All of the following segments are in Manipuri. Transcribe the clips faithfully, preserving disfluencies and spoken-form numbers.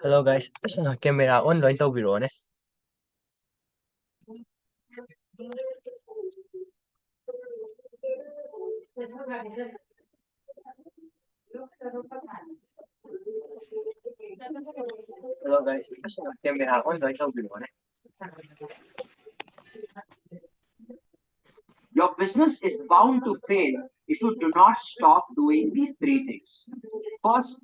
Hello guys, camera on ꯂꯣꯏ ꯇꯧꯕꯤꯔꯛꯑꯣꯅꯦ꯫ Hello guys, camera on ꯂꯣꯏ ꯇꯧꯕꯤꯔꯛꯑꯣꯅꯦ꯫ Your business is bound to fail if you do not stop doing these three things. First,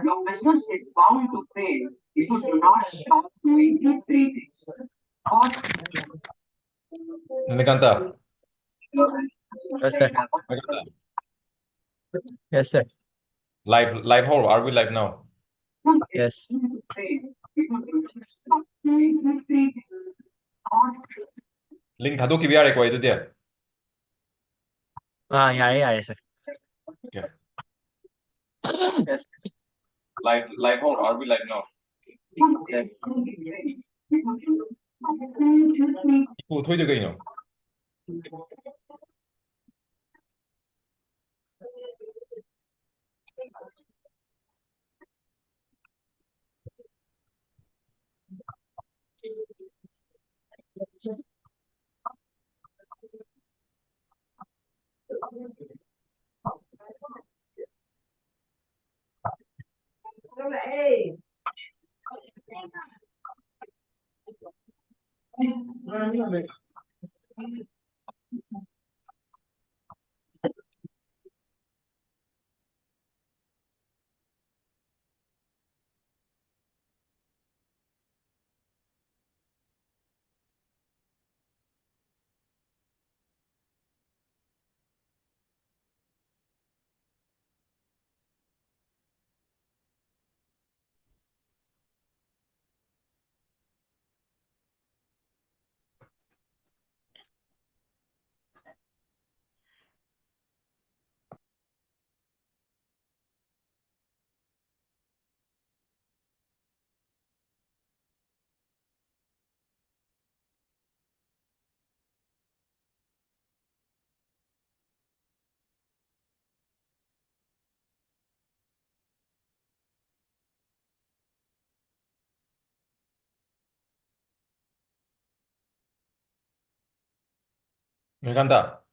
your business is bound to fail if you do not stop doing these three things. First, Nandikanta, Yes, sir. Nandikanta, Yes, sir. Live, live ꯍꯧꯔꯣ, are we live now? Yes. Link ꯊꯥꯗꯣꯛꯈꯤꯕ ꯌꯥꯔꯦꯀꯣ ꯑꯩ ꯑꯗꯨꯗꯤ? ꯑꯥ, ꯌꯥꯔꯦ, ꯌꯥꯔꯦ, sir. Okay. Live, live ꯍꯧꯔꯣ, are we live now? Echo ꯊꯣꯛꯏꯗꯣ ꯀꯩꯅꯣ? ꯅꯤꯜꯀꯥꯟꯇ,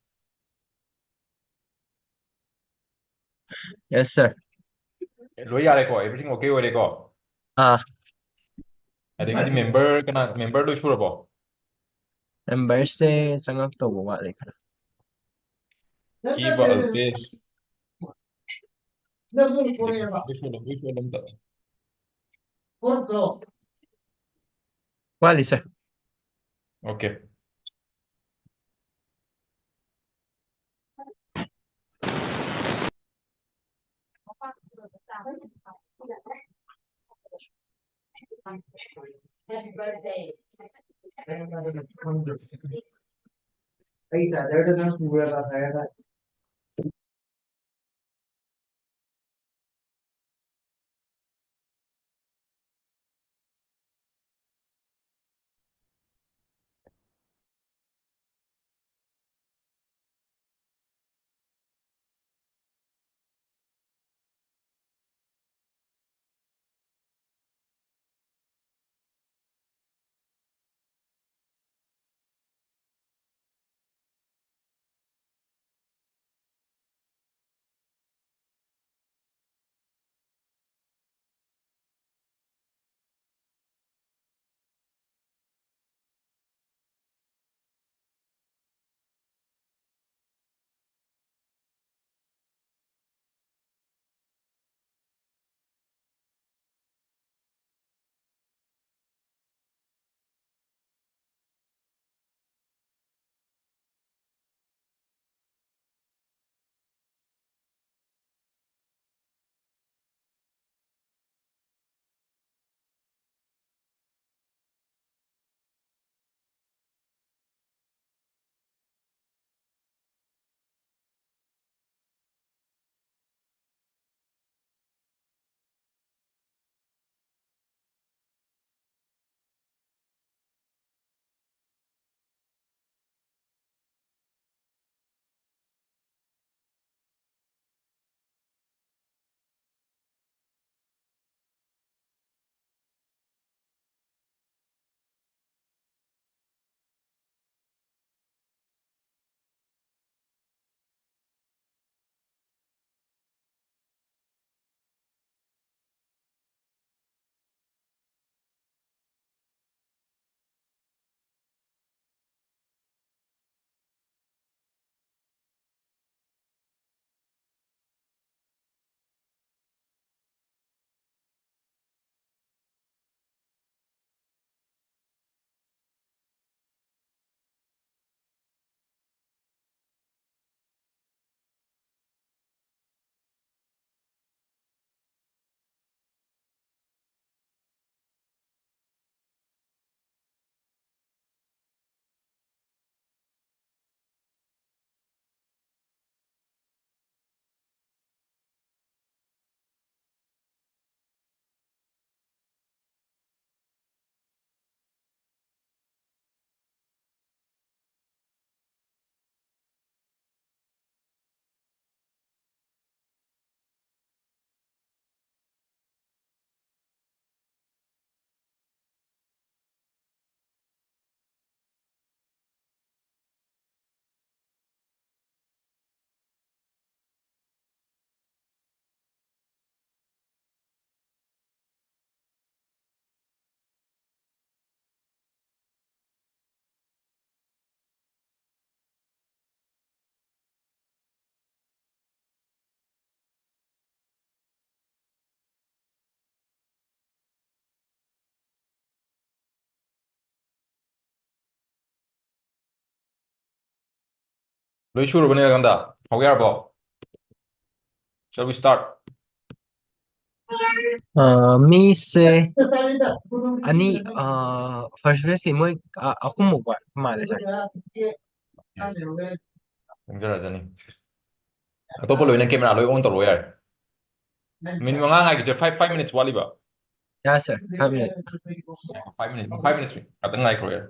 Yes, sir. ꯂꯣꯏ ꯌꯥꯔꯦꯀꯣ? Everything okay ꯑꯣꯏꯔꯦꯀꯣ? ꯑꯥ, ꯑꯗꯒꯤꯗꯤ member, ꯀꯅꯥ member ꯂꯣꯏ ꯁꯨꯔꯕꯣ? Memberꯁꯦ ꯆꯪꯉꯛꯇꯧꯕ ꯋꯥꯠꯂꯤ ꯈꯔ꯫ ꯀꯤꯕ ꯑꯜꯄꯦꯁ꯫ ꯑꯗꯒꯤ ꯂꯣꯏ ꯁꯨꯍꯜꯂꯣ, ꯂꯣꯏ ꯁꯨꯍꯜꯂꯣ ꯑꯝꯇ꯫ ꯋꯥꯠꯂꯤ, sir꯫ Okay꯫ ꯑꯩ ꯆꯥꯔꯖꯔꯗ ꯅꯪ ꯄꯨꯔꯒ ꯍꯥꯏꯔꯒ ꯂꯣꯏ ꯁꯨꯔꯕꯅꯦ ꯑꯩꯉꯣꯟꯗ꯫ ꯍꯧ ꯌꯥꯔꯕꯣ? Shall we start? ꯑ, ꯃꯤꯁꯦ ꯑꯅꯤ, ꯑ, first race ꯁꯤ ꯃꯣꯏ, ꯑ, ꯑꯍꯨꯝꯃꯨꯛ ꯋꯥꯠ ꯃꯥꯜꯂꯦ, sir. ꯆꯪꯖꯔꯖꯅꯤ꯫ ꯑꯇꯣꯞꯄ ꯂꯣꯏꯅ camera ꯂꯣꯏ on ꯇꯧꯔꯣ ꯌꯥꯔꯦ꯫ Minute ꯃꯉꯥ ꯉꯥꯏꯈꯤꯁꯦ, five, five minutes ꯋꯥꯠꯂꯤꯕ꯫ Yes, sir. Five minutes. ꯉꯥꯏꯈꯣ, five minutes, five minutes ꯉꯥꯛꯇꯪ ꯉꯥꯏꯈ꯭ꯔꯣ ꯌꯥꯔꯦ꯫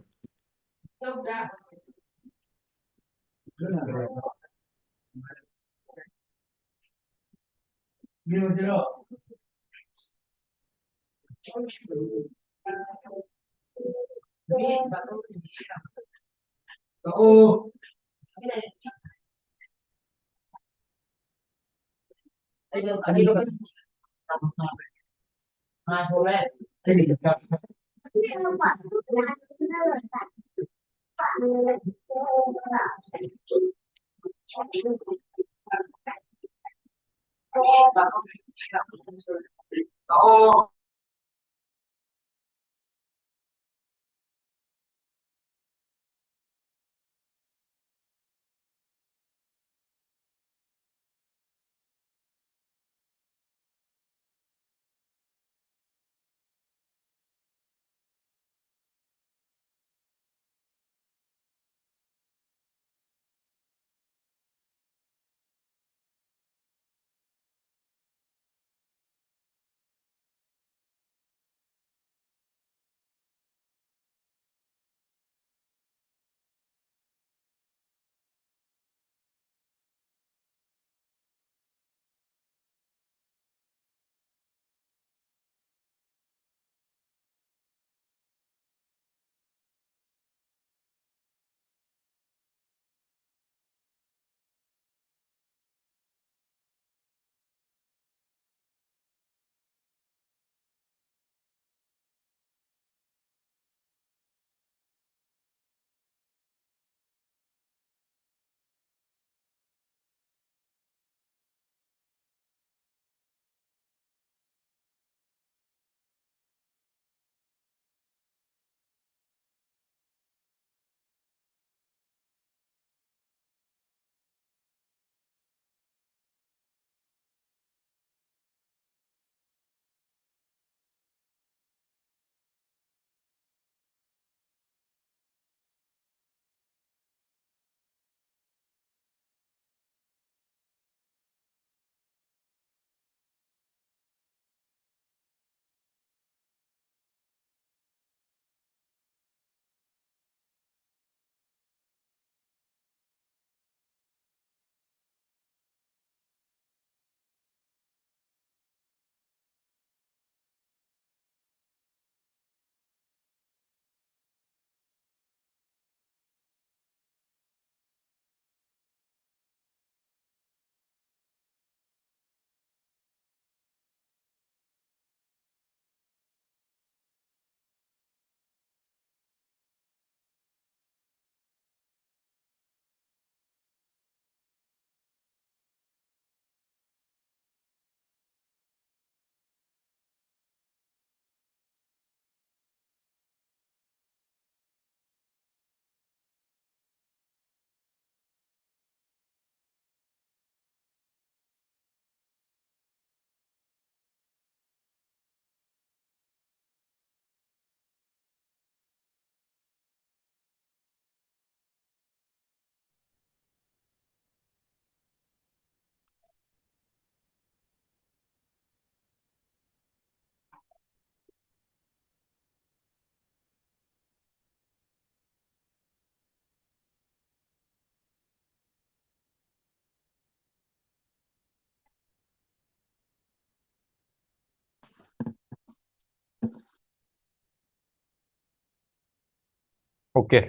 Okay.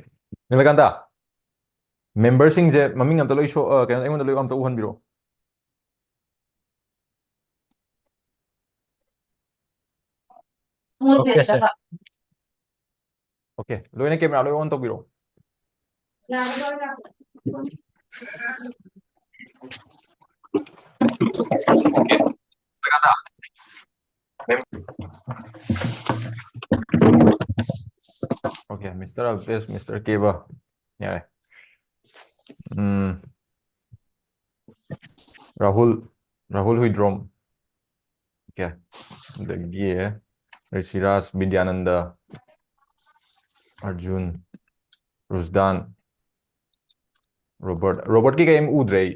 ꯅꯤꯂꯀꯥꯟꯇ, memberꯁꯤꯡꯁꯦ ꯃꯃꯤꯡ ꯑꯝꯇ ꯂꯣꯏ ꯁꯣ-, ꯑ, ꯀꯩꯅꯣ, ꯑꯩꯉꯣꯟꯗ ꯂꯣꯏ ꯑꯝꯇ ꯎꯍꯟꯕꯤꯔꯛꯑꯣ꯫ Okay, sir. Okay, ꯂꯣꯏꯅ camera ꯂꯣꯏ on ꯇꯧꯕꯤꯔꯛꯑꯣ꯫ Okay, Mister Alpesh, Mister Keba. ꯌꯥꯔꯦ꯫ ꯎꯝ꯫ ꯔꯥꯍꯨꯜ, ꯔꯥꯍꯨꯜ ꯍꯨꯏꯗ꯭ꯔꯣꯝ꯫ Okay. ꯑꯗꯒꯤ ꯔꯤꯁꯤꯔꯥꯖ, ꯕꯤꯗ꯭ꯌꯥꯅꯟꯗ, ꯑꯔꯖꯨꯟ, ꯔꯨꯁꯗꯥꯟ, ꯔꯣꯕꯔꯠ꯫ ꯔꯣꯕꯔꯠꯀꯤ ꯀꯔꯤꯝ ꯎꯗ꯭ꯔꯦ ꯑꯩ꯫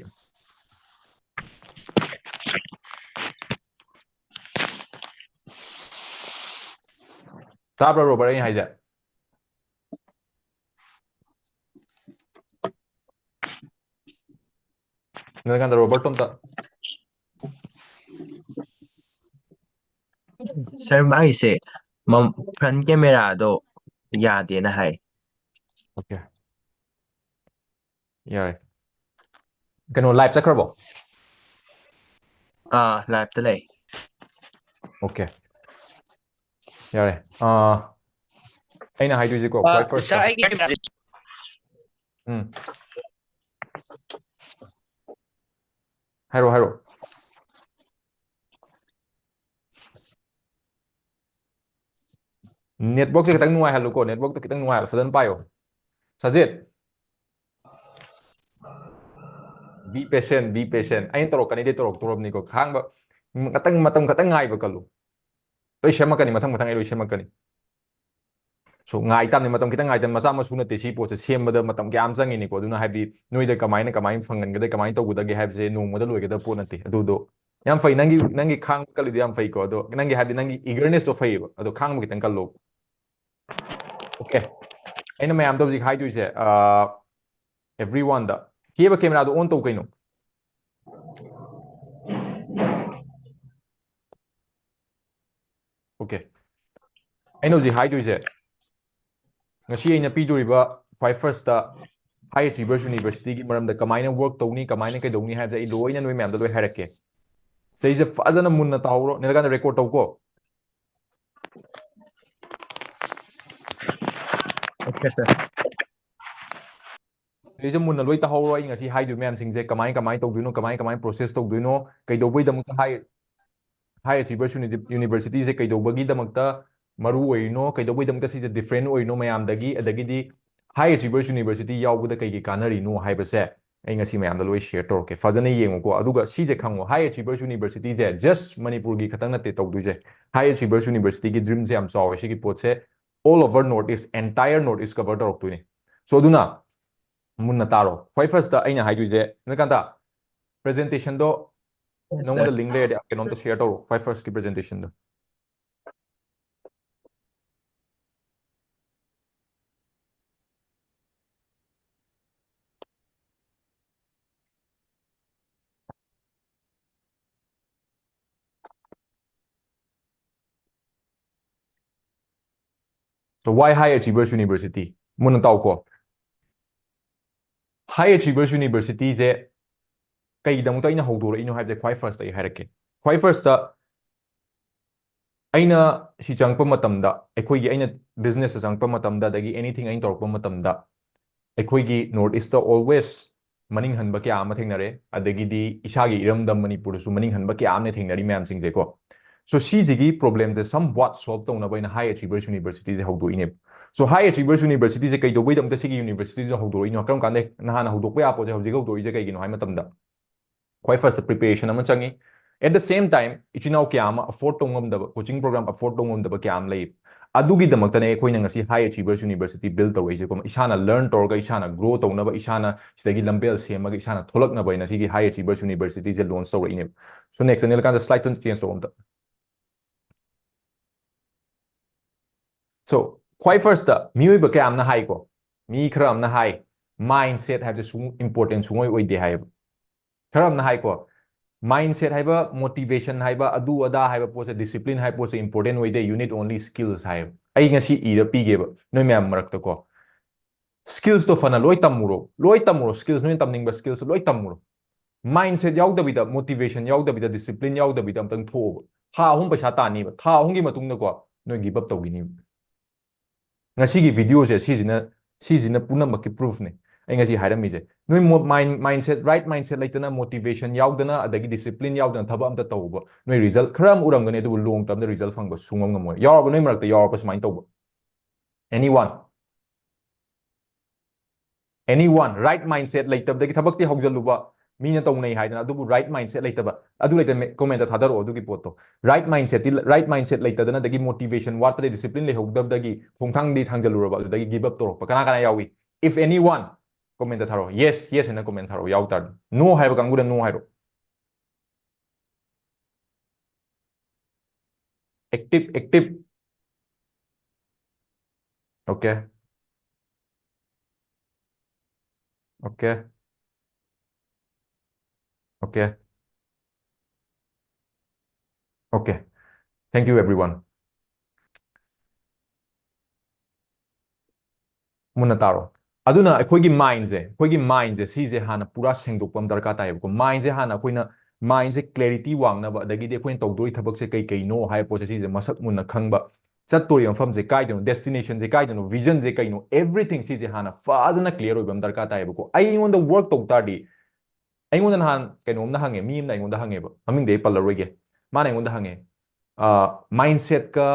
ꯇꯥꯕ꯭ꯔꯥ ꯔꯣꯕꯔꯠ ꯑꯩꯅ ꯍꯥꯏꯁꯦ? ꯅꯤꯂꯀꯥꯟꯇ, ꯔꯣꯕꯔꯠꯇꯣ ꯑꯝꯇ꯫ Sir, ꯃꯥꯒꯤꯁꯦ ꯃꯝ-, front cameraꯗꯣ ꯌꯥꯗꯦꯅ ꯍꯥꯏ꯫ Okay. ꯌꯥꯔꯦ꯫ ꯀꯩꯅꯣ, live ꯆꯠꯈ꯭ꯔꯕꯣ? ꯑꯥ, liveꯇ ꯂꯩ꯫ Okay. ꯌꯥꯔꯦ꯫ ꯑꯥ, ꯑꯩꯅ ꯍꯥꯏꯗꯣꯏꯁꯦꯀꯣ, ꯑꯥ, ꯈ꯭ꯋꯥꯏ first sir, ꯑꯩꯒꯤ cameraꯁꯦ ꯎꯝ꯫ ꯍꯥꯏꯔꯣ, ꯍꯥꯏꯔꯣ꯫ Networkꯁꯦ ꯈꯤꯇꯪ ꯅꯨꯡꯉꯥꯏꯍꯜꯂꯨꯀꯣ, networkꯇꯣ ꯈꯤꯇꯪ ꯅꯨꯡꯉꯥꯏꯍꯜꯂꯨ, ꯐꯖꯅ ꯄꯥꯏꯌꯣ꯫ Sajit, be patient, be patient. ꯑꯩꯅ ꯇꯧꯔꯛꯀꯅꯤꯗꯤ ꯇꯧꯔꯛꯇꯣꯔꯕꯅꯤꯀꯣ, ꯈꯥꯡꯕ, ꯉꯥꯛꯇꯪ, ꯃꯇꯝ ꯈꯛꯇꯪ ꯉꯥꯏꯕ ꯀꯜꯂꯨ꯫ ꯂꯣꯏ ꯁꯦꯝꯃꯛꯀꯅꯤ, ꯃꯊꯪ ꯃꯊꯪ ꯑꯩ ꯂꯣꯏ ꯁꯦꯝꯃꯛꯀꯅꯤ꯫ So, ꯉꯥꯏ ꯇꯥꯝꯅꯤ, ꯃꯇꯝ ꯈꯤꯇꯪ ꯉꯥꯏꯇꯅ, ꯃꯆꯥ ꯃꯁꯨ ꯅꯠꯇꯦ ꯁꯤ ꯄꯣꯠꯁꯦ ꯁꯦꯝꯕꯗ ꯃꯇꯝ ꯀꯌꯥꯝ ꯆꯪꯉꯤꯅꯤꯀꯣ꯫ ꯑꯗꯨꯅ ꯍꯥꯏꯕꯗꯤ ꯅꯣꯏꯗ ꯀꯃꯥꯏꯅ, ꯀꯃꯥꯏꯅ ꯐꯪꯍꯟꯒꯗꯒꯦ, ꯀꯃꯥꯏꯅ ꯇꯧꯒꯗꯒꯦ ꯍꯥꯏꯕꯁꯦ ꯅꯣꯡꯃꯗ ꯂꯣꯏꯒꯗꯕ ꯄꯣꯠ ꯅꯠꯇꯦ꯫ ꯑꯗꯨꯗꯣ ꯌꯥꯝ ꯐꯩ, ꯅꯪꯒꯤ, ꯅꯪꯒꯤ ꯈꯥꯡꯕ ꯀꯜꯂꯤꯗꯣ ꯌꯥꯝ ꯐꯩꯀꯣ꯫ ꯑꯗꯣ ꯅꯪꯒꯤ ꯍꯥꯏꯕꯗꯤ ꯅꯪꯒꯤ eagernessꯇꯣ ꯐꯩꯌꯦꯕ, ꯑꯗꯣ ꯈꯥꯡꯕ ꯈꯤꯇꯪ ꯀꯜꯂꯣ꯫ Okay, ꯑꯩꯅ ꯃꯌꯥꯝꯗ ꯍꯧꯖꯤꯛ ꯍꯥꯏꯗꯣꯏꯁꯦ, ꯑ, everyoneꯗ, ꯀꯦꯕ cameraꯗꯣ on ꯇꯧ ꯀꯩꯅꯣ꯫ Okay, ꯑꯩꯅ ꯍꯧꯖꯤꯛ ꯍꯥꯏꯗꯣꯏꯁꯦ, ꯉꯁꯤ ꯑꯩꯅ ꯄꯤꯗꯣꯔꯤꯕ ꯈ꯭ꯋꯥꯏ first high achievers university ꯒꯤ ꯃꯔꯝꯗ ꯀꯃꯥꯏꯅ work ꯇꯧꯅꯤ, ꯀꯃꯥꯏꯅ ꯀꯩꯗꯧꯅꯤ ꯍꯥꯏꯕꯁꯦ ꯑꯩ ꯂꯣꯏꯅ ꯅꯣꯏ ꯃꯌꯥꯝꯗ ꯂꯣꯏ ꯍꯥꯏꯔꯛꯀꯦ꯫ ꯁꯤꯁꯦ ꯐꯖꯅ ꯃꯨꯟꯅ ꯇꯥꯍꯧꯔꯣ꯫ ꯅꯦꯂꯀꯥꯟꯇ, record ꯇꯧꯀꯣ꯫ ꯁꯤꯁꯦ ꯃꯨꯟꯅ ꯂꯣꯏ ꯇꯥꯍꯧꯔꯣ꯫ ꯑꯩ ꯉꯁꯤ ꯍꯥꯏꯗꯣꯏ ꯃꯌꯥꯝꯁꯤꯡꯁꯦ ꯀꯃꯥꯏ ꯀꯃꯥꯏ ꯇꯧꯗꯣꯏꯅꯣ, ꯀꯃꯥꯏ ꯀꯃꯥꯏ process ꯇꯧꯗꯣꯏꯅꯣ, ꯀꯩꯗꯧꯕꯩꯗꯃꯛꯇ high, high achievers university ꯁꯦ ꯀꯩꯗꯧꯕꯒꯤꯗꯃꯛꯇ ꯃꯔꯨ ꯑꯣꯏꯔꯤꯅꯣ, ꯀꯩꯗꯧꯕꯩꯗꯃꯛꯇ ꯁꯤꯁꯦ different ꯑꯣꯏꯔꯤꯅꯣ ꯃꯌꯥꯝꯗꯒꯤ, ꯑꯗꯒꯤꯗꯤ high achievers university ꯌꯥꯎꯕꯗ ꯀꯩꯒꯤ ꯀꯥꯟꯅꯔꯤꯅꯣ ꯍꯥꯏꯕꯁꯦ ꯑꯩ ꯉꯁꯤ ꯃꯌꯥꯝꯗ ꯂꯣꯏ share ꯇꯧꯔꯛꯀꯦ꯫ ꯐꯖꯅ ꯌꯦꯡꯉꯨꯀꯣ꯫ ꯑꯗꯨꯒ ꯁꯤꯁꯦ ꯈꯪꯉꯣ, high achievers university ꯁꯦ just ꯃꯅꯤꯄꯨꯔꯒꯤ ꯈꯛꯇꯪ ꯅꯠꯇꯦ ꯇꯧꯗꯣꯏꯁꯦ꯫ High achievers university ꯒꯤ dream ꯁꯦ ꯌꯥꯝ ꯆꯥꯎꯋꯦ꯫ ꯁꯤꯒꯤ ꯄꯣꯠꯁꯦ all over North East, entire North East cover ꯇꯧꯔꯛꯇꯣꯏꯅꯤ꯫ So ꯑꯗꯨꯅ ꯃꯨꯟꯅ ꯇꯥꯔꯣ꯫ ꯈ꯭ꯋꯥꯏ first ꯑꯩꯅ ꯍꯥꯏꯗꯣꯏꯁꯦ, ꯅꯦꯂꯀꯥꯟꯇ, presentation ꯗꯣ ꯅꯉꯣꯟꯗ link ꯂꯩꯔꯗꯤ ꯀꯩꯅꯣꯝꯇ share ꯇꯧꯔꯣ, ꯈ꯭ꯋꯥꯏ first ꯀꯤ presentation ꯗꯣ꯫ So why high achievers university? ꯃꯨꯟꯅ ꯇꯥꯎꯀꯣ꯫ High achievers university ꯁꯦ ꯀꯩꯒꯤꯗꯃꯛꯇ ꯑꯩꯅ ꯍꯧꯗꯣꯔꯛꯏꯅꯣ ꯍꯥꯏꯕꯁꯦ ꯈ꯭ꯋꯥꯏ first ꯑꯩ ꯍꯥꯏꯔꯛꯀꯦ꯫ ꯈ꯭ꯋꯥꯏ first ꯑꯩꯅ ꯁꯤ ꯆꯪꯉꯛꯄ ꯃꯇꯝꯗ, ꯑꯩꯈꯣꯏꯒꯤ, ꯑꯩꯅ business ꯇ ꯆꯪꯉꯛꯄ ꯃꯇꯝꯗ, ꯑꯗꯒꯤ anything ꯑꯩꯅ ꯇꯧꯔꯛꯄ ꯃꯇꯝꯗ, ꯑꯩꯈꯣꯏꯒꯤ North East ꯇ always ꯃꯅꯤꯡ ꯍꯟꯕ ꯀꯌꯥ ꯑꯃ ꯊꯦꯡꯅꯔꯦ, ꯑꯗꯒꯤꯗꯤ ꯏꯁꯥꯒꯤ ꯏꯔꯝꯗꯝ ꯃꯅꯤꯄꯨꯔꯗꯁꯨ ꯃꯅꯤꯡ ꯍꯟꯕ ꯀꯌꯥ ꯑꯃꯅ ꯊꯦꯡꯅꯔꯤ ꯃꯌꯥꯝꯁꯤꯡꯁꯦꯀꯣ꯫ So ꯁꯤꯁꯤꯒꯤ problem ꯁꯦ somewhat solve ꯇꯧꯅꯕ ꯑꯩꯅ high achievers university ꯁꯦ ꯍꯧꯗꯣꯛꯏꯅꯦꯕ꯫ So high achievers university ꯁꯦ ꯀꯩꯗꯧꯕꯩꯗꯃꯛꯇ ꯁꯤꯒꯤ university ꯗ ꯍꯧꯗꯣꯔꯛꯏꯅꯣ? ꯀꯔꯝ ꯀꯥꯟꯗ ꯅꯍꯥꯟꯅ ꯍꯧꯗꯣꯛꯄ ꯌꯥꯕ ꯄꯣꯠꯁꯦ ꯍꯧꯖꯤꯛ ꯍꯧꯗꯣꯛꯏꯁꯦ ꯀꯩꯒꯤꯅꯣ ꯍꯥꯏ ꯃꯇꯝꯗ, ꯈ꯭ꯋꯥꯏ first preparation ꯑꯃ ꯆꯪꯉꯤ꯫ At the same time, ꯏꯆꯤꯟ ꯏꯅꯥꯎ ꯀꯌꯥ ꯑꯃ afford ꯇꯧ ꯉꯝꯗꯕ, coaching program afford ꯇꯧ ꯉꯝꯗꯕ ꯀꯌꯥ ꯑꯃ ꯂꯩ꯫ ꯑꯗꯨꯒꯤꯗꯃꯛꯇꯅꯦ ꯑꯩꯈꯣꯏꯅ ꯉꯁꯤ high achievers university build ꯇꯧꯔꯛꯏꯁꯦꯀꯣ꯫ ꯏꯁꯥꯅ learn ꯇꯧꯔꯒ, ꯏꯁꯥꯅ grow ꯇꯧꯅꯕ, ꯏꯁꯥꯅ ꯁꯤꯗꯒꯤ ꯂꯝꯕꯦꯜ ꯁꯦꯝꯃꯒ, ꯏꯁꯥꯅ ꯊꯣꯛꯂꯛꯅꯕ ꯍꯥꯏꯅ ꯁꯤꯒꯤ high achievers university ꯁꯦ launch ꯇꯧꯔꯛꯏꯅꯦꯕ꯫ So next, ꯅꯦꯂꯀꯥꯟꯇ, slide two change ꯇꯧ ꯑꯝꯇ꯫ So ꯈ꯭ꯋꯥꯏ first ꯇ ꯃꯤꯑꯣꯏꯕ ꯀꯌꯥ ꯑꯃꯅ ꯍꯥꯏꯀꯣ, ꯃꯤ ꯈꯔ ꯑꯃꯅ ꯍꯥꯏ, mindset ꯍꯥꯏꯕꯁꯦ ꯁꯨꯡ important ꯁꯨꯡꯑꯣꯏ ꯑꯣꯏꯗꯦ ꯍꯥꯏꯌꯦꯕ꯫ ꯈꯔ ꯑꯃꯅ ꯍꯥꯏꯀꯣ, mindset ꯍꯥꯏꯕ, motivation ꯍꯥꯏꯕ, ꯑꯗꯨ ꯑꯗꯥ ꯍꯥꯏꯕ ꯄꯣꯠꯁꯦ, discipline ꯍꯥꯏꯕ ꯄꯣꯠꯁꯦ important ꯑꯣꯏꯗꯦ, you need only skills ꯍꯥꯏꯌꯦꯕ꯫ ꯑꯩ ꯉꯁꯤ ꯏꯔ ꯄꯤꯒꯦꯕ ꯅꯣꯏ ꯃꯌꯥꯝ ꯃꯔꯛꯇꯀꯣ꯫ Skillsꯇꯣ ꯐꯅ ꯂꯣꯏ ꯇꯝꯃꯨꯔꯣ, ꯂꯣꯏ ꯇꯝꯃꯨꯔꯣ, skills, ꯅꯣꯏꯅ ꯇꯝꯅꯤꯡꯕ skillsꯇꯣ ꯂꯣꯏ ꯇꯝꯃꯨꯔꯣ꯫ Mindset ꯌꯥꯎꯗꯕꯤꯗ, motivation ꯌꯥꯎꯗꯕꯤꯗ, discipline ꯌꯥꯎꯗꯕꯤꯗ ꯑꯝꯇꯪ ꯊꯣꯛꯑꯣꯕ꯫ ꯊꯥ ꯑꯍꯨꯝ ꯄꯩꯁꯥ ꯇꯥꯅꯤꯕ, ꯊꯥ ꯑꯍꯨꯝꯒꯤ ꯃꯇꯨꯡꯗꯀꯣ ꯅꯣꯏ give up ꯇꯧꯈꯤꯅꯤꯕ꯫ ꯉꯁꯤꯒꯤ videoꯁꯦ ꯁꯤꯁꯤꯅ, ꯁꯤꯁꯤꯅ ꯄꯨꯝꯅꯃꯛꯀꯤ proofꯅꯦ꯫ ꯑꯩ ꯉꯁꯤ ꯍꯥꯏꯔꯝꯃꯤꯁꯦ, ꯅꯣꯏ ꯃꯣ-, mind, mindset, right mindset ꯂꯩꯇꯅ, motivation ꯌꯥꯎꯗꯅ, ꯑꯗꯒꯤ discipline ꯌꯥꯎꯗꯅ ꯊꯕꯛ ꯑꯝꯇ ꯇꯧꯕ, ꯅꯣꯏ result ꯈꯔ ꯑꯃ ꯎꯔꯝꯒꯅꯤ, ꯑꯗꯨꯕꯨ long termꯗ result ꯐꯪꯕ ꯁꯨꯡꯉꯝ ꯉꯝꯃꯣꯏ꯫ ꯌꯥꯎꯔꯕ? ꯅꯣꯏ ꯃꯔꯛꯇ ꯌꯥꯎꯔꯕ ꯁꯨꯃꯥꯏꯅ ꯇꯧꯕ? Anyone? Anyone? Right mindset ꯂꯩꯇꯕꯗꯒꯤ ꯊꯕꯛꯇꯤ ꯍꯧꯖꯤꯜꯂꯨꯕ, ꯃꯤꯅ ꯇꯧꯅꯩ ꯍꯥꯏꯗꯅ, ꯑꯗꯨꯕꯨ right mindset ꯂꯩꯇꯕ, ꯑꯗꯨ ꯂꯩꯇ comment ꯊꯥꯗꯔꯛꯑꯣ ꯑꯗꯨꯒꯤ ꯄꯣꯠꯇꯣ꯫ Right mindsetꯇꯤ, right mindset ꯂꯩꯇꯗꯅ, ꯑꯗꯒꯤ motivation ꯋꯥꯠꯄꯗꯒꯤ, discipline ꯂꯩꯍꯧꯗꯕꯗꯒꯤ ꯈꯣꯡꯊꯥꯡꯗꯤ ꯊꯥꯡꯖꯜꯂꯨꯔꯕ, ꯑꯗꯨꯗꯒꯤ give up ꯇꯧꯔꯛꯄ ꯀꯅꯥ ꯀꯅꯥ ꯌꯥꯎꯏ? If anyone, comment ꯊꯥꯔꯛꯑꯣ꯫ Yes, yes ꯍꯥꯏꯅ comment ꯊꯥꯔꯛꯑꯣ, ꯌꯥꯎ ꯇꯥꯔꯗꯤ꯫ No ꯍꯥꯏꯕ ꯀꯥꯡꯕꯨꯅ no ꯍꯥꯏꯔꯣ꯫ Active, active. Okay. Okay. Okay. Okay. Thank you, everyone. ꯃꯨꯟꯅ ꯇꯥꯔꯣ꯫ ꯑꯗꯨꯅ ꯑꯩꯈꯣꯏꯒꯤ mindꯁꯦ, ꯑꯩꯈꯣꯏꯒꯤ mindꯁꯦ, ꯁꯤꯁꯦ ꯍꯥꯟꯅ ꯄꯨꯔꯥ ꯁꯦꯡꯗꯣꯛꯄ ꯑꯃ ꯗꯔꯀꯥꯔ ꯇꯥꯏꯌꯦꯕꯀꯣ꯫ Mindꯁꯦ ꯍꯥꯟꯅ ꯑꯩꯈꯣꯏꯅ, mindꯁꯦ clarity ꯋꯥꯡꯅꯕ, ꯑꯗꯒꯤꯗꯤ ꯑꯩꯈꯣꯏꯅ ꯇꯧꯗꯣꯔꯤ ꯊꯕꯛꯁꯦ ꯀꯩ ꯀꯩꯅꯣ ꯍꯥꯏꯕ ꯄꯣꯠꯁꯦ ꯁꯤꯁꯦ ꯃꯁꯛ ꯃꯨꯟꯅ ꯈꯪꯕ, ꯆꯠꯇꯣꯔꯤꯕ ꯃꯐꯝꯁꯦ ꯀꯥꯏꯗꯅꯣ, destinationꯁꯦ ꯀꯥꯏꯗꯅꯣ, visionꯁꯦ ꯀꯩꯅꯣ, everythingꯁꯤꯁꯦ ꯍꯥꯟꯅ ꯐꯖꯅ clear ꯑꯣꯏꯕ ꯑꯃ ꯗꯔꯀꯥꯔ ꯇꯥꯏꯌꯦꯕꯀꯣ꯫ ꯑꯩꯉꯣꯟꯗ work ꯇꯧ ꯇꯥꯔꯗꯤ, ꯑꯩꯉꯣꯟꯗ ꯅꯍꯥꯟ ꯀꯩꯅꯣꯝꯅ ꯍꯪꯉꯦ, ꯃꯤ ꯑꯃꯅ ꯑꯩꯉꯣꯟꯗ ꯍꯪꯉꯦꯕ, ꯃꯃꯤꯡꯗꯤ ꯑꯩ ꯄꯜꯂꯔꯣꯏꯒꯦ꯫ ꯃꯥꯅ ꯑꯩꯉꯣꯟꯗ ꯍꯪꯉꯦ, ꯑ, mindsetꯀ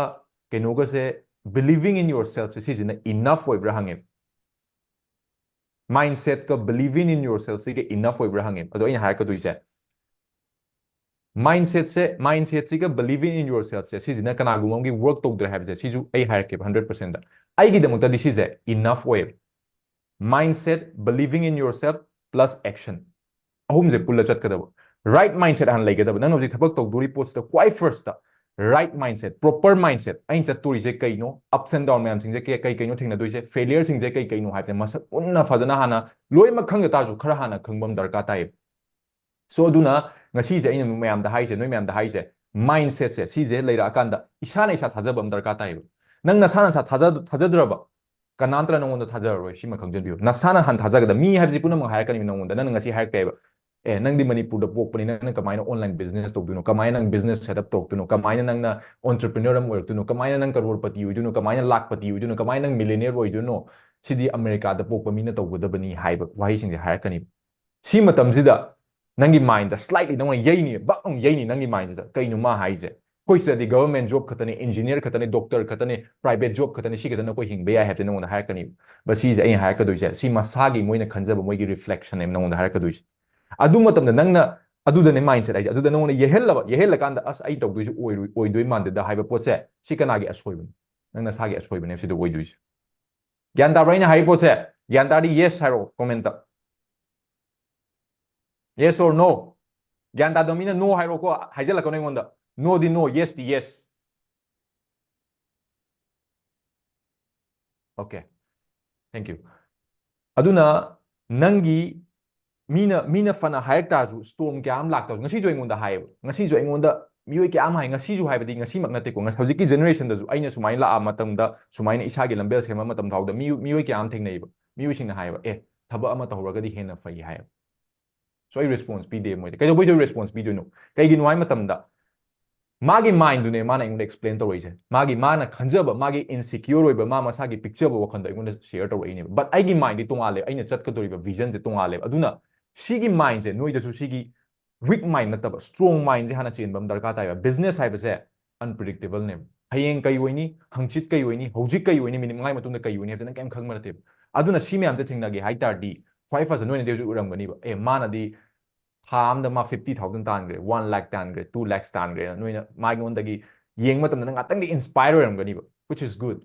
ꯀꯩꯅꯣꯒꯁꯦ, believing in yourselfꯁꯦ ꯁꯤꯁꯤꯅ enough ꯑꯣꯏꯕ꯭ꯔꯥ ꯍꯪꯉꯦꯕ꯫ Mindsetꯀ believing in yourselfꯁꯤꯒ enough ꯑꯣꯏꯕ꯭ꯔꯥ ꯍꯪꯉꯦꯕ꯫ ꯑꯗꯣ ꯑꯩꯅ ꯍꯥꯏꯔꯛꯀꯗꯣꯏꯁꯦ, mindsetꯁꯦ, mindsetꯁꯤꯒ believing in yourselfꯁꯦ ꯁꯤꯁꯤꯅ ꯀꯅꯥꯒꯨꯝꯕ ꯑꯃꯒꯤ work ꯇꯧꯗ꯭ꯔꯦ ꯍꯥꯏꯕꯁꯦ ꯁꯤꯁꯨ ꯑꯩ ꯍꯥꯏꯔꯛꯀꯦꯕ, hundred percentꯇ꯫ ꯑꯩꯒꯤꯗꯃꯛꯇꯗꯤ ꯁꯤꯁꯦ enough ꯑꯣꯏꯌꯦꯕ꯫ Mindset, believing in yourself plus action꯫ ꯑꯍꯨꯝꯁꯦ ꯄꯨꯜꯂ ꯆꯠꯀꯗꯕ꯫ Right mindset ꯍꯥꯟꯅ ꯂꯩꯒꯗꯕ꯫ ꯅꯪꯅ ꯍꯧꯖꯤꯛ ꯊꯕꯛ ꯇꯧꯗꯣꯔꯤ ꯄꯣꯠꯁꯤꯗ ꯈ꯭ꯋꯥꯏ firstꯇ right mindset, proper mindset, ꯑꯩꯅ ꯆꯠꯇꯣꯔꯤꯁꯦ ꯀꯩꯅꯣ, ups and down ꯃꯌꯥꯝꯁꯤꯡꯁꯦ ꯀꯩ, ꯀꯩ ꯀꯩꯅꯣ ꯊꯦꯡꯅꯗꯣꯏꯁꯦ, failureꯁꯤꯡꯁꯦ ꯀꯩ ꯀꯩꯅꯣ ꯍꯥꯏꯕꯁꯦ ꯃꯁꯛ ꯃꯨꯟꯅ ꯐꯖꯅ ꯍꯥꯟꯅ ꯂꯣꯏꯅꯃꯛ ꯈꯪꯗ ꯇꯥꯔꯁꯨ ꯈꯔ ꯍꯥꯟꯅ ꯈꯪꯕ ꯑꯃ ꯗꯔꯀꯥꯔ ꯇꯥꯏꯌꯦꯕ꯫ So ꯑꯗꯨꯅ ꯉꯁꯤꯁꯦ ꯑꯩꯅ ꯃꯌꯥꯝꯗ ꯍꯥꯏꯁꯦ, ꯅꯣꯏ ꯃꯌꯥꯝꯗ ꯍꯥꯏꯁꯦ, mindsetꯁꯦ ꯁꯤꯁꯦ ꯂꯩꯔꯛꯑꯀꯥꯟꯗ ꯏꯁꯥꯅ ꯏꯁꯥ ꯊꯥꯖꯕ ꯑꯃ ꯗꯔꯀꯥꯔ ꯇꯥꯏꯌꯦꯕ꯫ ꯅꯪ ꯅꯁꯥ ꯅꯁꯥ ꯊꯥꯖ ꯊꯥꯖꯗ꯭ꯔꯕ, ꯀꯅꯥꯝꯇꯅ ꯅꯪꯉꯣꯟꯗ ꯊꯥꯖꯔꯔꯣꯏ꯫ ꯁꯤꯃ ꯈꯪꯖꯟꯕꯤꯌꯨ꯫ ꯅꯁꯥꯅ ꯍꯥꯟꯅ ꯊꯥꯖꯒꯗꯕ꯫ ꯃꯤ ꯍꯥꯏꯕꯁꯤ ꯄꯨꯝꯅꯃꯛ ꯍꯥꯏꯔꯛꯀꯅꯤ ꯅꯪꯉꯣꯟꯗ꯫ ꯅꯪꯅ ꯉꯁꯤ ꯍꯥꯏꯔꯛꯇꯦꯕ, "ꯑꯦ, ꯅꯪꯗꯤ ꯃꯅꯤꯄꯨꯔꯗ ꯄꯣꯛꯄꯅꯤ, ꯅꯪꯅ ꯀꯃꯥꯏꯅ online business ꯇꯧꯗꯣꯏꯅꯣ? ꯀꯃꯥꯏꯅ ꯅꯪ business set up ꯇꯧꯔꯛꯇꯣꯏꯅꯣ? ꯀꯃꯥꯏꯅ ꯅꯪꯅ entrepreneur ꯑꯃ ꯑꯣꯏꯔꯛꯇꯣꯏꯅꯣ? ꯀꯃꯥꯏꯅ ꯅꯪ ꯀꯔꯣꯔꯄꯇꯤ ꯑꯣꯏꯗꯣꯏꯅꯣ? ꯀꯃꯥꯏꯅ ꯂꯥꯛꯄꯇꯤ ꯑꯣꯏꯗꯣꯏꯅꯣ? ꯀꯃꯥꯏꯅ ꯅꯪ millionaire ꯑꯣꯏꯗꯣꯏꯅꯣ? ꯁꯤꯗꯤ ꯑꯃꯦꯔꯤꯀꯥꯗ ꯄꯣꯛꯄ ꯃꯤꯅ ꯇꯧꯒꯗꯕꯅꯤ" ꯍꯥꯏꯕ ꯋꯥꯍꯩꯁꯤꯡꯁꯦ ꯍꯥꯏꯔꯛꯀꯅꯤ꯫ ꯁꯤ ꯃꯇꯝꯁꯤꯗ ꯅꯪꯒꯤ mindꯗ slightly ꯅꯪꯉꯣꯟꯗ ꯌꯩꯅꯤ, ꯕꯛ ꯑꯃꯨꯛ ꯌꯩꯅꯤ ꯅꯪꯒꯤ mindꯁꯤꯗ꯫ "ꯀꯩꯅꯣ ꯃꯥ ꯍꯥꯏꯁꯦ? ꯑꯩꯈꯣꯏ ꯁꯤꯗꯗꯤ government job ꯈꯛꯇꯅꯦ, engineer ꯈꯛꯇꯅꯦ, doctor ꯈꯛꯇꯅꯦ, private job ꯈꯛꯇꯅꯦ, ꯁꯤ ꯈꯛꯇꯅ ꯑꯩꯈꯣꯏ ꯍꯤꯡꯕ ꯌꯥꯏ" ꯍꯥꯏꯕꯁꯦ ꯅꯪꯉꯣꯟꯗ ꯍꯥꯏꯔꯛꯀꯅꯤꯕ꯫ ꯁꯤꯁꯦ ꯑꯩꯅ ꯍꯥꯏꯔꯛꯀꯗꯣꯏꯁꯦ, ꯁꯤ ꯃꯁꯥꯒꯤ ꯃꯣꯏꯅ ꯈꯟꯖꯕ ꯃꯣꯏꯒꯤ reflectionꯅꯦꯕ ꯅꯪꯉꯣꯟꯗ ꯍꯥꯏꯔꯛꯀꯗꯣꯏꯁꯦ꯫ ꯑꯗꯨ ꯃꯇꯝꯗ ꯅꯪꯅ, ꯑꯗꯨꯗꯅꯦ mindset ꯍꯥꯏꯁꯦ, ꯑꯗꯨꯗ ꯅꯪꯉꯣꯟꯗ ꯌꯩꯍꯜꯂꯕ, ꯌꯩꯍꯜꯂꯀꯥꯟꯗ "ꯑꯁ, ꯑꯩ ꯇꯧꯗꯣꯏꯁꯦ ꯑꯣꯏꯔꯣꯏ-, ꯑꯣꯏꯗꯣꯏ ꯃꯥꯟꯗꯦꯗ" ꯍꯥꯏꯕ ꯄꯣꯠꯁꯦ, ꯁꯤ ꯀꯅꯥꯒꯤ ꯑꯁꯣꯏꯕꯅꯣ? ꯅꯪ ꯅꯁꯥꯒꯤ ꯑꯁꯣꯏꯕꯅꯦꯕ ꯁꯤꯗ ꯑꯣꯏꯗꯣꯏꯁꯦ꯫ ꯒ꯭ꯌꯥꯟ ꯇꯥꯕ꯭ꯔꯥ ꯑꯩꯅ ꯍꯥꯏꯔꯤ ꯄꯣꯠꯁꯦ? ꯒ꯭ꯌꯥꯟ ꯇꯥꯔꯗꯤ yes ꯍꯥꯏꯔꯛꯑꯣ commentꯇ꯫ Yes or no? ꯒ꯭ꯌꯥꯟ ꯇꯥꯗꯕ ꯃꯤꯅ no ꯍꯥꯏꯔꯣꯀꯣ, ꯍꯥꯏꯖꯜꯂꯛꯀꯅꯨ ꯑꯩꯉꯣꯟꯗ꯫ Noꯗꯤ no, yesꯇꯤ yes꯫ Okay, thank you. ꯑꯗꯨꯅ ꯅꯪꯒꯤ ꯃꯤꯅ, ꯃꯤꯅ ꯐꯅ ꯍꯥꯏꯔꯛ ꯇꯥꯔꯁꯨ, storm ꯀꯌꯥ ꯑꯃ ꯂꯥꯛꯇꯥꯔꯁꯨ, ꯉꯁꯤꯁꯨ ꯑꯩꯉꯣꯟꯗ ꯍꯥꯏꯌꯦꯕ, ꯉꯁꯤꯁꯨ ꯑꯩꯉꯣꯟꯗ ꯃꯤꯑꯣꯏ ꯀꯌꯥ ꯑꯃ ꯍꯥꯏ, ꯉꯁꯤꯁꯨ ꯍꯥꯏꯕꯗꯤ ꯉꯁꯤꯃꯛ ꯅꯠꯇꯦꯀꯣ, ꯉ-, ꯍꯧꯖꯤꯛꯀꯤ generationꯗꯁꯨ ꯑꯩꯅ ꯁꯨꯃꯥꯏꯅ ꯂꯥꯛꯑ ꯃꯇꯝꯗ, ꯁꯨꯃꯥꯏꯅ ꯏꯁꯥꯒꯤ ꯂꯝꯕꯦꯜ ꯁꯦꯝꯕ ꯃꯇꯝ ꯐꯥꯎꯗ ꯃꯤ, ꯃꯤꯑꯣꯏ ꯀꯌꯥ ꯑꯃ ꯊꯦꯡꯅꯩꯌꯦꯕ꯫ ꯃꯤꯑꯣꯏꯁꯤꯡꯅ ꯍꯥꯏꯌꯦꯕ, "ꯑꯦ, ꯊꯕꯛ ꯑꯃ ꯇꯧꯍꯧꯔꯒꯗꯤ ꯍꯦꯟꯅ ꯐꯩ" ꯍꯥꯏꯌꯦꯕ꯫ So ꯑꯩ response ꯄꯤꯗꯦ ꯃꯣꯏꯗ꯫ ꯀꯩꯗꯧꯕꯩ response ꯄꯤꯗꯣꯏꯅꯣ? ꯀꯩꯒꯤꯅꯣ ꯍꯥꯏ ꯃꯇꯝꯗ, ꯃꯥꯒꯤ mindꯗꯨꯅꯦ ꯃꯥꯅ ꯑꯩꯉꯣꯟꯗ explain ꯇꯧꯔꯛꯏꯁꯦ꯫ ꯃꯥꯒꯤ, ꯃꯥꯅ ꯈꯟꯖꯕ, ꯃꯥꯒꯤ insecure ꯑꯣꯏꯕ, ꯃꯥ ꯃꯁꯥꯒꯤ ꯄꯤꯛꯆꯕ ꯋꯥꯈꯜꯗꯣ ꯑꯩꯉꯣꯟꯗ share ꯇꯧꯔꯛꯏꯅꯦꯕ꯫ But ꯑꯩꯒꯤ mindꯗꯤ ꯇꯣꯉꯥꯜꯂꯦ, ꯑꯩꯅ ꯆꯠꯀꯗꯧꯔꯤꯕ visionꯁꯦ ꯇꯣꯉꯥꯜꯂꯦꯕ꯫ ꯑꯗꯨꯅ ꯁꯤꯒꯤ mindꯁꯦ ꯅꯣꯏꯗꯁꯨ, ꯁꯤꯒꯤ weak mind ꯅꯠꯇꯕ, strong mindꯁꯦ ꯍꯥꯟꯅ ꯆꯦꯟꯕ ꯑꯃ ꯗꯔꯀꯥꯔ ꯇꯥꯏꯕ꯫ Business ꯍꯥꯏꯕꯁꯦ unpredictableꯅꯦꯕ꯫ ꯍꯌꯦꯡ ꯀꯩ ꯑꯣꯏꯅꯤ, ꯍꯪꯆꯤꯠ ꯀꯩ ꯑꯣꯏꯅꯤ, ꯍꯧꯖꯤꯛ ꯀꯩ ꯑꯣꯏꯅꯤ, minute ꯃꯉꯥꯒꯤ ꯃꯇꯨꯡꯗ ꯀꯩ ꯑꯣꯏꯅꯤ ꯍꯥꯏꯕꯁꯦ ꯅꯪ ꯀꯩꯝ ꯈꯪꯕ ꯅꯠꯇꯦꯕ꯫ ꯑꯗꯨꯅ ꯁꯤ ꯃꯌꯥꯝꯁꯦ ꯊꯦꯡꯅꯒꯦ ꯍꯥꯏ ꯇꯥꯔꯗꯤ, ꯈ꯭ꯋꯥꯏ first ꯅꯣꯏꯅꯗꯤ ꯍꯧꯖꯤꯛ ꯎꯔꯝꯒꯅꯤꯕ, "ꯑꯦ, ꯃꯥꯅꯗꯤ ꯊꯥ ꯑꯃꯗ ꯃꯥ fifty thousand ꯇꯥꯟꯈ꯭ꯔꯦ, one lakh ꯇꯥꯟꯈ꯭ꯔꯦ, two lakhs ꯇꯥꯟꯈ꯭ꯔꯦꯅ" ꯅꯣꯏꯅ ꯃꯥꯉꯣꯟꯗꯒꯤ ꯌꯦꯡꯕ ꯃꯇꯝꯗ ꯅꯪ ꯉꯥꯛꯇꯪꯗꯤ inspire ꯑꯣꯏꯔꯝꯒꯅꯤꯕ, which is good꯫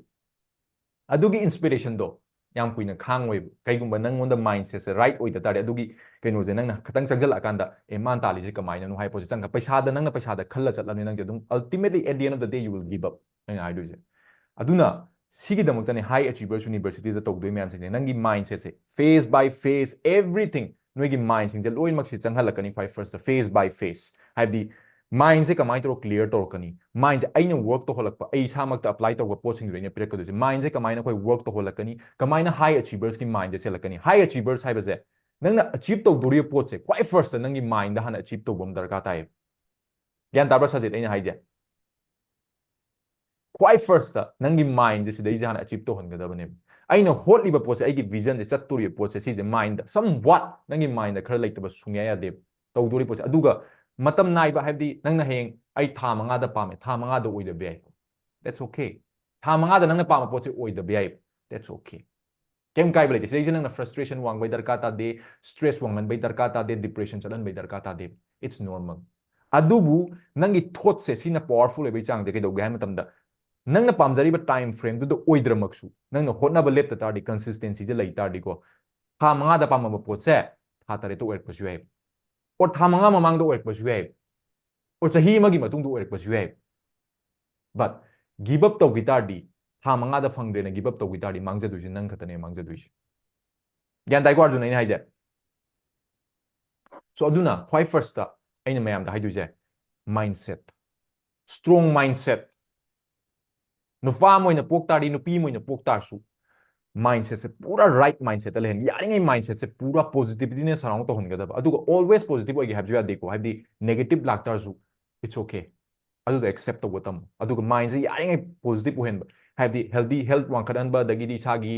ꯑꯗꯨꯒꯤ inspirationꯗꯣ ꯌꯥꯝ ꯀꯨꯏꯅ ꯈꯥꯡꯉꯣꯏꯕ꯫ ꯀꯩꯒꯨꯝꯕ ꯅꯪꯉꯣꯟꯗ mindsetꯁꯦ right ꯑꯣꯏꯗ ꯇꯥꯔꯗꯤ, ꯑꯗꯨꯒꯤ ꯀꯩꯅꯣꯁꯦ ꯅꯪꯅ ꯈꯤꯇꯪ ꯆꯪꯁꯤꯜꯂꯛꯑꯀꯥꯟꯗ, "ꯑꯦ, ꯃꯥꯅ ꯇꯥꯜꯂꯤꯁꯦ ꯀꯃꯥꯏꯅꯅꯣ?" ꯍꯥꯏꯕ ꯄꯣꯠꯁꯦ ꯆꯪꯉꯛ-, ꯄꯩꯁꯥꯗ, ꯅꯪꯅ ꯄꯩꯁꯥꯗ ꯈꯜꯂ ꯆꯠꯂꯕꯅꯤꯅ ꯅꯪꯁꯦ ꯑꯗꯨꯝ ultimately at the end of the day you will give up, ꯑꯩꯅ ꯍꯥꯏꯗꯣꯏꯁꯦ꯫ ꯑꯗꯨꯅ ꯁꯤꯒꯤꯗꯃꯛꯇꯅꯦ High Achievers Universityꯗ ꯇꯧꯗꯣꯏ ꯃꯌꯥꯝꯁꯤꯡꯁꯦ, ꯅꯪꯒꯤ mindsetꯁꯦ phase by phase, everything, ꯅꯣꯏꯒꯤ mindꯁꯤꯡꯁꯦ ꯂꯣꯏꯅꯃꯛꯁꯦ ꯆꯪꯍꯜꯂꯛꯀꯅꯤ ꯈ꯭ꯋꯥꯏ firstꯇ, phase by phase꯫ ꯍꯥꯏꯕꯗꯤ Mindꯁꯦ ꯀꯃꯥꯏꯅ ꯇꯧꯔꯒ clear ꯇꯧꯔꯛꯀꯅꯤ? Mindꯁꯦ ꯑꯩꯅ work ꯇꯧꯍꯜꯂꯛꯄ, ꯑꯩ ꯏꯁꯥꯃꯛꯇ apply ꯇꯧꯕ ꯄꯣꯠꯁꯤꯡꯗꯨꯗ ꯑꯩꯅ ꯄꯤꯔꯛꯀꯗꯣꯏꯁꯦ꯫ Mindꯁꯦ ꯀꯃꯥꯏꯅ ꯑꯩꯈꯣꯏ work ꯇꯧꯍꯜꯂꯛꯀꯅꯤ? ꯀꯃꯥꯏꯅ high achieversꯀꯤ mindꯁꯦ ꯆꯦꯜꯂꯛꯀꯅꯤ? High achievers ꯍꯥꯏꯕꯁꯦ ꯅꯪꯅ achieve ꯇꯧꯗꯣꯔꯤꯕ ꯄꯣꯠꯁꯦ ꯈ꯭ꯋꯥꯏ firstꯇ ꯅꯪꯒꯤ mindꯗ ꯍꯥꯟꯅ achieve ꯇꯧꯕ ꯑꯃ ꯗꯔꯀꯥꯔ ꯇꯥꯏꯌꯦꯕ꯫ ꯒ꯭ꯌꯥꯟ ꯇꯥꯕ꯭ꯔꯥ ꯁꯖꯤꯠ ꯑꯩꯅ ꯍꯥꯏꯁꯦ? ꯈ꯭ꯋꯥꯏ firstꯇ ꯅꯪꯒꯤ mindꯁꯦ ꯁꯤꯗꯩꯁꯦ ꯍꯥꯟꯅ achieve ꯇꯧꯍꯟꯒꯗꯕꯅꯦꯕ꯫ ꯑꯩꯅ ꯍꯣꯠꯂꯤꯕ ꯄꯣꯠꯁꯦ, ꯑꯩꯒꯤ visionꯁꯦ, ꯆꯠꯇꯣꯔꯤꯕ ꯄꯣꯠꯁꯦ, ꯁꯤꯁꯦ mindꯗ somewhat ꯅꯪꯒꯤ mindꯗ ꯈꯔ ꯂꯩꯇꯕ ꯁꯨꯡꯌꯥ ꯌꯥꯗꯦꯕ꯫ ꯇꯧꯗꯣꯔꯤ ꯄꯣꯠꯁꯦ꯫ ꯑꯗꯨꯒ ꯃꯇꯝ ꯅꯥꯏꯕ ꯍꯥꯏꯕꯗꯤ ꯅꯪꯅ ꯍꯌꯦꯡ ꯑꯩ ꯊꯥ ꯃꯉꯥꯗ ꯄꯥꯝꯃꯦ, ꯊꯥ ꯃꯉꯥꯗ ꯑꯣꯏꯗꯕ ꯌꯥꯏ꯫ That's okay. ꯊꯥ ꯃꯉꯥꯗ ꯅꯪꯅ ꯄꯥꯝꯕ ꯄꯣꯠꯁꯦ ꯑꯣꯏꯗꯕ ꯌꯥꯏ꯫ That's okay. ꯀꯩꯝ ꯀꯥꯏꯕ ꯂꯩꯇꯦ꯫ ꯁꯤꯗꯩꯁꯤꯗ ꯅꯪꯅ frustration ꯋꯥꯡꯕꯩ ꯗꯔꯀꯥꯔ ꯇꯥꯗꯦ, stress ꯋꯥꯡꯍꯟꯕꯩ ꯗꯔꯀꯥꯔ ꯇꯥꯗꯦ, depression ꯆꯠꯍꯟꯕꯩ ꯗꯔꯀꯥꯔ ꯇꯥꯗꯦ꯫ It's normal. ꯑꯗꯨꯕꯨ ꯅꯪꯒꯤ thoughtꯁꯦ ꯁꯤꯅ powerful ꯑꯣꯏꯕꯩ ꯆꯥꯡꯁꯦ ꯀꯩꯗꯧꯒꯦ ꯍꯥꯏꯕ ꯃꯇꯝꯗ ꯅꯪꯅ ꯄꯥꯝꯖꯔꯤꯕ time frameꯗꯨꯗ ꯑꯣꯏꯗ꯭ꯔꯃꯛꯁꯨ ꯅꯪꯅ ꯍꯣꯠꯅꯕ ꯂꯦꯞꯇ ꯇꯥꯔꯗꯤ, consistencyꯁꯦ ꯂꯩ ꯇꯥꯔꯗꯤꯀꯣ, ꯊꯥ ꯃꯉꯥꯗ ꯄꯥꯝꯃꯝꯕ ꯄꯣꯠꯁꯦ ꯊꯥ ꯇꯔꯦꯠꯇ ꯑꯣꯏꯔꯛꯄꯁꯨ ꯌꯥꯏ, or ꯊꯥ ꯃꯉꯥ ꯃꯃꯥꯡꯗ ꯑꯣꯏꯔꯛꯄꯁꯨ ꯌꯥꯏ, or ꯆꯍꯤ ꯑꯃꯒꯤ ꯃꯇꯨꯡꯗ ꯑꯣꯏꯔꯛꯄꯁꯨ ꯌꯥꯏ꯫ But give up ꯇꯧꯈꯤ ꯇꯥꯔꯗꯤ, ꯊꯥ ꯃꯉꯥꯗ ꯐꯪꯗ꯭ꯔꯦꯅ give up ꯇꯧꯈꯤ ꯇꯥꯔꯗꯤ, ꯃꯥꯡꯖꯗꯣꯏꯁꯦ ꯅꯪ ꯈꯛꯇꯅꯦ ꯃꯥꯡꯖꯗꯣꯏꯁꯦ꯫ ꯒ꯭ꯌꯥꯟ ꯇꯥꯏꯀꯣ ꯑꯔꯖꯨꯟ ꯑꯩꯅ ꯍꯥꯏꯁꯦ? So ꯑꯗꯨꯅ ꯈ꯭ꯋꯥꯏ firstꯇ ꯑꯩꯅ ꯃꯌꯥꯝꯗ ꯍꯥꯏꯗꯣꯏꯁꯦ, mindset, strong mindset꯫ ꯅꯨꯄꯥ ꯑꯃ ꯑꯣꯏꯅ ꯄꯣꯛ ꯇꯥꯔꯗꯤ, ꯅꯨꯄꯤ ꯑꯃ ꯑꯣꯏꯅ ꯄꯣꯛ ꯇꯥꯔꯁꯨ, mindsetꯁꯦ ꯄꯨꯔꯥ right mindsetꯇ ꯂꯩꯍꯟ, ꯌꯥꯔꯤꯉꯩ mindsetꯁꯦ ꯄꯨꯔꯥ positivityꯅ surround ꯇꯧꯍꯟꯒꯗꯕ꯫ ꯑꯗꯨꯒ always positive ꯑꯣꯏꯒꯦ ꯍꯥꯏꯕꯁꯨ ꯌꯥꯗꯦꯀꯣ, ꯍꯥꯏꯕꯗꯤ negative ꯂꯥꯛꯇꯥꯔꯁꯨ, it's okay꯫ ꯑꯗꯨꯗꯣ accept ꯇꯧꯕ ꯇꯝꯃꯨ꯫ ꯑꯗꯨꯒ mindꯁꯦ ꯌꯥꯔꯤꯉꯩ positive ꯑꯣꯏꯍꯟꯕ, ꯍꯥꯏꯕꯗꯤ healthy health ꯋꯥꯡꯈꯠꯍꯟꯕ, ꯑꯗꯒꯤꯗꯤ ꯏꯁꯥꯒꯤ,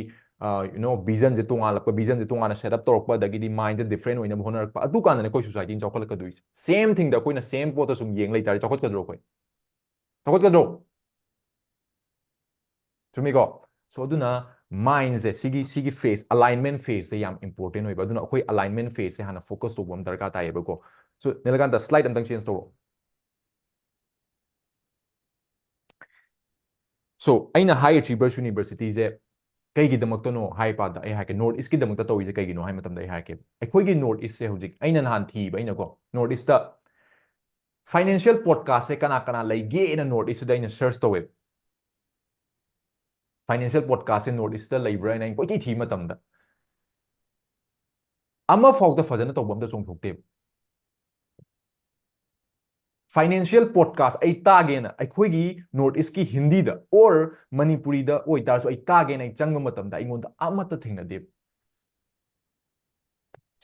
you know, visionꯁꯦ ꯇꯣꯉꯥꯜꯂꯛꯄ, visionꯁꯦ ꯇꯣꯉꯥꯟꯅ set up ꯇꯧꯔꯛꯄ, ꯑꯗꯒꯤꯗꯤ mindꯁꯦ different ꯑꯣꯏꯅꯕ ꯍꯣꯠꯅꯔꯛꯄ, ꯑꯗꯨ ꯀꯥꯟꯗꯅꯦ ꯑꯩꯈꯣꯏ societyꯅ ꯆꯥꯎꯈꯠꯂꯛꯀꯗꯣꯏꯁꯦ꯫ Same thingꯗ ꯑꯩꯈꯣꯏꯅ same ꯄꯣꯠꯇ ꯁꯨꯝ ꯌꯦꯡ ꯂꯩꯇꯥꯔꯗꯤ ꯆꯥꯎꯈꯠꯀꯗ꯭ꯔꯣ ꯑꯩꯈꯣꯏ? ꯆꯥꯎꯈꯠꯀꯗ꯭ꯔꯣ? ꯆꯨꯝꯃꯤꯀꯣ? So ꯑꯗꯨꯅ mindꯁꯦ, ꯁꯤꯒꯤ, ꯁꯤꯒꯤ phase, alignment phaseꯁꯦ ꯌꯥꯝ important ꯑꯣꯏꯕ꯫ ꯑꯗꯨꯅ ꯑꯩꯈꯣꯏ alignment phaseꯁꯦ ꯍꯥꯟꯅ focus ꯇꯧꯕ ꯑꯃ ꯗꯔꯀꯥꯔ ꯇꯥꯏꯌꯦꯕꯀꯣ꯫ So ꯅꯤꯂꯀꯥꯟꯇ, slide ꯑꯝꯇꯪ change ꯇꯧꯔꯣ꯫ So ꯑꯩꯅ high achievers universityꯁꯦ ꯀꯩꯒꯤꯗꯃꯛꯇꯅꯣ ꯍꯥꯏ ꯄꯥꯗ ꯑꯩ ꯍꯥꯏꯔꯛꯀꯦ, North Eastꯀꯤꯗꯃꯛꯇ ꯇꯧꯔꯤꯁꯦ ꯀꯩꯒꯤꯅꯣ ꯍꯥꯏ ꯃꯇꯝꯗ ꯑꯩ ꯍꯥꯏꯔꯛꯀꯦ꯫ ꯑꯩꯈꯣꯏꯒꯤ North Eastꯁꯦ ꯍꯧꯖꯤꯛ ꯑꯩꯅ ꯅꯍꯥꯟ ꯊꯤꯕ, ꯑꯩꯅꯀꯣ, North Eastꯇ financial podcastꯁꯦ ꯀꯅꯥ ꯀꯅꯥ ꯂꯩꯒꯦꯅ North Eastꯁꯤꯗ ꯑꯩꯅ search ꯇꯧꯋꯦ꯫ Financial podcastꯁꯦ North Eastꯇ ꯂꯩꯕ꯭ꯔꯥ ꯍꯥꯏꯅ ꯑꯩꯅ ꯀꯣꯏꯊꯤ ꯊꯤꯕ ꯃꯇꯝꯗ ꯑꯃꯐꯥꯎꯗ ꯐꯖꯅ ꯇꯧꯕ ꯑꯝꯇ ꯆꯣꯡꯊꯣꯛꯇꯦꯕ꯫ Financial podcast ꯑꯩ ꯇꯥꯒꯦꯅ ꯑꯩꯈꯣꯏꯒꯤ North East ꯀꯤ ꯍꯤꯟꯗꯤꯗ or ꯃꯅꯤꯄꯨꯔꯤꯗ ꯑꯣꯏꯇꯥꯔꯁꯨ ꯑꯩ ꯇꯥꯒꯦꯅ ꯑꯩ ꯆꯪꯕ ꯃꯇꯝꯗ ꯑꯩꯉꯣꯟꯗ ꯑꯃꯠꯇ ꯊꯦꯡꯅꯗꯦ꯫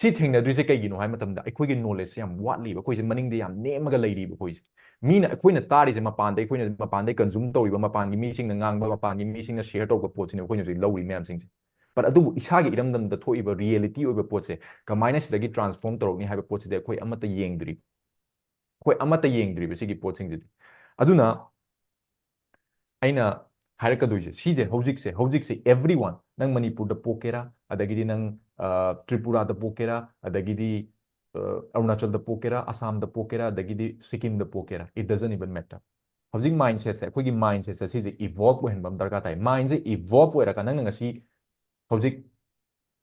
ꯁꯤ ꯊꯦꯡꯅꯗ꯭ꯔꯤꯁꯦ ꯀꯩꯒꯤꯅꯣ ꯍꯥꯏꯕ ꯃꯇꯝꯗ ꯑꯩꯈꯣꯏꯒꯤ knowledge ꯁꯦ ꯌꯥꯝ ꯋꯥꯠꯂꯤꯕ, ꯑꯩꯈꯣꯏꯁꯦ ꯃꯅꯤꯡꯗ ꯌꯥꯝ ꯅꯦꯝꯃꯒ ꯂꯩꯔꯤꯕ ꯑꯩꯈꯣꯏꯁꯦ꯫ ꯃꯤꯅ ꯑꯩꯈꯣꯏꯅ ꯇꯥꯔꯤꯁꯦ ꯃꯄꯥꯟꯗ, ꯑꯩꯈꯣꯏꯅ ꯃꯄꯥꯟꯗꯩ consume ꯇꯧꯔꯤꯕ, ꯃꯄꯥꯟꯒꯤ ꯃꯤꯁꯤꯡꯅ ꯉꯥꯡꯕ, ꯃꯄꯥꯟꯒꯤ ꯃꯤꯁꯤꯡꯅ share ꯇꯧꯕ ꯄꯣꯠꯁꯤꯅꯦ ꯑꯩꯈꯣꯏꯅ ꯍꯧꯖꯤꯛ ꯂꯧꯔꯤ ꯃꯌꯥꯝꯁꯤꯡꯁꯦ꯫ But ꯑꯗꯨꯕꯨ ꯏꯁꯥꯒꯤ ꯏꯔꯝꯗꯝꯗ ꯊꯣꯛꯏꯕ reality ꯑꯣꯏꯕ ꯄꯣꯠꯁꯦ ꯀꯃꯥꯏꯅ ꯁꯤꯗꯒꯤ transform ꯇꯧꯔꯛꯅꯤ ꯍꯥꯏꯕ ꯄꯣꯠꯁꯤꯗꯤ ꯑꯩꯈꯣꯏ ꯑꯃꯠꯇ ꯌꯦꯡꯗ꯭ꯔꯤ, ꯑꯩꯈꯣꯏ ꯑꯃꯠꯇ ꯌꯦꯡꯗ꯭ꯔꯤꯕ ꯁꯤꯒꯤ ꯄꯣꯠꯁꯤꯡꯁꯤꯗꯤ꯫ ꯑꯗꯨꯅ ꯑꯩꯅ ꯍꯥꯏꯔꯛꯀꯗꯣꯏꯁꯦ ꯁꯤꯁꯦ, ꯍꯧꯖꯤꯛꯁꯦ, ꯍꯧꯖꯤꯛꯁꯦ everyone, ꯅꯪ ꯃꯅꯤꯄꯨꯔꯗ ꯄꯣꯛꯀꯦꯔꯥ, ꯑꯗꯒꯤꯗꯤ ꯅꯪ, ꯑ, ꯇ꯭ꯔꯤꯄꯨꯔꯥꯗ ꯄꯣꯛꯀꯦꯔꯥ, ꯑꯗꯒꯤꯗꯤ, ꯑ, ꯑꯔꯨꯅꯥꯆꯜꯗ ꯄꯣꯛꯀꯦꯔꯥ, ꯑꯁꯥꯝꯗ ꯄꯣꯛꯀꯦꯔꯥ, ꯑꯗꯒꯤꯗꯤ ꯁꯤꯛꯀꯤꯝꯗ ꯄꯣꯛꯀꯦꯔꯥ, it doesn't even matter. ꯍꯧꯖꯤꯛ mindset ꯁꯦ, ꯑꯩꯈꯣꯏꯒꯤ mindset ꯁꯦ ꯁꯤꯁꯦ evolve ꯑꯣꯏꯍꯟꯕ ꯑꯃ ꯗꯔꯀꯥꯔ ꯇꯥꯏ꯫ Mind ꯁꯦ evolve ꯑꯣꯏꯔꯀꯥꯟꯗ ꯅꯪꯅ ꯉꯁꯤ ꯍꯧꯖꯤꯛ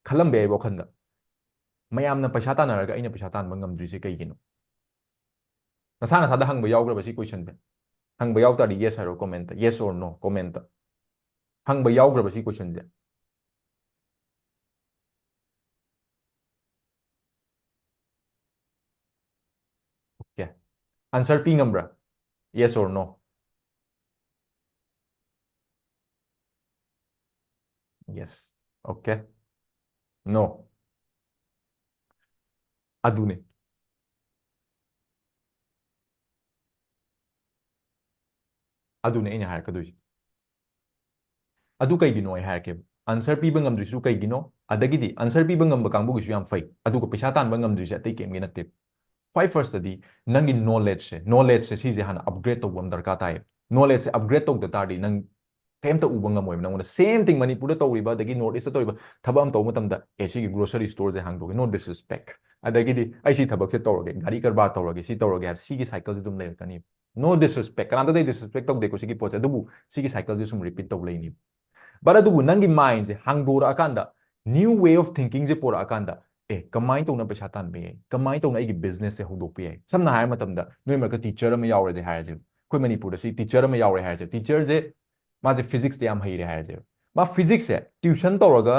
ꯈꯜꯂꯝꯕ ꯌꯥꯏ ꯋꯥꯈꯜꯗ, "ꯃꯌꯥꯝꯅ ꯄꯩꯁꯥ ꯇꯥꯟꯅꯔꯒ ꯑꯩꯅ ꯄꯩꯁꯥ ꯇꯥꯟꯕ ꯉꯝꯗ꯭ꯔꯤꯁꯦ ꯀꯩꯒꯤꯅꯣ?" ꯅꯁꯥ ꯅꯁꯥꯗ ꯍꯪꯕ ꯌꯥꯎꯈ꯭ꯔꯕ ꯁꯤ question ꯁꯦ? ꯍꯪꯕ ꯌꯥꯎ ꯇꯥꯔꯗꯤ yes ꯍꯥꯏꯔꯣ comment ꯇ, yes or no comment ꯇ꯫ ꯍꯪꯕ ꯌꯥꯎꯈ꯭ꯔꯕ ꯁꯤ question ꯁꯦ? Okay. Answer ꯄꯤ ꯉꯝꯕ꯭ꯔꯥ? Yes or no? Yes. Okay. No. ꯑꯗꯨꯅꯦ꯫ ꯑꯗꯨꯅꯦ ꯑꯩꯅ ꯍꯥꯏꯔꯛꯀꯗꯣꯏꯁꯦ꯫ ꯑꯗꯨ ꯀꯩꯒꯤꯅꯣ ꯑꯩ ꯍꯥꯏꯔꯛꯀꯦꯕ꯫ Answer ꯄꯤꯕ ꯉꯝꯗ꯭ꯔꯤꯁꯨ ꯀꯩꯒꯤꯅꯣ? ꯑꯗꯒꯤꯗꯤ answer ꯄꯤꯕ ꯉꯝꯕ ꯀꯥꯡꯕꯨꯒꯤꯁꯨ ꯌꯥꯝ ꯐꯩ꯫ ꯑꯗꯨꯒ ꯄꯩꯁꯥ ꯇꯥꯟꯕ ꯉꯝꯗ꯭ꯔꯤꯁꯦ ꯑꯇꯩ ꯀꯩꯝꯒꯤ ꯅꯠꯇꯦ꯫ ꯈ꯭ꯋꯥꯏ first ꯇꯗꯤ ꯅꯪꯒꯤ knowledge ꯁꯦ, knowledge ꯁꯦ ꯁꯤꯁꯦ ꯍꯥꯟꯅ upgrade ꯇꯧꯕ ꯑꯃ ꯗꯔꯀꯥꯔ ꯇꯥꯏꯌꯦ꯫ Knowledge ꯁꯦ upgrade ꯇꯧꯗ ꯇꯥꯔꯗꯤ ꯅꯪ ꯀꯩꯝꯇ ꯎꯕ ꯉꯝꯃꯣꯏꯕ꯫ ꯅꯪꯉꯣꯟꯗ same thing ꯃꯅꯤꯄꯨꯔꯗ ꯇꯧꯔꯤꯕ ꯑꯗꯒꯤ North East ꯇ ꯇꯧꯔꯤꯕ ꯊꯕꯛ ꯑꯃ ꯇꯧꯕ ꯃꯇꯝꯗ, "ꯑꯦ, ꯁꯤꯒꯤ grocery store ꯁꯦ ꯍꯥꯡꯗꯣꯛꯑꯒꯦ, no disrespect꯫ ꯑꯗꯒꯤꯗꯤ ꯑꯩ ꯁꯤ ꯊꯕꯛꯁꯦ ꯇꯧꯔꯒꯦ, ꯒꯥꯔꯤ ꯀꯔꯕꯥꯔ ꯇꯧꯔꯒꯦ, ꯁꯤ ꯇꯧꯔꯒꯦ" ꯍꯥꯏꯕ ꯁꯤꯒꯤ cycle ꯁꯦ ꯑꯗꯨꯝ ꯂꯩꯔꯛꯀꯅꯤ꯫ No disrespect, ꯀꯅꯥꯝꯇꯗ ꯑꯩ disrespect ꯇꯧꯗꯦꯀꯣ ꯁꯤꯒꯤ ꯄꯣꯠꯁꯦ, ꯑꯗꯨꯕꯨ ꯁꯤꯒꯤ cycle ꯁꯦ ꯁꯨꯝ repeat ꯇꯧ ꯂꯩꯅꯤ꯫ But ꯑꯗꯨꯕꯨ ꯅꯪꯒꯤ mind say ꯍꯥꯡꯗꯣꯔꯛꯑꯀꯥꯟꯗ, new way of thinking ꯁꯦ ꯄꯣꯔꯛꯑꯀꯥꯟꯗ, "ꯑꯦ, ꯀꯃꯥꯏꯅ ꯇꯧꯅ ꯄꯩꯁꯥ ꯇꯥꯟꯕ ꯌꯥꯏ? ꯀꯃꯥꯏꯅ ꯇꯧꯅ ꯑꯩꯒꯤ business ꯁꯦ ꯍꯧꯗꯣꯛꯄ ꯌꯥꯏ?" ꯁꯝꯅ ꯍꯥꯏꯔ ꯃꯇꯝꯗ, ꯅꯣꯏ ꯃꯔꯛꯇ teacher ꯑꯃ ꯌꯥꯎꯔꯁꯦ ꯍꯥꯏꯔꯁꯦ꯫ ꯑꯩꯈꯣꯏ ꯃꯅꯤꯄꯨꯔꯗ ꯁꯤ teacher ꯑꯃ ꯌꯥꯎꯔꯦ ꯍꯥꯏꯔꯁꯦ꯫ Teacher ꯁꯦ ꯃꯥꯁꯦ physics ꯇ ꯌꯥꯝ ꯍꯩꯔꯦ ꯍꯥꯏꯔꯁꯦꯕ꯫ ꯃꯥ physics ꯁꯦ tuition ꯇꯧꯔꯒ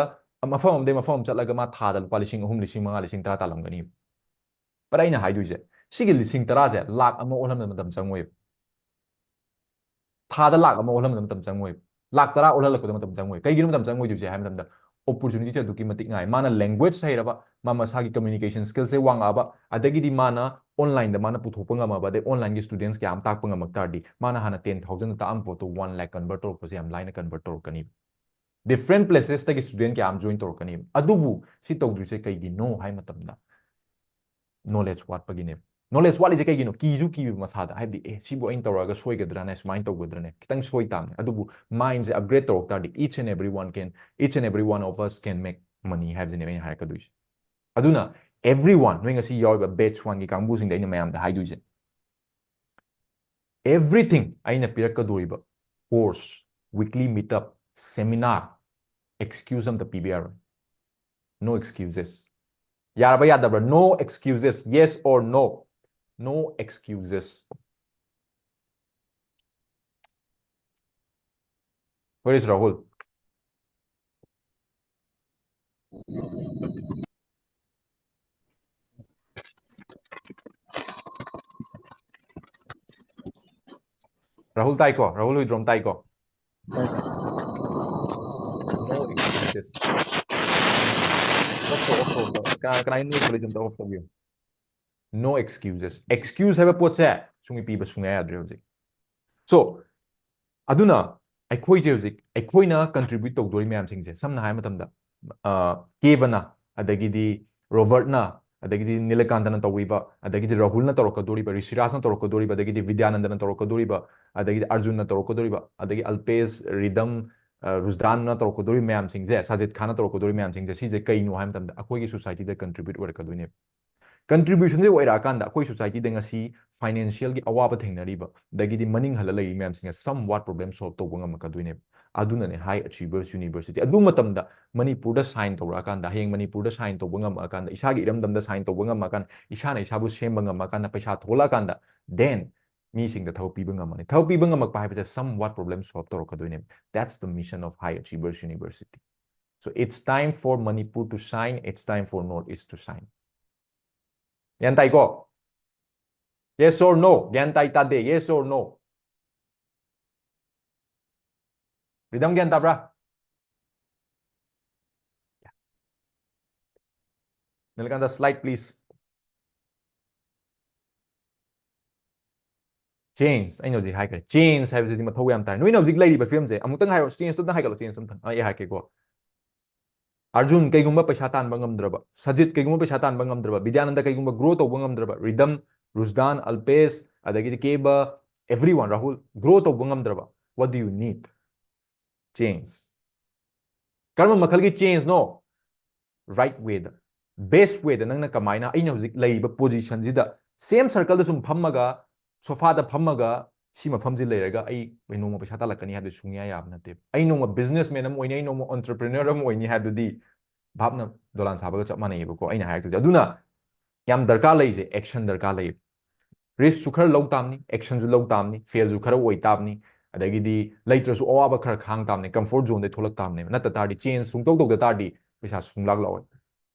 ꯃꯐꯝ ꯑꯃꯗꯒꯤ ꯃꯐꯝ ꯑꯃ ꯆꯠꯂꯒ ꯃꯥ ꯊꯥꯗ ꯂꯨꯄꯥ ꯂꯤꯁꯤꯡ ꯑꯍꯨꯝ, ꯂꯤꯁꯤꯡ ꯃꯉꯥ, ꯂꯤꯁꯤꯡ ꯇꯔꯥ ꯇꯥꯜꯂꯝꯒꯅꯤ꯫ But ꯑꯩꯅ ꯍꯥꯏꯗꯣꯏꯁꯦ, ꯁꯤꯒꯤ ꯂꯤꯁꯤꯡ ꯇꯔꯥꯁꯦ ꯂꯥꯛ ꯑꯃ ꯑꯣꯜꯍꯟꯕꯗ ꯃꯇꯝ ꯆꯪꯉꯣꯏꯕ꯫ ꯊꯥꯗ ꯂꯥꯛ ꯑꯃ ꯑꯣꯜꯍꯟꯕꯗ ꯃꯇꯝ ꯆꯪꯉꯣꯏꯕ꯫ ꯂꯥꯛ ꯇꯔꯥ ꯑꯣꯜꯍꯜꯂꯛꯄꯗ ꯃꯇꯝ ꯆꯪꯉꯣꯏ꯫ ꯀꯩꯒꯤꯅꯣ ꯃꯇꯝ ꯆꯪꯉꯣꯏꯗꯣꯏꯁꯦ ꯍꯥꯏꯕ ꯃꯇꯝꯗ, opportunity ꯁꯦ ꯑꯗꯨꯛꯀꯤ ꯃꯇꯤꯛ ꯉꯥꯏ꯫ ꯃꯥꯅ language ꯍꯩꯔꯕ, ꯃꯥ ꯃꯁꯥꯒꯤ communication skill ꯁꯦ ꯋꯥꯡꯉꯛꯑꯕ, ꯑꯗꯒꯤꯗꯤ ꯃꯥꯅ online ꯗ ꯃꯥꯅ ꯄꯨꯊꯣꯛꯄ ꯉꯝꯃꯕ, ꯑꯗꯩ online ꯒꯤ students ꯀꯌꯥ ꯑꯃ ꯇꯥꯛꯄ ꯉꯝꯃꯛ ꯇꯥꯔꯗꯤ, ꯃꯥꯅ ꯍꯥꯟꯅ ten thousand ꯗ ꯇꯥꯛꯑꯝꯕ ꯄꯣꯠꯇꯣ one lakh convert ꯇꯧꯔꯛꯄꯁꯦ ꯌꯥꯝ ꯂꯥꯏꯅ convert ꯇꯧꯔꯛꯀꯅꯤꯕ꯫ Different places ꯇꯒꯤ student ꯀꯌꯥ ꯑꯃ join ꯇꯧꯔꯛꯀꯅꯤꯕ꯫ ꯑꯗꯨꯕꯨ ꯁꯤ ꯇꯧꯗ꯭ꯔꯤꯁꯦ ꯀꯩꯒꯤꯅꯣ ꯍꯥꯏ ꯃꯇꯝꯗ, knowledge ꯋꯥꯠꯄꯒꯤꯅꯦꯕ꯫ Knowledge ꯋꯥꯠꯂꯤꯁꯦ ꯀꯩꯒꯤꯅꯣ? ꯀꯤꯁꯨ ꯀꯤꯕ ꯃꯁꯥꯗ, ꯍꯥꯏꯕꯗꯤ, "ꯑꯦ, ꯁꯤꯕꯨ ꯑꯩꯅ ꯇꯧꯔꯒ ꯁꯣꯏꯒꯗ꯭ꯔꯥꯅꯦ? ꯁꯨꯃꯥꯏꯅ ꯇꯧꯒꯗ꯭ꯔꯥꯅꯦ?" ꯈꯤꯇꯪ ꯁꯣꯏ ꯇꯥꯕꯅꯦ꯫ ꯑꯗꯨꯕꯨ mind ꯁꯦ upgrade ꯇꯧꯔꯛ ꯇꯥꯔꯗꯤ, each and every one can, each and every one of us can make money ꯍꯥꯏꯕꯁꯤꯅꯦꯕ ꯑꯩꯅ ꯍꯥꯏꯔꯛꯀꯗꯣꯏꯁꯦ꯫ ꯑꯗꯨꯅ everyone, ꯅꯣꯏ ꯉꯁꯤ ꯌꯥꯎꯔꯤꯕ batch one ꯒꯤ ꯀꯥꯡꯕꯨꯁꯤꯡꯗ ꯑꯩꯅ ꯃꯌꯥꯝꯗ ꯍꯥꯏꯗꯣꯏꯁꯦ, everything ꯑꯩꯅ ꯄꯤꯔꯛꯀꯗꯣꯔꯤꯕ course, weekly meetup, seminar, excuse ꯑꯝꯇ ꯄꯤꯕ ꯌꯥꯔꯣꯏ꯫ No excuses. ꯌꯥꯔꯕ ꯌꯥꯗꯕ꯭ꯔꯥ? No excuses. Yes or no? No excuses. Where is Rahul? Rahul ꯇꯥꯏꯀꯣ? Rahul ꯍꯨꯏꯗ꯭ꯔꯣꯝ ꯇꯥꯏꯀꯣ? No excuses. Off ꯇꯧ, off ꯇꯧ, off ꯇꯧ. ꯀꯅꯥ, ꯀꯅꯥꯒꯤ noise ꯂꯩꯗꯣ ꯑꯝꯇ off ꯇꯧꯕꯤꯌꯨ꯫ No excuses. Excuse ꯍꯥꯏꯕ ꯄꯣꯠꯁꯦ ꯁꯨꯡꯄꯤ ꯄꯤꯕ ꯁꯨꯡꯌꯥ ꯌꯥꯗ꯭ꯔꯦ ꯍꯧꯖꯤꯛ꯫ So, ꯑꯗꯨꯅ ꯑꯩꯈꯣꯏꯁꯦ ꯍꯧꯖꯤꯛ, ꯑꯩꯈꯣꯏꯅ contribute ꯇꯧꯗꯣꯔꯤ ꯃꯌꯥꯝꯁꯤꯡꯁꯦ, ꯁꯝꯅ ꯍꯥꯏ ꯃꯇꯝꯗ, ꯑ, ꯀꯦꯕꯅ, ꯑꯗꯒꯤꯗꯤ ꯔꯣꯕꯔꯠꯅ, ꯑꯗꯒꯤꯗꯤ ꯅꯤꯂꯀꯥꯟꯇꯅ ꯇꯧꯕꯤꯕ, ꯑꯗꯒꯤꯗꯤ ꯔꯥꯍꯨꯜꯅ ꯇꯧꯔꯛꯀꯗꯣꯔꯤꯕ, ꯔꯤꯁꯤꯔꯥꯖꯅ ꯇꯧꯔꯛꯀꯗꯣꯔꯤꯕ, ꯑꯗꯒꯤꯗꯤ ꯕꯤꯗ꯭ꯌꯥꯅꯟꯗꯅ ꯇꯧꯔꯛꯀꯗꯣꯔꯤꯕ, ꯑꯗꯒꯤꯗꯤ ꯑꯔꯖꯨꯟꯅ ꯇꯧꯔꯛꯀꯗꯣꯔꯤꯕ, ꯑꯗꯒꯤ ꯑꯜꯄꯦꯁ, ꯔꯤꯗꯝ, ꯑ, ꯔꯨꯖꯗꯥꯟꯅ ꯇꯧꯔꯛꯀꯗꯣꯔꯤꯕ ꯃꯌꯥꯝꯁꯤꯡꯁꯦ, ꯁꯥꯖꯤꯗ ꯈꯥꯟꯅ ꯇꯧꯔꯛꯀꯗꯣꯔꯤꯕ ꯃꯌꯥꯝꯁꯤꯡꯁꯦ, ꯁꯤꯁꯦ ꯀꯩꯅꯣ ꯍꯥꯏ ꯃꯇꯝꯗ, ꯑꯩꯈꯣꯏꯒꯤ society ꯗ contribute ꯑꯣꯏꯔꯛꯀꯗꯣꯏꯅꯦꯕ꯫ Contribution ꯁꯦ ꯑꯣꯏꯔꯛꯑꯀꯥꯟꯗ, ꯑꯩꯈꯣꯏ society ꯗ ꯉꯁꯤ financial ꯒꯤ ꯑꯋꯥꯕ ꯊꯦꯡꯅꯔꯤꯕ, ꯑꯗꯒꯤꯗꯤ ꯃꯅꯤꯡ ꯍꯜꯂ ꯂꯩꯔꯤ ꯃꯌꯥꯝꯁꯤꯡꯅ somewhat problem solve ꯇꯧꯕ ꯉꯝꯃꯛꯀꯗꯣꯏꯅꯦꯕ꯫ ꯑꯗꯨꯅꯅꯦ High Achievers University꯫ ꯑꯗꯨ ꯃꯇꯝꯗ ꯃꯅꯤꯄꯨꯔꯗ sign ꯇꯧꯔꯛꯑꯀꯥꯟꯗ, ꯍꯌꯦꯡ ꯃꯅꯤꯄꯨꯔꯗ sign ꯇꯧꯕ ꯉꯝꯃꯛꯑꯀꯥꯟꯗ, ꯏꯁꯥꯒꯤ ꯏꯔꯝꯗꯝꯗ sign ꯇꯧꯕ ꯉꯝꯃꯛꯑꯀꯥꯟꯗ, ꯏꯁꯥꯅ ꯏꯁꯥꯕꯨ ꯁꯦꯝꯕ ꯉꯝꯃꯛꯑꯀꯥꯟꯗ, ꯄꯩꯁꯥ ꯊꯣꯛꯂꯛꯑꯀꯥꯟꯗ, then ꯃꯤꯁꯤꯡꯗ ꯊꯕꯛ ꯄꯤꯕ ꯉꯝꯃꯅꯤ꯫ ꯊꯕꯛ ꯄꯤꯕ ꯉꯝꯃꯛꯄ ꯍꯥꯏꯕꯁꯦ somewhat problem solve ꯇꯧꯔꯛꯀꯗꯣꯏꯅꯦꯕ꯫ That's the mission of High Achievers University. So it's time for Manipur to shine, it's time for North East to shine. ꯒ꯭ꯌꯥꯟ ꯇꯥꯏꯀꯣ? Yes or no? ꯒ꯭ꯌꯥꯟ ꯇꯥꯏ ꯇꯥꯗꯦ? Yes or no? Rhythm ꯒ꯭ꯌꯥꯟ ꯇꯥꯕ꯭ꯔꯥ? Nilakanta, slide please. Change, ꯑꯩꯅ ꯍꯧꯖꯤꯛ ꯍꯥꯏꯈ꯭ꯔꯦ, change ꯍꯥꯏꯕꯁꯤꯗꯤ ꯃꯊꯧ ꯌꯥꯝ ꯇꯥꯏ꯫ ꯅꯣꯏꯅ ꯍꯧꯖꯤꯛ ꯂꯩꯔꯤꯕ ꯐꯤꯕꯝꯁꯦ ꯑꯃꯨꯛꯇꯪ ꯍꯥꯏꯔꯣ, change ꯇꯣ ꯑꯝꯇꯪ ꯍꯥꯏꯒꯠꯂꯣ, change ꯇꯣ ꯑꯝꯇꯪ꯫ ꯑꯩ ꯍꯥꯏꯔꯛꯀꯦꯀꯣ꯫ ꯑꯥꯔꯖꯨꯟ ꯀꯩꯒꯨꯝꯕ ꯄꯩꯁꯥ ꯇꯥꯟꯕ ꯉꯝꯗ꯭ꯔꯕ, ꯁꯖꯤꯠ ꯀꯩꯒꯨꯝꯕ ꯄꯩꯁꯥ ꯇꯥꯟꯕ ꯉꯝꯗ꯭ꯔꯕ, ꯕꯤꯗ꯭ꯌꯥꯅꯟꯗ ꯀꯩꯒꯨꯝꯕ grow ꯇꯧꯕ ꯉꯝꯗ꯭ꯔꯕ, ꯔꯤꯗꯝ, ꯔꯨꯁꯗꯥꯟ, ꯑꯜꯄꯦꯁ, ꯑꯗꯒꯤꯗꯤ ꯀꯦꯕ, everyone, ꯔꯥꯍꯨꯜ, grow ꯇꯧꯕ ꯉꯝꯗ꯭ꯔꯕ, what do you need? Change꯫ ꯀꯔꯝꯕ ꯃꯈꯜꯒꯤ change ꯅꯣ? Right way ꯗ, best way ꯗ ꯅꯪꯅ ꯀꯃꯥꯏꯅ ꯑꯩꯅ ꯍꯧꯖꯤꯛ ꯂꯩꯔꯤꯕ position ꯁꯤꯗ, same circle ꯗ ꯁꯨꯝ ꯐꯝꯃꯒ, sofa ꯗ ꯐꯝꯃꯒ, ꯁꯤ ꯃꯐꯝꯁꯤ ꯂꯩꯔꯒ ꯑꯩ ꯅꯣꯡꯃ ꯄꯩꯁꯥ ꯇꯥꯜꯂꯛꯀꯅꯤ ꯍꯥꯏꯕꯗꯨ ꯁꯨꯡꯌꯥ ꯌꯥꯕ ꯅꯠꯇꯦ꯫ ꯑꯩ ꯅꯣꯡꯃ businessman ꯑꯃ ꯑꯣꯏꯅꯤ, ꯑꯩ ꯅꯣꯡꯃ entrepreneur ꯑꯃ ꯑꯣꯏꯅꯤ ꯍꯥꯏꯕꯗꯨꯗꯤ ꯚꯥꯞꯅ ꯗꯣꯂꯥꯟ ꯁꯥꯕꯒ ꯆꯞ ꯃꯥꯟꯅꯩꯌꯦꯕꯀꯣ, ꯑꯩꯅ ꯍꯥꯏꯔꯛꯇꯣꯏꯁꯦ꯫ ꯑꯗꯨꯅ ꯌꯥꯝ ꯗꯔꯀꯥꯔ ꯂꯩꯁꯦ, action ꯗꯔꯀꯥꯔ ꯂꯩ꯫ Risk ꯁꯨ ꯈꯔ ꯂꯧ ꯇꯥꯕꯅꯤ, action ꯁꯨ ꯂꯧ ꯇꯥꯕꯅꯤ, fail ꯁꯨ ꯈꯔ ꯑꯣꯏ ꯇꯥꯕꯅꯤ, ꯑꯗꯒꯤꯗꯤ ꯂꯩꯇ꯭ꯔꯁꯨ ꯑꯋꯥꯕ ꯈꯔ ꯈꯥꯡ ꯇꯥꯕꯅꯤ, comfort zone ꯗꯩ ꯊꯣꯛꯂꯛ ꯇꯥꯕꯅꯦꯕ꯫ ꯅꯠꯇ ꯇꯥꯔꯗꯤ, change ꯁꯨꯡꯇꯧ ꯇꯧꯗ ꯇꯥꯔꯗꯤ ꯄꯩꯁꯥ ꯁꯨꯡꯂꯥꯛ ꯂꯥꯛꯑꯣꯏ,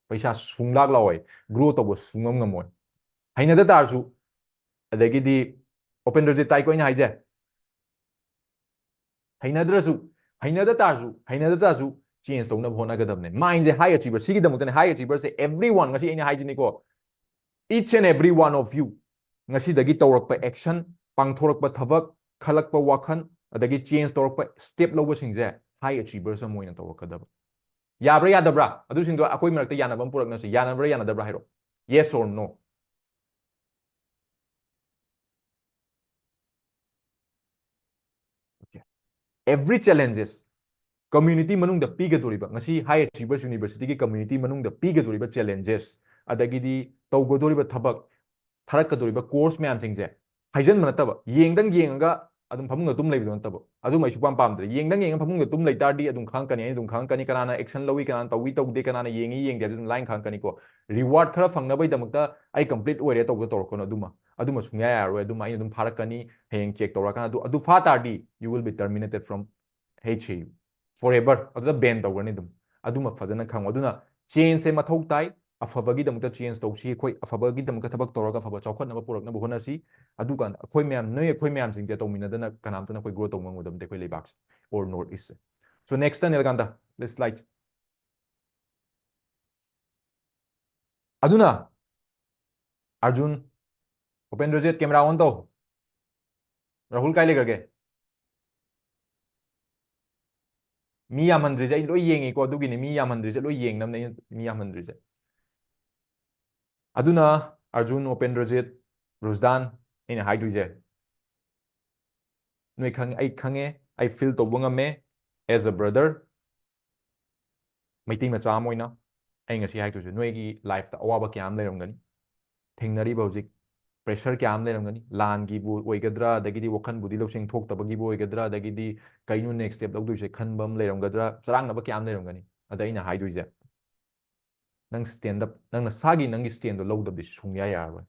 ꯄꯩꯁꯥ ꯁꯨꯡꯂꯥꯛ ꯂꯥꯛꯑꯣꯏ, grow ꯇꯧꯕ ꯁꯨꯡꯉꯝ ꯉꯝꯃꯣꯏ꯫ ꯍꯩꯅꯗ ꯇꯥꯔꯁꯨ, ꯑꯗꯒꯤꯗꯤ, ꯎꯄꯦꯟꯗ꯭ꯔꯖꯤꯠ, ꯇꯥꯏꯀꯣ ꯑꯩꯅ ꯍꯥꯏꯁꯦ? ꯍꯩꯅꯗ꯭ꯔꯁꯨ, ꯍꯩꯅꯗ ꯇꯥꯔꯁꯨ, ꯍꯩꯅꯗ ꯇꯥꯔꯁꯨ change ꯇꯧꯅꯕ ꯍꯣꯠꯅꯒꯗꯕꯅꯦ꯫ Mind ꯁꯦ high achiever, ꯁꯤꯒꯤꯗꯃꯛꯇꯅꯦ high achiever ꯁꯦ, everyone, ꯉꯁꯤ ꯑꯩꯅ ꯍꯥꯏꯁꯤꯅꯤꯀꯣ, each and every one of you, ꯉꯁꯤꯗꯒꯤ ꯇꯧꯔꯛꯄ action, ꯄꯥꯡꯊꯣꯔꯛꯄ ꯊꯕꯛ, ꯈꯜꯂꯛꯄ ꯋꯥꯈꯜ, ꯑꯗꯒꯤ change ꯇꯧꯔꯛꯄ step ꯂꯧꯕꯁꯤꯡꯁꯦ high achievers ꯑꯃ ꯑꯣꯏꯅ ꯇꯧꯔꯛꯀꯗꯕ꯫ ꯌꯥꯕ꯭ꯔꯥ ꯌꯥꯗꯕ꯭ꯔꯥ? ꯑꯗꯨꯁꯤꯡꯗꯣ ꯑꯩꯈꯣꯏ ꯃꯔꯛꯇ ꯌꯥꯅꯕ ꯑꯃ ꯄꯨꯔꯛꯅꯁꯤ꯫ ꯌꯥꯅꯕ꯭ꯔꯥ ꯌꯥꯅꯗꯕ꯭ꯔꯥ ꯍꯥꯏꯔꯣ꯫ Yes or no? Okay. Every challenges, community ꯃꯅꯨꯡꯗ ꯄꯤꯒꯗꯧꯔꯤꯕ, ꯉꯁꯤ High Achievers University ꯒꯤ community ꯃꯅꯨꯡꯗ ꯄꯤꯒꯗꯧꯔꯤꯕ challenges, ꯑꯗꯒꯤꯗꯤ ꯇꯧꯒꯗꯧꯔꯤꯕ ꯊꯕꯛ, ꯊꯥꯔꯛꯀꯗꯧꯔꯤꯕ course ꯃꯌꯥꯝꯁꯤꯡꯁꯦ ꯍꯥꯏꯖꯟꯕ ꯅꯠꯇꯕ, ꯌꯦꯡꯗꯪ ꯌꯦꯡꯉꯒ ꯑꯗꯨꯝ ꯐꯃꯨꯡꯗ ꯇꯨꯝ ꯂꯩꯕꯗꯣ ꯅꯠꯇꯕ, ꯑꯗꯨꯝ ꯑꯩꯁꯨ ꯄꯥꯝ ꯄꯥꯝꯗ꯭ꯔꯦ꯫ ꯌꯦꯡꯗꯪ ꯌꯦꯡꯉꯒ ꯐꯃꯨꯡꯗ ꯇꯨꯝ ꯂꯩ ꯇꯥꯔꯗꯤ ꯑꯗꯨꯝ ꯈꯪꯉꯛꯀꯅꯤ, ꯑꯩ ꯑꯗꯨꯝ ꯈꯪꯉꯛꯀꯅꯤ, ꯀꯅꯥꯅ action ꯂꯧꯏ, ꯀꯅꯥꯅ ꯇꯧꯏ ꯇꯧꯗꯦ, ꯀꯅꯥꯅ ꯌꯦꯡꯉꯤ ꯌꯦꯡꯗꯦ, ꯑꯗꯨ ꯑꯗꯨꯝ line ꯈꯪꯉꯛꯀꯅꯤꯀꯣ꯫ Reward ꯈꯔ ꯐꯪꯅꯕꯒꯤꯗꯃꯛꯇ ꯑꯩ complete ꯑꯣꯏꯔꯦ ꯇꯧꯕꯗ ꯇꯧꯔꯛꯀꯅꯨ꯫ ꯑꯗꯨꯃ, ꯑꯗꯨꯃ ꯁꯨꯡꯌꯥ ꯌꯥꯔꯔꯣꯏ꯫ ꯑꯗꯨꯃ ꯑꯩꯅ ꯑꯗꯨꯝ ꯐꯥꯔꯛꯀꯅꯤ, ꯍꯌꯦꯡ check ꯇꯧꯔꯀꯥꯟꯗ꯫ ꯑꯗꯨ, ꯑꯗꯨ ꯐꯥ ꯇꯥꯔꯗꯤ you will be terminated from H A U forever꯫ ꯑꯗꯨꯗ ban ꯇꯧꯈ꯭ꯔꯅꯤ ꯑꯗꯨꯝ꯫ ꯑꯗꯨꯃ ꯐꯖꯅ ꯈꯪꯉꯣ꯫ ꯑꯗꯨꯅ change ꯁꯦ ꯃꯊꯧ ꯇꯥꯏ꯫ ꯑꯐꯕꯒꯤꯗꯃꯛꯇ ꯆꯦꯟꯖ ꯇꯧꯁꯤ, ꯑꯩꯈꯣꯏ ꯑꯐꯕꯒꯤꯗꯃꯛꯇ ꯊꯕꯛ ꯇꯧꯔꯒ ꯑꯐꯕ ꯆꯥꯎꯈꯠꯅꯕ ꯄꯨꯔꯛꯅꯕ ꯍꯣꯠꯅꯁꯤ꯫ ꯑꯗꯨꯀꯥꯟꯗ ꯑꯩꯈꯣꯏ ꯃꯌꯥꯝ, ꯅꯣꯏ ꯑꯩꯈꯣꯏ ꯃꯌꯥꯝꯁꯤꯡꯁꯦ ꯇꯧꯃꯤꯟꯅꯗꯅ ꯀꯅꯥꯝꯇꯅ ꯑꯩꯈꯣꯏ ꯒ꯭ꯔꯣ ꯇꯧꯕ ꯉꯝꯒꯗꯕ ꯅꯠꯇꯦ ꯑꯩꯈꯣꯏ ꯂꯩꯕꯥꯛꯁꯦ or North East꯫ So next ꯅꯦꯂꯀꯥꯟꯇ, let's light꯫ ꯑꯗꯨꯅ ꯑꯔꯖꯨꯟ, ꯎꯄꯦꯟꯗ꯭ꯔꯖꯤꯠ, ꯀꯦꯃꯦꯔꯥ ꯑꯣꯟ ꯇꯧ꯫ ꯔꯥꯍꯨꯜ ꯀꯥꯏ ꯂꯩꯈ꯭ꯔꯒꯦ? ꯃꯤ ꯌꯥꯝꯍꯟꯗ꯭ꯔꯤꯁꯦ ꯑꯩ ꯂꯣꯏ ꯌꯦꯡꯉꯤꯀꯣ, ꯑꯗꯨꯒꯤꯅꯤ ꯃꯤ ꯌꯥꯝꯍꯟꯗ꯭ꯔꯤꯁꯦ, ꯂꯣꯏ ꯌꯦꯡꯅꯕꯅꯦ ꯑꯩꯅ ꯃꯤ ꯌꯥꯝꯍꯟꯗ꯭ꯔꯤꯁꯦ꯫ ꯑꯗꯨꯅ ꯑꯔꯖꯨꯟ, ꯎꯄꯦꯟꯗ꯭ꯔꯖꯤꯠ, ꯔꯨꯖꯗꯥꯟ, ꯑꯩꯅ ꯍꯥꯏꯗꯣꯏꯁꯦ ꯅꯣꯏ ꯈꯪꯉꯦ, ꯑꯩ ꯈꯪꯉꯦ, ꯑꯩ ꯐꯤꯜ ꯇꯧꯕ ꯉꯝꯃꯦ꯫ As a brother, ꯃꯩꯇꯩ ꯃꯆꯥ ꯑꯃ ꯑꯣꯏꯅ ꯑꯩ ꯉꯁꯤ ꯍꯥꯏꯗꯣꯏꯁꯦ, ꯅꯣꯏꯒꯤ ꯂꯥꯏꯐꯇ ꯑꯋꯥꯕ ꯀꯌꯥ ꯑꯃ ꯂꯩꯔꯝꯒꯅꯤ, ꯊꯦꯡꯅꯔꯤꯕ ꯍꯧꯖꯤꯛ ꯄ꯭ꯔꯦꯁꯔ ꯀꯌꯥ ꯑꯃ ꯂꯩꯔꯝꯒꯅꯤ, ꯂꯥꯟꯒꯤꯕꯨ ꯑꯣꯏꯒꯗ꯭ꯔꯥ, ꯑꯗꯒꯤꯗꯤ ꯋꯥꯈꯜꯕꯨꯗꯤ ꯂꯧꯁꯤꯡ ꯊꯣꯛꯇꯕꯒꯤꯕꯨ ꯑꯣꯏꯒꯗ꯭ꯔꯥ, ꯑꯗꯒꯤꯗꯤ ꯀꯩꯅꯣ ꯅꯦꯛꯁ ꯁ꯭ꯇꯦꯞ ꯂꯧꯗꯣꯏꯁꯦ ꯈꯟꯕ ꯑꯃ ꯂꯩꯔꯝꯒꯗ꯭ꯔꯥ, ꯆꯔꯥꯡꯅꯕ ꯀꯌꯥ ꯑꯃ ꯂꯩꯔꯝꯒꯅꯤ꯫ ꯑꯗ ꯑꯩꯅ ꯍꯥꯏꯗꯣꯏꯁꯦ, ꯅꯪ ꯁ꯭ꯇꯦꯟꯗ ꯑꯞ, ꯅꯪ ꯅꯁꯥꯒꯤ ꯅꯪꯒꯤ ꯁ꯭ꯇꯦꯟꯗꯣ ꯂꯧꯗꯕꯗꯤ ꯁꯨꯡꯌꯥ ꯌꯥꯔꯔꯣꯏ꯫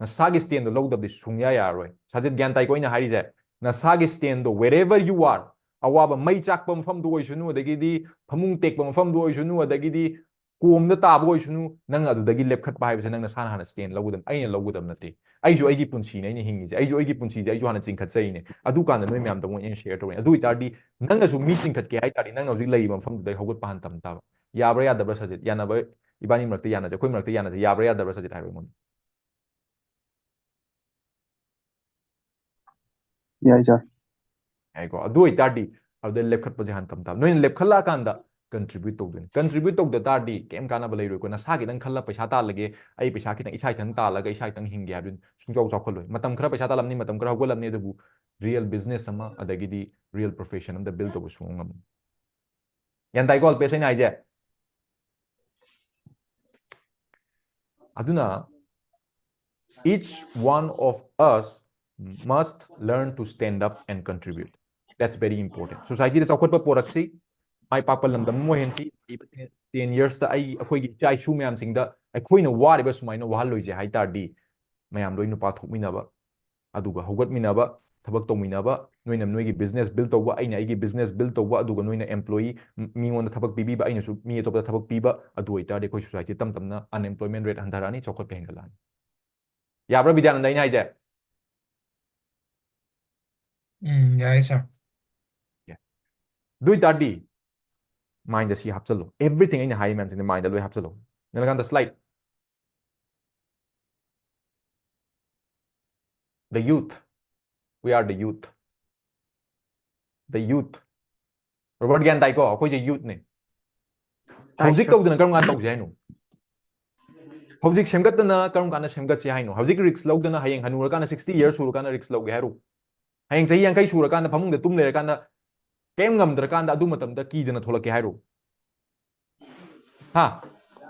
ꯅꯁꯥꯒꯤ ꯁ꯭ꯇꯦꯟꯗꯣ ꯂꯧꯗꯕꯗꯤ ꯁꯨꯡꯌꯥ ꯌꯥꯔꯔꯣꯏ꯫ ꯁꯥꯖꯤꯠ, ꯒ꯭ꯌꯥꯟ ꯇꯥꯏꯀꯣ ꯑꯩꯅ ꯍꯥꯏꯔꯤꯁꯦ? ꯅꯁꯥꯒꯤ ꯁ꯭ꯇꯦꯟꯗꯣ, wherever you are, ꯑꯋꯥꯕ, ꯃꯩ ꯆꯥꯛꯄ ꯃꯐꯝꯗ ꯑꯣꯏꯁꯅꯨ, ꯑꯗꯒꯤꯗꯤ ꯐꯃꯨꯡ ꯇꯦꯛꯄ ꯃꯐꯝꯗ ꯑꯣꯏꯁꯅꯨ, ꯑꯗꯒꯤꯗꯤ ꯀꯣꯝꯗ ꯇꯥꯕ ꯑꯣꯏꯁꯅꯨ, ꯅꯪ ꯑꯗꯨꯗꯒꯤ ꯂꯦꯞꯈꯠꯄ ꯍꯥꯏꯕꯁꯦ ꯅꯪ ꯅꯁꯥꯅ ꯍꯥꯟꯅ ꯁ꯭ꯇꯦꯟ ꯂꯧꯒꯗꯕꯅꯤ, ꯑꯩꯅ ꯂꯧꯒꯗꯕ ꯅꯠꯇꯦ꯫ ꯑꯩꯁꯨ ꯑꯩꯒꯤ ꯄꯨꯟꯁꯤꯅꯦ ꯑꯩꯅ ꯍꯤꯡꯉꯤꯁꯦ, ꯑꯩꯁꯨ ꯑꯩꯒꯤ ꯄꯨꯟꯁꯤꯁꯦ ꯑꯩꯁꯨ ꯍꯥꯟꯅ ꯆꯤꯡꯈꯠꯆꯩꯅꯦ꯫ ꯑꯗꯨꯀꯥꯟꯗ ꯅꯣꯏ ꯃꯌꯥꯝꯗ ꯑꯃꯨꯛ ꯑꯩꯅ ꯁꯦꯌꯔ ꯇꯧꯔꯤꯅꯦ꯫ ꯑꯗꯨ ꯑꯣꯏꯇꯥꯔꯗꯤ ꯅꯪꯅꯁꯨ ꯃꯤ ꯆꯤꯡꯈꯠꯀꯦ ꯍꯥꯏꯇꯥꯔꯗꯤ ꯅꯪꯅ ꯍꯧꯖꯤꯛ ꯂꯩꯔꯤꯕ ꯃꯐꯝꯗꯨꯗꯩ ꯍꯧꯒꯠꯄ ꯍꯥꯟꯅ ꯇꯝ ꯇꯥꯕ꯫ ꯌꯥꯕ꯭ꯔꯥ ꯌꯥꯗꯕ꯭ꯔꯥ ꯁꯥꯖꯤꯠ? ꯌꯥꯅꯕ, ꯏꯕꯥꯅꯤ ꯃꯔꯛꯇ ꯌꯥꯅꯁꯦ, ꯑꯩꯈꯣꯏ ꯃꯔꯛꯇ ꯌꯥꯅꯁꯦ, ꯌꯥꯕ꯭ꯔꯥ ꯌꯥꯗꯕ꯭ꯔꯥ ꯁꯥꯖꯤꯠ ꯍꯥꯏꯔꯣ ꯑꯩꯉꯣꯟꯗ꯫ ꯌꯥꯏ ꯁꯥꯔ꯫ ꯌꯥꯏꯀꯣ? ꯑꯗꯨ ꯑꯣꯏꯇꯥꯔꯗꯤ ꯑꯗꯨꯗ ꯂꯦꯞꯈꯠꯄꯁꯦ ꯍꯥꯟꯅ ꯇꯝ ꯇꯥꯕ꯫ ꯅꯣꯏꯅ ꯂꯦꯞꯈꯠꯂꯛꯑꯀꯥꯟꯗ ꯀꯟꯇ꯭ꯔꯤꯕ꯭ꯌꯨꯠ ꯇꯧꯗꯣꯏꯅꯤ꯫ ꯀꯟꯇ꯭ꯔꯤꯕ꯭ꯌꯨꯠ ꯇꯧꯗ ꯇꯥꯔꯗꯤ ꯀꯩꯝ ꯀꯥꯟꯅꯕ ꯂꯩꯔꯣꯏꯀꯣ꯫ ꯅꯁꯥꯒꯤꯗꯪ ꯈꯜꯂ ꯄꯩꯁꯥ ꯇꯥꯜꯂꯒꯦ, ꯑꯩ ꯄꯩꯁꯥ ꯈꯤꯇꯪ ꯏꯁꯥ ꯏꯊꯟ ꯇꯥꯜꯂꯒ ꯏꯁꯥ ꯏꯊꯟ ꯍꯤꯡꯒꯦ ꯍꯥꯏꯕꯗꯨ ꯁꯨꯡꯆꯥꯎ ꯆꯥꯎꯈꯠꯂꯣꯏ꯫ ꯃꯇꯝ ꯈꯔ ꯄꯩꯁꯥ ꯇꯥꯜꯂꯝꯅꯤ, ꯃꯇꯝ ꯈꯔ ꯍꯧꯒꯠꯂꯝꯅꯤ, ꯑꯗꯨꯕꯨ ꯔꯤꯌꯦꯜ ꯕꯤꯖꯤꯅꯦꯁ ꯑꯃ ꯑꯗꯒꯤꯗꯤ ꯔꯤꯌꯦꯜ ꯄ꯭ꯔꯣꯐꯦꯁꯟ ꯑꯝꯗ ꯕꯤꯜ ꯇꯧꯕ ꯁꯨꯡꯉꯝ ꯉꯝꯃꯣꯏ꯫ ꯒ꯭ꯌꯥꯟ ꯇꯥꯏꯀꯣ ꯑꯜꯄꯦꯁ ꯑꯩꯅ ꯍꯥꯏꯁꯦ? ꯑꯗꯨꯅ each one of us must learn to stand up and contribute. That's very important. ꯁꯣꯁꯥꯏꯇꯤꯗ ꯆꯥꯎꯈꯠꯄ ꯄꯣꯔꯛꯁꯤ, ꯃꯥꯏ ꯄꯥꯛꯄ ꯂꯝꯗꯝ ꯑꯃ ꯑꯣꯏꯍꯟꯁꯤ꯫ ꯇꯦꯟ ꯌꯔꯁꯇ ꯑꯩ, ꯑꯩꯈꯣꯏꯒꯤ ꯏꯆꯥ ꯏꯁꯨ ꯃꯌꯥꯝꯁꯤꯡꯗ ꯑꯩꯈꯣꯏꯅ ꯋꯥꯔꯤꯕ ꯁꯨꯃꯥꯏꯅ ꯋꯥꯍꯜꯂꯣꯏꯁꯦ ꯍꯥꯏ ꯇꯥꯔꯗꯤ, ꯃꯌꯥꯝ ꯂꯣꯏ ꯅꯨꯄꯥ ꯊꯣꯛꯃꯤꯟꯅꯕ, ꯑꯗꯨꯒ ꯍꯧꯒꯠꯃꯤꯟꯅꯕ, ꯊꯕꯛ ꯇꯧꯃꯤꯟꯅꯕ, ꯅꯣꯏꯅ ꯅꯣꯏꯒꯤ business build ꯇꯧꯕ, ꯑꯩꯅ ꯑꯩꯒꯤ business build ꯇꯧꯕ, ꯑꯗꯨꯒ ꯅꯣꯏꯅ employee, ꯃꯤꯉꯣꯟꯗ ꯊꯕꯛ ꯄꯤꯕꯤꯕ, ꯑꯩꯅꯁꯨ ꯃꯤ ꯑꯇꯣꯞꯄꯗ ꯊꯕꯛ ꯄꯤꯕ, ꯑꯗꯨ ꯑꯣꯏꯇꯥꯔꯗꯤ ꯑꯩꯈꯣꯏ society ꯇꯞ ꯇꯞꯅ unemployment rate ꯍꯟꯊꯔꯛꯑꯅꯤ, ꯆꯥꯎꯈꯠꯄ ꯍꯦꯟꯒꯠꯂꯛꯑꯅꯤ꯫ ꯌꯥꯕ꯭ꯔꯥ ꯕꯤꯗ꯭ꯌꯥꯅꯟꯗ ꯑꯩꯅ ꯍꯥꯏꯁꯦ? ꯎꯝ, ꯌꯥꯏ sir. ꯑꯗꯨ ꯑꯣꯏꯇꯥꯔꯗꯤ mind ꯁꯤ ꯍꯥꯞꯆꯜꯂꯣ, everything ꯑꯩꯅ ꯍꯥꯏꯔꯤ ꯃꯌꯥꯝꯁꯤꯡꯁꯦ mind ꯂꯣꯏ ꯍꯥꯞꯆꯜꯂꯣ꯫ Nilakanta, slide. The youth, we are the youth. The youth. Robert, ꯒ꯭ꯌꯥꯟ ꯇꯥꯏꯀꯣ? ꯑꯩꯈꯣꯏꯁꯦ youth ꯅꯦ꯫ ꯇꯥꯏ ꯍꯧꯖꯤꯛ sir. ꯇꯧꯗꯅ ꯀꯔꯝ ꯀꯥꯟꯗ ꯇꯧꯁꯦ ꯍꯥꯏꯅꯣ? ꯍꯧꯖꯤꯛ ꯁꯦꯝꯒꯠꯇꯅ ꯀꯔꯝ ꯀꯥꯟꯗ ꯁꯦꯝꯒꯠꯁꯦ ꯍꯥꯏꯅꯣ? ꯍꯧꯖꯤꯛ risk ꯂꯧꯗꯅ ꯍꯌꯦꯡ ꯍꯅꯨꯔꯀꯥꯟꯗ, sixty years ꯁꯨꯔꯀꯥꯟꯗ risk ꯂꯧꯒꯦ ꯍꯥꯏꯔꯣ? ꯍꯌꯦꯡ ꯆꯍꯤ ꯌꯥꯡꯈꯩ ꯁꯨꯔꯀꯥꯟꯗ ꯐꯃꯨꯡꯗ ꯇꯨꯝ ꯂꯩꯔꯀꯥꯟꯗ, ꯀꯔꯤꯝ ꯉꯝꯗ꯭ꯔꯀꯥꯟꯗ, ꯑꯗꯨ ꯃꯇꯝꯗ ꯀꯤꯗꯅ ꯊꯣꯛꯂꯛꯀꯦ ꯍꯥꯏꯔꯣ? ꯍꯥ?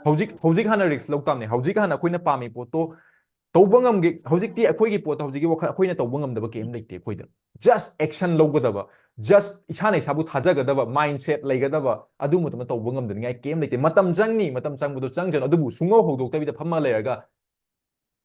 ꯍꯧꯖꯤꯛ, ꯍꯧꯖꯤꯛ ꯍꯥꯟꯅ risk ꯂꯧ ꯇꯥꯕꯅꯦ꯫ ꯍꯧꯖꯤꯛ ꯍꯥꯟꯅ ꯑꯩꯈꯣꯏꯅ ꯄꯥꯝꯃꯤ ꯄꯣꯠꯇꯣ ꯇꯧꯕ ꯉꯝꯒꯦ꯫ ꯍꯧꯖꯤꯛꯇꯤ ꯑꯩꯈꯣꯏꯒꯤ ꯄꯣꯠꯇ, ꯍꯧꯖꯤꯛꯀꯤ ꯋꯥꯈꯜ, ꯑꯩꯈꯣꯏꯅ ꯇꯧꯕ ꯉꯝꯗꯕ ꯀꯔꯤꯝ ꯂꯩꯇꯦ ꯑꯩꯈꯣꯏꯗ꯫ Just action ꯂꯧꯒꯗꯕ, just ꯏꯁꯥꯅ ꯏꯁꯥꯕꯨ ꯊꯥꯖꯒꯗꯕ, mindset ꯂꯩꯒꯗꯕ, ꯑꯗꯨ ꯃꯇꯝꯗ ꯇꯧꯕ ꯉꯝꯗꯅꯤꯡꯉꯥꯏ ꯀꯔꯤꯝ ꯂꯩꯇꯦ꯫ ꯃꯇꯝ ꯆꯪꯅꯤ, ꯃꯇꯝ ꯆꯪꯕꯗꯣ ꯆꯪꯖꯅꯨ꯫ ꯑꯗꯨꯕꯨ ꯁꯨꯡꯍꯧ ꯍꯧꯗꯣꯛꯇꯕꯤꯗ ꯐꯝꯃ ꯂꯩꯔꯒ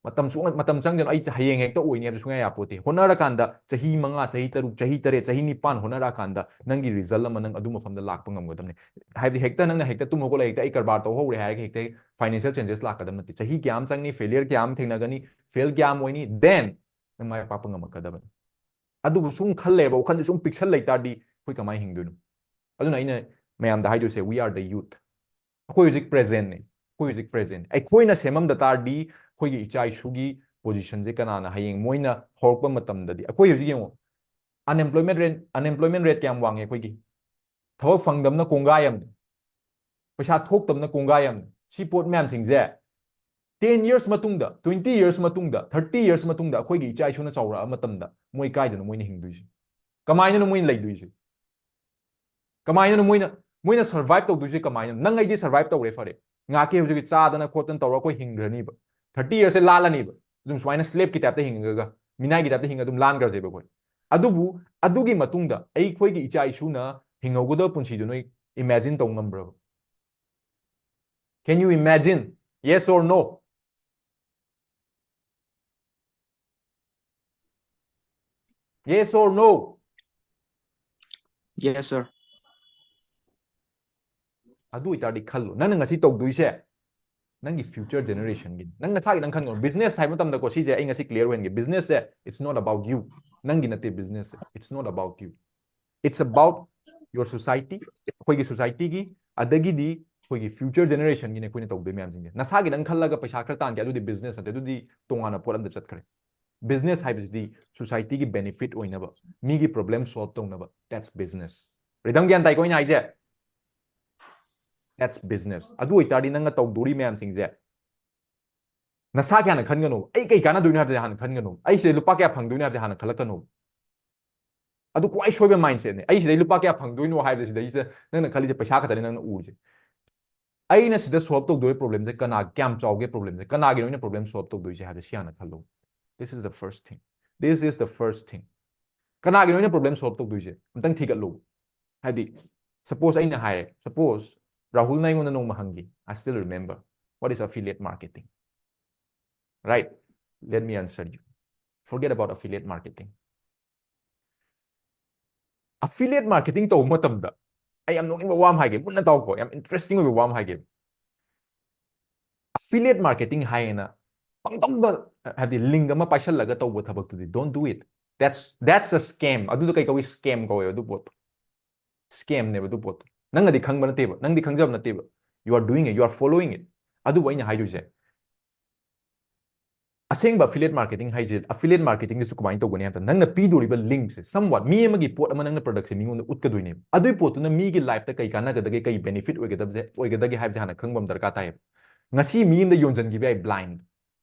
ꯃꯇꯝ ꯁꯨꯡ-, ꯃꯇꯝ ꯆꯪꯖꯅꯨ, ꯑꯩ ꯍꯌꯦꯡ ꯍꯦꯛꯇ ꯑꯣꯏꯅꯤ ꯍꯥꯏꯕ ꯁꯨꯡꯌꯥ ꯌꯥꯄꯣꯠꯇꯦ꯫ ꯍꯣꯠꯅꯔꯀꯥꯟꯗ ꯆꯍꯤ ꯃꯉꯥ, ꯆꯍꯤ ꯇꯔꯨꯛ, ꯆꯍꯤ ꯇꯔꯦꯠ, ꯆꯍꯤ ꯅꯤꯄꯥꯟ ꯍꯣꯠꯅꯔꯛꯑꯀꯥꯟꯗ ꯅꯪꯒꯤ result ꯑꯃ ꯅꯪ ꯑꯗꯨ ꯃꯐꯝꯗ ꯂꯥꯛꯄ ꯉꯝꯒꯗꯕꯅꯤ꯫ ꯍꯥꯏꯕꯗꯤ ꯍꯦꯛꯇ ꯅꯪꯅ ꯍꯦꯛꯇ ꯇꯨꯝ ꯍꯧꯒꯠꯂꯒ ꯍꯦꯛꯇ ꯑꯩ ꯀꯔꯕꯥꯔ ꯇꯧ ꯍꯧꯔꯦ ꯍꯥꯏꯔꯒ ꯍꯦꯛꯇ financial changes ꯂꯥꯛꯀꯗꯕ ꯅꯠꯇꯦ꯫ ꯆꯍꯤ ꯀꯌꯥ ꯑꯃ ꯆꯪꯅꯤ, failure ꯀꯌꯥ ꯑꯃ ꯊꯦꯡꯅꯒꯅꯤ, fail ꯀꯌꯥ ꯑꯃ ꯑꯣꯏꯅꯤ, then ꯅꯪ ꯃꯥꯏ ꯄꯥꯛꯄ ꯉꯝꯃꯛꯀꯗꯕꯅꯤ꯫ ꯑꯗꯨꯕꯨ ꯁꯨꯝ ꯈꯜꯂꯦꯕ, ꯋꯥꯈꯜꯁꯦ ꯁꯨꯝ ꯄꯤꯛꯁꯜ ꯂꯩ ꯇꯥꯔꯗꯤ ꯑꯩꯈꯣꯏ ꯀꯃꯥꯏꯅ ꯍꯤꯡꯗꯣꯏꯅꯣ? ꯑꯗꯨꯅ ꯑꯩꯅ ꯃꯌꯥꯝꯗ ꯍꯥꯏꯗꯣꯏꯁꯦ, we are the youth. ꯑꯩꯈꯣꯏ ꯍꯧꯖꯤꯛ present ꯅꯤ, ꯑꯩꯈꯣꯏ ꯍꯧꯖꯤꯛ present꯫ ꯑꯩꯈꯣꯏꯅ ꯁꯦꯝꯃꯝꯗ ꯇꯥꯔꯗꯤ ꯑꯩꯈꯣꯏꯒꯤ ꯏꯆꯥ ꯏꯁꯨꯒꯤ position ꯁꯦ ꯀꯅꯥꯅ ꯍꯌꯦꯡ ꯃꯣꯏꯅ ꯍꯧꯔꯛꯄ ꯃꯇꯝꯗꯗꯤ? ꯑꯩꯈꯣꯏ ꯍꯧꯖꯤꯛ ꯌꯦꯡꯉꯣ, unemployment rate, unemployment rate ꯀꯌꯥꯝ ꯋꯥꯡꯉꯦ ꯑꯩꯈꯣꯏꯒꯤ? ꯊꯕꯛ ꯐꯪꯗꯕꯅ ꯀꯣꯡꯒꯥꯏ ꯑꯃꯅꯤ, ꯄꯩꯁꯥ ꯊꯣꯛꯇꯕꯅ ꯀꯣꯡꯒꯥꯏ ꯑꯃꯅꯤ꯫ ꯁꯤ ꯄꯣꯠ ꯃꯌꯥꯝꯁꯤꯡꯁꯦ ten years ꯃꯇꯨꯡꯗ, twenty years ꯃꯇꯨꯡꯗ, thirty years ꯃꯇꯨꯡꯗ ꯑꯩꯈꯣꯏꯒꯤ ꯏꯆꯥ ꯏꯁꯨꯅ ꯆꯥꯎꯔꯛꯑ ꯃꯇꯝꯗ ꯃꯣꯏ ꯀꯥꯏꯗꯅꯣ ꯃꯣꯏꯅ ꯍꯤꯡꯗꯣꯏꯁꯦ? ꯀꯃꯥꯏꯅꯅꯣ ꯃꯣꯏꯅ ꯂꯩꯗꯣꯏꯁꯦ? ꯀꯃꯥꯏꯅꯅꯣ ꯃꯣꯏꯅ, ꯃꯣꯏꯅ survive ꯇꯧꯗꯣꯏꯁꯦ ꯀꯃꯥꯏꯅ? ꯅꯪ ꯑꯩꯗꯤ survive ꯇꯧꯔꯦ, ꯐꯔꯦ, ꯉꯥꯏꯍꯥꯛꯀꯤ ꯍꯧꯖꯤꯛꯀꯤ ꯆꯥꯗꯅ ꯈꯣꯠꯇꯅ ꯇꯧꯔꯒ ꯑꯩꯈꯣꯏ ꯍꯤꯡꯈ꯭ꯔꯅꯤꯕ꯫ Thirty years ꯁꯦ ꯂꯥꯜꯂꯅꯤꯕ, ꯑꯗꯨꯝ ꯁꯨꯃꯥꯏꯅ slave ꯀꯤ type ꯇ ꯍꯤꯡꯉꯒ, ꯃꯤꯅꯥꯏꯒꯤ type ꯇ ꯍꯤꯡꯉꯒ ꯑꯗꯨꯝ ꯂꯥꯟꯈ꯭ꯔꯁꯦꯕ ꯑꯩꯈꯣꯏ꯫ ꯑꯗꯨꯕꯨ ꯑꯗꯨꯒꯤ ꯃꯇꯨꯡꯗ ꯑꯩꯈꯣꯏꯒꯤ ꯏꯆꯥ ꯏꯁꯨꯅ ꯍꯤꯡꯍꯧꯒꯗꯕ ꯄꯨꯟꯁꯤꯗꯨ ꯅꯣꯏ imagine ꯇꯧ ꯉꯝꯕ꯭ꯔꯕ? Can you imagine? Yes or no? Yes or no? Yes, sir. ꯑꯗꯨ ꯑꯣꯏꯇꯥꯔꯗꯤ ꯈꯜꯂꯣ, ꯅꯪꯅ ꯉꯁꯤ ꯇꯧꯗꯣꯏꯁꯦ ꯅꯪꯒꯤ future generation ꯒꯤ, ꯅꯪ ꯅꯁꯥꯒꯤ ꯅꯪ ꯈꯟꯒꯅꯨ. Business ꯍꯥꯏꯕ ꯃꯇꯝꯗꯀꯣ, ꯁꯤꯁꯦ ꯑꯩ ꯉꯁꯤ clear ꯑꯣꯏꯍꯟꯒꯦ. Business say, it's not about you. ꯅꯪꯒꯤ ꯅꯠꯇꯦ business say. It's not about you. It's about your society. ꯑꯩꯈꯣꯏꯒꯤ society ꯒꯤ, ꯑꯗꯒꯤꯗꯤ ꯑꯩꯈꯣꯏꯒꯤ future generation ꯒꯤꯅꯦ ꯑꯩꯈꯣꯏꯅ ꯇꯧꯗꯣꯏ ꯃꯌꯥꯝꯁꯤꯡꯁꯦ. ꯅꯁꯥꯒꯤ ꯅꯪ ꯈꯜꯂꯒ ꯄꯩꯁꯥ ꯈꯔ ꯇꯥꯟꯒꯦ, ꯑꯗꯨꯗꯤ business ꯅꯠꯇꯦ, ꯑꯗꯨꯗꯤ ꯇꯣꯉꯥꯟꯅ ꯄꯣꯠ ꯑꯝꯗ ꯆꯠꯈ꯭ꯔꯦ. Business ꯍꯥꯏꯕꯁꯤꯗꯤ society ꯒꯤ benefit ꯑꯣꯏꯅꯕ, ꯃꯤꯒꯤ problem solve ꯇꯧꯅꯕ, that's business. Rhythm ꯒ꯭ꯌꯥꯟ ꯇꯥꯏꯀꯣ ꯑꯩꯅ ꯍꯥꯏꯁꯦ? That's business. ꯑꯗꯨ ꯑꯣꯏꯇꯥꯔꯗꯤ ꯅꯪꯅ ꯇꯧꯗꯣꯔꯤ ꯃꯌꯥꯝꯁꯤꯡꯁꯦ ꯅꯁꯥꯒꯤ ꯍꯥꯟꯅ ꯈꯟꯒꯅꯣ. ꯑꯩ ꯀꯩ ꯀꯥꯟꯅꯗꯣꯏꯅꯣ ꯍꯥꯏꯕꯁꯦ ꯍꯥꯟꯅ ꯈꯟꯒꯅꯣ. ꯑꯩ ꯁꯤꯗꯩ ꯂꯨꯄꯥ ꯀꯌꯥ ꯐꯪꯗꯣꯏꯅꯣ ꯍꯥꯏꯕꯁꯦ ꯍꯥꯟꯅ ꯈꯜꯂꯛꯀꯅꯣ. ꯑꯗꯨ ꯈ꯭ꯋꯥꯏ ꯁꯣꯏꯕ mindset ꯅꯦ. ꯑꯩ ꯁꯤꯗꯩ ꯂꯨꯄꯥ ꯀꯌꯥ ꯐꯪꯗꯣꯏꯅꯣ ꯍꯥꯏꯕꯁꯤꯗꯩꯁꯤꯗ ꯅꯪꯅ ꯈꯜꯂꯤꯁꯦ ꯄꯩꯁꯥ ꯈꯛꯇꯅꯦ ꯅꯪꯅ ꯎꯔꯤꯁꯦ. ꯑꯩꯅ ꯁꯤꯗ solve ꯇꯧꯗꯣꯏ problem ꯁꯦ ꯀꯅꯥ, ꯀꯌꯥꯝ ꯆꯥꯎꯒꯦ problem ꯁꯦ, ꯀꯅꯥꯒꯤꯅꯣ ꯑꯩꯅ problem solve ꯇꯧꯗꯣꯏꯁꯦ ꯍꯥꯏꯕꯁꯦ ꯁꯤ ꯍꯥꯟꯅ ꯈꯜꯂꯣ. This is the first thing. This is the first thing. ꯀꯅꯥꯒꯤꯅꯣ ꯑꯩꯅ problem solve ꯇꯧꯗꯣꯏꯁꯦ ꯑꯝꯇꯪ ꯊꯤꯒꯠꯂꯣ. ꯍꯥꯏꯗꯤ suppose ꯑꯩꯅ ꯍꯥꯏꯔꯦ, suppose ꯔꯥꯍꯨꯜꯅ ꯑꯩꯉꯣꯟꯗ ꯅꯣꯡꯃ ꯍꯪꯈꯤ, I still remember, what is affiliate marketing? Right? Let me answer you. Forget about affiliate marketing. Affiliate marketing ꯇꯧꯕ ꯃꯇꯝꯗ ꯑꯩ ꯌꯥꯝ ꯅꯣꯛꯅꯤꯡꯕ ꯋꯥ ꯑꯃ ꯍꯥꯏꯒꯦ, ꯃꯨꯟꯅ ꯇꯥꯎꯀꯣ, ꯌꯥꯝ interesting ꯑꯣꯏꯕ ꯋꯥ ꯑꯃ ꯍꯥꯏꯒꯦ. Affiliate marketing ꯍꯥꯏꯌꯦꯅ ꯄꯪꯇꯧꯗ, ꯍꯥꯏꯗꯤ link ꯑꯃ ꯄꯥꯏꯁꯜꯂꯒ ꯇꯧꯕ ꯊꯕꯛꯇꯨꯗꯤ don't do it. That's, that's a scam. ꯑꯗꯨꯗ ꯀꯩ ꯀꯧꯏ? Scam ꯀꯧꯋꯦꯕ ꯑꯗꯨ ꯄꯣꯠꯇꯣ. Scam ꯅꯦꯕ ꯑꯗꯨ ꯄꯣꯠꯇꯣ. ꯅꯪꯅꯗꯤ ꯈꯪꯕ ꯅꯠꯇꯦꯕ, ꯅꯪꯗꯤ ꯈꯪꯖꯕ ꯅꯠꯇꯦꯕ. You are doing it, you are following it. ꯑꯗꯨꯕꯨ ꯑꯩꯅ ꯍꯥꯏꯗꯣꯏꯁꯦ, ꯑꯁꯦꯡꯕ affiliate marketing ꯍꯥꯏꯁꯦ, affiliate marketing ꯗꯁꯨ ꯀꯃꯥꯏꯅ ꯇꯧꯒꯅꯤ ꯍꯥꯏꯕꯗ, ꯅꯪꯅ ꯄꯤꯗꯣꯔꯤꯕ link ꯁꯦ, somewhat ꯃꯤ ꯑꯃꯒꯤ ꯄꯣꯠ ꯑꯃ ꯅꯪꯅ product ꯁꯦ ꯃꯤꯉꯣꯟꯗ ꯎꯠꯀꯗꯣꯏꯅꯦꯕ. ꯑꯗꯨꯏ ꯄꯣꯠꯇꯨꯅ ꯃꯤꯒꯤ life ꯇ ꯀꯩ ꯀꯥꯟꯅꯒꯗꯒꯦ, ꯀꯩ benefit ꯑꯣꯏꯒꯗꯕꯁꯦ, ꯑꯣꯏꯒꯗꯒꯦ ꯍꯥꯏꯕꯁꯦ ꯍꯥꯟꯅ ꯈꯪꯕ ꯑꯃ ꯗꯔꯀꯥꯔ ꯇꯥꯏꯌꯦꯕ. ꯉꯁꯤ ꯃꯤ ꯑꯃꯗ ꯌꯣꯟꯁꯤꯟꯈꯤꯕ ꯌꯥꯏ blind,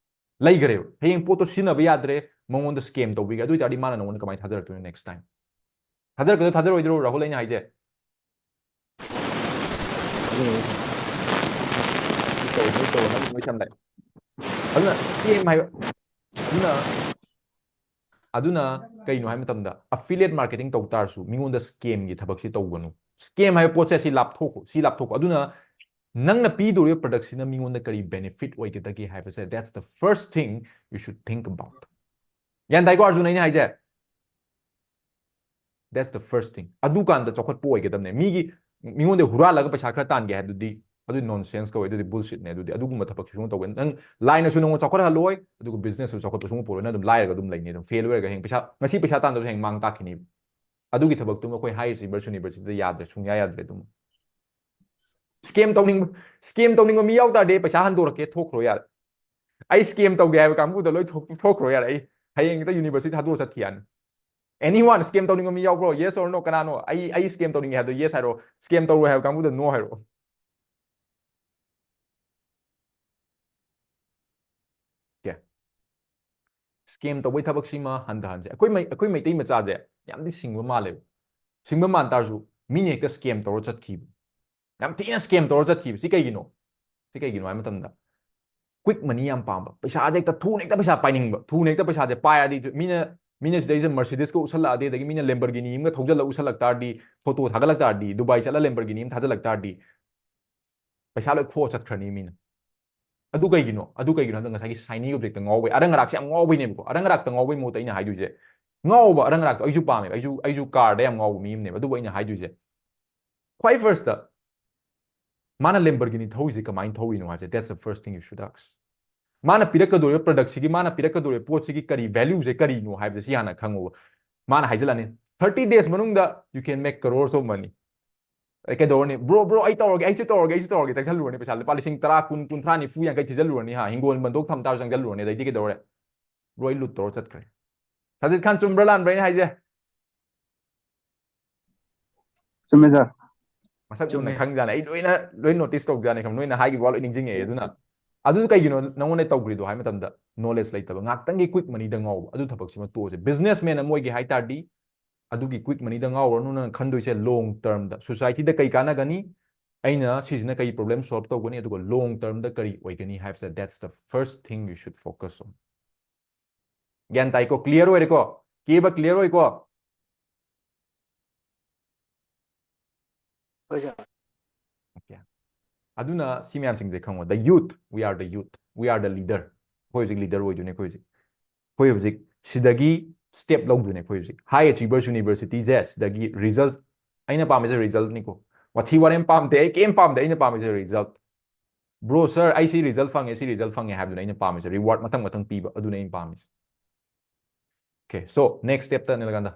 ꯂꯩꯈꯔꯦꯕ, ꯍꯌꯦꯡ ꯄꯣꯠꯇꯣ ꯁꯤꯖꯤꯟꯅꯕ ꯌꯥꯗ꯭ꯔꯦ, ꯃꯉꯣꯟꯗ scam ꯇꯧꯕꯤꯒꯦ, ꯑꯗꯨ ꯑꯣꯏꯇꯥꯔꯗꯤ ꯃꯥꯅ ꯅꯉꯣꯟꯗ ꯀꯃꯥꯏꯅ ꯊꯥꯖꯔꯛꯇꯣꯏꯅꯣ next time? ꯊꯥꯖꯔꯛꯀꯗ꯭ꯔꯣ, ꯊꯥꯖꯔꯣꯏꯗ꯭ꯔꯣ, ꯔꯥꯍꯨꯜ, ꯑꯩꯅ ꯍꯥꯏꯁꯦ? ꯇꯧ, ꯅꯣꯏ ꯇꯧ, ꯅꯪ ꯅꯣꯏ ꯁꯝ ꯂꯥꯛꯑꯦ꯫ ꯑꯗꯨꯅ scam ꯍꯥꯏꯕ, ꯑꯗꯨꯅ, ꯑꯗꯨꯅ ꯀꯩꯅꯣ ꯍꯥꯏꯕ ꯃꯇꯝꯗ, affiliate marketing ꯇꯧ ꯇꯥꯔꯁꯨ ꯃꯤꯉꯣꯟꯗ scam ꯒꯤ ꯊꯕꯛꯁꯤ ꯇꯧꯒꯅꯨ. Scam ꯍꯥꯏꯕ ꯄꯣꯠꯁꯦ ꯑꯁꯤ ꯂꯥꯞꯊꯣꯛꯈꯣ, ꯁꯤ ꯂꯥꯞꯊꯣꯛꯈꯣ. ꯑꯗꯨꯅ ꯅꯪꯅ ꯄꯤꯗꯧꯔꯤꯕ product ꯁꯤꯅ ꯃꯤꯉꯣꯟꯗ ꯀꯔꯤ benefit ꯑꯣꯏꯒꯗꯒꯦ ꯍꯥꯏꯕꯁꯦ, that's the first thing you should think about. ꯒ꯭ꯌꯥꯟ ꯇꯥꯏꯀꯣ ꯑꯥꯔꯖꯨꯟ, ꯑꯩꯅ ꯍꯥꯏꯁꯦ? That's the first thing. ꯑꯗꯨꯀꯥꯟꯗ ꯆꯥꯎꯈꯠꯄ ꯑꯣꯏꯒꯗꯕꯅꯦ꯫ ꯃꯤꯒꯤ, ꯃꯤꯉꯣꯟꯗ ꯍꯨꯔꯥꯜꯂꯒ ꯄꯩꯁꯥ ꯈꯔ ꯇꯥꯟꯒꯦ ꯍꯥꯏꯕꯗꯨꯗꯤ, ꯑꯗꯨꯗꯤ nonsense ꯀꯧꯋꯦ, ꯑꯗꯨꯗꯤ bullshitꯅꯦ꯫ ꯑꯗꯨꯗꯤ ꯑꯗꯨꯒꯨꯝꯕ ꯊꯕꯛꯁꯨ ꯁꯨꯡꯇꯧ ꯇꯧꯒꯅꯤ꯫ ꯅꯪ ꯂꯥꯏꯅꯁꯨ ꯅꯪꯉꯣꯟꯗ ꯆꯥꯎꯈꯠꯍꯜꯂꯣꯏ, ꯑꯗꯨꯒ businessꯁꯨ ꯆꯥꯎꯈꯠꯄ ꯁꯨꯡꯄꯨ ꯄꯨꯔꯣꯏ꯫ ꯅꯪ ꯑꯗꯨꯝ ꯂꯥꯏꯔꯒ ꯑꯗꯨꯝ ꯂꯩꯅꯤ꯫ ꯑꯗꯨꯝ fail ꯑꯣꯏꯔꯒ ꯍꯌꯦꯡ ꯄꯩꯁꯥ, ꯉꯁꯤ ꯄꯩꯁꯥ ꯇꯥꯟꯗꯕꯁꯨ ꯍꯌꯦꯡ ꯃꯥꯡ ꯇꯥꯛꯈꯤꯅꯤ꯫ ꯑꯗꯨꯒꯤ ꯊꯕꯛꯇꯨꯃ ꯑꯩꯈꯣꯏ high achievers universityꯗ ꯌꯥꯗ꯭ꯔꯦ, ꯁꯨꯡꯌꯥ ꯌꯥꯗ꯭ꯔꯦ꯫ ꯑꯗꯨꯝ scam ꯇꯧꯅꯤꯡꯕ, scam ꯇꯧꯅꯤꯡꯕ ꯃꯤ ꯌꯥꯎ ꯇꯥꯔꯗꯤ ꯄꯩꯁꯥ ꯍꯟꯗꯣꯔꯛꯀꯦ, ꯊꯣꯛꯈ꯭ꯔꯣ ꯌꯥꯔꯦ꯫ ꯑꯩ scam ꯇꯧꯒꯦ ꯍꯥꯏꯕ ꯀꯥꯡꯕꯨꯗ ꯂꯣꯏ ꯊꯣꯛ-, ꯊꯣꯛꯈ꯭ꯔꯣ ꯌꯥꯔꯦ꯫ ꯑꯩ ꯍꯌꯦꯡ ꯍꯦꯛꯇ university ꯊꯥꯗꯣꯛꯑ ꯆꯠꯈꯤ ꯌꯥꯅꯤ꯫ Anyone scam ꯇꯧꯅꯤꯡꯕ ꯃꯤ ꯌꯥꯎꯕ꯭ꯔꯣ? Yes or no? ꯀꯅꯥꯅꯣ? ꯑꯩ, ꯑꯩ scam ꯇꯧꯅꯤꯡꯉꯦ ꯍꯥꯏꯕꯗꯣ yes ꯍꯥꯏꯔꯣ, scam ꯇꯧꯔꯣꯏ ꯍꯥꯏꯕ ꯀꯥꯡꯕꯨꯗ no ꯍꯥꯏꯔꯣ꯫ Okay. Scam ꯇꯧꯕꯩ ꯊꯕꯛꯁꯤꯃ ꯍꯟꯊꯍꯟꯁꯦ꯫ ꯑꯩꯈꯣꯏ ꯃꯩ-, ꯑꯩꯈꯣꯏ ꯃꯩꯇꯩ ꯃꯆꯥꯁꯦ ꯌꯥꯝꯗꯤ ꯁꯤꯡꯕ ꯃꯥꯜꯂꯦꯕ꯫ ꯁꯤꯡꯕ ꯃꯥꯟ ꯇꯥꯔꯁꯨ ꯃꯤꯅ ꯍꯦꯛꯇ scam ꯇꯧꯔ ꯆꯠꯈꯤꯕ꯫ ꯌꯥꯝ ꯊꯤꯅ scam ꯇꯧꯔ ꯆꯠꯈꯤꯕ꯫ ꯁꯤ ꯀꯩꯒꯤꯅꯣ? ꯁꯤ ꯀꯩꯒꯤꯅꯣ ꯍꯥꯏꯕ ꯃꯇꯝꯗ, quick money ꯌꯥꯝ ꯄꯥꯝꯕ꯫ ꯄꯩꯁꯥꯁꯦ ꯍꯦꯛꯇ ꯊꯨꯅ ꯍꯦꯛꯇ ꯄꯩꯁꯥ ꯄꯥꯏꯅꯤꯡꯕ꯫ ꯊꯨꯅ ꯍꯦꯛꯇ ꯄꯩꯁꯥꯁꯦ ꯄꯥꯏꯔꯗꯤ ꯃꯤꯅ, ꯃꯤꯅ ꯁꯤꯗꯩꯁꯤꯗ Mercedesꯀ ꯎꯠꯁꯜꯂꯛꯑꯗꯤ, ꯑꯗꯒꯤ ꯃꯤꯅ Lamborghini ꯑꯃꯒ ꯊꯧꯖꯜꯂ ꯎꯠꯁꯜꯂꯛ ꯇꯥꯔꯗꯤ, photo ꯊꯥꯒꯠꯂꯛ ꯇꯥꯔꯗꯤ, ꯗꯨꯕꯥꯏ ꯆꯠꯂ Lamborghini ꯑꯃ ꯊꯥꯖꯜꯂꯛ ꯇꯥꯔꯗꯤ, ꯄꯩꯁꯥ ꯂꯣꯏ ꯈꯣꯛꯑ ꯆꯠꯈ꯭ꯔꯅꯤ ꯃꯤꯅ꯫ ꯑꯗꯨ ꯀꯩꯒꯤꯅꯣ? ꯑꯗꯨ ꯀꯩꯒꯤꯅꯣ ꯍꯥꯏꯕꯗ ꯉꯁꯥꯏꯒꯤ shiny objectꯇ ꯉꯥꯎꯕꯩ, ꯑꯔꯪ ꯑꯔꯥꯛꯁꯦ ꯌꯥꯝ ꯉꯥꯎꯕꯩꯅꯦꯕꯀꯣ꯫ ꯑꯔꯪ ꯑꯔꯥꯛꯇ ꯉꯥꯎꯕꯩ ꯃꯍꯨꯠꯇ ꯑꯩꯅ ꯍꯥꯏꯗꯣꯏꯁꯦ, ꯉꯥꯎꯕ ꯑꯔꯪ ꯑꯔꯥꯛꯇꯣ ꯑꯩꯁꯨ ꯄꯥꯝꯃꯦꯕ꯫ ꯑꯩꯁꯨ, ꯑꯩꯁꯨ carꯗ ꯌꯥꯝ ꯉꯥꯎꯕ ꯃꯤ ꯑꯃꯅꯦꯕ꯫ ꯑꯗꯨꯕꯨ ꯑꯩꯅ ꯍꯥꯏꯗꯣꯏꯁꯦ, ꯈ꯭ꯋꯥꯏ firstꯇ ꯃꯥꯅ Lamborghini ꯊꯧꯔꯤꯁꯦ ꯀꯃꯥꯏꯅ ꯊꯧꯔꯤꯅꯣ ꯍꯥꯏꯕꯁꯦ, that's the first thing you should ask. ꯃꯥꯅ ꯄꯤꯔꯛꯀꯗꯧꯔꯤꯕ productꯁꯤꯒꯤ, ꯃꯥꯅ ꯄꯤꯔꯛꯀꯗꯧꯔꯤꯕ ꯄꯣꯠꯁꯤꯒꯤ ꯀꯔꯤ valueꯁꯦ ꯀꯔꯤꯅꯣ ꯍꯥꯏꯕꯁꯦ ꯁꯤ ꯍꯥꯟꯅ ꯈꯪꯉꯣꯕ꯫ ꯃꯥꯅ ꯍꯥꯏꯖꯤꯜꯂꯛꯑꯅꯤ, "Thirty days ꯃꯅꯨꯡꯗ you can make crores of money." ꯑꯩ ꯀꯩꯗꯧꯔꯅꯤ? "Bro, bro, ꯑꯩ ꯇꯧꯔꯒꯦ, ꯑꯩꯁꯨ ꯇꯧꯔꯒꯦ, ꯑꯩꯁꯨ ꯇꯧꯔꯒꯦ," ꯆꯪꯁꯜꯂꯨꯔꯅꯤ꯫ ꯄꯩꯁꯥ ꯂꯨꯄꯥ ꯂꯤꯁꯤꯡ ꯇꯔꯥ, ꯀꯨꯟ, ꯀꯨꯟꯊ꯭ꯔꯥ, ꯅꯤꯐꯨ, ꯌꯥꯡꯈꯩ ꯊꯤꯖꯜꯂꯨꯔꯅꯤ ꯍꯥ, ꯍꯤꯡꯒꯣꯜ ꯕꯟꯗꯣꯛ ꯊꯝ ꯇꯥꯔꯁꯨ ꯆꯪꯁꯜꯂꯨꯔꯅꯤ꯫ ꯑꯗꯩꯗꯤ ꯀꯩꯗꯧꯔꯦ? "Bro, ꯑꯩ loot ꯇꯧꯔ ꯆꯠꯈ꯭ꯔꯦ꯫" ꯁꯥꯖꯤꯠ ꯈꯥꯟ, ꯆꯨꯝꯕ꯭ꯔꯥ ꯂꯥꯟꯕ꯭ꯔꯥ ꯑꯩꯅ ꯍꯥꯏꯁꯦ? ꯆꯨꯝꯃꯦ sir꯫ ꯃꯁꯛ ꯃꯨꯟꯅ ꯆꯨꯝꯃꯦ꯫ ꯈꯪꯖꯥꯠꯅꯤ꯫ ꯑꯩ ꯂꯣꯏꯅ, ꯂꯣꯏ notice ꯇꯧꯖꯥꯠꯅꯤ, ꯈꯪꯕ꯭ꯔꯥ? ꯅꯣꯏꯅ ꯍꯥꯏꯈꯤꯕ ꯋꯥ ꯂꯣꯏ ꯅꯤꯡꯁꯤꯡꯉꯛꯑꯦ꯫ ꯑꯗꯨꯅ ꯑꯗꯨ ꯀꯩꯒꯤꯅꯣ ꯅꯪꯉꯣꯟꯗ ꯇꯧꯈ꯭ꯔꯤꯗꯣ ꯍꯥꯏ ꯃꯇꯝꯗ, knowledge ꯂꯩꯇꯕ, ꯉꯥꯛꯇꯪꯒꯤ quick moneyꯗ ꯉꯥꯎꯕ, ꯑꯗꯨ ꯊꯕꯛꯁꯤꯃ ꯇꯣꯛꯑꯁꯦ꯫ Businessman ꯑꯃ ꯑꯣꯏꯒꯦ ꯍꯥꯏ ꯇꯥꯔꯗꯤ ꯑꯗꯨꯒꯤ quick moneyꯗ ꯉꯥꯎꯔꯅꯨ꯫ ꯅꯪ ꯈꯟꯗꯣꯏꯁꯦ long termꯗ, societyꯗ ꯀꯩ ꯀꯥꯟꯅꯒꯅꯤ, ꯑꯩꯅ ꯁꯤꯁꯤꯅ ꯀꯩ problem solve ꯇꯧꯒꯅꯤ, ꯑꯗꯨꯒ long termꯗ ꯀꯔꯤ ꯑꯣꯏꯒꯅꯤ ꯍꯥꯏꯕꯁꯦ, that's the first thing you should focus on꯫ ꯒ꯭ꯌꯥꯟ ꯇꯥꯏꯀꯣ? Clear ꯑꯣꯏꯔꯦꯀꯣ? ꯀꯦꯕ clear ꯑꯣꯏꯀꯣ? ꯍꯣꯏ sir꯫ Okay. ꯑꯗꯨꯅ ꯁꯤ ꯃꯌꯥꯝꯁꯤꯡꯁꯦ ꯈꯪꯉꯣ꯫ The youth, we are the youth, we are the leader꯫ ꯑꯩꯈꯣꯏ ꯍꯧꯖꯤꯛ leader ꯑꯣꯏꯗꯣꯏꯅꯦ꯫ ꯑꯩꯈꯣꯏ ꯍꯧꯖꯤꯛ, ꯑꯩꯈꯣꯏ ꯍꯧꯖꯤꯛ ꯁꯤꯗꯒꯤ step ꯂꯧꯗꯣꯏꯅꯦ ꯑꯩꯈꯣꯏ ꯍꯧꯖꯤꯛ꯫ High Achievers University ꯁꯦ ꯁꯤꯗꯒꯤ result, ꯑꯩꯅ ꯄꯥꯝꯃꯤꯁꯦ result ꯅꯤꯀꯣ꯫ ꯋꯥꯊꯤ ꯋꯥꯔꯦꯝ ꯄꯥꯝꯗꯦ, ꯑꯩ ꯀꯩꯝ ꯄꯥꯝꯗꯦ, ꯑꯩꯅ ꯄꯥꯝꯃꯤꯁꯦ result꯫ Bro, sir, ꯑꯩ ꯁꯤ result ꯐꯪꯉꯦ, ꯁꯤ result ꯐꯪꯉꯦ ꯍꯥꯏꯕꯗꯨꯅ ꯑꯩꯅ ꯄꯥꯝꯃꯤꯁꯦ, reward ꯃꯊꯪ ꯃꯊꯪ ꯄꯤꯕ, ꯑꯗꯨꯅ ꯑꯩꯅ ꯄꯥꯝꯃꯤꯁꯦ꯫ Okay, so next step ꯇ ꯅꯤꯂꯀꯥꯟꯇ,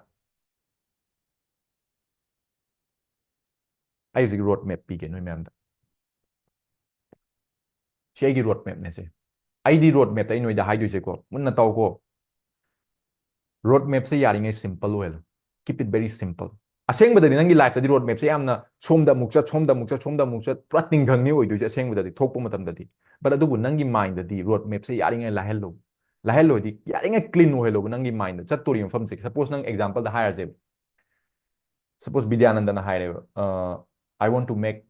ꯑꯩ ꯍꯧꯖꯤꯛ road map ꯄꯤꯒꯦ ꯅꯣꯏ ꯃꯌꯥꯝꯗ꯫ ꯁꯤ ꯑꯩꯒꯤ road map ꯅꯦ ꯁꯦ꯫ ꯑꯩꯗꯤ road map ꯇ ꯑꯩ ꯅꯣꯏꯗ ꯍꯥꯏꯗꯣꯏꯁꯦꯀꯣ, ꯃꯨꯟꯅ ꯇꯧꯀꯣ꯫ Road map ꯁꯦ ꯌꯥꯔꯤꯉꯩ simple ꯑꯣꯏꯍꯜꯂꯨ꯫ Keep it very simple. ꯑꯁꯦꯡꯕꯗꯗꯤ ꯅꯪꯒꯤ life ꯇꯗꯤ road map ꯁꯦ ꯌꯥꯝꯅ ꯁꯣꯝꯗ ꯑꯃꯨꯛ ꯆꯠ, ꯁꯣꯝꯗ ꯑꯃꯨꯛ ꯆꯠ, ꯁꯣꯝꯗ ꯑꯃꯨꯛ ꯆꯠ, ꯄꯨꯔꯥ ꯇꯤꯡꯈꯪꯅꯤ ꯑꯣꯏꯗꯣꯏꯁꯦ ꯑꯁꯦꯡꯕꯗꯗꯤ, ꯊꯣꯛꯄ ꯃꯇꯝꯗꯗꯤ꯫ But ꯑꯗꯨꯕꯨ ꯅꯪꯒꯤ mind ꯗꯗꯤ road map ꯁꯦ ꯌꯥꯔꯤꯉꯩ ꯂꯥꯏꯍꯜꯂꯨ꯫ ꯂꯥꯏꯍꯜꯂꯣꯏꯗꯤ ꯌꯥꯔꯤꯉꯩ clean ꯑꯣꯏꯍꯜꯂꯣꯕ ꯅꯪꯒꯤ mind ꯗ꯫ ꯆꯠꯇꯣꯔꯤꯕ ꯃꯐꯝꯁꯦ, suppose ꯅꯪ example the ꯍꯥꯏꯔꯁꯦꯕ, suppose ꯕꯤꯗ꯭ꯌꯥꯅꯟꯗꯅ ꯍꯥꯏꯔꯦꯕ, "I want to make,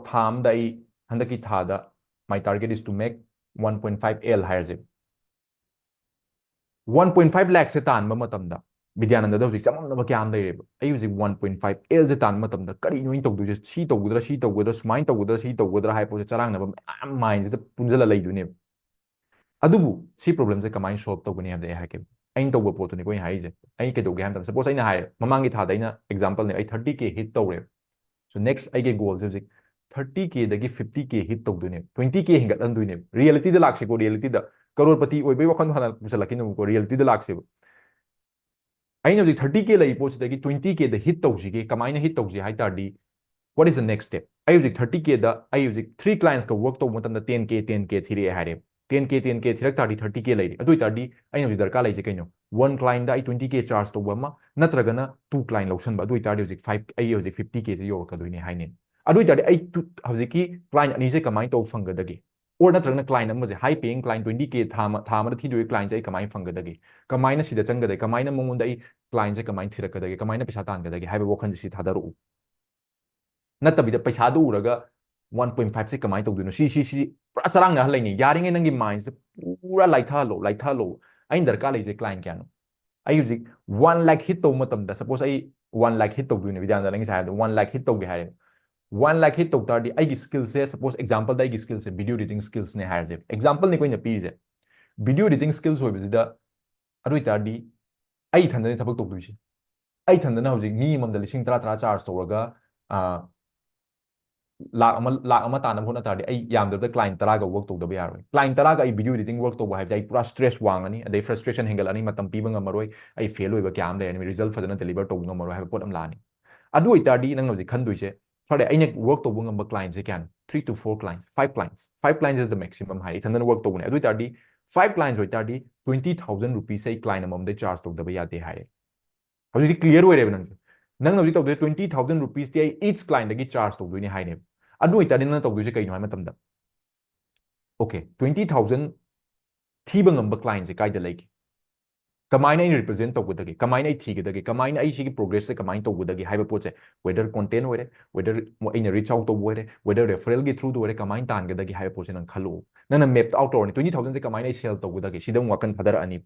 ꯊꯥ ꯑꯝꯗ ꯑꯩ, ꯍꯟꯗꯛꯀꯤ ꯊꯥꯗ my target is to make one point five L" ꯍꯥꯏꯔꯁꯦꯕ꯫ One point five lakh ꯁꯦ ꯇꯥꯟꯕ ꯃꯇꯝꯗ ꯕꯤꯗ꯭ꯌꯥꯅꯟꯗꯗ ꯍꯧꯖꯤꯛ ꯆꯃꯝꯅꯕ ꯀꯌꯥ ꯑꯃ ꯂꯩꯔꯦꯕ꯫ ꯑꯩ ꯍꯧꯖꯤꯛ one point five L ꯁꯦ ꯇꯥꯟꯕ ꯃꯇꯝꯗ ꯀꯔꯤꯅꯣ ꯑꯩꯅ ꯇꯧꯗꯣꯏꯁꯦ? ꯁꯤ ꯇꯧꯒꯗ꯭ꯔꯥ, ꯁꯤ ꯇꯧꯒꯗ꯭ꯔꯥ, ꯁꯨꯃꯥꯏꯅ ꯇꯧꯒꯗ꯭ꯔꯥ, ꯁꯤ ꯇꯧꯒꯗ꯭ꯔꯥ ꯍꯥꯏꯕ ꯄꯣꯠꯁꯦ ꯆꯔꯥꯡꯅꯕ ꯃꯌꯥꯝ mind ꯁꯤꯗ ꯄꯨꯟꯁꯤꯜꯂ ꯂꯩꯗꯣꯏꯅꯦꯕ꯫ ꯑꯗꯨꯕꯨ ꯁꯤ problem ꯁꯦ ꯀꯃꯥꯏꯅ solve ꯇꯧꯒꯅꯤ ꯍꯥꯏꯕꯗ ꯑꯩ ꯍꯥꯏꯔꯛꯀꯦ꯫ ꯑꯩꯅ ꯇꯧꯕ ꯄꯣꯠꯇꯨꯅꯤꯀꯣ ꯑꯩꯅ ꯍꯥꯏꯔꯤꯁꯦ꯫ ꯑꯩ ꯀꯩꯗꯧꯒꯦ ꯍꯥꯏꯕ ꯃꯇꯝꯗ, suppose ꯑꯩꯅ ꯍꯥꯏꯔꯦ, ꯃꯃꯥꯡꯒꯤ ꯊꯥꯗ ꯑꯩꯅ example ꯅꯦ, ꯑꯩ thirty K hit ꯇꯧꯔꯦꯕ꯫ So next ꯑꯩꯒꯤ goal ꯁꯦ ꯍꯧꯖꯤꯛ thirty K ꯗꯒꯤ fifty K hit ꯇꯧꯗꯣꯏꯅꯦꯕ, twenty K ꯍꯦꯟꯒꯠꯍꯟꯗꯣꯏꯅꯦꯕ꯫ Reality ꯗ ꯂꯥꯛꯁꯤꯀꯣ, reality ꯗ꯫ ꯀꯔꯣꯔꯄꯇꯤ ꯑꯣꯏꯕꯒꯤ ꯋꯥꯈꯜꯗꯣ ꯍꯥꯟꯅ ꯄꯨꯁꯜꯂꯛꯈꯤꯅꯕꯀꯣ, reality ꯗ ꯂꯥꯛꯁꯦꯕ꯫ ꯑꯩꯅ ꯍꯧꯖꯤꯛ thirty K ꯂꯩꯔꯤ ꯄꯣꯠꯁꯤꯗꯒꯤ twenty K ꯗ hit ꯇꯧꯁꯤꯒꯦ, ꯀꯃꯥꯏꯅ hit ꯇꯧꯁꯤ ꯍꯥꯏ ꯇꯥꯔꯗꯤ, what is the next step? ꯑꯩ ꯍꯧꯖꯤꯛ thirty K ꯗ, ꯑꯩ ꯍꯧꯖꯤꯛ three clients ꯀ work ꯇꯧꯕ ꯃꯇꯝꯗ ten K, ten K ꯊꯤꯔꯛꯑꯦ ꯍꯥꯏꯔꯦꯕ꯫ Ten K, ten K ꯊꯤꯔꯛ ꯇꯥꯔꯗꯤ thirty K ꯂꯩꯔꯦ꯫ ꯑꯗꯨ ꯑꯣꯏ ꯇꯥꯔꯗꯤ ꯑꯩꯅ ꯍꯧꯖꯤꯛ ꯗꯔꯀꯥꯔ ꯂꯩꯁꯦ ꯀꯩꯅꯣ? One client ꯗ ꯑꯩ twenty K charge ꯇꯧꯕ ꯑꯃ, ꯅꯠꯇ꯭ꯔꯒꯅ two client ꯂꯧꯁꯟꯕ꯫ ꯑꯗꯨ ꯑꯣꯏ ꯇꯥꯔꯗꯤ ꯍꯧꯖꯤꯛ five, ꯑꯩ ꯍꯧꯖꯤꯛ fifty K ꯁꯦ ꯌꯧꯔꯛꯀꯗꯣꯏꯅꯦ ꯍꯥꯏꯅꯦ꯫ ꯑꯗꯨ ꯑꯣꯏ ꯇꯥꯔꯗꯤ ꯑꯩ two, ꯍꯧꯖꯤꯛꯀꯤ client ꯑꯅꯤꯁꯦ ꯀꯃꯥꯏꯅ ꯇꯧꯕ ꯐꯪꯒꯗꯒꯦ? Or ꯅꯠꯇ꯭ꯔꯒꯅ client ꯑꯃꯁꯦ, high paying client twenty K ꯊꯥ ꯑꯃ, ꯊꯥ ꯑꯃꯗ ꯊꯤꯗꯣꯏ client ꯁꯦ ꯑꯩ ꯀꯃꯥꯏꯅ ꯐꯪꯒꯗꯒꯦ? ꯀꯃꯥꯏꯅ ꯁꯤꯗ ꯆꯪꯒꯗꯒꯦ? ꯀꯃꯥꯏꯅ ꯃꯉꯣꯟꯗ ꯑꯩ client ꯁꯦ ꯀꯃꯥꯏꯅ ꯊꯤꯔꯛꯀꯗꯒꯦ? ꯀꯃꯥꯏꯅ ꯄꯩꯁꯥ ꯇꯥꯟꯒꯗꯒꯦ ꯍꯥꯏꯕ ꯋꯥꯈꯜꯁꯦ ꯁꯤ ꯊꯥꯗꯔꯛꯎ꯫ ꯅꯠꯇꯕꯤꯗ ꯄꯩꯁꯥꯗꯨ ꯎꯔꯒ one point five ꯁꯦ ꯀꯃꯥꯏꯅ ꯇꯧꯗꯣꯏꯅꯣ? ꯁꯤ, ꯁꯤ, ꯁꯤ ꯄꯨꯔꯥ ꯆꯔꯥꯡꯅꯍꯜ ꯂꯩꯅꯤ꯫ ꯌꯥꯔꯤꯉꯩ ꯅꯪꯒꯤ mind ꯁꯦ ꯄꯨꯔꯥ ꯂꯥꯏꯊꯍꯜꯂꯣ, ꯂꯥꯏꯊꯍꯜꯂꯣ꯫ ꯑꯩꯅ ꯗꯔꯀꯥꯔ ꯂꯩꯁꯦ client ꯀꯌꯥꯅꯣ? ꯑꯩ ꯍꯧꯖꯤꯛ one lakh hit ꯇꯧꯕ ꯃꯇꯝꯗ, suppose ꯑꯩ one lakh hit ꯇꯧꯗꯣꯏꯅꯦ, ꯕꯤꯗ꯭ꯌꯥꯅꯟꯗ ꯅꯪꯒꯤ ꯁꯥꯏ ꯍꯥꯏꯕꯗꯣ one lakh hit ꯇꯧꯒꯦ ꯍꯥꯏꯔꯦ꯫ One lakh hit ꯇꯧ ꯇꯥꯔꯗꯤ ꯑꯩꯒꯤ skill ꯁꯦ, suppose example ꯗ ꯑꯩꯒꯤ skill ꯁꯦ video editing skills ꯅꯦ ꯍꯥꯏꯔꯁꯦ, example ꯅꯤꯀꯣ ꯑꯩꯅ ꯄꯤꯔꯤꯁꯦ꯫ Video editing skills ꯑꯣꯏꯕꯁꯤꯗ ꯑꯗꯨ ꯑꯣꯏꯇꯥꯔꯗꯤ ꯑꯩ ꯏꯊꯟꯗꯅꯤ ꯊꯕꯛ ꯇꯧꯗꯣꯏꯁꯦ꯫ ꯑꯩ ꯏꯊꯟꯗꯅ ꯍꯧꯖꯤꯛ ꯃꯤ ꯑꯃꯃꯝꯗ ꯂꯤꯁꯤꯡ ꯇꯔꯥ ꯇꯔꯥ ꯆꯥꯔꯖ ꯇꯧꯔꯒ, ꯑ, ꯂꯥꯛ ꯑꯃ, ꯂꯥꯛ ꯑꯃ ꯇꯥꯅꯕ ꯍꯣꯠꯅ ꯇꯥꯔꯗꯤ, ꯑꯩ ꯌꯥꯝꯗ꯭ꯔꯕꯗ ꯀ꯭ꯂꯥꯏꯟ ꯇꯔꯥꯒ ꯋꯔꯛ ꯇꯧꯗꯕ ꯌꯥꯔꯣꯏ꯫ ꯀ꯭ꯂꯥꯏꯟ ꯇꯔꯥꯒ ꯑꯩ ꯚꯤꯗꯤꯑꯣ ꯏꯗꯤꯇꯤꯡ ꯋꯔꯛ ꯇꯧꯕ ꯍꯥꯏꯕꯁꯦ ꯑꯩ ꯄꯨꯔꯥ ꯁ꯭ꯇ꯭ꯔꯦꯁ ꯋꯥꯡꯉꯅꯤ, ꯑꯗꯩ ꯐ꯭ꯔꯁꯇ꯭ꯔꯦꯁꯟ ꯍꯦꯟꯒꯠꯂꯅꯤ, ꯃꯇꯝ ꯄꯤꯕ ꯉꯝꯃꯔꯣꯏ, ꯑꯩ ꯐꯦꯜ ꯑꯣꯏꯕ ꯀꯌꯥ ꯑꯃ ꯂꯩꯔꯅꯤ, ꯔꯤꯖꯜꯠ ꯐꯖꯅ ꯗꯦꯂꯤꯚꯔ ꯇꯧꯕ ꯉꯝꯃꯔꯣꯏ ꯍꯥꯏꯕ ꯄꯣꯠ ꯑꯃ ꯂꯥꯛꯑꯅꯤ꯫ ꯑꯗꯨ ꯑꯣꯏꯇꯥꯔꯗꯤ ꯅꯪꯅ ꯍꯧꯖꯤꯛ ꯈꯟꯗꯣꯏꯁꯦ, ꯐꯔꯦ, ꯑꯩꯅ ꯋꯔꯛ ꯇꯧꯕ ꯉꯝꯕ ꯀ꯭ꯂꯥꯏꯟꯁꯦ ꯀꯌꯥꯅꯣ? Three to four clients, five clients, five clients is the maximum ꯍꯥꯏ, ꯏꯊꯟꯗꯅ ꯋꯔꯛ ꯇꯧꯕꯅꯦ꯫ ꯑꯗꯨ ꯑꯣꯏꯇꯥꯔꯗꯤ five clients ꯑꯣꯏꯇꯥꯔꯗꯤ twenty thousand rupees ꯑꯩ ꯀ꯭ꯂꯥꯏꯟ ꯑꯃꯃꯝꯗꯩ ꯆꯥꯔꯖ ꯇꯧꯗꯕ ꯌꯥꯗꯦ ꯍꯥꯏꯔꯦ꯫ ꯍꯧꯖꯤꯛꯇꯤ ꯀ꯭ꯂꯤꯌꯔ ꯑꯣꯏꯔꯦꯕ ꯅꯪꯁꯦ꯫ ꯅꯪꯅ ꯍꯧꯖꯤꯛ ꯇꯧꯗꯣꯏꯁꯦ twenty thousand rupeesꯇꯤ ꯑꯩ each clientꯇꯒꯤ ꯆꯥꯔꯖ ꯇꯧꯗꯣꯏꯅꯦ ꯍꯥꯏꯅꯦꯕ꯫ ꯑꯗꯨ ꯑꯣꯏꯇꯥꯔꯗꯤ ꯅꯪꯅ ꯇꯧꯗꯣꯏꯁꯦ ꯀꯩꯅꯣ ꯍꯥꯏ ꯃꯇꯝꯗ, okay, twenty thousand ꯊꯤꯕ ꯉꯝꯕ ꯀ꯭ꯂꯥꯏꯟꯁꯦ ꯀꯥꯏꯗ ꯂꯩꯒꯦ? ꯀꯃꯥꯏꯅ ꯑꯩꯅ ꯔꯤꯄ꯭ꯔꯖꯦꯟ ꯇꯧꯒꯗꯒꯦ? ꯀꯃꯥꯏꯅ ꯑꯩ ꯊꯤꯒꯗꯒꯦ? ꯀꯃꯥꯏꯅ ꯑꯩ ꯁꯤꯒꯤ ꯄ꯭ꯔꯣꯒ꯭ꯔꯦꯁꯁꯦ ꯀꯃꯥꯏꯅ ꯇꯧꯒꯗꯒꯦ ꯍꯥꯏꯕ ꯄꯣꯠꯁꯦ, whether content ꯑꯣꯏꯔꯦ, whether ꯑꯩꯅ ꯔꯤꯆ ꯑꯥꯎꯠ ꯇꯧꯕ ꯑꯣꯏꯔꯦ, whether ꯔꯦꯐꯔꯦꯜꯒꯤ ꯊ꯭ꯔꯨꯗ ꯑꯣꯏꯔꯦ, ꯀꯃꯥꯏꯅ ꯇꯥꯟꯒꯗꯒꯦ ꯍꯥꯏꯕ ꯄꯣꯠꯁꯦ ꯅꯪ ꯈꯜꯂꯛꯑꯣ꯫ ꯅꯪꯅ ꯃꯦꯞꯇ ꯑꯥꯎꯠ ꯇꯧꯔꯅꯤ, twenty thousandꯁꯦ ꯀꯃꯥꯏꯅ ꯑꯩ ꯁꯦꯜ ꯇꯧꯒꯗꯒꯦ, ꯁꯤꯗ ꯑꯃꯨꯛ ꯋꯥꯈꯜ ꯊꯥꯗꯔꯛꯑꯅꯤ꯫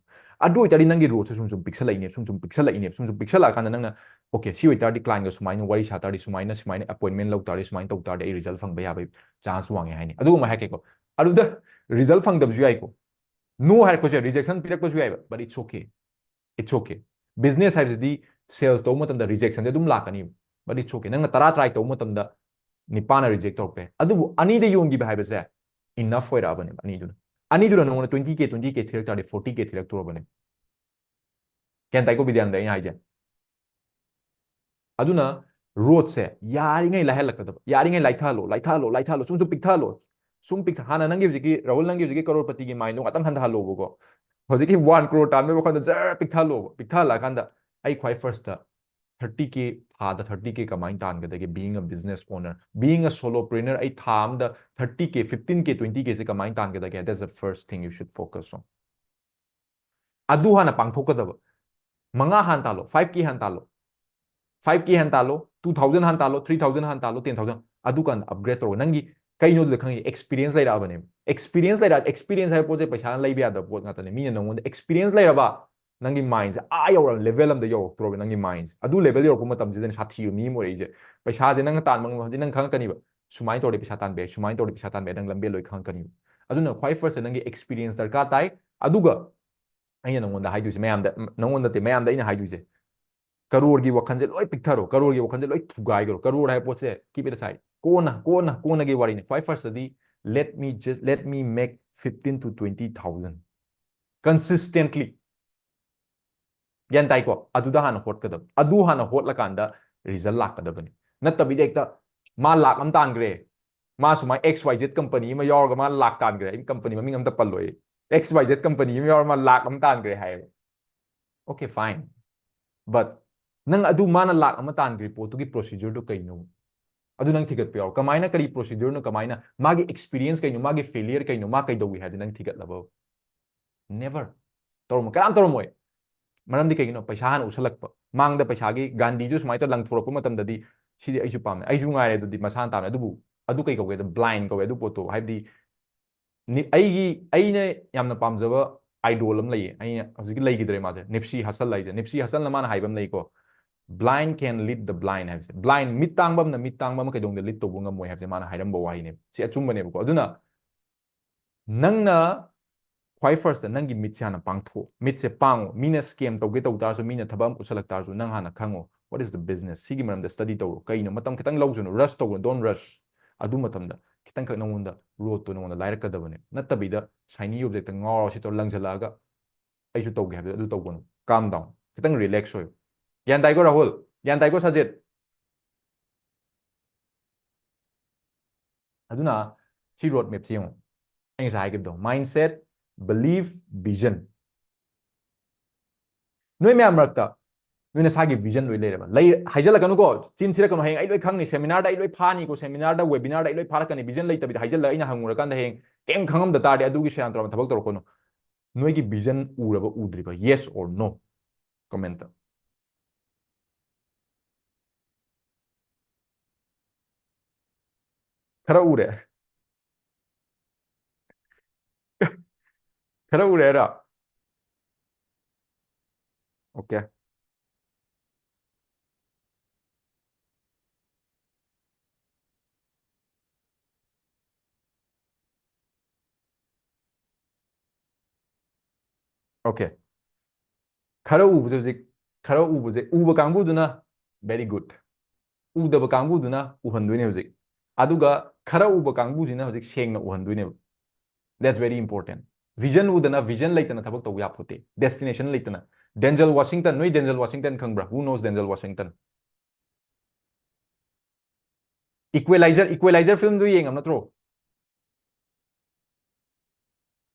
ꯑꯗꯨ ꯑꯣꯏꯇꯥꯔꯗꯤ ꯅꯪꯒꯤ ꯔꯣꯗꯁꯦ ꯁꯨꯝ ꯁꯨꯝ ꯄꯤꯛꯁꯜꯂꯛꯏꯅꯦ, ꯁꯨꯝ ꯁꯨꯝ ꯄꯤꯛꯁꯜꯂꯛꯏꯅꯦ, ꯁꯨꯝ ꯁꯨꯝ ꯄꯤꯛꯁꯜꯂꯛꯑꯀꯥꯟꯗ ꯅꯪꯅ, okay, ꯁꯤ ꯑꯣꯏꯇꯥꯔꯗꯤ ꯀ꯭ꯂꯥꯏꯟꯒ ꯁꯨꯃꯥꯏꯅ ꯋꯥꯔꯤ ꯁꯥ ꯇꯥꯔꯗꯤ, ꯁꯨꯃꯥꯏꯅ, ꯁꯨꯃꯥꯏꯅ ꯑꯦꯄꯣꯏꯟꯃꯦꯟ ꯂꯧ ꯇꯥꯔꯗꯤ, ꯁꯨꯃꯥꯏꯅ ꯇꯧ ꯇꯥꯔꯗꯤ ꯑꯩ ꯔꯤꯖꯜꯠ ꯐꯪꯕ ꯌꯥꯕꯒꯤ ꯆꯥꯟꯁ ꯋꯥꯡꯉꯦ ꯍꯥꯏꯅꯤ꯫ ꯑꯗꯨꯒꯨꯝꯕ ꯍꯥꯏꯔꯛꯀꯦꯀꯣ꯫ ꯑꯗꯨꯗ ꯔꯤꯖꯜꯠ ꯐꯪꯗꯕꯁꯨ ꯌꯥꯏꯀꯣ꯫ No ꯍꯥꯏꯔꯛꯄꯁꯨ ꯌꯥꯏ, ꯔꯤꯖꯦꯛꯁꯟ ꯄꯤꯔꯛꯄꯁꯨ ꯌꯥꯏꯕ, but it's okay. It's okay. Business ꯍꯥꯏꯕꯁꯤꯗꯤ ꯁꯦꯜꯁ ꯇꯧꯕ ꯃꯇꯝꯗ ꯔꯤꯖꯦꯛꯁꯟꯁꯦ ꯑꯗꯨꯝ ꯂꯥꯛꯀꯅꯤꯕ, but it's okay. ꯅꯪꯅ ꯇꯔꯥ ꯇ꯭ꯔꯥꯏ ꯇꯧꯕ ꯃꯇꯝꯗ ꯅꯤꯄꯥꯟꯅ ꯔꯤꯖꯦꯛ ꯇꯧꯔꯛꯄ ꯌꯥꯏ, ꯑꯗꯨꯕꯨ ꯑꯅꯤꯗ ꯌꯣꯟꯈꯤꯕ ꯍꯥꯏꯕꯁꯦ enough ꯑꯣꯏꯔꯛꯑꯕꯅꯦꯕ꯫ ꯑꯅꯤꯗꯨꯅ, ꯑꯅꯤꯗꯨꯅ ꯅꯉꯣꯟꯗ twenty K, twenty K ꯊꯤꯔꯛ ꯇꯥꯔꯗꯤ forty K ꯊꯤꯔꯛꯇꯣꯔꯕꯅꯦꯕ꯫ ꯒ꯭ꯌꯥꯟ ꯇꯥꯏꯀꯣ ꯕꯤꯗ꯭ꯌꯥꯅꯟꯗ ꯑꯩꯅ ꯍꯥꯏꯁꯦ? ꯑꯗꯨꯅ ꯔꯣꯗꯁꯦ ꯌꯥꯔꯤꯉꯩ ꯂꯥꯏꯍꯜꯂꯛꯀꯗꯕ, ꯌꯥꯔꯤꯉꯩ ꯂꯥꯏꯊꯍꯜꯂꯣ, ꯂꯥꯏꯊꯍꯜꯂꯣ, ꯂꯥꯏꯊꯍꯜꯂꯣ, ꯁꯨꯝ ꯁꯨꯝ ꯄꯤꯛꯊꯍꯜꯂꯣ, ꯁꯨꯝ ꯄꯤꯛꯊ-, ꯍꯥꯟꯅ ꯅꯪꯒꯤ ꯍꯧꯖꯤꯛꯀꯤ, ꯔꯥꯍꯨꯜ, ꯅꯪꯒꯤ ꯍꯧꯖꯤꯛꯀꯤ ꯀꯔꯣꯔꯄꯇꯤꯒꯤ ꯃꯥꯏꯟꯗꯣ ꯉꯥꯛꯇꯪ ꯍꯟꯊꯍꯜꯂꯣꯕꯀꯣ꯫ ꯍꯧꯖꯤꯛꯀꯤ one crore ꯇꯥꯟꯕꯒꯤ ꯋꯥꯈꯜꯗ ꯖꯔ ꯄꯤꯛꯊꯍꯜꯂꯣꯕ꯫ ꯄꯤꯛꯊꯍꯜꯂꯛꯑꯀꯥꯟꯗ ꯑꯩ ꯈ꯭ꯋꯥꯏ ꯐꯥꯔꯁꯇ thirty K, ꯊꯥꯗ thirty K ꯀꯃꯥꯏꯅ ꯇꯥꯟꯒꯗꯒꯦ, being a business owner, being a solopreneur, ꯑꯩ ꯊꯥ ꯑꯝꯗ thirty K, fifteen K, twenty Kꯁꯦ ꯀꯃꯥꯏꯅ ꯇꯥꯟꯒꯗꯒꯦ, that's the first thing you should focus on. ꯑꯗꯨ ꯍꯥꯟꯅ ꯄꯥꯡꯊꯣꯛꯀꯗꯕ꯫ ꯃꯉꯥ ꯍꯥꯟꯅ ꯇꯥꯜꯂꯣ, five K ꯍꯥꯟꯅ ꯇꯥꯜꯂꯣ, five K ꯍꯥꯟꯅ ꯇꯥꯜꯂꯣ, two thousand ꯍꯥꯟꯅ ꯇꯥꯜꯂꯣ, three thousand ꯍꯥꯟꯅ ꯇꯥꯜꯂꯣ, ten thousand, ꯑꯗꯨꯀꯥꯟꯗ ꯑꯞꯒ꯭ꯔꯦꯗ ꯇꯧꯔꯣ꯫ ꯅꯪꯒꯤ ꯀꯩꯅꯣꯗꯨꯗ ꯈꯪꯉꯤ, ꯑꯦꯛꯁꯄꯤꯔꯤꯌꯦꯟꯁ ꯂꯩꯔꯛꯑꯕꯅꯦꯕ꯫ ꯑꯦꯛꯁꯄꯤꯔꯤꯌꯦꯟꯁ ꯂꯩꯔꯛ, ꯑꯦꯛꯁꯄꯤꯔꯤꯌꯦꯟꯁ ꯍꯥꯏꯕ ꯄꯣꯠꯁꯦ ꯄꯩꯁꯥꯅ ꯂꯩꯕ ꯌꯥꯗꯕ ꯄꯣꯠ ꯉꯥꯛꯇꯅꯦ꯫ ꯃꯤꯅ ꯅꯉꯣꯟꯗ ꯑꯦꯛꯁꯄꯤꯔꯤꯌꯦꯟꯁ ꯂꯩꯔꯕ, ꯅꯪꯒꯤ ꯃꯥꯏꯟꯁꯦ ꯑꯥ ꯌꯧꯔꯕ, ꯂꯦꯚꯦꯜ ꯑꯃꯗ ꯌꯧꯔꯛꯇ꯭ꯔꯣꯕ ꯅꯪꯒꯤ ꯃꯥꯏꯟꯁꯦ꯫ ꯑꯗꯨ ꯂꯦꯚꯦꯜ ꯌꯧꯔꯛꯄ ꯃꯇꯝꯁꯤꯗꯅꯦ ꯁꯥꯊꯤꯕ ꯃꯤ ꯑꯃ ꯑꯣꯏꯔꯛꯏꯁꯦ꯫ ꯄꯩꯁꯥꯁꯦ ꯅꯪꯅ ꯇꯥꯟꯕ ꯉꯝꯃꯗꯤ ꯅꯪ ꯈꯪꯉꯛꯀꯅꯤꯕ, ꯁꯨꯃꯥꯏꯅ ꯇꯧꯔꯗꯤ ꯄꯩꯁꯥ ꯇꯥꯟꯕ ꯌꯥꯏ, ꯁꯨꯃꯥꯏꯅ ꯇꯧꯔꯗꯤ ꯄꯩꯁꯥ ꯇꯥꯟꯕ ꯌꯥꯏ, ꯅꯪ ꯂꯝꯕꯦꯜ ꯂꯣꯏ ꯈꯪꯉꯛꯀꯅꯤꯕ꯫ ꯑꯗꯨꯅ ꯈ꯭ꯋꯥꯏ ꯐꯥꯔꯁꯇ ꯅꯪꯒꯤ ꯑꯦꯛꯁꯄꯤꯔꯤꯌꯦꯟꯁ ꯗꯔꯀꯥꯔ ꯇꯥꯏ꯫ ꯑꯗꯨꯒ ꯑꯩꯅ ꯅꯉꯣꯟꯗ ꯍꯥꯏꯗꯣꯏꯁꯦ ꯃꯌꯥꯝꯗ, ꯅꯉꯣꯟꯗ ꯅꯠꯇꯦ, ꯃꯌꯥꯝꯗ ꯑꯩꯅ ꯍꯥꯏꯗꯣꯏꯁꯦ, ꯀꯔꯣꯔꯒꯤ ꯋꯥꯈꯜꯁꯦ ꯂꯣꯏ ꯄꯤꯛꯊꯔꯣ, ꯀꯔꯣꯔꯒꯤ ꯋꯥꯈꯜꯁꯦ ꯂꯣꯏ ꯊꯨꯒꯥꯏꯈ꯭ꯔꯣ꯫ ꯀꯔꯣꯔ ꯍꯥꯏꯕ ꯄꯣꯠꯁꯦ, keep it aside, ꯀꯣꯟꯅ, ꯀꯣꯟꯅ, ꯀꯣꯟꯅꯒꯤ ꯋꯥꯔꯤꯅꯤ꯫ ꯈ꯭ꯋꯥꯏ first ꯇꯗꯤ let me just, let me make fifteen to twenty thousand consistently꯫ ꯒ꯭ꯌꯥꯟ ꯇꯥꯏꯀꯣ? ꯑꯗꯨꯗ ꯍꯥꯟꯅ ꯍꯣꯠꯀꯗꯕ, ꯑꯗꯨ ꯍꯥꯟꯅ ꯍꯣꯠꯂꯀꯥꯟꯗ result ꯂꯥꯛꯀꯗꯕꯅꯤ꯫ ꯅꯠꯇꯕꯤꯗ ꯍꯦꯛꯇ ꯃꯥ ꯂꯥꯛ ꯑꯃ ꯇꯥꯟꯈ꯭ꯔꯦ, ꯃꯥ ꯁꯨꯃꯥꯏꯅ X Y Z company ꯑꯃ ꯌꯥꯎꯔꯒ ꯃꯥ ꯂꯥꯛ ꯇꯥꯟꯈ꯭ꯔꯦ, ꯑꯩ company ꯃꯃꯤꯡ ꯑꯝꯇ ꯄꯜꯂꯣꯏ, X Y Z company ꯑꯃ ꯌꯥꯎꯔꯒ ꯃꯥ ꯂꯥꯛ ꯑꯃ ꯇꯥꯟꯈ꯭ꯔꯦ ꯍꯥꯏꯌꯦꯕ꯫ Okay, fine, but ꯅꯪ ꯑꯗꯨ ꯃꯥꯅ ꯂꯥꯛ ꯑꯃ ꯇꯥꯟꯈ꯭ꯔꯤ ꯄꯣꯠꯇꯨꯒꯤ procedure ꯗꯨ ꯀꯩꯅꯣ? ꯑꯗꯨ ꯅꯪ ꯊꯤꯒꯠꯄ ꯌꯥꯎ꯫ ꯀꯃꯥꯏꯅ, ꯀꯔꯤ procedure ꯅꯣ, ꯀꯃꯥꯏꯅ, ꯃꯥꯒꯤ experience ꯀꯩꯅꯣ, ꯃꯥꯒꯤ failure ꯀꯩꯅꯣ, ꯃꯥ ꯀꯩꯗꯧꯏ ꯍꯥꯏꯗꯤ ꯅꯪ ꯊꯤꯒꯠꯂꯕ? Never꯫ ꯇꯧꯔꯝꯃꯣꯏ, ꯀꯅꯥꯝ ꯇꯧꯔꯝꯃꯣꯏ꯫ ꯃꯔꯝꯗꯤ ꯀꯩꯒꯤꯅꯣ? ꯄꯩꯁꯥ ꯍꯥꯟꯅ ꯎꯠꯁꯜꯂꯛꯄ꯫ ꯃꯥꯡꯗ ꯄꯩꯁꯥꯒꯤ, ꯒꯥꯟꯙꯤꯁꯨ ꯁꯨꯃꯥꯏꯅ ꯂꯪꯊꯣꯔꯛꯄ ꯃꯇꯝꯗꯗꯤ, "ꯁꯤꯗꯤ ꯑꯩꯁꯨ ꯄꯥꯝꯃꯦ, ꯑꯩꯁꯨ ꯉꯥꯏꯔꯦ", ꯑꯗꯨꯗꯤ ꯃꯁꯥꯅ ꯇꯥꯕꯅꯦ꯫ ꯑꯗꯨꯕꯨ ꯑꯗꯨ ꯀꯩ ꯀꯧꯒꯦꯗ? Blind ꯀꯧꯋꯦ ꯑꯗꯨ ꯄꯣꯠꯇꯣ꯫ ꯍꯥꯏꯕꯗꯤ ꯅꯤ-, ꯑꯩꯒꯤ, ꯑꯩꯅ ꯌꯥꯝꯅ ꯄꯥꯝꯖꯕ idol ꯑꯃ ꯂꯩꯌꯦ, ꯑꯩꯅ ꯍꯧꯖꯤꯛꯀꯤ ꯂꯩꯈꯤꯗ꯭ꯔꯦ ꯃꯥꯁꯦ, ꯅꯤꯞꯁꯤ ꯍꯁꯜ ꯍꯥꯏꯁꯦ꯫ ꯅꯤꯞꯁꯤ ꯍꯁꯜꯅ ꯃꯥꯅ ꯍꯥꯏꯕ ꯑꯃ ꯂꯩꯀꯣ, "Blind can lead the blind" ꯍꯥꯏꯕꯁꯦ꯫ Blind, ꯃꯤꯠ ꯇꯥꯡꯕ ꯑꯃꯅ ꯃꯤꯠ ꯇꯥꯡꯕ ꯑꯃ ꯀꯩꯗꯧꯅꯨꯡꯗ lead ꯇꯧꯕ ꯉꯝꯃꯣꯏ ꯍꯥꯏꯕꯁꯦ ꯃꯥꯅ ꯍꯥꯏꯔꯝꯕ ꯋꯥꯍꯩꯅꯦꯕ꯫ ꯁꯤ ꯑꯆꯨꯝꯕꯅꯦꯕꯀꯣ꯫ ꯑꯗꯨꯅ ꯅꯪꯅ ꯈ꯭ꯋꯥꯏ first ꯇ ꯅꯪꯒꯤ ꯃꯤꯠꯁꯦ ꯍꯥꯟꯅ ꯄꯥꯡꯊꯣꯛ, ꯃꯤꯠꯁꯦ ꯄꯥꯡꯉꯣ꯫ ꯃꯤꯅ scam ꯇꯧꯒꯦ ꯇꯧ ꯇꯥꯔꯁꯨ, ꯃꯤꯅ ꯊꯕꯛ ꯑꯃ ꯎꯠꯁꯜꯂꯛ ꯇꯥꯔꯁꯨ, ꯅꯪ ꯍꯥꯟꯅ ꯈꯪꯉꯣ, what is the business? ꯁꯤꯒꯤ ꯃꯔꯝꯗ study ꯇꯧꯔꯣ꯫ ꯀꯩꯅꯣ? ꯃꯇꯝ ꯈꯤꯇꯪ ꯂꯧꯁꯅꯨ, rush ꯇꯧꯒꯅꯨ, don't rush꯫ ꯑꯗꯨ ꯃꯇꯝꯗ ꯈꯤꯇꯪꯈꯛ ꯅꯉꯣꯟꯗ road ꯇꯣ ꯅꯉꯣꯟꯗ ꯂꯥꯏꯔꯛꯀꯗꯕꯅꯦ꯫ ꯅꯠꯇꯕꯤꯗ shiny object ꯇ ꯉꯥꯎꯔ ꯁꯤ ꯇꯧꯔ ꯂꯪꯁꯤꯜꯂꯛꯑꯒ ꯑꯩꯁꯨ ꯇꯧꯒꯦ ꯍꯥꯏꯕꯗ ꯑꯗꯨ ꯇꯧꯒꯅꯨ꯫ Calm down, ꯈꯤꯇꯪ relax ꯑꯣꯏꯌꯨ꯫ ꯒ꯭ꯌꯥꯟ ꯇꯥꯏꯀꯣ ꯔꯥꯍꯨꯜ? ꯒ꯭ꯌꯥꯟ ꯇꯥꯏꯀꯣ ꯁꯖꯤꯠ? ꯑꯗꯨꯅ ꯁꯤ road map ꯁꯦ ꯌꯦꯡꯉꯣ꯫ ꯑꯩ ꯉꯁꯥꯏ ꯍꯥꯏꯈꯤꯕꯗꯣ, mindset, belief, vision꯫ ꯅꯣꯏ ꯃꯌꯥꯝ ꯃꯔꯛꯇ ꯅꯣꯏ ꯅꯁꯥꯒꯤ vision ꯂꯣꯏ ꯂꯩꯔꯕ? ꯂꯩ ꯍꯥꯏꯖꯜꯂꯛꯀꯅꯨꯀꯣ, ꯆꯤꯟ ꯊꯤꯔꯛꯀꯅꯨ꯫ ꯍꯌꯦꯡ ꯑꯩ ꯂꯣꯏ ꯈꯪꯅꯤ, seminar ꯗ ꯑꯩ ꯂꯣꯏ ꯐꯥꯅꯤꯀꯣ, seminar ꯗ, webinar ꯗ ꯑꯩ ꯂꯣꯏ ꯐꯥꯔꯛꯀꯅꯤ꯫ Vision ꯂꯩꯇꯕꯤꯗ ꯍꯥꯏꯖꯜꯂꯒ ꯑꯩꯅ ꯍꯪꯉꯨꯔꯀꯥꯟꯗ ꯍꯌꯦꯡ ꯀꯩꯝ ꯈꯪꯉꯝꯗ ꯇꯥꯔꯗꯤ ꯑꯗꯨꯒꯤ ꯁꯦꯔꯥꯟ ꯇꯨꯔꯥꯟ ꯊꯕꯛ ꯇꯧꯔꯛꯀꯅꯨ꯫ ꯅꯣꯏꯒꯤ vision ꯎꯔꯕ ꯎꯗ꯭ꯔꯤꯕ? Yes or no? Comment ꯇ꯫ ꯈꯔ ꯎꯔꯦ꯫ ꯈꯔ ꯎꯔꯦ ꯍꯥꯏꯔꯣ? Okay꯫ Okay. ꯈꯔ ꯎꯕꯁꯦ ꯍꯧꯖꯤꯛ, ꯈꯔ ꯎꯕꯁꯦ, ꯎꯕ ꯀꯥꯡꯕꯨꯗꯨꯅ very good, ꯎꯗꯕ ꯀꯥꯡꯕꯨꯗꯨꯅ ꯎꯍꯟꯗꯣꯏꯅꯦ ꯍꯧꯖꯤꯛ꯫ ꯑꯗꯨꯒ ꯈꯔ ꯎꯕ ꯀꯥꯡꯕꯨꯁꯤꯅ ꯍꯧꯖꯤꯛ ꯁꯦꯡꯅ ꯎꯍꯟꯗꯣꯏꯅꯦꯕ꯫ That's very important. Vision Udhna, vision ꯂꯩꯇꯅ ꯊꯕꯛ ꯇꯧꯕ ꯌꯥꯄꯣꯠꯇꯦ, destination ꯂꯩꯇꯅ꯫ Denzel Washington, ꯅꯣꯏ Denzel Washington ꯈꯪꯕ꯭ꯔꯥ? Who knows Denzel Washington? Equalizer, Equalizer filmꯗꯨ ꯌꯦꯡꯉꯝ ꯅꯠꯇ꯭ꯔꯣ?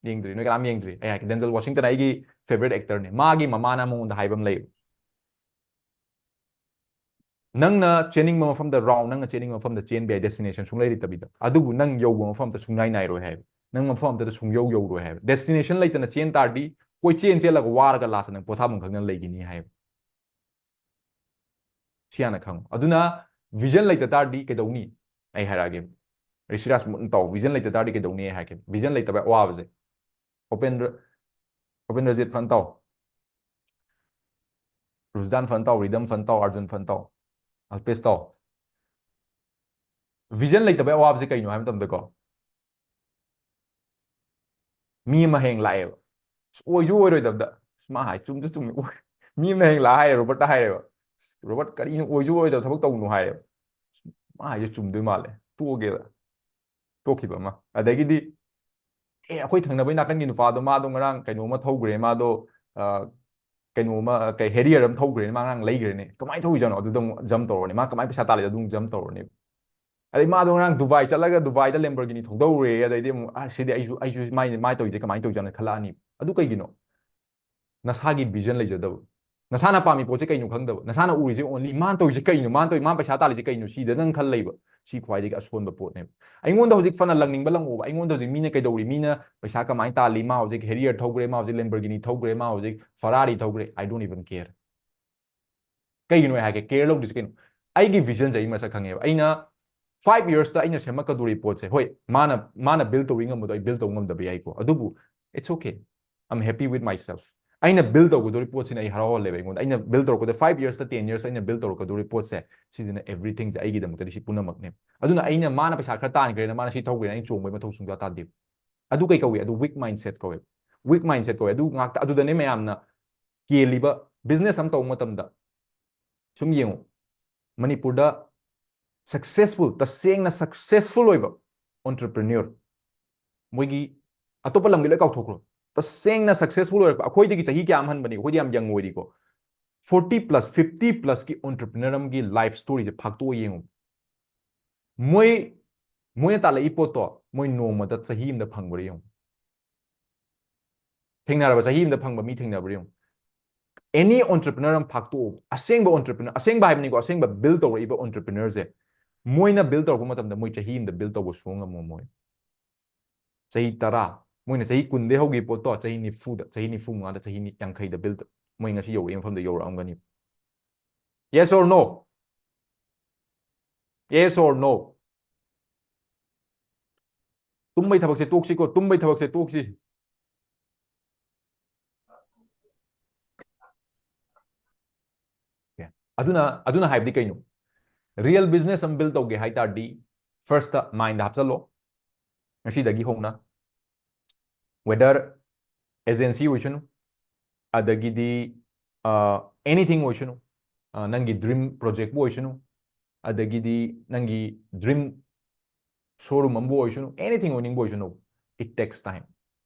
ꯌꯦꯡꯗ꯭ꯔꯤ, ꯅꯣꯏ ꯀꯅꯥꯝ ꯌꯦꯡꯗ꯭ꯔꯤ꯫ ꯑꯩ ꯍꯥꯏꯒꯦ, Denzel Washington ꯑꯩꯒꯤ favourite actorꯅꯦ꯫ ꯃꯥꯒꯤ ꯃꯃꯥꯅ ꯃꯉꯣꯟꯗ ꯍꯥꯏꯕ ꯑꯃ ꯂꯩꯌꯦꯕ, "ꯅꯪꯅ ꯆꯦꯟꯅꯤꯡꯕ ꯃꯐꯝꯗ round, ꯅꯪꯅ ꯆꯦꯟꯅꯤꯡꯕ ꯃꯐꯝꯗ ꯆꯦꯟꯕ ꯌꯥꯏ, destination ꯁꯨꯡꯂꯩ ꯂꯩꯇꯕꯤꯗ, ꯑꯗꯨꯕꯨ ꯅꯪ ꯌꯧꯕ ꯃꯐꯝ ꯑꯝꯇ ꯁꯨꯡꯅꯥꯏ ꯅꯥꯏꯔꯣꯏ" ꯍꯥꯏꯕ꯫ "ꯅꯪ ꯃꯐꯝ ꯑꯝꯇꯗ ꯁꯨꯡꯌꯧ ꯌꯧꯔꯣꯏ" ꯍꯥꯏꯕ꯫ Destination ꯂꯩꯇꯅ ꯆꯦꯟ ꯇꯥꯔꯗꯤ, ꯀꯣꯏꯆꯦꯟ ꯆꯦꯜꯂꯒ ꯋꯥꯔꯒ lastꯇ ꯅꯪ ꯄꯣꯊꯥꯐꯝ ꯈꯪꯗꯅ ꯂꯩꯈꯤꯅꯤ ꯍꯥꯏꯕ꯫ ꯁꯤ ꯍꯥꯟꯅ ꯈꯪꯉꯨ꯫ ꯑꯗꯨꯅ vision ꯂꯩꯇ ꯇꯥꯔꯗꯤ ꯀꯩꯗꯧꯅꯤ? ꯑꯩ ꯍꯥꯏꯔꯛꯑꯒꯦ꯫ ꯔꯤꯁꯤꯔꯥꯖ ꯃꯨꯟꯅ ꯇꯥꯎ, vision ꯂꯩꯇ ꯇꯥꯔꯗꯤ ꯀꯩꯗꯧꯅꯤ ꯑꯩ ꯍꯥꯏꯔꯛꯀꯦ꯫ Vision ꯂꯩꯇꯕ ꯑꯋꯥꯕꯁꯦ꯫ ꯎꯄꯦꯟꯗ꯭ꯔ, ꯎꯄꯦꯟꯗ꯭ꯔꯖꯤꯠ ꯐꯟ ꯇꯥꯎ, ꯔꯨꯖꯗꯥꯟ ꯐꯟ ꯇꯥꯎ, ꯔꯤꯗꯝ ꯐꯟ ꯇꯥꯎ, ꯑꯥꯔꯖꯨꯟ ꯐꯟ ꯇꯥꯎ, ꯑꯜꯄꯦꯁ ꯇꯥꯎ꯫ Vision ꯂꯩꯇꯕꯩ ꯑꯋꯥꯕꯁꯦ ꯀꯩꯅꯣ ꯍꯥꯏꯕ ꯃꯇꯝꯗꯀꯣ, ꯃꯤ ꯑꯃ ꯍꯌꯦꯡ ꯂꯥꯛꯑꯦꯕ, ꯑꯁ, ꯑꯣꯏꯁꯨ ꯑꯣꯏꯔꯣꯏꯗꯕꯗ, ꯑꯁ, ꯃꯥ ꯍꯥꯏ ꯆꯨꯝꯁꯨ ꯆꯨꯝꯃꯤ, ꯑꯣꯏ-, ꯃꯤ ꯑꯃꯅ ꯍꯌꯦꯡ ꯂꯥꯛꯑ ꯍꯥꯏꯔꯦ, ꯔꯣꯕꯔꯠꯇ ꯍꯥꯏꯔꯦꯕ, "ꯑꯁ, ꯔꯣꯕꯔꯠ, ꯀꯔꯤꯅꯣ, ꯑꯣꯏꯁꯨ ꯑꯣꯏꯔꯣꯏꯗꯕ ꯊꯕꯛ ꯇꯧꯅꯨ" ꯍꯥꯏꯔꯦꯕ꯫ "ꯑꯁ, ꯃꯥ ꯍꯥꯏꯁꯦ ꯆꯨꯝꯗꯣꯏ ꯃꯥꯜꯂꯦ, ꯇꯣꯛꯑꯒꯦꯗ"꯫ ꯇꯣꯛꯈꯤꯕ ꯑꯃ꯫ ꯑꯗꯒꯤꯗꯤ, "ꯑꯦ, ꯑꯩꯈꯣꯏ ꯊꯪꯅꯕꯩ ꯅꯥꯀꯟꯒꯤ ꯅꯨꯄꯥꯗꯣ, ꯃꯥꯗꯣ ꯉꯔꯥꯡ ꯀꯩꯅꯣ ꯑꯃ ꯊꯧꯈ꯭ꯔꯦ, ꯃꯥꯗꯣ, ꯑ, ꯀꯩꯅꯣ ꯑꯃ, ꯀꯩ, Harrier ꯑꯃ ꯊꯧꯈ꯭ꯔꯦꯅꯦ, ꯃꯥ ꯉꯔꯥꯡ ꯂꯩꯈ꯭ꯔꯦꯅꯦ, ꯀꯃꯥꯏꯅ ꯊꯧꯈꯤꯖꯥꯠꯅꯣ?" ꯑꯗꯨꯗ ꯑꯃꯨꯛ jump ꯇꯧꯔꯅꯤ꯫ "ꯃꯥ ꯀꯃꯥꯏꯅ ꯄꯩꯁꯥ ꯇꯥꯜꯂꯤꯗꯣ?" ꯑꯗꯨ ꯑꯃꯨꯛ jump ꯇꯧꯔꯅꯦꯕ꯫ ꯑꯗꯩ, "ꯃꯥꯗꯣ ꯉꯔꯥꯡ ꯗꯨꯕꯥꯏ ꯆꯠꯂꯒ ꯗꯨꯕꯥꯏꯗ Lamborghini ꯊꯧꯗꯧꯔꯦ", ꯑꯗꯩꯗꯤ ꯑꯃꯨꯛ, "ꯑ, ꯁꯤꯗꯤ ꯑꯩꯁꯨ, ꯑꯩꯁꯨ ꯃꯥꯏ, ꯃꯥꯏ ꯇꯧꯔꯤꯁꯦ ꯀꯃꯥꯏꯅ ꯇꯧꯔꯤꯖꯥꯠꯅꯣ?" ꯈꯜꯂꯛꯑꯅꯤ꯫ ꯑꯗꯨ ꯀꯩꯒꯤꯅꯣ? ꯅꯁꯥꯒꯤ vision ꯂꯩꯖꯗꯕ꯫ ꯅꯁꯥꯅ ꯄꯥꯝꯃꯤ ꯄꯣꯠꯁꯦ ꯀꯩꯅꯣ ꯈꯪꯗꯕ꯫ ꯅꯁꯥꯅ ꯎꯔꯤꯁꯦ only ꯃꯥꯅ ꯇꯧꯔꯤꯁꯦ ꯀꯩꯅꯣ, ꯃꯥꯅ ꯇꯧꯔꯤ, ꯃꯥꯅ ꯄꯩꯁꯥ ꯇꯥꯜꯂꯤꯁꯦ ꯀꯩꯅꯣ, ꯁꯤꯗ ꯅꯪ ꯈꯜ ꯂꯩꯕ꯫ ꯁꯤ ꯈ꯭ꯋꯥꯏꯗꯒꯤ ꯑꯁꯣꯟꯕ ꯄꯣꯠꯅꯦꯕ꯫ ꯑꯩꯉꯣꯟꯗ ꯍꯧꯖꯤꯛ ꯐꯅ ꯂꯪꯅꯤꯡꯕ ꯂꯪꯉꯣꯕ, ꯑꯩꯉꯣꯟꯗ ꯍꯧꯖꯤꯛ ꯃꯤꯅ ꯀꯩꯗꯧꯔꯤ, ꯃꯤꯅ ꯄꯩꯁꯥ ꯀꯃꯥꯏꯅ ꯇꯥꯜꯂꯤ, ꯃꯥ ꯍꯧꯖꯤꯛ Harrier ꯊꯧꯈ꯭ꯔꯦ, ꯃꯥ ꯍꯧꯖꯤꯛ Lamborghini ꯊꯧꯈ꯭ꯔꯦ, ꯃꯥ ꯍꯧꯖꯤꯛ Ferrari ꯊꯧꯈ꯭ꯔꯦ, I don't even care꯫ ꯀꯩꯒꯤꯅꯣ ꯑꯩ ꯍꯥꯏꯒꯦ, care ꯂꯧꯗ꯭ꯔꯤꯁꯦ ꯀꯩꯅꯣ? ꯑꯩꯒꯤ visionꯁꯦ ꯑꯩ ꯃꯁꯛ ꯈꯪꯉꯦꯕ꯫ ꯑꯩꯅ five yearsꯇ ꯑꯩꯅ ꯁꯦꯝꯃꯛꯀꯗꯧꯔꯤ ꯄꯣꯠꯁꯦ, ꯍꯣꯏ, ꯃꯥꯅ, ꯃꯥꯅ build ꯇꯧꯕꯤ ꯉꯝꯕꯗꯣ ꯑꯩ build ꯇꯧꯕ ꯉꯝꯗꯕ ꯌꯥꯏꯀꯣ, ꯑꯗꯨꯕꯨ it's okay, I'm happy with myself꯫ ꯑꯩꯅ build ꯇꯧꯒꯗꯧꯔꯤ ꯄꯣꯠꯁꯤꯅ ꯑꯩ ꯍꯔꯥꯎꯍꯜꯂꯦꯕ꯫ ꯑꯩꯉꯣꯟꯗ, ꯑꯩꯅ build ꯇꯧꯔꯛꯄꯗ, five yearsꯇ, ten yearsꯇ ꯑꯩꯅ build ꯇꯧꯔꯛꯀꯗꯧꯔꯤ ꯄꯣꯠꯁꯦ, ꯁꯤꯁꯤꯅ everythingꯁꯦ ꯑꯩꯒꯤꯗꯃꯛꯇꯗꯤ ꯁꯤ ꯄꯨꯝꯅꯃꯛꯅꯦꯕ꯫ ꯑꯗꯨꯅ ꯑꯩꯅ, ꯃꯥꯅ ꯄꯩꯁꯥ ꯈꯔ ꯇꯥꯟꯈ꯭ꯔꯦꯅ ꯃꯥꯅ ꯁꯤ ꯊꯧꯈ꯭ꯔꯦꯅ ꯑꯩꯅ ꯆꯣꯡꯕꯒꯤ ꯃꯊꯧ ꯁꯨꯡꯇꯥ ꯇꯥꯗꯦꯕ꯫ ꯑꯗꯨ ꯀꯩ ꯀꯧꯏ? ꯑꯗꯨ weak mindset ꯀꯧꯋꯦꯕ꯫ weak mindset ꯀꯧꯋꯦ꯫ ꯑꯗꯨ ꯉꯥꯛꯇ, ꯑꯗꯨꯗꯅꯦ ꯃꯌꯥꯝꯅ ꯀꯦꯜꯂꯤꯕ꯫ Business ꯑꯃ ꯇꯧꯕ ꯃꯇꯝꯗ ꯁꯨꯝ ꯌꯦꯡꯉꯨ, ꯃꯅꯤꯄꯨꯔꯗ successful, ꯇꯁꯦꯡꯅ successful ꯑꯣꯏꯕ entrepreneur, ꯃꯣꯏꯒꯤ, ꯑꯇꯣꯞꯄ ꯂꯝꯒꯤ ꯂꯣꯏ ꯀꯥꯎꯊꯣꯛꯈ꯭ꯔꯣ, ꯇꯁꯦꯡꯅ successful ꯑꯣꯏꯔꯛꯄ, ꯑꯩꯈꯣꯏꯗꯒꯤ ꯆꯍꯤ ꯀꯌꯥ ꯑꯃ ꯍꯟꯕꯅꯤ, ꯑꯩꯈꯣꯏꯗꯤ ꯌꯥꯝ young ꯑꯣꯏꯔꯤꯀꯣ, forty plus, fifty plusꯀꯤ entrepreneur ꯑꯃꯒꯤ life storyꯁꯦ ꯐꯥꯛꯇꯣꯛꯑ ꯌꯦꯡꯉꯨ꯫ ꯃꯣꯏ, ꯃꯣꯏꯅ ꯇꯥꯜꯂꯛꯏ ꯄꯣꯠꯇꯣ ꯃꯣꯏ ꯅꯣꯡꯃꯗ, ꯆꯍꯤ ꯑꯃꯗ ꯐꯪꯕ꯭ꯔꯥ ꯌꯦꯡꯉꯨ꯫ ꯊꯦꯡꯅꯔꯕ? ꯆꯍꯤ ꯑꯃꯗ ꯐꯪꯕ ꯃꯤ ꯊꯦꯡꯅꯕ꯭ꯔꯥ ꯌꯦꯡꯉꯨ꯫ Any entrepreneur ꯑꯃ ꯐꯥꯛꯇꯣꯛꯑꯣ, ꯑꯁꯦꯡꯕ entrepreneur, ꯑꯁꯦꯡꯕ ꯍꯥꯏꯕꯅꯤꯀꯣ, ꯑꯁꯦꯡꯕ build ꯇꯧꯔꯛꯏꯕ entrepreneurꯁꯦ, ꯃꯣꯏꯅ build ꯇꯧꯔꯛꯄ ꯃꯇꯝꯗ ꯃꯣꯏ ꯆꯍꯤ ꯑꯃꯗ build ꯇꯧꯕ ꯁꯨꯡꯉꯝ ꯉꯝꯃꯣꯏ꯫ ꯆꯍꯤ ꯇꯔꯥ, ꯃꯣꯏꯅ ꯆꯍꯤ ꯀꯨꯟꯗꯩ ꯍꯧꯈꯤꯕ ꯄꯣꯠꯇꯣ ꯆꯍꯤ ꯅꯤꯐꯨꯗ, ꯆꯍꯤ ꯅꯤꯐꯨ ꯃꯉꯥꯗ, ꯆꯍꯤ ꯌꯥꯡꯈꯩꯗ build, ꯃꯣꯏ ꯉꯁꯤ ꯌꯧꯔꯛꯏ ꯃꯐꯝꯗ ꯌꯧꯔꯛꯑꯝꯒꯅꯤ꯫ Yes or no? Yes or no? ꯇꯨꯝꯕꯩ ꯊꯕꯛꯁꯦ ꯇꯣꯛꯁꯤꯀꯣ, ꯇꯨꯝꯕꯩ ꯊꯕꯛꯁꯦ ꯇꯣꯛꯁꯤ꯫ ꯑꯗꯨꯅ, ꯑꯗꯨꯅ ꯍꯥꯏꯕꯗꯤ ꯀꯩꯅꯣ? Real business ꯑꯃ build ꯇꯧꯒꯦ ꯍꯥꯏ ꯇꯥꯔꯗꯤ, first mindꯗ ꯍꯥꯞꯆꯜꯂꯣ, ꯉꯁꯤꯗꯒꯤ ꯍꯧꯅ꯫ Whether agency ꯑꯣꯏꯁꯅꯨ, ꯑꯗꯒꯤꯗꯤ, ꯑ, anything ꯑꯣꯏꯁꯅꯨ, ꯑ, ꯅꯪꯒꯤ dream projectꯄꯨ ꯑꯣꯏꯁꯅꯨ, ꯑꯗꯒꯤꯗꯤ ꯅꯪꯒꯤ dream showroom ꯑꯃꯕꯨ ꯑꯣꯏꯁꯅꯨ, anything ꯑꯣꯏꯅꯤꯡꯕ ꯑꯣꯏꯁꯅꯨ, it takes time.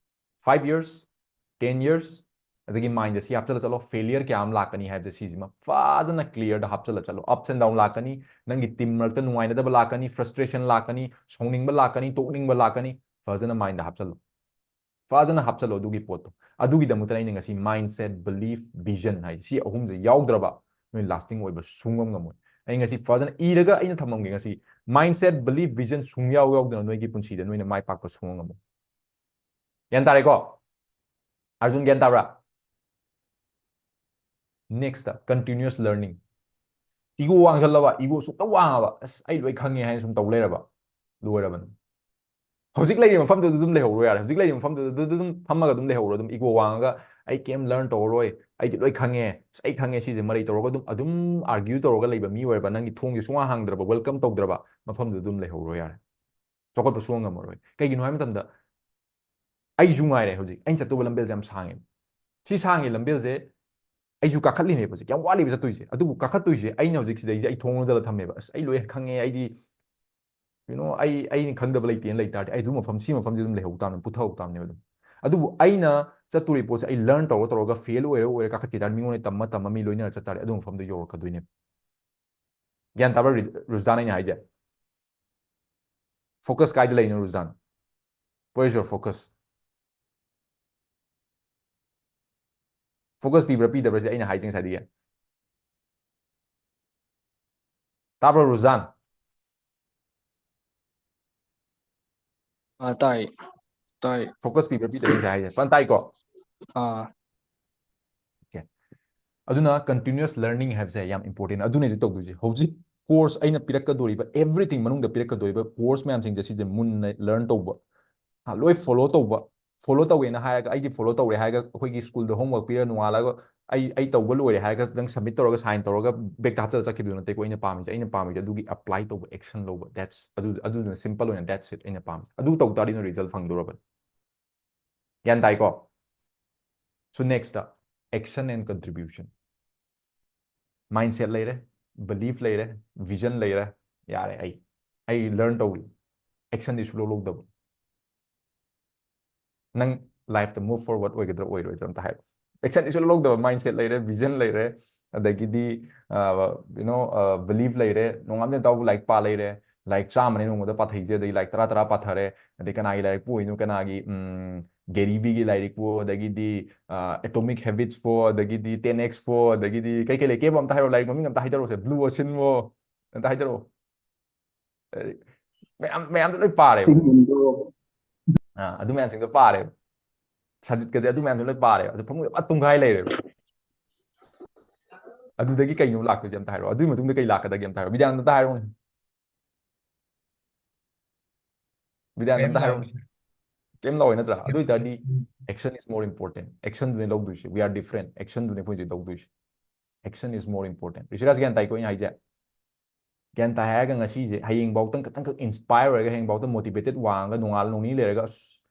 Five years, ten years, ꯑꯗꯒꯤ mindꯗ ꯁꯤ ꯍꯥꯞꯆꯜꯂ ꯆꯠꯂꯣ, failure ꯀꯌꯥ ꯑꯃ ꯂꯥꯛꯀꯅꯤ ꯍꯥꯏꯕꯁꯦ ꯁꯤꯁꯤꯃ ꯐꯖꯅ clearꯗ ꯍꯥꯞꯆꯜꯂ ꯆꯠꯂꯣ꯫ Ups and down ꯂꯥꯛꯀꯅꯤ, ꯅꯪꯒꯤ team ꯃꯔꯛꯇ ꯅꯨꯡꯉꯥꯏꯅꯗꯕ ꯂꯥꯛꯀꯅꯤ, frustration ꯂꯥꯛꯀꯅꯤ, ꯁꯥꯎꯅꯤꯡꯕ ꯂꯥꯛꯀꯅꯤ, ꯇꯣꯛꯅꯤꯡꯕ ꯂꯥꯛꯀꯅꯤ, ꯐꯖꯅ mindꯗ ꯍꯥꯞꯆꯜꯂꯣ꯫ ꯐꯖꯅ ꯍꯥꯞꯆꯜꯂꯣ ꯑꯗꯨꯒꯤ ꯄꯣꯠꯇꯣ꯫ ꯑꯗꯨꯒꯤꯗꯃꯛꯇꯅ ꯑꯩꯅ ꯉꯁꯤ mindset, belief, vision ꯍꯥꯏꯁꯦ, ꯁꯤ ꯑꯍꯨꯝꯁꯦ ꯌꯥꯎꯗ꯭ꯔꯕ ꯅꯣꯏ lasting ꯑꯣꯏꯕ ꯁꯨꯡꯉꯝ ꯉꯝꯃꯣꯏ꯫ ꯑꯩ ꯉꯁꯤ ꯐꯖꯅ ꯏꯔꯒ ꯑꯩꯅ ꯊꯝꯃꯝꯒꯦ꯫ ꯉꯁꯤ mindset, belief, vision ꯁꯨꯡꯌꯥꯎ ꯌꯥꯎꯗꯅ ꯅꯣꯏꯒꯤ ꯄꯨꯟꯁꯤꯗ ꯅꯣꯏꯅ ꯃꯥꯏ ꯄꯥꯛꯄ ꯁꯨꯡꯉꯝ ꯉꯝꯃꯣꯏ꯫ ꯒ꯭ꯌꯥꯟ ꯇꯥꯔꯦꯀꯣ? ꯑꯥꯔꯖꯨꯟ, ꯒ꯭ꯌꯥꯟ ꯇꯥꯕ꯭ꯔꯥ? Next, continuous learning. Ego ꯋꯥꯡꯖꯜꯂꯕ, ego ꯁꯨꯛꯇ ꯋꯥꯡꯉꯕ, "ꯑꯁ, ꯑꯩ ꯂꯣꯏ ꯈꯪꯉꯦ" ꯍꯥꯏꯅ ꯁꯨꯝ ꯇꯧ ꯂꯩꯔꯕ, ꯂꯣꯏꯔꯕꯅꯤ꯫ ꯍꯧꯖꯤꯛ ꯂꯩꯔꯤꯕ ꯃꯐꯝꯗꯨꯗ ꯑꯗꯨꯝ ꯂꯩꯍꯧꯔꯣ ꯌꯥꯔꯦ꯫ ꯍꯧꯖꯤꯛ ꯂꯩꯔꯤꯕ ꯃꯐꯝꯗꯨꯗ ꯑꯗꯨꯝ ꯐꯝꯃꯒ ꯑꯗꯨꯝ ꯂꯩꯍꯧꯔꯣ꯫ ꯑꯗꯨꯝ ego ꯋꯥꯡꯉꯒ, "ꯑꯩ ꯀꯩꯝ learn ꯇꯧꯔꯔꯣꯏ, ꯑꯩꯗꯤ ꯂꯣꯏ ꯈꯪꯉꯦ, ꯑꯁ, ꯑꯩ ꯈꯪꯉꯦ ꯁꯤꯁꯦ" ꯃꯔꯩ ꯇꯧꯔꯒ ꯑꯗꯨꯝ, ꯑꯗꯨꯝ argue ꯇꯧꯔꯒ ꯂꯩꯕ ꯃꯤ ꯑꯣꯏꯔꯕ, ꯅꯪꯒꯤ ꯊꯣꯡꯁꯦ ꯁꯨꯡꯍꯥꯡ ꯍꯥꯡꯗ꯭ꯔꯕ, welcome ꯇꯧꯗ꯭ꯔꯕ ꯃꯐꯝꯗꯨꯗ ꯑꯗꯨꯝ ꯂꯩꯍꯧꯔꯣ ꯌꯥꯔꯦ꯫ ꯆꯥꯎꯈꯠꯄ ꯁꯨꯡꯉꯝ ꯉꯝꯃꯔꯣꯏ꯫ ꯀꯩꯒꯤꯅꯣ ꯍꯥꯏꯕ ꯃꯇꯝꯗ, ꯑꯩꯁꯨ ꯉꯥꯏꯔꯦ ꯍꯧꯖꯤꯛ ꯑꯩꯅ ꯆꯠꯇꯧꯕ ꯂꯝꯕꯦꯜꯁꯦ ꯌꯥꯝ ꯁꯥꯡꯉꯦꯕ꯫ ꯁꯤ ꯁꯥꯡꯉꯤ ꯂꯝꯕꯦꯜꯁꯦ ꯑꯩꯁꯨ ꯀꯥꯈꯠꯂꯤꯅꯦꯕ ꯍꯧꯖꯤꯛ, ꯌꯥꯝ ꯋꯥꯠꯂꯤꯕ ꯆꯠꯇꯣꯏꯁꯦ꯫ ꯑꯗꯨꯕꯨ ꯀꯥꯈꯠꯇꯣꯏꯁꯦ ꯑꯩꯅ ꯍꯧꯖꯤꯛ ꯁꯤꯗꯩꯁꯦ ꯑꯩ ꯊꯣꯡ ꯂꯣꯟꯁꯤꯜꯂ ꯊꯝꯃꯦꯕ꯫ "ꯑꯁ, ꯑꯩ ꯂꯣꯏ ꯈꯪꯉꯦ, ꯑꯩꯗꯤ ꯀꯩꯅꯣ, ꯑꯩ, ꯑꯩꯅ ꯈꯪꯗꯕ ꯂꯩꯇꯦꯅ ꯂꯩ ꯇꯥꯔꯗꯤ, ꯑꯩ ꯑꯗꯨ ꯃꯐꯝ, ꯁꯤ ꯃꯐꯝꯁꯤ ꯑꯗꯨꯝ ꯂꯩꯍꯧ ꯇꯥꯕꯅꯤ, ꯄꯨꯊꯍꯧ ꯇꯥꯕꯅꯦꯕ ꯑꯗꯨꯝ꯫ ꯑꯗꯨꯕꯨ ꯑꯩꯅ ꯆꯠꯇꯣꯔꯤ ꯄꯣꯠꯁꯦ ꯑꯩ ꯂꯔꯟ ꯇꯧꯔ ꯇꯧꯔꯒ ꯐꯦꯜ ꯑꯣꯏꯔ ꯑꯣꯏꯔ ꯀꯥꯈꯠꯈꯤ ꯇꯥꯔꯗꯤ, ꯃꯤꯉꯣꯟꯗ ꯇꯝꯃ ꯇꯝꯃ ꯃꯤ ꯂꯣꯏꯅꯔ ꯆꯠ ꯇꯥꯔꯗꯤ ꯑꯗꯨ ꯃꯐꯝꯗꯣ ꯌꯧꯔꯛꯀꯗꯣꯏꯅꯦꯕ꯫ ꯒ꯭ꯌꯥꯟ ꯇꯥꯕ꯭ꯔꯥ, ꯔꯨ-, ꯔꯨꯖꯗꯥꯟ, ꯑꯩꯅ ꯍꯥꯏꯁꯦ? ꯐꯣꯀꯁ ꯀꯥꯏꯗ ꯂꯩꯅꯣ, ꯔꯨꯖꯗꯥꯟ? Where is your focus? Focus ꯄꯤꯕ꯭ꯔꯥ ꯄꯤꯗꯕ꯭ꯔꯥꯁꯦ ꯑꯩꯅ ꯍꯥꯏꯁꯦ ꯉꯁꯥꯏꯗꯒꯤ꯫ ꯇꯥꯕ꯭ꯔꯣ, ꯔꯨꯖꯗꯥꯟ? ꯑꯥ, ꯇꯥꯏ꯫ ꯇꯥꯏ꯫ ꯐꯣꯀꯁ ꯄꯤꯕ꯭ꯔꯥ ꯄꯤꯗꯕ꯭ꯔꯥ ꯉꯁꯥꯏ ꯍꯥꯏꯁꯦ? ꯐꯖꯅ ꯇꯥꯏꯀꯣ? ꯑꯥ꯫ Okay. ꯑꯗꯨꯅ continuous learning ꯍꯥꯏꯕꯁꯦ ꯌꯥꯝ important꯫ ꯑꯗꯨꯅꯦ ꯍꯧꯖꯤꯛ ꯇꯧꯗꯣꯏꯁꯦ꯫ ꯍꯧꯖꯤꯛ ꯀꯣꯔꯁ ꯑꯩꯅ ꯄꯤꯔꯛꯀꯗꯣꯔꯤꯕ, everything ꯃꯅꯨꯡꯗ ꯄꯤꯔꯛꯀꯗꯣꯔꯤꯕ ꯀꯣꯔꯁ ꯃꯌꯥꯝꯁꯤꯡꯁꯦ ꯁꯤꯁꯦ ꯃꯨꯟꯅ ꯂꯔꯟ ꯇꯧꯕ, ꯍꯥ, ꯂꯣꯏ ꯐꯣꯂꯣ ꯇꯧꯕ꯫ ꯐꯣꯂꯣ ꯇꯧꯋꯦꯅ ꯍꯥꯏꯔꯒ, "ꯑꯩꯗꯤ ꯐꯣꯂꯣ ꯇꯧꯔꯦ" ꯍꯥꯏꯔꯒ ꯑꯩꯈꯣꯏꯒꯤ ꯁ꯭ꯀꯨꯜꯗ ꯍꯣꯝꯋꯔꯛ ꯄꯤꯔꯒ ꯅꯣꯡꯉꯥꯜꯂꯒ "ꯑꯩ, ꯑꯩ ꯇꯧꯕ ꯂꯣꯏꯔꯦ" ꯍꯥꯏꯔꯒ ꯅꯪ ꯁꯕꯃꯤꯠ ꯇꯧꯔꯒ ꯁꯥꯏꯟ ꯇꯧꯔꯒ ꯕꯦꯛꯇ ꯍꯥꯞꯆꯜꯂ ꯆꯠꯈꯤꯕꯗꯨ ꯅꯠꯇꯦꯀꯣ ꯑꯩꯅ ꯄꯥꯝꯃꯤꯁꯦ꯫ ꯑꯩꯅ ꯄꯥꯝꯃꯤꯁꯦ ꯑꯗꯨꯒꯤ ꯑꯦꯄ꯭ꯂꯥꯏ ꯇꯧꯕ, ꯑꯦꯛꯁꯟ ꯂꯧꯕ꯫ That's, ꯑꯗꯨ, ꯑꯗꯨꯗꯨꯅ ꯁꯤꯝꯄꯜ ꯑꯣꯏꯅ that's it ꯑꯩꯅ ꯄꯥꯝꯃꯤꯁꯦ꯫ ꯑꯗꯨ ꯇꯧ ꯇꯥꯔꯗꯤ ꯅꯣꯏ ꯔꯤꯖꯜ ꯐꯪꯗꯧꯔꯕꯅꯤ꯫ ꯒ꯭ꯌꯥꯟ ꯇꯥꯏꯀꯣ? So next, action and contribution. Mindset ꯂꯩꯔꯦ, belief ꯂꯩꯔꯦ, vision ꯂꯩꯔꯦ, ꯌꯥꯔꯦ꯫ ꯑꯩ, ꯑꯩ ꯂꯔꯟ ꯇꯧꯔꯤ, ꯑꯦꯛꯁꯟꯗꯤ ꯁꯨꯡꯂꯧ ꯂꯧꯗꯕ꯫ ꯅꯪ ꯂꯥꯏꯐꯇ move forward ꯑꯣꯏꯒꯗ꯭ꯔꯥ ꯑꯣꯏꯔꯣꯏꯗ꯭ꯔꯥ ꯑꯝꯇ ꯍꯥꯏꯔꯣ꯫ ꯑꯦꯛꯁꯟꯗꯤ ꯁꯨꯡꯂꯧ ꯂꯧꯗꯕ, mindset ꯂꯩꯔꯦ, vision ꯂꯩꯔꯦ, ꯑꯗꯒꯤꯗꯤ, ꯑ, you know, ꯑ, belief ꯂꯩꯔꯦ, ꯅꯣꯡꯉꯥꯟꯕꯗꯩ ꯅꯨꯃꯤꯠ ꯇꯥꯕꯨ ꯂꯥꯏꯔꯤꯛ ꯄꯥ ꯂꯩꯔꯦ, ꯂꯥꯏꯔꯤꯛ ꯆꯥꯝꯃꯅꯤ ꯅꯣꯡꯃꯗ ꯄꯥꯊꯩꯁꯦ, ꯑꯗꯩ ꯂꯥꯏꯔꯤꯛ ꯇꯔꯥ ꯇꯔꯥ ꯄꯥꯊꯔꯦ, ꯑꯗꯩ ꯀꯅꯥꯒꯤ ꯂꯥꯏꯔꯤꯛꯄꯨ ꯑꯣꯏꯅꯣ, ꯀꯅꯥꯒꯤ, ꯎꯝ, ꯒꯦꯔꯤ ꯚꯤꯒꯤ ꯂꯥꯏꯔꯤꯛꯄꯨ, ꯑꯗꯒꯤꯗꯤ, ꯑ, Atomic Habitsꯄꯨ, ꯑꯗꯒꯤꯗꯤ ten Xꯄꯨ, ꯑꯗꯒꯤꯗꯤ ꯀꯩ ꯀꯩ ꯂꯩꯒꯦꯕ ꯑꯝꯇ ꯍꯥꯏꯔꯣ, ꯂꯥꯏꯔꯤꯛ ꯃꯃꯤꯡ ꯑꯝꯇ ꯍꯥꯏꯗꯔꯛꯑꯣꯁꯦ, Blue Oceanꯕꯨ ꯑꯝꯇ ꯍꯥꯏꯗꯔꯛꯑꯣ꯫ ꯑ, ꯃꯌꯥꯝ, ꯃꯌꯥꯝꯗꯣ ꯂꯣꯏ ꯄꯥꯔꯦꯕ꯫ ꯁꯤꯒꯨꯝꯕꯗꯣ ꯑꯥ, ꯑꯗꯨ ꯃꯌꯥꯝꯁꯤꯡꯗꯣ ꯄꯥꯔꯦꯕ꯫ ꯁꯖꯤꯠꯀꯁꯦ ꯑꯗꯨ ꯃꯌꯥꯝꯁꯤꯡꯗꯣ ꯂꯣꯏ ꯄꯥꯔꯦꯕ꯫ ꯑꯗꯨ ꯐꯃꯨꯡꯗ ꯄꯨꯔꯥ ꯇꯨꯝꯈꯥꯏ ꯂꯩꯔꯦꯕ꯫ ꯑꯗꯨꯗꯒꯤ ꯀꯩꯅꯣ ꯂꯥꯛꯇꯣꯏꯁꯦ ꯑꯝꯇ ꯍꯥꯏꯔꯣ꯫ ꯑꯗꯨꯒꯤ ꯃꯇꯨꯡꯗ ꯀꯩ ꯂꯥꯛꯀꯗꯒꯦ ꯑꯝꯇ ꯍꯥꯏꯔꯣ꯫ ꯕꯤꯗ꯭ꯌꯥꯅꯟꯗ ꯑꯝꯇ ꯍꯥꯏꯔꯣꯅꯦ꯫ ꯕꯤꯗ꯭ꯌꯥꯅꯟꯗ ꯀꯩꯝ ꯑꯝꯇ ꯍꯥꯏꯔꯣꯅꯦ꯫ ꯂꯥꯛꯑꯣꯏ꯫ ꯀꯩꯝ ꯂꯥꯛꯑꯣꯏ ꯅꯠꯇ꯭ꯔꯥ? ꯑꯗꯨ ꯑꯣꯏꯇꯥꯔꯗꯤ ꯎꯝ꯫ Action is more important꯫ Actionꯗꯨꯅꯦ ꯂꯧꯗꯣꯏꯁꯦ꯫ We are different꯫ Actionꯗꯨꯅꯦ ꯑꯩꯈꯣꯏ ꯍꯧꯖꯤꯛ ꯇꯧꯗꯣꯏꯁꯦ꯫ Action is more important꯫ ꯔꯤꯁꯤꯔꯥꯖ ꯒ꯭ꯌꯥꯟ ꯇꯥꯏꯀꯣ ꯑꯩꯅ ꯍꯥꯏꯁꯦ? ꯒ꯭ꯌꯥꯟ ꯇꯥꯏ ꯍꯥꯏꯔꯒ ꯉꯁꯤꯁꯦ, ꯍꯌꯦꯡꯐꯥꯎꯇꯪ ꯈꯤꯇꯪꯈꯛ inspire ꯑꯣꯏꯔꯒ, ꯍꯌꯦꯡꯐꯥꯎꯇ motivated ꯋꯥꯡꯉꯒ, ꯅꯣꯡꯉꯥꯜꯂ ꯅꯣꯡꯅꯤ ꯂꯩꯔꯒ, "ꯑꯁ,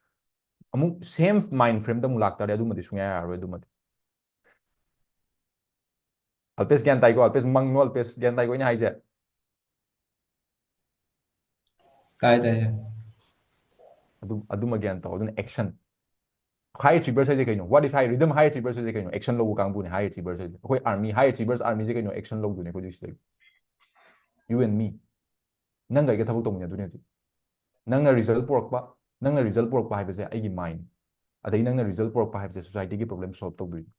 ꯑꯃꯨꯛ same mind frame ꯗ ꯑꯃꯨꯛ ꯂꯥꯛꯇꯥꯔꯗꯤ ꯑꯗꯨꯃꯗꯤ ꯁꯨꯡꯌꯥ ꯌꯥꯔꯔꯣꯏ꯫ ꯑꯗꯨꯃꯗꯤ ꯑꯜꯄꯦꯁ ꯒ꯭ꯌꯥꯟ ꯇꯥꯏꯀꯣ? ꯑꯜꯄꯦꯁ ꯃꯪꯅꯣ? ꯑꯜꯄꯦꯁ ꯒ꯭ꯌꯥꯟ ꯇꯥꯏꯀꯣ ꯑꯩꯅ ꯍꯥꯏꯁꯦ? ꯇꯥꯏ ꯇꯥꯏ꯫ ꯑꯗꯨ ꯑꯗꯨꯃ ꯒ꯭ꯌꯥꯟ ꯇꯧ꯫ ꯑꯗꯨꯅ action. High achievers ꯍꯥꯏꯁꯦ ꯀꯩꯅꯣ? What is high? Rhythm high achievers ꯍꯥꯏꯁꯦ ꯀꯩꯅꯣ? Action ꯂꯧꯕ ꯀꯥꯡꯕꯨꯅꯦ high achievers ꯍꯥꯏꯁꯦ꯫ ꯑꯩꯈꯣꯏ army, high achievers army ꯁꯦ ꯀꯩꯅꯣ? Action ꯂꯧꯗꯣꯏꯅꯦ ꯑꯩꯈꯣꯏ ꯁꯤꯗꯒꯤ꯫ You and me. ꯅꯪꯒ ꯑꯩꯒ ꯊꯕꯛ ꯇꯧꯃꯤꯟꯅꯗꯣꯏꯅꯦ ꯍꯧꯖꯤꯛ꯫ ꯅꯪꯅ result ꯄꯨꯔꯛꯄ, ꯅꯪꯅ result ꯄꯨꯔꯛꯄ ꯍꯥꯏꯕꯁꯦ ꯑꯩꯒꯤ mind, ꯑꯗꯩ ꯅꯪꯅ result ꯄꯨꯔꯛꯄ ꯍꯥꯏꯕꯁꯦ society ꯒꯤ problem solve ꯇꯧꯗꯣꯏꯅꯤ꯫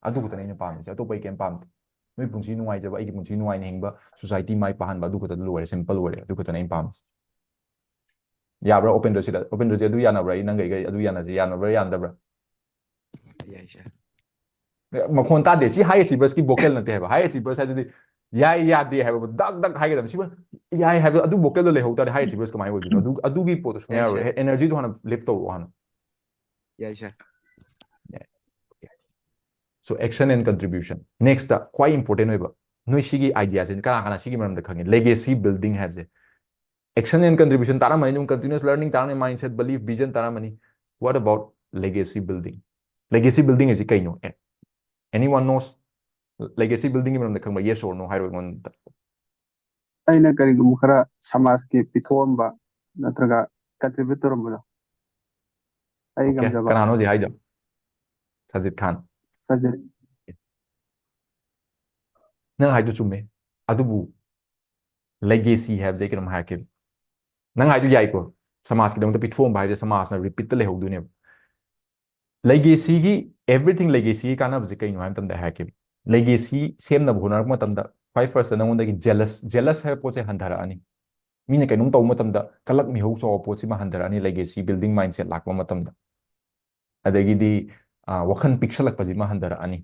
ꯑꯗꯨ ꯈꯛꯇꯅꯦ ꯑꯩꯅ ꯄꯥꯝꯃꯤꯁꯦ, ꯑꯇꯣꯞꯄ ꯑꯩ ꯀꯩꯝ ꯄꯥꯝꯗꯦ꯫ ꯅꯣꯏ ꯄꯨꯟꯁꯤ ꯅꯨꯡꯉꯥꯏꯖꯕ, ꯑꯩꯒꯤ ꯄꯨꯟꯁꯤ ꯅꯨꯡꯉꯥꯏꯅ ꯍꯤꯡꯕ, society ꯃꯥꯏ ꯄꯥꯛꯍꯟꯕ, ꯑꯗꯨ ꯈꯛꯇ ꯂꯣꯏꯔꯦ, simple ꯑꯣꯏꯔꯦ꯫ ꯑꯗꯨ ꯈꯛꯇꯅꯦ ꯑꯩꯅ ꯄꯥꯝꯃꯤꯁꯦ꯫ ꯌꯥꯕ꯭ꯔꯥ ꯎꯄꯦꯟꯗ꯭ꯔꯁꯤꯗ? ꯎꯄꯦꯟꯗ꯭ꯔꯁꯤ ꯑꯗꯨ ꯌꯥꯅꯕ꯭ꯔꯥ? ꯑꯩ ꯅꯪꯒ ꯑꯩꯒ ꯑꯗꯨ ꯌꯥꯅꯁꯦ, ꯌꯥꯅꯕ꯭ꯔꯥ ꯌꯥꯅꯗꯕ꯭ꯔꯥ? ꯌꯥꯏ ꯁꯥꯔ꯫ ꯃꯈꯣꯟ ꯇꯥꯗꯦ꯫ ꯁꯤ high achievers ꯀꯤ vocal ꯅꯠꯇꯦ ꯍꯥꯏꯕ꯫ High achievers ꯍꯥꯏꯗꯨꯗꯤ ꯌꯥꯏ ꯌꯥꯗꯦ ꯍꯥꯏꯕ ꯗꯛ ꯗꯛ ꯍꯥꯏꯒꯗꯕꯅꯤ꯫ ꯁꯤꯕꯨ ꯌꯥꯏ ꯍꯥꯏꯕ ꯑꯗꯨ vocal ꯗꯣ ꯂꯩꯍꯧ ꯇꯥꯔꯗꯤ high achievers ꯀꯃꯥꯏꯅ ꯑꯣꯏꯗꯣꯏꯅꯣ? ꯑꯗꯨ ꯑꯗꯨꯒꯤ ꯄꯣꯠꯇꯣ ꯁꯨꯡꯌꯥ ꯌꯥꯏ ꯌꯥꯔꯣꯏ꯫ ꯁꯥꯔ꯫ Energy ꯗꯣ ꯍꯥꯟꯅ lift ꯇꯧꯔꯛꯑꯣ ꯍꯥꯟꯅ꯫ ꯌꯥꯏ ꯁꯥꯔ꯫ So action and contribution. Next ꯈ꯭ꯋꯥꯏ important ꯑꯣꯏꯕ, ꯅꯣꯏ ꯁꯤꯒꯤ idea ꯁꯦ ꯀꯅꯥ ꯀꯅꯥ ꯁꯤꯒꯤ ꯃꯔꯝꯗ ꯈꯪꯉꯦ? Legacy building ꯍꯥꯏꯕꯁꯦ꯫ Action and contribution ꯇꯥꯔꯝꯃꯅꯤ, ꯑꯗꯨꯝ continuous learning ꯇꯥꯔꯝꯃꯅꯤ, mindset, belief, vision ꯇꯥꯔꯝꯃꯅꯤ꯫ What about legacy building? Legacy building ꯍꯥꯏꯁꯤ ꯀꯩꯅꯣ? Anyone knows? Legacy building ꯒꯤ ꯃꯔꯝꯗ ꯈꯪꯕ? Yes or no ꯍꯥꯏꯔꯣ ꯑꯩꯉꯣꯟꯗ꯫ ꯑꯩꯅ ꯀꯔꯤꯒꯨꯝꯕ ꯈꯔ ꯁꯃꯥꯖꯀꯤ ꯄꯤꯊꯣꯛꯑꯝꯕ ꯅꯠꯇ꯭ꯔꯒ contribute ꯇꯧꯔꯝꯕꯗꯣ ꯑꯩ Okay, ꯉꯝꯖꯕ꯫ ꯀꯅꯥꯅꯣ ꯍꯧꯖꯤꯛ ꯍꯥꯏꯗꯣ? ꯁꯖꯤꯠ ꯈꯥꯟ꯫ ꯁꯖꯤꯠ꯫ ꯅꯪ ꯍꯥꯏꯗꯣ ꯆꯨꯝꯃꯦ, ꯑꯗꯨꯕꯨ legacy ꯍꯥꯏꯕꯁꯦ ꯑꯩ ꯀꯩꯅꯣꯝ ꯍꯥꯏꯔꯛꯀꯦ꯫ ꯅꯪ ꯍꯥꯏꯗꯣ ꯌꯥꯏꯀꯣ, ꯁꯃꯥꯖꯀꯤꯗꯃꯛꯇ ꯄꯤꯊꯣꯛꯑꯝꯕ ꯍꯥꯏꯁꯦ ꯁꯃꯥꯖꯅ repeat ꯇ ꯂꯩꯍꯧꯗꯣꯏꯅꯦꯕ꯫ Legacy ꯒꯤ, everything legacy ꯒꯤ ꯀꯥꯟꯅꯕꯁꯦ ꯀꯩꯅꯣ ꯍꯥꯏꯕ ꯃꯇꯝꯗ ꯑꯩ ꯍꯥꯏꯔꯛꯀꯦ꯫ Legacy ꯁꯦꯝꯅꯕ ꯍꯣꯠꯅꯔꯛꯄ ꯃꯇꯝꯗ ꯈ꯭ꯋꯥꯏ first ꯇ ꯅꯉꯣꯟꯗꯒꯤ jealous, jealous ꯍꯥꯏꯕ ꯄꯣꯠꯁꯦ ꯍꯟꯊꯔꯛꯑꯅꯤ꯫ ꯃꯤꯅ ꯀꯩꯅꯣꯝ ꯇꯧꯕ ꯃꯇꯝꯗ ꯀꯂꯛ ꯃꯤꯍꯧ ꯆꯥꯎꯕ ꯄꯣꯠꯁꯤꯃ ꯍꯟꯊꯔꯛꯑꯅꯤ, legacy building mindset ꯂꯥꯛꯄ ꯃꯇꯝꯗ꯫ ꯑꯗꯒꯤꯗꯤ, ꯑ, ꯋꯥꯈꯜ ꯄꯤꯛꯁꯜꯂꯛꯄꯁꯤꯃ ꯍꯟꯊꯔꯛꯑꯅꯤ꯫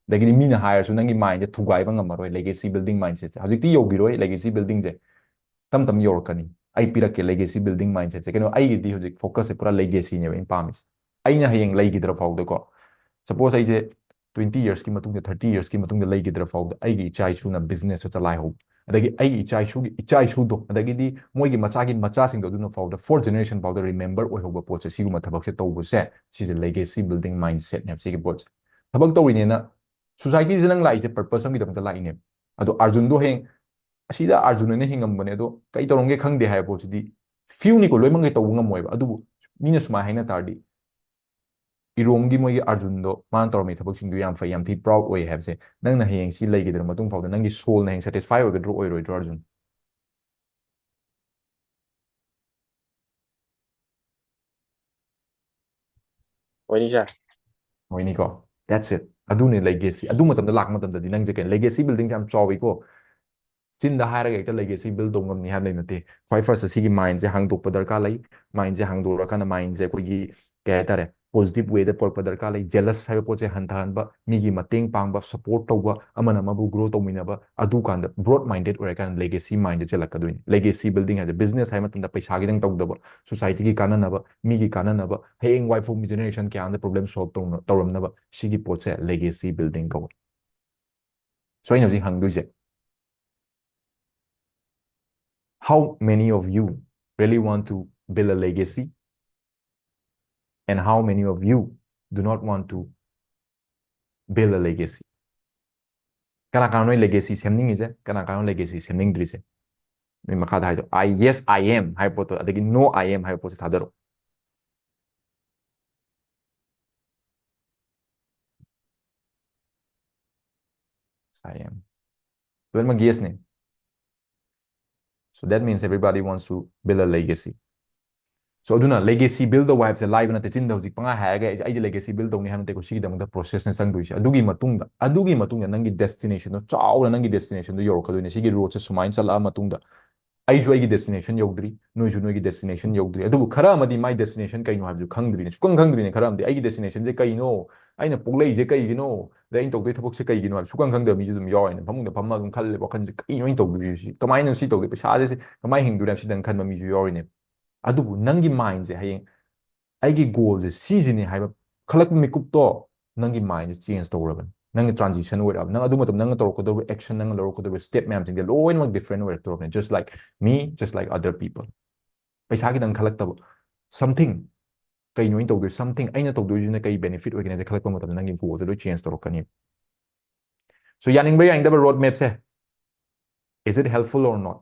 ꯑꯗꯒꯤꯗꯤ ꯃꯤꯅ ꯍꯥꯏꯔꯁꯨ ꯅꯪꯒꯤ mind ꯁꯦ ꯊꯨꯒꯥꯏꯕ ꯉꯝꯃꯔꯣꯏ, legacy building mindset ꯁꯦ꯫ ꯍꯧꯖꯤꯛꯇꯤ ꯌꯧꯈꯤꯔꯣꯏ legacy building ꯁꯦ, ꯇꯞ ꯇꯞꯅ ꯌꯧꯔꯛꯀꯅꯤ꯫ ꯑꯩ ꯄꯤꯔꯛꯀꯦ legacy building mindset ꯁꯦ꯫ ꯀꯩꯅꯣ, ꯑꯩꯒꯤꯗꯤ ꯍꯧꯖꯤꯛ focus ꯁꯦ ꯄꯨꯔꯥ legacy ꯅꯦꯕ ꯑꯩꯅ ꯄꯥꯝꯃꯤꯁꯦ꯫ ꯑꯩꯅ ꯍꯌꯦꯡ ꯂꯩꯈꯤꯗ꯭ꯔ ꯐꯥꯎꯗꯀꯣ, suppose ꯑꯩꯁꯦ twenty years ꯀꯤ ꯃꯇꯨꯡꯗ, thirty years ꯀꯤ ꯃꯇꯨꯡꯗ ꯂꯩꯈꯤꯗ꯭ꯔ ꯐꯥꯎꯗ ꯑꯩꯒꯤ ꯏꯆꯥ ꯏꯁꯨꯅ business ꯁꯦ ꯆꯂꯥꯏꯍꯧ-, ꯑꯗꯒꯤ ꯑꯩꯒꯤ ꯏꯆꯥ ꯏꯁꯨꯒꯤ ꯏꯆꯥ ꯏꯁꯨꯗꯣ, ꯑꯗꯒꯤꯗꯤ ꯃꯣꯏꯒꯤ ꯃꯆꯥꯒꯤ ꯃꯆꯥꯁꯤꯡꯗꯣ, ꯑꯗꯨꯅ ꯐꯥꯎꯗ fourth generation ꯐꯥꯎꯗ remember ꯑꯣꯏꯍꯧꯕ ꯄꯣꯠꯁꯦ, ꯁꯤꯒꯨꯝꯕ ꯊꯕꯛꯁꯦ ꯇꯧꯕꯁꯦ, ꯁꯤꯁꯦ legacy building mindset ꯅꯦꯕ꯫ ꯁꯤꯒꯤ ꯄꯣꯠꯁꯦ ꯊꯕꯛ ꯇꯧꯔꯤꯅꯦꯅ, society ꯁꯦ ꯅꯪ ꯂꯥꯛꯏꯁꯦ purpose ꯑꯃꯒꯤꯗꯃꯛꯇ ꯂꯥꯛꯏꯅꯦꯕ꯫ ꯑꯗꯣ ꯑꯥꯔꯖꯨꯟꯗꯣ ꯍꯌꯦꯡ ꯑꯁꯤꯗ ꯑꯥꯔꯖꯨꯟ ꯑꯅ ꯍꯤꯡꯉꯝꯕꯅꯦ, ꯑꯗꯣ ꯀꯩ ꯇꯧꯔꯝꯒꯦ ꯈꯪꯗꯦ ꯍꯥꯏꯕ ꯄꯣꯠꯁꯤꯗꯤ few ꯅꯤꯀꯣ, ꯂꯣꯏꯅꯃꯛ ꯇꯧꯕ ꯉꯝꯃꯣꯏꯕ꯫ ꯑꯗꯨꯕꯨ ꯃꯤꯅ ꯁꯨꯃꯥꯏꯅ ꯍꯥꯏꯅ ꯇꯥꯔꯗꯤ, ꯏꯔꯣꯝꯒꯤ ꯃꯣꯏꯒꯤ ꯑꯥꯔꯖꯨꯟꯗꯣ ꯃꯥꯅ ꯇꯧꯔꯝꯃꯤ ꯊꯕꯛꯁꯤꯡꯗꯨ ꯌꯥꯝ ꯐꯩ, ꯌꯥꯝ ꯊꯤ proud ꯑꯣꯏ ꯍꯥꯏꯕꯁꯦ ꯅꯪꯅ ꯍꯌꯦꯡ ꯁꯤ ꯂꯩꯈꯤꯗ꯭ꯔ ꯃꯇꯨꯡ ꯐꯥꯎꯗ ꯅꯪꯒꯤ soul ꯅ ꯍꯌꯦꯡ satisfy ꯑꯣꯏꯒꯗ꯭ꯔꯣ, ꯑꯣꯏꯔꯣꯏꯗ꯭ꯔꯣ, ꯑꯥꯔꯖꯨꯟ? ꯑꯣꯏꯅꯤ ꯁꯥꯔ꯫ ꯑꯣꯏꯅꯤꯀꯣ? That's it. ꯑꯗꯨꯅꯦ legacy꯫ ꯑꯗꯨ ꯃꯇꯝꯗ ꯂꯥꯛꯄ ꯃꯇꯝꯗꯗꯤ ꯅꯪꯁꯦ ꯀꯩꯅꯣ, legacy building ꯁꯦ ꯌꯥꯝ ꯆꯥꯎꯋꯤꯀꯣ꯫ ꯆꯤꯟꯗ ꯍꯥꯏꯔꯒ ꯍꯦꯛꯇ legacy build ꯇꯧ ꯉꯝꯅꯤ ꯍꯥꯏꯕ ꯂꯩ ꯅꯠꯇꯦ꯫ ꯈ꯭ꯋꯥꯏ first ꯁꯤꯒꯤ mind ꯁꯦ ꯍꯥꯡꯗꯣꯛꯄ ꯗꯔꯀꯥꯔ ꯂꯩ꯫ Mind ꯁꯦ ꯍꯥꯡꯗꯣꯛꯂꯀꯥꯟꯗ mind ꯁꯦ ꯑꯩꯈꯣꯏꯒꯤ, ꯀꯩ ꯍꯥꯏꯇꯥꯔꯦ, positive way ꯗ ꯄꯨꯔꯛꯄ ꯗꯔꯀꯥꯔ ꯂꯩ꯫ Jealous ꯍꯥꯏꯕ ꯄꯣꯠꯁꯦ ꯍꯟꯊꯍꯟꯕ, ꯃꯤꯒꯤ ꯃꯇꯦꯡ ꯄꯥꯡꯕ, support ꯇꯧꯕ, ꯑꯃꯅ ꯑꯃꯕꯨ grow ꯇꯧꯃꯤꯟꯅꯕ, ꯑꯗꯨꯀꯥꯟꯗ broad minded ꯑꯣꯏꯔꯀꯥꯟꯗ legacy mind ꯁꯦ ꯆꯦꯜꯂꯛꯀꯗꯣꯏꯅꯤ꯫ Legacy building ꯍꯥꯏꯁꯦ business ꯍꯥꯏꯕ ꯃꯇꯝꯗ ꯄꯩꯁꯥꯒꯤꯗꯪ ꯇꯧꯗꯕ, society ꯒꯤ ꯀꯥꯟꯅꯅꯕ, ꯃꯤꯒꯤ ꯀꯥꯟꯅꯅꯕ, ꯍꯌꯦꯡ ꯋꯥꯏꯐꯥꯎ generation ꯀꯌꯥ ꯑꯃꯗ problem solve ꯇꯧꯅ-, ꯇꯧꯔꯝꯅꯕ ꯁꯤꯒꯤ ꯄꯣꯠꯁꯦ legacy building ꯀꯧꯋꯦ꯫ So ꯑꯩꯅ ꯍꯧꯖꯤꯛ ꯍꯪꯗꯣꯏꯁꯦ, how many of you really want to build a legacy? And how many of you do not want to build a legacy? ꯀꯅꯥ ꯀꯅꯥꯅꯣ legacy ꯁꯦꯝꯅꯤꯡꯉꯤꯁꯦ? ꯀꯅꯥ ꯀꯅꯥꯅꯣ legacy ꯁꯦꯝꯅꯤꯡꯗ꯭ꯔꯤꯁꯦ? ꯅꯣꯏ ꯃꯈꯥꯗ ꯍꯥꯏꯗꯣ, "I, yes, I am" ꯍꯥꯏꯕ ꯄꯣꯠꯇꯣ, ꯑꯗꯒꯤ "No, I am" ꯍꯥꯏꯕ ꯄꯣꯠꯁꯦ ꯊꯥꯗꯔꯛꯑꯣ꯫ "Yes, I am." ꯂꯣꯏꯅꯃꯛ yes ꯅꯦ꯫ So that means everybody wants to build a legacy. So ꯑꯗꯨꯅ legacy build ꯇꯧꯕ ꯍꯥꯏꯕꯁꯦ ꯂꯥꯏꯕ ꯅꯠꯇꯦ꯫ ꯆꯤꯟꯗ ꯍꯧꯖꯤꯛ ꯄꯪꯍꯥꯏ ꯍꯥꯏꯔꯒ "ꯑꯩ, ꯑꯩꯗꯤ legacy build ꯇꯧꯅꯤ" ꯍꯥꯏꯕ ꯅꯠꯇꯦꯀꯣ꯫ ꯁꯤꯒꯤꯗꯃꯛꯇ process ꯅꯦ ꯆꯪꯗꯣꯏꯁꯦ꯫ ꯑꯗꯨꯒꯤ ꯃꯇꯨꯡꯗ, ꯑꯗꯨꯒꯤ ꯃꯇꯨꯡꯗ ꯅꯪꯒꯤ destination ꯗꯣ, ꯆꯥꯎꯅ ꯅꯪꯒꯤ destination ꯗꯣ ꯌꯧꯔꯛꯀꯗꯣꯏꯅꯦ꯫ ꯁꯤꯒꯤ road ꯁꯦ ꯁꯨꯃꯥꯏꯅ ꯆꯠꯂꯛꯑ ꯃꯇꯨꯡꯗ, ꯑꯩꯁꯨ ꯑꯩꯒꯤ destination ꯌꯧꯗ꯭ꯔꯤ, ꯅꯣꯏꯁꯨ ꯅꯣꯏꯒꯤ destination ꯌꯧꯗ꯭ꯔꯤ꯫ ꯑꯗꯨꯕꯨ ꯈꯔ ꯑꯃꯗꯤ my destination ꯀꯩꯅꯣ ꯍꯥꯏꯕꯁꯨ ꯈꯪꯗ꯭ꯔꯤꯅꯦ, ꯁꯨꯈꯪ ꯈꯪꯗ꯭ꯔꯤꯅꯦ꯫ ꯈꯔ ꯑꯃꯗꯤ "ꯑꯩꯒꯤ destination ꯁꯦ ꯀꯩꯅꯣ? ꯑꯩꯅ ꯄꯣꯛꯂꯛꯏꯁꯦ ꯀꯩꯒꯤꯅꯣ? ꯑꯗꯩ ꯑꯩꯅ ꯇꯧꯗꯣꯏ ꯊꯕꯛꯁꯦ ꯀꯩꯒꯤꯅꯣ?" ꯍꯥꯏꯕ ꯁꯨꯈꯪ ꯈꯪꯗꯕ ꯃꯤꯁꯨ ꯑꯗꯨꯝ ꯌꯥꯎꯔꯤꯅꯦ꯫ ꯐꯃꯨꯡꯗ ꯐꯝꯃꯒ ꯑꯗꯨꯝ ꯈꯜꯂꯦ ꯋꯥꯈꯜꯁꯦ, "ꯀꯩꯅꯣ ꯑꯩꯅ ꯇꯧꯗꯣꯏꯁꯦ? ꯀꯃꯥꯏꯅ ꯁꯤ ꯇꯧꯗꯣꯏ? ꯄꯩꯁꯥꯁꯦ ꯁꯤ ꯀꯃꯥꯏꯅ ꯍꯤꯡꯗꯣꯏꯅꯣ?" ꯍꯥꯏꯕ ꯁꯤꯗꯪ ꯈꯟꯕ ꯃꯤꯁꯨ ꯌꯥꯎꯔꯤꯅꯦ꯫ ꯑꯗꯨꯕꯨ ꯅꯪꯒꯤ mind ꯁꯦ ꯍꯌꯦꯡ "ꯑꯩꯒꯤ goal ꯁꯦ ꯁꯤꯁꯤꯅꯤ" ꯍꯥꯏꯕ ꯈꯜꯂꯛꯄ ꯃꯤꯀꯨꯞꯇꯣ ꯅꯪꯒꯤ mind ꯁꯦ change ꯇꯧꯔꯕꯅꯤ꯫ ꯅꯪꯒꯤ transition ꯑꯣꯏꯔꯛꯑꯕ, ꯅꯪ ꯑꯗꯨ ꯃꯇꯝꯗ ꯅꯪꯅ ꯇꯧꯔꯛꯀꯗꯧꯕ action, ꯅꯪꯅ ꯂꯧꯔꯛꯀꯗꯧꯕ step ꯃꯌꯥꯝꯁꯤꯡꯁꯦ ꯂꯣꯏꯅꯃꯛ different ꯑꯣꯏꯔꯛꯇꯧꯔꯕꯅꯦ, just like me, just like other people. ꯄꯩꯁꯥ ꯈꯤꯇꯪ ꯈꯜꯂꯛꯇꯕ, something, ꯀꯩꯅꯣ ꯑꯩꯅ ꯇꯧꯗꯣꯏ, something ꯑꯩꯅ ꯇꯧꯗꯣꯏꯁꯤꯅ ꯀꯩ benefit ꯑꯣꯏꯒꯅꯤ ꯍꯥꯏꯁꯦ ꯈꯜꯂꯛꯄ ꯃꯇꯝꯗ ꯅꯪꯒꯤ goal ꯗꯣ ꯂꯣꯏ change ꯇꯧꯔꯛꯀꯅꯤ꯫ So ꯌꯥꯅꯤꯡꯕ ꯌꯥꯅꯤꯡꯗꯕ road map say, is it helpful or not?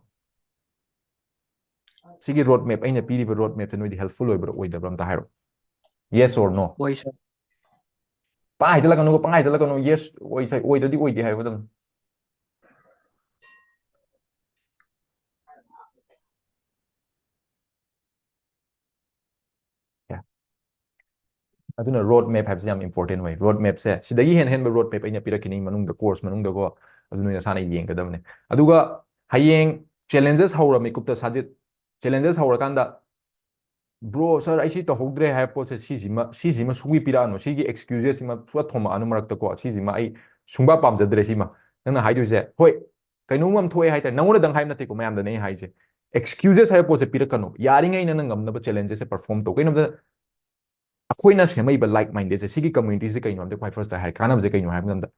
ꯁꯤꯒꯤ road map, ꯑꯩꯅ ꯄꯤꯔꯤꯕ road map ꯁꯦ ꯅꯣꯏꯗꯤ helpful ꯑꯣꯏꯕ꯭ꯔꯥ ꯑꯣꯏꯗꯕ꯭ꯔꯥ ꯑꯝꯇ ꯍꯥꯏꯔꯣ, yes or no? ꯑꯣꯏ ꯁꯥꯔ꯫ ꯄꯪꯍꯥꯏ ꯍꯥꯏꯖꯜꯂꯛꯀꯅꯨꯀꯣ, ꯄꯪꯍꯥꯏ ꯍꯥꯏꯖꯜꯂꯛꯀꯅꯨ, yes ꯑꯣꯏ, ꯑꯣꯏꯗ꯭ꯔꯗꯤ ꯑꯣꯏꯗꯦ ꯍꯥꯏꯌꯨ ꯑꯗꯨꯝ꯫ ꯑꯗꯨꯅ road map ꯍꯥꯏꯕꯁꯦ ꯌꯥꯝ important ꯑꯣꯏ꯫ Road map ꯁꯦ ꯁꯤꯗꯒꯤ ꯍꯦꯟꯅ ꯍꯦꯟꯕ road map ꯑꯩꯅ ꯄꯤꯔꯛꯈꯤꯅꯤ ꯃꯅꯨꯡꯗ, course ꯃꯅꯨꯡꯗꯀꯣ, ꯑꯗꯨ ꯅꯣꯏ ꯅꯁꯥꯅ ꯌꯦꯡꯒꯗꯕꯅꯦ꯫ ꯑꯗꯨꯒ ꯍꯌꯦꯡ challenges ꯍꯧꯔ ꯃꯤꯀꯨꯞꯇ ꯁꯥꯖꯤꯠ, challenges ꯍꯧꯔꯀꯥꯟꯗ, "Bro, sir, ꯑꯩ ꯁꯤ ꯇꯧꯍꯧꯗ꯭ꯔꯦ" ꯍꯥꯏꯕ ꯄꯣꯠꯁꯦ, ꯁꯤꯁꯤꯃ, ꯁꯤꯁꯤꯃ ꯁꯨꯡꯄꯤ ꯄꯤꯔꯛꯑꯅꯨ, ꯁꯤꯒꯤ excuses ꯁꯤꯃ ꯁꯨꯡꯊꯣꯛ ꯊꯣꯝꯃꯛꯑꯅꯨ ꯃꯔꯛꯇꯀꯣ꯫ ꯁꯤꯁꯤꯃ ꯑꯩ ꯁꯨꯡꯄꯥꯝ ꯄꯥꯝꯖꯗ꯭ꯔꯦ꯫ ꯁꯤꯃ ꯅꯪꯅ ꯍꯥꯏꯗꯣꯏꯁꯦ, ꯍꯣꯏ, ꯀꯩꯅꯣꯝ ꯑꯃ ꯊꯣꯛꯑꯦ ꯍꯥꯏꯇꯥꯔꯦ, ꯅꯪꯉꯣꯟꯗꯗꯪ ꯍꯥꯏꯕ ꯅꯠꯇꯦꯀꯣ, ꯃꯌꯥꯝꯗꯅꯦ ꯑꯩ ꯍꯥꯏꯁꯦ꯫ Excuses ꯍꯥꯏꯕ ꯄꯣꯠꯁꯦ ꯄꯤꯔꯛꯀꯅꯣ꯫ ꯌꯥꯔꯤꯉꯩ ꯅꯪꯅ ꯉꯝꯅꯕ challenges ꯁꯦ perform ꯇꯧ꯫ ꯀꯩꯅꯣꯝꯗ ꯑꯩꯈꯣꯏꯅ ꯁꯦꯝꯃꯛꯏꯕ like minded ꯁꯦ, ꯁꯤꯒꯤ community ꯁꯦ ꯀꯩꯅꯣ ꯍꯥꯏꯕꯗ, ꯈ꯭ꯋꯥꯏ first ꯇ ꯍꯥꯏ, ꯀꯥꯟꯅꯕꯁꯦ ꯀꯩꯅꯣ ꯍꯥꯏꯕ ꯃꯇꯝꯗ,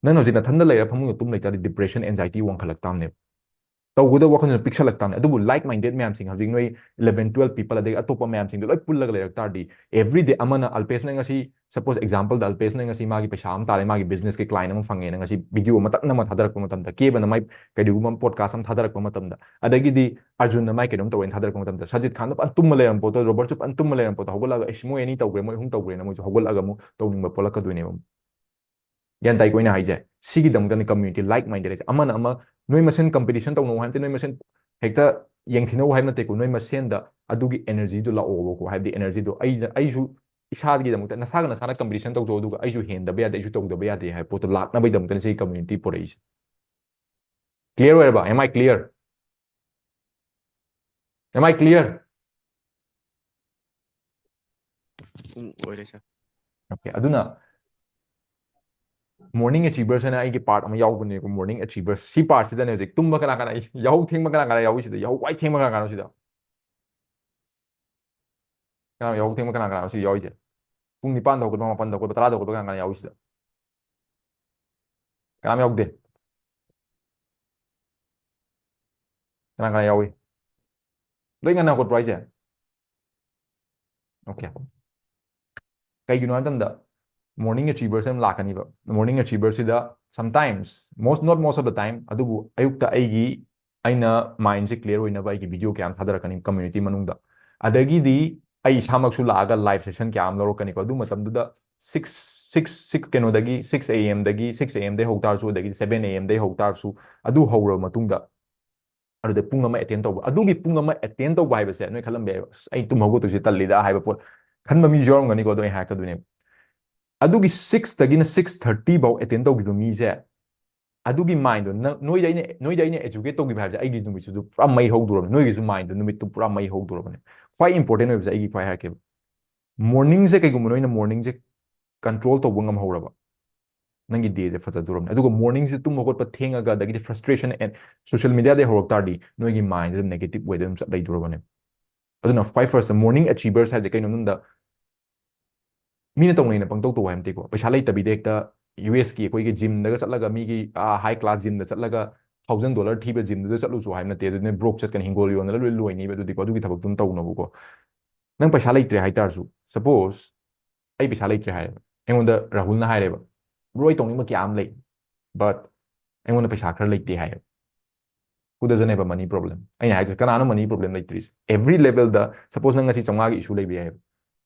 ꯅꯪꯅ ꯍꯧꯖꯤꯛ ꯅꯊꯟꯗ ꯂꯩꯔ ꯐꯃꯨꯡꯗ ꯇꯨꯝ ꯂꯩꯇꯥꯔꯗꯤ depression, anxiety ꯋꯥꯡꯈꯠꯂꯛ ꯇꯥꯕꯅꯦꯕ꯫ ꯇꯧꯒꯗꯕ ꯋꯥꯈꯜꯁꯨ ꯄꯤꯛꯁꯜꯂꯛ ꯇꯥꯕꯅꯦ꯫ ꯑꯗꯨꯕꯨ like minded ꯃꯌꯥꯝꯁꯤꯡ, ꯍꯧꯖꯤꯛ ꯅꯣꯏ eleven, twelve people, ꯑꯗꯒꯤ ꯑꯇꯣꯞꯄ ꯃꯌꯥꯝꯁꯤꯡꯗꯣ ꯂꯣꯏ ꯄꯨꯜꯂꯒ ꯂꯩꯔꯛ ꯇꯥꯔꯗꯤ, everyday ꯑꯃꯅ, ꯑꯜꯄꯦꯁꯅ ꯉꯁꯤ, suppose example ꯗ, ꯑꯜꯄꯦꯁꯅ ꯉꯁꯤ ꯃꯥꯒꯤ ꯄꯩꯁꯥ ꯑꯃ ꯇꯥꯔꯦ, ꯃꯥꯒꯤ business ꯀꯤ client ꯑꯃ ꯐꯪꯉꯦꯅ ꯉꯁꯤ video ꯑꯃ ꯇꯛꯅ ꯑꯃ ꯊꯥꯗꯔꯛꯄ ꯃꯇꯝꯗ, ꯀꯦꯕꯅ ꯃꯥꯏ ꯀꯩꯗꯧꯕ ꯑꯃ podcast ꯑꯃ ꯊꯥꯗꯔꯛꯄ ꯃꯇꯝꯗ, ꯑꯗꯒꯤꯗꯤ ꯑꯔꯖꯨꯟꯅ ꯃꯥꯏ ꯀꯩꯅꯣꯝ ꯇꯧꯔꯦꯅ ꯊꯥꯗꯔꯛꯄ ꯃꯇꯝꯗ, ꯁꯖꯤꯠ ꯈꯥꯟꯗꯣ ꯐꯖꯅ ꯇꯨꯝꯃ ꯂꯩꯔꯝꯕ ꯄꯣꯠꯇꯣ, ꯔꯣꯕꯔꯠꯁꯨ ꯐꯖꯅ ꯇꯨꯝꯃ ꯂꯩꯔꯝꯕ ꯄꯣꯠꯇꯣ ꯍꯧꯒꯠꯂꯒ, "ꯑꯩꯁ, ꯃꯣꯏ ꯑꯅꯤ ꯇꯧꯈ꯭ꯔꯦ, ꯃꯣꯏ ꯑꯍꯨꯝ ꯇꯧꯈ꯭ꯔꯦꯅ" ꯃꯣꯏꯁꯨ ꯍꯧꯒꯠꯂꯒ ꯑꯃꯨꯛ ꯇꯧꯅꯤꯡꯕ ꯄꯣꯛꯂꯛꯀꯗꯣꯏꯅꯦꯕ꯫ ꯒ꯭ꯌꯥꯟ ꯇꯥꯏꯀꯣ ꯑꯩꯅ ꯍꯥꯏꯁꯦ? ꯁꯤꯒꯤꯗꯃꯛꯇꯅꯤ community, like minded ꯍꯥꯏꯁꯦ꯫ ꯑꯃꯅ ꯑꯃ, ꯅꯣꯏ ꯃꯁꯦꯟ competition ꯇꯧꯅꯧ ꯍꯥꯏꯕ ꯅꯠꯇꯦ, ꯅꯣꯏ ꯃꯁꯦꯟ ꯍꯦꯛꯇ ꯌꯦꯡꯊꯤꯅꯧ ꯍꯥꯏꯕ ꯅꯠꯇꯦꯀꯣ꯫ ꯅꯣꯏ ꯃꯁꯦꯟꯗ ꯑꯗꯨꯒꯤ energy ꯗꯨ ꯂꯥꯛꯑꯣꯕꯀꯣ꯫ ꯍꯥꯏꯕꯗꯤ energy ꯗꯨ ꯑꯩ, ꯑꯩꯁꯨ ꯏꯁꯥꯒꯤꯗꯃꯛꯇ, ꯅꯁꯥꯒ ꯅꯁꯥꯅ competition ꯇꯧꯖꯧ, ꯑꯗꯨꯒ ꯑꯩꯁꯨ ꯍꯦꯟꯗꯕ ꯌꯥꯗꯦ, ꯑꯩꯁꯨ ꯇꯧꯗꯕ ꯌꯥꯗꯦ ꯍꯥꯏꯕ ꯄꯣꯠꯇꯣ ꯂꯥꯛꯅꯕꯒꯤꯗꯃꯛꯇꯅꯤ ꯁꯤꯒꯤ community ꯄꯨꯔꯛꯏꯁꯦ꯫ Clear ꯑꯣꯏꯔꯕ? Am I clear? Am I clear? ꯎꯝ, ꯑꯣꯏꯔꯦ ꯁꯥꯔ꯫ Okay, ꯑꯗꯨꯅ morning achievers ꯍꯥꯏꯅ ꯑꯩꯒꯤ part ꯑꯃ ꯌꯥꯎꯕꯅꯦꯀꯣ, morning achievers꯫ ꯁꯤ part ꯁꯤꯗꯅꯦ ꯍꯧꯖꯤꯛ ꯇꯨꯝꯕ ꯀꯅꯥ ꯀꯅꯥ, ꯌꯥꯍꯧ ꯊꯦꯡꯕ ꯀꯅꯥ ꯀꯅꯥ ꯌꯥꯎꯏ ꯁꯤꯗ? ꯌꯥꯍꯧ ꯈ꯭ꯋꯥꯏ ꯊꯦꯡꯕ ꯀꯅꯥ ꯀꯅꯥꯅꯣ ꯁꯤꯗ? ꯀꯅꯥ ꯌꯥꯍꯧ ꯊꯦꯡꯕ ꯀꯅꯥ ꯀꯅꯥꯅꯣ ꯁꯤꯗ ꯌꯥꯎꯔꯤꯁꯦ? ꯄꯨꯡ ꯅꯤꯄꯥꯟꯗ ꯍꯧꯒꯠꯄ, ꯃꯥꯄꯟꯗ ꯍꯧꯒꯠꯄ, ꯇꯔꯥꯗ ꯍꯧꯒꯠꯄ ꯀꯅꯥ ꯀꯅꯥ ꯌꯥꯎꯏ ꯁꯤꯗ? ꯀꯅꯥꯝ ꯌꯥꯎꯗꯦ? ꯀꯅꯥ ꯀꯅꯥ ꯌꯥꯎꯏ? ꯂꯣꯏ ꯉꯟꯅ ꯍꯧꯒꯠꯄ꯭ꯔꯣ ꯍꯥꯏꯁꯦ? Okay. ꯀꯩꯒꯤꯅꯣ ꯍꯥꯏꯕ ꯃꯇꯝꯗ, morning achiever ꯑꯃ ꯂꯥꯛꯀꯅꯤꯕ꯫ Morning achiever ꯁꯤꯗ sometimes, most, not most of the time, ꯑꯗꯨꯕꯨ ꯑꯌꯨꯛꯇ ꯑꯩꯒꯤ, ꯑꯩꯅ mind ꯁꯦ clear ꯑꯣꯏꯅꯕ ꯑꯩꯒꯤ video ꯀꯌꯥ ꯑꯃ ꯊꯥꯗꯔꯛꯀꯅꯤ community ꯃꯅꯨꯡꯗ꯫ ꯑꯗꯒꯤꯗꯤ ꯑꯩ ꯏꯁꯥꯃꯛꯁꯨ ꯂꯥꯛꯑꯒ live session ꯀꯌꯥ ꯑꯃ ꯂꯧꯔꯛꯀꯅꯤꯀꯣ꯫ ꯑꯗꯨ ꯃꯇꯝꯗꯨꯗ six, six, six ꯀꯩꯅꯣꯗꯒꯤ, six A M ꯗꯒꯤ, six A M ꯗꯩ ꯍꯧ ꯇꯥꯔꯁꯨ, ꯑꯗꯒꯤꯗꯤ seven A M ꯗꯩ ꯍꯧ ꯇꯥꯔꯁꯨ, ꯑꯗꯨ ꯍꯧꯔꯕ ꯃꯇꯨꯡꯗ ꯑꯗꯨꯗ ꯄꯨꯡ ꯑꯃ attend ꯇꯧꯕ꯫ ꯑꯗꯨꯒꯤ ꯄꯨꯡ ꯑꯃ attend ꯇꯧꯕ ꯍꯥꯏꯕꯁꯦ ꯅꯣꯏ ꯈꯜꯂꯝꯕ ꯌꯥꯏꯕ, "ꯑꯁ, ꯑꯩ ꯇꯨꯝ ꯍꯧꯒꯠꯇꯣꯏꯁꯦ ꯇꯜꯂꯤꯗ" ꯍꯥꯏꯕ ꯄꯣꯠ ꯈꯟꯕ ꯃꯤꯁꯨ ꯌꯥꯎꯔꯝꯒꯅꯤꯀꯣ꯫ ꯑꯗꯣ ꯑꯩ ꯍꯥꯏꯔꯛꯀꯗꯣꯏꯅꯦꯕ, ꯑꯗꯨꯒꯤ six ꯇꯒꯤꯅ six thirty ꯐꯥꯎ attend ꯇꯧꯈꯤꯕ ꯃꯤꯁꯦ, ꯑꯗꯨꯒꯤ mind ꯗꯣ ꯅ-, ꯅꯣꯏꯗ ꯑꯩꯅ, ꯅꯣꯏꯗ ꯑꯩꯅ educate ꯇꯧꯈꯤꯕ ꯍꯥꯏꯕꯁꯦ, ꯑꯩꯒꯤ ꯅꯨꯃꯤꯠꯁꯤꯁꯨ ꯄꯨꯔꯥ ꯃꯩ ꯍꯧꯗꯣꯔꯕꯅꯤ꯫ ꯅꯣꯏꯒꯤꯁꯨ mind ꯗꯣ, ꯅꯨꯃꯤꯠꯇꯨ ꯄꯨꯔꯥ ꯃꯩ ꯍꯧꯗꯣꯔꯕꯅꯦ꯫ ꯈ꯭ꯋꯥꯏ important ꯑꯣꯏꯕꯁꯦ ꯑꯩꯒꯤ ꯈ꯭ꯋꯥꯏ ꯍꯥꯏꯔꯛꯀꯦꯕ, morning ꯁꯦ ꯀꯩꯒꯨꯝꯕ ꯅꯣꯏꯅ morning ꯁꯦ control ꯇꯧꯕ ꯉꯝꯍꯧꯔꯕ, ꯅꯪꯒꯤ day ꯁꯦ ꯐꯖꯗꯣꯔꯕꯅꯦ꯫ ꯑꯗꯨꯒ morning ꯁꯦ ꯇꯨꯝ ꯍꯧꯒꯠꯄ ꯊꯦꯡꯉꯒ, ꯑꯗꯒꯤꯗꯤ frustration and social media ꯗꯩ ꯍꯧꯔꯛ ꯇꯥꯔꯗꯤ, ꯅꯣꯏꯒꯤ mind ꯁꯦ negative way ꯗ ꯑꯗꯨꯝ ꯆꯠ ꯂꯩꯗꯣꯔꯕꯅꯦ꯫ ꯑꯗꯨꯅ ꯈ꯭ꯋꯥꯏ first morning achievers ꯍꯥꯏꯁꯦ ꯀꯩꯅꯣ ꯍꯥꯏꯕꯗ, ꯃꯤꯅ ꯇꯧꯅꯩꯅ ꯄꯪꯇꯧ ꯇꯧ ꯍꯥꯏꯕ ꯅꯠꯇꯦꯀꯣ꯫ ꯄꯩꯁꯥ ꯂꯩꯇꯕꯤꯗ ꯍꯦꯛꯇ U S ꯀꯤ ꯑꯩꯈꯣꯏꯒꯤ gym ꯗꯒ ꯆꯠꯂꯒ, ꯃꯤꯒꯤ, ꯑꯥ, high class gym ꯗ ꯆꯠꯂꯒ, thousand dollar ꯊꯤꯕ gym ꯗꯨꯗ ꯆꯠꯂꯨꯁꯨ ꯍꯥꯏꯕ ꯅꯠꯇꯦ꯫ ꯑꯗꯨꯅ broke ꯆꯠꯀꯅꯤ, ꯍꯤꯡꯒꯣꯜ ꯌꯣꯟꯗꯅ ꯂꯣꯏ ꯂꯣꯏꯅꯤꯕ꯫ ꯑꯗꯨꯗꯤꯀꯣ, ꯑꯗꯨꯒꯤ ꯊꯕꯛꯇꯨ ꯑꯗꯨꯝ ꯇꯧꯅꯨꯕꯀꯣ꯫ ꯅꯪ ꯄꯩꯁꯥ ꯂꯩꯇ꯭ꯔꯦ ꯍꯥꯏ ꯇꯥꯔꯁꯨ, suppose ꯑꯩ ꯄꯩꯁꯥ ꯂꯩꯇ꯭ꯔꯦ ꯍꯥꯏꯔꯦꯕ, ꯑꯩꯉꯣꯟꯗ ꯔꯥꯍꯨꯜꯅ ꯍꯥꯏꯔꯦꯕ, "Bro, ꯑꯩ ꯇꯧꯅꯤꯡꯕ ꯀꯌꯥ ꯑꯃ ꯂꯩ, but ꯑꯩꯉꯣꯟꯗ ꯄꯩꯁꯥ ꯈꯔ ꯂꯩꯇꯦ" ꯍꯥꯏꯌꯦꯕ꯫ Who doesn't have a money problem? ꯑꯩꯅ ꯍꯥꯏꯁꯦ, ꯀꯅꯥꯅꯣ money problem ꯂꯩꯇ꯭ꯔꯤꯁꯦ? Every level ꯗ, suppose ꯅꯪ ꯉꯁꯤ ꯆꯥꯝꯃꯉꯥꯒꯤ issue ꯂꯩꯕ ꯌꯥꯏꯌꯦꯕ,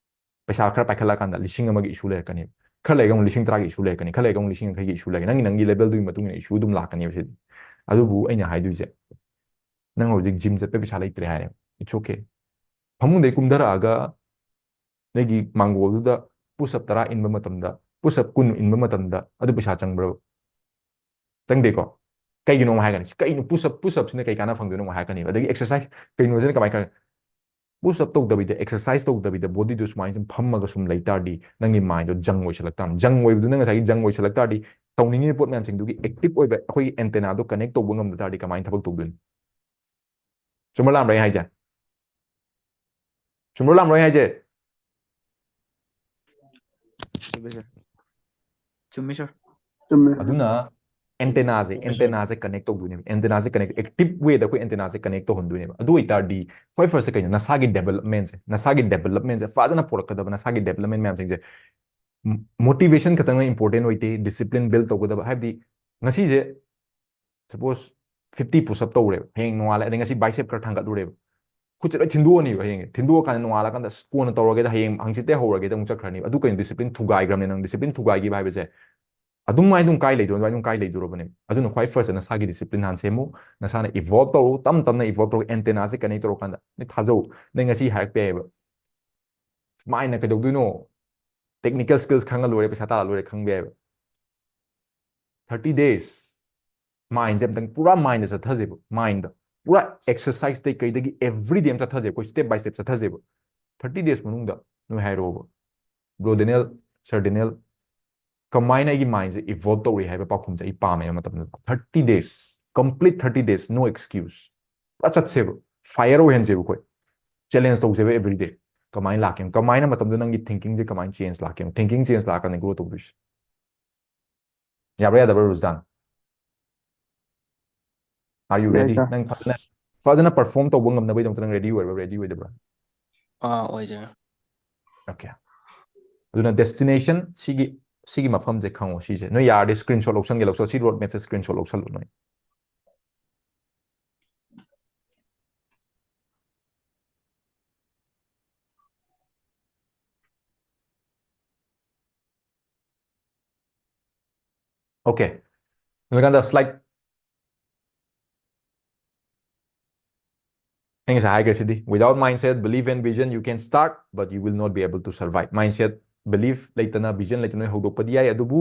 ꯄꯩꯁꯥ ꯈꯔ ꯄꯥꯏꯈꯠꯂꯛꯑꯀꯥꯟꯗ ꯂꯤꯁꯤꯡ ꯑꯃꯒꯤ issue ꯂꯩꯔꯛꯀꯅꯤ, ꯈꯔ ꯂꯩꯔꯒ ꯑꯃꯨꯛ ꯂꯤꯁꯤꯡ ꯇꯔꯥꯒꯤ issue ꯂꯩꯔꯛꯀꯅꯤ, ꯈꯔ ꯂꯩꯔꯒ ꯑꯃꯨꯛ ꯂꯤꯁꯤꯡ ꯌꯥꯡꯈꯩꯒꯤ issue ꯂꯩꯔꯛꯀꯅꯤ꯫ ꯅꯪꯒꯤ, ꯅꯪꯒꯤ level ꯗꯨꯒꯤ ꯃꯇꯨꯡ ꯏꯟꯅ issue ꯑꯗꯨꯝ ꯂꯥꯛꯀꯅꯦꯕ ꯁꯤꯗꯤ꯫ ꯑꯗꯨꯕꯨ ꯑꯩꯅ ꯍꯥꯏꯗꯣꯏꯁꯦ, ꯅꯪ ꯍꯧꯖꯤꯛ gym ꯆꯠꯄ ꯄꯩꯁꯥ ꯂꯩꯇ꯭ꯔꯦ ꯍꯥꯏꯔꯦꯕ, it's okay. ꯐꯃꯨꯡꯗꯩ ꯀꯨꯝꯊꯔꯛꯑꯒ ꯅꯣꯏꯒꯤ ꯃꯥꯡꯒꯣꯜꯗꯨꯗ push up ꯇꯔꯥ ꯏꯟꯕ ꯃꯇꯝꯗ, push up ꯀꯨꯟ ꯏꯟꯕ ꯃꯇꯝꯗ ꯑꯗꯨ ꯄꯩꯁꯥ ꯆꯪꯕ꯭ꯔꯕ? ꯆꯪꯗꯦꯀꯣ? ꯀꯩꯒꯤꯅꯣ ꯑꯃꯨꯛ ꯍꯥꯏꯔꯛꯀꯅꯤ, "ꯀꯩꯅꯣ push up, push up ꯁꯤꯅ ꯀꯩ ꯀꯥꯟꯅ ꯐꯪꯗꯣꯏꯅꯣ?" ꯑꯃꯨꯛ ꯍꯥꯏꯔꯛꯀꯅꯦꯕ꯫ ꯑꯗꯒꯤ exercise ꯀꯩꯅꯣꯁꯤꯅ ꯀꯃꯥꯏꯅ ꯈꯪ-, push up ꯇꯧꯗꯕꯤꯗ, exercise ꯇꯧꯗꯕꯤꯗ body ꯗꯨ ꯁꯨꯃꯥꯏꯅ ꯁꯨꯝ ꯐꯝꯃꯒ ꯁꯨꯝ ꯂꯩ ꯇꯥꯔꯗꯤ, ꯅꯪꯒꯤ mind ꯗꯣ jung ꯑꯣꯏꯁꯜꯂꯛ ꯇꯥꯔꯅꯤ꯫ Jung ꯑꯣꯏꯕꯗꯨꯅ ꯉꯁꯥꯏꯒꯤ jung ꯑꯣꯏꯁꯜꯂꯛ ꯇꯥꯔꯗꯤ, ꯇꯧꯅꯤꯡꯉꯤꯕ ꯄꯣꯠ ꯃꯌꯥꯝꯁꯤꯡꯗꯨꯒꯤ active ꯑꯣꯏꯕ ꯑꯩꯈꯣꯏꯒꯤ antenna ꯗꯣ connect ꯇꯧꯕ ꯉꯝꯗ ꯇꯥꯔꯗꯤ ꯀꯃꯥꯏꯅ ꯊꯕꯛ ꯇꯧꯗꯣꯏꯅꯣ? ꯆꯨꯝꯕ꯭ꯔ ꯂꯥꯟꯕ꯭ꯔ ꯑꯩ ꯍꯥꯏꯁꯦ? ꯆꯨꯝꯕ꯭ꯔ ꯂꯥꯟꯕ꯭ꯔ ꯑꯩ ꯍꯥꯏꯁꯦ? ꯆꯨꯝꯃꯦ, sir. ꯆꯨꯝꯃꯦ, sir. ꯆꯨꯝꯃꯦ, sir. ꯑꯗꯨꯅ Antenna ꯁꯦ, antenna ꯁꯦ connect ꯇꯧꯗꯣꯏꯅꯦꯕ, antenna ꯁꯦ connect, active way ꯗ ꯑꯩꯈꯣꯏ antenna ꯁꯦ connect ꯇꯧꯍꯟꯗꯣꯏꯅꯦꯕ꯫ ꯑꯗꯨ ꯑꯣꯏꯇꯥꯔꯗꯤ ꯈ꯭ꯋꯥꯏ first ꯁꯦ ꯀꯩꯅꯣ, ꯅꯁꯥꯒꯤ development ꯁꯦ, ꯅꯁꯥꯒꯤ development ꯁꯦ ꯐꯖꯅ ꯄꯨꯔꯛꯀꯗꯕ, ꯅꯁꯥꯒꯤ development ꯃꯌꯥꯝꯁꯤꯡꯁꯦ꯫ Motivation ꯈꯛꯇꯪꯅ important ꯑꯣꯏꯗꯦ, discipline build ꯇꯧꯒꯗꯕ꯫ ꯍꯥꯏꯕꯗꯤ ꯉꯁꯤꯁꯦ suppose fifty push up ꯇꯧꯔꯦꯕ, ꯍꯌꯦꯡ ꯅꯣꯡꯉꯥꯜꯂꯦ ꯑꯗꯩ ꯉꯁꯤ bicep ꯈꯔ ꯊꯥꯡꯒꯠꯂꯨꯔꯦꯕ, ꯈꯨꯠꯁꯦ ꯂꯣꯏ ꯊꯤꯟꯗꯣꯛꯑꯅꯤꯕ꯫ ꯍꯌꯦꯡ ꯊꯤꯟꯗꯣꯛꯑꯀꯥꯟꯗ ꯅꯣꯡꯉꯥꯜꯂꯀꯥꯟꯗ "ꯑꯁ, ꯀꯣꯟꯅ ꯇꯧꯔꯒꯦꯗ, ꯍꯌꯦꯡ ꯍꯪꯆꯤꯠꯇꯩ ꯍꯧꯔꯒꯦꯗ" ꯑꯃꯨꯛ ꯆꯠꯈ꯭ꯔꯅꯤꯕ꯫ ꯑꯗꯨ ꯀꯩꯅꯣ, discipline ꯊꯨꯒꯥꯏꯈ꯭ꯔꯕꯅꯦ ꯅꯪ꯫ Discipline ꯊꯨꯒꯥꯏꯈꯤꯕ ꯍꯥꯏꯕꯁꯦ ꯑꯗꯨꯝ ꯃꯥꯏ ꯑꯗꯨꯝ ꯀꯥꯏ ꯂꯩꯗꯣꯏꯅꯣ, ꯑꯗꯨꯃꯥꯏ ꯑꯗꯨꯝ ꯀꯥꯏ ꯂꯩꯗꯣꯔꯕꯅꯦꯕ꯫ ꯑꯗꯨꯅ ꯈ꯭ꯋꯥꯏ first ꯅꯁꯥꯒꯤ discipline ꯍꯥꯟꯅ ꯁꯦꯝꯃꯨ, ꯅꯁꯥꯅ evolve ꯇꯧꯔꯨ, ꯇꯞ ꯇꯞꯅ evolve ꯇꯧꯔꯒ antenna ꯁꯦ connect ꯇꯧꯔꯀꯥꯟꯗ꯫ ꯅꯣꯏ ꯊꯥꯖꯧ, ꯅꯪ ꯉꯁꯤ ꯍꯥꯏꯔꯛꯄ ꯌꯥꯏꯑꯕ, "Mind ꯅ ꯀꯩꯗꯧꯗꯣꯏꯅꯣ? Technical skills ꯈꯪꯉ ꯂꯣꯏꯔꯦ, ꯄꯩꯁꯥ ꯇꯥꯜꯂ ꯂꯣꯏꯔꯦ" ꯈꯪꯕ ꯌꯥꯏꯑꯕ꯫ Thirty days mind ꯁꯦ ꯑꯝꯇꯪ ꯄꯨꯔꯥ mind ꯗ ꯆꯠꯊꯁꯦꯕ, mind ꯗ꯫ ꯄꯨꯔꯥ exercise ꯇꯩ ꯀꯩꯗꯒꯤ everyday ꯑꯃ ꯆꯠꯊꯁꯦꯕ, ꯑꯩꯈꯣꯏ step by step ꯆꯠꯊꯁꯦꯕ꯫ Thirty days ꯃꯅꯨꯡꯗ ꯅꯣꯏ ꯍꯥꯏꯔꯛꯑꯣꯕ, "Bro Daniel, Sir Daniel, ꯀꯃꯥꯏꯅ ꯑꯩꯒꯤ mind ꯁꯦ evolve ꯇꯧꯔꯤ?" ꯍꯥꯏꯕ ꯄꯥꯎꯈꯨꯝꯁꯦ ꯑꯩ ꯄꯥꯝꯃꯦꯕ ꯃꯇꯝꯗꯨꯗ꯫ Thirty days, complete thirty days, no excuse꯫ ꯄꯨꯔꯥ ꯆꯠꯁꯦꯕ, fire ꯑꯣꯏꯍꯟꯁꯦꯕ ꯑꯩꯈꯣꯏ, challenge ꯇꯧꯁꯦꯕ everyday꯫ ꯀꯃꯥꯏꯅ ꯂꯥꯛꯀꯦ? ꯀꯃꯥꯏꯅ ꯃꯇꯝꯗꯨꯗ ꯅꯪꯒꯤ thinking ꯁꯦ ꯀꯃꯥꯏꯅ change ꯂꯥꯛꯀꯦ? Thinking change ꯂꯥꯛꯀꯥꯟꯗ grow ꯇꯧꯗꯣꯏꯁꯦ꯫ ꯌꯥꯕ꯭ꯔꯥ ꯌꯥꯗꯕ꯭ꯔꯥ, ꯔꯨꯖꯗꯥꯟ? Are you ready? ꯅꯪ ꯐꯖꯅ, ꯐꯖꯅ perform ꯇꯧꯕ ꯉꯝꯅꯕꯒꯤꯗꯃꯛꯇ ꯅꯪ ready ꯑꯣꯏꯔꯕ꯭ꯔꯥ, ready ꯑꯣꯏꯗꯕ꯭ꯔꯥ? ꯑꯥ, ꯑꯣꯏꯖꯔꯦ꯫ Okay꯫ ꯑꯗꯨꯅ destination ꯁꯤꯒꯤ, ꯁꯤꯒꯤ ꯃꯐꯝꯁꯦ ꯈꯪꯉꯣ꯫ ꯁꯤꯁꯦ ꯅꯣꯏ ꯌꯥꯔꯗꯤ screenshot ꯂꯧꯁꯟꯒꯦ, ꯂꯧꯁꯜ-, ꯁꯤ road map ꯁꯦ screenshot ꯂꯧꯁꯜꯂꯨ ꯅꯣꯏ꯫ Okay꯫ ꯅꯨꯃꯤꯠꯀꯥꯟꯗ slide, ꯑꯩ ꯉꯁꯥꯏ ꯍꯥꯏꯈ꯭ꯔꯦ ꯁꯤꯗꯤ, "Without mindset, belief and vision, you can start, but you will not be able to survive." Mindset, belief ꯂꯩꯇꯅ, vision ꯂꯩꯇꯅ ꯅꯣꯏ ꯍꯧꯗꯣꯛꯄꯗꯤ ꯌꯥꯏ, ꯑꯗꯨꯕꯨ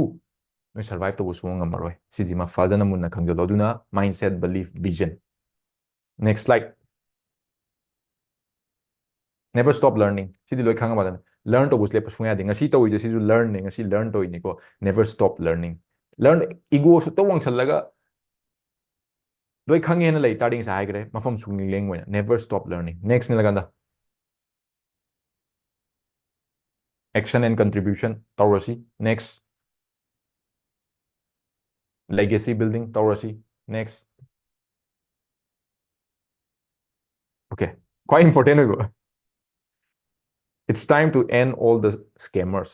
ꯅꯣꯏ survive ꯇꯧꯕ ꯁꯨꯡꯉꯝ ꯉꯝꯃꯔꯣꯏ꯫ ꯁꯤꯁꯤꯃ ꯐꯖꯅ ꯃꯨꯟꯅ ꯈꯪꯖꯤꯜꯂꯣ꯫ ꯑꯗꯨꯅ mindset, belief, vision꯫ Next slide꯫ Never stop learning꯫ ꯁꯤꯗꯤ ꯂꯣꯏ ꯈꯪꯉꯕ ꯉꯥꯛꯇꯅꯤ꯫ Learn ꯇꯧꯕꯁꯨ ꯂꯦꯞꯄ ꯁꯨꯡꯌꯥ ꯌꯥꯗꯦ꯫ ꯉꯁꯤ ꯇꯧꯔꯤꯁꯦ ꯁꯤꯁꯨ learn ꯅꯦ꯫ ꯉꯁꯤ learn ꯇꯧꯔꯤꯅꯤꯀꯣ꯫ Never stop learning꯫ Learn, ego ꯁꯨꯠꯇ ꯋꯥꯡꯁꯜꯂꯒ ꯂꯣꯏ ꯈꯪꯉꯦꯅ ꯂꯩ ꯇꯥꯔꯗꯤ ꯉꯁꯥꯏ ꯍꯥꯏꯈ꯭ꯔꯦ, ꯃꯐꯝ ꯁꯨꯡꯂꯦꯡ ꯂꯦꯡꯉꯣꯏꯅ꯫ Never stop learning꯫ Next Nilakanta. Action and contribution ꯇꯧꯔꯁꯤ꯫ Next꯫ Legacy building ꯇꯧꯔꯁꯤ꯫ Next. Okay, ꯈ꯭ꯋꯥꯏ important ꯑꯣꯏꯕ, it's time to end all the scammers.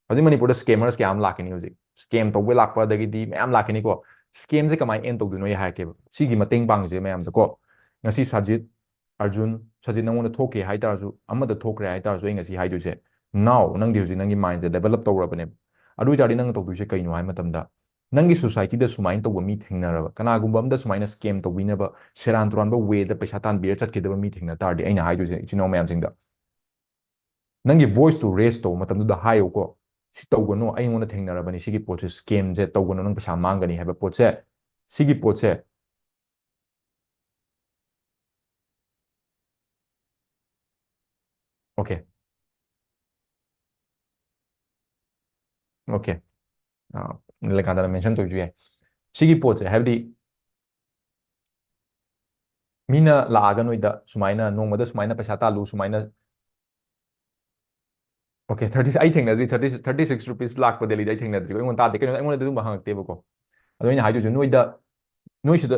ꯍꯧꯖꯤꯛ ꯃꯅꯤꯄꯨꯔꯗ scammers ꯀꯌꯥ ꯑꯃ ꯂꯥꯛꯀꯅꯤ꯫ ꯍꯧꯖꯤꯛ scam ꯇꯧꯕ ꯂꯥꯛꯄ ꯑꯗꯒꯤꯗꯤ ꯃꯌꯥꯝ ꯂꯥꯛꯀꯅꯤꯀꯣ꯫ Scamꯁꯦ ꯀꯃꯥꯏꯅ end ꯇꯧꯗꯣꯏꯅꯣ ꯑꯩ ꯍꯥꯏꯔꯛꯀꯦꯕ꯫ ꯁꯤꯒꯤ ꯃꯇꯦꯡ ꯄꯥꯡꯉꯤꯁꯦ ꯃꯌꯥꯝꯗꯀꯣ꯫ ꯉꯁꯤ ꯁꯥꯖꯤꯠ, ꯑꯔꯖꯨꯟ, ꯁꯥꯖꯤꯠ ꯅꯪꯉꯣꯟꯗ ꯊꯣꯛꯈ꯭ꯔꯦ ꯍꯥꯏꯇꯥꯔꯁꯨ, ꯑꯃꯗ ꯊꯣꯛꯈ꯭ꯔꯦ ꯍꯥꯏꯇꯥꯔꯁꯨ, ꯑꯩ ꯉꯁꯤ ꯍꯥꯏꯗꯣꯏꯁꯦ, now ꯅꯪꯗꯤ ꯍꯧꯖꯤꯛ ꯅꯪꯒꯤ mindꯁꯦ develop ꯇꯧꯔꯕꯅꯦꯕ꯫ ꯑꯗꯨ ꯑꯣꯏꯇꯥꯔꯗꯤ ꯅꯪꯅ ꯇꯧꯗꯣꯏꯁꯦ ꯀꯩꯅꯣ ꯍꯥꯏ ꯃꯇꯝꯗ, ꯅꯪꯒꯤ societyꯗ ꯁꯨꯃꯥꯏꯅ ꯇꯧꯕ ꯃꯤ ꯊꯦꯡꯅꯔꯕ, ꯀꯅꯥꯒꯨꯝꯕ ꯑꯝꯗ ꯁꯨꯃꯥꯏꯅ scam ꯇꯧꯕꯤꯅꯕ, ꯁꯦꯔꯥꯟ ꯇꯨꯔꯥꯟꯕ wayꯗ ꯄꯩꯁꯥ ꯇꯥꯟꯕꯤꯔ ꯆꯠꯈꯤꯗꯕ ꯃꯤ ꯊꯦꯡꯅ ꯇꯥꯔꯗꯤ, ꯑꯩꯅ ꯍꯥꯏꯗꯣꯏꯁꯦ ꯏꯆꯤꯟ ꯏꯅꯥꯎ ꯃꯌꯥꯝꯁꯤꯡꯗ, ꯅꯪꯒꯤ voiceꯇꯨ raise ꯇꯧꯕ ꯃꯇꯝꯗꯨꯗ ꯍꯥꯏꯌꯨꯀꯣ, "ꯁꯤ ꯇꯧꯒꯅꯨ, ꯑꯩꯉꯣꯟꯗ ꯊꯦꯡꯅꯔꯕꯅꯤ ꯁꯤꯒꯤ ꯄꯣꯠꯁꯦ, scamꯁꯦ ꯇꯧꯒꯅꯨ, ꯅꯪ ꯄꯩꯁꯥ ꯃꯥꯡꯒꯅꯤ" ꯍꯥꯏꯕ ꯄꯣꯠꯁꯦ, ꯁꯤꯒꯤ ꯄꯣꯠꯁꯦ꯫ Okay, okay, ꯑꯥ, ꯂꯩꯀꯥꯟꯗꯅ mention ꯇꯧꯔꯁꯨ ꯌꯥꯏ꯫ ꯁꯤꯒꯤ ꯄꯣꯠꯁꯦ, ꯍꯥꯏꯕꯗꯤ ꯃꯤꯅ ꯂꯥꯛꯑꯒ ꯅꯣꯏꯗ ꯁꯨꯃꯥꯏꯅ ꯅꯣꯡꯃꯗ ꯁꯨꯃꯥꯏꯅ ꯄꯩꯁꯥ ꯇꯥꯜꯂꯨ, ꯁꯨꯃꯥꯏꯅ, okay, thirty, ꯑꯩ ꯊꯦꯡꯅꯗ꯭ꯔꯤ, thirty, thirty six rupees ꯂꯥꯛꯄ daily ꯑꯩ ꯊꯦꯡꯅꯗ꯭ꯔꯤ꯫ ꯑꯩꯉꯣꯟꯗ ꯇꯥꯗꯦ, ꯀꯩꯅꯣ, ꯑꯩꯉꯣꯟꯗ ꯑꯗꯨꯒꯨꯝꯕ ꯍꯪꯉꯛꯇꯦꯕꯀꯣ꯫ ꯑꯗꯣ ꯑꯩꯅ ꯍꯥꯏꯗꯣꯏꯁꯦ, ꯅꯣꯏꯗ, ꯅꯣꯏꯁꯤꯗ,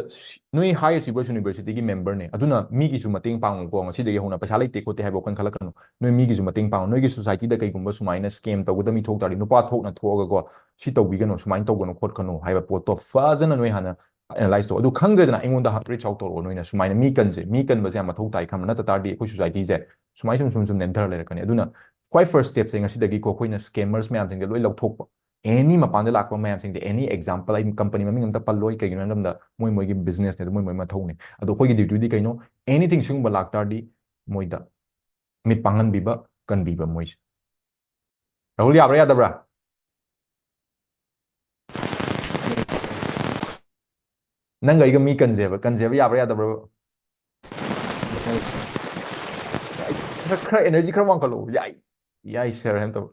ꯅꯣꯏ High Achievers Universityꯒꯤ memberꯅꯦ, ꯑꯗꯨꯅ ꯃꯤꯒꯤꯁꯨ ꯃꯇꯦꯡ ꯄꯥꯡꯉꯨꯀꯣ꯫ ꯉꯁꯤꯗꯒꯤ ꯍꯧꯅ ꯄꯩꯁꯥ ꯂꯩꯇꯦ ꯈꯣꯠꯇꯦ ꯍꯥꯏꯕ ꯋꯥꯈꯜ ꯈꯜꯂꯛꯀꯅꯨ꯫ ꯅꯣꯏ ꯃꯤꯒꯤꯁꯨ ꯃꯇꯦꯡ ꯄꯥꯡꯉꯨ꯫ ꯅꯣꯏꯒꯤ societyꯗ ꯀꯩꯒꯨꯝꯕ ꯁꯨꯃꯥꯏꯅ scam ꯇꯧꯒꯗꯕ ꯃꯤ ꯊꯣꯛ ꯇꯥꯔꯗꯤ, ꯅꯨꯄꯥ ꯊꯣꯛꯅ ꯊꯣꯛꯑꯒꯀꯣ, "ꯁꯤ ꯇꯧꯕꯤꯒꯅꯨ, ꯁꯨꯃꯥꯏꯅ ꯇꯧꯒꯅꯨ ꯈꯣꯠꯀꯅꯨ" ꯍꯥꯏꯕ ꯄꯣꯠꯇꯣ ꯐꯖꯅ ꯅꯣꯏ ꯍꯥꯟꯅ analyse ꯇꯧ꯫ ꯑꯗꯨ ꯈꯪꯗ꯭ꯔꯦꯗꯅ, ꯑꯩꯉꯣꯟꯗ reach out ꯇꯧꯔꯛꯑꯣ꯫ ꯅꯣꯏꯅ ꯁꯨꯃꯥꯏꯅ ꯃꯤ ꯀꯟꯁꯦ, ꯃꯤ ꯀꯟꯕꯁꯦ ꯌꯥꯝ ꯃꯊꯧ ꯇꯥꯏ, ꯈꯪꯕ꯭ꯔꯥ? ꯅꯠꯇ ꯇꯥꯔꯗꯤ ꯑꯩꯈꯣꯏ societyꯁꯦ ꯁꯨꯃꯥꯏꯅ ꯁꯨꯝ, ꯁꯨꯝ, ꯁꯨꯝ ꯅꯦꯝꯊꯔ ꯂꯩꯔꯛꯀꯅꯤ꯫ ꯑꯗꯨꯅ ꯈ꯭ꯋꯥꯏ first stepꯁꯦ ꯉꯁꯤꯗꯒꯤꯀꯣ, ꯑꯩꯈꯣꯏꯅ scammers ꯃꯌꯥꯝꯁꯤꯡꯁꯦ ꯂꯣꯏ ꯂꯧꯊꯣꯛꯄ꯫ Any ꯃꯄꯥꯟꯗ ꯂꯥꯛꯄ ꯃꯌꯥꯝꯁꯤꯡꯁꯦ, any example, ꯑꯩ company ꯃꯃꯤꯡ ꯑꯝꯇ ꯄꯜꯂꯣꯏ, ꯀꯩꯒꯤꯅꯣ ꯍꯥꯏꯕ ꯃꯇꯝꯗ ꯃꯣꯏ ꯃꯣꯏꯒꯤ businessꯅꯦ, ꯑꯗꯨ ꯃꯣꯏ ꯃꯣꯏ ꯃꯊꯧꯅꯦ꯫ ꯑꯗꯣ ꯑꯩꯈꯣꯏꯒꯤ dutyꯗꯤ ꯀꯩꯅꯣ? Anything ꯁꯤꯒꯨꯝꯕ ꯂꯥꯛꯇꯥꯔꯗꯤ ꯃꯣꯏꯗ ꯃꯤꯠ ꯄꯥꯡꯍꯟꯕꯤꯕ, ꯀꯟꯕꯤꯕ ꯃꯣꯏꯁꯦ꯫ ꯔꯥꯍꯨꯜ, ꯌꯥꯕ꯭ꯔꯥ ꯌꯥꯗꯕ꯭ꯔꯥ? ꯅꯪꯒ ꯑꯩꯒ ꯃꯤ ꯀꯟꯁꯦꯕ, ꯀꯟꯁꯦꯕ ꯌꯥꯕ꯭ꯔꯥ ꯌꯥꯗꯕ꯭ꯔꯥ? ꯈꯔ, ꯈꯔ energy ꯈꯔ ꯋꯥꯡꯈꯠꯂꯛꯑꯣ꯫ "ꯌꯥꯏ, ꯌꯥꯏ sir" ꯍꯥꯏꯅ ꯇꯧ꯫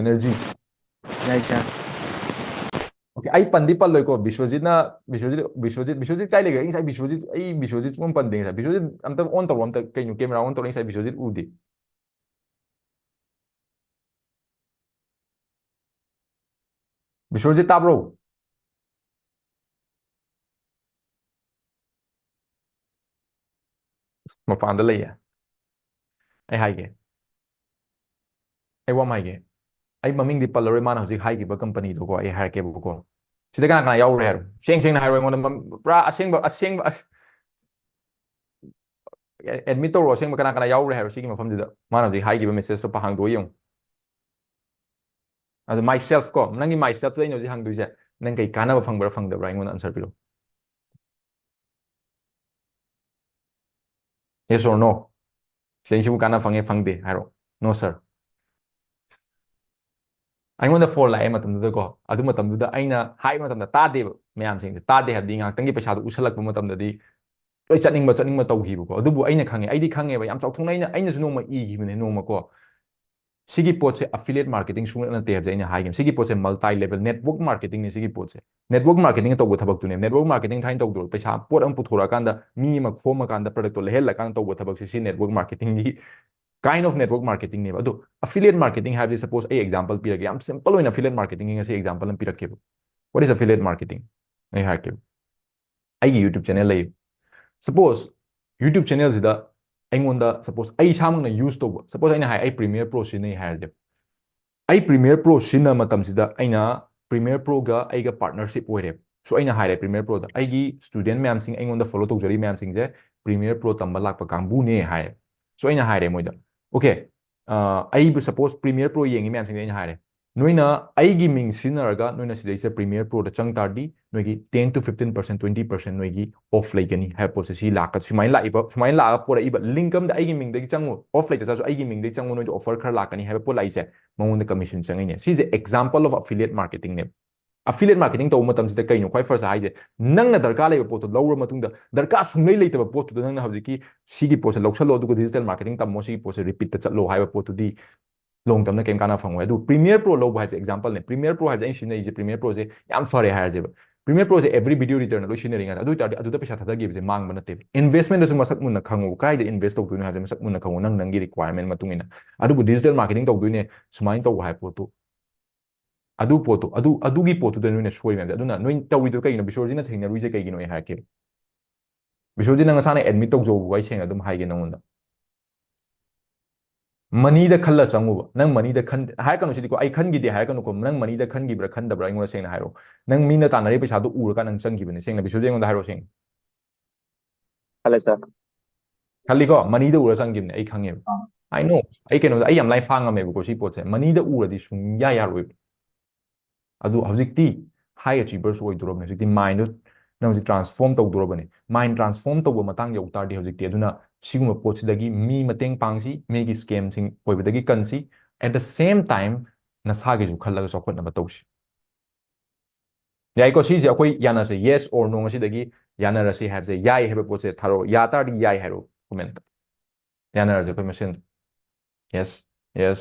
Energy꯫ ꯌꯥꯏ sir꯫ Okay, ꯑꯩ ꯄꯟꯗꯤ ꯄꯜꯂꯣꯏꯀꯣ꯫ ꯕꯤꯁ꯭ꯋꯖꯤꯠꯅ, ꯕꯤꯁ꯭ꯋꯖꯤꯠ, ꯕꯤꯁ꯭ꯋꯖꯤꯠ, ꯕꯤꯁ꯭ꯋꯖꯤꯠ ꯀꯥꯏ ꯂꯩꯈ꯭ꯔꯦ? ꯑꯩ ꯉꯁꯥꯏ ꯕꯤꯁ꯭ꯋꯖꯤꯠ, ꯑꯩ ꯕꯤꯁ꯭ꯋꯖꯤꯠ ꯁꯨꯡꯄꯟ ꯄꯟꯗꯦ ꯉꯁꯥꯏ꯫ ꯕꯤꯁ꯭ꯋꯖꯤꯠ, ꯑꯝꯇ on ꯇꯧꯔꯣ, ꯑꯝꯇ꯫ ꯀꯩꯅꯣ, camera on ꯇꯧꯔꯣ? ꯉꯁꯥꯏ ꯕꯤꯁ꯭ꯋꯖꯤꯠ ꯎꯗꯦ꯫ ꯕꯤꯁ꯭ꯋꯖꯤꯠ, ꯇꯥꯕ꯭ꯔꯣ? ꯃꯄꯥꯟꯗ ꯂꯩꯌꯦ꯫ ꯑꯩ ꯍꯥꯏꯒꯦ, ꯑꯩ ꯋꯥ ꯑꯃ ꯍꯥꯏꯒꯦ꯫ ꯑꯩ ꯃꯃꯤꯡꯗꯤ ꯄꯜꯂꯔꯣꯏ, ꯃꯥꯅ ꯍꯧꯖꯤꯛ ꯍꯥꯏꯈꯤꯕ ꯀꯝꯄꯅꯤꯗꯣꯀꯣ, ꯑꯩ ꯍꯥꯏꯔꯛꯀꯦꯕꯀꯣ꯫ ꯁꯤꯗ ꯀꯅꯥ ꯀꯅꯥ ꯌꯥꯎꯔꯦ ꯍꯥꯏꯔꯣ? ꯁꯦꯡ ꯁꯦꯡꯅ ꯍꯥꯏꯔꯣ ꯑꯩꯉꯣꯟꯗ, ꯃꯝ-, ꯄꯨꯔꯥ ꯑꯁꯦꯡꯕ, ꯑꯁꯦꯡꯕ, ꯑꯁ-, ꯑꯦ-, ꯑꯦꯗꯃꯤꯠ ꯇꯧꯔꯣ, ꯑꯁꯦꯡꯕ ꯀꯅꯥ ꯀꯅꯥ ꯌꯥꯎꯔꯦ ꯍꯥꯏꯔꯣ ꯁꯤꯒꯤ ꯃꯐꯝꯁꯤꯗ꯫ ꯃꯥꯅ ꯍꯧꯖꯤꯛ ꯍꯥꯏꯈꯤꯕ ꯃꯦꯁꯦꯖꯇꯣ ꯄ-, ꯍꯥꯡꯗꯣꯛꯑ ꯌꯦꯡꯉꯨ꯫ ꯑꯗꯣ myself ꯀꯣ, ꯅꯪꯒꯤ myself ꯇ ꯑꯩꯅ ꯍꯧꯖꯤꯛ ꯍꯪꯗꯣꯏꯁꯦ, ꯅꯪ ꯀꯩ ꯀꯥꯟꯅꯕ ꯐꯪꯕ꯭ꯔꯥ ꯐꯪꯗꯕ꯭ꯔꯥ ꯑꯩꯉꯣꯟꯗ answer ꯄꯤꯔꯛꯑꯣ꯫ Yes or no? ꯁꯤꯗꯩꯁꯤꯕꯨ ꯀꯥꯟꯅꯕ ꯐꯪꯉꯦ ꯐꯪꯗꯦ ꯍꯥꯏꯔꯣ꯫ No sir꯫ ꯑꯩꯉꯣꯟꯗ ꯐꯣꯟ ꯂꯥꯛꯑꯦ ꯃꯇꯝꯗꯨꯗꯀꯣ, ꯑꯗꯨ ꯃꯇꯝꯗꯨꯗ ꯑꯩꯅ ꯍꯥꯏꯕ ꯃꯇꯝꯗ ꯇꯥꯗꯦꯕ ꯃꯌꯥꯝꯁꯤꯡꯁꯦ꯫ ꯇꯥꯗꯦ ꯍꯥꯏꯕꯗꯤ ꯉꯥꯏꯍꯥꯛꯇꯪꯒꯤ ꯄꯩꯁꯥꯗꯣ ꯎꯁꯜꯂꯛꯄ ꯃꯇꯝꯗꯗꯤ ꯂꯣꯏ ꯆꯠꯅꯤꯡꯕ ꯆꯠꯅꯤꯡꯕ ꯇꯧꯈꯤꯕꯀꯣ꯫ ꯑꯗꯨꯕꯨ ꯑꯩꯅ ꯈꯪꯉꯦ, ꯑꯩꯗꯤ ꯈꯪꯉꯦꯕ, ꯌꯥꯝ ꯆꯥꯎꯊꯣꯛꯅ ꯑꯩꯅ, ꯑꯩꯅꯁꯨ ꯅꯣꯡꯃ ꯏꯈꯤꯕꯅꯦ, ꯅꯣꯡꯃꯀꯣ꯫ ꯁꯤꯒꯤ ꯄꯣꯠꯁꯦ affiliate marketing ꯁꯨꯡꯅꯠ ꯅꯠꯇꯦ ꯍꯥꯏꯕꯁꯦ ꯑꯩꯅ ꯍꯥꯏꯈꯤꯕꯅꯦ꯫ ꯁꯤꯒꯤ ꯄꯣꯠꯁꯦ multi level network marketing ꯅꯦ ꯁꯤꯒꯤ ꯄꯣꯠꯁꯦ꯫ Network marketing ꯇꯧꯕ ꯊꯕꯛꯇꯨꯅꯦ꯫ Network marketing ꯊꯥꯏꯅ ꯇꯧꯗ꯭ꯔꯣ? ꯄꯩꯁꯥ, ꯄꯣꯠ ꯑꯃ ꯄꯨꯊꯣꯔꯛꯑꯀꯥꯟꯗ ꯃꯤ ꯑꯃ ꯈꯣꯝꯃꯀꯥꯟꯗ product ꯇꯣ ꯂꯩꯍꯜꯂꯀꯥꯟꯗ ꯇꯧꯕ ꯊꯕꯛꯁꯦ, ꯁꯤ network marketing ꯒꯤ kind of network marketing ꯅꯦꯕ꯫ ꯑꯗꯣ affiliate marketing ꯍꯥꯏꯕꯁꯦ, suppose ꯑꯩ example ꯄꯤꯔꯒꯦ, ꯌꯥꯝ simple ꯑꯣꯏꯅ affiliate marketing ꯒꯤ ꯉꯁꯤ example ꯑꯃ ꯄꯤꯔꯛꯀꯦꯕ꯫ What is affiliate marketing? ꯑꯩ ꯍꯥꯏꯔꯛꯀꯦꯕ꯫ ꯑꯩꯒꯤ YouTube channel ꯂꯩ꯫ Suppose YouTube channel ꯁꯤꯗ ꯑꯩꯉꯣꯟꯗ, suppose ꯑꯩ ꯏꯁꯥꯃꯛꯅ use ꯇꯧꯕ, suppose ꯑꯩꯅ ꯍꯥꯏ ꯑꯩ Premiere Pro ꯁꯤꯖꯤꯟꯅꯩ ꯍꯥꯏꯔꯁꯦ꯫ ꯑꯩ Premiere Pro ꯁꯤꯖꯤꯟꯅꯕ ꯃꯇꯝꯁꯤꯗ ꯑꯩꯅ Premiere Pro ꯒ ꯑꯩꯒ partnership ꯑꯣꯏꯔꯦ꯫ So ꯑꯩꯅ ꯍꯥꯏꯔꯦ Premiere Pro ꯗ, "ꯑꯩꯒꯤ student ꯃꯌꯥꯝꯁꯤꯡ, ꯑꯩꯉꯣꯟꯗ follow ꯇꯧꯖꯔꯤ ꯃꯌꯥꯝꯁꯤꯡꯁꯦ Premiere Pro ꯇꯝꯕ ꯂꯥꯛꯄ ꯀꯥꯡꯕꯨꯅꯦ" ꯍꯥꯏꯔꯦ꯫ So ꯑꯩꯅ ꯍꯥꯏꯔꯦ ꯃꯣꯏꯗ, "Okay, ꯑ, ꯑꯩꯕꯨ suppose Premiere Pro ꯌꯦꯡꯉꯤ ꯃꯌꯥꯝꯁꯤꯡꯁꯦ" ꯑꯩꯅ ꯍꯥꯏꯔꯦ, "ꯅꯣꯏꯅ ꯑꯩꯒꯤ ꯃꯤꯡ ꯁꯤꯖꯤꯟꯅꯔꯒ ꯅꯣꯏꯅ ꯁꯤꯗꯩꯁꯤꯗ Premiere Pro ꯗ ꯆꯪ ꯇꯥꯔꯗꯤ ꯅꯣꯏꯒꯤ ten to fifteen percent, twenty percent ꯅꯣꯏꯒꯤ off ꯂꯩꯒꯅꯤ" ꯍꯥꯏꯕ ꯄꯣꯠꯁꯦ꯫ ꯁꯤ ꯂꯥꯛꯀ-, ꯁꯨꯃꯥꯏꯅ ꯂꯥꯛꯏꯕ, ꯁꯨꯃꯥꯏꯅ ꯂꯥꯛꯑꯒ ꯄꯣꯔꯛꯏꯕ link ꯑꯃꯗ "ꯑꯩꯒꯤ ꯃꯤꯡꯗꯒꯤ ꯆꯪꯉꯨ, off ꯂꯩꯇ ꯇꯥꯔꯁꯨ ꯑꯩꯒꯤ ꯃꯤꯡꯗꯒꯤ ꯆꯪꯉꯨ, ꯅꯣꯏꯗ offer ꯈꯔ ꯂꯥꯛꯀꯅꯤ" ꯍꯥꯏꯕ ꯄꯣꯠ ꯂꯥꯛꯏꯁꯦ, ꯃꯉꯣꯟꯗ commission ꯆꯪꯉꯤꯅꯦ꯫ ꯁꯤꯁꯦ example of affiliate marketing ꯅꯦꯕ꯫ Affiliate marketing ꯇꯧꯕ ꯃꯇꯝꯁꯤꯗ ꯀꯩꯅꯣ ꯈ꯭ꯋꯥꯏ first ꯍꯥꯏꯁꯦ? ꯅꯪꯅ ꯗꯔꯀꯥꯔ ꯂꯩꯕ ꯄꯣꯠꯇꯣ ꯂꯧꯔ ꯃꯇꯨꯡꯗ, ꯗꯔꯀꯥꯔ ꯁꯨꯡꯂꯩ ꯂꯩꯇꯕ ꯄꯣꯠꯇꯨꯗ ꯅꯪꯅ ꯍꯧꯖꯤꯛꯀꯤ "ꯁꯤꯒꯤ ꯄꯣꯠꯁꯦ ꯂꯧꯁꯜꯂꯣ, ꯑꯗꯨꯒ digital marketing ꯇꯝꯃꯣ, ꯁꯤꯒꯤ ꯄꯣꯠꯁꯦ repeat ꯇ ꯆꯠꯂꯣ" ꯍꯥꯏꯕ ꯄꯣꯠꯇꯨꯗꯤ long term ꯗ ꯀꯩꯝ ꯀꯥꯟꯅꯕ ꯐꯪꯉꯣꯏ꯫ ꯑꯗꯨ Premiere Pro ꯂꯧꯕ ꯍꯥꯏꯕꯁꯦ example ꯅꯦ꯫ Premiere Pro ꯍꯥꯏꯕꯁꯦ ꯑꯩꯅ ꯁꯤꯖꯤꯟꯅꯔꯤꯁꯦ, Premiere Pro ꯁꯦ ꯌꯥꯝ ꯐꯔꯦ ꯍꯥꯏꯔꯁꯦꯕ꯫ Premiere Pro ꯁꯦ every video editor ꯅ ꯂꯣꯏ ꯁꯤꯖꯤꯟꯅꯔꯤ ꯉꯥꯛꯇ꯫ ꯑꯗꯨ ꯑꯣꯏ ꯇꯥꯔꯗꯤ ꯑꯗꯨꯗ ꯄꯩꯁꯥ ꯊꯥꯗꯈꯤꯕꯁꯦ ꯃꯥꯡꯕ ꯅꯠꯇꯦꯕ꯫ Investment ꯗꯁꯨ ꯃꯁꯛ ꯃꯨꯟꯅ ꯈꯪꯉꯣ꯫ ꯀꯥꯏꯗ invest ꯇꯧꯗꯣꯏꯅꯣ ꯍꯥꯏꯕꯁꯦ ꯃꯁꯛ ꯃꯨꯟꯅ ꯈꯪꯉꯣ, ꯅꯪ ꯅꯪꯒꯤ requirement ꯃꯇꯨꯡ ꯏꯟꯅ꯫ ꯑꯗꯨꯕꯨ digital marketing ꯇꯧꯗꯣꯏꯅꯦ, ꯁꯨꯃꯥꯏꯅ ꯇꯧꯕ ꯍꯥꯏꯕ ꯄꯣꯠꯇꯨ, ꯑꯗꯨ ꯄꯣꯠꯇꯨ, ꯑꯗꯨ, ꯑꯗꯨꯒꯤ ꯄꯣꯠꯇꯨꯗ ꯅꯣꯏꯅ ꯁꯣꯏ ꯃꯌꯥꯝꯁꯦ꯫ ꯑꯗꯨꯅ ꯅꯣꯏ ꯇꯧꯔꯤꯗꯣ ꯀꯩꯒꯤꯅꯣ? ꯕꯤꯁꯣꯔꯖꯤꯠꯅ ꯊꯦꯡꯅꯔꯨꯏꯁꯦ ꯀꯩꯒꯤꯅꯣ? ꯑꯩ ꯍꯥꯏꯔꯛꯀꯦ꯫ ꯕꯤꯁꯣꯖꯤꯠ, ꯅꯪ ꯅꯁꯥꯅ ꯑꯦꯗꯃꯤꯠ ꯇꯧꯖꯧꯕ, ꯑꯩ ꯁꯦꯡꯅ ꯑꯗꯨꯝ ꯍꯥꯏꯒꯦ ꯅꯪꯉꯣꯟꯗ꯫ ꯃꯅꯤꯗ ꯈꯜꯂ ꯆꯪꯉꯨꯕ꯫ ꯅꯪ ꯃꯅꯤꯗ ꯈꯟ-, ꯍꯥꯏꯔꯛꯀꯅꯨ ꯁꯤꯗꯤꯀꯣ, ꯑꯩ ꯈꯟꯈꯤꯗꯦ ꯍꯥꯏꯔꯛꯀꯅꯨꯀꯣ, ꯅꯪ ꯃꯅꯤꯗ ꯈꯟꯈꯤꯕ꯭ꯔꯥ ꯈꯟꯗꯕ꯭ꯔꯥ ꯑꯩꯉꯣꯟꯗ ꯁꯦꯡꯅ ꯍꯥꯏꯔꯛꯑꯣ꯫ ꯅꯪ ꯃꯤꯅ ꯇꯥꯟꯅꯔꯤ ꯄꯩꯁꯥꯗꯣ ꯎꯔꯀꯥꯟꯗ ꯅꯪ ꯆꯪꯈꯤꯕꯅꯦ, ꯁꯦꯡꯅ ꯕꯤꯁꯣꯖꯤꯠ, ꯑꯩꯉꯣꯟꯗ ꯍꯥꯏꯔꯛꯑꯣ ꯁꯦꯡꯅ꯫ ꯈꯜꯂꯦ ꯁꯥꯔ꯫ ꯈꯜꯂꯤꯀꯣ, ꯃꯅꯤꯗ ꯎꯔ ꯆꯪꯈꯤꯕꯅꯦ, ꯑꯩ ꯈꯪꯉꯦꯕ꯫ ꯑꯥ꯫ I know. ꯑꯩ ꯀꯩꯅꯣꯗ, ꯑꯩ ꯌꯥꯝ ꯂꯥꯏ ꯐꯥ ꯉꯝꯃꯦꯕꯀꯣ ꯁꯤ ꯄꯣꯠꯁꯦ, ꯃꯅꯤꯗ ꯎꯔꯗꯤ ꯁꯨꯡꯌꯥ ꯌꯥꯔꯣꯏꯕ꯫ ꯑꯗꯨ ꯍꯧꯖꯤꯛꯇꯤ ꯍꯥꯏ ꯑꯆꯤꯚꯔꯁ ꯑꯣꯏꯗꯣꯔꯕꯅꯦ꯫ ꯍꯧꯖꯤꯛꯇꯤ ꯃꯥꯏꯟꯗꯣ ꯅꯪ ꯍꯧꯖꯤꯛ ꯇ꯭ꯔꯥꯟꯁꯐꯣꯔꯝ ꯇꯧꯗꯣꯔꯕꯅꯦ꯫ ꯃꯥꯏꯟ ꯇ꯭ꯔꯥꯟꯁꯐꯣꯔꯝ ꯇꯧꯕ ꯃꯇꯥꯡ ꯌꯧ ꯇꯥꯔꯗꯤ ꯍꯧꯖꯤꯛꯇꯤ꯫ ꯑꯗꯨꯅ ꯁꯤꯒꯨꯝꯕ ꯄꯣꯠꯁꯤꯗꯒꯤ ꯃꯤ ꯃꯇꯦꯡ ꯄꯥꯡꯁꯤ, ꯃꯤꯒꯤ ꯁ꯭ꯀꯦꯝꯁꯤꯡ ꯑꯣꯏꯕꯗꯒꯤ ꯀꯟꯁꯤ, at the same time ꯅꯁꯥꯒꯤꯁꯨ ꯈꯜꯂꯒ ꯆꯥꯎꯈꯠꯅꯕ ꯇꯧꯁꯤ꯫ ꯌꯥꯏꯀꯣ? ꯁꯤꯁꯦ ꯑꯩꯈꯣꯏ ꯌꯥꯅꯁꯦ, yes or no꯫ ꯉꯁꯤꯗꯒꯤ ꯌꯥꯅꯔꯁꯤ ꯍꯥꯏꯕꯁꯦ, ꯌꯥꯏ ꯍꯥꯏꯕ ꯄꯣꯠꯁꯦ ꯊꯥꯔꯛꯑꯣ꯫ ꯌꯥ ꯇꯥꯔꯗꯤ ꯌꯥꯏ ꯍꯥꯏꯔꯣ ꯀꯣꯃꯦꯟꯇ꯫ ꯌꯥꯅꯔꯁꯦ ꯑꯩꯈꯣꯏ ꯃꯁꯦꯟ꯫ Yes, yes꯫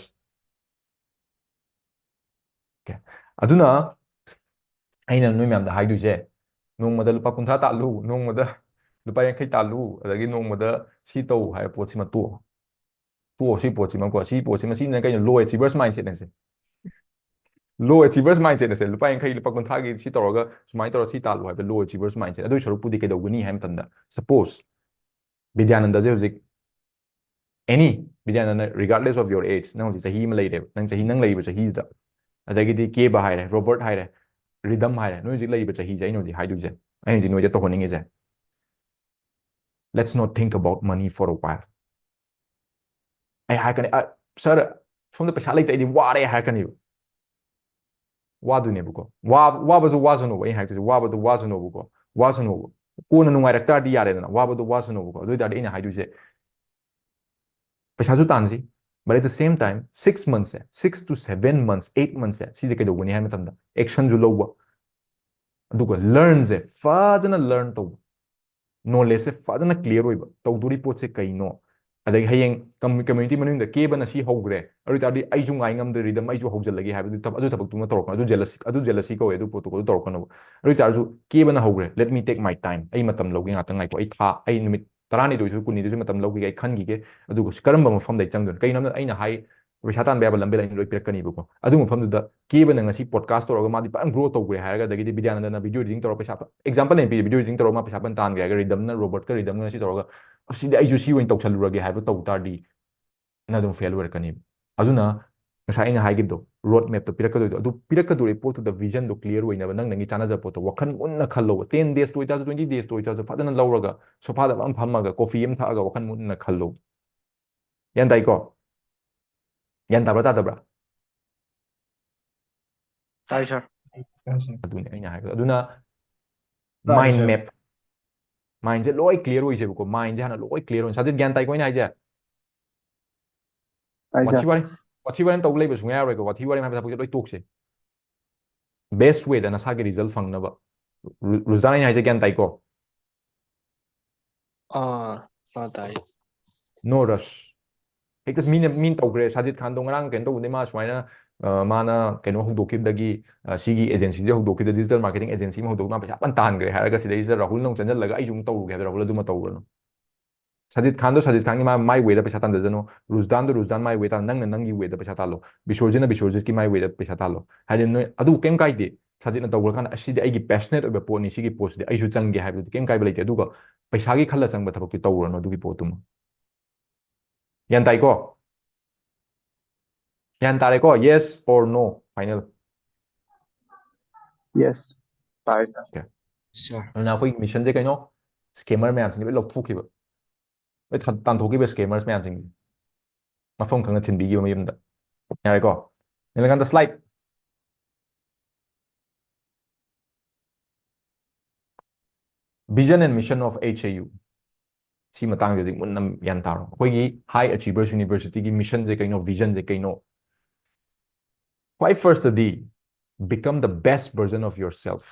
Okay꯫ ꯑꯗꯨꯅ ꯑꯩꯅ ꯅꯣꯏ ꯃꯌꯥꯝꯗ ꯍꯥꯏꯗꯣꯏꯁꯦ, ꯅꯣꯡꯃꯗ ꯂꯨꯄꯥ ꯀꯨꯟꯊ꯭ꯔꯥ ꯇꯥꯜꯂꯨ, ꯅꯣꯡꯃꯗ ꯂꯨꯄꯥ ꯌꯥꯡꯈꯩ ꯇꯥꯜꯂꯨ, ꯑꯗꯒꯤ ꯅꯣꯡꯃꯗ ꯁꯤ ꯇꯧ ꯍꯥꯏꯕ ꯄꯣꯠꯁꯤꯃ ꯇꯣꯛꯑꯣ꯫ ꯇꯣꯛꯑꯣ ꯁꯤ ꯄꯣꯠꯁꯤꯃꯀꯣ꯫ ꯁꯤ ꯄꯣꯠꯁꯤꯃ, ꯁꯤꯅ ꯀꯩꯅꯣ? Low achievers mindset ꯅꯦꯁꯦ꯫ Low achievers mindset ꯅꯦꯁꯦ꯫ ꯂꯨꯄꯥ ꯌꯥꯡꯈꯩ, ꯂꯨꯄꯥ ꯀꯨꯟꯊ꯭ꯔꯥꯒꯤ ꯁꯤ ꯇꯧꯔꯒ ꯁꯨꯃꯥꯏꯅ ꯇꯧꯔ ꯁꯤ ꯇꯥꯜꯂꯨ ꯍꯥꯏꯕ low achievers mindset꯫ ꯑꯗꯨꯏ ꯁꯔꯨꯛꯄꯨꯗꯤ ꯀꯩꯗꯧꯒꯅꯤ ꯍꯥꯏ ꯃꯇꯝꯗ, suppose ꯕꯤꯗ꯭ꯌꯥꯅꯟꯗꯁꯦ ꯍꯧꯖꯤꯛ, any Bidyananda, regardless of your age, ꯅꯪ ꯍꯧꯖꯤꯛ ꯆꯍꯤ ꯑꯃ ꯂꯩꯔꯦꯕ, ꯅꯪ ꯆꯍꯤ, ꯅꯪ ꯂꯩꯔꯤꯕ ꯆꯍꯤꯁꯤꯗ, ꯑꯗꯒꯤꯗꯤ ꯀꯦꯕ ꯍꯥꯏꯔꯦ, ꯔꯣꯕꯔꯠ ꯍꯥꯏꯔꯦ, ꯔꯤꯗꯝ ꯍꯥꯏꯔꯦ, ꯅꯣꯏ ꯍꯧꯖꯤꯛ ꯂꯩꯔꯤꯕ ꯆꯍꯤꯁꯦ, ꯑꯩꯅ ꯍꯧꯖꯤꯛ ꯍꯥꯏꯗꯣꯏꯁꯦ, ꯑꯩ ꯍꯧꯖꯤꯛ ꯅꯣꯏꯗ ꯇꯧꯍꯟꯅꯤꯡꯉꯤꯁꯦ, let's not think about money for a while꯫ ꯑꯩ ꯍꯥꯏꯔꯛꯀꯅꯤ, "ꯑ, ꯁꯥꯔ, ꯁꯣꯝꯗ ꯄꯩꯁꯥ ꯂꯩꯇꯦ, ꯑꯩꯗꯤ ꯋꯥꯔꯦ" ꯍꯥꯏꯔꯛꯀꯅꯤꯕ꯫ ꯋꯥꯗꯣꯏꯅꯦꯕꯀꯣ꯫ ꯋꯥ-, ꯋꯥꯕꯁꯨ ꯋꯥꯁꯅꯣꯕ, ꯑꯩꯅ ꯍꯥꯏꯔꯛꯇꯣꯏꯁꯦ, ꯋꯥꯕꯗꯣ ꯋꯥꯁꯅꯣꯕꯀꯣ, ꯋꯥꯁꯅꯣꯕ꯫ ꯀꯣꯟꯅ ꯅꯨꯡꯉꯥꯏꯔꯛ ꯇꯥꯔꯗꯤ ꯌꯥꯔꯦꯗꯅ, ꯋꯥꯕꯗꯣ ꯋꯥꯁꯅꯣꯕꯀꯣ꯫ ꯑꯗꯨ ꯑꯣꯏ ꯇꯥꯔꯗꯤ ꯑꯩꯅ ꯍꯥꯏꯗꯣꯏꯁꯦ, ꯄꯩꯁꯥꯁꯨ ꯇꯥꯟꯁꯤ, but at the same time six months say, six to seven months, eight months ꯁꯦ, ꯁꯤꯁꯦ ꯀꯩꯗꯧꯒꯅꯤ ꯍꯥꯏ ꯃꯇꯝꯗ, ꯑꯦꯛꯁꯟꯁꯨ ꯂꯧꯕ, ꯑꯗꯨꯒ ꯂꯔꯟꯁꯦ ꯐꯖꯅ ꯂꯔꯟ ꯇꯧꯕ, ꯅꯣꯂꯦꯖꯁꯦ ꯐꯖꯅ ꯀ꯭ꯂꯤꯌꯔ ꯑꯣꯏꯕ, ꯇꯧꯗꯣꯔꯤ ꯄꯣꯠꯁꯦ ꯀꯩꯅꯣ, ꯑꯗꯒꯤ ꯍꯌꯦꯡ ꯀꯝ-, ꯀꯝꯃ꯭ꯌꯨꯅꯤꯇꯤ ꯃꯅꯨꯡꯗ ꯀꯦꯕꯅ ꯁꯤ ꯍꯧꯈ꯭ꯔꯦ, ꯑꯗꯨ ꯑꯣꯏ ꯇꯥꯔꯗꯤ ꯑꯩꯁꯨ ꯉꯥꯏ ꯉꯝꯗ꯭ꯔꯦ, ꯔꯤꯗꯝ, ꯑꯩꯁꯨ ꯍꯧꯖꯤꯜꯂꯒꯦ ꯍꯥꯏꯕꯗꯨ ꯊꯕ-, ꯑꯗꯨ ꯊꯕꯛꯇꯨꯃ ꯇꯧꯔꯛꯀꯅꯨ꯫ ꯑꯗꯨ ꯖꯦꯂꯁꯤ, ꯑꯗꯨ ꯖꯦꯂꯁꯤ ꯀꯧꯋꯦ, ꯑꯗꯨ ꯄꯣꯠꯇꯨ ꯑꯗꯨ ꯇꯧꯔꯛꯀꯅꯨꯕ꯫ ꯑꯗꯨ ꯑꯣꯏ ꯇꯥꯔꯁꯨ ꯀꯦꯕꯅ ꯍꯧꯈ꯭ꯔꯦ, let me take my time, ꯑꯩ ꯃꯇꯝ ꯂꯧꯒꯦ, ꯉꯥꯛꯇꯪ ꯉꯥꯏꯈꯣ, ꯑꯩ ꯊꯥ, ꯑꯩ ꯅꯨꯃꯤꯠ ꯇꯔꯥꯅꯤꯊꯣꯏꯁꯨ, ꯀꯨꯟꯅꯤꯗꯨꯁꯨ ꯃꯇꯝ ꯂꯧꯈꯤꯒꯦ, ꯑꯩ ꯈꯟꯈꯤꯒꯦ, ꯑꯗꯨꯒ ꯀꯔꯝꯕ ꯃꯐꯝꯗ ꯑꯩ ꯆꯪꯗꯣꯏꯅꯣ? ꯀꯩꯒꯤꯅꯣ ꯍꯥꯏꯕꯗ ꯑꯩꯅ ꯍꯥꯏ, ꯄꯩꯁꯥ ꯇꯥꯟꯕ ꯌꯥꯕ ꯂꯝꯕꯤ ꯂꯩꯅꯤ ꯂꯣꯏ ꯄꯤꯔꯛꯀꯅꯤꯕꯀꯣ꯫ ꯑꯗꯨ ꯃꯐꯝꯗꯨꯗ ꯀꯦꯕꯅ ꯉꯁꯤ ꯄꯣꯗꯀꯥꯁ ꯇꯧꯔꯒ ꯃꯥꯗꯤ ꯐꯖꯅ ꯒ꯭ꯔꯣ ꯇꯧꯈ꯭ꯔꯦ ꯍꯥꯏꯔꯒ, ꯑꯗꯒꯤꯗꯤ ꯕꯤꯗ꯭ꯌꯥꯅꯟꯗꯅ ꯚꯤꯗꯤꯑꯣ ꯏꯗꯤꯇꯤꯡ ꯇꯧꯔꯒ ꯄꯩꯁꯥ, ꯑꯦꯛꯖꯥꯝꯄꯜ ꯑꯩꯅ ꯄꯤꯔꯤ, ꯚꯤꯗꯤꯑꯣ ꯏꯗꯤꯇꯤꯡ ꯇꯧꯔꯒ ꯃꯥ ꯄꯩꯁꯥ ꯐꯖꯅ ꯇꯥꯟꯈ꯭ꯔꯦ ꯍꯥꯏꯔꯒ, ꯔꯤꯗꯝꯅ, ꯔꯣꯕꯔꯠꯀ ꯔꯤꯗꯝꯒ ꯉꯁꯤ ꯇꯧꯔꯒ, "ꯑꯁꯤꯗꯤ ꯑꯩꯁꯨ ꯁꯤ ꯑꯣꯏꯅ ꯇꯧꯁꯜꯂꯨꯔꯒꯦ" ꯍꯥꯏꯕ ꯇꯧ ꯇꯥꯔꯗꯤ, ꯅꯪ ꯑꯗꯨꯝ ꯐꯦꯜ ꯑꯣꯏꯔꯛꯀꯅꯦꯕ꯫ ꯑꯗꯨꯅ ꯉꯁꯥꯏ ꯑꯩꯅ ꯍꯥꯏꯈꯤꯕꯗꯣ, ꯔꯣꯗ ꯃꯦꯞꯇꯣ ꯄꯤꯔꯛꯀꯗꯣꯏꯗꯣ, ꯑꯗꯨ ꯄꯤꯔꯛꯀꯗꯧꯔꯤ ꯄꯣꯠꯇꯨꯗ ꯚꯤꯖꯟꯗꯣ ꯀ꯭ꯂꯤꯌꯥꯔ ꯑꯣꯏꯅꯕ ꯅꯪ ꯅꯪꯒꯤ ꯆꯥꯟꯅꯖꯕ ꯄꯣꯠꯇꯣ ꯋꯥꯈꯜ ꯃꯨꯟꯅ ꯈꯜꯂꯣꯕ꯫ ꯇꯦꯟ ꯗꯦꯖꯇ ꯑꯣꯏꯇꯥꯔꯁꯨ, ꯇ꯭ꯋꯦꯟꯇꯤ ꯗꯦꯖꯇ ꯑꯣꯏꯇꯥꯔꯁꯨ ꯐꯖꯅ ꯂꯧꯔꯒ ꯁꯣꯐꯥꯗ ꯑꯃ ꯐꯝꯃꯒ ꯀꯣꯐꯤ ꯑꯃ ꯊꯛꯑꯒ ꯋꯥꯈꯜ ꯃꯨꯟꯅ ꯈꯜꯂꯣ꯫ ꯒ꯭ꯌꯥꯟ ꯇꯥꯏꯀꯣ? ꯒ꯭ꯌꯥꯟ ꯇꯥꯕ꯭ꯔꯥ ꯇꯥꯗꯕ꯭ꯔꯥ? ꯇꯥꯏ ꯁꯥꯔ꯫ ꯑꯗꯨꯅꯤ ꯑꯩꯅ ꯍꯥꯏꯕꯗꯣ꯫ ꯑꯗꯨꯅ ꯃꯥꯏꯟ ꯃꯦꯞ, ꯃꯥꯏꯟꯁꯦ ꯂꯣꯏ ꯀ꯭ꯂꯤꯌꯥꯔ ꯑꯣꯏꯁꯦꯕꯀꯣ꯫ ꯃꯥꯏꯟꯁꯦ ꯍꯥꯟꯅ ꯂꯣꯏ ꯀ꯭ꯂꯤꯌꯥꯔ ꯑꯣꯏꯅ꯫ ꯁꯥꯖꯤꯠ, ꯒ꯭ꯌꯥꯟ ꯇꯥꯏꯀꯣ ꯑꯩꯅ ꯍꯥꯏꯁꯦ? ꯇꯥꯏ ꯋꯥꯊꯤ ꯁꯥꯔ꯫ ꯋꯥꯔꯦꯝ, ꯋꯥꯊꯤ ꯋꯥꯔꯦꯝ ꯇꯧꯕ ꯂꯩꯕ ꯁꯨꯡꯌꯥ ꯌꯥꯔꯣꯏꯀꯣ꯫ ꯋꯥꯊꯤ ꯋꯥꯔꯦꯝ ꯍꯥꯏꯕ ꯊꯕꯛꯁꯦ ꯂꯣꯏ ꯇꯣꯛꯁꯦ꯫ ꯕꯦꯁ ꯋꯦꯗ ꯅꯁꯥꯒꯤ ꯔꯤꯖꯜ ꯐꯪꯅꯕ꯫ ꯔꯨ-, ꯔꯨꯖꯗꯥꯟ, ꯑꯩꯅ ꯍꯥꯏꯁꯦ ꯒ꯭ꯌꯥꯟ ꯇꯥꯏꯀꯣ? ꯑꯥ, ꯑꯥ, ꯇꯥꯏ꯫ No rush. ꯍꯦꯛꯇ ꯃꯤꯅ, ꯃꯤꯅ ꯇꯧꯈ꯭ꯔꯦ, ꯁꯥꯖꯤꯠ ꯈꯥꯟꯗꯣ ꯉꯔꯥꯡ ꯀꯩꯅꯣ ꯇꯧꯕꯅꯤ, ꯃꯥ ꯁꯨꯃꯥꯏꯅ, ꯑ, ꯃꯥꯅ ꯀꯩꯅꯣ ꯍꯧꯗꯣꯛꯈꯤꯕꯗꯒꯤ, ꯑ, ꯁꯤꯒꯤ ꯑꯦꯖꯦꯟꯁꯤꯁꯦ ꯍꯧꯗꯣꯛꯈꯤꯕꯗ, ꯗꯤꯖꯤꯇꯦꯜ ꯃꯥꯔꯀꯦꯇꯤꯡ ꯑꯦꯖꯦꯟꯁꯤ ꯑꯃ ꯍꯧꯗꯣꯛ, ꯃꯥ ꯄꯩꯁꯥ ꯐꯅ ꯇꯥꯟꯈ꯭ꯔꯦ ꯍꯥꯏꯔꯒ ꯁꯤꯗꯩꯁꯤꯗ ꯔꯥꯍꯨꯜꯅ ꯑꯃꯨꯛ ꯆꯪꯁꯤꯜꯂꯒ ꯑꯩꯁꯨ ꯑꯃꯨꯛ ꯇꯧꯔꯨꯒꯦ ꯍꯥꯏꯕꯗ ꯔꯥꯍꯨꯜ ꯑꯗꯨꯃ ꯇꯧꯔꯨꯔꯅꯨ꯫ ꯁꯥꯖꯤꯠ ꯈꯥꯟꯗꯣ ꯁꯥꯖꯤꯠ ꯈꯥꯟꯒꯤ ꯃꯥ, ꯃꯥꯏ ꯋꯦꯗ ꯄꯩꯁꯥ ꯇꯥꯟꯖꯖꯅꯨ, ꯔꯨꯖꯗꯥꯟꯗꯣ ꯔꯨꯖꯗꯥꯟ ꯃꯥꯏ ꯋꯦꯗ, ꯅꯪꯅ ꯅꯪꯒꯤ ꯋꯦꯗ ꯄꯩꯁꯥ ꯇꯥꯜꯂꯣ, ꯕꯤꯁ꯭ꯋꯔꯖꯤꯠꯅ ꯕꯤꯁ꯭ꯋꯔꯖꯤꯠꯀꯤ ꯃꯥꯏ ꯋꯦꯗ ꯄꯩꯁꯥ ꯇꯥꯜꯂꯣ꯫ ꯍꯥꯏꯗꯤ ꯅꯣꯏ ꯑꯗꯨ ꯀꯩꯝ ꯀꯥꯏꯗꯦ, ꯁꯥꯖꯤꯠꯅ ꯇꯧꯈ꯭ꯔꯀꯥꯟꯗ "ꯑꯁꯤꯗꯤ ꯑꯩꯒꯤ ꯄꯦꯁꯅꯦꯠ ꯑꯣꯏꯕ ꯄꯣꯠꯅꯤ, ꯁꯤꯒꯤ ꯄꯣꯠꯁꯤꯗꯤ ꯑꯩꯁꯨ ꯆꯪꯒꯦ" ꯍꯥꯏꯕꯗꯨꯗꯤ ꯀꯩꯝ ꯀꯥꯏꯕ ꯂꯩꯇꯦ꯫ ꯑꯗꯨꯒ ꯄꯩꯁꯥꯒꯤ ꯈꯜꯂ ꯆꯪꯕ ꯊꯕꯛꯇꯤ ꯇꯧꯔꯨꯔꯅꯨ ꯑꯗꯨꯒꯤ ꯄꯣꯠꯇꯨꯃ꯫ ꯒ꯭ꯌꯥꯟ ꯇꯥꯏꯀꯣ? ꯒ꯭ꯌꯥꯟ ꯇꯥꯔꯦꯀꯣ? Yes or no? Final. Yes. ꯇꯥꯏ꯫ Okay. ꯑꯗꯨꯅ ꯑꯩꯈꯣꯏꯒꯤ ꯃꯤꯁꯟꯁꯦ ꯀꯩꯅꯣ? ꯁ꯭ꯀꯦꯃꯔ ꯃꯌꯥꯝꯁꯤꯡꯁꯦ ꯂꯣꯏ ꯂꯧꯊꯣꯛꯈꯤꯕ, ꯂꯣꯏ ꯊ-, ꯇꯥꯟꯊꯣꯛꯈꯤꯕ ꯁ꯭ꯀꯦꯃꯔꯁ ꯃꯌꯥꯝꯁꯤꯡꯁꯦ꯫ ꯃꯐꯝ ꯈꯪꯅ ꯊꯤꯟꯕꯤꯈꯤꯕ ꯃꯌꯨꯝꯗ꯫ ꯌꯥꯔꯦꯀꯣ? Nilakanta, slide. Vision and mission of H A U. ꯁꯤ ꯃꯇꯥꯡꯗꯗꯤ ꯃꯨꯟꯅ ꯒ꯭ꯌꯥꯟ ꯇꯥꯔꯣ꯫ ꯑꯩꯈꯣꯏꯒꯤ High Achievers Universityꯒꯤ ꯃꯤꯁꯟꯁꯦ ꯀꯩꯅꯣ, ꯚꯤꯖꯟꯁꯦ ꯀꯩꯅꯣ? ꯈ꯭ꯋꯥꯏ ꯐꯥꯔꯁꯇꯗꯤ, become the best version of yourself.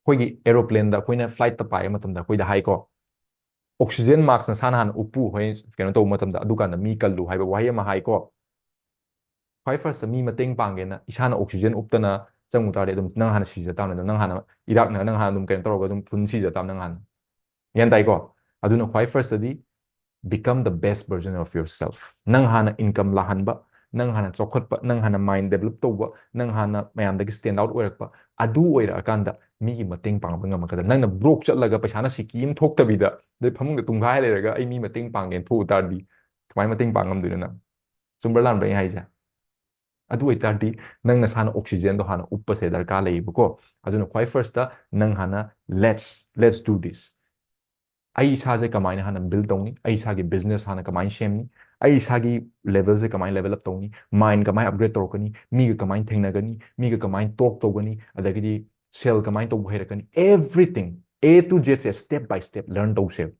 ꯑꯩꯈꯣꯏꯒꯤ ꯑꯦꯔꯣꯄ꯭ꯂꯦꯟꯗ ꯑꯩꯈꯣꯏꯅ ꯐ꯭ꯂꯥꯏꯠꯇ ꯄꯥꯏꯕ ꯃꯇꯝꯗ ꯑꯩꯈꯣꯏꯗ ꯍꯥꯏꯀꯣ, "ꯑꯣꯛꯁꯤꯖꯦꯟ ꯃꯥꯛꯁ ꯅꯁꯥꯅ ꯍꯥꯟꯅ ꯎꯞꯄꯨ, ꯍꯣꯔꯦꯟ ꯀꯩꯅꯣ ꯇꯧꯕ ꯃꯇꯝꯗ, ꯑꯗꯨꯀꯥꯟꯗ ꯃꯤ ꯀꯜꯂꯨ" ꯍꯥꯏꯕ ꯋꯥꯍꯩ ꯑꯃ ꯍꯥꯏꯀꯣ꯫ ꯈ꯭ꯋꯥꯏ ꯐꯥꯔꯁꯇ ꯃꯤ ꯃꯇꯦꯡ ꯄꯥꯡꯒꯦꯅ ꯏꯁꯥꯅ ꯑꯣꯛꯁꯤꯖꯦꯟ ꯎꯞꯇꯅ ꯆꯪꯉꯨ ꯇꯥꯔꯗꯤ, ꯑꯗꯨꯝ ꯅꯪ ꯍꯥꯟꯅ ꯁꯤꯖ ꯇꯥꯕꯅꯤ꯫ ꯑꯗꯨꯝ ꯅꯪ ꯍꯥꯟꯅ ꯏꯔꯥꯛꯅ, ꯅꯪ ꯍꯥꯟꯅ ꯑꯗꯨꯝ ꯀꯩꯅꯣ ꯇꯧꯔꯒ ꯑꯗꯨꯝ ꯐꯨꯟ ꯁꯤꯖ ꯇꯥꯕ ꯅꯪ ꯍꯥꯟꯅ꯫ ꯒ꯭ꯌꯥꯟ ꯇꯥꯏꯀꯣ? ꯑꯗꯨꯅ ꯈ꯭ꯋꯥꯏ ꯐꯥꯔꯁꯇꯗꯤ Become the best version of yourself. ꯅꯪ ꯍꯥꯟꯅ income ꯂꯥꯛꯍꯟꯕ, ꯅꯪ ꯍꯥꯟꯅ ꯆꯥꯎꯈꯠꯄ, ꯅꯪ ꯍꯥꯟꯅ mind develop ꯇꯧꯕ, ꯅꯪ ꯍꯥꯟꯅ ꯃꯌꯥꯝꯗꯒꯤ stand out ꯑꯣꯏꯔꯛꯄ, ꯑꯗꯨ ꯑꯣꯏꯔꯛꯑꯀꯥꯟꯗ ꯃꯤꯒꯤ ꯃꯇꯦꯡ ꯄꯥꯡꯕ ꯉꯝꯃꯛꯀꯗꯕ꯫ ꯅꯪꯅ broke ꯆꯠꯂꯒ ꯄꯩꯁꯥꯅ ꯁꯤꯀꯤ ꯑꯃ ꯊꯣꯛꯇꯕꯤꯗ, ꯑꯗꯩ ꯐꯃꯨꯡꯗ ꯇꯨꯝꯈꯥꯏ ꯂꯩꯔꯒ "ꯑꯩ ꯃꯤ ꯃꯇꯦꯡ ꯄꯥꯡꯒꯦꯅ" ꯊꯣꯛꯎ ꯇꯥꯔꯗꯤ, ꯀꯃꯥꯏꯅ ꯃꯇꯦꯡ ꯄꯥꯡ ꯉꯝꯗꯣꯏꯅꯣ ꯅꯪ? ꯆꯨꯝꯕ꯭ꯔꯥ ꯂꯥꯟꯕ꯭ꯔꯥ ꯑꯩ ꯍꯥꯏꯁꯦ? ꯑꯗꯨ ꯑꯣꯏꯇꯥꯔꯗꯤ ꯅꯪ ꯅꯁꯥꯅ oxygenꯗꯣ ꯍꯥꯟꯅ ꯎꯞꯄꯁꯦ ꯗꯔꯀꯥꯔ ꯂꯩꯌꯦꯕꯀꯣ꯫ ꯑꯗꯨꯅ ꯈ꯭ꯋꯥꯏ firstꯇ ꯅꯪ ꯍꯥꯟꯅ let's, let's do this. ꯑꯩ ꯏꯁꯥꯁꯦ ꯀꯃꯥꯏꯅ ꯍꯥꯟꯅ build ꯇꯧꯅꯤ? ꯑꯩ ꯏꯁꯥꯒꯤ business ꯍꯥꯟꯅ ꯀꯃꯥꯏꯅ ꯁꯦꯝꯅꯤ? ꯑꯩ ꯏꯁꯥꯒꯤ levelꯁꯦ ꯀꯃꯥꯏꯅ level up ꯇꯧꯅꯤ? Mind ꯀꯃꯥꯏꯅ upgrade ꯇꯧꯔꯛꯀꯅꯤ? ꯃꯤꯒ ꯀꯃꯥꯏꯅ ꯊꯦꯡꯅꯒꯅꯤ? ꯃꯤꯒ ꯀꯃꯥꯏꯅ talk ꯇꯧꯒꯅꯤ? ꯑꯗꯒꯤꯗꯤ sell ꯀꯃꯥꯏꯅ ꯇꯧꯕ ꯍꯩꯔꯛꯀꯅꯤ? Everything, A to Zꯁꯦ step by step learn ꯇꯧꯁꯦꯕ꯫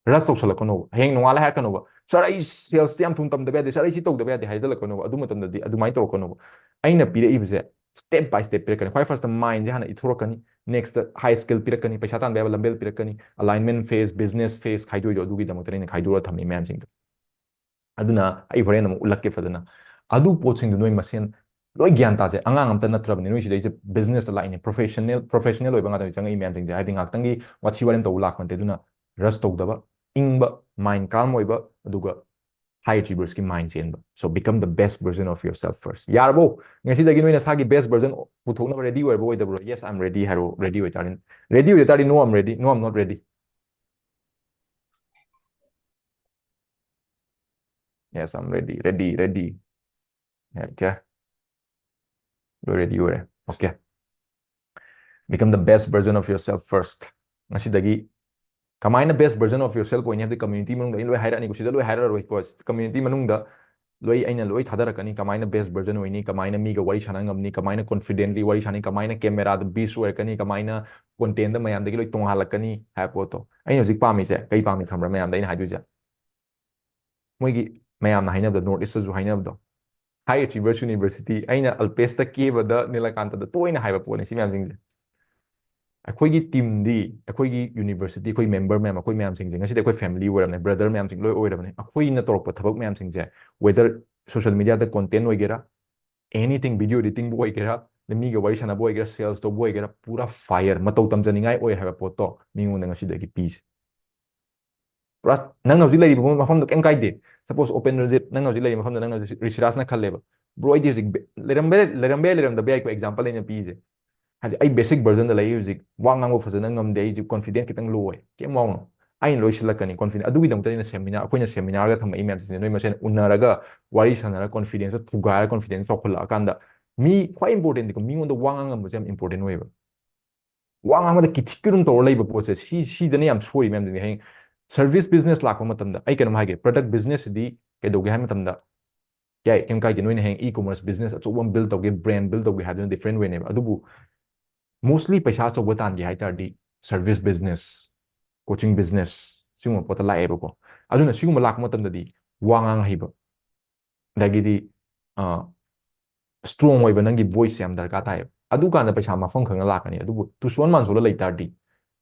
Rush ꯇꯧꯁꯜꯂꯛꯀꯅꯣꯕ꯫ ꯍꯌꯦꯡ ꯅꯣꯡꯉꯥꯜꯂ ꯍꯥꯏꯔꯛꯀꯅꯣꯕ, "Sir, ꯑꯩ salesꯇ ꯌꯥꯝ ꯊꯨꯅ ꯇꯝꯗꯕ ꯌꯥꯗꯦ, sir, ꯑꯩ ꯁꯤ ꯇꯧꯗꯕ ꯌꯥꯗꯦ" ꯍꯥꯏꯖꯜꯂꯛꯀꯅꯣꯕ꯫ ꯑꯗꯨ ꯃꯇꯝꯗꯗꯤ ꯑꯗꯨꯃꯥꯏꯅ ꯇꯧꯔꯛꯀꯅꯣꯕ꯫ ꯑꯩꯅ ꯄꯤꯔꯛꯏꯕꯁꯦ step by step ꯄꯤꯔꯛꯀꯅꯤ꯫ ꯈ꯭ꯋꯥꯏ firstꯇ mindꯁꯦ ꯍꯥꯟꯅ ꯏꯊꯣꯔꯛꯀꯅꯤ, nextꯇ high skill ꯄꯤꯔꯛꯀꯅꯤ, ꯄꯩꯁꯥ ꯇꯥꯟꯕ ꯌꯥꯕ ꯂꯝꯕꯦꯜ ꯄꯤꯔꯛꯀꯅꯤ, alignment phase, business phase ꯈꯥꯏꯗꯣꯛꯏꯗꯣ ꯑꯗꯨꯒꯤꯗꯃꯛꯇꯅꯦ ꯑꯩꯅ ꯈꯥꯏꯗꯣꯛꯑ ꯊꯝꯃꯤ ꯃꯌꯥꯝꯁꯤꯡꯗꯣ꯫ ꯑꯗꯨꯅ ꯑꯩ ꯍꯣꯔꯦꯟ ꯑꯃꯨꯛ ꯎꯠꯂꯛꯀꯦ ꯐꯖꯅ꯫ ꯑꯗꯨ ꯄꯣꯠꯁꯤꯡꯗꯣ ꯅꯣꯏ ꯃꯁꯦꯟ ꯂꯣꯏ ꯒ꯭ꯌꯥꯟ ꯇꯥꯁꯦ꯫ ꯑꯉꯥꯡ ꯑꯝꯇ ꯅꯠꯇ꯭ꯔꯕꯅꯤ ꯅꯣꯏ ꯁꯤꯗꯩꯁꯦ, businessꯇ ꯂꯥꯛꯏꯅꯦ, professional, professional ꯑꯣꯏꯕ ꯉꯥꯛꯇꯅꯤ ꯆꯪꯉꯛꯏ ꯃꯌꯥꯝꯁꯤꯡꯁꯦ꯫ ꯍꯥꯏꯗꯤ ꯉꯥꯛꯇꯪꯒꯤ ꯋꯥꯊꯤ ꯋꯥꯔꯦꯝ ꯇꯧꯕ ꯂꯥꯛꯄ ꯅꯠꯇꯦ꯫ ꯑꯗꯨꯅ rush ꯇꯧꯗꯕ, ꯏꯪꯕ, mind calm ꯑꯣꯏꯕ, ꯑꯗꯨꯒ high achieversꯀꯤ mind ꯆꯦꯟꯕ꯫ So become the best version of yourself first. ꯌꯥꯔꯕꯣ? ꯉꯁꯤꯗꯒꯤ ꯅꯣꯏ ꯅꯁꯥꯒꯤ best version ꯄꯨꯊꯣꯛꯅꯕ ready ꯑꯣꯏꯔꯕ ꯑꯣꯏꯗꯕ꯭ꯔꯣ? "Yes, I'm ready" ꯍꯥꯏꯔꯣ꯫ Ready ꯑꯣꯏꯇꯥꯔꯗꯤ, ready ꯑꯣꯏꯇꯥꯔꯗꯤ "No, I'm ready", "No, I'm not ready"꯫ "Yes, I'm ready, ready, ready." Okay. ꯂꯣꯏ ready ꯑꯣꯏꯔꯦ꯫ Okay. Become the best version of yourself first. ꯉꯁꯤꯗꯒꯤ ꯀꯃꯥꯏꯅ best version of yourself ꯑꯣꯏꯅꯤ ꯍꯥꯏꯕꯗꯤ community ꯃꯅꯨꯡꯗ ꯑꯩ ꯂꯣꯏ ꯍꯥꯏꯔꯛꯑꯅꯤꯀꯣ, ꯁꯤꯗ ꯂꯣꯏ ꯍꯥꯏꯔꯛꯑꯔꯣꯏꯀꯣ꯫ Community ꯃꯅꯨꯡꯗ ꯂꯣꯏ, ꯑꯩꯅ ꯂꯣꯏ ꯊꯥꯗꯔꯛꯀꯅꯤ, ꯀꯃꯥꯏꯅ best version ꯑꯣꯏꯅꯤ, ꯀꯃꯥꯏꯅ ꯃꯤꯒ ꯋꯥꯔꯤ ꯁꯥꯟꯅ ꯉꯝꯅꯤ, ꯀꯃꯥꯏꯅ confidently ꯋꯥꯔꯤ ꯁꯥꯟꯅꯤ, ꯀꯃꯥꯏꯅ cameraꯗ best ꯑꯣꯏꯔꯛꯀꯅꯤ, ꯀꯃꯥꯏꯅ contentꯗ ꯃꯌꯥꯝꯗꯒꯤ ꯂꯣꯏ ꯇꯣꯡꯉꯥꯜꯂꯛꯀꯅꯤ ꯍꯥꯏꯕ ꯄꯣꯠꯇꯣ꯫ ꯑꯩꯅ ꯍꯧꯖꯤꯛ ꯄꯥꯝꯃꯤꯁꯦ ꯀꯩ ꯄꯥꯝꯃꯤ ꯈꯪꯕ꯭ꯔꯥ? ꯃꯌꯥꯝꯗ ꯑꯩꯅ ꯍꯥꯏꯗꯣꯏꯁꯦ, ꯃꯣꯏꯒꯤ ꯃꯌꯥꯝꯅ ꯍꯥꯏꯅꯕꯗꯣ, North Eastꯇꯁꯨ ꯍꯥꯏꯅꯕꯗꯣ, High Achievers University, ꯑꯩꯅ ꯑꯜꯄꯦꯁꯇ, ꯀꯦꯕꯗ, ꯅꯤꯂꯀꯥꯟꯇꯗ ꯇꯣꯏꯅ ꯍꯥꯏꯕ ꯄꯣꯠꯅꯤ ꯁꯤ ꯃꯌꯥꯝꯁꯤꯡꯁꯦ꯫ ꯑꯩꯈꯣꯏꯒꯤ teamꯗꯤ, ꯑꯩꯈꯣꯏꯒꯤ university, ꯑꯩꯈꯣꯏ member ꯃꯌꯥꯝ, ꯑꯩꯈꯣꯏ ꯃꯌꯥꯝꯁꯤꯡꯁꯦ ꯉꯁꯤꯗꯤ ꯑꯩꯈꯣꯏ family ꯑꯣꯏꯔꯕꯅꯦ, brother ꯃꯌꯥꯝꯁꯤꯡ ꯂꯣꯏ ꯑꯣꯏꯔꯕꯅꯦ꯫ ꯑꯩꯈꯣꯏꯅ ꯇꯧꯔꯛꯄ ꯊꯕꯛ ꯃꯌꯥꯝꯁꯤꯡꯁꯦ, whether social mediaꯗ content ꯑꯣꯏꯒꯦꯔꯥ, anything, video editingꯕꯨ ꯑꯣꯏꯒꯦꯔꯥ, ꯃꯤꯒ ꯋꯥꯔꯤ ꯁꯥꯟꯅꯕ ꯑꯣꯏꯒꯦꯔꯥ, sales ꯇꯧꯕ ꯑꯣꯏꯒꯦꯔꯥ, ꯄꯨꯔꯥ fire, ꯃꯇꯧ ꯇꯝꯖꯅꯤꯡꯉꯥꯏ ꯑꯣꯏ ꯍꯥꯏꯕ ꯄꯣꯠꯇꯣ ꯃꯤꯉꯣꯟꯗ ꯉꯁꯤꯗꯒꯤ ꯄꯤꯁꯦ꯫ ꯄꯨꯔꯥ ꯅꯪꯅ ꯍꯧꯖꯤꯛ ꯂꯩꯔꯤꯕ ꯃꯐꯝꯗꯣ ꯀꯩꯝ ꯀꯥꯏꯗꯦ꯫ Suppose open ꯔꯤꯖꯤꯠ, ꯅꯪꯅ ꯍꯧꯖꯤꯛ ꯂꯩꯔꯤꯕ ꯃꯐꯝꯗꯣ ꯅꯪꯅ ꯍꯧꯖꯤꯛ ꯔꯤꯁꯤꯔꯥꯖꯅ ꯈꯜꯂꯦꯕ, "ꯕ꯭ꯔꯣ, ꯑꯩꯗꯤ ꯍꯧꯖꯤꯛ ꯕꯦ-, ꯂꯩꯔꯝꯕ ꯌꯥꯏ, ꯂꯩꯔꯝꯕ ꯌꯥꯏ, ꯂꯩꯔꯝꯗꯕ ꯌꯥꯏꯀꯣ, ꯑꯦꯛꯖꯥꯝꯄꯜ ꯑꯩꯅ ꯄꯤꯔꯤꯁꯦ꯫ ꯍꯥꯏꯗꯤ ꯑꯩ ꯕꯦꯁꯤꯛ ꯚꯔꯖꯟꯗ ꯂꯩ ꯍꯧꯖꯤꯛ, ꯋꯥ ꯉꯥꯡꯕ ꯐꯖꯅ ꯉꯝꯗꯦ, ꯑꯩ ꯍꯧꯖꯤꯛ ꯀꯣꯟꯐꯤꯗꯦꯟꯁ ꯈꯤꯇꯪ ꯂꯣ ꯑꯣꯏ"꯫ ꯀꯩꯝ ꯋꯥꯎꯅꯣ, ꯑꯩꯅ ꯂꯣꯏ ꯁꯤꯜꯂꯛꯀꯅꯤ꯫ ꯀꯣꯟꯐꯤꯗꯦꯟꯁ ꯑꯗꯨꯒꯤꯗꯃꯛꯇ ꯑꯩꯅ ꯁꯦꯃꯤꯅꯥꯔ, ꯑꯩꯈꯣꯏꯅ ꯁꯦꯃꯤꯅꯥꯔꯒ ꯊꯝꯃꯛꯏ ꯃꯌꯥꯝꯁꯤꯡꯁꯦ ꯅꯣꯏ ꯃꯁꯦꯟ ꯎꯅꯔꯒ ꯋꯥꯔꯤ ꯁꯥꯟꯅꯔꯒ ꯀꯣꯟꯐꯤꯗꯦꯟꯁꯇꯣ ꯊꯨꯒꯥꯏꯔꯒ ꯀꯣꯟꯐꯤꯗꯦꯟꯁ ꯆꯥꯎꯈꯠꯂꯛꯑꯀꯥꯟꯗ ꯃꯤ ꯈ꯭ꯋꯥꯏ ꯏꯝꯄꯣꯔꯇꯦꯟꯗꯤꯀꯣ, ꯃꯤꯉꯣꯟꯗ ꯋꯥ ꯉꯥꯡ ꯉꯝꯕꯁꯦ ꯌꯥꯝ ꯏꯝꯄꯣꯔꯇꯦꯟ ꯑꯣꯏꯌꯦꯕ꯫ ꯋꯥ ꯉꯥꯡꯕꯗ ꯀꯤꯊꯤꯛ ꯀꯤꯔꯨꯝ ꯇꯧꯔ ꯂꯩꯕ ꯄꯣꯠꯁꯦ, ꯁꯤ, ꯁꯤꯗꯅ ꯌꯥꯝ ꯁꯣꯏꯔꯤ ꯃꯌꯥꯝꯁꯤꯡꯁꯦ꯫ ꯍꯌꯦꯡ ꯁꯔꯚꯤꯁ ꯕꯤꯖꯤꯅꯦꯁ ꯂꯥꯛꯄ ꯃꯇꯝꯗ, ꯑꯩ ꯀꯩꯅꯣꯝ ꯍꯥꯏꯒꯦ, ꯄ꯭ꯔꯗꯛ ꯕꯤꯖꯤꯅꯦꯁꯁꯤꯗꯤ ꯀꯩꯗꯧꯒꯦ ꯍꯥꯏꯕ ꯃꯇꯝꯗ, ꯌꯥꯏ, ꯀꯩꯝ ꯀꯥꯏꯗꯦ, ꯅꯣꯏꯅ ꯍꯌꯦꯡ ꯏ ꯀꯣꯃꯔꯁ ꯕꯤꯖꯤꯅꯦꯁ ꯑꯆꯧꯕ ꯑꯃ ꯕꯤꯜ ꯇꯧꯒꯦ, ꯕ꯭ꯔꯦꯟ ꯕꯤꯜ ꯇꯧꯒꯦ ꯍꯥꯏꯕꯗꯨꯅ ꯗꯤꯐ꯭ꯔꯦꯟ ꯋꯦꯅꯦꯕ꯫ ꯑꯗꯨꯕꯨ ꯃꯣꯁꯂꯤ ꯄꯩꯁꯥ ꯑꯆꯧꯕ ꯇꯥꯟꯒꯦ ꯍꯥꯏ ꯇꯥꯔꯗꯤ ꯁꯔꯚꯤꯁ ꯕꯤꯖꯤꯅꯦꯁ, ꯀꯣꯆꯤꯡ ꯕꯤꯖꯤꯅꯦꯁ, ꯁꯤꯒꯨꯝꯕ ꯄꯣꯠꯇ ꯂꯥꯛꯑꯦꯕꯀꯣ꯫ ꯑꯗꯨꯅ ꯁꯤꯒꯨꯝꯕ ꯂꯥꯛꯄ ꯃꯇꯝꯗꯗꯤ ꯋꯥ ꯉꯥꯡ ꯍꯩꯕ, ꯑꯗꯒꯤꯗꯤ ꯏꯁꯇ꯭ꯔꯣꯡ ꯑꯣꯏꯕ ꯅꯪꯒꯤ ꯚꯣꯏꯁꯁꯦ ꯌꯥꯝ ꯗꯔꯀꯥꯔ ꯇꯥꯏꯌꯦꯕ꯫ ꯑꯗꯨꯀꯥꯟꯗ ꯄꯩꯁꯥ ꯃꯐꯝ ꯈꯪꯅ ꯂꯥꯛꯀꯅꯤ꯫ ꯑꯗꯨꯕꯨ ꯇꯨꯁꯣꯟ ꯃꯥꯟꯁꯣꯜꯂ ꯂꯩ ꯇꯥꯔꯗꯤ,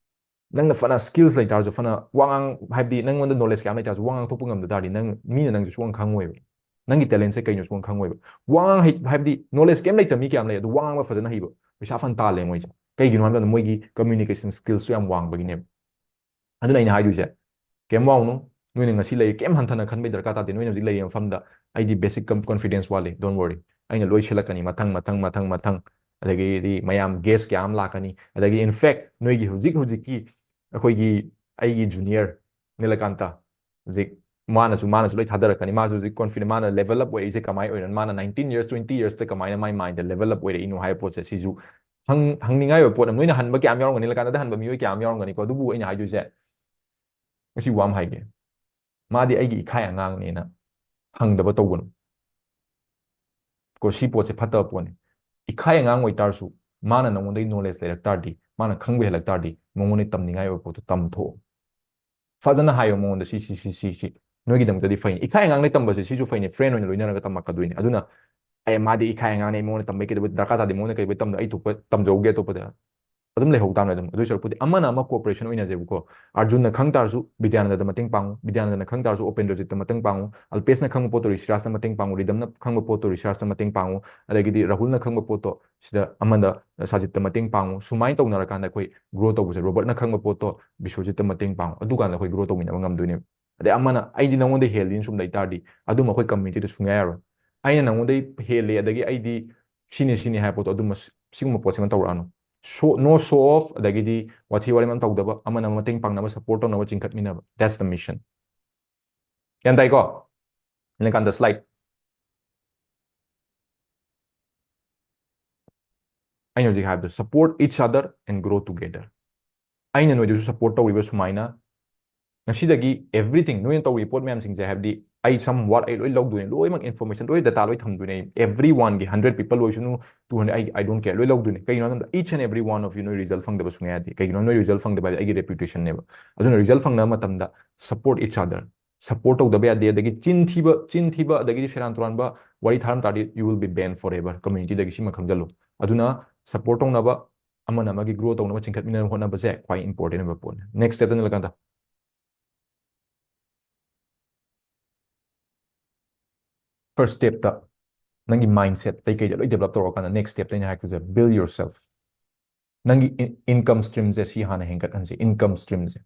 ꯅꯪꯅ ꯐꯅ ꯁ꯭ꯀꯤꯜꯁ ꯂꯩ ꯇꯥꯔꯁꯨ, ꯐꯅ ꯋꯥ ꯉꯥꯡ, ꯍꯥꯏꯕꯗꯤ ꯅꯪꯉꯣꯟꯗ ꯅꯣꯂꯦꯖ ꯀꯌꯥꯝ ꯂꯩ ꯇꯥꯔꯁꯨ, ꯋꯥ ꯉꯥꯡꯊꯣꯛꯄ ꯉꯝꯗ ꯇꯥꯔꯗꯤ, ꯅꯪ, ꯃꯤꯅ ꯅꯪꯁꯦ ꯁꯨꯡꯈꯪ ꯈꯪꯉꯣꯏꯕ꯫ ꯅꯪꯒꯤ ꯇꯦꯂꯦꯟꯁꯦ ꯀꯩꯅꯣ ꯁꯨꯡꯈꯪ ꯈꯪꯉꯣꯏꯕ꯫ ꯋꯥ ꯉꯥꯡ ꯍꯩ-, ꯍꯥꯏꯕꯗꯤ ꯅꯣꯂꯦꯖ ꯀꯩꯝ ꯂꯩꯇꯕ ꯃꯤ ꯀꯌꯥꯝ ꯂꯩ, ꯑꯗꯨ ꯋꯥ ꯉꯥꯡꯕ ꯐꯖꯅ ꯍꯩꯕ, ꯄꯩꯁꯥ ꯐꯅ ꯇꯥꯜꯂꯦ ꯃꯣꯏꯁꯦ꯫ ꯀꯩꯒꯤꯅꯣ ꯍꯥꯏꯕ ꯃꯇꯝꯗ ꯃꯣꯏꯒꯤ ꯀꯝꯃ꯭ꯌꯨꯅꯤꯀꯦꯁꯟ ꯁ꯭ꯀꯤꯜꯁꯁꯨ ꯌꯥꯝ ꯋꯥꯡꯕꯒꯤꯅꯦꯕ꯫ ꯑꯗꯨꯅ ꯑꯩꯅ ꯍꯥꯏꯗꯣꯏꯁꯦ, ꯀꯩꯝ ꯋꯥꯎꯅꯨ, ꯅꯣꯏꯅ ꯉꯁꯤ ꯂꯩꯔꯤ ꯀꯩꯝ ꯍꯟꯊꯅ ꯈꯟꯕꯩ ꯗꯔꯀꯥꯔ ꯇꯥꯗꯦ꯫ ꯅꯣꯏꯅ ꯍꯧꯖꯤꯛ ꯂꯩꯔꯤꯕ ꯃꯐꯝꯗ ꯑꯩꯗꯤ ꯕꯦꯁꯤꯛ ꯀꯝ-, ꯀꯣꯟꯐꯤꯗꯦꯟꯁ ꯋꯥꯠꯂꯤ, don't worry꯫ ꯑꯩꯅ ꯂꯣꯏ ꯁꯤꯜꯂꯛꯀꯅꯤ, ꯃꯊꯪ, ꯃꯊꯪ, ꯃꯊꯪ, ꯃꯊꯪ꯫ ꯑꯗꯒꯤꯗꯤ ꯃꯌꯥꯝ ꯒꯦꯁ ꯀꯌꯥ ꯑꯃ ꯂꯥꯛꯀꯅꯤ꯫ ꯑꯗꯒꯤ in fact ꯅꯣꯏꯒꯤ ꯍꯧꯖꯤꯛ ꯍꯧꯖꯤꯛꯀꯤ ꯑꯩꯈꯣꯏꯒꯤ, ꯑꯩꯒꯤ ꯖꯨꯅꯤꯌꯔ ꯅꯤꯂꯀꯥꯟꯇ, ꯍꯧꯖꯤꯛ ꯃꯥꯅꯁꯨ, ꯃꯥꯅꯁꯨ ꯂꯣꯏ ꯊꯥꯗꯔꯛꯀꯅꯤ꯫ ꯃꯥꯁꯨ ꯍꯧꯖꯤꯛ ꯀꯣꯟꯐꯤꯗꯦꯟ, ꯃꯥꯅ ꯂꯦꯚꯦꯜ ꯑꯞ ꯑꯣꯏꯔꯛꯏꯁꯦ ꯀꯃꯥꯏꯅ ꯑꯣꯏꯔꯤꯅꯣ? ꯃꯥꯅ ꯅꯥꯏꯟꯇꯤꯟ ꯌꯔꯁ, ꯇ꯭ꯋꯦꯟꯇꯤ ꯌꯔꯁꯇ ꯀꯃꯥꯏꯅ ꯃꯥꯏ ꯃꯥꯏꯟꯗ ꯂꯦꯚꯦꯜ ꯑꯞ ꯑꯣꯏꯔꯛꯏꯅꯣ ꯍꯥꯏꯕ ꯄꯣꯠꯁꯦ, ꯁꯤꯁꯨ ꯍꯪ-, ꯍꯪꯅꯤꯡꯉꯥꯏ ꯑꯣꯏꯕ ꯄꯣꯠ ꯑꯃ꯫ ꯅꯣꯏꯅ ꯍꯟꯕ ꯀꯌꯥꯝ ꯌꯥꯎꯔꯝꯒꯅꯤ, ꯅꯤꯂꯀꯥꯟꯇꯗ ꯍꯟꯕ ꯃꯤꯑꯣꯏ ꯀꯌꯥꯝ ꯌꯥꯎꯔꯝꯒꯅꯤꯀꯣ꯫ ꯑꯗꯨꯕꯨ ꯑꯩꯅ ꯍꯥꯏꯗꯣꯏꯁꯦ, ꯉꯁꯤ ꯋꯥ ꯑꯃ ꯍꯥꯏꯒꯦ, ꯃꯥꯗꯤ ꯑꯩꯒꯤ ꯏꯈꯥꯏ ꯑꯉꯥꯡꯅꯦꯅ ꯍꯪꯗꯕ ꯇꯧꯒꯅꯨ꯫ ꯀꯣ, ꯁꯤ ꯄꯣꯠꯁꯦ ꯐꯠꯇꯕ ꯄꯣꯠꯅꯤ꯫ ꯏꯈꯥꯏ ꯑꯉꯥꯡ ꯑꯣꯏꯇꯥꯔꯁꯨ, ꯃꯥꯅ ꯅꯉꯣꯟꯗꯒꯤ ꯅꯣꯂꯦꯖ ꯂꯩꯔꯛ ꯇꯥꯔꯗꯤ, ꯃꯥꯅ ꯈꯪꯕ ꯍꯦꯜꯂꯛ ꯇꯥꯔꯗꯤ, ꯃꯉꯣꯟꯗ ꯇꯝꯅꯤꯡꯉꯥꯏ ꯑꯣꯏꯕ ꯄꯣꯠꯇꯣ ꯇꯝꯊꯣꯛꯑꯣ꯫ ꯐꯖꯅ ꯍꯥꯏꯌꯣ ꯃꯉꯣꯟꯗ, "ꯁꯤ, ꯁꯤ, ꯁꯤ, ꯁꯤ, ꯁꯤ ꯅꯣꯏꯒꯤꯗꯃꯛꯇꯗꯤ ꯐꯩꯅꯤ"꯫ ꯏꯈꯥꯏ ꯑꯉꯥꯡꯗꯩ ꯇꯝꯕꯁꯦ ꯁꯤꯁꯨ ꯐꯩꯅꯤ, ꯐ꯭ꯔꯦꯟ ꯑꯣꯏꯅ ꯂꯣꯏꯅꯔꯒ ꯇꯝꯃꯛꯀꯗꯣꯏꯅꯤ꯫ ꯑꯗꯨꯅ, "ꯑꯦ, ꯃꯥꯗꯤ ꯏꯈꯥꯏ ꯑꯉꯥꯡꯅꯦ, ꯑꯩ ꯃꯉꯣꯟꯗ ꯇꯝꯕꯩ ꯀꯩꯗꯧꯕꯩ ꯗꯔꯀꯥꯔ ꯇꯥꯗꯦ, ꯃꯉꯣꯟꯗ ꯀꯩꯗꯧꯕꯩ ꯇꯝꯗꯣꯏꯅꯣ, ꯑꯩ ꯊꯣꯛꯄ ꯇꯝꯖꯍꯧꯒꯦ ꯑꯇꯣꯞꯄꯗ"꯫ ꯑꯗꯨꯝ ꯂꯩꯍꯧ ꯇꯥꯕꯅꯦ ꯑꯗꯨꯝ꯫ ꯑꯗꯨꯏ ꯁꯔꯨꯛꯄꯨꯗꯤ ꯑꯃꯅ ꯑꯃ cooperation ꯑꯣꯏꯅꯖꯦꯕꯀꯣ꯫ ꯑꯔꯖꯨꯟꯅ ꯈꯪ ꯇꯥꯔꯁꯨ ꯕꯤꯗ꯭ꯌꯥꯅꯟꯗꯗ ꯃꯇꯦꯡ ꯄꯥꯡꯉꯨ, ꯕꯤꯗ꯭ꯌꯥꯅꯟꯗꯅ ꯈꯪ ꯇꯥꯔꯁꯨ ꯎꯄꯦꯟꯗ꯭ꯔꯖꯤꯠꯇ ꯃꯇꯦꯡ ꯄꯥꯡꯉꯨ, ꯑꯜꯄꯦꯁꯅ ꯈꯪꯕ ꯄꯣꯠꯇꯣ ꯔꯤꯁꯤꯔꯥꯖꯇ ꯃꯇꯦꯡ ꯄꯥꯡꯉꯨ, ꯔꯤꯗꯝꯅ ꯈꯪꯕ ꯄꯣꯠꯇꯣ ꯔꯤꯁꯤꯔꯥꯖꯇ ꯃꯇꯦꯡ ꯄꯥꯡꯉꯨ, ꯑꯗꯒꯤꯗꯤ ꯔꯥꯍꯨꯜꯅ ꯈꯪꯕ ꯄꯣꯠꯇꯣ ꯁꯤꯗ ꯑꯃꯗ ꯁꯥꯖꯤꯠꯇ ꯃꯇꯦꯡ ꯄꯥꯡꯉꯨ꯫ ꯁꯨꯃꯥꯏꯅ ꯇꯧꯅꯔꯀꯥꯟꯗ ꯑꯩꯈꯣꯏ grow ꯇꯧꯕꯁꯦ, ꯔꯣꯕꯔꯠꯅ ꯈꯪꯕ ꯄꯣꯠꯇꯣ ꯕꯤꯁ꯭ꯋꯖꯤꯠꯇ ꯃꯇꯦꯡ ꯄꯥꯡꯉꯨ, ꯑꯗꯨꯀꯥꯟꯗ ꯑꯩꯈꯣꯏ grow ꯇꯧꯃꯤꯟꯅꯕ ꯉꯝꯗꯣꯏꯅꯦꯕ꯫ ꯑꯗꯩ ꯑꯃꯅ "ꯑꯩꯗꯤ ꯅꯉꯣꯟꯗ ꯍꯦꯜꯂꯤꯅ" ꯁꯨꯝ ꯂꯩ ꯇꯥꯔꯗꯤ ꯑꯗꯨꯝ ꯑꯩꯈꯣꯏ community ꯗ ꯁꯨꯡꯌꯥ ꯌꯥꯔꯣꯏ꯫ "ꯑꯩꯅ ꯅꯉꯣꯟꯗꯩ ꯍꯦꯜꯂꯦ, ꯑꯗꯒꯤ ꯑꯩꯗꯤ ꯁꯤꯅꯤ ꯁꯤꯅꯤ" ꯍꯥꯏꯕ ꯄꯣꯠꯇꯣ ꯑꯗꯨꯝꯕ ꯁꯤ-, ꯁꯤꯒꯨꯝꯕ ꯄꯣꯠꯁꯤꯃ ꯇꯧꯔꯛꯑꯅꯨ꯫ Show, no show off, ꯑꯗꯒꯤꯗꯤ ꯋꯥꯊꯤ ꯋꯥꯔꯦꯝ ꯑꯃ ꯇꯧꯗꯕ, ꯑꯃꯅ ꯑꯃ ꯃꯇꯦꯡ ꯄꯥꯡꯅꯕ, support ꯇꯧꯅꯕ, ꯆꯤꯡꯈꯠꯃꯤꯟꯅꯕ, that's the mission꯫ ꯒ꯭ꯌꯥꯟ ꯇꯥꯏꯀꯣ? ꯂꯩꯀꯥꯟꯗ slide꯫ ꯑꯩꯅ ꯍꯧꯖꯤꯛ ꯍꯥꯏꯕꯗꯣ, support each other and grow together꯫ ꯑꯩꯅ ꯅꯣꯏꯗꯁꯨ support ꯇꯧꯔꯤꯕ ꯁꯨꯃꯥꯏꯅ, ꯉꯁꯤꯗꯒꯤ everything, ꯅꯣꯏꯅ ꯇꯧꯔꯤꯕ ꯄꯣꯠ ꯃꯌꯥꯝꯁꯤꯡꯁꯦ, ꯍꯥꯏꯕꯗꯤ ꯑꯩ somewhat ꯑꯩ ꯂꯣꯏ ꯂꯧꯗꯣꯏꯅꯦ, ꯂꯣꯏꯅꯃꯛ information, ꯂꯣꯏ data ꯂꯣꯏ ꯊꯝꯗꯣꯏꯅꯦ ꯑꯩ꯫ Every one ꯒꯤ, hundred people ꯑꯣꯏꯁꯅꯨ, two hundred, I, I don't care, ꯂꯣꯏ ꯂꯧꯗꯣꯏꯅꯦ꯫ ꯀꯩꯒꯤꯅꯣ ꯍꯥꯏꯕꯗ each and every one of you ꯅꯣꯏ result ꯐꯪꯗꯕ ꯁꯨꯡꯌꯥ ꯌꯥꯗꯦ꯫ ꯀꯩꯒꯤꯅꯣ? ꯅꯣꯏ result ꯐꯪꯗꯕ ꯍꯥꯏꯗꯤ ꯑꯩꯒꯤ reputation ꯅꯦꯕ꯫ ꯑꯗꯨꯅ result ꯐꯪꯅꯕ ꯃꯇꯝꯗ support each other, support ꯇꯧꯗꯕ ꯌꯥꯗꯦ꯫ ꯑꯗꯒꯤ ꯆꯤꯟ ꯊꯤꯕ, ꯆꯤꯟ ꯊꯤꯕ, ꯑꯗꯒꯤꯗꯤ ꯁꯦꯔꯥꯟ ꯇꯨꯔꯥꯟꯕ ꯋꯥꯔꯤ ꯊꯥꯔꯝ ꯇꯥꯔꯗꯤ you will be banned forever community ꯗꯒꯤ꯫ ꯁꯤꯃ ꯈꯪꯖꯜꯂꯨ꯫ ꯑꯗꯨꯅ support ꯇꯧꯅꯕ, ꯑꯃꯅ ꯑꯃꯒꯤ grow ꯇꯧꯅꯕ, ꯆꯤꯡꯈꯠꯃꯤꯟꯅꯅꯕ ꯍꯣꯠꯅꯕꯁꯦ ꯈ꯭ꯋꯥꯏ important ꯑꯣꯏꯕ ꯄꯣꯠꯅꯤ꯫ Next step ꯇ ꯅꯤꯂꯀꯥꯟꯇ꯫ First step ꯇ ꯅꯪꯒꯤ mindset ꯇꯩ ꯀꯩꯗ ꯂꯣꯏ develop ꯇꯧꯔꯀꯥꯟꯗ, next step ꯇ ꯑꯩꯅ ꯍꯥꯏꯔꯛꯄꯁꯦ, build yourself꯫ ꯅꯪꯒꯤ in-, income stream ꯁꯦ ꯁꯤ ꯍꯥꯟꯅ ꯍꯦꯟꯒꯠꯍꯟꯁꯦ, income stream ꯁꯦ꯫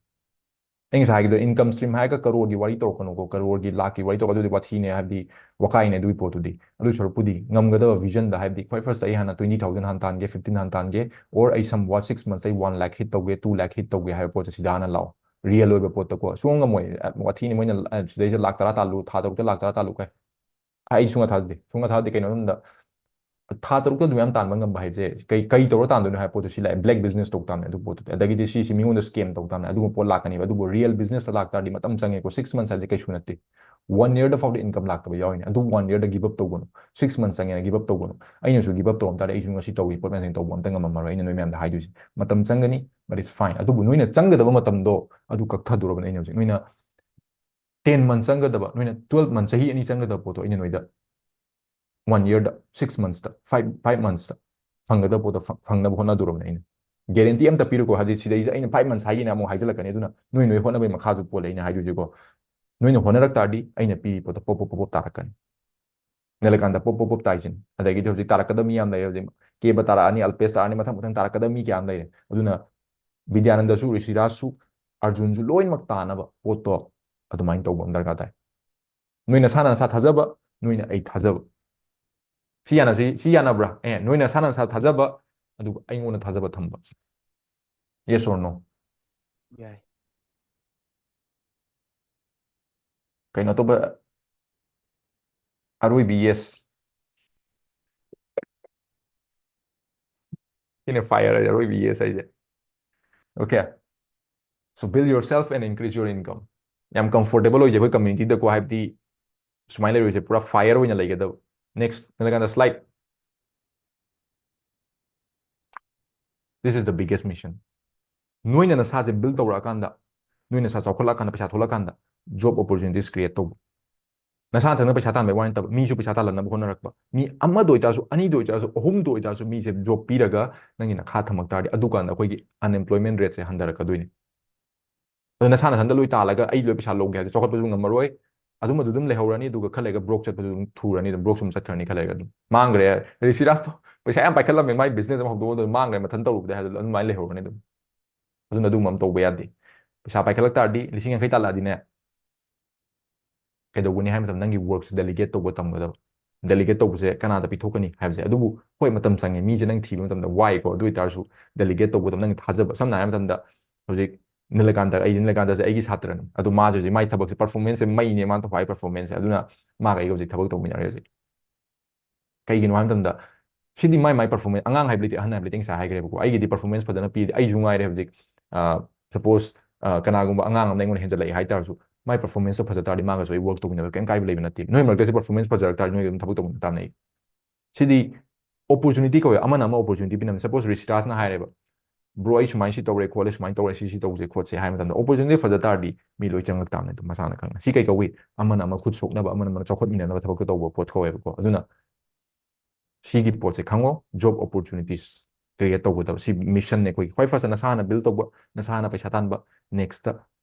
ꯑꯩ ꯉꯁꯥꯏ ꯍꯥꯏꯒꯤꯗꯣ income stream ꯍꯥꯏꯔꯒ ꯀꯔꯣꯔꯒꯤ ꯋꯥꯔꯤ ꯇꯧꯔꯛꯀꯅꯨꯀꯣ, ꯀꯔꯣꯔꯒꯤ, ꯂꯥꯛꯀꯤ ꯋꯥꯔꯤ ꯇꯧꯔꯛꯀꯅꯨ, ꯑꯗꯨꯗꯤ ꯋꯥꯊꯤꯅꯦ, ꯍꯥꯏꯕꯗꯤ ꯋꯥꯀꯥꯏꯅꯦ ꯑꯗꯨꯒꯤ ꯄꯣꯠꯇꯨꯗꯤ꯫ ꯑꯗꯨ ꯁꯔꯨꯛꯄꯨꯗꯤ ꯉꯝꯒꯗꯕ vision ꯗ, ꯍꯥꯏꯕꯗꯤ ꯈ꯭ꯋꯥꯏ first ꯇ ꯑꯩ ꯍꯥꯟꯅ twenty thousand ꯍꯥꯟꯅ ꯇꯥꯟꯒꯦ, fifteen ꯍꯥꯟꯅ ꯇꯥꯟꯒꯦ, or ꯑꯩ somewhat six months ꯑꯩ one lakh hit ꯇꯧꯒꯦ, two lakh hit ꯇꯧꯒꯦ ꯍꯥꯏꯕ ꯄꯣꯠꯇꯣ ꯁꯤꯗ ꯍꯥꯟꯅ ꯂꯥꯛꯑꯣ꯫ Real ꯑꯣꯏꯕ ꯄꯣꯠꯇꯀꯣ꯫ ꯁꯨꯡꯉꯝ ꯉꯝꯃꯣꯏ꯫ ꯑ, ꯋꯥꯊꯤꯅꯤ ꯃꯣꯏꯅ, ꯑ, ꯁꯤꯗꯩꯗ ꯂꯥꯛ ꯇꯔꯥ ꯇꯥꯜꯂꯨ, ꯊꯥ ꯇꯔꯨꯛꯇ ꯂꯥꯛ ꯇꯔꯥ ꯇꯥꯜꯂꯨ ꯀꯥꯏ꯫ ꯑꯩ ꯁꯨꯡꯊꯥ ꯊꯥꯖꯗꯦ꯫ ꯁꯨꯡꯊꯥ ꯊꯥꯖꯗꯦ꯫ ꯀꯩꯅꯣ ꯍꯥꯏꯕꯗ ꯊꯥ ꯇꯔꯨꯛꯇ ꯑꯗꯨ ꯃꯌꯥꯝ ꯇꯥꯟꯕ ꯉꯝꯕ ꯍꯥꯏꯁꯦ ꯀꯩ, ꯀꯩ ꯇꯧꯔ ꯇꯥꯟꯗꯣꯏꯅꯣ ꯍꯥꯏꯕ ꯄꯣꯠꯇꯣ ꯁꯤ ꯂꯥꯛꯑꯦ꯫ Black business ꯇꯧ ꯇꯥꯕꯅꯦ ꯑꯗꯨ ꯄꯣꯠꯇꯨꯗꯤ꯫ ꯑꯗꯒꯤꯗꯤ ꯁꯤꯁꯤ ꯃꯤꯉꯣꯟꯗ scam ꯇꯧ ꯇꯥꯕꯅꯦ꯫ ꯑꯗꯨꯒꯨꯝꯕ ꯄꯣꯠ ꯂꯥꯛꯀꯅꯦꯕ꯫ ꯑꯗꯨꯕꯨ real business ꯇ ꯂꯥꯛꯇꯥꯔꯗꯤ ꯃꯇꯝ ꯆꯪꯉꯦꯀꯣ꯫ Six months ꯍꯥꯏꯁꯦ ꯀꯩꯁꯨ ꯅꯠꯇꯦ꯫ One year ꯗ ꯐꯥꯎꯗ income ꯂꯥꯛꯇꯕ ꯌꯥꯎꯔꯤꯅꯦ꯫ ꯑꯗꯨ one year ꯗ give up ꯇꯧꯒꯅꯨ꯫ Six months ꯆꯪꯉꯦꯅ give up ꯇꯧꯒꯅꯨ꯫ ꯑꯩꯅꯁꯨ give up ꯇꯧꯔꯝ ꯇꯥꯔꯗꯤ ꯑꯩꯁꯨ ꯉꯁꯤ ꯇꯧꯔꯤ ꯄꯣꯠ ꯃꯌꯥꯝꯁꯦ ꯇꯧꯕ ꯑꯝꯇ ꯉꯝꯃꯝꯃꯔꯣꯏ꯫ ꯑꯩꯅ ꯅꯣꯏ ꯃꯌꯥꯝꯗ ꯍꯥꯏꯗꯣꯏꯁꯦ ꯃꯇꯝ ꯆꯪꯒꯅꯤ, but it's fine꯫ ꯑꯗꯨꯕꯨ ꯅꯣꯏꯅ ꯆꯪꯒꯗꯕ ꯃꯇꯝꯗꯣ ꯑꯗꯨ ꯀꯛꯊꯗꯣꯔꯕꯅꯦ ꯑꯩꯅ ꯍꯧꯖꯤꯛ꯫ ꯅꯣꯏꯅ ten months ꯆꯪꯒꯗꯕ, ꯅꯣꯏꯅ twelve months, ꯆꯍꯤ ꯑꯅꯤ ꯆꯪꯒꯗꯕ ꯄꯣꯠꯇꯣ ꯑꯩꯅ ꯅꯣꯏꯗ one year ꯗ, six months ꯇ, five, five months ꯇ ꯐꯪꯒꯗꯕ ꯄꯣꯠꯇꯣ ꯐꯪ-, ꯐꯪꯅꯕ ꯍꯣꯠꯅꯗꯣꯔꯕꯅꯦ ꯑꯩꯅ꯫ Guarantee ꯑꯝꯇ ꯄꯤꯔꯨꯀꯣ, ꯍꯥꯏꯗꯤ ꯁꯤꯗꯩꯁꯤꯗ ꯑꯩꯅ five months ꯍꯥꯏꯒꯤꯅ ꯑꯃꯨꯛ ꯍꯥꯏꯖꯤꯜꯂꯛꯀꯅꯤ, ꯑꯗꯨꯅ ꯅꯣꯏ ꯅꯣꯏ ꯍꯣꯠꯅꯕꯩ ꯃꯈꯥꯁꯨ ꯄꯣꯜꯂꯦ ꯑꯩꯅ ꯍꯥꯏꯗꯣꯏꯁꯦꯀꯣ꯫ ꯅꯣꯏꯅ ꯍꯣꯠꯅꯔꯛ ꯇꯥꯔꯗꯤ ꯑꯩꯅ ꯄꯤꯔꯤ ꯄꯣꯠꯇꯣ ꯄꯣꯞ ꯄꯣꯞ ꯄꯣꯞ ꯄꯣꯞ ꯇꯥꯔꯛꯀꯅꯤ꯫ ꯅꯤꯂꯀꯥꯟꯇ ꯄꯣꯞ ꯄꯣꯞ ꯄꯣꯞ ꯇꯥꯏꯁꯤꯅꯤ꯫ ꯑꯗꯒꯤꯗꯤ ꯍꯧꯖꯤꯛ ꯇꯥꯔꯛꯀꯗꯕ ꯃꯤ ꯌꯥꯝ ꯂꯩꯔꯦ, ꯍꯧꯖꯤꯛ ꯀꯦꯕ ꯇꯥꯔꯛꯑꯅꯤ, ꯑꯜꯄꯦꯁ ꯇꯥꯔꯛꯑꯅꯤ, ꯃꯊꯪ ꯃꯊꯪ ꯇꯥꯔꯛꯀꯗꯕ ꯃꯤ ꯀꯌꯥꯝ ꯂꯩꯔꯦ꯫ ꯑꯗꯨꯅ ꯕꯤꯗ꯭ꯌꯥꯅꯟꯗꯁꯨ, ꯔꯤꯁꯤꯔꯥꯖꯁꯨ, ꯑꯔꯖꯨꯟꯁꯨ ꯂꯣꯏꯅꯃꯛ ꯇꯥꯅꯕ ꯄꯣꯠꯇꯣ ꯑꯗꯨꯃꯥꯏꯅ ꯇꯧꯕ ꯑꯃ ꯗꯔꯀꯥꯔ ꯇꯥꯏ꯫ ꯅꯣꯏ ꯅꯁꯥꯅ ꯅꯁꯥ ꯊꯥꯖꯕ, ꯅꯣꯏꯅ ꯑꯩ ꯊꯥꯖꯕ꯫ ꯁꯤ ꯌꯥꯅꯁꯤ, ꯁꯤ ꯌꯥꯅꯕ꯭ꯔꯥ? ꯑꯦ, ꯅꯣꯏ ꯅꯁꯥꯅ ꯅꯁꯥ ꯊꯥꯖꯕ, ꯑꯗꯨꯒ ꯑꯩꯉꯣꯟꯗ ꯊꯥꯖꯕ ꯊꯝꯕ꯫ Yes or no? ꯌꯥꯏ꯫ ꯀꯩꯅꯣ ꯇꯧꯕ, ꯑꯔꯣꯏꯕꯤ yes꯫ ꯁꯤꯅꯦ fire ꯍꯥꯏꯁꯦ, ꯑꯔꯣꯏꯕꯤ yes ꯍꯥꯏꯁꯦ꯫ Okay, so build yourself and increase your income. ꯌꯥꯝ comfortable ꯑꯣꯏꯁꯦ ꯑꯩꯈꯣꯏ communityꯗꯀꯣ, ꯍꯥꯏꯕꯗꯤ ꯁꯨꯃꯥꯏꯅ ꯂꯩꯔꯣꯏꯁꯦ, ꯄꯨꯔꯥ fire ꯑꯣꯏꯅ ꯂꯩꯒꯗꯕ꯫ Next Nilakanta, slide. This is the biggest mission. ꯅꯣꯏꯅ ꯅꯁꯥꯁꯦ build ꯇꯧꯔꯛꯑꯀꯥꯟꯗ, ꯅꯣꯏ ꯅꯁꯥ ꯆꯥꯎꯈꯠꯂꯛꯑꯀꯥꯟꯗ, ꯄꯩꯁꯥ ꯊꯣꯛꯂꯛꯑꯀꯥꯟꯗ job opportunities create ꯇꯧꯕ꯫ ꯅꯁꯥ ꯅꯊꯟꯗ ꯄꯩꯁꯥ ꯇꯥꯟꯕꯩ ꯋꯥ ꯅꯠꯇꯕ, ꯃꯤꯁꯨ ꯄꯩꯁꯥ ꯇꯥꯜꯍꯟꯅꯕ ꯍꯣꯠꯅꯔꯛꯄ꯫ ꯃꯤ ꯑꯃꯗ ꯑꯣꯏꯇꯥꯔꯁꯨ, ꯑꯅꯤꯗ ꯑꯣꯏꯇꯥꯔꯁꯨ, ꯑꯍꯨꯝꯗ ꯑꯣꯏꯇꯥꯔꯁꯨ, ꯃꯤꯁꯦ job ꯄꯤꯔꯒ ꯅꯪꯒꯤ ꯅꯈꯥ ꯊꯝꯃꯛ ꯇꯥꯔꯗꯤ, ꯑꯗꯨꯀꯥꯟꯗ ꯑꯩꯈꯣꯏꯒꯤ unemployment rateꯁꯦ ꯍꯟꯊꯔꯛꯀꯗꯣꯏꯅꯤ꯫ ꯑꯗꯣ ꯅꯁꯥ ꯅꯊꯟꯗ ꯂꯣꯏ ꯇꯥꯜꯂꯒ ꯑꯩ ꯂꯣꯏ ꯄꯩꯁꯥ ꯂꯧꯒꯦ ꯍꯥꯏꯔꯗꯤ ꯆꯥꯎꯈꯠꯄꯁꯨ ꯉꯝꯃꯔꯣꯏ꯫ ꯑꯗꯨꯝ ꯑꯗꯨ ꯑꯗꯨꯝ ꯂꯩꯍꯧꯔꯅꯤ, ꯑꯗꯨꯒ ꯈꯔ ꯂꯩꯔꯒ broke ꯆꯠꯄꯁꯨ ꯑꯗꯨꯝ ꯊꯨꯔꯅꯤ, ꯑꯗꯨꯝ broke ꯁꯨꯝ ꯆꯠꯈ꯭ꯔꯅꯤ ꯈꯔ ꯂꯩꯔꯒ ꯑꯗꯨꯝ꯫ ꯃꯥꯡꯈ꯭ꯔꯦ꯫ ꯔꯤꯁꯤꯔꯥꯖꯇꯣ ꯄꯩꯁꯥ ꯌꯥꯝ ꯄꯥꯏꯈꯠꯂꯝꯃꯦ, ꯃꯥꯏ business ꯑꯃ ꯍꯧꯗꯣꯛꯑꯒ ꯃꯥꯡꯈ꯭ꯔꯦ, ꯃꯊꯟ ꯇꯧꯔꯨꯕꯗ ꯍꯥꯏꯗꯣ ꯑꯗꯨꯃꯥꯏꯅ ꯂꯩꯍꯧꯔꯅꯤ ꯑꯗꯨꯝ꯫ ꯑꯗꯨꯅ ꯑꯗꯨꯒꯨꯝꯕ ꯑꯃ ꯇꯧꯕ ꯌꯥꯗꯦ꯫ ꯄꯩꯁꯥ ꯄꯥꯏꯈꯠꯂꯛ ꯇꯥꯔꯗꯤ, ꯂꯤꯁꯤꯡ ꯌꯥꯡꯈꯩ ꯇꯥꯜꯂꯛꯑꯗꯤꯅꯦ, ꯀꯩꯗꯧꯒꯅꯤ ꯍꯥꯏꯕ ꯃꯇꯝꯗ ꯅꯪꯒꯤ workꯁꯦ delegate ꯇꯧꯕ ꯇꯝꯒꯗꯕ꯫ Delegate ꯇꯧꯕꯁꯦ ꯀꯅꯥꯗ ꯄꯤꯊꯣꯛꯀꯅꯤ ꯍꯥꯏꯕꯁꯦ, ꯑꯗꯨꯕꯨ ꯍꯣꯏ, ꯃꯇꯝ ꯆꯪꯉꯦ, ꯃꯤꯁꯦ ꯅꯪ ꯊꯤꯕ ꯃꯇꯝꯗ ꯋꯥꯏꯀꯣ, ꯑꯗꯨ ꯑꯣꯏꯇꯥꯔꯁꯨ delegate ꯇꯧꯕꯗ ꯅꯪ ꯊꯥꯖꯕ, ꯁꯝꯅ ꯍꯥꯏꯔꯕ ꯃꯇꯝꯗ ꯍꯧꯖꯤꯛ ꯅꯤꯂꯀꯥꯟꯇ, ꯑꯩ ꯅꯤꯂꯀꯥꯟꯇꯁꯦ ꯑꯩꯒꯤ ꯁꯥꯇ꯭ꯔꯅꯤ, ꯑꯗꯣ ꯃꯥꯁꯦ ꯍꯧꯖꯤꯛ ꯃꯥꯏ ꯊꯕꯛꯁꯦ performanceꯁꯦ ꯃꯩꯅꯦ, ꯃꯥꯅ ꯇꯧꯈꯥꯏ performanceꯁꯦ, ꯑꯗꯨꯅ ꯃꯥꯒ ꯑꯩꯒ ꯍꯧꯖꯤꯛ ꯊꯕꯛ ꯇꯧꯃꯤꯟꯅꯔꯦ ꯍꯧꯖꯤꯛ꯫ ꯀꯩꯒꯤꯅꯣ ꯍꯥꯏꯕ ꯃꯇꯝꯗ ꯁꯤꯗꯤ ꯃꯥꯏ ꯃꯥꯏ performance, ꯑꯉꯥꯡ ꯍꯥꯏꯕ ꯂꯩꯇꯦ, ꯑꯍꯟ ꯍꯥꯏꯕ ꯂꯩꯇꯦ, ꯑꯩ ꯉꯁꯥꯏ ꯍꯥꯏꯈ꯭ꯔꯦꯕꯀꯣ, ꯑꯩꯒꯤꯗꯤ performance ꯐꯖꯅ ꯄꯤꯔꯗꯤ ꯑꯩꯁꯨ ꯉꯥꯏꯔꯦ ꯍꯧꯖꯤꯛ꯫ Suppose ꯀꯅꯥꯒꯨꯝꯕ ꯑꯉꯥꯡ ꯑꯃꯅ ꯑꯩꯉꯣꯟꯗ ꯍꯦꯟꯖꯜꯂꯛꯑꯦ ꯍꯥꯏ ꯇꯥꯔꯁꯨ, ꯃꯥꯏ performanceꯇꯣ ꯐꯖ ꯇꯥꯔꯗꯤ ꯃꯥꯒꯁꯨ ꯑꯩ work ꯇꯧꯃꯤꯟꯅꯕ ꯀꯩꯝ ꯀꯥꯏꯕ ꯂꯩꯕ ꯅꯠꯇꯦ꯫ ꯅꯣꯏ ꯃꯔꯛꯇꯁꯨ performance ꯐꯖꯔꯛ ꯇꯥꯔꯗꯤ ꯅꯣꯏ ꯑꯗꯨꯝ ꯊꯕꯛ ꯇꯧꯃꯤꯟꯅ ꯇꯥꯕꯅꯦ꯫ ꯁꯤꯗꯤ opportunity ꯀꯧꯋꯦ, ꯑꯃꯅ ꯑꯃ opportunity ꯄꯤꯅꯕ꯫ Suppose ꯔꯤꯁꯤꯔꯥꯖꯅ ꯍꯥꯏꯔꯦꯕ, "Bro, ꯑꯩ ꯁꯨꯃꯥꯏꯅ ꯁꯤ ꯇꯧꯔꯦ ꯈꯣꯠꯂꯦ, ꯁꯨꯃꯥꯏꯅ ꯇꯧꯔꯦ, ꯁꯤ ꯁꯤ ꯇꯧꯁꯦ ꯈꯣꯠꯁꯦ" ꯍꯥꯏ ꯃꯇꯝꯗ, opportunity ꯐꯖ ꯇꯥꯔꯗꯤ ꯃꯤ ꯂꯣꯏ ꯆꯪꯉꯛ ꯇꯥꯕꯅꯦ ꯑꯗꯨꯝ ꯃꯁꯥꯅ ꯈꯪꯅ꯫ ꯁꯤ ꯀꯩ ꯀꯧꯏ? ꯑꯃꯅ ꯑꯃ ꯈꯨꯠ ꯁꯣꯛꯅꯕ, ꯑꯃꯅ ꯑꯃꯅ ꯆꯥꯎꯈꯠꯃꯤꯟꯅꯅꯕ ꯊꯕꯛꯇ ꯇꯧꯕ ꯄꯣꯠ ꯀꯧꯋꯦꯕꯀꯣ꯫ ꯑꯗꯨꯅ ꯁꯤꯒꯤ ꯄꯣꯠꯁꯦ ꯈꯪꯉꯣ, job opportunities꯫ create ꯇꯧꯒꯗꯕ꯫ ꯁꯤ mission ꯅꯦ ꯑꯩꯈꯣꯏꯒꯤ꯫ ꯈ꯭ꯋꯥꯏ first ꯅꯁꯥꯅ build ꯇꯧꯕ, ꯅꯁꯥꯅ ꯄꯩꯁꯥ ꯇꯥꯟꯕ꯫ Next,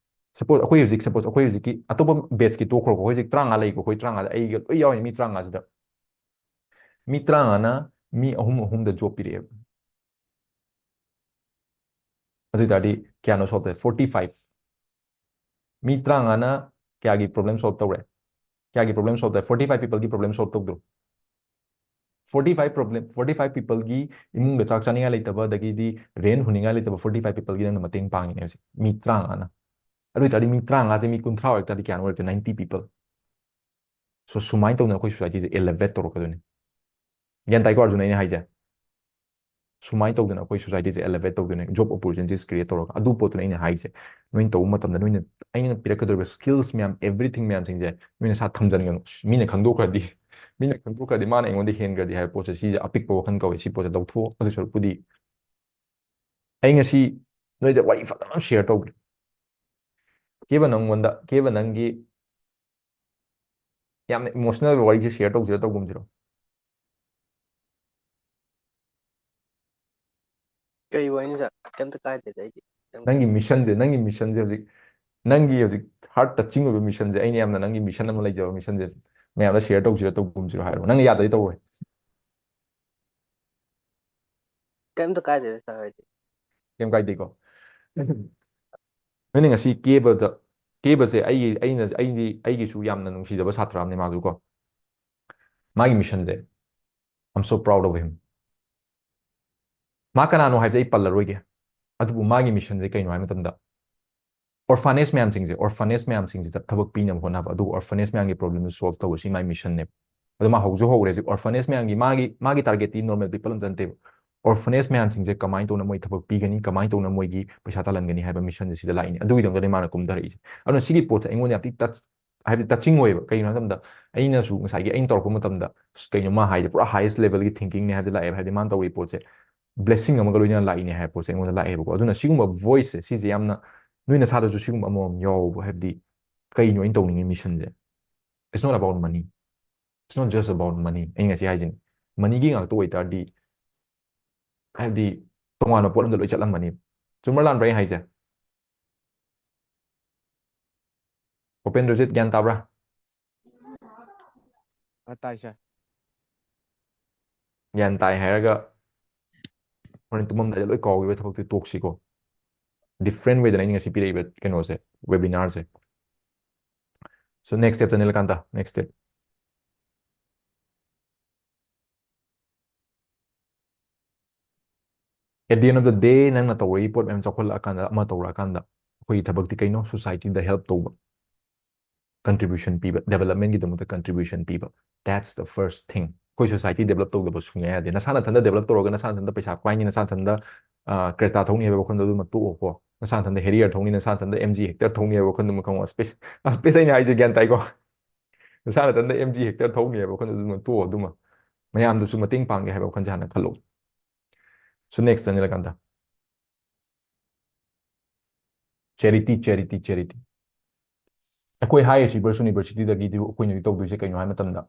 suppose ꯑꯩꯈꯣꯏ ꯍꯧꯖꯤꯛ, suppose ꯑꯩꯈꯣꯏ ꯍꯧꯖꯤꯛꯀꯤ ꯑꯇꯣꯞꯄ batch ꯀꯤ ꯇꯣꯛꯈ꯭ꯔꯣꯀꯣ, ꯑꯩꯈꯣꯏ ꯍꯧꯖꯤꯛ ꯇꯔꯥꯃꯉꯥ ꯂꯩꯀꯣ, ꯑꯩꯈꯣꯏ ꯇꯔꯥꯃꯉꯥꯗ ꯑꯩꯒ ꯂꯣꯏ ꯌꯥꯎꯔꯤꯅꯤ꯫ ꯃꯤ ꯇꯔꯥꯃꯉꯥꯁꯤꯗ, ꯃꯤ ꯇꯔꯥꯃꯉꯥꯅ ꯃꯤ ꯑꯍꯨꯝ ꯑꯍꯨꯝꯗ job ꯄꯤꯔꯛꯑꯦꯕ꯫ ꯑꯗꯨ ꯑꯣꯏ ꯇꯥꯔꯗꯤ ꯀꯌꯥꯅꯣ solve ꯇꯧꯔꯦ? Forty five꯫ ꯃꯤ ꯇꯔꯥꯃꯉꯥꯅ ꯀꯌꯥꯒꯤ problem solve ꯇꯧꯔꯦ? ꯀꯌꯥꯒꯤ problem solve ꯇꯧꯔꯦ? Forty five people ꯒꯤ problem solve ꯇꯧꯗ꯭ꯔꯣ? Forty five problem, forty five people ꯒꯤ ꯏꯃꯨꯡꯗ ꯆꯥꯛ ꯆꯥꯅꯤꯡꯉꯥꯏ ꯂꯩꯇꯕ, ꯑꯗꯒꯤꯗꯤ rent ꯍꯨꯟꯅꯤꯡꯉꯥꯏ ꯂꯩꯇꯕ forty five people ꯒꯤ ꯅꯪꯅ ꯃꯇꯦꯡ ꯄꯥꯡꯉꯤꯅꯦ ꯍꯧꯖꯤꯛ, ꯃꯤ ꯇꯔꯥꯃꯉꯥꯅ꯫ ꯑꯗꯨ ꯑꯣꯏ ꯇꯥꯔꯗꯤ ꯃꯤ ꯇꯔꯥꯃꯉꯥꯁꯦ ꯃꯤ ꯀꯨꯟꯊ꯭ꯔꯥ ꯑꯣꯏꯔꯛ ꯇꯥꯔꯗꯤ ꯀꯌꯥꯅꯣ ꯑꯣꯏꯔꯛꯇꯣꯏ? Ninety people꯫ So, ꯁꯨꯃꯥꯏꯅ ꯇꯧꯗꯅ ꯑꯩꯈꯣꯏ society ꯁꯦ elevate ꯇꯧꯔꯛꯀꯗꯣꯏꯅꯤ꯫ ꯒ꯭ꯌꯥꯟ ꯇꯥꯏꯀꯣ ꯑꯔꯖꯨꯟ ꯑꯩꯅ ꯍꯥꯏꯁꯦ? ꯁꯨꯃꯥꯏꯅ ꯇꯧꯗꯅ ꯑꯩꯈꯣꯏ society ꯁꯦ elevate ꯇꯧꯗꯣꯏꯅꯦ, job opportunities create ꯇꯧꯔꯒ꯫ ꯑꯗꯨ ꯄꯣꯠꯇꯨꯅ ꯑꯩꯅ ꯍꯥꯏꯁꯦ꯫ ꯅꯣꯏꯅ ꯇꯧꯕ ꯃꯇꯝꯗ ꯅꯣꯏꯅ, ꯑꯩꯅ ꯄꯤꯔꯛꯀꯗꯧꯔꯤꯕ skills ꯃꯌꯥꯝ, everything ꯃꯌꯥꯝꯁꯤꯡꯁꯦ ꯅꯣꯏ ꯅꯁꯥ ꯊꯝꯖꯟꯒꯅꯨ꯫ ꯃꯤꯅ ꯈꯪꯗꯣꯛꯈ꯭ꯔꯗꯤ, ꯃꯤꯅ ꯈꯪꯗꯣꯛꯈ꯭ꯔꯗꯤ ꯃꯥꯅ ꯑꯩꯉꯣꯟꯗ ꯍꯦꯟꯈ꯭ꯔꯗꯤ ꯍꯥꯏꯕ ꯄꯣꯠꯁꯦ, ꯁꯤꯁꯦ ꯑꯄꯤꯛꯄ ꯋꯥꯈꯜ ꯀꯧꯋꯦ꯫ ꯁꯤ ꯄꯣꯠꯁꯦ ꯂꯧꯊꯣꯛꯑꯣ꯫ ꯑꯗꯨ ꯁꯔꯨꯛꯄꯨꯗꯤ ꯑꯩ ꯉꯁꯤ ꯅꯣꯏꯗ ꯋꯥꯔꯤ ꯐꯖꯅ share ꯇꯧꯒꯦ꯫ ꯀꯦꯕ, ꯅꯪꯉꯣꯟꯗ, ꯀꯦꯕ, ꯅꯪꯒꯤ ꯌꯥꯝꯅ emotional ꯑꯣꯏꯕ ꯋꯥꯔꯤꯁꯦ share ꯇꯧꯁꯤꯔ ꯇꯧꯒꯨꯝꯁꯤꯔꯣ? ꯀꯩ ꯋꯥꯔꯤꯅꯣ ꯁꯥꯔ? ꯀꯩꯝꯇ ꯀꯥꯏꯗꯦꯗ ꯑꯩꯗꯤ꯫ ꯅꯪꯒꯤ mission ꯁꯦ, ꯅꯪꯒꯤ mission ꯁꯦ ꯍꯧꯖꯤꯛ, ꯅꯪꯒꯤ ꯍꯧꯖꯤꯛ heart touching ꯑꯣꯏꯕ mission ꯁꯦ, ꯑꯩꯅ ꯌꯥꯝꯅ ꯅꯪꯒꯤ mission ꯑꯃ ꯂꯩꯖꯕ mission ꯁꯦ ꯃꯌꯥꯝꯗ share ꯇꯧꯁꯤꯔ ꯇꯧꯒꯨꯝꯁꯤꯔꯣ ꯍꯥꯏꯔꯣ? ꯅꯪꯅ ꯌꯥꯗ꯭ꯔꯗꯤ ꯇꯧꯔꯣꯏ꯫ ꯀꯩꯝꯇ ꯀꯥꯏꯗꯦꯗ ꯁꯥꯔ ꯑꯩꯗꯤ꯫ ꯀꯩꯝ ꯀꯥꯏꯗꯦꯀꯣ? ꯅꯣꯏꯅ ꯉꯁꯤ ꯀꯦꯕꯗ, ꯀꯦꯕꯁꯦ ꯑꯩꯒꯤ, ꯑꯩꯅ, ꯑꯩꯗꯤ, ꯑꯩꯒꯤꯁꯨ ꯌꯥꯝꯅ ꯅꯨꯡꯁꯤꯖꯕ ꯁꯥꯇ꯭ꯔ ꯑꯃꯅꯤ ꯃꯥꯁꯨ ꯀꯣ꯫ ꯃꯥꯒꯤ mission say, I'm so proud of him. ꯃꯥ ꯀꯅꯥꯅꯣ ꯍꯥꯏꯕꯁꯦ ꯑꯩ ꯄꯜꯂꯔꯣꯏꯒꯦ꯫ ꯑꯗꯨꯕꯨ ꯃꯥꯒꯤ mission ꯁꯦ ꯀꯩꯅꯣ ꯍꯥꯏꯕ ꯃꯇꯝꯗ, orphanage ꯃꯌꯥꯝꯁꯤꯡꯁꯦ, orphanage ꯃꯌꯥꯝꯁꯤꯡꯁꯤꯗ ꯊꯕꯛ ꯄꯤꯅꯕ ꯍꯣꯠꯅꯕ, ꯑꯗꯨꯒ orphanage ꯃꯌꯥꯝꯒꯤ problem ꯗꯨ solve ꯇꯧꯕ, ꯁꯤ ꯃꯥꯒꯤ mission ꯅꯦꯕ꯫ ꯑꯗꯣ ꯃꯥ ꯍꯧꯁꯨ ꯍꯧꯔꯦ ꯍꯧꯖꯤꯛ꯫ Orphanage ꯃꯌꯥꯝꯒꯤ, ꯃꯥꯒꯤ, ꯃꯥꯒꯤ target ꯇꯤ normal people ꯑꯝꯇ ꯅꯠꯇꯦꯕ꯫ Orphanage ꯃꯌꯥꯝꯁꯤꯡꯁꯦ ꯀꯃꯥꯏꯅ ꯇꯧꯅ ꯃꯣꯏ ꯊꯕꯛ ꯄꯤꯒꯅꯤ, ꯀꯃꯥꯏꯅ ꯇꯧꯅ ꯃꯣꯏꯒꯤ ꯄꯩꯁꯥ ꯇꯥꯜꯍꯟꯒꯅꯤ ꯍꯥꯏꯕ mission ꯁꯦ ꯁꯤꯗ ꯂꯥꯛꯏꯅꯦ꯫ ꯑꯗꯨꯒꯤꯗꯃꯛꯇꯅꯦ ꯃꯥꯅ ꯀꯨꯝꯊꯔꯛꯏꯁꯦ꯫ ꯑꯗꯨꯅ ꯁꯤꯒꯤ ꯄꯣꯠꯁꯦ ꯑꯩꯉꯣꯟꯗ ꯌꯥꯝ ꯊꯤ touch, ꯍꯥꯏꯕꯗꯤ touching ꯑꯣꯏꯌꯦꯕ꯫ ꯀꯩꯒꯤꯅꯣ ꯍꯥꯏꯕ ꯃꯇꯝꯗ ꯑꯩꯅꯁꯨ ꯉꯁꯥꯏꯒꯤ ꯑꯩꯅ ꯇꯧꯔꯛꯄ ꯃꯇꯝꯗ, ꯑꯁ, ꯀꯩꯅꯣ ꯃꯥ ꯍꯥꯏꯁꯦ ꯄꯨꯔꯥ highest level ꯒꯤ thinking ꯅꯦ ꯍꯥꯏꯕꯁꯦ ꯂꯥꯛꯑꯦꯕ꯫ ꯍꯥꯏꯕꯗꯤ ꯃꯥꯅ ꯇꯧꯔꯤ ꯄꯣꯠꯁꯦ blessing ꯑꯃꯒ ꯂꯣꯏꯅꯅ ꯂꯥꯛꯏꯅꯦ ꯍꯥꯏꯕ ꯄꯣꯠꯁꯦ ꯑꯩꯉꯣꯟꯗ ꯂꯥꯛꯑꯦꯕꯀꯣ꯫ ꯑꯗꯨꯅ ꯁꯤꯒꯨꯝꯕ voice ꯁꯦ, ꯁꯤꯁꯦ ꯌꯥꯝꯅ ꯅꯣꯏ ꯅꯁꯥꯗꯁꯨ ꯁꯤꯒꯨꯝꯕ ꯑꯃꯃꯝ ꯌꯥꯎꯕ, ꯍꯥꯏꯕꯗꯤ ꯀꯩꯅꯣ ꯑꯩꯅ ꯇꯧꯅꯤꯡꯉꯤ mission say? It's not about money. It's not just about money. ꯑꯩ ꯉꯁꯤ ꯍꯥꯏꯁꯤꯅꯤ, money ꯒꯤ ꯉꯥꯛꯇ ꯑꯣꯏꯇꯥꯔꯗꯤ ꯍꯥꯏꯕꯗꯤ ꯇꯣꯉꯥꯟꯕ ꯄꯣꯠ ꯑꯝꯗ ꯂꯣꯏ ꯆꯠꯂꯝꯃꯅꯤ꯫ ꯆꯨꯝꯕ꯭ꯔꯥ ꯂꯥꯟꯕ꯭ꯔꯥ ꯑꯩ ꯍꯥꯏꯁꯦ? ꯎꯄꯦꯟꯗ꯭ꯔꯖꯤꯠ, ꯒ꯭ꯌꯥꯟ ꯇꯥꯕ꯭ꯔꯥ? ꯑ, ꯇꯥꯏ ꯁꯥꯔ꯫ ꯒ꯭ꯌꯥꯟ ꯇꯥꯏ ꯍꯥꯏꯔꯒ ꯍꯣꯔꯦꯟ ꯇꯨꯝꯃꯝꯗꯥꯏꯗ ꯂꯣꯏ ꯀꯥꯎꯈꯤꯕ ꯊꯕꯛꯇꯤ ꯇꯣꯛꯁꯤꯀꯣ꯫ Different way ꯗꯅ ꯑꯩꯅ ꯉꯁꯤ ꯄꯤꯔꯛꯏꯕ ꯀꯩꯅꯣꯁꯦ, webinar say. So next step ꯆꯪꯁꯤꯜꯂꯀꯥꯟꯗ, next step. At the end of the day, ꯅꯪꯅ ꯇꯧꯔꯛꯏ ꯄꯣꯠ ꯃꯌꯥꯝ ꯆꯥꯎꯈꯠꯂꯛꯑꯀꯥꯟꯗ, ꯑꯃ ꯇꯧꯔꯛꯑꯀꯥꯟꯗ, ꯑꯩꯈꯣꯏꯒꯤ ꯊꯕꯛꯇꯤ ꯀꯩꯅꯣ? Society ꯗ help ꯇꯧꯕ, contribution ꯄꯤꯕ, development ꯀꯤꯗꯃꯛꯇ contribution ꯄꯤꯕ꯫ That's the first thing. ꯑꯩꯈꯣꯏ society develop ꯇꯧꯗꯕ ꯁꯨꯡꯌꯥ ꯌꯥꯗꯦ꯫ ꯅꯁꯥ ꯅꯊꯟꯗ develop ꯇꯧꯔꯒ ꯅꯁꯥ ꯅꯊꯟꯗ ꯄꯩꯁꯥ ꯄꯥꯏꯅꯤ, ꯅꯁꯥ ꯅꯊꯟꯗ, ꯑ, Creta ꯊꯧꯅꯤ ꯍꯥꯏꯕ ꯋꯥꯈꯜꯗꯣ ꯑꯗꯨꯃ ꯇꯣꯛꯑꯣꯀꯣ꯫ ꯅꯁꯥ ꯅꯊꯟꯗ Harrier ꯊꯧꯅꯤ, ꯅꯁꯥ ꯅꯊꯟꯗ M G Hector ꯊꯧꯅꯤ ꯍꯥꯏꯕ ꯋꯥꯈꯜꯗꯨꯃ ꯈꯪꯉꯣ꯫ Space, space ꯑꯩꯅ ꯍꯥꯏꯁꯦ ꯒ꯭ꯌꯥꯟ ꯇꯥꯏꯀꯣ? ꯅꯁꯥ ꯅꯊꯟꯗ M G Hector ꯊꯧꯅꯤ ꯍꯥꯏꯕ ꯋꯥꯈꯜꯗꯣ ꯑꯗꯨꯃ ꯇꯣꯛꯑꯣ꯫ ꯑꯗꯨꯃ ꯃꯌꯥꯝꯗꯨꯁꯨ ꯃꯇꯦꯡ ꯄꯥꯡꯒꯦ ꯍꯥꯏꯕ ꯋꯥꯈꯜꯁꯦ ꯍꯥꯟꯅ ꯈꯜꯂꯣ꯫ So next ꯆꯪꯁꯤꯜꯂꯀꯥꯟꯗ, charity, charity, charity. ꯑꯩꯈꯣꯏ high achievers university ꯗꯒꯤꯗꯤ ꯑꯩꯈꯣꯏꯅꯗꯤ ꯇꯧꯗꯣꯏꯁꯦ ꯀꯩꯅꯣ ꯍꯥꯏ ꯃꯇꯝꯗ,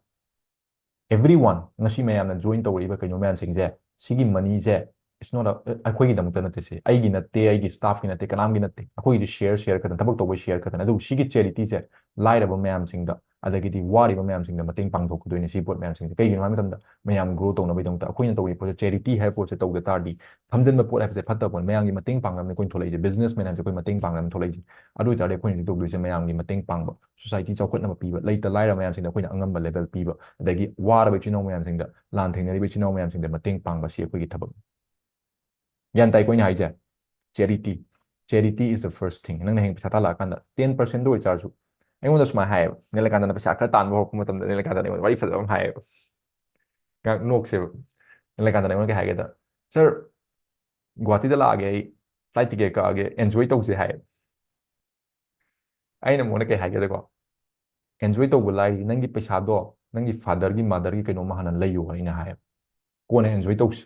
everyone, ꯉꯁꯤ ꯃꯌꯥꯝꯅ join ꯇꯧꯔꯛꯏꯕ ꯀꯩꯅꯣ ꯃꯌꯥꯝꯁꯤꯡꯁꯦ, ꯁꯤꯒꯤ money say, it's not a, ꯑꯩꯈꯣꯏꯒꯤꯗꯃꯛꯇ ꯅꯠꯇꯦ ꯁꯤ, ꯑꯩꯒꯤ ꯅꯠꯇꯦ, ꯑꯩꯒꯤ staff ꯀꯤ ꯅꯠꯇꯦ, ꯀꯅꯥꯝꯒꯤ ꯅꯠꯇꯦ, ꯑꯩꯈꯣꯏꯒꯤꯗꯤ share, share ꯈꯛꯇꯅꯤ, ꯊꯕꯛ ꯇꯧꯕꯒꯤ share ꯈꯛꯇꯅꯤ꯫ ꯑꯗꯨꯕꯨ ꯁꯤꯒꯤ charity ꯁꯦ ꯂꯥꯏꯔꯕ ꯃꯌꯥꯝꯁꯤꯡꯗ, ꯑꯗꯒꯤꯗꯤ ꯋꯥꯔꯤꯕ ꯃꯌꯥꯝꯁꯤꯡꯗ ꯃꯇꯦꯡ ꯄꯥꯡꯊꯣꯛꯀꯗꯣꯏꯅꯦ ꯁꯤ ꯄꯣꯠ ꯃꯌꯥꯝꯁꯤꯡꯁꯦ꯫ ꯀꯩꯒꯤꯅꯣ ꯍꯥꯏꯕ ꯃꯇꯝꯗ, ꯃꯌꯥꯝ grow ꯇꯧꯅꯕꯒꯤꯗꯃꯛꯇ꯫ ꯑꯩꯈꯣꯏꯅ ꯇꯧꯔꯤꯕ ꯄꯣꯠꯁꯦ, charity ꯍꯥꯏꯕ ꯄꯣꯠꯁꯦ ꯇꯧꯗ ꯇꯥꯔꯗꯤ, ꯊꯝꯖꯤꯟꯕ ꯄꯣꯠ ꯍꯥꯏꯕꯁꯦ ꯐꯠꯇꯕ ꯄꯣꯠ, ꯃꯌꯥꯝꯒꯤ ꯃꯇꯦꯡ ꯄꯥꯡꯅꯕꯅꯦ ꯑꯩꯈꯣꯏꯅ ꯊꯣꯛꯂꯛꯏꯁꯦ, businessman ꯍꯥꯏꯕꯁꯦ ꯑꯩꯈꯣꯏ ꯃꯇꯦꯡ ꯄꯥꯡꯅꯕꯅꯦ ꯊꯣꯛꯂꯛꯏꯁꯦ꯫ ꯑꯗꯨ ꯑꯣꯏꯇꯥꯔꯗꯤ ꯑꯩꯈꯣꯏꯅ ꯍꯧꯖꯤꯛ ꯇꯧꯗꯣꯏꯁꯦ ꯃꯌꯥꯝꯒꯤ ꯃꯇꯦꯡ ꯄꯥꯡꯕ, society ꯆꯥꯎꯈꯠꯅꯕ ꯄꯤꯕ, ꯂꯩꯇ ꯂꯥꯏꯔ ꯃꯌꯥꯝꯁꯤꯡꯗ ꯑꯩꯈꯣꯏꯅ ꯑꯉꯝꯕ level ꯄꯤꯕ, ꯑꯗꯒꯤ ꯋꯥꯔꯕ ꯏꯆꯤꯟ ꯏꯅꯥꯎ ꯃꯌꯥꯝꯁꯤꯡꯗ, ꯂꯥꯟ ꯊꯦꯡꯅꯔꯤꯕ ꯏꯆꯤꯟ ꯏꯅꯥꯎ ꯃꯌꯥꯝꯁꯤꯡꯗ ꯃꯇꯦꯡ ꯄꯥꯡꯕ, ꯁꯤ ꯑꯩꯈꯣꯏꯒꯤ ꯊꯕꯛꯅꯤ꯫ ꯒ꯭ꯌꯥꯟ ꯇꯥꯏꯀꯣ ꯑꯩꯅ ꯍꯥꯏꯁꯦ? Charity, charity is the first thing. ꯅꯪꯅ ꯍꯌꯦꯡ ꯄꯩꯁꯥ ꯇꯥꯜꯂꯛꯑꯀꯥꯟꯗ ten percent ꯗ ꯑꯣꯏꯇꯥꯔꯁꯨ, ꯑꯩꯉꯣꯟꯗ ꯁꯨꯃꯥꯏꯅ ꯍꯥꯏꯌꯦꯕ, ꯅꯤꯂꯀꯥꯟꯇꯅ ꯄꯩꯁꯥ ꯈꯔ ꯇꯥꯟꯕ ꯍꯧꯔꯛꯄ ꯃꯇꯝꯗ ꯅꯤꯂꯀꯥꯟꯇꯅ ꯑꯩꯉꯣꯟꯗ ꯋꯥꯔꯤ ꯐꯖꯕ ꯑꯃ ꯍꯥꯏꯌꯦꯕ꯫ ꯉꯥꯏꯍꯥꯛ ꯅꯣꯛꯁꯦꯕ꯫ ꯅꯤꯂꯀꯥꯟꯇꯅ ꯑꯩꯉꯣꯟꯗ ꯀꯩ ꯍꯥꯏꯒꯦꯗ, "Sir, ꯒꯨꯍꯥꯇꯤꯗ ꯂꯥꯛꯑꯒꯦ, ꯑꯩ flight ticket ꯀꯛꯑꯒꯦ, enjoy ꯇꯧꯁꯦ" ꯍꯥꯏꯌꯦꯕ꯫ ꯑꯩꯅ ꯃꯉꯣꯟꯗ ꯀꯩ ꯍꯥꯏꯒꯦꯗꯀꯣ, "Enjoy ꯇꯧꯕ ꯂꯥꯏꯔꯤ, ꯅꯪꯒꯤ ꯄꯩꯁꯥꯗꯣ ꯅꯪꯒꯤ father ꯒꯤ mother ꯒꯤ ꯀꯩꯅꯣꯝꯃ ꯍꯥꯟꯅ ꯂꯩꯌꯣ" ꯑꯩꯅ ꯍꯥꯏꯌꯦꯕ꯫ "ꯀꯣꯟꯅ enjoy ꯇꯧꯁꯤ"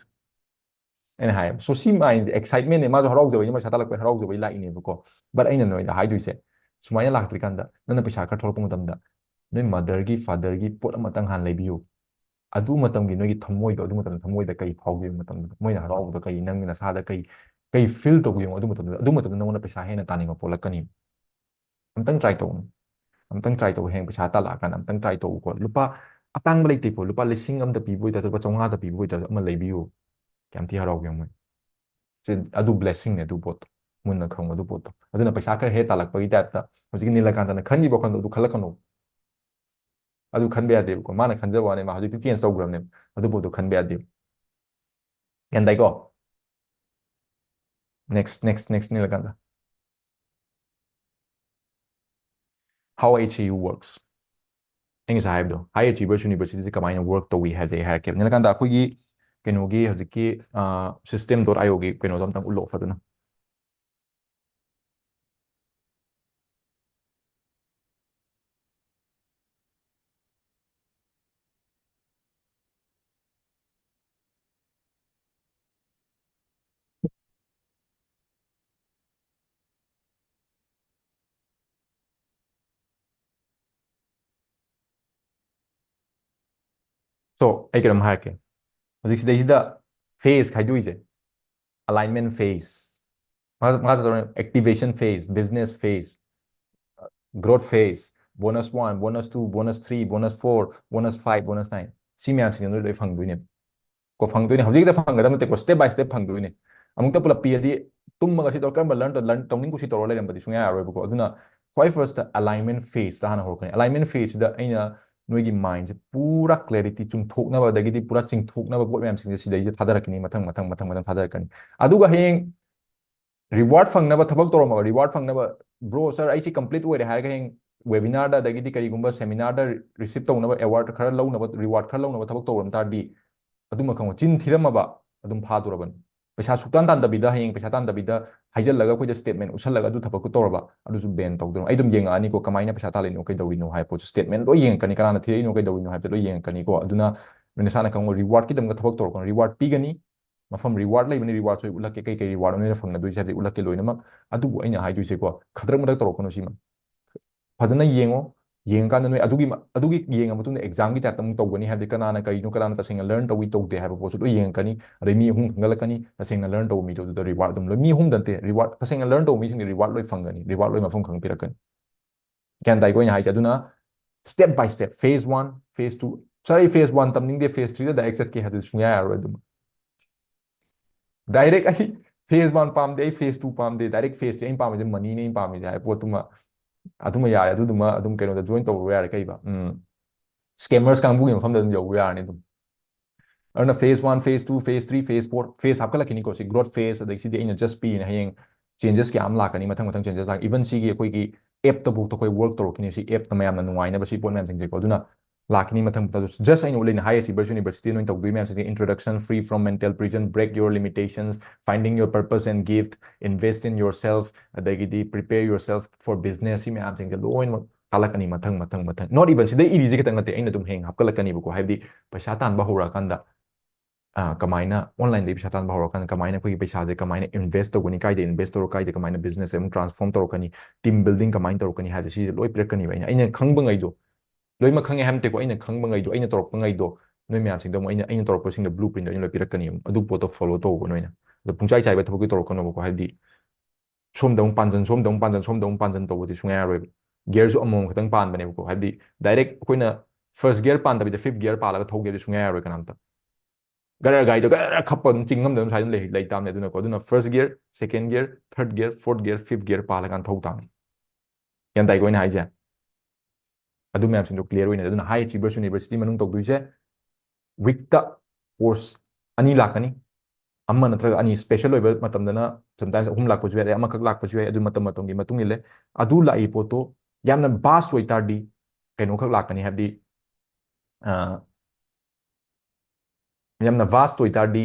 ꯑꯩꯅ ꯍꯥꯏꯌꯦꯕ꯫ So ꯁꯤ mind ꯁꯦ, excitement ꯅꯦ, ꯃꯥꯁꯨ ꯍꯔꯥꯎꯖꯕꯒꯤ, ꯃꯥ ꯄꯩꯁꯥ ꯇꯥꯜꯂꯛꯄꯩ ꯍꯔꯥꯎꯖꯕꯒꯤ ꯂꯥꯛꯏꯅꯦꯕꯀꯣ꯫ But ꯑꯩꯅ ꯅꯣꯏꯗ ꯍꯥꯏꯗꯣꯏꯁꯦ, ꯁꯨꯃꯥꯏꯅ ꯂꯥꯛꯇ꯭ꯔꯤꯀꯥꯟꯗ ꯅꯪꯅ ꯄꯩꯁꯥ ꯈꯔ ꯊꯣꯛꯂꯛꯄ ꯃꯇꯝꯗ ꯅꯣꯏ mother ꯒꯤ, father ꯒꯤ ꯄꯣꯠ ꯑꯃꯇꯪ ꯍꯥꯟꯅ ꯂꯩꯕꯤꯌꯨ꯫ ꯑꯗꯨ ꯃꯇꯝꯒꯤ ꯅꯣꯏꯒꯤ ꯊꯃꯣꯏꯗꯣ, ꯑꯗꯨ ꯃꯇꯝꯗ ꯊꯃꯣꯏꯗ ꯀꯩ ꯐꯥꯎꯈꯤꯕ ꯃꯇꯝꯗ, ꯃꯣꯏꯅ ꯍꯔꯥꯎꯕꯗꯣ ꯀꯩ, ꯅꯪꯒꯤ ꯅꯁꯥꯗ ꯀꯩ, ꯀꯩ feel ꯇꯧꯒꯦ ꯌꯦꯡꯉꯣ꯫ ꯑꯗꯨ ꯃꯇꯝꯗꯨꯗ, ꯑꯗꯨ ꯃꯇꯝꯗ ꯅꯉꯣꯟꯗ ꯄꯩꯁꯥ ꯍꯦꯟꯅ ꯇꯥꯅꯤꯡꯕ ꯄꯣꯛꯂꯛꯀꯅꯤ꯫ ꯑꯝꯇꯪ try ꯇꯧ꯫ ꯑꯝꯇꯪ try ꯇꯧ꯫ ꯍꯌꯦꯡ ꯄꯩꯁꯥ ꯇꯥꯜꯂꯛꯑꯀꯥꯟꯗ ꯑꯝꯇꯪ try ꯇꯧꯀꯣ꯫ ꯂꯨꯄꯥ ꯑꯇꯥꯡꯕ ꯂꯩꯇꯦꯀꯣ꯫ ꯂꯨꯄꯥ ꯂꯤꯁꯤꯡ ꯑꯃꯗ ꯄꯤꯕ ꯑꯣꯏꯇꯥꯔꯁꯨ, ꯂꯨꯄꯥ ꯆꯥꯝꯃꯉꯥꯗ ꯄꯤꯕ ꯑꯣꯏꯇꯥꯔꯁꯨ ꯑꯃ ꯂꯩꯕꯤꯌꯨ꯫ ꯀꯌꯥꯝ ꯊꯤ ꯍꯔꯥꯎꯒꯦ ꯌꯦꯡꯉꯣ ꯃꯣꯏ꯫ ꯁꯤ, ꯑꯗꯨ blessingꯅꯦ ꯑꯗꯨ ꯄꯣꯠꯇꯣ꯫ ꯃꯨꯟꯅ ꯈꯪꯉꯣ ꯑꯗꯨ ꯄꯣꯠꯇꯣ꯫ ꯑꯗꯨꯅ ꯄꯩꯁꯥ ꯈꯔ ꯍꯦꯛ ꯇꯥꯜꯂꯛꯄꯒꯤ typeꯇ ꯍꯧꯖꯤꯛꯀꯤ ꯅꯤꯂꯀꯥꯟꯇꯅ ꯈꯟꯈꯤꯕ ꯋꯥꯈꯜꯗꯣ ꯑꯗꯨ ꯈꯜꯂꯛꯀꯅꯣ꯫ ꯑꯗꯨ ꯈꯟꯕ ꯌꯥꯗꯦꯕꯀꯣ꯫ ꯃꯥꯅ ꯈꯟꯖꯕ ꯋꯥꯅꯦ, ꯃꯥ ꯍꯧꯖꯤꯛꯇꯤ change ꯇꯧꯈ꯭ꯔꯕꯅꯦꯕ꯫ ꯑꯗꯨ ꯄꯣꯠꯇꯣ ꯈꯟꯕ ꯌꯥꯗꯦꯕ꯫ ꯒ꯭ꯌꯥꯟ ꯇꯥꯏꯀꯣ? Next, next, next Nilakanta. How H A U works꯫ ꯑꯩ ꯉꯁꯥꯏ ꯍꯥꯏꯕꯗꯣ, High Achievers Universityꯁꯦ ꯀꯃꯥꯏꯅ work ꯇꯧꯏ ꯍꯥꯏꯕꯁꯦ ꯑꯩ ꯍꯥꯏꯔꯛꯀꯦ꯫ ꯅꯤꯂꯀꯥꯟꯇ, ꯑꯩꯈꯣꯏꯒꯤ ꯀꯩꯅꯣꯒꯤ ꯍꯧꯖꯤꯛꯀꯤ, ꯑ, system dot io ꯒꯤ ꯀꯩꯅꯣꯗꯣ ꯑꯝꯇꯪ ꯎꯠꯂꯛꯑꯣ ꯐꯖꯅ꯫ So, ꯑꯩ ꯀꯩꯅꯣꯝ ꯍꯥꯏꯔꯛꯀꯦ꯫ ꯍꯧꯖꯤꯛ ꯁꯤꯗꯩꯁꯤꯗ phase ꯈꯥꯏꯗꯣꯛꯏꯁꯦ, alignment phase, ꯃꯈꯥ, ꯃꯈꯥ ꯆꯠꯊꯔꯛꯑꯣꯅꯦ, activation phase, business phase, growth phase, bonus one, bonus two, bonus three, bonus four, bonus five, bonus nine, ꯁꯤ ꯃꯌꯥꯝꯁꯤꯡꯁꯦ ꯅꯣꯏ ꯂꯣꯏ ꯐꯪꯗꯣꯏꯅꯦ꯫ ꯀꯣ, ꯐꯪꯗꯣꯏꯅꯦ꯫ ꯍꯧꯖꯤꯛ ꯍꯦꯛꯇ ꯐꯪꯒꯗꯕ ꯅꯠꯇꯦꯀꯣ, step by step ꯐꯪꯗꯣꯏꯅꯦ꯫ ꯑꯃꯨꯛꯇ ꯄꯨꯂꯞ ꯄꯤꯔꯗꯤ ꯇꯨꯝꯃꯒ ꯁꯤ ꯇꯧꯔ, ꯀꯔꯝꯕ learn ꯇꯧ-, learn ꯇꯧꯅꯤꯡ ꯀꯨꯁꯤ ꯇꯧꯔ ꯂꯩꯔꯝꯕꯗꯤ ꯁꯨꯡꯌꯥ ꯌꯥꯔꯣꯏꯕꯀꯣ꯫ ꯑꯗꯨꯅ ꯈ꯭ꯋꯥꯏ firstꯇ alignment phaseꯇ ꯍꯥꯟꯅ ꯍꯧꯔꯛꯀꯅꯤ꯫ Alignment phaseꯁꯤꯗ ꯑꯩꯅ ꯅꯣꯏꯒꯤ mindꯁꯦ ꯄꯨꯔꯥ clarity ꯆꯨꯝꯊꯣꯛꯅꯕ, ꯑꯗꯒꯤꯗꯤ ꯄꯨꯔꯥ ꯆꯤꯡꯊꯣꯛꯅꯕ ꯄꯣꯠ ꯃꯌꯥꯝꯁꯤꯡꯁꯦ ꯁꯤꯗꯩꯁꯤꯗ ꯊꯥꯗꯔꯛꯀꯅꯤ, ꯃꯊꯪ, ꯃꯊꯪ, ꯃꯊꯪ, ꯃꯊꯪ ꯊꯥꯗꯔꯛꯀꯅꯤ꯫ ꯑꯗꯨꯒ ꯍꯌꯦꯡ reward ꯐꯪꯅꯕ ꯊꯕꯛ ꯇꯧꯔꯝꯃꯒ, reward ꯐꯪꯅꯕ, "Bro, sir, ꯑꯩ ꯁꯤ complete ꯑꯣꯏꯔꯦ" ꯍꯥꯏꯔꯒ ꯍꯌꯦꯡ webinarꯗ, ꯑꯗꯒꯤꯗꯤ ꯀꯔꯤꯒꯨꯝꯕ seminarꯗ receive ꯇꯧꯅꯕ, award ꯈꯔ ꯂꯧꯅꯕ, reward ꯈꯔ ꯂꯧꯅꯕ ꯊꯕꯛ ꯇꯧꯔꯝ ꯇꯥꯔꯗꯤ, ꯑꯗꯨꯃ ꯈꯪꯉꯣ, ꯆꯤꯟ ꯊꯤꯔꯝꯃꯕ ꯑꯗꯨꯝ ꯐꯥꯗꯣꯔꯕꯅꯤ꯫ ꯄꯩꯁꯥ ꯁꯨꯛꯇꯥꯟ ꯇꯥꯟꯗꯕꯤꯗ, ꯍꯌꯦꯡ ꯄꯩꯁꯥ ꯇꯥꯟꯗꯕꯤꯗ ꯍꯥꯏꯖꯜꯂꯒ ꯑꯩꯈꯣꯏꯗ statement ꯎꯠꯁꯜꯂꯒ ꯑꯗꯨ ꯊꯕꯛꯇꯨ ꯇꯧꯔꯕ, ꯑꯗꯨꯁꯨ ban ꯇꯧꯗꯣꯏꯅꯤ꯫ ꯑꯩ ꯑꯗꯨꯝ ꯌꯦꯡꯉꯛꯑꯅꯤꯀꯣ, ꯀꯃꯥꯏꯅ ꯄꯩꯁꯥ ꯇꯥꯜꯂꯤꯅꯣ, ꯀꯩꯗꯧꯔꯤꯅꯣ ꯍꯥꯏꯕ ꯄꯣꯠꯁꯨ statement ꯂꯣꯏ ꯌꯦꯡꯉꯛꯀꯅꯤ, ꯀꯅꯥꯅ ꯊꯤꯔꯛꯏꯅꯣ, ꯀꯩꯗꯧꯔꯤꯅꯣ ꯍꯥꯏꯕꯗꯣ ꯂꯣꯏ ꯌꯦꯡꯉꯛꯀꯅꯤꯀꯣ꯫ ꯑꯗꯨꯅ ꯅꯁꯥꯅ ꯈꯪꯉꯣ, rewardꯀꯤꯗꯃꯛꯇ ꯊꯕꯛ ꯇꯧꯔꯛꯀꯅꯨ꯫ Reward ꯄꯤꯒꯅꯤ, ꯃꯐꯝ reward ꯂꯩꯕꯅꯤ, rewardꯁꯨ ꯑꯩ ꯎꯠꯂꯛꯀꯦ, ꯀꯩ ꯀꯩ rewardꯅꯣ ꯅꯣꯏꯅ ꯐꯪꯅꯗꯣꯏꯁꯦ ꯍꯥꯏꯕꯗꯤ ꯎꯠꯂꯛꯀꯦ ꯂꯣꯏꯅꯃꯛ꯫ ꯑꯗꯨꯕꯨ ꯑꯩꯅ ꯍꯥꯏꯗꯣꯏꯁꯦꯀꯣ, ꯈꯗ꯭ꯔꯛ ꯃꯗ꯭ꯔꯛ ꯇꯧꯔꯛꯀꯅꯨ ꯁꯤꯃ꯫ ꯐꯖꯅ ꯌꯦꯡꯉꯣ, ꯌꯦꯡꯉꯀꯥꯟꯗ ꯅꯣꯏ ꯑꯗꯨꯒꯤ ꯃ- ꯑꯗꯨꯒꯤ ꯌꯦꯡꯉ ꯃꯇꯨꯡꯗ ꯑꯦꯛꯖꯥꯝꯒꯤ ꯇꯥꯏꯞꯇ ꯑꯃꯨꯛ ꯇꯧꯒꯅꯤ꯫ ꯍꯥꯏꯕꯗꯤ ꯀꯅꯥꯅ ꯀꯔꯤꯅꯣ, ꯀꯅꯥꯅ ꯇꯁꯦꯡꯅ ꯂꯔꯟ ꯇꯧꯏ ꯇꯧꯗꯦ ꯍꯥꯏꯕ ꯄꯣꯠꯁꯨ ꯂꯣꯏ ꯌꯦꯡꯉꯛꯀꯅꯤ꯫ ꯑꯗꯩ ꯃꯤ ꯑꯍꯨꯝ ꯈꯟꯒꯠꯂꯛꯀꯅꯤ, ꯇꯁꯦꯡꯅ ꯂꯔꯟ ꯇꯧꯕ ꯃꯤꯗꯣ ꯑꯗꯨꯗ ꯔꯤꯋꯥꯔꯗ ꯑꯗꯨꯝ ꯂꯣꯏ꯫ ꯃꯤ ꯑꯍꯨꯝ ꯅꯠꯇꯦ, ꯔꯤꯋꯥꯔꯗ, ꯇꯁꯦꯡꯅ ꯂꯔꯟ ꯇꯧꯕ ꯃꯤꯁꯤꯡꯗꯤ ꯔꯤꯋꯥꯔꯗ ꯂꯣꯏ ꯐꯪꯒꯅꯤ, ꯔꯤꯋꯥꯔꯗ ꯂꯣꯏ ꯃꯐꯝ ꯈꯪꯅ ꯄꯤꯔꯛꯀꯅꯤ꯫ ꯒ꯭ꯌꯥꯟ ꯇꯥꯏꯀꯣ ꯑꯩꯅ ꯍꯥꯏꯁꯦ? ꯑꯗꯨꯅ step by step, phase one, phase two, sorry, phase one ꯇꯝꯅꯤꯡꯗꯦ, phase threeꯗ ꯗꯥꯏꯔꯦꯛ ꯆꯠꯀꯦ ꯍꯥꯏꯗꯨꯗꯤ ꯁꯨꯡꯌꯥ ꯌꯥꯔꯔꯣꯏ꯫ ꯑꯗꯨꯝ ꯗꯥꯏꯔꯦꯛ ꯑꯩ phase one ꯄꯥꯝꯗꯦ, ꯑꯩ phase two ꯄꯥꯝꯗꯦ, ꯗꯥꯏꯔꯦꯛ phase three ꯑꯩꯅ ꯄꯥꯝꯃꯤꯁꯦ ꯃꯅꯤꯅꯦ ꯑꯩꯅ ꯄꯥꯝꯃꯤꯁꯦ ꯍꯥꯏ ꯄꯣꯠꯇꯨꯃ ꯑꯗꯨꯃ ꯌꯥꯔꯦ꯫ ꯑꯗꯨꯗꯨꯃ ꯑꯗꯨꯝ ꯀꯩꯅꯣꯗ ꯖꯣꯏꯟ ꯇꯧꯔꯨ ꯌꯥꯔꯦ꯫ ꯀꯩꯕ, ꯎꯝ, ꯁ꯭ꯀꯦꯃꯔꯁ ꯀꯥꯡꯕꯨꯒꯤ ꯃꯐꯝꯗ ꯑꯗꯨꯝ ꯌꯧꯕ ꯌꯥꯔꯅꯤ ꯑꯗꯨꯝ꯫ ꯑꯗꯨꯅ phase one, phase two, phase three, phase four, phase ꯍꯥꯞꯀꯠꯂꯛꯈꯤꯅꯤꯀꯣ꯫ ꯁꯤ growth phase, ꯑꯗꯒꯤ ꯁꯤꯗꯤ ꯑꯩꯅ just ꯄꯤꯔꯤꯅꯦ꯫ ꯍꯌꯦꯡ changes ꯀꯌꯥ ꯑꯃ ꯂꯥꯛꯀꯅꯤ, ꯃꯊꯪ ꯃꯊꯪ changes ꯂꯥꯛ even ꯁꯤꯒꯤ ꯑꯩꯈꯣꯏꯒꯤ ꯑꯦꯞꯇꯕꯨꯛꯇ ꯑꯩꯈꯣꯏ ꯋꯔꯛ ꯇꯧꯔꯛꯈꯤꯅꯤ꯫ ꯁꯤ ꯑꯦꯞꯇ ꯃꯌꯥꯝꯅ ꯅꯨꯡꯉꯥꯏꯅꯕ ꯁꯤ ꯄꯣꯠ ꯃꯌꯥꯝꯁꯤꯡꯁꯦꯀꯣ꯫ ꯑꯗꯨꯅ ꯂꯥꯛꯈꯤꯅꯤ ꯃꯊꯪ ꯃꯊꯪ꯫ Just ꯑꯩꯅ ꯎꯠꯂꯤꯅ high achievers university ꯅꯣꯏꯅ ꯇꯧꯗꯣꯏ ꯃꯌꯥꯝꯁꯤꯡꯁꯦ: introduction, free from mental prison, break your limitations, finding your purpose and gift, invest in yourself, ꯑꯗꯒꯤꯗꯤ prepare yourself for business꯫ ꯁꯤ ꯃꯌꯥꯝꯁꯤꯡꯁꯦ ꯂꯣꯏꯅꯃꯛ ꯇꯥꯛꯂꯛꯀꯅꯤ ꯃꯊꯪ ꯃꯊꯪ ꯃꯊꯪ꯫ Not even ꯁꯤꯗꯩ ꯏꯔꯤꯁꯦ ꯈꯤꯇꯪ ꯅꯠꯇꯦ, ꯑꯩꯅ ꯑꯗꯨꯝ ꯍꯌꯦꯡ ꯍꯥꯞꯀꯠꯂꯛꯀꯅꯤꯕꯀꯣ꯫ ꯍꯥꯏꯕꯗꯤ ꯄꯩꯁꯥ ꯇꯥꯟꯕ ꯍꯧꯔꯛꯑꯀꯥꯟꯗ ꯑ, ꯀꯃꯥꯏꯅ ꯑꯣꯟꯂꯥꯏꯟꯗꯒꯤ ꯄꯩꯁꯥ ꯇꯥꯟꯕ ꯍꯧꯔꯀꯥꯟꯗ ꯀꯃꯥꯏꯅ ꯑꯩꯈꯣꯏꯒꯤ ꯄꯩꯁꯥꯁꯦ ꯀꯃꯥꯏꯅ ꯏꯟꯚꯦꯁ ꯇꯧꯒꯅꯤ, ꯀꯥꯏꯗ ꯏꯟꯚꯦꯁ ꯇꯧꯔ ꯀꯥꯏꯗ ꯀꯃꯥꯏꯅ ꯕꯤꯖꯤꯅꯦꯁ ꯑꯃ ꯇ꯭ꯔꯥꯟꯁꯐꯣꯔꯝ ꯇꯧꯔꯛꯀꯅꯤ, ꯇꯤꯝ ꯕꯤꯜꯗꯤꯡ ꯀꯃꯥꯏꯅ ꯇꯧꯔꯛꯀꯅꯤ ꯍꯥꯏꯕꯁꯦ ꯁꯤꯁꯦ ꯂꯣꯏ ꯄꯤꯔꯛꯀꯅꯤꯕ꯫ ꯑꯩꯅ ꯑꯩꯅ ꯈꯪꯕ ꯉꯩꯗꯣ ꯂꯣꯏꯅꯃꯛ ꯈꯪꯉꯦ ꯍꯥꯏꯕ ꯅꯠꯇꯦꯀꯣ, ꯑꯩꯅ ꯈꯪꯕ ꯉꯩꯗꯣ, ꯑꯩꯅ ꯇꯧꯔꯛꯄ ꯉꯩꯗꯣ ꯅꯣꯏ ꯃꯌꯥꯝꯁꯤꯡꯗꯣ ꯑꯃꯨꯛ ꯑꯩꯅ ꯑꯩꯅ ꯇꯧꯔꯛꯄꯁꯤꯡꯗꯣ ꯕ꯭ꯂꯨ ꯄ꯭ꯔꯤꯟꯗꯣ ꯑꯩꯅ ꯂꯣꯏ ꯄꯤꯔꯛꯀꯅꯤ꯫ ꯑꯗꯨ ꯄꯣꯠꯇꯣ ꯐꯣꯂꯣ ꯇꯧꯕ ꯅꯣꯏꯅ꯫ ꯑꯗꯣ ꯄꯨꯡꯆꯥꯏ ꯆꯥꯏꯕ ꯊꯕꯛꯇꯤ ꯇꯧꯔꯛꯀꯅꯣꯕꯀꯣ꯫ ꯍꯥꯏꯕꯗꯤ ꯁꯣꯝꯗ ꯑꯃꯨꯛ ꯄꯥꯟꯖꯟ, ꯁꯣꯝꯗ ꯑꯃꯨꯛ ꯄꯥꯟꯖꯟ, ꯁꯣꯝꯗ ꯑꯃꯨꯛ ꯄꯥꯟꯖꯟ ꯇꯧꯕꯗꯤ ꯁꯨꯡꯌꯥ ꯌꯥꯔꯣꯏꯕ꯫ ꯒꯤꯌꯔꯁꯨ ꯑꯃꯃꯝ ꯈꯛꯇꯪ ꯄꯥꯟꯕꯅꯦꯕꯀꯣ꯫ ꯍꯥꯏꯕꯗꯤ ꯗꯥꯏꯔꯦꯛ ꯑꯩꯈꯣꯏꯅ ꯐꯥꯔꯁ ꯒꯤꯌꯔ ꯄꯥꯟꯗꯕꯤꯗ ꯐꯤꯐ ꯒꯤꯌꯔ ꯄꯥꯜꯂꯒ ꯊꯧꯒꯦꯗꯤ ꯁꯨꯡꯌꯥ ꯌꯥꯔꯣꯏ ꯀꯅꯥꯝꯇ꯫ ꯒꯔ ꯒꯥꯔꯤꯗꯣ ꯒꯔ ꯈꯞꯄ ꯑꯗꯨꯝ ꯆꯤꯡ ꯉꯝꯗꯕ ꯁ꯭ꯋꯥꯏꯗ ꯂꯩ ꯂꯩ ꯇꯥꯕꯅꯦ꯫ ꯑꯗꯨꯅꯀꯣ, ꯑꯗꯨꯅ first gear, second gear, third gear, fourth gear, fifth gear ꯄꯥꯜꯂꯀꯥꯟꯗ ꯊꯧ ꯇꯥꯕꯅꯤ꯫ ꯒ꯭ꯌꯥꯟ ꯇꯥꯏꯀꯣ ꯑꯩꯅ ꯍꯥꯏꯁꯦ? ꯑꯗꯨ ꯃꯌꯥꯝꯁꯤꯡꯗꯣ ꯀ꯭ꯂꯤꯌꯥꯔ ꯑꯣꯏꯅ꯫ ꯑꯗꯨꯅ high achievers university ꯃꯅꯨꯡ ꯇꯧꯗꯣꯏꯁꯦ ꯋꯤꯛꯇ ꯀꯣꯔꯁ ꯑꯅꯤ ꯂꯥꯛꯀꯅꯤ꯫ ꯑꯃ ꯅꯠꯇ꯭ꯔꯒ ꯑꯅꯤ, ꯁ꯭ꯄꯦꯁꯦꯜ ꯑꯣꯏꯕ ꯃꯇꯝꯗꯅ ꯁꯝꯇꯥꯏꯝꯁ ꯑꯍꯨꯝ ꯂꯥꯛꯄꯁꯨ ꯌꯥꯏ, ꯑꯃꯈꯛ ꯂꯥꯛꯄꯁꯨ ꯌꯥꯏ꯫ ꯑꯗꯨ ꯃꯇꯝ ꯃꯇꯝꯒꯤ ꯃꯇꯨꯡ ꯏꯜꯂꯦ꯫ ꯑꯗꯨ ꯂꯥꯛꯏ ꯄꯣꯠꯇꯣ ꯌꯥꯝꯅ ꯚꯥꯁ ꯑꯣꯏꯇꯥꯔꯗꯤ ꯀꯩꯅꯣꯈꯛ ꯂꯥꯛꯀꯅꯤ, ꯍꯥꯏꯕꯗꯤ ꯑ, ꯌꯥꯝꯅ ꯚꯥꯁ ꯑꯣꯏꯇꯥꯔꯗꯤ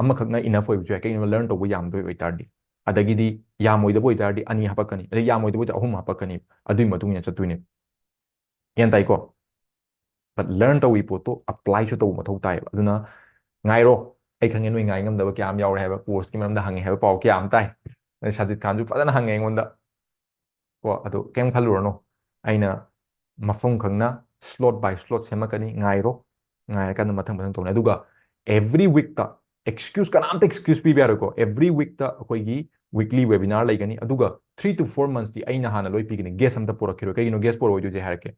ꯑꯃꯈꯛꯅ ꯏꯅꯐ ꯑꯣꯏꯕꯁꯨ ꯌꯥꯏ꯫ ꯀꯩꯒꯤꯅꯣ, ꯂꯔꯟ ꯇꯧꯕ ꯌꯥꯝꯗꯣꯏ ꯑꯣꯏꯇꯥꯔꯗꯤ꯫ ꯑꯗꯒꯤꯗꯤ ꯌꯥꯝꯃꯣꯏꯗꯕ ꯑꯣꯏꯇꯥꯔꯗꯤ ꯑꯅꯤ ꯍꯥꯄꯛꯀꯅꯤ, ꯑꯗꯩ ꯌꯥꯝꯃꯣꯏꯗꯕ ꯑꯣꯏꯇꯥꯔꯗꯤ ꯑꯍꯨꯝ ꯍꯥꯄꯛꯀꯅꯤ꯫ ꯑꯗꯨꯒꯤ ꯃꯇꯨꯡ ꯏꯟꯅ ꯆꯠꯇꯣꯏꯅꯦ꯫ ꯒ꯭ꯌꯥꯟ ꯇꯥꯏꯀꯣ? But ꯂꯔꯟ ꯇꯧꯏ ꯄꯣꯠꯇꯣ ꯑꯦꯄ꯭ꯂꯥꯏꯁꯨ ꯇꯧꯕ ꯃꯊꯧ ꯇꯥꯏꯌꯦꯕ꯫ ꯑꯗꯨꯅ ꯉꯥꯏꯔꯣ꯫ ꯑꯩ ꯈꯪꯉꯦ ꯅꯣꯏ ꯉꯥꯏ ꯉꯝꯗꯕ ꯀꯌꯥ ꯑꯃ ꯌꯥꯎꯔꯦ ꯍꯥꯏꯕ, ꯀꯣꯔꯁꯀꯤ ꯃꯔꯝꯗ ꯍꯪꯉꯦ ꯍꯥꯏꯕ ꯄꯥꯎ ꯀꯌꯥ ꯑꯃ ꯇꯥꯏ꯫ ꯑꯗꯩ ꯁꯥꯖꯤꯠ ꯈꯥꯟꯁꯨ ꯐꯖꯅ ꯍꯪꯉꯦ ꯑꯩꯉꯣꯟꯗ꯫ ꯀꯣ, ꯑꯗꯣ ꯀꯩꯝ ꯈꯜꯂꯨꯔꯅꯨ꯫ ꯑꯩꯅ ꯃꯐꯝ ꯈꯪꯅ slot by slot ꯁꯦꯝꯃꯛꯀꯅꯤ, ꯉꯥꯏꯔꯣ꯫ ꯉꯥꯏꯔꯀꯥꯟꯗ ꯃꯊꯪ ꯃꯊꯪ ꯇꯧꯅꯤ꯫ ꯑꯗꯨꯒ every week ꯇ excuse, ꯀꯅꯥꯝꯇ excuse ꯄꯤꯕ ꯌꯥꯔꯣꯏꯀꯣ꯫ Every week ꯇ ꯑꯩꯈꯣꯏꯒꯤ weekly webinar ꯂꯩꯒꯅꯤ꯫ ꯑꯗꯨꯒ three to four months T ꯑꯩꯅ ꯍꯥꯟꯅ ꯂꯣꯏ ꯄꯤꯒꯅꯤ꯫ Guest ꯑꯝꯇ ꯄꯨꯔꯛꯈꯤꯔꯣꯏ꯫ ꯀꯩꯒꯤꯅꯣ guest ꯄꯨꯔꯛꯑꯣꯏꯗꯣꯏꯁꯦ ꯍꯥꯏꯔꯛꯀꯦ꯫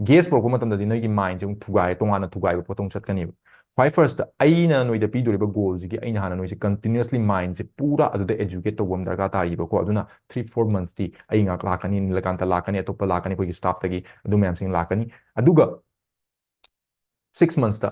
Guest ꯄꯨꯔꯛꯄ ꯃꯇꯝꯗꯗꯤ ꯅꯣꯏꯒꯤ mind ꯁꯦ ꯑꯃꯨꯛ ꯊꯨꯒꯥꯏ, ꯇꯣꯉꯥꯟꯅ ꯊꯨꯒꯥꯏꯕ ꯄꯣꯠꯇꯣ ꯑꯃꯨꯛ ꯆꯠꯀꯅꯤꯕ꯫ ꯈ꯭ꯋꯥꯏ first ꯇ ꯑꯩꯅ ꯅꯣꯏꯗ ꯄꯤꯗꯣꯔꯤꯕ goal ꯁꯤꯒꯤ ꯑꯩꯅ ꯍꯥꯟꯅ ꯅꯣꯏꯁꯦ continuously mind ꯁꯦ ꯄꯨꯔꯥ ꯑꯗꯨꯗ educate ꯇꯧꯕ ꯑꯃ ꯗꯔꯀꯥꯔ ꯇꯥꯔꯤꯕꯀꯣ꯫ ꯑꯗꯨꯅ three four months ꯇꯤ ꯑꯩ ꯉꯥꯏꯍꯥꯛ ꯂꯥꯛꯀꯅꯤ, ꯅꯤꯂꯀꯥꯟꯇ ꯂꯥꯛꯀꯅꯤ, ꯑꯇꯣꯞꯄ ꯂꯥꯛꯀꯅꯤ, ꯑꯩꯈꯣꯏꯒꯤ staff ꯇꯒꯤ ꯑꯗꯨ ꯃꯌꯥꯝꯁꯤꯡ ꯂꯥꯛꯀꯅꯤ꯫ ꯑꯗꯨꯒ six months ꯇ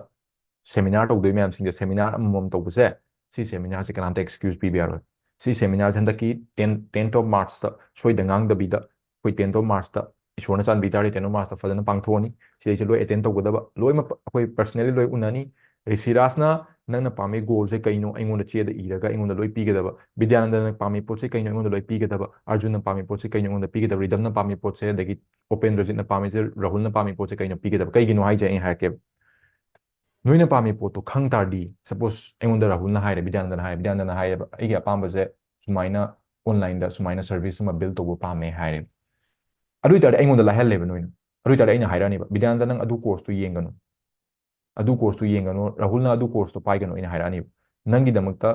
seminar ꯇꯧꯗꯣꯏ ꯃꯌꯥꯝꯁꯤꯡꯁꯦ seminar ꯑꯃꯃꯝ ꯇꯧꯕꯁꯦ, ꯁꯤ seminar ꯁꯦ ꯀꯅꯥꯝꯇ excuse ꯄꯤꯕ ꯌꯥꯔꯣꯏ꯫ ꯁꯤ seminar ꯁꯦ ꯍꯟꯗꯛꯀꯤ ten, tenth of March ꯇ ꯁꯣꯏꯗ ꯉꯥꯡꯗꯕꯤꯗ ꯑꯩꯈꯣꯏ tenth of March ꯇ ꯏꯁꯣꯔꯅ ꯆꯥꯟꯕꯤ ꯇꯥꯔꯗꯤ tenth of March ꯇ ꯐꯖꯅ ꯄꯥꯡꯊꯣꯛꯑꯅꯤ꯫ ꯁꯤꯗꯩꯁꯦ ꯂꯣꯏ attend ꯇꯧꯒꯗꯕ, ꯂꯣꯏꯅꯃꯛ ꯑꯩꯈꯣꯏ personally ꯂꯣꯏ ꯎꯅꯅꯤ꯫ ꯔꯤꯁꯤꯔꯥꯖꯅ ꯅꯪꯅ ꯄꯥꯝꯃꯤ goal ꯁꯦ ꯀꯩꯅꯣ ꯑꯩꯉꯣꯟꯗ ꯆꯦꯗ ꯏꯔꯒ ꯑꯩꯉꯣꯟꯗ ꯂꯣꯏ ꯄꯤꯒꯗꯕ, ꯕꯤꯗ꯭ꯌꯥꯅꯟꯗꯅ ꯄꯥꯝꯃꯤ ꯄꯣꯠꯁꯦ ꯀꯩꯅꯣ ꯑꯩꯉꯣꯟꯗ ꯂꯣꯏ ꯄꯤꯒꯗꯕ, ꯑꯔꯖꯨꯟꯅ ꯄꯥꯝꯃꯤ ꯄꯣꯠꯁꯦ ꯀꯩꯅꯣ ꯑꯩꯉꯣꯟꯗ ꯄꯤꯒꯗꯕ, ꯔꯤꯗꯝꯅ ꯄꯥꯝꯃꯤ ꯄꯣꯠꯁꯦ, ꯑꯗꯒꯤ ꯎꯄꯦꯟꯗ꯭ꯔꯖꯤꯠꯅ ꯄꯥꯝꯃꯤꯁꯦ, ꯔꯥꯍꯨꯜꯅ ꯄꯥꯝꯃꯤ ꯄꯣꯠꯁꯦ ꯀꯩꯅꯣ ꯄꯤꯒꯗꯕ꯫ ꯀꯩꯒꯤꯅꯣ ꯍꯥꯏꯁꯦ ꯑꯩ ꯍꯥꯏꯔꯛꯀꯦꯕ꯫ ꯅꯣꯏꯅ ꯄꯥꯝꯃꯤ ꯄꯣꯠꯇꯣ ꯈꯪ ꯇꯥꯔꯗꯤ, suppose ꯑꯩꯉꯣꯟꯗ ꯔꯥꯍꯨꯜꯅ ꯍꯥꯏꯔꯦ, ꯕꯤꯗ꯭ꯌꯥꯅꯟꯗꯅ ꯍꯥꯏꯔꯦ, ꯕꯤꯗ꯭ꯌꯥꯅꯟꯗꯅ ꯍꯥꯏꯌꯦꯕ, "ꯑꯩꯒꯤ ꯑꯄꯥꯝꯕꯁꯦ ꯁꯨꯃꯥꯏꯅ online ꯗ ꯁꯨꯃꯥꯏꯅ service ꯑꯃ build ꯇꯧꯕ ꯄꯥꯝꯃꯦ" ꯍꯥꯏꯔꯦ꯫ ꯑꯗꯨ ꯑꯣꯏꯇꯥꯔꯗꯤ ꯑꯩꯉꯣꯟꯗ ꯂꯥꯏꯍꯜꯂꯦꯕ ꯅꯣꯏꯅ꯫ ꯑꯗꯨ ꯑꯣꯏꯇꯥꯔꯗꯤ ꯑꯩꯅ ꯍꯥꯏꯔꯛꯑꯅꯤꯕ, "ꯕꯤꯗ꯭ꯌꯥꯅꯟꯗ, ꯅꯪ ꯑꯗꯨ course ꯇꯨ ꯌꯦꯡꯒꯅꯨ, ꯑꯗꯨ course ꯇꯨ ꯌꯦꯡꯒꯅꯨ, ꯔꯥꯍꯨꯜꯅ ꯑꯗꯨ course ꯇꯨ ꯄꯥꯏꯒꯅꯨ" ꯑꯩꯅ ꯍꯥꯏꯔꯛꯑꯅꯤꯕ꯫ ꯅꯪꯒꯤꯗꯃꯛꯇ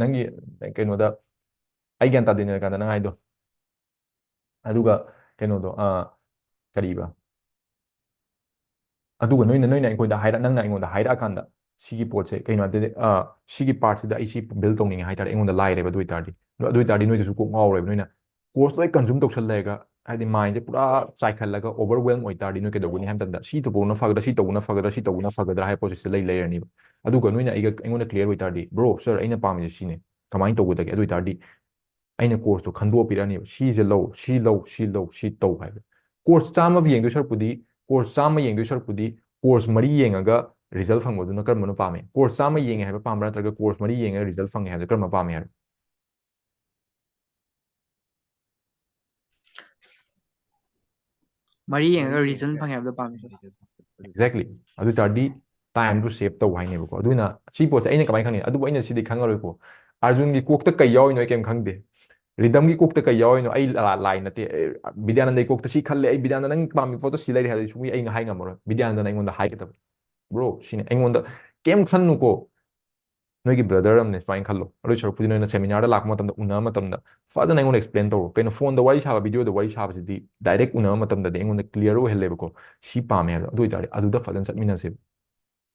ꯅꯪꯒꯤ ꯀꯩꯅꯣꯗ, ꯑꯩ ꯒ꯭ꯌꯥꯟ ꯇꯥꯗꯦ ꯅꯤꯂꯀꯥꯟꯇ ꯅꯪ ꯍꯥꯏꯗꯣ꯫ ꯑꯗꯨꯒ ꯀꯩꯅꯣꯗꯣ, ꯑ, ꯀꯔꯤꯕ? ꯑꯗꯨꯒ ꯅꯣꯏꯅ, ꯅꯣꯏꯅ ꯑꯩꯉꯣꯟꯗ ꯍꯥꯏꯔꯛ-, ꯅꯪꯅ ꯑꯩꯉꯣꯟꯗ ꯍꯥꯏꯔꯛꯑꯀꯥꯟꯗ ꯁꯤꯒꯤ ꯄꯣꯠꯁꯦ ꯀꯩꯅꯣ ꯍꯥꯏꯗꯤ, ꯑ, ꯁꯤꯒꯤ part ꯁꯤꯗ ꯑꯩ ꯁꯤ build ꯇꯧꯅꯤꯡꯉꯦ ꯍꯥꯏꯇꯥꯔꯗꯤ ꯑꯩꯉꯣꯟꯗ ꯂꯥꯏꯔꯦꯕ꯫ ꯑꯗꯨ ꯑꯣꯏꯇꯥꯔꯗꯤ, ꯑꯗꯨ ꯑꯣꯏꯇꯥꯔꯗꯤ ꯅꯣꯏꯗꯁꯨ ꯀꯣꯛ ꯉꯥꯎꯔꯣꯏꯕ꯫ ꯅꯣꯏꯅ course ꯂꯣꯏ consume ꯇꯧꯁꯜꯂꯦꯒ, ꯍꯥꯏꯗꯤ mind ꯁꯦ ꯄꯨꯔꯥ ꯆꯥꯏꯈꯠꯂꯒ overwhelm ꯑꯣꯏꯇꯥꯔꯗꯤ ꯅꯣꯏ ꯀꯩꯗꯧꯒꯅꯤ ꯍꯥꯏꯕ ꯃꯇꯝꯗ, "ꯁꯤ ꯇꯧꯕꯅ ꯐꯒꯗ꯭ꯔꯥ, ꯁꯤ ꯇꯧꯕꯅ ꯐꯒꯗ꯭ꯔꯥ, ꯁꯤ ꯇꯧꯕꯅ ꯐꯒꯗ꯭ꯔꯥ" ꯍꯥꯏꯕ ꯄꯣꯠꯁꯤꯗ ꯂꯩ ꯂꯩꯔꯅꯤꯕ꯫ ꯑꯗꯨꯒ ꯅꯣꯏꯅ ꯑꯩꯒ, ꯑꯩꯉꯣꯟꯗ clear ꯑꯣꯏꯇꯥꯔꯗꯤ, "Bro, sir, ꯑꯩꯅ ꯄꯥꯝꯃꯤꯁꯦ ꯁꯤꯅꯦ, ꯀꯃꯥꯏꯅ ꯇꯧꯒꯗꯒꯦ?" ꯑꯗꯨ ꯑꯣꯏꯇꯥꯔꯗꯤ ꯑꯩꯅ course ꯇꯣ ꯈꯟꯗꯣꯛꯑ ꯄꯤꯔꯛꯑꯅꯤꯕ, "ꯁꯤꯁꯦ ꯂꯧ, ꯁꯤ ꯂꯧ, ꯁꯤ ꯂꯧ, ꯁꯤ ꯇꯧ" ꯍꯥꯏꯕ꯫ Course ꯆꯥꯝꯃ ꯌꯦꯡꯗꯣꯏ ꯁꯔꯨꯛꯄꯨꯗꯤ, course ꯆꯥꯝꯃ ꯌꯦꯡꯗꯣꯏ ꯁꯔꯨꯛꯄꯨꯗꯤ, course ꯃꯔꯤ ꯌꯦꯡꯉꯒ result ꯐꯪꯕꯗꯨꯅ ꯀꯔꯝꯕꯅ ꯄꯥꯝꯃꯦ? Course ꯆꯥꯝꯃ ꯌꯦꯡꯉꯦ ꯍꯥꯏꯕ ꯄꯥꯝꯕ꯭ꯔꯥ, ꯅꯠꯇ꯭ꯔꯒ course ꯃꯔꯤ ꯌꯦꯡꯉꯒ result ꯐꯪꯉꯦ ꯍꯥꯏꯕꯗꯣ ꯀꯔꯝꯕ ꯄꯥꯝꯃꯦ ꯍꯥꯏꯕ? ꯃꯔꯤ ꯌꯦꯡꯉꯒ result ꯐꯪꯉꯦ ꯍꯥꯏꯕꯗꯣ ꯄꯥꯝꯃꯦ꯫ Exactly. ꯑꯗꯨ ꯑꯣꯏ ꯇꯥꯔꯗꯤ time ꯗꯨ save ꯇꯧ ꯍꯥꯏꯅꯦꯕꯀꯣ꯫ ꯑꯗꯨꯅ ꯁꯤ ꯄꯣꯠꯁꯦ ꯑꯩꯅ ꯀꯃꯥꯏꯅ ꯈꯪꯅꯤ? ꯑꯗꯨꯕꯨ ꯑꯩꯅ ꯁꯤꯗꯤ ꯈꯪꯉꯔꯣꯏꯀꯣ꯫ ꯑꯥꯔꯖꯨꯟꯒꯤ ꯀꯣꯛꯇ ꯀꯩ ꯌꯥꯎꯔꯤꯅꯣ ꯑꯩ ꯀꯩꯝ ꯈꯪꯗꯦ꯫ ꯔꯤꯗꯝꯒꯤ ꯀꯣꯛꯇ ꯀꯩ ꯌꯥꯎꯔꯤꯅꯣ ꯑꯩ ꯂꯥ-, ꯂꯥꯏ ꯅꯠꯇꯦ꯫ ꯑꯦ, ꯕꯤꯗ꯭ꯌꯥꯅꯟꯗꯒꯤ ꯀꯣꯛꯇ ꯁꯤ ꯈꯜꯂꯦ, ꯑꯩ ꯕꯤꯗ꯭ꯌꯥꯅꯟꯗ ꯅꯪ ꯄꯥꯝꯃꯤ ꯄꯣꯠꯇꯣ ꯁꯤ ꯂꯩꯔꯦ ꯍꯥꯏꯕꯗꯤ ꯁꯨꯡ ꯑꯩ ꯍꯥꯏ ꯉꯝꯃꯔꯣꯏ꯫ ꯕꯤꯗ꯭ꯌꯥꯅꯟꯗꯅ ꯑꯩꯉꯣꯟꯗ ꯍꯥꯏꯒꯗꯕ꯫ Bro, ꯁꯤꯅꯤ ꯑꯩꯉꯣꯟꯗ ꯀꯩꯝ ꯈꯟꯅꯨꯀꯣ꯫ ꯅꯣꯏꯒꯤ brother ꯑꯃꯅꯦ ꯁꯨꯃꯥꯏꯅ ꯈꯜꯂꯣ꯫ ꯑꯗꯨꯏ ꯁꯔꯨꯛꯄꯨꯗꯤ ꯅꯣꯏꯅ seminarꯗ ꯂꯥꯛꯄ ꯃꯇꯝꯗ, ꯎꯅꯕ ꯃꯇꯝꯗ ꯐꯖꯅ ꯑꯩꯉꯣꯟꯗ explain ꯇꯧꯔꯣ꯫ ꯀꯩꯅꯣ phoneꯗ ꯋꯥꯔꯤ ꯁꯥꯕ, videoꯗ ꯋꯥꯔꯤ ꯁꯥꯕꯁꯤꯗꯤ direct ꯎꯅꯕ ꯃꯇꯝꯗꯗꯤ ꯑꯩꯉꯣꯟꯗ clear ꯑꯣꯏꯍꯜꯂꯦꯕꯀꯣ꯫ ꯁꯤ ꯄꯥꯝꯃꯦ ꯍꯥꯏꯕꯗꯣ꯫ ꯑꯗꯨ ꯑꯣꯏꯇꯥꯔꯗꯤ ꯑꯗꯨꯗ ꯐꯖꯅ ꯆꯠꯃꯤꯟꯅꯁꯦꯕ꯫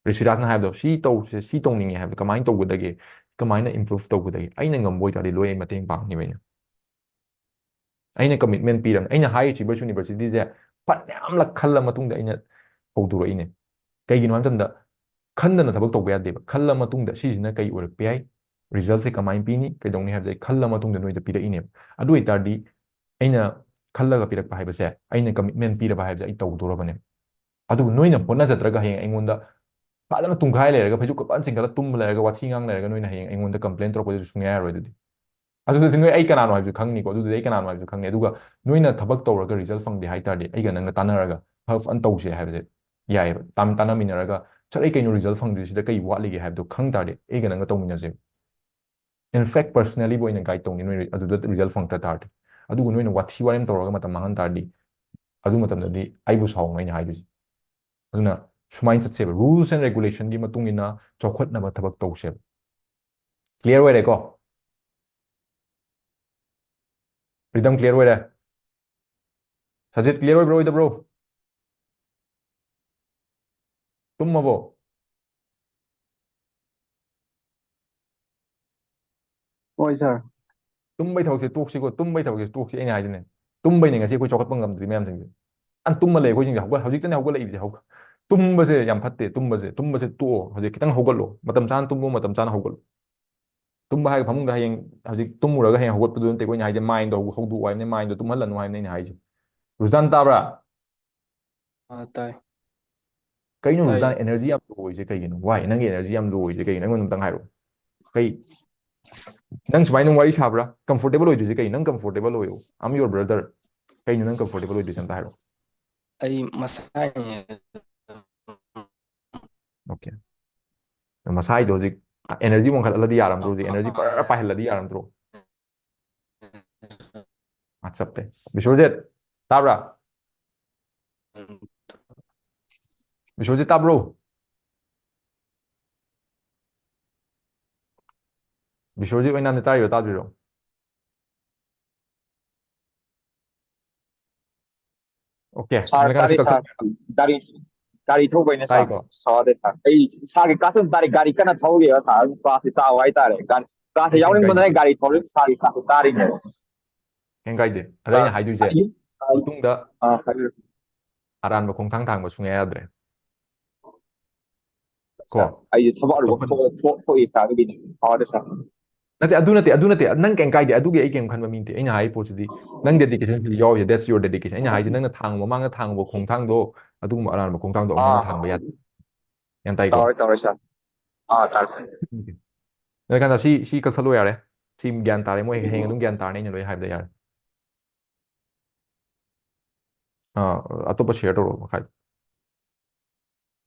ꯔꯤꯁꯤꯔꯥꯖꯅ ꯍꯥꯏꯕꯗꯣ, "ꯁꯤ ꯇꯧꯁꯦ, ꯁꯤ ꯇꯧꯅꯤꯡꯉꯦ ꯍꯥꯏꯕꯗꯣ ꯀꯃꯥꯏꯅ ꯇꯧꯒꯗꯒꯦ? ꯀꯃꯥꯏꯅ improve ꯇꯧꯒꯗꯒꯦ?" ꯑꯩꯅ ꯉꯝꯕ ꯑꯣꯏꯇꯥꯔꯗꯤ ꯂꯣꯏ ꯑꯩ ꯃꯇꯦꯡ ꯄꯥꯡꯅꯤꯕ ꯑꯩꯅ꯫ ꯑꯩꯅ commitment ꯄꯤꯔꯕꯅꯦ꯫ ꯑꯩꯅ ꯍꯥꯏꯔꯤꯁꯤ Virtual Universityꯁꯦ ꯐꯅꯌꯥꯝꯂꯛ ꯈꯜꯂ ꯃꯇꯨꯡꯗ ꯑꯩꯅ ꯍꯧꯗꯣꯔꯛꯏꯅꯦ꯫ ꯀꯩꯒꯤꯅꯣ ꯍꯥꯏꯕ ꯃꯇꯝꯗ ꯈꯟꯗꯅ ꯊꯕꯛ ꯇꯧꯕ ꯌꯥꯗꯦꯕ꯫ ꯈꯜꯂ ꯃꯇꯨꯡꯗ ꯁꯤꯁꯤꯅ ꯀꯩ ꯑꯣꯏꯔꯛꯄ ꯌꯥꯏ, resultꯁꯦ ꯀꯃꯥꯏꯅ ꯄꯤꯅꯤ, ꯀꯩꯗꯧꯅꯤ ꯍꯥꯏꯕꯁꯦ ꯑꯩ ꯈꯜꯂ ꯃꯇꯨꯡꯗ ꯅꯣꯏꯗ ꯄꯤꯔꯛꯏꯅꯦꯕ꯫ ꯑꯗꯨ ꯑꯣꯏꯇꯥꯔꯗꯤ ꯑꯩꯅ ꯈꯜꯂꯒ ꯄꯤꯔꯛꯄ ꯍꯥꯏꯕꯁꯦ, ꯑꯩꯅ commitment ꯄꯤꯔꯕ ꯍꯥꯏꯕꯁꯦ ꯑꯩ ꯇꯧꯗꯣꯔꯕꯅꯦꯕ꯫ ꯑꯗꯨꯕꯨ ꯅꯣꯏꯅ ꯍꯣꯠꯅꯖꯗ꯭ꯔꯒ ꯍꯌꯦꯡ ꯑꯩꯉꯣꯟꯗ ꯐꯖꯅ ꯇꯨꯝꯈꯥꯏ ꯂꯩꯔꯒ, ꯐꯩꯖꯨꯞꯀ ꯐꯖꯅ ꯆꯤꯡꯈꯠꯂ ꯇꯨꯝꯕ ꯂꯩꯔꯒ, ꯋꯥꯊꯤ ꯉꯥꯡ ꯂꯩꯔꯒ ꯅꯣꯏꯅ ꯍꯌꯦꯡ ꯑꯩꯉꯣꯟꯗ complain ꯇꯧꯔꯛꯄꯗꯨꯁꯨ ꯁꯨꯡꯌꯥ ꯌꯥꯔꯣꯏ ꯑꯗꯨꯗꯤ꯫ ꯑꯗꯨꯗꯗꯤ ꯅꯣꯏ ꯑꯩ ꯀꯅꯥꯅꯣ ꯍꯥꯏꯕꯁꯨ ꯈꯪꯅꯤꯀꯣ, ꯑꯗꯨꯗꯗꯤ ꯑꯩ ꯀꯅꯥꯅꯣ ꯍꯥꯏꯕꯁꯨ ꯈꯪꯅꯤ꯫ ꯑꯗꯨꯒ ꯅꯣꯏꯅ ꯊꯕꯛ ꯇꯧꯔꯒ result ꯐꯪꯗꯦ ꯍꯥꯏ ꯇꯥꯔꯗꯤ ꯑꯩꯒ ꯅꯪꯒ ꯇꯥꯟꯅꯔꯒ ꯐ-, ꯐꯖꯅ ꯇꯧꯁꯦ ꯍꯥꯏꯕꯁꯦ ꯌꯥꯏꯑꯕ꯫ ꯇꯥꯟ-, ꯇꯥꯟꯅꯃꯤꯟꯅꯔꯒ ꯁꯠ ꯑꯩ ꯀꯩꯅꯣ result ꯐꯪꯗ꯭ꯔꯤꯁꯤꯗ ꯀꯩ ꯋꯥꯠꯂꯤꯒꯦ ꯍꯥꯏꯕꯗꯣ ꯈꯪ ꯇꯥꯔꯗꯤ ꯑꯩꯒ ꯅꯪꯒ ꯇꯧꯃꯤꯟꯅꯁꯦꯕ꯫ In fact, personallyꯕꯨ ꯑꯩꯅ guide ꯇꯧꯅꯤ ꯅꯣꯏ ꯑꯗꯨꯗ result ꯐꯪꯉꯛꯇ ꯇꯥꯔꯗꯤ꯫ ꯑꯗꯨꯒ ꯅꯣꯏꯅ ꯋꯥꯊꯤ ꯋꯥꯔꯦꯝ ꯇꯧꯔꯒ ꯃꯇꯝ ꯃꯥꯡꯍꯟ ꯇꯥꯔꯗꯤ ꯑꯗꯨ ꯃꯇꯝꯗꯗꯤ ꯑꯩꯕꯨ ꯁꯥꯎꯅꯣ ꯑꯩꯅ ꯍꯥꯏꯗꯣꯏꯁꯦ꯫ ꯑꯗꯨꯅ ꯁꯨꯃꯥꯏꯅ ꯆꯠꯁꯦꯕ, rules and regulationꯒꯤ ꯃꯇꯨꯡ ꯏꯟꯅ ꯆꯥꯎꯈꯠꯅꯕ ꯊꯕꯛ ꯇꯧꯁꯦꯕ꯫ Clear ꯑꯣꯏꯔꯦꯀꯣ? ꯔꯤꯗꯝ clear ꯑꯣꯏꯔꯦ? ꯁꯖꯤꯠ, clear ꯑꯣꯏꯕ꯭ꯔꯣ, ꯑꯣꯏꯗꯕ꯭ꯔꯣ? ꯇꯨꯝꯃꯕꯣ? ꯍꯣꯏ, ꯁꯥꯔ꯫ ꯇꯨꯝꯕꯩ ꯊꯕꯛꯁꯦ ꯇꯣꯛꯁꯤꯀꯣ, ꯇꯨꯝꯕꯩ ꯊꯕꯛꯁꯦ ꯇꯣꯛꯁꯤ꯫ ꯑꯩꯅ ꯍꯥꯏꯗꯨꯅꯦ, ꯇꯨꯝꯕꯩꯅꯦ ꯉꯁꯤ ꯑꯩꯈꯣꯏ ꯆꯥꯎꯈꯠꯄ ꯉꯝꯗ꯭ꯔꯤ ꯃꯌꯥꯝꯁꯤꯡꯁꯦ꯫ ꯑꯟ ꯇꯨꯝꯃ ꯂꯩ ꯑꯩꯈꯣꯏꯁꯤꯡꯁꯦ, ꯍꯧꯒꯠ-, ꯍꯧꯖꯤꯛꯇꯅꯦ ꯍꯧꯒꯠꯂꯛꯏꯕꯁꯦ꯫ ꯍꯧ-, ꯇꯨꯝꯕꯁꯦ ꯌꯥꯝ ꯐꯠꯇꯦ꯫ ꯇꯨꯝꯕꯁꯦ, ꯇꯨꯝꯕꯁꯦ ꯇꯣꯛꯑꯣ꯫ ꯍꯧꯖꯤꯛ ꯈꯤꯇꯪ ꯍꯧꯒꯠꯂꯣ, ꯃꯇꯝ ꯆꯥꯅ ꯇꯨꯝꯃꯣ, ꯃꯇꯝ ꯆꯥꯅ ꯍꯧꯒꯠꯂꯣ꯫ ꯇꯨꯝꯕ ꯍꯥꯏꯔꯒ ꯐꯃꯨꯡꯗ ꯍꯌꯦꯡ, ꯍꯧꯖꯤꯛ ꯇꯨꯝꯃꯨꯔꯒ ꯍꯌꯦꯡ ꯍꯧꯒꯠꯄꯗꯨ ꯅꯠꯇꯦꯀꯣ ꯑꯩꯅ ꯍꯥꯏꯁꯦ, mindꯗꯣ ꯍꯧ-, ꯍꯧꯗꯣꯛꯑꯣ ꯍꯥꯏꯕꯅꯦ, mindꯗꯣ ꯇꯨꯝꯍꯜꯂꯅꯨ ꯍꯥꯏꯕꯅꯦ ꯑꯩꯅ ꯍꯥꯏꯁꯦ꯫ ꯔꯨꯖꯥꯟ ꯇꯥꯕ꯭ꯔꯥ? ꯑꯥ, ꯇꯥꯏ꯫ ꯀꯩꯅꯣ ꯇꯥꯏ꯫ ꯔꯨꯖꯥꯟ, energy ꯌꯥꯝ low ꯑꯣꯏꯁꯦ ꯀꯩꯒꯤꯅꯣ? Why? ꯅꯪꯒꯤ energy ꯌꯥꯝ low ꯑꯣꯏꯁꯦ ꯀꯩꯒꯤꯅꯣ? ꯑꯩꯉꯣꯟꯗ ꯑꯝꯇꯪ ꯍꯥꯏꯔꯛꯑꯣ꯫ ꯀꯩ, ꯅꯪ ꯁꯨꯃꯥꯏꯅ ꯋꯥꯔꯤ ꯁꯥꯕ꯭ꯔꯥ? Comfortable ꯑꯣꯏꯗ꯭ꯔꯤꯁꯦ ꯀꯩꯒꯤꯅꯣ? ꯅꯪ comfortable ꯑꯣꯏꯌꯣ, I'm your brother꯫ ꯀꯩꯅꯣ ꯅꯪ comfortable ꯑꯣꯏꯗ꯭ꯔꯤꯁꯦ ꯑꯝꯇ ꯍꯥꯏꯔꯛꯑꯣ꯫ ꯑꯩ ꯃꯁꯥꯏꯅꯦ꯫ Okay꯫ ꯃꯁꯥꯏꯗꯣ ꯍꯧꯖꯤꯛ ꯑꯦꯅꯔꯖꯤ ꯋꯥꯡꯈꯠꯍꯜꯂꯗꯤ ꯌꯥꯔꯝꯗ꯭ꯔꯣ? ꯍꯧꯖꯤꯛ ꯑꯦꯅꯔꯖꯤ ꯄꯔ ꯄꯥꯏꯍꯜꯂꯗꯤ ꯌꯥꯔꯝꯗ꯭ꯔꯣ? ꯋꯥꯆꯞꯇ ꯕꯤꯁ꯭ꯋꯖꯤꯠ, ꯇꯥꯕ꯭ꯔꯥ? ꯕꯤꯁ꯭ꯋꯖꯤꯠ, ꯇꯥꯕ꯭ꯔꯣ? ꯕꯤꯁ꯭ꯋꯖꯤꯠ ꯑꯣꯏꯅꯥꯝꯁꯦ ꯇꯥꯔꯤꯔꯣ, ꯇꯥꯗ꯭ꯔꯤꯔꯣ? ꯑꯣꯀꯦ, ꯁꯥꯔ, ꯅꯣꯏ ꯀꯥꯟꯗ ꯁꯤ ꯇꯥꯔꯤ, ꯀꯛꯊꯠ- ꯁꯥꯔ꯫ ꯒꯥꯔꯤ, ꯒꯥꯔꯤ ꯊꯧꯕꯩꯅꯦ, ꯁꯥꯔ꯫ ꯇꯥꯏꯀꯣ? ꯁꯥꯎꯗꯦ, ꯁꯥꯔ꯫ ꯑꯩ ꯏꯁꯥꯒꯤ ꯀ꯭ꯂꯥꯁ ꯑꯃ ꯇꯥꯔꯤ, ꯒꯥꯔꯤ ꯀꯟꯅ ꯊꯧꯔꯤꯕ, ꯁꯥꯔ꯫ ꯑꯗꯨꯝ ꯀ꯭ꯂꯥꯁꯁꯦ ꯇꯥꯎ ꯍꯥꯏꯇꯥꯔꯦ꯫ ꯒꯥꯔꯤ, ꯀ꯭ꯂꯥꯁꯁꯦ ꯑꯩ ꯀꯩꯝ ꯌꯥꯎꯅꯤꯡꯕꯅ ꯀꯥꯏꯗꯦ꯫ ꯑꯩ ꯒꯥꯔꯤ ꯊꯧꯔꯤ, ꯁꯥꯔꯒꯤ ꯀ꯭ꯂꯥꯁꯁꯦ ꯇꯥꯔꯤꯅꯦꯕ꯫ ꯀꯩꯝ ꯀꯥꯏꯗꯦ꯫ ꯑꯗ ꯑꯩꯅ ꯁꯥꯔ, ꯍꯥꯏꯗꯣꯏꯁꯦ, ꯑꯌꯨꯛ, ꯑ, ꯃꯇꯨꯡꯗ ꯑ, ꯍꯥꯏꯕꯤꯌꯨ꯫ ꯑꯔꯥꯟꯕ ꯈꯣꯡꯊꯥꯡ ꯊꯥꯡꯕ ꯁꯨꯡꯌꯥ ꯌꯥꯗ꯭ꯔꯦ꯫ ꯀꯣ? ꯁꯥꯔ, ꯑꯩꯁꯦ ꯊꯕꯛ ꯑꯔꯨꯕ ꯑꯇꯣꯞꯄ ꯊꯣꯛ-, ꯊꯣꯛ-, ꯊꯣꯛꯏ, ꯁꯥꯔ, ꯑꯗꯨꯒꯤꯅꯦ꯫ ꯁꯥꯎꯗꯦ, ꯁꯥꯔ꯫ ꯅꯠꯇꯦ, ꯑꯗꯨ ꯅꯠꯇꯦ, ꯑꯗꯨ ꯅꯠꯇꯦ꯫ ꯅꯪ ꯀꯩꯝ ꯀꯥꯏꯗꯦ꯫ ꯑꯗꯨꯒꯤ ꯑꯩ ꯀꯩꯝ ꯈꯟꯕ ꯃꯤ ꯅꯠꯇꯦ꯫ ꯑꯩꯅ ꯍꯥꯏ ꯄꯣꯠꯁꯤꯗꯤ, ꯅꯪ dedication CD ꯌꯥꯎꯔꯤꯁꯦ, that's your dedication꯫ ꯑꯩꯅ ꯍꯥꯏꯁꯦ, ꯅꯪꯅ ꯊꯥꯡꯕ ꯃꯃꯥꯡꯗ ꯊꯥꯡꯕ ꯈꯣꯡꯊꯥꯡꯗꯣ, ꯑꯗꯨꯒꯨꯝꯕ ꯑꯔꯥꯟꯕ ꯈꯣꯡꯊꯥꯡꯗꯣ ꯑꯃꯨꯛ ꯍꯟꯅ ꯑꯥ꯫ ꯊꯥꯡꯕ ꯌꯥꯗꯦ꯫ ꯒ꯭ꯌꯥꯟ ꯇꯥꯏꯀꯣ? ꯇꯧꯔꯦ, ꯇꯧꯔꯦ, ꯁꯥꯔ꯫ ꯑꯥ, ꯇꯥꯔꯦ, ꯁꯥꯔ꯫ ꯅꯣꯏ ꯀꯥꯟꯗ ꯁꯤ, ꯁꯤ ꯀꯛꯊꯠꯂꯣ ꯌꯥꯔꯦ꯫ ꯁꯤ ꯒ꯭ꯌꯥꯟ ꯇꯥꯔꯦ꯫ ꯃꯣꯏ ꯍꯌꯦꯡ ꯑꯗꯨꯝ ꯒ꯭ꯌꯥꯟ ꯇꯥꯔꯅꯤ, ꯑꯩꯅ ꯂꯣꯏ ꯍꯥꯏꯕꯗ ꯌꯥꯔꯦ꯫ ꯑꯥ, ꯑꯇꯣꯞꯄ share ꯇꯧꯔꯣ ꯃꯈꯥꯗ꯫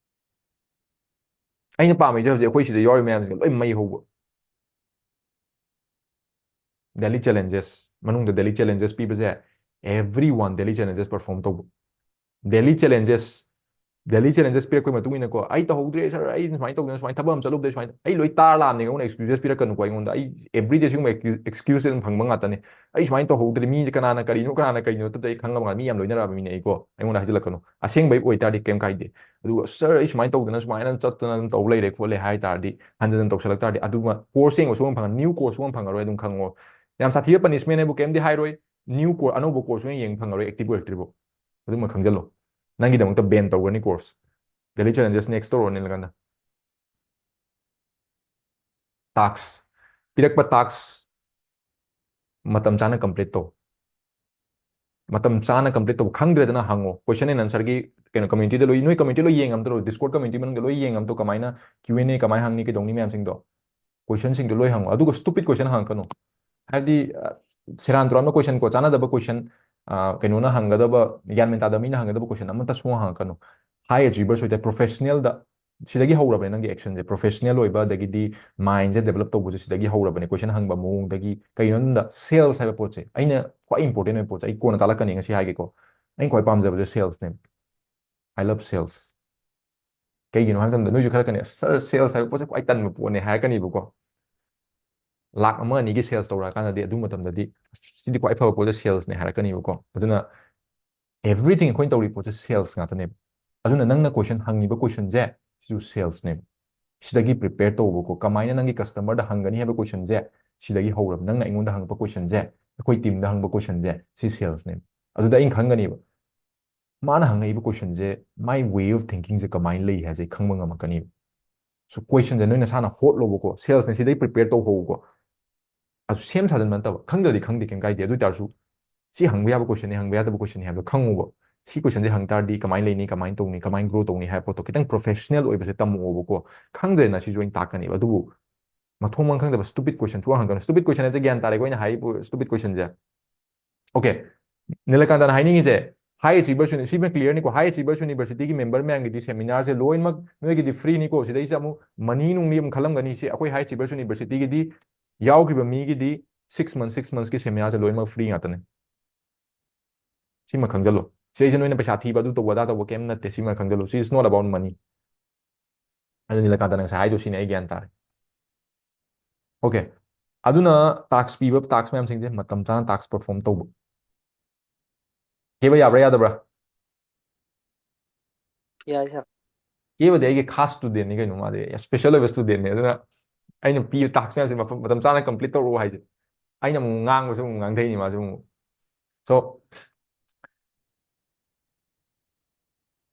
ꯑꯩꯅ ꯄꯥꯝꯃꯤꯁꯦ ꯍꯧꯖꯤꯛ ꯑꯩꯈꯣꯏ ꯁꯤꯗ ꯌꯥꯎꯔꯤ ꯃꯌꯥꯝꯁꯤꯡ ꯂꯣꯏ ꯃꯩ ꯍꯧꯕ꯫ Daily challenges ꯃꯅꯨꯡꯗ daily challenges ꯄꯤꯕꯁꯦ, everyone daily challenges perform ꯇꯧꯕ꯫ Daily challenges, daily challenges ꯄꯤꯔꯛꯄꯒꯤ ꯃꯇꯨꯡ ꯏꯟꯅꯀꯣ, "ꯑꯩ ꯇꯧꯍꯧꯗ꯭ꯔꯦ ꯁꯥꯔ, ꯑꯩ ꯁꯨꯃꯥꯏꯅ ꯇꯧꯗꯅ, ꯁꯨꯃꯥꯏꯅ ꯊꯕꯛ ꯑꯃ ꯆꯠꯂꯨꯕꯗ ꯁꯨꯃꯥꯏꯅ", ꯑꯩ ꯂꯣꯏ ꯇꯥꯔ ꯂꯥꯛꯑꯕꯅꯦ, ꯑꯩꯉꯣꯟꯗ excuses ꯄꯤꯔꯛꯀꯅꯨꯀꯣ ꯑꯩꯉꯣꯟꯗ꯫ ꯑꯩ everyday ꯁꯤꯒꯨꯝꯕ excuse, excuse ꯑꯗꯨꯝ ꯐꯪꯕ ꯉꯥꯛꯇꯅꯦ꯫ "ꯑꯩ ꯁꯨꯃꯥꯏꯅ ꯇꯧꯍꯧꯗ꯭ꯔꯦ, ꯃꯤꯁꯦ ꯀꯅꯥꯅ ꯀꯔꯤꯅꯣ, ꯀꯅꯥꯅ ꯀꯔꯤꯅꯣ", ꯇꯞꯇ ꯑꯩ ꯈꯪꯉꯕ ꯉꯥꯛꯇ, ꯃꯤ ꯌꯥꯝ ꯂꯣꯏꯅꯔꯛꯑꯕ ꯃꯤꯅꯦ ꯑꯩꯀꯣ, ꯑꯩꯉꯣꯟꯗ ꯍꯥꯏꯖꯤꯜꯂꯛꯀꯅꯨ꯫ ꯑꯁꯦꯡꯕꯩ ꯑꯣꯏꯇꯥꯔꯗꯤ ꯀꯩꯝ ꯀꯥꯏꯗꯦ꯫ ꯑꯗꯨꯒ "ꯁꯥꯔ, ꯑꯩ ꯁꯨꯃꯥꯏꯅ ꯇꯧꯗꯅ, ꯁꯨꯃꯥꯏꯅ ꯆꯠꯇꯅ ꯑꯗꯨꯝ ꯇꯧ ꯂꯩꯔꯦ ꯈꯣꯠꯂꯦ" ꯍꯥꯏ ꯇꯥꯔꯗꯤ, ꯍꯟꯖꯟ ꯍꯟꯖꯟ ꯇꯧꯁꯜꯂꯛ ꯇꯥꯔꯗꯤ, ꯑꯗꯨꯃ course ꯌꯦꯡꯕ ꯁꯨꯡꯐꯪ ꯐꯪꯉꯔꯣꯏ, new course ꯁꯨꯡꯐꯪ ꯐꯪꯉꯔꯣꯏ, ꯑꯗꯨꯝ ꯈꯪꯉꯣ꯫ ꯌꯥꯝ ꯁꯥꯊꯤꯕ punishment ꯍꯥꯏꯕꯨ ꯀꯩꯝꯗꯤ ꯍꯥꯏꯔꯣꯏ, new course, ꯑꯅꯧꯕ course ꯁꯨꯡꯌꯦꯡ ꯌꯦꯡ ꯐꯪꯉꯔꯣꯏ, active ꯑꯣꯏꯔꯛꯇ꯭ꯔꯤꯕꯣ꯫ ꯑꯗꯨꯃ ꯈꯪꯖꯜꯂꯣ꯫ ꯅꯪꯒꯤꯗꯃꯛꯇ ban ꯇꯧꯒꯅꯤ course꯫ Daily challenges next ꯇꯧꯔꯣ, ꯅꯤꯜꯀꯥꯟꯇ꯫ Task꯫ ꯄꯤꯔꯛꯄ task ꯃꯇꯝ ꯆꯥꯅ complete ꯇꯧ꯫ ꯃꯇꯝ ꯆꯥꯅ complete ꯇꯧꯕ ꯈꯪꯗ꯭ꯔꯦꯗꯅ ꯍꯪꯉꯣ꯫ Question and answer ꯒꯤ ꯀꯩꯅꯣ community ꯗ ꯂꯣꯏ, ꯅꯣꯏ community ꯂꯣꯏ ꯌꯦꯡꯉꯝꯗ꯭ꯔꯣ? Discord community ꯃꯅꯨꯡꯗ ꯂꯣꯏ ꯌꯦꯡꯉꯝꯗ꯭ꯔꯣ? ꯀꯃꯥꯏꯅ Q and A ꯀꯃꯥꯏꯅ ꯍꯪꯅꯤ, ꯀꯩꯗꯧꯅꯤ ꯃꯌꯥꯝꯁꯤꯡꯗꯣ? Question ꯁꯤꯡꯗꯣ ꯂꯣꯏ ꯍꯪꯉꯣ꯫ ꯑꯗꯨꯒ stupid question ꯍꯪꯉꯛꯀꯅꯨ꯫ ꯍꯥꯏꯕꯗꯤ, ꯑ, ꯁꯦꯔꯥꯟ ꯇꯨꯔꯥꯟꯕ question ꯀꯣ, ꯆꯥꯟꯅꯗꯕ question, ꯑ, ꯀꯩꯅꯣꯅ ꯍꯪꯒꯗꯕ, ꯒ꯭ꯌꯥꯟ ꯃꯦꯟ ꯇꯥꯗꯕ ꯃꯤꯅ ꯍꯪꯒꯗꯕ question ꯑꯃꯠꯇ ꯁꯨꯡꯍꯪ ꯍꯪꯉꯛꯀꯅꯨ꯫ High achievers ꯑꯣꯏꯇꯥꯔꯗꯤ professional ꯗ ꯁꯤꯗꯒꯤ ꯍꯧꯔꯕꯅꯦ ꯅꯪꯒꯤ actionꯁꯦ, professional ꯑꯣꯏꯕ ꯑꯗꯒꯤꯗꯤ mindꯁꯦ develop ꯇꯧꯕꯁꯨ ꯁꯤꯗꯒꯤ ꯍꯧꯔꯕꯅꯦ꯫ Question ꯍꯪꯕ ꯃꯑꯣꯡꯗꯒꯤ ꯀꯩꯅꯣ ꯍꯥꯏꯕꯗ sales ꯍꯥꯏꯕ ꯄꯣꯠꯁꯦ ꯑꯩꯅ ꯈ꯭ꯋꯥꯏ important ꯑꯣꯏꯕ ꯄꯣꯠꯁꯦ ꯑꯩ ꯀꯣꯟꯅ ꯇꯥꯛꯂꯛꯀꯅꯤ, ꯉꯁꯤ ꯍꯥꯏꯒꯦꯀꯣ꯫ ꯑꯩꯅ ꯈ꯭ꯋꯥꯏ ꯄꯥꯝꯖꯕꯁꯦ salesꯅꯦ꯫ I love sales꯫ ꯀꯩꯒꯤꯅꯣ ꯍꯥꯏꯕ ꯃꯇꯝꯗ ꯅꯣꯏꯁꯨ ꯈꯜꯂꯛꯀꯅꯤ, "Sir, sales ꯍꯥꯏꯕ ꯄꯣꯠꯁꯦ ꯈ꯭ꯋꯥꯏ ꯇꯟꯕ ꯄꯣꯠꯅꯦ" ꯍꯥꯏꯔꯛꯀꯅꯤꯕꯀꯣ꯫ ꯂꯥꯛ ꯑꯃ ꯑꯅꯤꯒꯤ sales ꯇꯧꯔꯛꯑꯀꯥꯟꯗꯗꯤ ꯑꯗꯨ ꯃꯇꯝꯗꯗꯤ "ꯁꯤꯗꯤ ꯈ꯭ꯋꯥꯏ ꯐꯕ ꯄꯣꯠꯁꯦ salesꯅꯦ" ꯍꯥꯏꯔꯛꯀꯅꯤꯕꯀꯣ꯫ ꯑꯗꯨꯅ everything ꯑꯩꯈꯣꯏꯅ ꯇꯧꯔꯤ ꯄꯣꯠꯁꯦ sales ꯉꯥꯛꯇꯅꯦꯕ꯫ ꯑꯗꯨꯅ ꯅꯪꯅ question ꯍꯪꯉꯤꯕ questionꯁꯦ ꯁꯤꯁꯨ salesꯅꯦꯕ꯫ ꯁꯤꯗꯒꯤ prepare ꯇꯧꯕꯀꯣ, ꯀꯃꯥꯏꯅ ꯅꯪꯒꯤ customerꯗ ꯍꯪꯒꯅꯤ ꯍꯥꯏꯕ questionꯁꯦ ꯁꯤꯗꯒꯤ ꯍꯧꯔꯕ꯫ ꯅꯪꯅ ꯑꯩꯉꯣꯟꯗ ꯍꯪꯉꯛꯄ questionꯁꯦ, ꯑꯩꯈꯣꯏ teamꯗ ꯍꯪꯕ questionꯁꯦ, ꯁꯤ salesꯅꯦꯕ꯫ ꯑꯗꯨꯗ ꯑꯩꯅ ꯈꯪꯒꯅꯦꯕ ꯃꯥꯅ ꯍꯪꯉꯛꯏꯕ questionꯁꯦ, my way of thinkingꯁꯦ ꯀꯃꯥꯏꯅ ꯂꯩ ꯍꯥꯏꯁꯦ ꯑꯩ ꯈꯪꯕ ꯉꯝꯃꯛꯀꯅꯤꯕ꯫ So questionꯁꯦ ꯅꯣꯏ ꯅꯁꯥꯅ ꯍꯣꯠꯂꯣꯕꯀꯣ, salesꯅꯦ, ꯁꯤꯗꯩ prepare ꯇꯧꯍꯧꯕꯀꯣ꯫ ꯑꯗꯨ ꯁꯦꯝ ꯁꯥꯖꯟꯕ ꯅꯠꯇꯕ, ꯈꯪꯗ꯭ꯔꯗꯤ ꯈꯪꯗꯦ, ꯀꯩꯝ ꯀꯥꯏꯗꯦ꯫ ꯑꯗꯨ ꯑꯣꯏ ꯇꯥꯔꯁꯨ ꯁꯤ ꯍꯪꯕ ꯌꯥꯕ questionꯅꯤ, ꯍꯪꯕ ꯌꯥꯗꯕ questionꯅꯤ ꯍꯥꯏꯕꯗꯣ ꯈꯪꯉꯨꯕ꯫ ꯁꯤ questionꯁꯦ ꯍꯪ ꯇꯥꯔꯗꯤ ꯀꯃꯥꯏꯅ ꯂꯩꯅꯤ, ꯀꯃꯥꯏꯅ ꯇꯧꯅꯤ, ꯀꯃꯥꯏꯅ grow ꯇꯧꯅꯤ ꯍꯥꯏꯕ ꯄꯣꯠꯇꯣ ꯈꯤꯇꯪ professional ꯑꯣꯏꯕꯁꯦ ꯇꯝꯃꯛꯑꯣꯕꯀꯣ꯫ ꯈꯪꯗ꯭ꯔꯦꯅ ꯁꯤꯁꯨ ꯑꯩꯅ ꯇꯥꯛꯀꯅꯦꯕ꯫ ꯑꯗꯨꯕꯨ ꯃꯊꯣꯡ ꯃꯔꯝ ꯈꯪꯗꯕ stupid question ꯁꯨꯡꯍꯪ ꯍꯪꯒꯅꯨ꯫ Stupid question ꯍꯥꯏꯕꯁꯦ ꯒ꯭ꯌꯥꯟ ꯇꯥꯔꯦꯀꯣ ꯑꯩꯅ ꯍꯥꯏꯔꯤꯕ stupid questionꯁꯦ? Okay, ꯅꯤꯂꯀꯥꯟꯇꯅ ꯍꯥꯏꯅꯤꯡꯉꯤꯁꯦ, high achievers uni-, ꯁꯤꯃ clearꯅꯤꯀꯣ, high achievers universityꯒꯤ member ꯃꯌꯥꯝꯒꯤꯗꯤ seminarꯁꯦ ꯂꯣꯏꯅꯃꯛ ꯅꯣꯏꯒꯤꯗꯤ freeꯅꯤꯀꯣ꯫ ꯁꯤꯗꯩꯁꯤꯗ ꯑꯃꯨꯛ money ꯅꯨꯡꯅꯤ ꯑꯃꯨꯛ ꯈꯜꯂꯝꯒꯅꯤ꯫ ꯁꯤ ꯑꯩꯈꯣꯏ high achievers universityꯒꯤꯗꯤ ꯌꯥꯎꯈꯤꯕ ꯃꯤꯒꯤꯗꯤ six months, six monthsꯀꯤ seminarꯁꯦ ꯂꯣꯏꯅꯃꯛ free ꯉꯥꯛꯇꯅꯦ꯫ ꯁꯤꯃ ꯈꯪꯖꯜꯂꯣ꯫ ꯁꯤꯗꯩꯁꯤꯗ ꯅꯣꯏꯅ ꯄꯩꯁꯥ ꯊꯤꯕ ꯑꯗꯨ ꯇꯧꯕ ꯑꯗꯥ ꯇꯧꯕ ꯀꯩꯝ ꯅꯠꯇꯦ꯫ ꯁꯤꯃ ꯈꯪꯖꯜꯂꯣ꯫ She is not about money. ꯑꯗꯨ ꯅꯤꯂꯀꯥꯟꯇꯅ ꯉꯁꯥꯏ ꯍꯥꯏꯗꯣ ꯁꯤꯅꯤ, ꯑꯩ ꯒ꯭ꯌꯥꯟ ꯇꯥꯔꯦ꯫ Okay, ꯑꯗꯨꯅ task ꯄꯤꯕ task ꯃꯌꯥꯝꯁꯤꯡꯁꯦ ꯃꯇꯝ ꯆꯥꯅ task perform ꯇꯧꯕ꯫ ꯀꯦꯕ ꯌꯥꯕ꯭ꯔꯥ ꯌꯥꯗꯕ꯭ꯔꯥ? ꯌꯥꯏ sir꯫ ꯀꯦꯕꯗꯤ ꯑꯩꯒꯤ ꯈꯥꯁ studentꯅꯤ ꯀꯩꯅꯣ, ꯃꯥꯗꯤ special ꯑꯣꯏꯕ studentꯅꯤ꯫ ꯑꯗꯨꯅ ꯑꯩꯅ ꯄꯤꯕ task ꯃꯌꯥꯝꯁꯦ ꯃꯐꯝ, ꯃꯇꯝ ꯆꯥꯅ complete ꯇꯧꯔꯛꯑꯣ ꯍꯥꯏꯁꯦ꯫ ꯑꯩꯅ ꯑꯃꯨꯛ ꯉꯥꯡꯕꯁꯨ ꯑꯃꯨꯛ ꯉꯥꯡꯊꯩꯅꯤ, ꯃꯥꯁꯨ ꯑꯃꯨꯛ꯫ So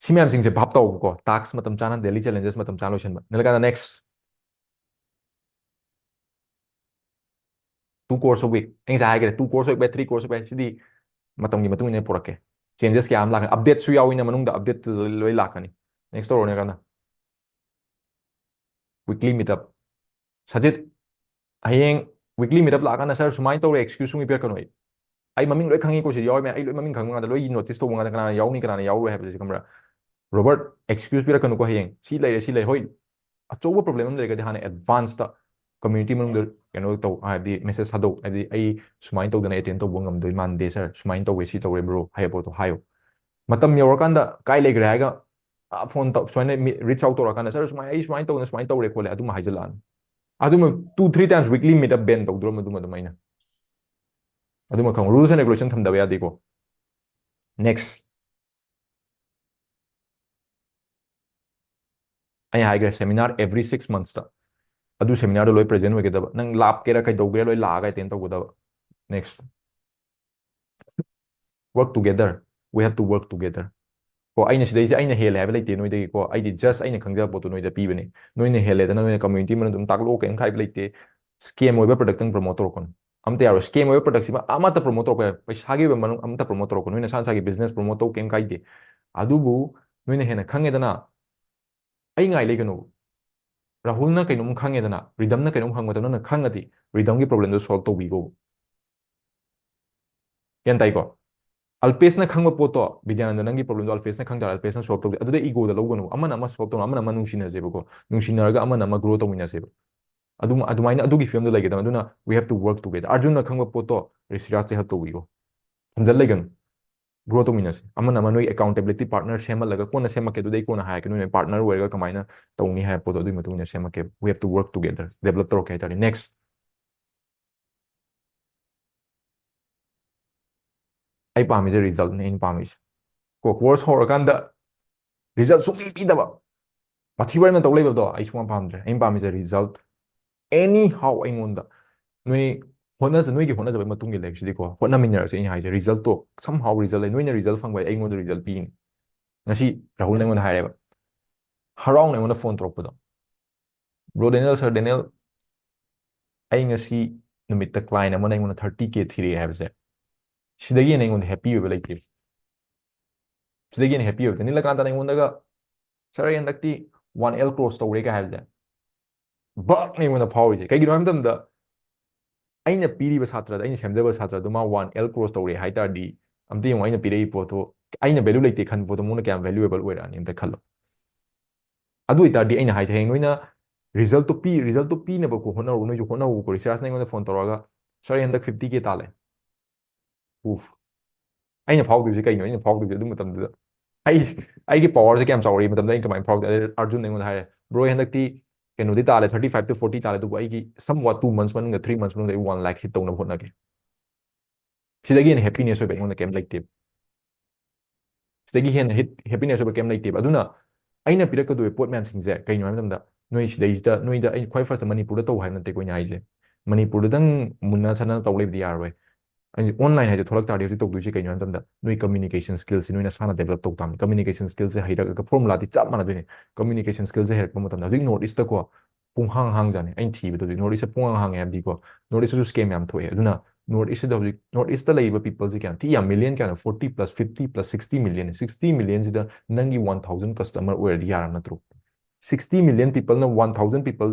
ꯁꯤ ꯃꯌꯥꯝꯁꯤꯡꯁꯦ ꯚꯥꯞ ꯇꯧꯕꯀꯣ, task ꯃꯇꯝ ꯆꯥꯅ, daily challenges ꯃꯇꯝ ꯆꯥꯅ ꯂꯣꯏꯁꯤꯟꯕ꯫ Nilakanta, next꯫ Two course a week꯫ ꯑꯩ ꯉꯁꯥꯏ ꯍꯥꯏꯈ꯭ꯔꯦ, two course a week, three course a week꯫ ꯁꯤꯗꯤ ꯃꯇꯝꯒꯤ ꯃꯇꯨꯡ ꯏꯟꯅ ꯄꯨꯔꯛꯀꯦ꯫ Changes ꯀꯌꯥ ꯑꯃ ꯂꯥꯛꯀꯅꯤ, updateꯁꯨ ꯌꯥꯎꯋꯤꯅ ꯃꯅꯨꯡꯗ, updateꯇꯨ ꯂꯣꯏ ꯂꯥꯛꯀꯅꯤ꯫ Next ꯇꯧꯔꯣꯅꯦ ꯀꯟꯅ꯫ Weekly meetup꯫ ꯁꯖꯤꯠ, ꯍꯌꯦꯡ weekly meetup ꯂꯥꯛꯑꯀꯥꯟꯗ, "Sir, ꯁꯨꯃꯥꯏꯅ ꯇꯧꯔꯦ" excuse ꯁꯨꯡꯄꯤ ꯄꯤꯔꯛꯀꯅꯨ꯫ ꯑꯩ, ꯑꯩ ꯃꯃꯤꯡ ꯂꯣꯏ ꯈꯪꯉꯤꯀꯣ, ꯁꯤꯗ ꯌꯥꯎꯔꯤ ꯃꯌꯥꯝ, ꯑꯩ ꯂꯣꯏ ꯃꯃꯤꯡ ꯈꯪꯕ ꯉꯥꯛꯇ, ꯂꯣꯏ notice ꯇꯧꯕ ꯉꯥꯛꯇ, ꯀꯅꯥꯅ ꯌꯥꯎꯅꯤ, ꯀꯅꯥꯅ ꯌꯥꯎꯔꯣꯏ ꯍꯥꯏꯕꯁꯦ, ꯈꯪꯕ꯭ꯔꯥ? ꯔꯣꯕꯔꯠ, excuse ꯄꯤꯔꯛꯀꯅꯨꯀꯣ, ꯍꯌꯦꯡ ꯁꯤ ꯂꯩꯔꯦ, ꯁꯤ ꯂꯩ, ꯍꯣꯏ, ꯑꯆꯧꯕ problem ꯑꯃ ꯂꯩꯔꯒꯗꯤ ꯍꯥꯟꯅ advance ꯇ community ꯃꯅꯨꯡꯗ ꯀꯩꯅꯣ ꯇꯧ, ꯍꯥꯏꯕꯗꯤ message ꯊꯥꯗꯧ, ꯍꯥꯏꯕꯗꯤ ꯑꯩ ꯁꯨꯃꯥꯏꯅ ꯇꯧꯗꯅ attend ꯇꯧꯕ ꯉꯝꯗꯣꯏ ꯃꯥꯟꯗꯦ sir, ꯁꯨꯃꯥꯏꯅ ꯇꯧꯋꯦ, ꯁꯤ ꯇꯧꯔꯦ bro ꯍꯥꯏꯕ ꯄꯣꯠꯇꯣ ꯍꯥꯏꯌꯣ꯫ ꯃꯇꯝ ꯌꯧꯔꯀꯥꯟꯗ ꯀꯥꯏ ꯂꯩꯈ꯭ꯔꯦ ꯍꯥꯏꯔꯒ phone ꯇꯧ, ꯁꯨꯃꯥꯏꯅ reach out ꯇꯧꯔꯀꯥꯟꯗ sir ꯁꯨꯃꯥꯏꯅ ꯑꯩ ꯁꯨꯃꯥꯏꯅ ꯇꯧꯗꯅ ꯁꯨꯃꯥꯏꯅ ꯇꯧꯔꯦ ꯈꯣꯠꯂꯦ ꯑꯗꯨꯝ ꯍꯥꯏꯖꯤꯜꯂꯛꯑꯅꯤ꯫ ꯑꯗꯨꯃ two three times weekly meet up ban ꯇꯧꯗ꯭ꯔꯣ? ꯑꯗꯨꯃ ꯑꯗꯨꯃꯥꯏꯅ ꯑꯗꯨꯃ ꯈꯪꯉꯣ, rules and regulation ꯊꯝꯗꯕ ꯌꯥꯗꯦꯀꯣ꯫ Next, ꯑꯩ ꯍꯥꯏꯈ꯭ꯔꯦ seminar every six months ꯇ, ꯑꯗꯨ seminar ꯗꯣ ꯂꯣꯏ present ꯑꯣꯏꯒꯗꯕ, ꯅꯪ ꯂꯥꯞꯀꯦꯔꯥ ꯀꯩꯗꯧꯒꯦꯔꯥ ꯂꯣꯏ ꯂꯥꯛꯑꯒ attend ꯇꯧꯒꯗꯕ꯫ Next, work together, we have to work together꯫ ꯀꯣ, ꯑꯩꯅ ꯁꯤꯗꯩꯁꯦ ꯑꯩꯅ ꯍꯦꯜꯂꯦ ꯍꯥꯏꯕ ꯂꯩꯇꯦ ꯅꯣꯏꯗꯒꯤꯀꯣ, ꯑꯩꯗꯤ just ꯑꯩꯅ ꯈꯪꯖꯕ ꯄꯣꯠꯇꯣ ꯅꯣꯏꯗ ꯄꯤꯕꯅꯦ꯫ ꯅꯣꯏꯅ ꯍꯦꯜꯂꯦꯗꯅ ꯅꯣꯏꯅ community ꯃꯅꯨꯡꯗ ꯑꯗꯨꯝ ꯇꯥꯛꯂꯛꯑꯣ, ꯀꯩꯝ ꯀꯥꯏꯕ ꯂꯩꯇꯦ꯫ Scam ꯑꯣꯏꯕ product ꯇꯪ promote ꯇꯧꯔꯛꯀꯅꯨ꯫ ꯑꯝꯇ ꯌꯥꯔꯣꯏ꯫ Scam ꯑꯣꯏꯕ product ꯁꯤꯃ ꯑꯃꯠꯇ promote ꯇꯧꯔꯛꯄ ꯌꯥꯏ꯫ ꯄꯩꯁꯥꯒꯤ ꯑꯣꯏꯕ ꯃꯅꯨꯡ ꯑꯃꯠꯇ promote ꯇꯧꯔꯛꯀꯅꯨ꯫ ꯅꯣꯏ ꯅꯁꯥ ꯅꯁꯥꯒꯤ business promote ꯇꯧ, ꯀꯩꯝ ꯀꯥꯏꯗꯦ꯫ ꯑꯗꯨꯕꯨ ꯅꯣꯏꯅ ꯍꯦꯟꯅ ꯈꯪꯉꯦꯗꯅ, ꯑꯩ ꯉꯥꯏ ꯂꯩꯒꯅꯨ꯫ ꯔꯥꯍꯨꯜꯅ ꯀꯩꯅꯣꯝ ꯈꯪꯉꯦꯗꯅ, ꯔꯤꯗꯝꯅ ꯀꯩꯅꯣꯝ ꯈꯪꯕꯗꯣ ꯅꯪꯅ ꯈꯪꯉꯗꯤ ꯔꯤꯗꯝꯒꯤ problem ꯗꯣ solve ꯇꯧꯕꯤꯈꯣ꯫ ꯒ꯭ꯌꯥꯟ ꯇꯥꯏꯀꯣ? ꯑꯜꯄꯦꯁꯅ ꯈꯪꯕ ꯄꯣꯠꯇꯣ, ꯕꯤꯗ꯭ꯌꯥꯅꯟꯗ, ꯅꯪꯒꯤ problem ꯗꯣ ꯑꯜꯄꯦꯁꯅ ꯈꯪ ꯇꯥꯔꯦ, ꯑꯜꯄꯦꯁꯅ solve ꯇꯧꯒꯦ꯫ ꯑꯗꯨꯗ ego ꯗ ꯂꯧꯒꯅꯨ꯫ ꯑꯃꯅ ꯑꯃ solve ꯇꯧꯅ, ꯑꯃꯅ ꯑꯃ ꯅꯨꯡꯁꯤꯅꯁꯦꯕꯀꯣ꯫ ꯅꯨꯡꯁꯤꯅꯔꯒ ꯑꯃꯅ ꯑꯃ grow ꯇꯧꯃꯤꯟꯅꯁꯦꯕ꯫ ꯑꯗꯨꯝ, ꯑꯗꯨꯃꯥꯏꯅ ꯑꯗꯨꯒꯤ ꯐꯤꯕꯝꯗ ꯂꯩꯒꯗꯕ꯫ ꯑꯗꯨꯅ we have to work together꯫ ꯑꯔꯖꯨꯟꯅ ꯈꯪꯕ ꯄꯣꯠꯇꯣ ꯔꯤꯁꯤꯔꯥꯖꯇ help ꯇꯧꯕꯤꯈꯣ꯫ ꯊꯝꯖꯤꯜ ꯂꯩꯒꯅꯨ꯫ Grow ꯇꯧꯃꯤꯟꯅꯁꯦ꯫ ꯑꯃꯅ ꯑꯃ ꯅꯣꯏ accountability partner ꯁꯦꯝꯍꯜꯂꯒ ꯀꯣꯟꯅ ꯁꯦꯝꯃꯛꯀꯦ꯫ ꯑꯗꯨꯗꯩ ꯀꯣꯟꯅ ꯍꯥꯏꯔꯛꯀꯦ꯫ ꯅꯣꯏ partner ꯑꯣꯏꯔꯒ ꯀꯃꯥꯏꯅ ꯇꯧꯅꯤ ꯍꯥꯏꯕ ꯄꯣꯠꯇꯣ ꯑꯗꯨꯒꯤ ꯃꯇꯨꯡ ꯏꯟꯅ ꯁꯦꯝꯃꯛꯀꯦ꯫ We have to work together꯫ Develop ꯇꯧꯔꯛꯀꯦ ꯍꯥꯏꯇꯥꯔꯦ꯫ Next꯫ ꯑꯩ ꯄꯥꯝꯃꯤꯁꯦ result ꯅꯦ ꯑꯩꯅ ꯄꯥꯝꯃꯤꯁꯦ꯫ ꯀꯣ, course ꯍꯧꯔꯀꯥꯟꯗ result ꯁꯨꯡꯄꯤ ꯄꯤꯗꯕ, ꯃꯊꯤ ꯋꯥꯔꯦꯝ ꯇꯧ ꯂꯩꯕꯗꯣ ꯑꯩ ꯁꯨꯡꯄꯥꯝ ꯄꯥꯝꯗ꯭ꯔꯦ꯫ ꯑꯩꯅ ꯄꯥꯝꯃꯤꯁꯦ result꯫ Anyhow ꯑꯩꯉꯣꯟꯗ ꯅꯣꯏ ꯍꯣꯠꯅꯖ-, ꯅꯣꯏꯒꯤ ꯍꯣꯠꯅꯖꯕꯒꯤ ꯃꯇꯨꯡ ꯏꯜꯂꯦ꯫ ꯁꯤꯗꯤꯀꯣ, ꯍꯣꯠꯅꯃꯤꯟꯅꯔꯁꯦ꯫ ꯑꯩꯅ ꯍꯥꯏꯁꯦ result ꯇꯣ somehow result ꯂꯩ꯫ ꯅꯣꯏꯅ result ꯐꯪꯕ ꯍꯥꯏ ꯑꯩꯉꯣꯟꯗ result ꯄꯤꯅꯤ꯫ ꯉꯁꯤ ꯔꯥꯍꯨꯜꯅ ꯑꯩꯉꯣꯟꯗ ꯍꯥꯏꯔꯦꯕ, ꯍꯔꯥꯎꯅ ꯑꯩꯉꯣꯟꯗ phone ꯇꯧꯔꯛꯄꯗꯣ, "Bro Daniel, Sir Daniel, ꯑꯩ ꯉꯁꯤ ꯅꯨꯃꯤꯠꯇ client ꯑꯃꯅ ꯑꯩꯉꯣꯟꯗ thirty K ꯊꯤꯔꯛꯑꯦ" ꯍꯥꯏꯕꯁꯦ, ꯁꯤꯗꯒꯤ ꯍꯦꯟꯅ ꯑꯩꯉꯣꯟꯗ happy ꯑꯣꯏꯕ ꯂꯩꯇꯦ꯫ ꯁꯤꯗꯒꯤ ꯍꯦꯟꯅ happy ꯑꯣꯏꯕ ꯂꯩꯇꯦ꯫ ꯅꯤꯂꯀꯥꯟꯇꯅ ꯑꯩꯉꯣꯟꯗꯒ, "Sir, ꯑꯩ ꯍꯟꯗꯛꯇꯤ one L cross ꯇꯧꯔꯦ" ꯀꯥꯏ ꯍꯥꯏꯕꯁꯦ, ꯕꯛꯅꯦ ꯑꯩꯉꯣꯟꯗ ꯐꯥꯎꯔꯤꯁꯦ꯫ ꯀꯩꯒꯤꯅꯣ ꯍꯥꯏꯕ ꯃꯇꯝꯗ, ꯑꯩꯅ ꯄꯤꯔꯤꯕ ꯁꯥꯇ꯭ꯔꯗ, ꯑꯩꯅ ꯁꯦꯝꯖꯕ ꯁꯥꯇ꯭ꯔꯗꯣ ꯃꯥ one L cross ꯇꯧꯔꯦ ꯍꯥꯏ ꯇꯥꯔꯗꯤ, ꯑꯝꯇ ꯌꯦꯡꯉꯣ, ꯑꯩꯅ ꯄꯤꯔꯛꯏ ꯄꯣꯠꯇꯣ, ꯑꯩꯅ value ꯂꯩꯇꯦ ꯈꯟꯕ ꯄꯣꯠꯇꯣ ꯃꯉꯣꯟꯗ ꯀꯌꯥꯝ valuable ꯑꯣꯏꯔꯛꯑꯅꯤ ꯑꯝꯇ ꯈꯜꯂꯣ꯫ ꯑꯗꯨ ꯑꯣꯏꯇꯥꯔꯗꯤ ꯑꯩꯅ ꯍꯥꯏꯁꯦ, ꯍꯌꯦꯡ ꯅꯣꯏꯅ resultꯇꯣ ꯄꯤ, resultꯇꯣ ꯄꯤꯅꯕꯀꯣ ꯍꯣꯠꯅꯧ, ꯅꯣꯏꯁꯨ ꯍꯣꯠꯅꯧꯀꯣ꯫ ꯔꯤꯁꯥꯔꯁꯅ ꯑꯩꯉꯣꯟꯗ phone ꯇꯧꯔꯛꯑꯒ, "ꯁꯥꯔ, ꯑꯩ ꯍꯟꯗꯛ fifty K ꯇꯥꯜꯂꯦ"꯫ ꯎꯐ꯫ ꯑꯩꯅ ꯐꯥꯎꯗꯣꯏꯁꯦ ꯀꯩꯅꯣ? ꯑꯩꯅ ꯐꯥꯎꯗꯣꯏꯁꯦ ꯑꯗꯨ ꯃꯇꯝꯗꯨꯗ ꯑꯩ, ꯑꯩꯒꯤ powerꯁꯦ ꯀꯌꯥꯝ ꯆꯥꯎꯔꯛꯏ ꯃꯇꯝꯗ ꯑꯩꯅ ꯀꯃꯥꯏꯅ ꯐꯥꯎꯗꯣꯏ? ꯑꯗꯩ ꯑꯔꯖꯨꯟ ꯑꯩꯉꯣꯟꯗ ꯍꯥꯏꯔꯦ, "Bro, ꯑꯩ ꯍꯟꯗꯛꯇꯤ ꯀꯩꯅꯣꯗꯤ ꯇꯥꯜꯂꯦ, thirty five to forty ꯇꯥꯜꯂꯦ, ꯑꯗꯨꯕꯨ ꯑꯩꯒꯤ somewhat two months ꯃꯅꯨꯡꯗ, three months ꯃꯅꯨꯡꯗ ꯑꯩ one lakh hit ꯇꯧꯅꯕ ꯍꯣꯠꯅꯒꯦ"꯫ ꯁꯤꯗꯒꯤ ꯍꯦꯟꯅ happiness ꯑꯣꯏꯕ ꯑꯩꯉꯣꯟꯗ ꯀꯩꯝ ꯂꯩꯇꯦꯕ꯫ ꯁꯤꯗꯒꯤ ꯍꯦꯟꯅ hit, happiness ꯑꯣꯏꯕ ꯀꯩꯝ ꯂꯩꯇꯦꯕ꯫ ꯑꯗꯨꯅ ꯑꯩꯅ ꯄꯤꯔꯛꯀꯗꯣꯏꯕ ꯄꯣꯠ ꯃꯌꯥꯝꯁꯤꯡꯁꯦ ꯀꯩꯅꯣ ꯍꯥꯏꯕ ꯃꯇꯝꯗ, ꯅꯣꯏ ꯁꯤꯗꯩꯁꯤꯗ, ꯅꯣꯏꯗ ꯑꯩ ꯈ꯭ꯋꯥꯏ firstꯇ ꯃꯅꯤꯄꯨꯔꯗ ꯇꯧ ꯍꯥꯏꯕ ꯅꯠꯇꯦꯀꯣ ꯑꯩꯅ ꯍꯥꯏꯁꯦ꯫ ꯃꯅꯤꯄꯨꯔꯗꯗꯪ ꯃꯨꯟꯅ ꯁꯥꯟꯅ ꯇꯧ ꯂꯩꯕꯗꯤ ꯌꯥꯔꯔꯣꯏ꯫ ꯑꯩꯁꯦ online ꯍꯥꯏꯁꯦ ꯊꯣꯛꯂꯛ ꯇꯥꯔꯗꯤ ꯍꯧꯖꯤꯛ ꯇꯧꯗꯣꯏꯁꯦ ꯀꯩꯅꯣ ꯍꯥꯏꯕ ꯃꯇꯝꯗ, ꯅꯣꯏ communication skillꯁꯦ ꯅꯣꯏ ꯅꯁꯥꯅ develop ꯇꯧ ꯇꯥꯕꯅꯤ꯫ Communication skillꯁꯦ ꯍꯩꯔꯛꯑꯒ formulaꯗꯤ ꯆꯞ ꯃꯥꯟꯅꯗꯣꯏꯅꯤ꯫ Communication skillꯁꯦ ꯍꯩꯔꯛꯄ ꯃꯇꯝꯗ ꯍꯧꯖꯤꯛ North Eastꯇꯀꯣ ꯄꯨꯡꯍꯥꯡ ꯍꯥꯡꯖꯥꯅꯤ꯫ ꯑꯩꯅ ꯊꯤꯕꯗ ꯍꯧꯖꯤꯛ North Eastꯇ ꯄꯨꯡꯍꯥꯡ ꯍꯥꯡꯉꯦ ꯍꯥꯏꯕꯗꯤꯀꯣ, North Eastꯇꯁꯨ scam ꯌꯥꯝ ꯊꯣꯛꯑꯦ꯫ ꯑꯗꯨꯅ North Eastꯁꯤꯗ ꯍꯧꯖꯤꯛ, North Eastꯇ ꯂꯩꯔꯤꯕ peopleꯁꯦ ꯀꯌꯥꯝ ꯊꯤ ꯌꯥꯝ, million ꯀꯌꯥꯅꯣ? Forty plus, fifty plus, sixty million꯫ Sixty millionꯁꯤꯗ ꯅꯪꯒꯤ one thousand customer ꯑꯣꯏꯔꯗꯤ ꯌꯥꯔꯕ ꯅꯠꯇ꯭ꯔꯣ? Sixty million peopleꯅ one thousand people,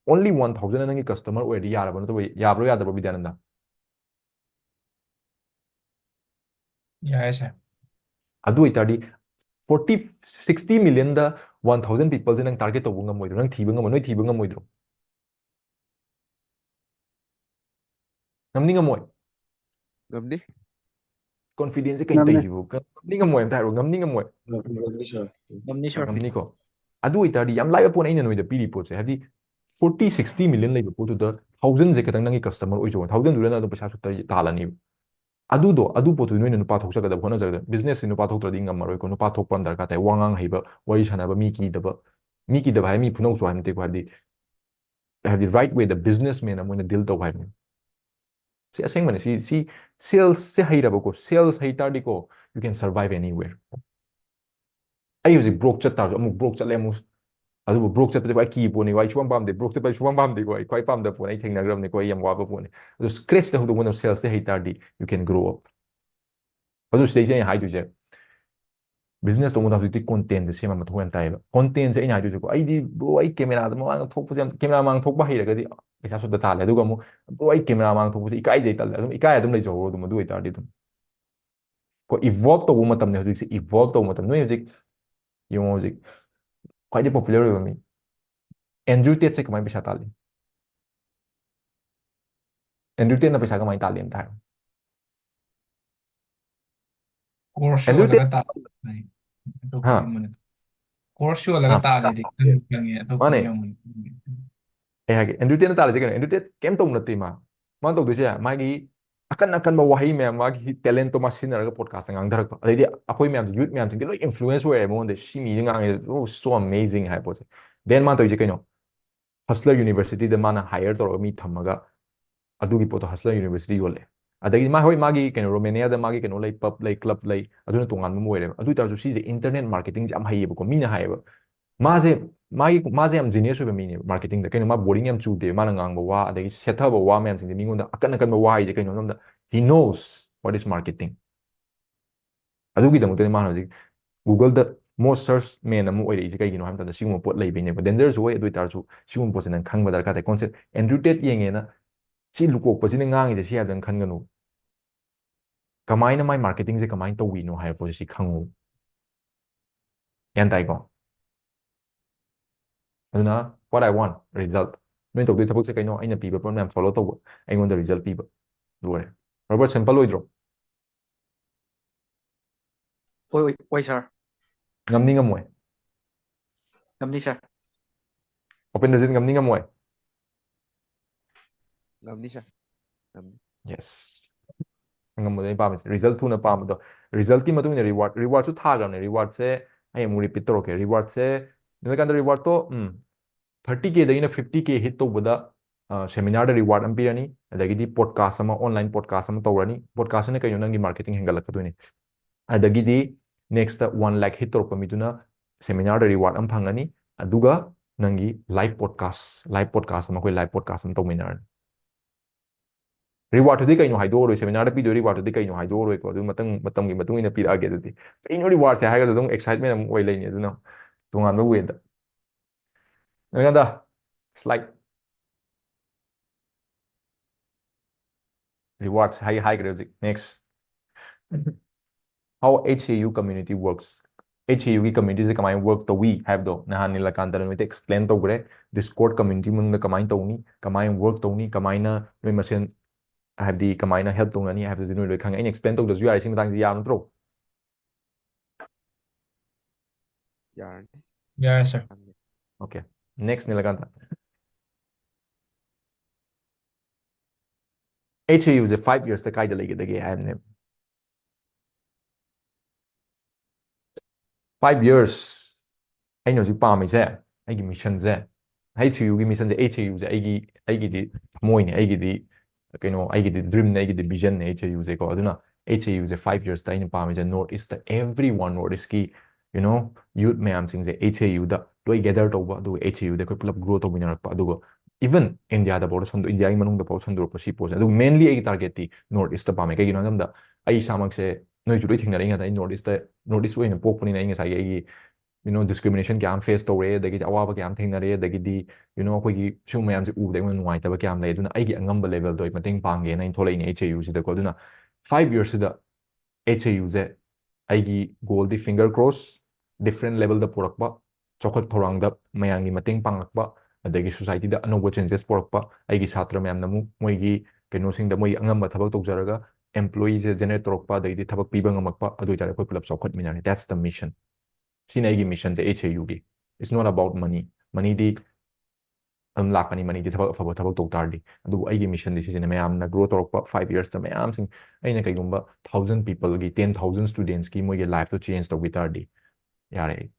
only one thousandꯅ ꯅꯪꯒꯤ customer ꯑꯣꯏꯔꯗꯤ ꯌꯥꯔꯕ ꯅꯠꯇ꯭ꯔꯣ? ꯌꯥꯕ꯭ꯔꯣ ꯌꯥꯗꯕ꯭ꯔꯣ, ꯕꯤꯗ꯭ꯌꯥꯅꯟꯗ? ꯌꯥꯏ ꯁꯥꯔ꯫ ꯑꯗꯨ ꯑꯣꯏꯇꯥꯔꯗꯤ forty, sixty millionꯗ one thousand peopleꯁꯦ ꯅꯪ target ꯇꯧꯕ ꯉꯝꯃꯣꯏꯗ꯭ꯔꯣ? ꯅꯪ ꯊꯤꯕ ꯉꯝꯃꯣꯏ, ꯅꯣꯏ ꯊꯤꯕ ꯉꯝꯃꯣꯏꯗ꯭ꯔꯣ? ꯉꯝꯅꯤ ꯉꯝꯃꯣꯏ? ꯉꯝꯅꯤ꯫ Confidence ꯁꯦ ꯀꯩ ꯉꯝꯅꯤ꯫ ꯇꯧꯁꯤꯕꯨ? ꯉꯝꯅꯤ ꯉꯝꯃꯣꯏ ꯑꯝꯇ ꯍꯥꯏꯔꯣ, ꯉꯝꯅꯤ ꯉꯝꯃꯣꯏ? ꯉꯝꯅꯤ ꯁꯥꯔ꯫ ꯉꯝꯅꯤꯀꯣ꯫ ꯑꯗꯨ ꯑꯣꯏꯇꯥꯔꯗꯤ ꯌꯥꯝ ꯂꯥꯏꯕ ꯄꯣꯠꯅꯦ ꯑꯩꯅ ꯅꯣꯏꯗ ꯄꯤꯔꯤ ꯄꯣꯠꯁꯦ, ꯍꯥꯏꯕꯗꯤ forty, sixty million ꯂꯩꯕ ꯄꯣꯠꯇꯨꯗ thousandꯁꯦ ꯈꯤꯇꯪ ꯅꯪꯒꯤ customer ꯑꯣꯏꯖꯧ, thousandꯗꯨꯗꯅ ꯑꯗꯨꯝ ꯄꯩꯁꯥꯁꯨ ꯇꯥꯜꯂꯅꯤꯕ꯫ ꯑꯗꯨꯗꯣ, ꯑꯗꯨ ꯄꯣꯠꯇꯨ ꯅꯣꯏꯅ ꯅꯨꯄꯥ ꯊꯣꯛꯆꯒꯗꯕ ꯍꯣꯠꯅꯖꯒꯗꯕ꯫ Businessꯁꯤ ꯅꯨꯄꯥ ꯊꯣꯛꯇ꯭ꯔꯗꯤ ꯉꯝꯃꯔꯣꯏꯀꯣ꯫ ꯅꯨꯄꯥ ꯊꯣꯛꯄ ꯑꯃ ꯗꯔꯀꯥꯔ ꯇꯥꯏ꯫ ꯋꯥ ꯉꯥꯡ ꯍꯩꯕ, ꯋꯥꯔꯤ ꯁꯥꯟꯅꯕ, ꯃꯤ ꯀꯤꯗꯕ, ꯃꯤ ꯀꯤꯗꯕ ꯍꯥꯏ ꯃꯤ ꯐꯨꯅꯧꯁꯨ ꯍꯥꯏꯕ ꯅꯠꯇꯦꯀꯣ, ꯍꯥꯏꯕꯗꯤ, ꯍꯥꯏꯕꯗꯤ right wayꯗ businessman ꯑꯃ ꯑꯣꯏꯅ deal ꯇꯧ ꯍꯥꯏꯕꯅꯤ꯫ ꯁꯤ ꯑꯁꯦꯡꯕꯅꯤ꯫ ꯁꯤ, ꯁꯤ salesꯁꯦ ꯍꯩꯔꯕꯀꯣ, sales ꯍꯩ ꯇꯥꯔꯗꯤꯀꯣ, you can survive anywhere꯫ ꯑꯩ ꯍꯧꯖꯤꯛ broke ꯆꯠ ꯇꯥꯔꯁꯨ, ꯑꯃꯨꯛ broke ꯆꯠꯂꯦ ꯑꯃꯨꯛ, ꯑꯗꯨꯕꯨ broke ꯆꯠꯄꯁꯦ ꯈ꯭ꯋꯥꯏ ꯀꯤꯕ ꯄꯣꯠꯅꯤꯀꯣ꯫ ꯑꯩ ꯁꯨꯡꯄꯥꯝ ꯄꯥꯝꯗꯦ, broke ꯆꯠꯄ ꯑꯩ ꯁꯨꯡꯄꯥꯝ ꯄꯥꯝꯗꯦꯀꯣ꯫ ꯑꯩ ꯈ꯭ꯋꯥꯏ ꯄꯥꯝꯗꯕ ꯄꯣꯠ ꯑꯩ ꯊꯦꯡꯅꯈ꯭ꯔꯕꯅꯤꯀꯣ꯫ ꯑꯩ ꯌꯥꯝ ꯋꯥꯕ ꯄꯣꯠꯅꯤ꯫ ꯑꯗꯨ scratchꯇ ꯍꯧꯗꯣꯛꯄ ꯉꯝꯕ salesꯁꯦ ꯍꯩ ꯇꯥꯔꯗꯤ you can grow up꯫ ꯑꯗꯨ ꯁꯤꯗꯩꯁꯦ ꯑꯩꯅ ꯍꯥꯏꯗꯣꯏꯁꯦ, business ꯇꯧꯕ ꯃꯇꯝꯗ ꯍꯧꯖꯤꯛꯇꯤ contentꯁꯦ ꯁꯦꯝꯕ ꯃꯊꯧ ꯌꯥꯝ ꯇꯥꯏꯌꯦꯕ꯫ Contentꯁꯦ ꯑꯩꯅ ꯍꯥꯏꯗꯣꯏꯁꯦꯀꯣ, ꯑꯩꯗꯤ bro, ꯑꯩ camera ꯃꯃꯥꯡꯗ ꯊꯣꯛꯄꯁꯦ ꯌꯥꯝ, camera ꯃꯃꯥꯡ ꯊꯣꯛꯄ ꯍꯩꯔꯒꯗꯤ ꯄꯩꯁꯥ ꯁꯨꯠꯇ ꯇꯥꯜꯂꯦ꯫ ꯑꯗꯨꯒ ꯑꯃꯨꯛ bro, ꯑꯩ camera ꯃꯃꯥꯡ ꯊꯣꯛꯄꯁꯦ ꯏꯀꯥꯏꯖꯩ, ꯇꯜꯂꯦ, ꯑꯗꯨꯝ ꯏꯀꯥꯏ ꯑꯗꯨꯝ ꯂꯩꯖꯍꯧꯔꯣ ꯑꯗꯨꯝ꯫ ꯑꯗꯨ ꯑꯣꯏꯇꯥꯔꯗꯤ ꯑꯗꯨꯝ evolve ꯇꯧꯕ ꯃꯇꯝꯅꯦ ꯍꯧꯖꯤꯛꯁꯦ, evolve ꯇꯧꯕ ꯃꯇꯝ꯫ ꯅꯣꯏ ꯍꯧꯖꯤꯛ ꯌꯦꯡꯉꯣ, ꯍꯧꯖꯤꯛ ꯈ꯭ꯋꯥꯏꯗꯩ popular ꯑꯣꯏꯕ ꯃꯤ Andrew Tate ꯁꯦ ꯀꯃꯥꯏꯅ ꯄꯩꯁꯥ ꯇꯥꯜꯂꯤ? Andrew Tate ꯅ ꯄꯩꯁꯥ ꯀꯃꯥꯏꯅ ꯇꯥꯜꯂꯤ ꯑꯝꯇ ꯍꯥꯏꯔꯣ꯫ Course Andrew ꯌꯣꯜꯂꯒ Tate ꯇꯥꯜꯂꯤ꯫ ꯑꯇꯣꯞꯄ ꯍꯥ ꯌꯨꯝ ꯑꯃꯅꯤ꯫ Course ꯌꯣꯜꯂꯒ ꯑꯥ ꯇꯥꯜꯂꯤꯗꯤ ꯈꯪꯉꯤ, ꯈꯪꯉꯤ꯫ ꯑꯇꯣꯞꯄ ꯃꯥꯅꯦ꯫ ꯌꯨꯝ ꯑꯃꯅꯤ꯫ ꯑꯩ ꯍꯥꯏꯒꯦ, Andrew Tate ꯅ ꯇꯥꯜꯂꯤꯁꯦ ꯀꯩꯅꯣ? Andrew Tate ꯀꯩꯝ ꯇꯧꯕ ꯅꯠꯇꯦ꯫ ꯃꯥ ꯃꯥꯅ ꯇꯧꯗꯣꯏꯁꯦ, ꯃꯥꯒꯤ ꯑꯀꯟ ꯑꯀꯟꯕ ꯋꯥꯍꯩ ꯃꯌꯥꯝ, ꯃꯥꯒꯤ talent ꯇꯣ ꯃꯥ ꯁꯤꯖꯤꯟꯅꯔꯒ podcast ꯇ ꯉꯥꯡꯊꯔꯛꯄ꯫ ꯑꯗꯩꯗꯤ ꯑꯩꯈꯣꯏ ꯃꯌꯥꯝꯁꯦ, youth ꯃꯌꯥꯝꯁꯤꯡꯁꯦ ꯂꯣꯏ influence ꯑꯣꯏꯔꯦ ꯃꯉꯣꯟꯗ꯫ "ꯁꯤ ꯃꯤꯁꯦ ꯉꯥꯡꯉꯦ, oh, so amazing" ꯍꯥꯏ ꯄꯣꯠꯁꯦ꯫ Then ꯃꯥꯅ ꯇꯧꯔꯤꯁꯦ ꯀꯩꯅꯣ? Hustler University ꯗ ꯃꯥꯅ hire ꯇꯧꯔꯒ ꯃꯤ ꯊꯝꯃꯒ ꯑꯗꯨꯒꯤ ꯄꯣꯠꯇꯣ Hustler University ꯌꯣꯜꯂꯦ꯫ ꯑꯗꯒꯤ ꯃꯥ, ꯍꯣꯏ, ꯃꯥꯒꯤ ꯀꯩꯅꯣ, Romania ꯗ ꯃꯥꯒꯤ ꯀꯩꯅꯣ ꯂꯩ, pub ꯂꯩ, club ꯂꯩ, ꯑꯗꯨꯅ ꯇꯣꯉꯥꯟꯕ ꯑꯃ ꯑꯣꯏꯔꯦꯕ꯫ ꯑꯗꯨ ꯑꯣꯏ ꯇꯥꯔꯁꯨ ꯁꯤꯁꯦ internet marketing ꯁꯦ ꯌꯥꯝ ꯍꯩꯌꯦꯕꯀꯣ꯫ ꯃꯤꯅ ꯍꯥꯏꯌꯦꯕ, ꯃꯥꯁꯦ, ꯃꯥꯒꯤ, ꯃꯥꯁꯦ ꯌꯥꯝ genius ꯑꯣꯏꯕ ꯃꯤꯅꯦꯕ marketing ꯗ꯫ ꯀꯩꯅꯣ, ꯃꯥ boring ꯌꯥꯝ ꯆꯨꯗꯦ꯫ ꯃꯥꯅ ꯉꯥꯡꯕ ꯋꯥ, ꯑꯗꯒꯤ ꯁꯦꯠꯊꯕ ꯋꯥ ꯃꯌꯥꯝꯁꯤꯡꯁꯦ, ꯃꯤꯉꯣꯟꯗ ꯑꯀꯟ ꯑꯀꯟꯕ ꯋꯥ ꯍꯥꯏꯁꯦ ꯀꯩꯅꯣ ꯍꯥꯏꯕꯗ, he knows what is marketing꯫ ꯑꯗꯨꯒꯤꯗꯃꯛꯇꯅꯤ ꯃꯥꯅ ꯍꯧꯖꯤꯛ Google ꯗ most search man ꯑꯃ ꯑꯣꯏꯔꯛꯏꯁꯦ꯫ ꯀꯩꯒꯤꯅꯣ ꯍꯥꯏꯕ ꯃꯇꯝꯗ ꯁꯤꯒꯨꯝꯕ ꯄꯣꯠ ꯂꯩꯕꯩꯅꯦꯕ꯫ Danger ꯁꯨ ꯑꯣꯏ, ꯑꯗꯨ ꯑꯣꯏ ꯇꯥꯔꯁꯨ ꯁꯤꯒꯨꯝꯕ ꯄꯣꯠꯁꯦ ꯅꯪ ꯈꯪꯕ ꯗꯔꯀꯥꯔ ꯇꯥꯏ꯫ Concept, Andrew Tate ꯌꯦꯡꯉꯦꯅ ꯁꯤ ꯂꯨꯀꯣꯛꯄꯁꯤꯅ ꯉꯥꯡꯉꯤꯁꯦ ꯁꯤ ꯍꯥꯏꯕꯗꯪ ꯈꯟꯒꯅꯨ꯫ ꯀꯃꯥꯏꯅ ꯃꯥꯏ marketing ꯁꯦ ꯀꯃꯥꯏꯅ ꯇꯧꯕꯤꯅꯣ ꯍꯥꯏꯕ ꯄꯣꯠꯁꯦ ꯁꯤ ꯈꯪꯉꯨ꯫ ꯒ꯭ꯌꯥꯟ ꯇꯥꯏꯀꯣ? ꯑꯗꯨꯅ what I want, result. ꯅꯣꯏ ꯇꯧꯗꯣꯏ ꯊꯕꯛꯁꯦ ꯀꯩꯅꯣ? ꯑꯩꯅ ꯄꯤꯕ ꯄꯣꯠ ꯃꯌꯥꯝ follow ꯇꯧꯕ, ꯑꯩꯉꯣꯟꯗ result ꯄꯤꯕ꯫ ꯂꯣꯏꯔꯦ꯫ Robert, simple ꯑꯣꯏꯗ꯭ꯔꯣ? ꯑꯣꯏ, ꯑꯣꯏ, ꯑꯣꯏ, sir꯫ ꯉꯝꯅꯤ ꯉꯝꯃꯣꯏ? ꯉꯝꯅꯤ, sir꯫ ꯎꯄꯦꯟꯗ꯭ꯔꯖꯤꯠ, ꯉꯝꯅꯤ ꯉꯝꯃꯣꯏ? ꯉꯝꯅꯤ, sir꯫ ꯉꯝꯅꯤ꯫ Yes꯫ ꯑꯉꯝꯕꯗꯣ ꯑꯩ ꯄꯥꯝꯃꯤꯁꯦ꯫ Result ꯊꯨꯅ ꯄꯥꯝꯕꯗꯣ꯫ Result ꯀꯤ ꯃꯇꯨꯡ ꯏꯟꯅ reward, reward ꯁꯨ ꯊꯥꯈ꯭ꯔꯕꯅꯦ꯫ Reward ꯁꯦ ꯑꯩ ꯑꯃꯨꯛ repeat ꯇꯧꯔꯛꯀꯦ꯫ Reward ꯁꯦ, ꯅꯤꯂꯀꯥꯟꯇ, reward ꯇꯣ, ꯎꯝ, thirty K ꯗꯒꯤꯅ fifty K hit ꯇꯧꯕꯗ, ꯑ, seminar ꯗ reward ꯑꯃ ꯄꯤꯔꯅꯤ, ꯑꯗꯒꯤꯗꯤ podcast ꯑꯃ, online podcast ꯑꯃ ꯇꯧꯔꯅꯤ꯫ Podcast ꯁꯤꯅ ꯀꯩꯅꯣ? ꯅꯪꯒꯤ marketing ꯍꯦꯟꯒꯠꯂꯛꯀꯗꯣꯏꯅꯤ꯫ ꯑꯗꯒꯤꯗꯤ next one lakh hit ꯇꯧꯔꯛꯄ ꯃꯤꯗꯨꯅ seminar ꯗ reward ꯑꯃ ꯐꯪꯒꯅꯤ, ꯑꯗꯨꯒ ꯅꯪꯒꯤ live podcast, live podcast ꯑꯃ, ꯑꯩꯈꯣꯏ live podcast ꯑꯃ ꯇꯧꯃꯤꯟꯅꯔꯅꯤ꯫ Reward ꯇꯨꯗꯤ ꯀꯩꯅꯣ ꯍꯥꯏꯗꯣꯛꯑꯔꯣꯏ, seminar ꯗ ꯄꯤꯗꯣꯏ reward ꯇꯨꯗꯤ ꯀꯩꯅꯣ ꯍꯥꯏꯗꯣꯛꯑꯔꯣꯏꯀꯣ, ꯑꯗꯨ ꯃꯇꯝ, ꯃꯇꯝꯒꯤ ꯃꯇꯨꯡ ꯏꯟꯅ ꯄꯤꯔꯛꯑꯒꯦ꯫ ꯑꯗꯨꯗꯤ ꯀꯩꯅꯣ reward ꯁꯦ ꯍꯥꯏꯔꯒꯁꯨ ꯑꯗꯨꯝ excitement ꯑꯃ ꯑꯣꯏ ꯂꯩꯅꯤ, ꯑꯗꯨꯅ ꯇꯣꯉꯥꯟꯕ way ꯗ꯫ ꯅꯣꯏꯉꯣꯟꯗ slide, reward ꯁꯦ ꯍꯥꯏ, ꯍꯥꯏꯈ꯭ꯔꯦ ꯍꯧꯖꯤꯛ꯫ Next꯫ how H A U community works, H A U ꯒꯤ community ꯁꯦ ꯀꯃꯥꯏꯅ work ꯇꯧꯏ ꯍꯥꯏꯕꯗꯣ ꯅꯍꯥꯟ ꯅꯤꯂꯀꯥꯟꯇꯅ ꯅꯣꯏꯗ explain ꯇꯧꯈ꯭ꯔꯦ꯫ Discord community ꯃꯅꯨꯡꯗ ꯀꯃꯥꯏꯅ ꯇꯧꯅꯤ, ꯀꯃꯥꯏꯅ work ꯇꯧꯅꯤ, ꯀꯃꯥꯏꯅ ꯅꯣꯏ ꯃꯁꯦꯟ ꯍꯥꯏꯕꯗꯤ ꯀꯃꯥꯏꯅ help ꯇꯧꯅꯅꯤ ꯍꯥꯏꯕꯗꯨꯗꯤ ꯅꯣꯏ ꯂꯣꯏ ꯈꯪꯉꯦ꯫ ꯑꯩꯅ explain ꯇꯧꯗ꯭ꯔꯁꯨ ꯌꯥꯔꯦ ꯁꯤ ꯃꯇꯥꯡꯁꯤꯗ, ꯌꯥꯔ ꯅꯠꯇ꯭ꯔꯣ? ꯌꯥꯔꯅꯤ꯫ ꯌꯥꯔꯦ ꯁꯥꯔ꯫ Okay, next Nilakanta. H A U say five years ꯇ ꯀꯥꯏꯗ ꯂꯩꯒꯗꯒꯦ ꯍꯥꯏꯕꯅꯦꯕ꯫ Five years ꯑꯩꯅ ꯍꯧꯖꯤꯛ ꯄꯥꯝꯃꯤꯁꯦ, ꯑꯩꯒꯤ mission say, H A U ꯒꯤ mission say, H A U ꯁꯦ ꯑꯩꯒꯤ, ꯑꯩꯒꯤꯗꯤ ꯊꯃꯣꯏꯅꯦ, ꯑꯩꯒꯤꯗꯤ ꯀꯩꯅꯣ, ꯑꯩꯒꯤꯗꯤ dream ꯅꯦ, ꯑꯩꯒꯤꯗꯤ vision ꯅꯦ H A U ꯁꯦꯀꯣ꯫ ꯑꯗꯨꯅ H A U say five years ꯇ ꯑꯩꯅ ꯄꯥꯝꯃꯤꯁꯦ North East ꯇ everyone, North East ꯀꯤ, you know, youth ꯃꯌꯥꯝꯁꯤꯡꯁꯦ H A U ꯗ ꯂꯣꯏ gather ꯇꯧꯕ, ꯑꯗꯨꯒ H A U ꯗ ꯑꯩꯈꯣꯏ ꯄꯨꯂꯞ grow ꯇꯧꯃꯤꯟꯅꯔꯛꯄ, ꯑꯗꯨꯒ even India ꯗ ꯐꯥꯎꯗ ꯁꯟꯗꯣꯛ, India ꯒꯤ ꯃꯅꯨꯡꯗ ꯐꯥꯎ ꯁꯟꯗꯣꯔꯛꯄ ꯁꯤ ꯄꯣꯠꯁꯦ꯫ ꯑꯗꯨꯒ mainly ꯑꯩꯒꯤ target ꯇꯤ North East ꯇ ꯄꯥꯝꯃꯦ꯫ ꯀꯩꯒꯤꯅꯣ ꯍꯥꯏꯕ ꯃꯇꯝꯗ ꯑꯩ ꯏꯁꯥꯃꯛꯁꯦ, ꯅꯣꯏꯁꯨ ꯂꯣꯏ ꯊꯦꯡꯅꯔꯛꯏ ꯉꯥꯛꯇꯅꯤ꯫ ꯑꯩ North East ꯇ, North East ꯑꯣꯏꯅ ꯄꯣꯛꯄꯅꯤꯅ ꯑꯩ ꯉꯁꯥꯏꯒꯤ ꯑꯩꯒꯤ, you know, discrimination ꯀꯌꯥ ꯑꯃ face ꯇꯧꯔꯦ, ꯑꯗꯒꯤꯗꯤ ꯑꯋꯥꯕ ꯀꯌꯥ ꯑꯃ ꯊꯦꯡꯅꯔꯦ, ꯑꯗꯒꯤꯗꯤ, you know, ꯑꯩꯈꯣꯏꯒꯤ ꯁꯤꯒꯨꯝꯕ ꯃꯌꯥꯝꯁꯦ ꯎꯕꯗ ꯑꯩꯉꯣꯟꯗ ꯅꯨꯡꯉꯥꯏꯇꯕ ꯀꯌꯥ ꯑꯃ ꯂꯩ꯫ ꯑꯗꯨꯅ ꯑꯩꯒꯤ ꯑꯉꯝꯕ level ꯗ ꯑꯩ ꯃꯇꯦꯡ ꯄꯥꯡꯒꯦꯅ ꯑꯩꯅ ꯊꯣꯛꯂꯛꯏꯅꯦ H A U ꯁꯤꯗꯀꯣ꯫ ꯑꯗꯨꯅ five years ꯁꯤꯗ H A U ꯁꯦ ꯑꯩꯒꯤ goal ꯗꯤ, finger cross, different level ꯗ ꯄꯨꯔꯛꯄ, ꯆꯥꯎꯈꯠ ꯊꯧꯔꯥꯡꯗ ꯃꯌꯥꯝꯒꯤ ꯃꯇꯦꯡ ꯄꯥꯡꯂꯛꯄ, ꯑꯗꯒꯤ society ꯗ ꯑꯅꯧꯕ changes ꯄꯨꯔꯛꯄ, ꯑꯩꯒꯤ ꯁꯥꯇ꯭ꯔ ꯃꯌꯥꯝꯅ ꯑꯃꯨꯛ ꯃꯣꯏꯒꯤ ꯀꯩꯅꯣꯁꯤꯡꯗ ꯃꯣꯏꯒꯤ ꯑꯉꯝꯕ ꯊꯕꯛ ꯇꯧꯖꯔꯒ employee ꯁꯦ generate ꯇꯧꯔꯛꯄ, ꯑꯗꯒꯤꯗꯤ ꯊꯕꯛ ꯄꯤꯕ ꯉꯝꯃꯛꯄ, ꯑꯗꯨ ꯑꯣꯏꯇꯥꯔꯗꯤ ꯑꯩꯈꯣꯏ ꯄꯨꯂꯞ ꯆꯥꯎꯈꯠꯃꯤꯟꯅꯔꯅꯤ꯫ That's the mission. ꯁꯤꯅ ꯑꯩꯒꯤ mission say H A U ꯒꯤ꯫ It's not about money. Money ꯗꯤ ꯑꯗꯨꯝ ꯂꯥꯛꯀꯅꯤ, money ꯗꯤ ꯊꯕꯛ ꯑꯐꯕ ꯊꯕꯛ ꯇꯧ ꯇꯥꯔꯗꯤ꯫ ꯑꯗꯨꯕꯨ ꯑꯩꯒꯤ mission ꯗꯤ ꯁꯤꯁꯤꯅꯦ, ꯃꯌꯥꯝꯅ grow ꯇꯧꯔꯛꯄ five years ꯇ ꯃꯌꯥꯝꯁꯤꯡ, ꯑꯩꯅ ꯀꯩꯒꯨꯝꯕ thousand people ꯒꯤ, ten thousand students ꯀꯤ ꯃꯣꯏꯒꯤ life ꯇꯣ change ꯇꯧꯕꯤ ꯇꯥꯔꯗꯤ ꯌꯥꯔꯦ꯫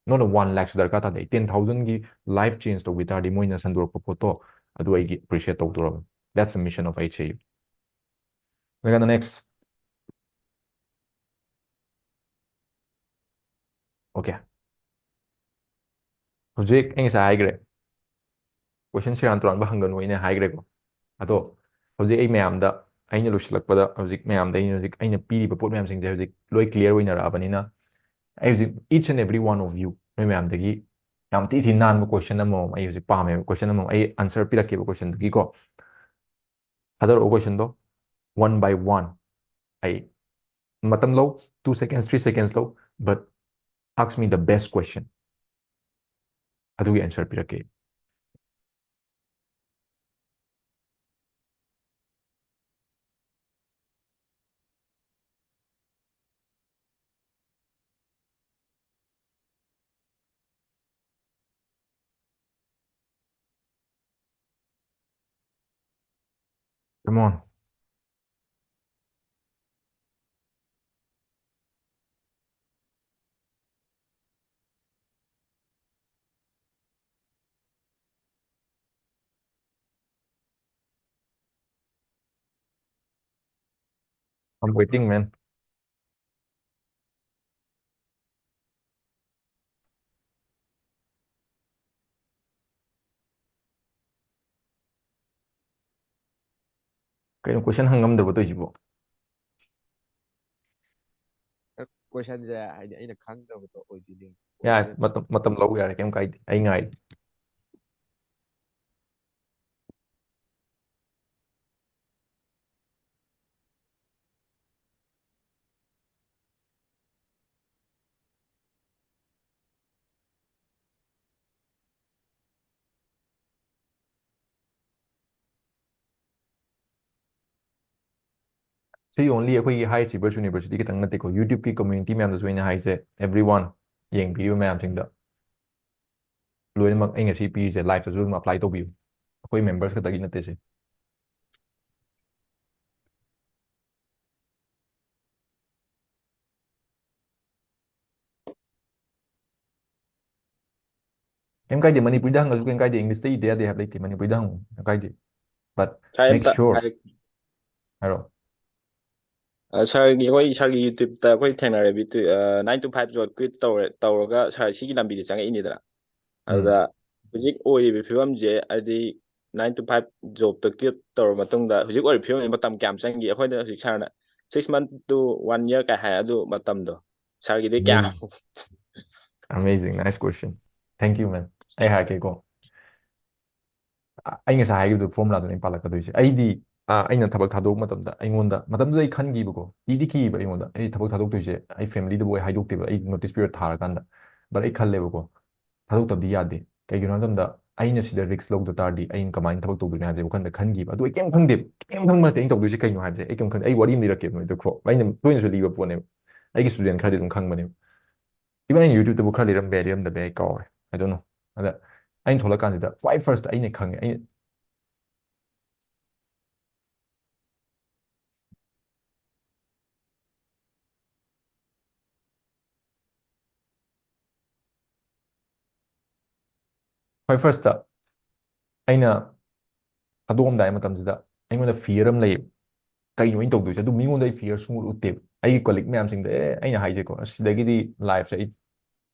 Not a one lakh ꯁꯨ ꯗꯔꯀꯥꯔ ꯇꯥꯗꯦ, ten thousand ꯒꯤ life change ꯇꯧꯕꯤ ꯇꯥꯔꯗꯤ ꯃꯣꯏꯅ ꯁꯟꯗꯣꯔꯛꯄ ꯄꯣꯠꯇꯣ ꯑꯗꯨ ꯑꯩꯒꯤ appreciate ꯇꯧꯗꯣꯔꯕꯅꯤ꯫ That's the mission of H A U. Look at the next. Okay. ꯍꯧꯖꯤꯛ ꯑꯩ ꯉꯁꯥꯏ ꯍꯥꯏꯈ꯭ꯔꯦ, question ꯁꯦꯔꯥꯟ ꯇꯨꯔꯥꯟꯕ ꯍꯪꯒꯅꯨ ꯑꯩꯅ ꯍꯥꯏꯈ꯭ꯔꯦꯀꯣ꯫ ꯑꯗꯣ ꯍꯧꯖꯤꯛ ꯑꯩ ꯃꯌꯥꯝꯗ, ꯑꯩꯅ ꯂꯣꯏꯁꯤꯜꯂꯛꯄꯗ ꯍꯧꯖꯤꯛ ꯃꯌꯥꯝꯗ ꯑꯩꯅ ꯍꯧꯖꯤꯛ ꯑꯩꯅ ꯄꯤꯔꯤꯕ ꯄꯣꯠ ꯃꯌꯥꯝꯁꯤꯡꯁꯦ ꯍꯧꯖꯤꯛ ꯂꯣꯏ clear ꯑꯣꯏꯅꯔꯛꯑꯕꯅꯤꯅ, ꯑꯩ ꯍꯧꯖꯤꯛ each and every one of you, ꯅꯣꯏ ꯃꯌꯥꯝꯗꯒꯤ ꯌꯥꯝ ꯊꯤ ꯊꯤ ꯅꯥꯟꯕ question ꯑꯃꯃꯝ ꯑꯩ ꯍꯧꯖꯤꯛ ꯄꯥꯝꯃꯦꯕ꯫ Question ꯑꯃꯃꯝ ꯑꯩ answer ꯄꯤꯔꯛꯀꯦꯕ question ꯗꯨꯒꯤꯀꯣ꯫ ꯊꯥꯗꯔꯛꯑꯣ question ꯗꯣ one by one꯫ ꯑꯩ ꯃꯇꯝ ꯂꯧ, two seconds, three seconds ꯂꯧ, but ask me the best question. ꯑꯗꯨꯒꯤ answer ꯄꯤꯔꯛꯀꯦ꯫ Come on. I'm waiting, man. ꯀꯩꯅꯣ question ꯍꯪ ꯉꯝꯗ꯭ꯔꯕꯣ ꯇꯧꯔꯤꯁꯤꯕꯣ? Questionꯁꯦ ꯍꯥꯏꯗꯤ ꯑꯩꯅ ꯈꯪꯗꯕꯗꯣ ꯑꯣꯏꯗꯣꯏꯅꯦ꯫ ꯌꯥꯔꯦ, ꯃꯇꯝ, ꯃꯇꯝ ꯂꯧ ꯌꯥꯔꯦ, ꯀꯩꯝ ꯀꯥꯏꯗꯦ, ꯑꯩ ꯉꯥꯏꯔꯤ꯫ ꯁꯤ only ꯑꯩꯈꯣꯏꯒꯤ High Achievers University ꯈꯤꯇꯪ ꯅꯠꯇꯦꯀꯣ, YouTubeꯀꯤ community ꯃꯌꯥꯝꯗꯁꯨ ꯑꯩꯅ ꯍꯥꯏꯁꯦ, everyone, ꯌꯦꯡꯕꯤꯔꯤꯕ ꯃꯌꯥꯝꯁꯤꯡꯗ ꯂꯣꯏꯅꯃꯛ ꯑꯩ ꯉꯁꯤ ꯄꯤꯔꯤꯁꯦ liveꯇꯁꯨ ꯑꯗꯨꯝ apply ꯇꯧꯕꯤꯌꯨ꯫ ꯑꯩꯈꯣꯏ members ꯈꯛꯇꯒꯤ ꯅꯠꯇꯦ ꯁꯤ꯫ ꯀꯩꯝ ꯀꯥꯏꯗꯦ, ꯃꯅꯤꯄꯨꯔꯤꯗ ꯍꯪꯉꯁꯨ ꯀꯩꯝ ꯀꯥꯏꯗꯦ, Englishꯇ ꯏꯗ ꯌꯥꯗꯦ ꯍꯥꯏꯕ ꯂꯩꯇꯦ, ꯃꯅꯤꯄꯨꯔꯤꯗ ꯍꯪꯉꯨ, ꯀꯩꯝ ꯀꯥꯏꯗꯦ, but ꯁꯥꯔ, make ꯑꯝꯇ sure꯫ ꯍꯥꯏꯔꯛ-, ꯍꯥꯏꯔꯛꯑꯣ꯫ ꯑ, ꯁꯥꯔꯒꯤ, ꯑꯩꯈꯣꯏ ꯁꯥꯔꯒꯤ YouTubeꯇ ꯑꯩꯈꯣꯏ ꯊꯦꯡꯅꯔꯦ, ꯕꯤꯇꯨ-, ꯑ, nine to five job quit ꯇꯧꯔꯦ, ꯇꯧꯔꯒ ꯁꯥꯔ ꯁꯤꯒꯤ ꯂꯝꯕꯤꯗ ꯆꯪꯉꯛꯏꯅꯤꯗꯅ꯫ ꯎꯝ꯫ ꯑꯗꯨꯗ ꯍꯧꯖꯤꯛ ꯑꯣꯏꯔꯤꯕ ꯐꯤꯕꯝꯁꯦ, ꯍꯥꯏꯗꯤ nine to five jobꯇ quit ꯇꯧꯔ ꯃꯇꯨꯡꯗ ꯍꯧꯖꯤꯛ ꯑꯣꯏꯔꯤꯕ ꯐꯤꯕꯝꯁꯤ ꯃꯇꯝ ꯀꯌꯥꯝ ꯆꯪꯈꯤ? ꯑꯩꯈꯣꯏꯗ ꯍꯧꯖꯤꯛ ꯁꯥꯔꯅ six month to one year ꯀꯥꯏ ꯍꯥꯏ, ꯑꯗꯨ ꯃꯇꯝꯗꯣ ꯁꯥꯔꯒꯤꯗꯤ ꯀꯌꯥ? Amazing. Amazing, nice question. Thank you, man. ꯑꯩ ꯍꯥꯏꯔꯛꯀꯦꯀꯣ꯫ ꯑ-, ꯑꯩ ꯉꯁꯥꯏ ꯍꯥꯏꯈꯤꯕꯗꯣ formulaꯗꯨꯅꯦ ꯑꯩꯅ ꯄꯥꯜꯂꯛꯀꯗꯣꯏꯁꯦ꯫ ꯑꯩꯗꯤ ꯑꯩꯅ ꯊꯕꯛ ꯊꯥꯗꯣꯔꯛꯄ ꯃꯇꯝꯗ ꯑꯩꯉꯣꯟꯗ, ꯃꯇꯝꯗꯨꯗ ꯑꯩ ꯈꯟꯈꯤꯕꯀꯣ, ꯀꯤꯗꯤ ꯀꯤꯕ ꯑꯩꯉꯣꯟꯗ꯫ ꯑꯩ ꯊꯕꯛ ꯊꯥꯗꯣꯛꯇꯣꯏꯁꯦ ꯑꯩ ꯐꯦꯃꯤꯂꯤꯗꯕꯨ ꯑꯩ ꯍꯥꯏꯗꯣꯛꯇꯦꯕ, ꯑꯩ ꯅꯣꯇꯤꯁ ꯄꯤꯔꯤꯌꯣꯗ ꯊꯥꯔꯀꯥꯟꯗ꯫ ꯕꯠ ꯑꯩ ꯈꯜꯂꯦꯕꯀꯣ, ꯊꯥꯗꯣꯛꯇꯕꯗꯤ ꯌꯥꯗꯦ꯫ ꯀꯩꯒꯤꯅꯣ ꯍꯥꯏꯕ ꯃꯇꯝꯗ, ꯑꯩꯅ ꯁꯤꯗ ꯔꯤꯛꯁ ꯂꯧꯗ ꯇꯥꯔꯗꯤ ꯑꯩꯅ ꯀꯃꯥꯏꯅ ꯊꯕꯛ ꯇꯧꯗꯣꯏꯅꯣ ꯍꯥꯏꯕꯁꯦ ꯋꯥꯈꯜꯗ ꯈꯟꯈꯤꯕ꯫ ꯑꯗꯨ ꯑꯩ ꯀꯩꯝ ꯈꯪꯗꯦ, ꯀꯩꯝ ꯈꯪꯕ ꯅꯠꯇꯦ ꯑꯩꯅ ꯇꯧꯗꯣꯏꯁꯦ ꯀꯩꯅꯣ ꯍꯥꯏꯕꯁꯦ꯫ ꯑꯩ ꯀꯩꯝ ꯈꯪꯗꯦ꯫ ꯑꯩ ꯋꯥꯔꯤ ꯑꯃ ꯂꯤꯔꯛꯀꯦ ꯅꯣꯏꯗꯀꯣ, ꯑꯩꯅ ꯇꯣꯏꯅꯁꯨ ꯂꯤꯕ ꯄꯣꯠꯅꯦꯕ꯫ ꯑꯩꯒꯤ ꯁ꯭ꯇꯨꯗꯦꯟ ꯈꯔꯗꯤ ꯑꯗꯨꯝ ꯈꯪꯕꯅꯦꯕ꯫ ꯏꯚꯟ ꯑꯩꯅ ꯌꯨꯇ꯭ꯌꯨꯕꯇꯕꯨ ꯈꯔ ꯂꯤꯔꯝꯕ ꯌꯥꯏ, ꯂꯤꯔꯝꯗꯕ ꯌꯥꯏ, ꯑꯩ ꯀꯥꯎꯔꯦ, ꯑꯗꯨꯅꯣ꯫ ꯑꯗ ꯑꯩꯅ ꯊꯣꯛꯂꯛꯀꯥꯟꯁꯤꯗ ꯈ꯭ꯋꯥꯏ ꯐꯥꯔꯁꯇ ꯑꯩꯅ ꯈꯪꯉꯦ, ꯑꯩꯅ ꯈ꯭ꯋꯥꯏ ꯐꯥꯔꯁꯇ ꯑꯩꯅ ꯊꯥꯗꯣꯛꯑꯝꯗꯥꯏ ꯃꯇꯝꯁꯤꯗ ꯑꯩꯉꯣꯟꯗ ꯐꯤꯌꯔ ꯑꯃ ꯂꯩꯌꯦꯕ꯫ ꯀꯩꯅꯣ ꯑꯩꯅ ꯇꯧꯗꯣꯏꯁꯦ? ꯑꯗꯨ ꯃꯤꯉꯣꯟꯗ ꯑꯩ ꯐꯤꯌꯔ ꯁꯨꯡꯎꯠ ꯎꯠꯇꯦꯕ꯫ ꯑꯩꯒꯤ ꯀꯣꯂꯤꯛ ꯃꯌꯥꯝꯁꯤꯡꯗ, "ꯑꯦ, ꯑꯩꯅ ꯍꯥꯏꯁꯦꯀꯣ, ꯑꯁ, ꯁꯤꯗꯒꯤꯗꯤ ꯂꯥꯏꯐꯁꯦ ꯑꯩ,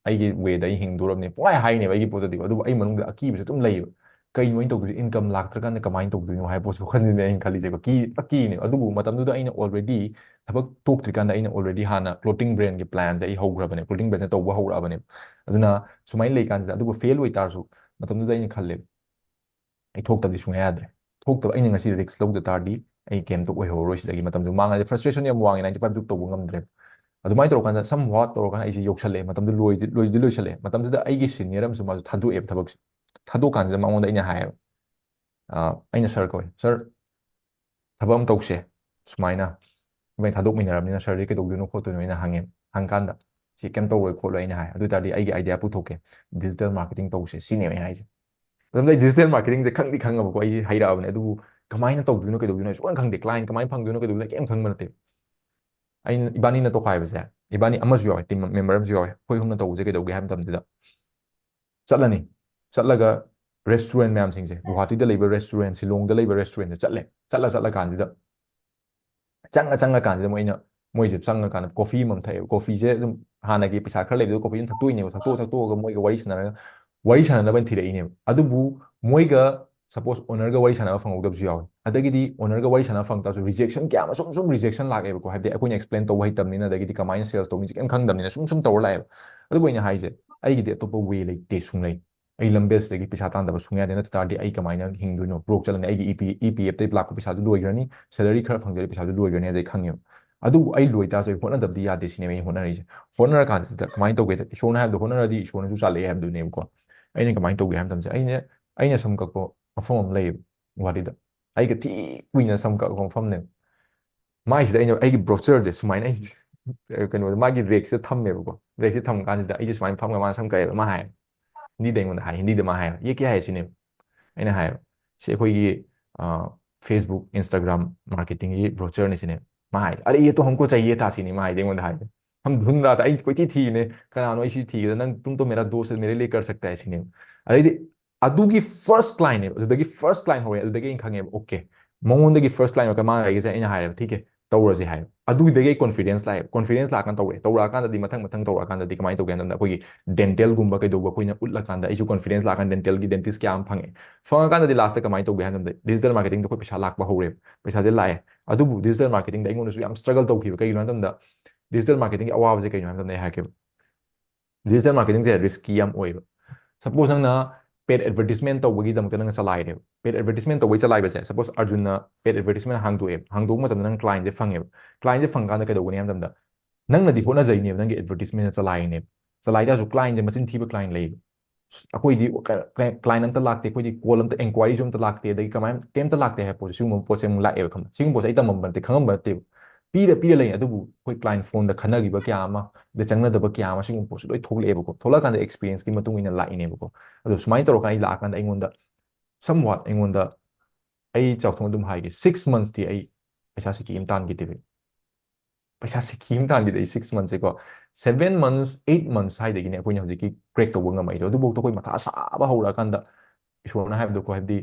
ꯑꯩꯒꯤ ꯋꯦꯗ ꯑꯩ ꯍꯤꯡꯗꯣꯔꯕꯅꯦ" ꯄꯨꯡꯍꯥꯏ ꯍꯥꯏꯅꯦꯕ ꯑꯩꯒꯤ ꯄꯣꯠꯇꯗꯤꯀꯣ꯫ ꯑꯗꯨꯕꯨ ꯑꯩ ꯃꯅꯨꯡꯗ ꯑꯀꯤꯕꯁꯨ ꯑꯗꯨꯝ ꯂꯩꯌꯦꯕ꯫ ꯀꯩꯅꯣ ꯑꯩꯅ ꯇꯧꯗꯣꯏꯁꯦ? ꯏꯟꯀꯝ ꯂꯥꯛꯇ꯭ꯔꯀꯥꯟꯗ ꯀꯃꯥꯏꯅ ꯇꯧꯗꯣꯏꯅꯣ ꯍꯥꯏꯕ ꯄꯣꯠꯁꯦ ꯋꯥꯈꯜꯗꯅꯦ ꯑꯩꯅ ꯈꯜꯂꯤꯁꯦꯀꯣ꯫ ꯀꯤ-, ꯑꯀꯤꯅꯦꯕ꯫ ꯑꯗꯨꯕꯨ ꯃꯇꯝꯗꯨꯗ ꯑꯩꯅ already ꯊꯕꯛ ꯊꯣꯛꯇ꯭ꯔꯤꯀꯥꯟꯗ ꯑꯩꯅ already ꯍꯥꯟꯅ ꯀ꯭ꯂꯣꯇꯤꯡ ꯕ꯭ꯔꯦꯟꯒꯤ ꯄ꯭ꯂꯥꯟꯁꯦ ꯑꯩ ꯍꯧꯈ꯭ꯔꯕꯅꯦ, ꯀ꯭ꯂꯣꯇꯤꯡ ꯕ꯭ꯔꯦꯟꯁꯦ ꯇꯧꯕ ꯍꯧꯔꯛꯑꯕꯅꯦꯕ꯫ ꯑꯗꯨꯅ ꯁꯨꯃꯥꯏꯅ ꯂꯩꯀꯥꯟꯁꯤꯗ, ꯑꯗꯨꯕꯨ ꯐꯦꯜ ꯑꯣꯏꯇꯥꯔꯁꯨ, ꯃꯇꯝꯗꯨꯗ ꯑꯩꯅ ꯈꯜꯂꯦꯕ, ꯑꯩ ꯊꯣꯛꯇꯕꯗꯤ ꯁꯨꯡꯌꯥ ꯌꯥꯗ꯭ꯔꯦ꯫ ꯊꯣꯛꯇꯕ, ꯑꯩꯅ ꯉꯁꯤ ꯔꯤꯛꯁ ꯂꯧꯗ ꯇꯥꯔꯗꯤ ꯑꯩ ꯀꯩꯝꯇ ꯑꯣꯏꯍꯧꯔꯔꯣꯏ꯫ ꯁꯤꯗꯒꯤ ꯃꯇꯝꯁꯨ ꯃꯥꯡꯉꯗꯤ, ꯐ꯭ꯔꯁꯇ꯭ꯔꯦꯁꯟ ꯌꯥꯝ ꯋꯥꯡꯉꯦ, ꯅꯥꯏꯟꯇꯤ ꯐꯥꯏꯚꯁꯨ ꯇꯧꯕ ꯉꯝꯗ꯭ꯔꯦ꯫ ꯑꯗꯨꯃꯥꯏꯅ ꯇꯧꯔꯀꯥꯟꯗ, ꯁꯝ ꯋꯥꯠ ꯇꯧꯔꯀꯥꯟꯗ ꯑꯩꯁꯦ ꯌꯧꯁꯜꯂꯛꯑꯦ, ꯃꯇꯝꯗꯨ ꯂꯣꯏꯗꯤ, ꯂꯣꯏꯗꯤ ꯂꯣꯏꯁꯜꯂꯛꯑꯦ꯫ ꯃꯇꯝꯗꯨꯗ ꯑꯩꯒꯤ ꯁꯤꯅꯤꯌꯔ ꯑꯃꯁꯨ, ꯃꯥꯁꯨ ꯊꯥꯗꯣꯛꯑꯦꯕ ꯊꯕꯛꯁꯦ꯫ ꯊꯥꯗꯣꯛꯀꯥꯟꯁꯤꯗ ꯃꯉꯣꯟꯗ ꯑꯩꯅ ꯍꯥꯏꯌꯦꯕ, ꯑ, ꯑꯩꯅ, "ꯁꯥꯔ" ꯀꯧꯋꯦ, "ꯁꯥꯔ, ꯊꯕꯛ ꯑꯃ ꯇꯧꯁꯦ, ꯁꯨꯃꯥꯏꯅ ꯏꯕꯥꯅꯤ ꯊꯥꯗꯣꯛꯃꯤꯟꯅꯔꯕꯅꯤꯅ ꯁꯥꯔꯗꯤ ꯀꯩꯗꯧꯗꯣꯏꯅꯣ ꯈꯣꯠꯇꯣꯏꯅꯣ?" ꯑꯩꯅ ꯍꯪꯉꯦ꯫ ꯍꯪꯀꯥꯟꯗ, "ꯁꯤ ꯀꯩꯝ ꯇꯧꯔꯣꯏ ꯈꯣꯠꯂꯣꯏ" ꯑꯩꯅ ꯍꯥꯏ꯫ "ꯑꯗꯨ ꯑꯣꯏ ꯇꯥꯔꯗꯤ ꯑꯩꯒꯤ ꯑꯥꯏꯗꯤꯌꯥ ꯄꯨꯊꯣꯛꯀꯦ, ꯗꯤꯖꯤꯇꯦꯜ ꯃꯥꯔꯀꯦꯇꯤꯡ ꯇꯧꯁꯦ" ꯁꯤꯅꯦꯕ ꯑꯩꯅ ꯍꯥꯏꯁꯦ꯫ ꯑꯗꯨꯝ ꯑꯩ ꯗꯤꯖꯤꯇꯦꯜ ꯃꯥꯔꯀꯦꯇꯤꯡꯁꯦ ꯈꯪꯗꯤ ꯈꯪꯉꯕꯀꯣ, ꯑꯩ ꯍꯩꯔꯛꯑꯕꯅꯦ, ꯑꯗꯨꯕꯨ ꯀꯃꯥꯏꯅ ꯇꯧꯗꯣꯏꯅꯣ ꯀꯩꯗꯧꯗꯣꯏꯅꯣ ꯑꯩ ꯁꯨꯡꯈꯪ ꯈꯪꯗꯦ, ꯀ꯭ꯂꯥꯏꯟ ꯀꯃꯥꯏꯅ ꯐꯪꯗꯣꯏꯅꯣ ꯀꯩꯗꯧꯗꯣꯏꯅꯣ ꯀꯩꯝ ꯈꯪꯕ ꯅꯠꯇꯦ꯫ ꯑꯩꯅ, ꯏꯕꯥꯅꯤꯅ ꯇꯣꯈꯥꯏꯕꯁꯦ, ꯏꯕꯥꯅꯤ ꯑꯃꯁꯨ ꯌꯥꯎꯋꯦ, ꯇꯤꯝ ꯃꯦꯝꯕꯔ ꯑꯃꯁꯨ ꯌꯥꯎꯋꯦ, ꯑꯩꯈꯣꯏ ꯑꯍꯨꯝꯅ ꯇꯧꯕꯁꯦ ꯀꯩꯗꯧꯒꯦ ꯍꯥꯏꯕ ꯃꯇꯝꯗ, ꯆꯠꯂꯅꯤ꯫ ꯆꯠꯂꯒ ꯔꯦꯁꯇꯨꯔꯦꯟ ꯃꯌꯥꯝꯁꯤꯡꯁꯦ, ꯒꯨꯋꯥꯍꯥꯇꯤꯗ ꯂꯩꯕ ꯔꯦꯁꯇꯨꯔꯦꯟ, ꯁꯤꯂꯣꯡꯗ ꯂꯩꯕ ꯔꯦꯁꯇꯨꯔꯦꯟꯁꯦ ꯆꯠꯂꯦ꯫ ꯆꯠꯂ ꯆꯠꯂ ꯀꯥꯟꯁꯤꯗ, ꯆꯪꯉ ꯆꯪꯉ ꯀꯥꯟꯁꯤꯗ ꯃꯣꯏꯅ, ꯃꯣꯏꯁꯦ ꯆꯪꯉ ꯀꯥꯟꯗ ꯀꯣꯐꯤ ꯑꯃꯃꯝ ꯊꯛꯑꯦꯕ꯫ ꯀꯣꯐꯤꯁꯦ ꯑꯗꯨꯝ ꯍꯥꯟꯅꯒꯤ ꯄꯩꯁꯥ ꯈꯔ ꯂꯩꯕꯗꯣ ꯀꯣꯐꯤ ꯑꯗꯨꯝ ꯊꯛꯇꯣꯛꯏꯅꯦꯕ꯫ ꯊꯛꯇꯣꯛꯑ ꯊꯛꯇꯣꯛꯑꯒ ꯃꯣꯏꯒ ꯋꯥꯔꯤ ꯁꯥꯟꯅꯔꯒ, ꯋꯥꯔꯤ ꯁꯥꯟꯅꯅꯕ ꯊꯤꯔꯛꯏꯅꯦꯕ꯫ ꯑꯗꯨꯕꯨ ꯃꯣꯏꯒ, ꯁꯄꯣꯁ, ꯑꯣꯅꯔꯒ ꯋꯥꯔꯤ ꯁꯥꯟꯅꯕ ꯐꯪꯍꯧꯗꯕꯁꯨ ꯌꯥꯎꯋꯤ꯫ ꯑꯗꯒꯤꯗꯤ ꯑꯣꯅꯔꯒ ꯋꯥꯔꯤ ꯁꯥꯟꯅꯕ ꯐꯪ ꯇꯥꯔꯁꯨ ꯔꯤꯖꯦꯛꯁꯟ ꯀꯌꯥ ꯑꯃ ꯁꯨꯝ ꯁꯨꯝ ꯔꯤꯖꯦꯛꯁꯟ ꯂꯥꯛꯑꯦꯕꯀꯣ꯫ ꯍꯥꯏꯕꯗꯤ ꯑꯩꯈꯣꯏꯅ ꯑꯦꯛꯁꯄ꯭ꯂꯦꯟ ꯇꯧꯕ ꯍꯩꯇꯕꯅꯤꯅ, ꯑꯗꯒꯤꯗꯤ ꯀꯃꯥꯏꯅ ꯁꯦꯜꯁ ꯇꯧꯅꯤꯁꯦ ꯀꯩꯝ ꯈꯪꯗꯕꯅꯤꯅ ꯁꯨꯝ ꯁꯨꯝ ꯇꯧꯔ ꯂꯥꯛꯑꯦꯕ꯫ ꯑꯗꯨꯕꯨ ꯑꯩꯅ ꯍꯥꯏꯁꯦ, ꯑꯩꯒꯤꯗꯤ ꯑꯇꯣꯞꯄ ꯋꯦ ꯂꯩꯇꯦ ꯁꯨꯡꯂꯩ꯫ ꯑꯩ ꯂꯝꯕꯦꯜꯁꯤꯗꯒꯤ ꯄꯩꯁꯥ ꯇꯥꯟꯗꯕ ꯁꯨꯡꯌꯥ ꯌꯥꯗꯦ, ꯅꯠꯇ ꯇꯥꯔꯗꯤ ꯑꯩ ꯀꯃꯥꯏꯅ ꯍꯤꯡꯗꯣꯏꯅꯣ? ꯕ꯭ꯔꯣꯛ ꯆꯠꯂꯅꯤ, ꯑꯩꯒꯤ ꯏ ꯄꯤ ꯏ ꯄꯤ ꯑꯦꯐꯇꯒꯤ ꯂꯥꯛꯄ ꯄꯩꯁꯥꯁꯨ ꯂꯣꯏꯈ꯭ꯔꯅꯤ, ꯁꯦꯂꯔꯤ ꯈꯔ ꯐꯪꯖꯔꯤ ꯄꯩꯁꯥꯁꯨ ꯂꯣꯏꯈ꯭ꯔꯅꯤ ꯍꯥꯏꯕꯗꯤ ꯑꯩ ꯈꯪꯉꯦꯕ꯫ ꯑꯗꯨꯕꯨ ꯑꯩ ꯂꯣꯏ ꯇꯥꯔꯁꯨ ꯑꯩ ꯍꯣꯠꯅꯗꯕꯗꯤ ꯌꯥꯗꯦ ꯁꯤꯅꯦꯕ ꯑꯩ ꯍꯣꯠꯅꯔꯤꯁꯦ꯫ ꯍꯣꯠꯅꯔꯀꯥꯟꯁꯤꯗ ꯀꯃꯥꯏꯅ ꯇꯧꯒꯦꯗ, ꯏꯁꯣꯔꯅ ꯍꯥꯏꯕꯗꯣ ꯍꯣꯠꯅꯔꯗꯤ ꯏꯁꯣꯔꯅꯁꯨ ꯆꯥꯜꯂꯛꯑꯦ ꯍꯥꯏꯕꯗꯨꯅꯦꯕꯀꯣ꯫ ꯑꯩꯅ ꯀꯃꯥꯏꯅ ꯇꯧꯒꯦ ꯍꯥꯏꯕ ꯃꯇꯝꯁꯦ, ꯑꯩꯅ ꯑꯩꯅ ꯁꯝ ꯀꯛꯄ ꯃꯐꯝ ꯑꯃ ꯂꯩꯌꯦꯕ ꯒꯨꯍꯥꯇꯤꯗ, ꯑꯩꯒ ꯊꯤ ꯀꯨꯏꯅ ꯁꯝ ꯀꯛꯄ ꯃꯐꯝꯅꯦꯕ꯫ ꯃꯥꯏꯁꯤꯗ ꯑꯩꯅ ꯑꯩꯒꯤ ꯕ꯭ꯔꯣꯆꯔꯁꯦ ꯁꯨꯃꯥꯏꯅ ꯑꯩ ꯀꯩꯅꯣꯗ ꯃꯥꯒꯤ ꯔꯦꯛꯁꯤꯗ ꯊꯝꯃꯦꯕꯀꯣ꯫ ꯔꯦꯛꯁꯤꯗ ꯊꯝꯃ ꯀꯥꯟꯁꯤꯗ ꯑꯩꯁꯦ ꯁꯨꯃꯥꯏꯅ ꯐꯝꯃꯒ ꯃꯥꯅ ꯁꯝ ꯀꯛꯑꯦꯕ꯫ ꯃꯥ ꯍꯥꯏ, ꯍꯤꯟꯗꯤꯗ ꯑꯩꯉꯣꯟꯗده ꯍꯥꯏ, ꯍꯤꯟꯗꯤꯗ ꯃꯥ ꯍꯥꯏ, "ये क्या है?" ꯁꯤꯅꯦꯕ꯫ ꯑꯩꯅ ꯍꯥꯏꯕ, "ꯁꯤ ꯑꯩꯈꯣꯏꯒꯤ ꯑ, Facebook, Instagram marketingꯒꯤ brochureꯅꯤ" ꯁꯤꯅꯦꯕ꯫ ꯃꯥ ꯍꯥꯏꯁꯦ, "अरे ये तो हमको चाहिए था" ꯁꯤꯅꯤ ꯃꯥ ꯍꯥꯏꯗꯤ ꯑꯩꯉꯣꯟꯗ ꯍꯥꯏꯁꯦ꯫ हम ढूंढ रहा था, ꯑꯩ ꯀꯣꯏꯊꯤ ꯊꯤꯔꯤꯅꯦ, "ꯀꯅꯥꯅꯣ ꯑꯩ ꯁꯤ ꯊꯤꯒꯗ, नंग, तुम तो मेरा दोस्त है, मेरे लिए कर सकता है" ꯁꯤꯅꯦꯕ꯫ ꯑꯗꯩꯗꯤ ꯑꯗꯨꯒꯤ first clientꯅꯦꯕ, ꯑꯗꯨꯗꯒꯤ first client ꯍꯧꯔꯦ, ꯑꯗꯨꯗꯒꯤ ꯑꯩꯅ ꯈꯪꯉꯦꯕ, "ꯑꯣꯀꯦ, ꯃꯉꯣꯟꯗꯒꯤ first client ꯑꯣꯏꯔꯒ ꯃꯥ ꯑꯩꯒꯤꯁꯦ" ꯑꯩꯅ ꯍꯥꯏꯔꯦꯕ, "ठीक है, ꯇꯧꯔꯁꯦ" ꯍꯥꯏꯕ꯫ ꯑꯗꯨꯒꯤꯗꯒꯤ ꯑꯩ confidence ꯂꯥꯛꯑꯦꯕ꯫ Confidence ꯂꯥꯛꯑꯀꯥꯟꯗ ꯇꯧꯔꯦ꯫ ꯇꯧꯔꯛꯑꯀꯥꯟꯗꯗꯤ ꯃꯊꯪ ꯃꯊꯪ ꯇꯧꯔꯛꯑꯀꯥꯟꯗꯗꯤ ꯀꯃꯥꯏꯅ ꯇꯧꯒꯦ ꯍꯥꯏꯕ ꯃꯇꯝꯗ ꯑꯩꯈꯣꯏꯒꯤ dentalꯒꯨꯝꯕ ꯀꯩꯗꯧꯕ ꯑꯩꯈꯣꯏꯅ ꯎꯠꯂꯀꯥꯟꯗ ꯑꯩꯁꯨ confidence ꯂꯥꯛꯑꯀꯥꯟꯗ dentalꯒꯤ dentist ꯀꯌꯥ ꯑꯃ ꯐꯪꯉꯦ꯫ ꯐꯪꯉꯀꯥꯟꯗꯗꯤ lastꯇ ꯀꯃꯥꯏꯅ ꯇꯧꯒꯦ ꯍꯥꯏꯕ ꯃꯇꯝꯗ digital marketingꯗ ꯑꯩꯈꯣꯏ ꯄꯩꯁꯥ ꯂꯥꯛꯄ ꯍꯧꯔꯦꯕ꯫ ꯄꯩꯁꯥꯁꯦ ꯂꯥꯛꯑꯦ꯫ ꯑꯗꯨꯕꯨ digital marketingꯗ ꯑꯩꯉꯣꯟꯗꯁꯨ ꯌꯥꯝ struggle ꯇꯧꯈꯤꯕ꯫ ꯀꯩꯒꯤꯅꯣ ꯍꯥꯏꯕ ꯃꯇꯝꯗ digital marketingꯒꯤ ꯑꯋꯥꯕꯁꯦ ꯀꯩꯅꯣ ꯍꯥꯏꯕ ꯃꯇꯝꯗ ꯑꯩ ꯍꯥꯏꯔꯛꯀꯦꯕ꯫ Digital marketingꯁꯦ risky ꯌꯥꯝ ꯑꯣꯏꯌꯦꯕ꯫ Suppose ꯅꯪꯅ paid advertisement ꯇꯧꯕꯒꯤꯗꯃꯛꯇ ꯅꯪꯅ ꯆꯂꯥꯏꯔꯦꯕ꯫ Paid advertisement ꯇꯧꯕꯩ ꯆꯂꯥꯏꯕꯁꯦ, suppose ꯑꯔꯖꯨꯟꯅ paid advertisement ꯍꯥꯡꯗꯣꯛꯑꯦꯕ꯫ ꯍꯥꯡꯗꯣꯛꯄ ꯃꯇꯝꯗ ꯅꯪ clientꯁꯦ ꯐꯪꯉꯦꯕ꯫ Clientꯁꯦ ꯐꯪꯀꯥꯟꯗ ꯀꯩꯗꯧꯒꯅꯤ ꯍꯥꯏꯕ ꯃꯇꯝꯗ ꯅꯪꯅꯗꯤ ꯍꯣꯠꯅꯖꯩꯅꯦꯕ, ꯅꯪꯒꯤ advertisementꯅ ꯆꯂꯥꯏꯔꯤꯅꯦꯕ꯫ ꯆꯂꯥꯏ ꯇꯥꯔꯁꯨ clientꯁꯦ ꯃꯆꯤꯟ ꯊꯤꯕ client ꯂꯩꯌꯦꯕ꯫ ꯑꯩꯈꯣꯏꯗꯤ client ꯑꯝꯇ ꯂꯥꯛꯇꯦ, ꯑꯩꯈꯣꯏꯗꯤ call ꯑꯝꯇ, inquiryꯁꯨ ꯑꯝꯇ ꯂꯥꯛꯇꯦ, ꯑꯗꯒꯤ ꯀꯃꯥꯏꯅ ꯀꯩꯝꯇ ꯂꯥꯛꯇꯦ ꯍꯥꯏꯕ ꯄꯣꯠꯁꯦ, ꯁꯤꯒꯨꯝꯕ ꯄꯣꯠꯁꯦ ꯑꯃꯨꯛ ꯂꯥꯛꯑꯦꯕ, ꯈꯪꯕ꯭ꯔꯥ? ꯁꯤꯒꯨꯝꯕ ꯄꯣꯠꯁꯦ ꯑꯩ ꯇꯝꯃꯝꯕ ꯅꯠꯇꯦ, ꯈꯪꯉꯝꯕ ꯅꯠꯇꯦꯕ꯫ ꯄꯤꯔ ꯄꯤꯔ ꯂꯩ꯫ ꯑꯗꯨꯕꯨ ꯑꯩꯈꯣꯏ client phoneꯗ ꯈꯟꯅꯈꯤꯕ ꯀꯌꯥ ꯑꯃ, ꯑꯗ ꯆꯪꯅꯗꯕ ꯀꯌꯥ ꯑꯃ, ꯁꯤꯒꯨꯝꯕ ꯄꯣꯠꯁꯦ ꯂꯣꯏ ꯊꯣꯛꯂꯛꯑꯦꯕꯀꯣ꯫ ꯊꯣꯛꯂꯛꯑꯀꯥꯟꯗ experienceꯀꯤ ꯃꯇꯨꯡ ꯏꯟꯅ ꯂꯥꯛꯏꯅꯦꯕꯀꯣ꯫ ꯑꯗꯣ ꯁꯨꯃꯥꯏꯅ ꯇꯧꯔꯀꯥꯟꯗ ꯑꯩ ꯂꯥꯛꯑꯀꯥꯟꯗ ꯑꯩꯉꯣꯟꯗ somewhat, ꯑꯩꯉꯣꯟꯗ ꯑꯩ ꯆꯥꯎꯊꯣꯛꯅ ꯑꯗꯨꯝ ꯍꯥꯏꯒꯦ, six monthsꯇꯤ ꯑꯩ ꯄꯩꯁꯥ ꯁꯤꯀꯤ ꯑꯃ ꯇꯥꯟꯈꯤꯗꯦꯕ꯫ ꯄꯩꯁꯥ ꯁꯤꯀꯤ ꯑꯃ ꯇꯥꯟꯈꯤꯗꯦ ꯑꯩ six monthsꯁꯦꯀꯣ꯫ Seven months, eight months ꯁ꯭ꯋꯥꯏꯗꯒꯤꯅꯦ ꯑꯩꯈꯣꯏꯅ ꯍꯧꯖꯤꯛꯀꯤ crack ꯇꯧꯕ ꯉꯝꯃꯛꯏꯗꯣ꯫ ꯑꯗꯨꯐꯥꯎꯗ ꯑꯩꯈꯣꯏ ꯃꯊꯥ ꯁꯥꯕ ꯍꯧꯔꯛꯑꯀꯥꯟꯗ ꯏꯁꯣꯔꯅ ꯍꯥꯏꯕꯗꯣꯀꯣ, ꯍꯥꯏꯕꯗꯤ,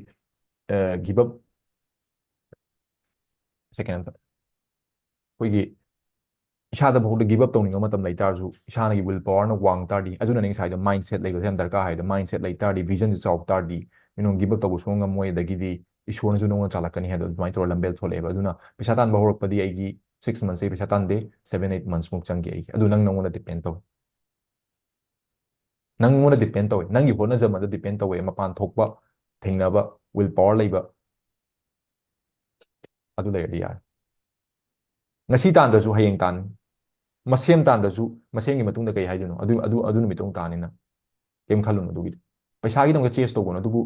ꯑ, give up, second ꯑꯝꯇ꯫ ꯑꯩꯈꯣꯏꯒꯤ ꯏꯁꯥꯗ ꯐꯥꯎꯗ give up ꯇꯧꯅꯤꯡꯕ ꯃꯇꯝ ꯂꯩ ꯇꯥꯔꯁꯨ, ꯏꯁꯥꯅꯒꯤ will powerꯅ ꯋꯥꯡ ꯇꯥꯔꯗꯤ, ꯑꯗꯨꯅꯅꯦ ꯉꯁꯥꯏꯗꯣ mindset ꯂꯩꯕꯁꯦ ꯌꯥꯝ ꯗꯔꯀꯥꯔ ꯍꯥꯏꯗꯣ꯫ Mindset ꯂꯩ ꯇꯥꯔꯗꯤ, visionꯁꯨ ꯆꯥꯎ ꯇꯥꯔꯗꯤ, you know, give up ꯇꯧꯕ ꯁꯨꯡꯉꯝ ꯉꯝꯃꯣꯏ, ꯑꯗꯒꯤꯗꯤ ꯏꯁꯣꯔꯅꯁꯨ ꯅꯉꯣꯟꯗ ꯆꯥꯜꯂꯛꯀꯅꯤ ꯍꯥꯏꯗꯣ ꯑꯗꯨꯃꯥꯏꯅ ꯇꯧꯔ ꯂꯝꯕꯦꯜ ꯊꯣꯛꯂꯛꯑꯦꯕ꯫ ꯑꯗꯨꯅ ꯄꯩꯁꯥ ꯇꯥꯟꯕ ꯍꯧꯔꯛꯄꯗꯤ ꯑꯩꯒꯤ six monthsꯁꯦ ꯄꯩꯁꯥ ꯇꯥꯟꯗꯦ, seven, eight monthsꯃꯨꯛ ꯆꯪꯈꯤ ꯑꯩꯒꯤ꯫ ꯑꯗꯨ ꯅꯪ ꯅꯉꯣꯟꯗ depend ꯇꯧ꯫ ꯅꯪꯉꯣꯟꯗ depend ꯇꯧꯋꯦ, ꯅꯪꯒꯤ ꯍꯣꯠꯅꯖꯃꯟꯗ depend ꯇꯧꯋꯦ, ꯃꯄꯥꯟ ꯊꯣꯛꯄ, ꯊꯦꯡꯅꯕ, will power ꯂꯩꯕ, ꯑꯗꯨ ꯂꯩꯔꯗꯤ ꯌꯥꯔꯦ꯫ ꯉꯁꯤ ꯇꯥꯟꯗ꯭ꯔꯁꯨ ꯍꯌꯦꯡ ꯇꯥꯟꯅꯤ, ꯃꯁꯦꯝ ꯇꯥꯟꯗ꯭ꯔꯁꯨ ꯃꯁꯦꯝꯒꯤ ꯃꯇꯨꯡꯗ ꯀꯩ ꯍꯥꯏꯗꯣꯏꯅꯣ? ꯑꯗꯨ, ꯑꯗꯨ, ꯑꯗꯨ ꯅꯨꯃꯤꯠꯇꯣ ꯑꯃꯨꯛ ꯇꯥꯅꯤꯅ꯫ ꯀꯩꯝ ꯈꯜꯂꯨꯅꯨ ꯑꯗꯨꯒꯤꯗꯤ꯫ ꯄꯩꯁꯥꯒꯤꯗꯃꯛꯇ chase ꯇꯧꯒꯅꯨ, ꯑꯗꯨꯕꯨ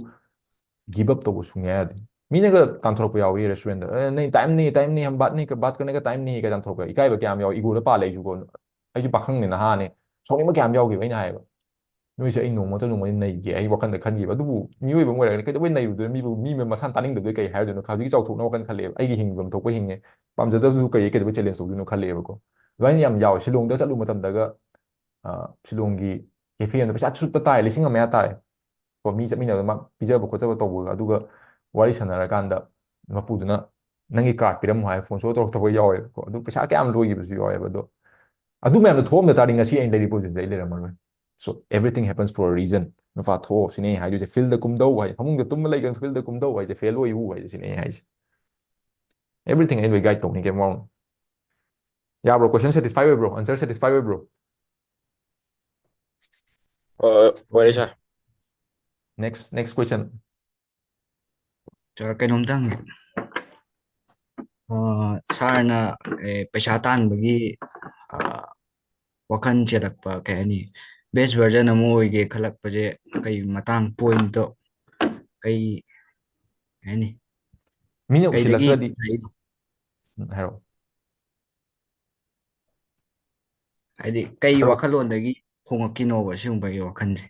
give up ꯇꯧꯕ ꯁꯨꯡꯌꯥ ꯌꯥꯗꯦ꯫ ꯃꯤꯅꯒ ꯇꯥꯟꯊꯣꯔꯛꯄ ꯌꯥꯎꯏ restaurant ꯇ, "ꯑꯦ, ꯅꯪ time ꯅꯤ, time ꯅꯤ, ꯍꯝ ꯕꯥꯠ ꯅꯤ, ꯀ-, ꯕꯥꯠ ꯀꯔꯅꯦ ꯀ time ꯅꯤ" ꯀꯥꯏ ꯇꯥꯟꯊꯣꯔꯛꯄ, ꯏꯀꯥꯏꯕ ꯀꯌꯥꯝ ꯌꯥꯎꯏ, ego ꯗ ꯄꯥꯜꯂꯦ ꯑꯩꯁꯨꯀꯣ꯫ ꯑꯩꯁꯨ ꯄꯥꯈꯪꯅꯦ, ꯅꯍꯥꯅꯦ, ꯁꯥꯎꯅꯤꯡꯕ ꯀꯌꯥꯝ ꯌꯥꯎꯈꯤꯕ ꯑꯩꯅ ꯍꯥꯏꯌꯦꯕ꯫ ꯅꯣꯏꯁꯦ ꯑꯩ ꯅꯣꯡꯃ ꯅꯠꯇ꯭ꯔ ꯅꯣꯡꯃꯗꯤ ꯅꯩꯒꯦ ꯑꯩ ꯋꯥꯈꯜꯗ ꯈꯟꯈꯤꯕ꯫ ꯑꯗꯨꯕꯨ ꯃꯤꯑꯣꯏꯕ ꯑꯃ ꯑꯣꯏꯔꯒꯅꯤ ꯀꯩꯗꯧꯕꯩ ꯅꯩꯔꯨꯗꯣꯏꯅꯣ? ꯃꯤꯕꯨ, ꯃꯤ ꯃꯁꯥꯅ ꯇꯥꯅꯤꯡꯗꯕꯗꯣ ꯀꯩ ꯍꯥꯏꯔꯨꯗꯣꯏꯅꯣ? ꯍꯧꯖꯤꯛꯀꯤ ꯆꯥꯎꯊꯣꯛꯅ ꯋꯥꯈꯜ ꯈꯜꯂꯦꯕ꯫ ꯑꯩꯒꯤ ꯍꯤꯡꯐꯝ ꯊꯣꯛꯄ ꯍꯤꯡꯉꯦ, ꯄꯥꯝꯖꯗꯕꯗꯨ ꯀꯩ, ꯀꯩꯗꯧꯕꯩ challenge ꯇꯧꯗꯣꯏꯅꯣ ꯈꯜꯂꯦꯕꯀꯣ꯫ ꯑꯗꯨꯃꯥꯏꯅ ꯌꯥꯝ ꯌꯥꯎꯋꯦ꯫ ꯁꯤꯂꯣꯡꯗ ꯆꯠꯂꯨꯕ ꯃꯇꯝꯗꯒ, ꯑ, ꯁꯤꯂꯣꯡꯒꯤ cafe ꯑꯃꯗ ꯄꯩꯁꯥ ꯁꯨꯠꯇ ꯇꯥꯏ, ꯂꯤꯁꯤꯡ ꯑꯃ ꯃꯌꯥ ꯇꯥꯏ꯫ ꯀꯣ, ꯃꯤ ꯆꯠꯃꯤꯟꯅꯕꯗ ꯃꯥ ꯄꯤꯖꯕ ꯈꯣꯠꯆꯕ ꯇꯧꯕꯒ, ꯑꯗꯨꯒ ꯋꯥꯔꯤ ꯁꯥꯟꯅꯔꯀꯥꯟꯗ ꯃꯄꯨꯗꯨꯅ "ꯅꯪꯒꯤ card ꯄꯤꯔꯝꯃꯣ" ꯍꯥꯏ, phone show ꯇꯧꯔꯛꯇꯕ ꯌꯥꯎꯋꯦꯕꯀꯣ꯫ ꯑꯗꯨ ꯄꯩꯁꯥ ꯀꯌꯥꯝ ꯂꯣꯏꯈꯤꯕꯁꯨ ꯌꯥꯎꯋꯦꯕ꯫ ꯑꯗꯣ ꯑꯗꯨ ꯃꯌꯥꯝꯗꯣ ꯊꯣꯛꯑꯝꯗ ꯇꯥꯔꯗꯤ ꯉꯁꯤ ꯑꯩꯅ ꯂꯩꯔꯤ position ꯁꯦ ꯑꯩ ꯂꯩꯔꯝꯃꯔꯣꯏ꯫ So everything happens for a reason. ꯅꯨꯄꯥ ꯊꯣꯛꯑꯣ ꯁꯤꯅꯦ ꯑꯩ ꯍꯥꯏꯗꯣꯏꯁꯦ꯫ Field ꯗ ꯀꯨꯝꯗꯧ ꯍꯥꯏ, ꯐꯃꯨꯡꯗ ꯇꯨꯝꯃ ꯂꯩꯒꯅꯨ, field ꯗ ꯀꯨꯝꯗꯧ ꯍꯥꯏꯁꯦ, fail ꯑꯣꯏꯌꯨ ꯍꯥꯏꯁꯦ ꯁꯤꯅꯦ ꯑꯩ ꯍꯥꯏꯁꯦ꯫ Everything ꯑꯩ ꯂꯣꯏ guide ꯇꯧꯅꯤ, ꯀꯩꯝ ꯋꯥꯔꯨꯅꯨ꯫ ꯌꯥꯕ꯭ꯔꯣ? Question satisfy ꯑꯣꯏꯕ꯭ꯔꯣ? Answer satisfy ꯑꯣꯏꯕ꯭ꯔꯣ? ꯑ, ꯑꯣꯏꯔꯦ sir꯫ Next, next question. Sir, ꯀꯩꯅꯣꯝꯇ ꯍꯪꯒꯦ꯫ ꯑ, sir ꯅ, ꯑꯦ, ꯄꯩꯁꯥ ꯇꯥꯟꯕꯒꯤ, ꯑ, ꯋꯥꯈꯜ ꯆꯦꯜꯂꯛꯄ, ꯀꯩ ꯍꯥꯏꯅꯤ, best version ꯑꯃ ꯑꯣꯏꯒꯦ ꯈꯜꯂꯛꯄꯁꯦ ꯀꯩ ꯃꯇꯥꯡ, point ꯇꯣ ꯀꯩ ꯍꯥꯏꯅꯤ? ꯃꯤꯅ ꯀꯩꯗꯒꯤ ꯎꯁꯤꯜꯂꯛꯇ꯭ꯔꯗꯤ, ꯂꯥꯛꯏꯅꯣ? ꯎꯝ, ꯍꯥꯏꯔꯛꯑꯣ꯫ ꯍꯥꯏꯗꯤ ꯀꯩ ꯍꯥꯏꯔꯛꯑꯣ꯫ ꯋꯥꯈꯜꯂꯣꯟꯗꯒꯤ ꯍꯣꯡꯉꯛꯈꯤꯅꯣꯕ ꯁꯤꯒꯨꯝꯕꯒꯤ ꯋꯥꯈꯜꯁꯦ?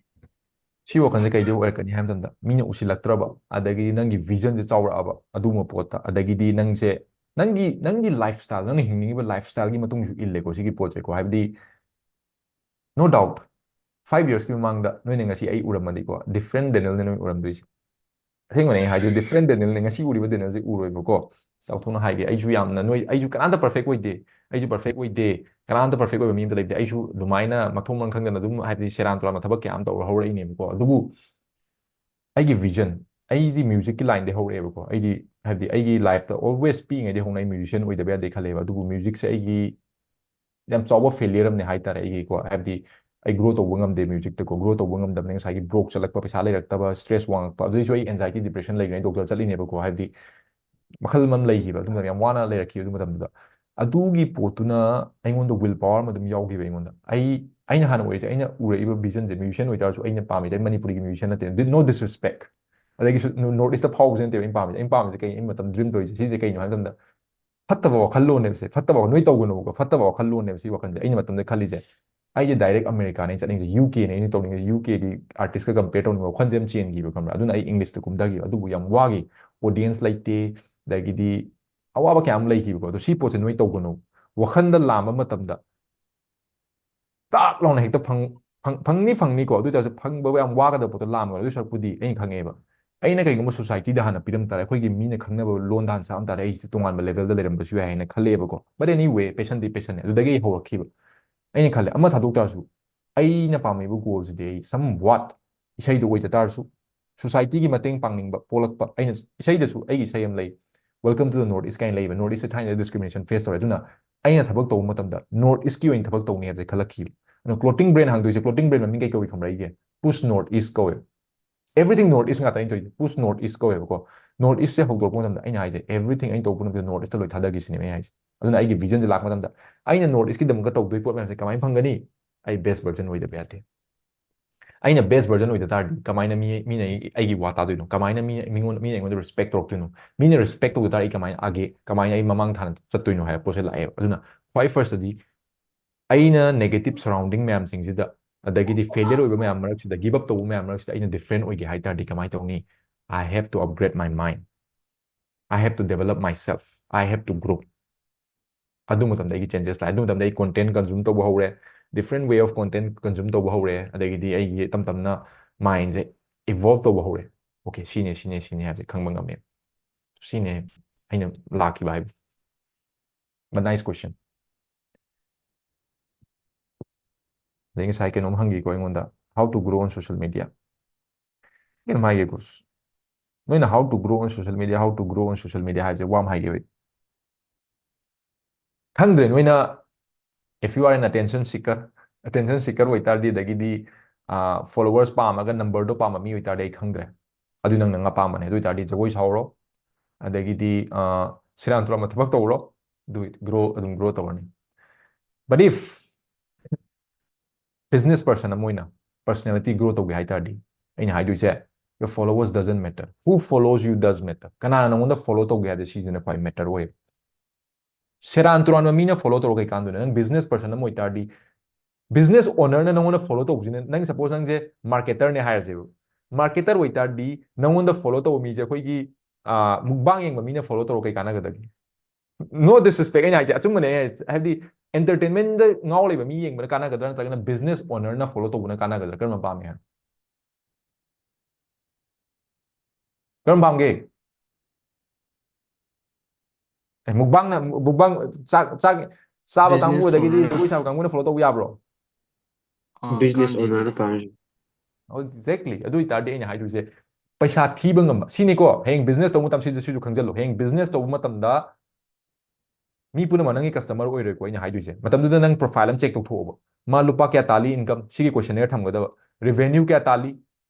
ꯁꯤ ꯋꯥꯈꯜꯁꯦ ꯀꯩꯗꯩ ꯑꯣꯏꯔꯛꯀꯅꯤ ꯍꯥꯏꯕ ꯃꯇꯝꯗ, ꯃꯤꯅ ꯎꯁꯤꯜꯂꯛꯇ꯭ꯔꯕ, ꯑꯗꯒꯤꯗꯤ ꯅꯪꯒꯤ vision ꯁꯦ ꯆꯥꯎꯔꯛꯑꯕ, ꯑꯗꯨꯒꯨꯝꯕ ꯄꯣꯠꯇ, ꯑꯗꯒꯤꯗꯤ ꯅꯪꯁꯦ, ꯅꯪꯒꯤ, ꯅꯪꯒꯤ lifestyle, ꯅꯪꯅ ꯍꯤꯡꯅꯤꯡꯉꯤꯕ lifestyle ꯒꯤ ꯃꯇꯨꯡꯁꯨ ꯏꯜꯂꯦꯀꯣ ꯁꯤꯒꯤ ꯄꯣꯠꯁꯦꯀꯣ꯫ ꯍꯥꯏꯕꯗꯤ, no doubt, five years ꯀꯤ ꯃꯃꯥꯡꯗ ꯅꯣꯏꯅ ꯉꯁꯤ ꯑꯩ ꯎꯔꯝꯃꯗꯤꯀꯣ, different ꯗꯦꯅꯦꯜꯅꯦ ꯅꯣꯏ ꯎꯔꯝꯗꯣꯏꯁꯦ꯫ ꯑꯁꯦꯡꯕꯅꯦ ꯑꯩ ꯍꯥꯏꯗꯣ, different ꯗꯦꯅꯦꯜꯅꯦ꯫ ꯉꯁꯤ ꯎꯔꯤꯕ ꯗꯦꯅꯦꯜꯁꯦ ꯎꯔꯣꯏꯕꯀꯣ꯫ ꯆꯥꯎꯊꯣꯛꯅ ꯍꯥꯏꯒꯦ, ꯑꯩꯁꯨ ꯌꯥꯝꯅ ꯅꯣꯏ, ꯑꯩꯁꯨ ꯀꯅꯥꯝꯇ perfect ꯑꯣꯏꯗꯦ, ꯑꯩꯁꯨ perfect ꯑꯣꯏꯗꯦ, ꯀꯅꯥꯝꯇ perfect ꯑꯣꯏꯕ ꯃꯤ ꯑꯝꯇ ꯂꯩꯇꯦ꯫ ꯑꯩꯁꯨ ꯑꯗꯨꯃꯥꯏꯅ ꯃꯊꯣꯡ ꯃꯔꯝ ꯈꯪꯗꯅ ꯑꯗꯨꯝ, ꯍꯥꯏꯕꯗꯤ, ꯁꯦꯔꯥꯟ ꯇꯨꯔꯥꯟꯕ ꯊꯕꯛ ꯀꯌꯥ ꯑꯃ ꯇꯧꯔ ꯍꯧꯔꯛꯏꯅꯦꯕꯀꯣ꯫ ꯑꯗꯨꯕꯨ ꯑꯩꯒꯤ vision, ꯑꯩꯗꯤ music ꯀꯤ line ꯗꯩ ꯍꯧꯔꯛꯑꯦꯕꯀꯣ꯫ ꯑꯩꯗꯤ, ꯍꯥꯏꯕꯗꯤ, ꯑꯩꯒꯤ life ꯇ always ꯄꯤꯛꯏꯉꯩꯗꯩ ꯍꯧꯅ ꯑꯩ musician ꯑꯣꯏꯗꯕ ꯌꯥꯗꯦ ꯈꯜꯂꯦꯕ꯫ ꯑꯗꯨꯕꯨ music ꯁꯦ ꯑꯩꯒꯤ ꯌꯥꯝ ꯆꯥꯎꯕ failure ꯑꯃꯅꯦ ꯍꯥꯏꯇꯥꯔꯦ ꯑꯩꯒꯤꯀꯣ꯫ ꯍꯥꯏꯕꯗꯤ, ꯑꯩ ꯒ꯭ꯔꯣ ꯇꯧꯕ ꯉꯝꯗꯦ ꯃ꯭ꯌꯨꯖꯤꯛꯇꯀꯣ, ꯒ꯭ꯔꯣ ꯇꯧꯕ ꯉꯝꯗꯕꯅꯤ, ꯉꯁꯥꯏꯒꯤ ꯕ꯭ꯔꯣꯛ ꯆꯠꯂꯛꯄ, ꯄꯩꯁꯥ ꯂꯩꯔꯛꯇꯕ, ꯁ꯭ꯇ꯭ꯔꯦꯁ ꯋꯥꯡꯉꯛꯄ, ꯑꯗꯨꯗꯩꯁꯨ ꯑꯩ ꯑꯦꯟꯖꯥꯏꯇꯤ ꯗꯤꯄ꯭ꯔꯦꯁꯟ ꯂꯩꯔꯤꯉꯩ ꯗꯣꯛꯇꯔ ꯆꯠꯂꯤꯅꯦꯕꯀꯣ, ꯍꯥꯏꯕꯗꯤ ꯃꯈꯜ ꯑꯃ ꯂꯩꯈꯤꯕ ꯑꯗꯨ ꯃꯇꯝꯗ ꯌꯥꯝ ꯋꯥꯅ ꯂꯩꯔꯛꯈꯤꯕ ꯑꯗꯨ ꯃꯇꯝꯗꯨꯗ꯫ ꯑꯗꯨꯒꯤ ꯄꯣꯠꯇꯨꯅ ꯑꯩꯉꯣꯟꯗ ꯋꯤꯜ ꯄꯥꯋꯔ ꯑꯃ ꯑꯗꯨꯝ ꯌꯥꯎꯈꯤꯕ ꯑꯩꯉꯣꯟꯗ꯫ ꯑꯩ, ꯑꯩꯅ ꯍꯥꯟꯅ ꯑꯣꯏꯔꯤꯁꯦ, ꯑꯩꯅ ꯎꯔꯛꯏꯕ ꯚꯤꯖꯟꯁꯦ, ꯃ꯭ꯌꯨꯖꯤꯁꯤꯌꯟ ꯑꯣꯏꯇꯥꯔꯁꯨ ꯑꯩꯅ ꯄꯥꯝꯃꯤꯁꯦ, ꯑꯩ ꯃꯅꯤꯄꯨꯔꯤꯒꯤ ꯃ꯭ꯌꯨꯖꯤꯁꯤꯌꯟ ꯅꯠꯇꯦ, no disrespect, ꯑꯗꯒꯤ ꯅꯣꯔꯠ ꯏꯁꯇ ꯐꯥꯎꯕꯁꯦ ꯅꯠꯇꯦꯕ ꯑꯩꯅ ꯄꯥꯝꯃꯤꯁꯦ꯫ ꯑꯩꯅ ꯄꯥꯝꯃꯤꯁꯦ ꯀꯩ, ꯑꯩꯅ ꯃꯇꯝ ꯗ꯭ꯔꯤꯝ ꯇꯧꯔꯤꯁꯦ ꯁꯤꯁꯦ ꯀꯩꯅꯣ ꯍꯥꯏꯕ ꯃꯇꯝꯗ, ꯐꯠꯇꯕ ꯋꯥꯈꯜꯂꯣꯟꯅꯦꯕꯁꯦ, ꯐꯠꯇꯕ ꯋꯥꯈꯜ, ꯅꯣꯏ ꯇꯧꯒꯅꯨꯕꯀꯣ, ꯐꯠꯇꯕ ꯋꯥꯈꯜꯂꯣꯟꯅꯦꯕ ꯁꯤ ꯋꯥꯈꯜꯁꯦ꯫ ꯑꯩꯅ ꯃꯇꯝꯗ ꯈꯜꯂꯤꯁꯦ, ꯑꯩꯗꯤ ꯗꯥꯏꯔꯦꯛ ꯑꯃꯦꯔꯤꯀꯥꯅꯦ ꯑꯩꯅ ꯆꯠꯅꯤꯡꯁꯦ, ꯌꯨ ꯀꯦꯅꯦ ꯑꯩꯅ ꯇꯧꯅꯤꯡꯉꯦ, ꯌꯨ ꯀꯦꯒꯤ ꯑꯥꯔꯇꯤꯁꯀ ꯀꯝꯄꯦꯌꯔ ꯇꯧꯅꯤꯡꯕ ꯋꯥꯈꯜꯁꯦ ꯌꯥꯝ ꯆꯦꯟꯈꯤꯕ, ꯈꯪꯕ꯭ꯔꯥ? ꯑꯗꯨꯅ ꯑꯩ ꯏꯪꯂꯤꯁꯇ ꯀꯨꯝꯊꯈꯤꯕ꯫ ꯑꯗꯨꯕꯨ ꯌꯥꯝ ꯋꯥꯈꯤ, ꯑꯣꯗꯤꯌꯦꯟꯁ ꯂꯩꯇꯦ, ꯑꯗꯒꯤꯗꯤ ꯑꯋꯥꯕ ꯀꯌꯥ ꯑꯃ ꯂꯩꯈꯤꯕꯀꯣ꯫ ꯑꯗꯣ ꯁꯤ ꯄꯣꯠꯁꯦ ꯅꯣꯏ ꯇꯧꯒꯅꯨ꯫ ꯋꯥꯈꯜꯗ ꯂꯥꯝꯕ ꯃꯇꯝꯗ ꯇꯥꯛ ꯂꯥꯎꯅ ꯍꯦꯛꯇ ꯐꯪ-, ꯐꯪ-, ꯐꯪꯅꯤ, ꯐꯪꯅꯤꯀꯣ, ꯑꯗꯨ ꯑꯣꯏꯇꯥꯔꯁꯨ ꯐꯪꯕ ꯌꯥꯝ ꯋꯥꯒꯗꯕ ꯄꯣꯠꯇꯣ ꯂꯥꯝꯃꯒ꯫ ꯑꯗꯨ ꯁꯔꯨꯛꯄꯨꯗꯤ ꯑꯩꯅ ꯈꯪꯉꯦꯕ, ꯑꯩꯅ ꯀꯩꯒꯨꯝꯕ ꯁꯣꯁꯥꯏꯇꯤꯗ ꯍꯥꯟꯅ ꯄꯤꯔꯝ ꯇꯥꯔꯦ, ꯑꯩꯈꯣꯏꯒꯤ ꯃꯤꯅ ꯈꯪꯅꯕ ꯂꯣꯟꯗ ꯍꯥꯟꯅ ꯁꯛꯑꯝ ꯇꯥꯔꯦ, ꯑꯩꯁꯦ ꯇꯣꯉꯥꯟꯕ ꯂꯦꯚꯦꯜꯗ ꯂꯩꯔꯝꯕꯁꯨ ꯌꯥꯏ ꯍꯥꯏꯅ ꯈꯜꯂꯛꯑꯦꯕꯀꯣ꯫ But anyway, ꯄꯦꯁꯟꯗꯤ ꯄꯦꯁꯟꯅꯦ, ꯑꯗꯨꯗꯒꯤ ꯑꯩ ꯍꯧꯔꯛꯈꯤꯕ꯫ ꯑꯩꯅ ꯈꯜꯂꯦ, ꯑꯃ ꯊꯥꯗꯣꯛ ꯇꯥꯔꯁꯨ ꯑꯩꯅ ꯄꯥꯝꯃꯤꯕ ꯒꯣꯜꯁꯤꯗꯤ, ꯑꯩ ꯁꯝ ꯋꯥꯠ, ꯏꯁꯩꯗ ꯑꯣꯏꯗ ꯇꯥꯔꯁꯨ, ꯁꯣꯁꯥꯏꯇꯤꯒꯤ ꯃꯇꯦꯡ ꯄꯥꯡꯅꯤꯡꯕ ꯄꯣꯛꯂꯛꯄ꯫ ꯑꯩꯅ ꯏꯁꯩꯗꯁꯨ ꯑꯩꯒꯤ ꯏꯁꯩ ꯑꯃ ꯂꯩ, Welcome to the North East ꯀꯥꯏꯅ ꯂꯩꯕ꯫ ꯅꯣꯔꯠ ꯏꯁꯇ ꯊꯥꯏꯅ ꯗꯤꯁꯀ꯭ꯔꯤꯃꯤꯅꯦꯁꯟ ꯐꯦꯁ ꯇꯧꯔꯦ, ꯑꯗꯨꯅ ꯑꯩꯅ ꯊꯕꯛ ꯇꯧꯕ ꯃꯇꯝꯗ ꯅꯣꯔꯠ ꯏꯁꯀꯤ ꯑꯣꯏꯅ ꯊꯕꯛ ꯇꯧꯅꯤ ꯍꯥꯏꯕꯁꯦ ꯈꯜꯂꯛꯈꯤꯕ꯫ ꯑꯗꯨꯅ ꯀ꯭ꯂꯣꯇꯤꯡ ꯕ꯭ꯔꯦꯟ ꯍꯥꯡꯗꯣꯏꯁꯦ, ꯀ꯭ꯂꯣꯇꯤꯡ ꯕ꯭ꯔꯦꯟ ꯃꯃꯤꯡ ꯀꯩ ꯀꯧꯏ ꯈꯪꯕ꯭ꯔꯥ? ꯑꯩꯒꯤ ꯄꯨꯁ ꯅꯣꯔꯠ ꯏꯁ ꯀꯧꯋꯦ꯫ Everything North East ꯉꯥꯛꯇꯅꯤ ꯇꯧꯔꯤꯁꯦ, ꯄꯨꯁ ꯅꯣꯔꯠ ꯏꯁ ꯀꯧꯋꯦꯕꯀꯣ꯫ ꯅꯣꯔꯠ ꯏꯁꯁꯦ ꯍꯧꯗꯣꯔꯛꯄ ꯃꯇꯝꯗ ꯑꯩꯅ ꯍꯥꯏꯁꯦ, everything ꯑꯩꯅ ꯇꯧꯕ ꯄꯨꯝꯅꯃꯛꯁꯦ ꯅꯣꯔꯠ ꯏꯁꯇ ꯂꯣꯏ ꯊꯥꯗꯈꯤꯁꯤꯅꯦꯕ ꯑꯩ ꯍꯥꯏꯁꯦ꯫ ꯑꯗꯨꯅ ꯑꯩꯒꯤ ꯚꯤꯖꯟꯁꯦ ꯂꯥꯛꯄ ꯃꯇꯝꯗ, ꯑꯩꯅ ꯅꯣꯔꯠ ꯏꯁꯀꯤꯗꯃꯛꯇ ꯇꯧꯗꯣꯏ ꯄꯣꯠ ꯃꯌꯥꯝꯁꯦ ꯀꯃꯥꯏꯅ ꯐꯪꯒꯅꯤ? ꯑꯩ ꯕꯦꯁ ꯚꯔꯖꯟ ꯑꯣꯏꯗꯕ ꯌꯥꯗꯦ꯫ ꯑꯩꯅ ꯕꯦꯁ ꯚꯔꯖꯟ ꯑꯣꯏꯗ ꯇꯥꯔꯗꯤ ꯀꯃꯥꯏꯅ ꯃꯤ, ꯃꯤꯅ ꯑꯩ-, ꯑꯩꯒꯤ ꯋꯥ ꯇꯥꯗꯣꯏꯅꯣ? ꯀꯃꯥꯏꯅ ꯃꯤ, ꯃꯤꯉꯣꯟ-, ꯃꯤꯅ ꯑꯩꯉꯣꯟꯗ ꯔꯦꯁꯄꯦꯛ ꯇꯧꯔꯛꯇꯣꯏꯅꯣ? ꯃꯤꯅ ꯔꯦꯁꯄꯦꯛ ꯇꯧꯗ ꯇꯥꯔꯗꯤ ꯑꯩ ꯀꯃꯥꯏꯅ ꯑꯥꯒꯦ, ꯀꯃꯥꯏꯅ ꯑꯩ ꯃꯃꯥꯡ ꯊꯥꯅ ꯆꯠꯇꯣꯏꯅꯣ ꯍꯥꯏꯕ ꯄꯣꯠꯁꯦ ꯂꯥꯛꯑꯦꯕ꯫ ꯑꯗꯨꯅ ꯈ꯭ꯋꯥꯏ ꯐꯥꯔꯁꯇꯗꯤ ꯑꯩꯅ ꯅꯦꯒꯦꯇꯤꯞ ꯁꯔꯥꯎꯟꯗꯤꯡ ꯃꯌꯥꯝꯁꯤꯡꯁꯤꯗ, ꯑꯗꯒꯤꯗꯤ ꯐꯦꯂꯤꯌꯔ ꯑꯣꯏꯕ ꯃꯌꯥꯝ ꯃꯔꯛꯁꯤꯗ, ꯒꯤꯞ ꯑꯞ ꯇꯧꯕ ꯃꯌꯥꯝ ꯃꯔꯛꯁꯤꯗ ꯑꯩꯅ ꯗꯤꯐ꯭ꯔꯦꯟ ꯑꯣꯏꯒꯦ ꯍꯥꯏ ꯇꯥꯔꯗꯤ ꯀꯃꯥꯏꯅ ꯇꯧꯅꯤ? I have to upgrade my mind. I have to develop myself. I have to grow. ꯑꯗꯨ ꯃꯇꯝꯗ ꯑꯩꯒꯤ ꯆꯦꯟꯖꯦꯁ ꯂꯥꯛꯑꯦ꯫ ꯑꯗꯨ ꯃꯇꯝꯗ ꯑꯩ ꯀꯣꯟꯇꯦꯟ ꯀꯟꯖꯨꯝ ꯇꯧꯕ ꯍꯧꯔꯦ, different way of content consume ꯇꯧꯕ ꯍꯧꯔꯦ, ꯑꯗꯒꯤꯗꯤ ꯑꯩꯒꯤ ꯇꯞ ꯇꯞꯅ ꯃꯥꯏꯟꯁꯦ ꯏꯚꯣꯜꯕ ꯇꯧꯕ ꯍꯧꯔꯦ꯫ ꯑꯣꯀꯦ, ꯁꯤꯅꯦ, ꯁꯤꯅꯦ, ꯁꯤꯅꯦ ꯍꯥꯏꯕꯁꯦ ꯈꯪꯕ ꯉꯝꯃꯦ꯫ ꯁꯤꯅꯦ ꯑꯩꯅ ꯂꯥꯛꯈꯤꯕ ꯍꯥꯏꯕꯨ꯫ But nice question. ꯑꯗꯩ ꯉꯁꯥꯏ ꯀꯩꯅꯣꯝ ꯍꯪꯈꯤꯀꯣ ꯑꯩꯉꯣꯟꯗ, how to grow on social media? ꯀꯩꯅꯣꯝ ꯍꯥꯏꯒꯦꯀꯣ, ꯅꯣꯏꯅ how to grow on social media, how to grow on social media ꯍꯥꯏꯁꯦ ꯋꯥ ꯑꯃ ꯍꯥꯏꯒꯦ꯫ ꯈꯪꯗ꯭ꯔꯦ ꯅꯣꯏꯅ, if you are an attention seeker, attention seeker ꯑꯣꯏꯇꯥꯔꯗꯤ, ꯑꯗꯒꯤꯗꯤ followers ꯄꯥꯝꯃꯒ number ꯗꯣ ꯄꯥꯝꯕ ꯃꯤ ꯑꯣꯏꯇꯥꯔꯗꯤ ꯑꯩ ꯈꯪꯗ꯭ꯔꯦ, ꯑꯗꯨ ꯅꯪ ꯅꯪ ꯑꯄꯥꯝꯕꯅꯦ꯫ ꯑꯗꯨ ꯑꯣꯏꯇꯥꯔꯗꯤ ꯖꯒꯣꯏ ꯁꯥꯎꯔꯣ, ꯑꯗꯒꯤꯗꯤ ꯁꯦꯔꯥꯟ ꯇꯨꯔꯥꯟꯕ ꯊꯕꯛ ꯇꯧꯔꯣ, ꯑꯗꯨ grow ꯑꯗꯨꯝ grow ꯇꯧꯔꯅꯤ꯫ But if business person ꯑꯃ ꯑꯣꯏꯅ personality grow ꯇꯧꯒꯦ ꯍꯥꯏ ꯇꯥꯔꯗꯤ, ꯑꯩꯅ ꯍꯥꯏꯗꯣꯏꯁꯦ, your followers doesn't matter, who follows you does matter. ꯀꯅꯥꯅ ꯅꯪꯉꯣꯟꯗ follow ꯇꯧꯒꯦ ꯍꯥꯏꯕꯁꯦ ꯁꯤꯁꯤꯅ ꯈ꯭ꯋꯥꯏ matter ꯑꯣꯏꯌꯦꯕ꯫ ꯁꯦꯔꯥꯟ ꯇꯨꯔꯥꯟꯕ ꯃꯤꯅ follow ꯇꯧꯔ ꯀꯩ ꯀꯥꯟꯗꯣꯏꯅꯣ? ꯅꯪ business person ꯑꯃ ꯑꯣꯏꯇꯥꯔꯗꯤ, business owner ꯅ ꯅꯪꯉꯣꯟꯗ follow ꯇꯧꯕꯁꯤꯅ, ꯅꯪ suppose ꯅꯪꯁꯦ marketer ꯅꯦ ꯍꯥꯏꯔꯁꯦꯕ, marketer ꯑꯣꯏꯇꯥꯔꯗꯤ ꯅꯪꯉꯣꯟꯗ follow ꯇꯧꯕ ꯃꯤꯁꯦ ꯑꯩꯈꯣꯏꯒꯤ mukbang ꯌꯦꯡꯕ ꯃꯤꯅ follow ꯇꯧꯔ ꯀꯩ ꯀꯥꯟꯅꯒꯗꯒꯦ? No disrespect, ꯑꯩꯅ ꯍꯥꯏꯁꯦ ꯑꯆꯨꯝꯕꯅꯦ꯫ ꯍꯥꯏꯕꯗꯤ entertainment ꯗ ꯉꯥꯎ ꯂꯩꯕ ꯃꯤ ꯌꯦꯡꯕꯅ ꯀꯥꯟꯅꯒꯗ꯭ꯔꯥ, ꯅꯠꯇ꯭ꯔꯒꯅ business owner ꯅ follow ꯇꯧꯕꯅ ꯀꯥꯟꯅꯒꯗ꯭ꯔꯥ? ꯀꯔꯝꯕ ꯄꯥꯝꯃꯤ ꯍꯥꯏꯅꯣ? ꯀꯔꯝꯕ ꯄꯥꯝꯒꯦ? ꯑꯦ, mukbang ꯅ, mukbang, ꯆꯥꯛ ꯆꯥꯛ ꯆꯥꯕ ꯀꯥꯡꯕꯨ ꯑꯗꯒꯤꯗꯤ ꯖꯒꯣꯏ ꯁꯥꯕ ꯀꯥꯡꯕꯨꯅ follow ꯇꯧꯕ ꯌꯥꯕ꯭ꯔꯣ? Business owner ꯅ ꯄꯥꯝꯃꯤ꯫ Exactly. ꯑꯗꯨ ꯑꯣꯏꯇꯥꯔꯗꯤ ꯑꯩꯅ ꯍꯥꯏꯗꯣꯏꯁꯦ, ꯄꯩꯁꯥ ꯊꯤꯕ ꯉꯝꯕ ꯁꯤꯅꯤꯀꯣ꯫ ꯍꯌꯦꯡ business ꯇꯧꯕ ꯃꯇꯝꯁꯤꯗ ꯁꯤꯁꯨ ꯈꯪꯖꯜꯂꯨ꯫ ꯍꯌꯦꯡ business ꯇꯧꯕ ꯃꯇꯝꯗ ꯃꯤ ꯄꯨꯝꯅꯃꯛ ꯅꯪꯒꯤ customer ꯑꯣꯏꯔꯣꯏꯀꯣ꯫ ꯑꯩꯅ ꯍꯥꯏꯗꯣꯏꯁꯦ, ꯃꯇꯝꯗꯨꯗ ꯅꯪ profile ꯑꯃ check ꯇꯧꯊꯣꯛꯑꯣꯕ꯫ ꯃꯥ ꯂꯨꯄꯥ ꯀꯌꯥ ꯇꯥꯜꯂꯤ income, ꯁꯤꯒꯤ questionnaire ꯊꯝꯒꯗꯕ꯫ Revenue ꯀꯌꯥ ꯇꯥꯜꯂꯤ?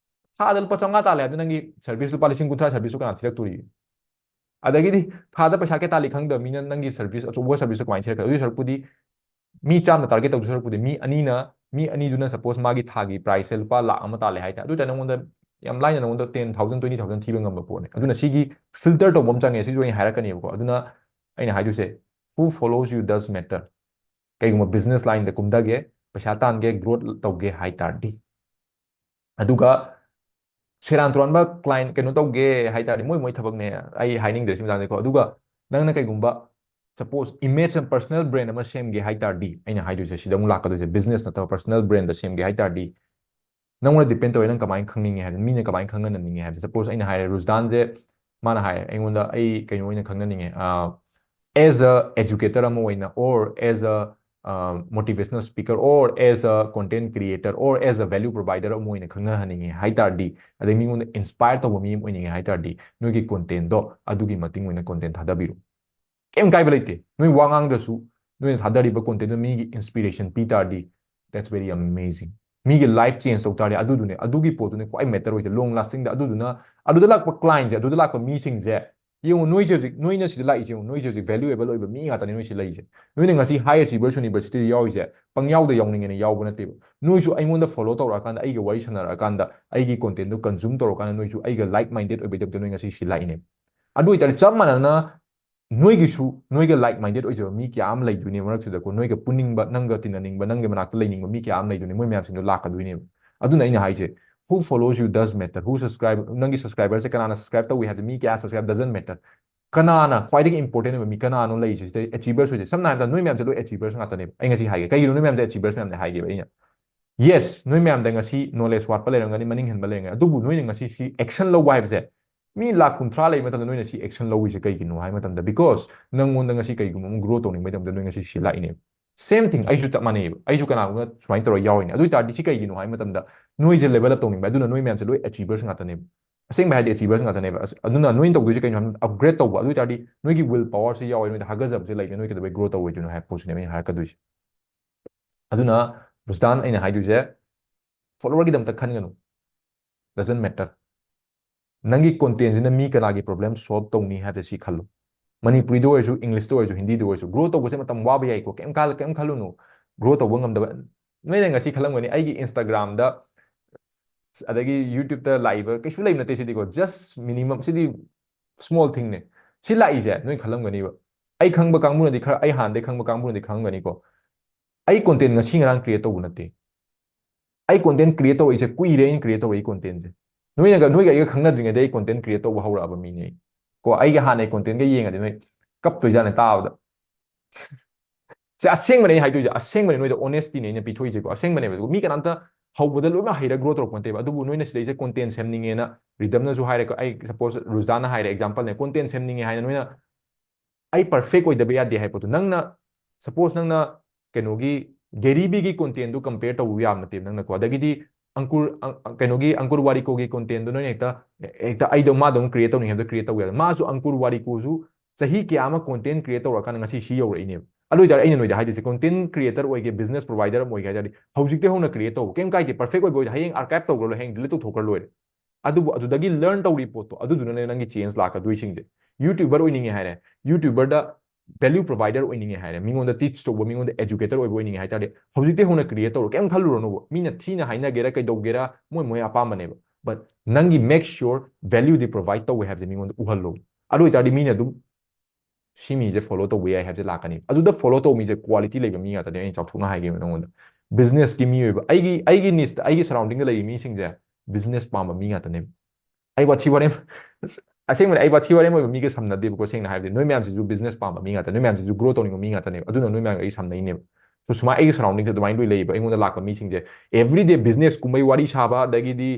ꯊꯥꯗ ꯂꯨꯄꯥ ꯆꯥꯝꯃꯉꯥ ꯇꯥꯜꯂꯦ ꯍꯥꯏꯕꯗ ꯅꯪꯒꯤ service ꯂꯨꯄꯥ ꯂꯤꯁꯤꯡ ꯀꯨꯟꯊ꯭ꯔꯥ service ꯇꯨ ꯀꯅꯥ ꯊꯤꯔꯛꯇꯣꯔꯤ? ꯑꯗꯒꯤꯗꯤ ꯊꯥꯗ ꯄꯩꯁꯥ ꯀꯌꯥ ꯇꯥꯜꯂꯤ ꯈꯪꯗꯕ ꯃꯤꯅ ꯅꯪꯒꯤ service, ꯑꯆꯧꯕ service ꯇꯨ ꯀꯃꯥꯏꯅ ꯊꯤꯔꯛꯀꯅꯤ? ꯑꯗꯨꯒꯤ ꯁꯔꯨꯛꯄꯨꯗꯤ ꯃꯤ ꯆꯥꯝꯃ target ꯇꯧꯗꯣꯏ ꯁꯔꯨꯛꯄꯨꯗꯤ ꯃꯤ ꯑꯅꯤꯅ, ꯃꯤ ꯑꯅꯤꯗꯨꯅ suppose ꯃꯥꯒꯤ ꯊꯥꯒꯤ price ꯁꯦ ꯂꯨꯄꯥ ꯂꯥꯛ ꯑꯃ ꯇꯥꯜꯂꯦ ꯍꯥꯏꯇꯥꯔꯦ꯫ ꯑꯗꯨ ꯑꯣꯏꯇꯥꯔꯗꯤ ꯅꯉꯣꯟꯗ ꯌꯥꯝ ꯂꯥꯏꯅ ꯅꯉꯣꯟꯗ ten thousand, twenty thousand ꯊꯤꯕ ꯉꯝꯕ ꯄꯣꯠꯅꯦ꯫ ꯑꯗꯨꯅ ꯁꯤꯒꯤ filter ꯇꯧꯕ ꯑꯃ ꯆꯪꯉꯦ, ꯁꯤꯁꯨ ꯑꯩꯅ ꯍꯥꯏꯔꯛꯀꯅꯦꯕꯀꯣ꯫ ꯑꯗꯨꯅ ꯑꯩꯅ ꯍꯥꯏꯗꯣꯏꯁꯦ, who follows you does matter꯫ ꯀꯩꯒꯨꯝꯕ business line ꯗ ꯀꯨꯝꯊꯒꯦ, ꯄꯩꯁꯥ ꯇꯥꯟꯒꯦ, growth ꯇꯧꯒꯦ ꯍꯥꯏ ꯇꯥꯔꯗꯤ꯫ ꯑꯗꯨꯒ ꯁꯦꯔꯥꯟ ꯇꯨꯔꯥꯟꯕ client ꯀꯩꯅꯣ ꯇꯧꯒꯦ ꯍꯥꯏ ꯇꯥꯔꯗꯤ, ꯃꯣꯏ ꯃꯣꯏ ꯊꯕꯛꯅꯦ, ꯑꯩ ꯍꯥꯏꯅꯤꯡꯗ꯭ꯔꯦ ꯁꯤ ꯃꯇꯥꯡꯗꯀꯣ꯫ ꯑꯗꯨꯒ ꯅꯪꯅ ꯀꯩꯒꯨꯝꯕ suppose image ꯑꯃ, personal brand ꯑꯃ ꯁꯦꯝꯒꯦ ꯍꯥꯏ ꯇꯥꯔꯗꯤ, ꯑꯩꯅ ꯍꯥꯏꯗꯣꯏꯁꯦ ꯁꯤꯗ ꯑꯃꯨꯛ ꯂꯥꯛꯀꯗꯣꯏꯁꯦ, business ꯅꯠꯇꯕ personal brand ꯗ ꯁꯦꯝꯒꯦ ꯍꯥꯏ ꯇꯥꯔꯗꯤ, ꯅꯪꯉꯣꯟꯗ depend ꯇꯧꯋꯦ, ꯅꯪ ꯀꯃꯥꯏꯅ ꯈꯪꯅꯤꯡꯉꯦ ꯍꯥꯏꯕ, ꯃꯤꯅ ꯀꯃꯥꯏꯅ ꯈꯪꯅꯅꯤꯡꯉꯦ ꯍꯥꯏꯕ꯫ Suppose ꯑꯩꯅ ꯍꯥꯏꯔꯦ, ꯔꯨꯖꯗꯥꯟꯁꯦ, ꯃꯥꯅ ꯍꯥꯏ ꯑꯩꯉꯣꯟꯗ, ꯑꯩ ꯀꯩꯅꯣ ꯑꯣꯏꯅ ꯈꯪꯅꯅꯤꯡꯉꯦ, as a educator ꯑꯃ ꯑꯣꯏꯅ, or as a motivational speaker, or as a content creator, or as a value provider ꯑꯃ ꯑꯣꯏꯅ ꯈꯪꯅꯍꯟꯅꯤꯡꯉꯦ ꯍꯥꯏ ꯇꯥꯔꯗꯤ, ꯑꯗꯩ ꯃꯤꯉꯣꯟꯗ inspire ꯇꯧꯕ ꯃꯤ ꯑꯃ ꯑꯣꯏꯅꯤꯡꯉꯦ ꯍꯥꯏ ꯇꯥꯔꯗꯤ, ꯅꯣꯏꯒꯤ content ꯗꯣ ꯑꯗꯨꯒꯤ ꯃꯇꯤꯡ ꯑꯣꯏꯅ content ꯊꯥꯗꯕꯤꯔꯣ꯫ ꯀꯩꯝ ꯀꯥꯏꯕ ꯂꯩꯇꯦ꯫ ꯅꯣꯏ ꯋꯥ ꯉꯥꯡꯗ꯭ꯔꯁꯨ, ꯅꯣꯏꯅ ꯊꯥꯗꯔꯤꯕ content ꯗꯨ ꯃꯤꯒꯤ inspiration ꯄꯤ ꯇꯥꯔꯗꯤ, That's very amazing. ꯃꯤꯒꯤ life change ꯇꯧ ꯇꯥꯔꯗꯤ ꯑꯗꯨꯗꯨꯅꯦ, ꯑꯗꯨꯒꯤ ꯄꯣꯠꯇꯨꯅꯦ ꯈ꯭ꯋꯥꯏ matter ꯑꯣꯏꯁꯦ, long lasting ꯗ꯫ ꯑꯗꯨꯗꯨꯅ ꯑꯗꯨꯗ ꯂꯥꯛꯄ client ꯁꯦ, ꯑꯗꯨꯗ ꯂꯥꯛꯄ ꯃꯤꯁꯤꯡꯁꯦ ꯌꯦꯡꯉꯨ, ꯅꯣꯏꯁꯦ ꯍꯧꯖꯤꯛ, ꯅꯣꯏꯅ ꯁꯤꯗ ꯂꯥꯛꯏꯁꯦ ꯌꯦꯡꯉꯨ, ꯅꯣꯏꯁꯦ ꯍꯧꯖꯤꯛ valuable ꯑꯣꯏꯕ ꯃꯤ ꯉꯥꯛꯇꯅꯦ ꯅꯣꯏ ꯁꯤ ꯂꯩꯁꯦ꯫ ꯅꯣꯏꯅ ꯉꯁꯤ High Achievers University ꯗ ꯌꯥꯎꯔꯤꯁꯦ ꯄꯪꯌꯥꯎꯗ ꯌꯥꯎꯅꯤꯡꯉꯦꯅ ꯌꯥꯎꯕ ꯅꯠꯇꯦꯕ꯫ ꯅꯣꯏꯁꯨ ꯑꯩꯉꯣꯟꯗ follow ꯇꯧꯔꯛꯑꯀꯥꯟꯗ, ꯑꯩꯒ ꯋꯥꯔꯤ ꯁꯥꯟꯅꯔꯛꯑꯀꯥꯟꯗ, ꯑꯩꯒꯤ content ꯗꯣ consume ꯇꯧꯔꯀꯥꯟꯗ ꯅꯣꯏꯁꯨ ꯑꯩꯒ like minded ꯑꯣꯏꯕꯩꯗꯃꯛꯇ ꯅꯣꯏ ꯉꯁꯤ ꯁꯤ ꯂꯥꯛꯏꯅꯦ꯫ ꯑꯗꯨ ꯑꯣꯏꯇꯥꯔꯗꯤ ꯆꯞ ꯃꯥꯟꯅꯅ ꯅꯣꯏꯒꯤꯁꯨ, ꯅꯣꯏꯒ like minded ꯑꯣꯏꯖꯕ ꯃꯤ ꯀꯌꯥ ꯑꯃ ꯂꯩꯗꯣꯏꯅꯦ ꯃꯔꯛꯁꯤꯗꯀꯣ, ꯅꯣꯏꯒ ꯄꯨꯅꯤꯡꯕ, ꯅꯪꯒ ꯇꯤꯟꯅꯅꯤꯡꯕ, ꯅꯪꯒꯤ ꯃꯅꯥꯛꯇ ꯂꯩꯅꯤꯡꯕ ꯃꯤ ꯀꯌꯥ ꯑꯃ ꯂꯩꯗꯣꯏꯅꯦ, ꯃꯣꯏ ꯃꯌꯥꯝꯁꯤꯡꯗꯣ ꯂꯥꯛꯀꯗꯣꯏꯅꯦꯕ꯫ ꯑꯗꯨꯅ ꯑꯩꯅ ꯍꯥꯏꯁꯦ, who follows you does matter, who subscribe, ꯅꯪꯒꯤ subscriber ꯁꯦ ꯀꯅꯥꯅ subscribe ꯇꯧꯏ ꯍꯥꯏꯕꯁꯦ, ꯃꯤ ꯀꯌꯥ subscribe doesn't matter꯫ ꯀꯅꯥꯅ ꯈ꯭ꯋꯥꯏꯗꯒꯤ important ꯑꯣꯏꯕ ꯃꯤ ꯀꯅꯥꯅꯣ ꯂꯩꯔꯤꯁꯦ ꯁꯤꯗ? Achievers ꯑꯣꯏꯁꯦ꯫ ꯁꯝꯅ ꯍꯥꯏꯔꯕꯗ ꯅꯣꯏ ꯃꯌꯥꯝꯁꯦ ꯂꯣꯏ achievers ꯉꯥꯛꯇꯅꯦꯕ꯫ ꯑꯩ ꯉꯁꯤ ꯍꯥꯏꯒꯦ, ꯀꯩꯒꯤꯅꯣ ꯅꯣꯏ ꯃꯌꯥꯝꯁꯦ achievers ꯃꯌꯥꯝꯅꯦ ꯍꯥꯏꯒꯦꯕ ꯑꯩꯅ? Yes, ꯅꯣꯏ ꯃꯌꯥꯝꯗ ꯉꯁꯤ knowledge ꯋꯥꯠꯄ ꯂꯩꯔꯝꯒꯅꯤ, ꯃꯅꯤꯡ ꯍꯟꯕ ꯂꯩꯔꯝꯒꯅꯤ, ꯑꯗꯨꯕꯨ ꯅꯣꯏꯅ ꯉꯁꯤ ꯁꯤ action ꯂꯧꯕ ꯍꯥꯏꯕꯁꯦ, ꯃꯤ ꯂꯥꯛ ꯀꯨꯟꯊ꯭ꯔꯥ ꯂꯩꯕ ꯃꯇꯝꯗ ꯅꯣꯏꯅ ꯁꯤ action ꯂꯧꯔꯤꯁꯦ ꯀꯩꯒꯤꯅꯣ ꯍꯥꯏꯕ ꯃꯇꯝꯗ, because ꯅꯪꯉꯣꯟꯗ ꯉꯁꯤ ꯀꯩꯒꯨꯝꯕ ꯑꯃ grow ꯇꯧꯅꯤꯡꯕꯩꯗꯃꯛꯇ ꯅꯣꯏ ꯉꯁꯤ ꯁꯤ ꯂꯥꯛꯏꯅꯦꯕ꯫ Same thing, ꯑꯩꯁꯨ ꯆꯞ ꯃꯥꯟꯅꯩꯌꯦꯕ꯫ ꯑꯩꯁꯨ ꯀꯅꯥꯒꯨꯝꯕ ꯁꯨꯃꯥꯏꯅ ꯇꯧꯔꯒ ꯌꯥꯎꯔꯤꯅꯦ꯫ ꯑꯗꯨ ꯑꯣꯏꯇꯥꯔꯗꯤ ꯁꯤ ꯀꯩꯒꯤꯅꯣ ꯍꯥꯏꯕ ꯃꯇꯝꯗ, ꯅꯣꯏꯁꯦ level up ꯇꯧꯅꯤꯡꯕ, ꯑꯗꯨꯅ ꯅꯣꯏ ꯃꯌꯥꯝꯁꯦ ꯂꯣꯏ achievers ꯉꯥꯛꯇꯅꯦꯕ꯫ ꯑꯁꯦꯡꯕ ꯍꯥꯏꯗꯤ achievers ꯉꯥꯛꯇꯅꯦꯕ꯫ ꯑꯁ, ꯑꯗꯨꯅ ꯅꯣꯏꯅ ꯇꯧꯗꯣꯏꯁꯦ ꯀꯩꯅꯣ ꯍꯥꯏꯕ ꯃꯇꯝꯗ, upgrade ꯇꯧꯕ꯫ ꯑꯗꯨ ꯑꯣꯏꯇꯥꯔꯗꯤ ꯅꯣꯏꯒꯤ will power ꯁꯦ ꯌꯥꯎꯋꯦ, ꯅꯣꯏꯗ ꯍꯥꯒꯠꯆꯕꯁꯦ ꯂꯩꯔꯦ, ꯅꯣꯏ ꯀꯩꯗꯧꯕꯩ grow ꯇꯧꯔꯣꯏꯗꯣꯏꯅꯣ ꯍꯥꯏꯕ ꯄꯣꯠꯁꯤꯅꯦꯕ ꯑꯩꯅ ꯍꯥꯏꯔꯛꯀꯗꯣꯏꯁꯦ꯫ ꯑꯗꯨꯅ ꯔꯨꯁꯗꯥꯟ, ꯑꯩꯅ ꯍꯥꯏꯗꯣꯏꯁꯦ, follower ꯒꯤꯗꯃꯛꯇ ꯈꯟꯒꯅꯨ, doesn't matter꯫ ꯅꯪꯒꯤ content ꯁꯤꯅ ꯃꯤ ꯀꯅꯥꯒꯤ problem solve ꯇꯧꯅꯤ ꯍꯥꯏꯕꯁꯤ ꯈꯜꯂꯨ꯫ ꯃꯅꯤꯄꯨꯔꯤꯗ ꯑꯣꯏꯔꯁꯨ, English ꯇ ꯑꯣꯏꯔꯁꯨ, ꯍꯤꯟꯗꯤꯗ ꯑꯣꯏꯔꯁꯨ, grow ꯇꯧꯕꯁꯦ ꯃꯇꯝ ꯋꯥꯕ ꯌꯥꯏꯀꯣ, ꯀꯩꯝ ꯈꯜ-, ꯀꯩꯝ ꯈꯜꯂꯨꯅꯨ꯫ Grow ꯇꯧꯕ ꯉꯝꯗꯕ, ꯅꯣꯏꯅ ꯉꯁꯤ ꯈꯜꯂꯝꯒꯅꯤ, "ꯑꯩꯒꯤ Instagram ꯗ, ꯑꯗꯒꯤ YouTube ꯇ ꯂꯥꯛꯏꯕ ꯀꯩꯁꯨ ꯂꯩꯕ ꯅꯠꯇꯦ ꯁꯤꯗꯤꯀꯣ, just minimum, ꯁꯤꯗꯤ small thing ꯅꯦ"꯫ ꯁꯤ ꯂꯥꯛꯏꯁꯦ ꯅꯣꯏ ꯈꯜꯂꯝꯒꯅꯤꯕ꯫ ꯑꯩ ꯈꯪꯕ ꯀꯥꯡꯕꯨꯅꯗꯤ ꯈꯔ, ꯑꯩ ꯍꯥꯟꯅꯗꯩ ꯈꯪꯕ ꯀꯥꯡꯕꯨꯅꯗꯤ ꯈꯪꯉꯝꯒꯅꯤꯀꯣ꯫ ꯑꯩ content ꯉꯁꯤ ꯉꯔꯥꯡ create ꯇꯧꯕ ꯅꯠꯇꯦ꯫ ꯑꯩ content create ꯇꯧꯔꯛꯏꯁꯦ ꯀꯨꯏꯔꯦ, ꯑꯩꯅ create ꯇꯧꯔꯛꯏ content ꯁꯦ꯫ ꯅꯣꯏꯅꯒ, ꯅꯣꯏꯒ ꯑꯩꯒ ꯈꯪꯅꯗ꯭ꯔꯤꯉꯩꯗꯩ ꯑꯩ content create ꯇꯧꯕ ꯍꯧꯔꯛꯑꯕ ꯃꯤꯅꯦ ꯑꯩ꯫ ꯀꯣ, ꯑꯩꯒꯤ ꯍꯥꯟꯅꯩ content ꯒ ꯌꯦꯡꯉꯗꯤ ꯅꯣꯏ ꯀꯞꯇꯣꯏꯖꯥꯠꯅꯤ ꯇꯥꯕꯗ꯫ ꯁꯦ, ꯑꯁꯦꯡꯕꯅꯦ ꯑꯩꯅ ꯍꯥꯏꯗꯣꯏꯁꯦ, ꯑꯁꯦꯡꯕꯅꯦ, ꯅꯣꯏꯗ honesty ꯅꯦ ꯑꯩꯅ ꯄꯤꯊꯣꯛꯏꯁꯦꯀꯣ, ꯑꯁꯦꯡꯕꯅꯦꯕ꯫ ꯑꯗꯨꯒ ꯃꯤ ꯀꯅꯥꯝꯇ ꯍꯧꯕꯗ ꯂꯣꯏꯅꯃꯛ ꯍꯩꯔ grow ꯇꯧꯔꯛꯄ ꯅꯠꯇꯦꯕ꯫ ꯑꯗꯨꯕꯨ ꯅꯣꯏꯅ ꯁꯤꯗꯩꯁꯦ content ꯁꯦꯝꯅꯤꯡꯉꯦꯅ, ꯔꯤꯗꯝꯅꯁꯨ ꯍꯥꯏꯔꯦꯀꯣ, ꯑꯩ suppose ꯔꯨꯖꯗꯥꯟꯅ ꯍꯥꯏꯔꯦ, example ꯅꯦ, content ꯁꯦꯝꯅꯤꯡꯉꯦ ꯍꯥꯏꯅ ꯅꯣꯏꯅ ꯑꯩ perfect ꯑꯣꯏꯗꯕ ꯌꯥꯗꯦ ꯍꯥꯏ ꯄꯣꯠꯇꯣ꯫ ꯅꯪꯅ, suppose ꯅꯪꯅ ꯀꯩꯅꯣꯒꯤ ꯒꯦꯔꯤ ꯚꯤꯒꯤ content ꯗꯨ compare ꯇꯧꯕ ꯌꯥꯕ ꯅꯠꯇꯦꯕ ꯅꯪꯅꯀꯣ꯫ ꯑꯗꯒꯤꯗꯤ ꯑꯪꯀꯨꯔ, ꯑꯪ-, ꯑꯪ-, ꯀꯩꯅꯣꯒꯤ ꯑꯪꯀꯨꯔ ꯋꯥꯔꯤꯀꯣꯒꯤ content ꯗꯨ ꯅꯣꯏꯅ ꯍꯦꯛꯇ, ꯍꯦꯛꯇ ꯑꯩꯗꯣ ꯃꯥꯗꯧꯅ create ꯇꯧꯅꯤꯡꯉꯦ ꯍꯥꯏꯕꯗꯣ create ꯇꯧꯕ ꯌꯥꯗꯦ꯫ ꯃꯥꯁꯨ, ꯑꯪꯀꯨꯔ ꯋꯥꯔꯤꯀꯣꯁꯨ ꯆꯍꯤ ꯀꯌꯥ ꯑꯃ content create ꯇꯧꯔꯀꯥꯟꯗ ꯉꯁꯤ ꯁꯤ ꯌꯧꯔꯛꯏꯅꯦꯕ꯫ ꯑꯗꯨ ꯑꯣꯏꯇꯥꯔꯗꯤ ꯑꯩꯅ ꯅꯣꯏꯗ ꯍꯥꯏꯗꯣꯏꯁꯦ, content creator ꯑꯣꯏꯒꯦ, business provider ꯑꯃ ꯑꯣꯏꯒꯦ ꯍꯥꯏ ꯇꯥꯔꯗꯤ ꯍꯧꯖꯤꯛꯇꯩ ꯍꯧꯅ create ꯇꯧ꯫ ꯀꯩꯝ ꯀꯥꯏꯗꯦ, perfect ꯑꯣꯏꯕ ꯑꯣꯏꯗꯦ, ꯍꯌꯦꯡ archive ꯇꯧꯈ꯭ꯔ ꯂꯣꯏꯔꯦ, ꯍꯌꯦꯡ delete ꯇꯧꯊꯣꯛꯈ꯭ꯔ ꯂꯣꯏꯔꯦ꯫ ꯑꯗꯨꯕꯨ ꯑꯗꯨꯗꯒꯤ learn ꯇꯧꯔꯤ ꯄꯣꯠꯇꯣ ꯑꯗꯨꯗꯨꯅꯅꯦ ꯅꯪꯒꯤ change ꯂꯥꯛꯀꯗꯣꯏꯁꯤꯡꯁꯦ꯫ YouTuber ꯑꯣꯏꯅꯤꯡꯉꯦ ꯍꯥꯏꯔꯦ, YouTuber ꯗ value provider ꯑꯣꯏꯅꯤꯡꯉꯦ ꯍꯥꯏꯔꯦ, ꯃꯤꯉꯣꯟꯗ teach ꯇꯧꯕ, ꯃꯤꯉꯣꯟꯗ educator ꯑꯣꯏꯕ ꯑꯣꯏꯅꯤꯡꯉꯦ ꯍꯥꯏ ꯇꯥꯔꯗꯤ ꯍꯧꯖꯤꯛꯇꯩ ꯍꯧꯅ create ꯇꯧꯔꯣ꯫ ꯀꯩꯝ ꯈꯜꯂꯨꯔꯅꯣꯕ, ꯃꯤꯅ ꯊꯤꯅ ꯍꯥꯏꯅꯒꯦꯔꯥ ꯀꯩꯗꯧꯒꯦꯔꯥ ꯃꯣꯏ ꯃꯣꯏ ꯑꯄꯥꯝꯕꯅꯦꯕ꯫ But ꯅꯪꯒꯤ make sure value ꯗꯤ provide ꯇꯧꯋꯦ ꯍꯥꯏꯕꯁꯦ ꯃꯤꯉꯣꯟꯗ ꯎꯍꯜꯂꯣ꯫ ꯑꯗꯨ ꯑꯣꯏꯇꯥꯔꯗꯤ ꯃꯤꯅ ꯑꯗꯨꯝ ꯁꯤ ꯃꯤꯁꯦ follow ꯇꯧꯕ ꯌꯥꯏ ꯍꯥꯏꯕꯁꯦ ꯂꯥꯛꯀꯅꯤ꯫ ꯑꯗꯨꯗ follow ꯇꯧꯕ ꯃꯤꯁꯦ quality ꯂꯩꯕ ꯃꯤ ꯉꯥꯛꯇꯅꯦ, ꯑꯩꯅ ꯆꯥꯎꯊꯣꯛꯅ ꯍꯥꯏꯒꯦꯕ ꯅꯉꯣꯟꯗ꯫ Business ꯀꯤ ꯃꯤ ꯑꯣꯏꯕ, ꯑꯩꯒꯤ, ꯑꯩꯒꯤ niche ꯇ, ꯑꯩꯒꯤ surrounding ꯗ ꯂꯩꯔꯤꯕ ꯃꯤꯁꯤꯡꯁꯦ business ꯄꯥꯝꯕ ꯃꯤ ꯉꯥꯛꯇꯅꯦꯕ꯫ ꯑꯩ ꯋꯥꯊꯤ ꯋꯥꯔꯦꯝ, ꯑꯁꯦꯡꯕꯅꯦ, ꯑꯩ ꯋꯥꯊꯤ ꯋꯥꯔꯦꯝ ꯑꯣꯏꯕ ꯃꯤꯒ ꯁꯝꯅꯗꯦꯕꯀꯣ꯫ ꯁꯦꯡꯅ ꯍꯥꯏꯔꯗꯤ ꯅꯣꯏ ꯃꯌꯥꯝꯁꯤꯁꯨ business ꯄꯥꯝꯕ ꯃꯤ ꯉꯥꯛꯇ, ꯅꯣꯏ ꯃꯌꯥꯝꯁꯤꯁꯨ grow ꯇꯧꯅꯤꯡꯕ ꯃꯤ ꯉꯥꯛꯇꯅꯦꯕ꯫ ꯑꯗꯨꯅ ꯅꯣꯏ ꯃꯌꯥꯝꯒ ꯑꯩ ꯁꯝꯅꯩꯅꯦꯕ꯫ So ꯁꯨꯃꯥꯏꯅ ꯑꯩꯒꯤ surrounding ꯁꯦ ꯑꯗꯨꯃꯥꯏꯅ ꯂꯣꯏ ꯂꯩꯌꯦꯕ꯫ ꯑꯩꯉꯣꯟꯗ ꯂꯥꯛꯄ ꯃꯤꯁꯤꯡꯁꯦ everyday business ꯀꯨꯝꯕꯩ ꯋꯥꯔꯤ ꯁꯥꯕ, ꯑꯗꯒꯤꯗꯤ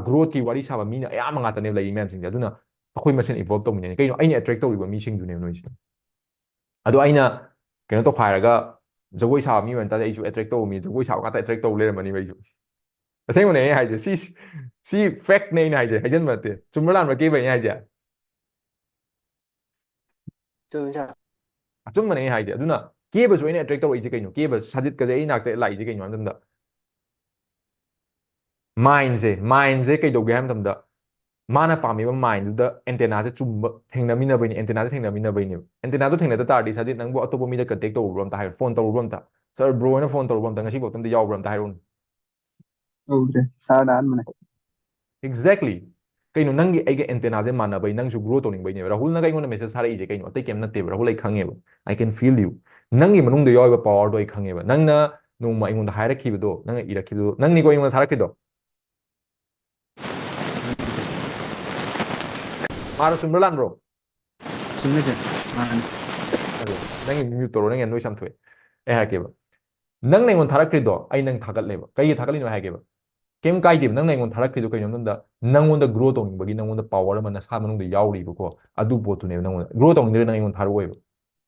growth ꯀꯤ ꯋꯥꯔꯤ ꯁꯥꯕ ꯃꯤꯅ ꯑꯌꯥꯝꯕ ꯉꯥꯛꯇꯅꯦꯕ ꯂꯩꯔꯤ ꯃꯌꯥꯝꯁꯤꯡꯁꯦ꯫ ꯑꯗꯨꯅ ꯑꯩꯈꯣꯏ ꯃꯁꯦꯟ evolve ꯇꯧꯃꯤꯟꯅꯅꯤ꯫ ꯀꯩꯅꯣ, ꯑꯩꯅ attract ꯇꯧꯔꯤꯕ ꯃꯤꯁꯤꯡꯗꯨꯅꯦꯕ ꯅꯣꯏꯁꯦ꯫ ꯑꯗꯣ ꯑꯩꯅ ꯀꯩꯅꯣ ꯇꯧꯈꯥꯏꯔꯒ ꯖꯒꯣꯏ ꯁꯥꯕ ꯃꯤ ꯑꯣꯏꯅ ꯇꯥꯔꯗꯤ ꯑꯩꯁꯨ attract ꯇꯧꯕ ꯃꯤ, ꯖꯒꯣꯏ ꯁꯥꯕ ꯉꯥꯛꯇ attract ꯇꯧ ꯂꯩꯔꯝꯃꯅꯤꯕ ꯑꯩꯁꯨ꯫ ꯑꯁꯦꯡꯕꯅꯦ ꯑꯩꯅ ꯍꯥꯏꯁꯦ꯫ ꯁꯤ, ꯁꯤ fact ꯅꯦ ꯑꯩꯅ ꯍꯥꯏꯁꯦ, ꯍꯥꯏꯖꯟꯕ ꯅꯠꯇꯦ꯫ ꯆꯨꯝꯕ꯭ꯔꯥ ꯂꯥꯟꯕ꯭ꯔꯥ ꯀꯦꯕ ꯑꯩꯅ ꯍꯥꯏꯁꯦ? ꯆꯨꯝꯃꯤ ꯁꯥꯔ꯫ ꯑꯆꯨꯝꯕꯅꯦ ꯑꯩꯅ ꯍꯥꯏꯁꯦ꯫ ꯑꯗꯨꯅ ꯀꯦꯕꯁꯨ ꯑꯩꯅ attract ꯇꯧꯔꯛꯏꯁꯦ ꯀꯩꯅꯣ? ꯀꯦꯕ ꯁꯥꯖꯤꯠꯀꯁꯦ ꯑꯩ ꯅꯥꯛꯇ ꯂꯥꯛꯏꯁꯦ ꯀꯩꯅꯣ ꯍꯥꯏꯕ ꯃꯇꯝꯗ, mind ꯁꯦ, mind ꯁꯦ ꯀꯩꯗꯧꯒꯦ ꯍꯥꯏꯕ ꯃꯇꯝꯗ, ꯃꯥꯅ ꯄꯥꯝꯃꯤꯕ mind ꯗꯨꯗ antenna ꯁꯦ ꯆꯨꯝꯕ ꯊꯦꯡꯅꯃꯤꯟꯅꯕꯩꯅꯦ, antenna ꯁꯦ ꯊꯦꯡꯅꯃꯤꯟꯅꯕꯩꯅꯦꯕ꯫ Antenna ꯗꯣ ꯊꯦꯡꯅꯗ ꯇꯥꯔꯗꯤ ꯁꯥꯖꯤꯠ ꯅꯪꯕꯨ ꯑꯇꯣꯞꯄ ꯃꯤꯗ contact ꯇꯧꯔꯨꯕ꯭ꯔꯣ ꯑꯝꯇ ꯍꯥꯏꯔꯣ, phone ꯇꯧꯔꯨꯕ꯭ꯔꯣ ꯑꯝꯇ? Sir, bro ꯍꯣꯏꯅ phone ꯇꯧꯔꯨꯕ꯭ꯔꯣ ꯑꯝꯇ, ꯉꯁꯤꯐꯥꯎ ꯑꯝꯇ ꯌꯥꯎꯕ꯭ꯔꯥ ꯑꯝꯇ ꯍꯥꯏꯔꯛꯎꯅꯦ꯫ ꯇꯧꯗ꯭ꯔꯦ, ꯁꯥꯔꯅ ꯑꯍꯥꯟꯕꯅꯦ꯫ Exactly. ꯀꯩꯅꯣ, ꯅꯪꯒꯤ ꯑꯩꯒ antenna ꯁꯦ ꯃꯥꯟꯅꯕꯩ, ꯅꯪꯁꯨ grow ꯇꯧꯅꯤꯡꯕꯩꯅꯦꯕ꯫ ꯔꯥꯍꯨꯜꯅꯒ ꯑꯩꯉꯣꯟꯗ message ꯊꯥꯔꯛꯏꯁꯦ ꯀꯩꯅꯣ? ꯑꯇꯩ ꯀꯩꯝ ꯅꯠꯇꯦꯕ, ꯔꯥꯍꯨꯜ, ꯑꯩ ꯈꯪꯉꯦꯕ꯫ I can feel you. ꯅꯪꯒꯤ ꯃꯅꯨꯡꯗ ꯌꯥꯎꯔꯤꯕ power ꯗꯣ ꯑꯩ ꯈꯪꯉꯦꯕ꯫ ꯅꯪꯅ ꯅꯣꯡꯃ ꯑꯩꯉꯣꯟꯗ ꯍꯥꯏꯔꯛꯈꯤꯕꯗꯣ, ꯅꯪꯅ ꯏꯔꯛꯈꯤꯕꯗꯣ, ꯅꯪꯅꯤꯀꯣ ꯑꯩꯉꯣꯟꯗ ꯊꯥꯔꯛꯈꯤꯗꯣ꯫ ꯃꯥꯔꯣ, ꯆꯨꯝꯕ꯭ꯔꯥ ꯂꯥꯟꯕ꯭ꯔꯣ? ꯆꯨꯝꯃꯦ ꯁꯥꯔ, ꯃꯥꯅꯤ꯫ ꯑꯗꯣ ꯅꯪꯒꯤ mute ꯇꯧꯔꯣ, ꯅꯪꯒꯤ noise ꯌꯥꯝ ꯊꯣꯛꯑꯦ꯫ ꯑꯩ ꯍꯥꯏꯔꯛꯀꯦꯕ, ꯅꯪꯅ ꯑꯩꯉꯣꯟꯗ ꯊꯥꯔꯛꯈ꯭ꯔꯤꯗꯣ ꯑꯩ ꯅꯪ ꯊꯥꯒꯠꯂꯦꯕ꯫ ꯀꯩꯒꯤ ꯊꯥꯒꯠꯂꯤꯅꯣ ꯍꯥꯏꯒꯦꯕ꯫ ꯀꯩꯝ ꯀꯥꯏꯗꯦꯕ, ꯅꯪꯅ ꯑꯩꯉꯣꯟꯗ ꯊꯥꯔꯛꯈ꯭ꯔꯤꯗꯣ ꯀꯩꯅꯣ ꯍꯥꯏꯕ ꯃꯇꯝꯗ ꯅꯪꯉꯣꯟꯗ grow ꯇꯧꯅꯤꯡꯕꯒꯤ, ꯅꯪꯉꯣꯟꯗ power ꯑꯃ ꯅꯁꯥ ꯃꯅꯨꯡꯗ ꯌꯥꯎꯔꯤꯕꯀꯣ, ꯑꯗꯨ ꯄꯣꯠꯇꯨꯅꯦꯕ꯫ ꯅꯪꯉꯣꯟꯗ grow ꯇꯧꯅꯤꯡꯗ꯭ꯔꯗꯤ ꯅꯪ ꯑꯩꯉꯣꯟꯗ ꯊꯥꯔꯛꯑꯣꯏꯕ꯫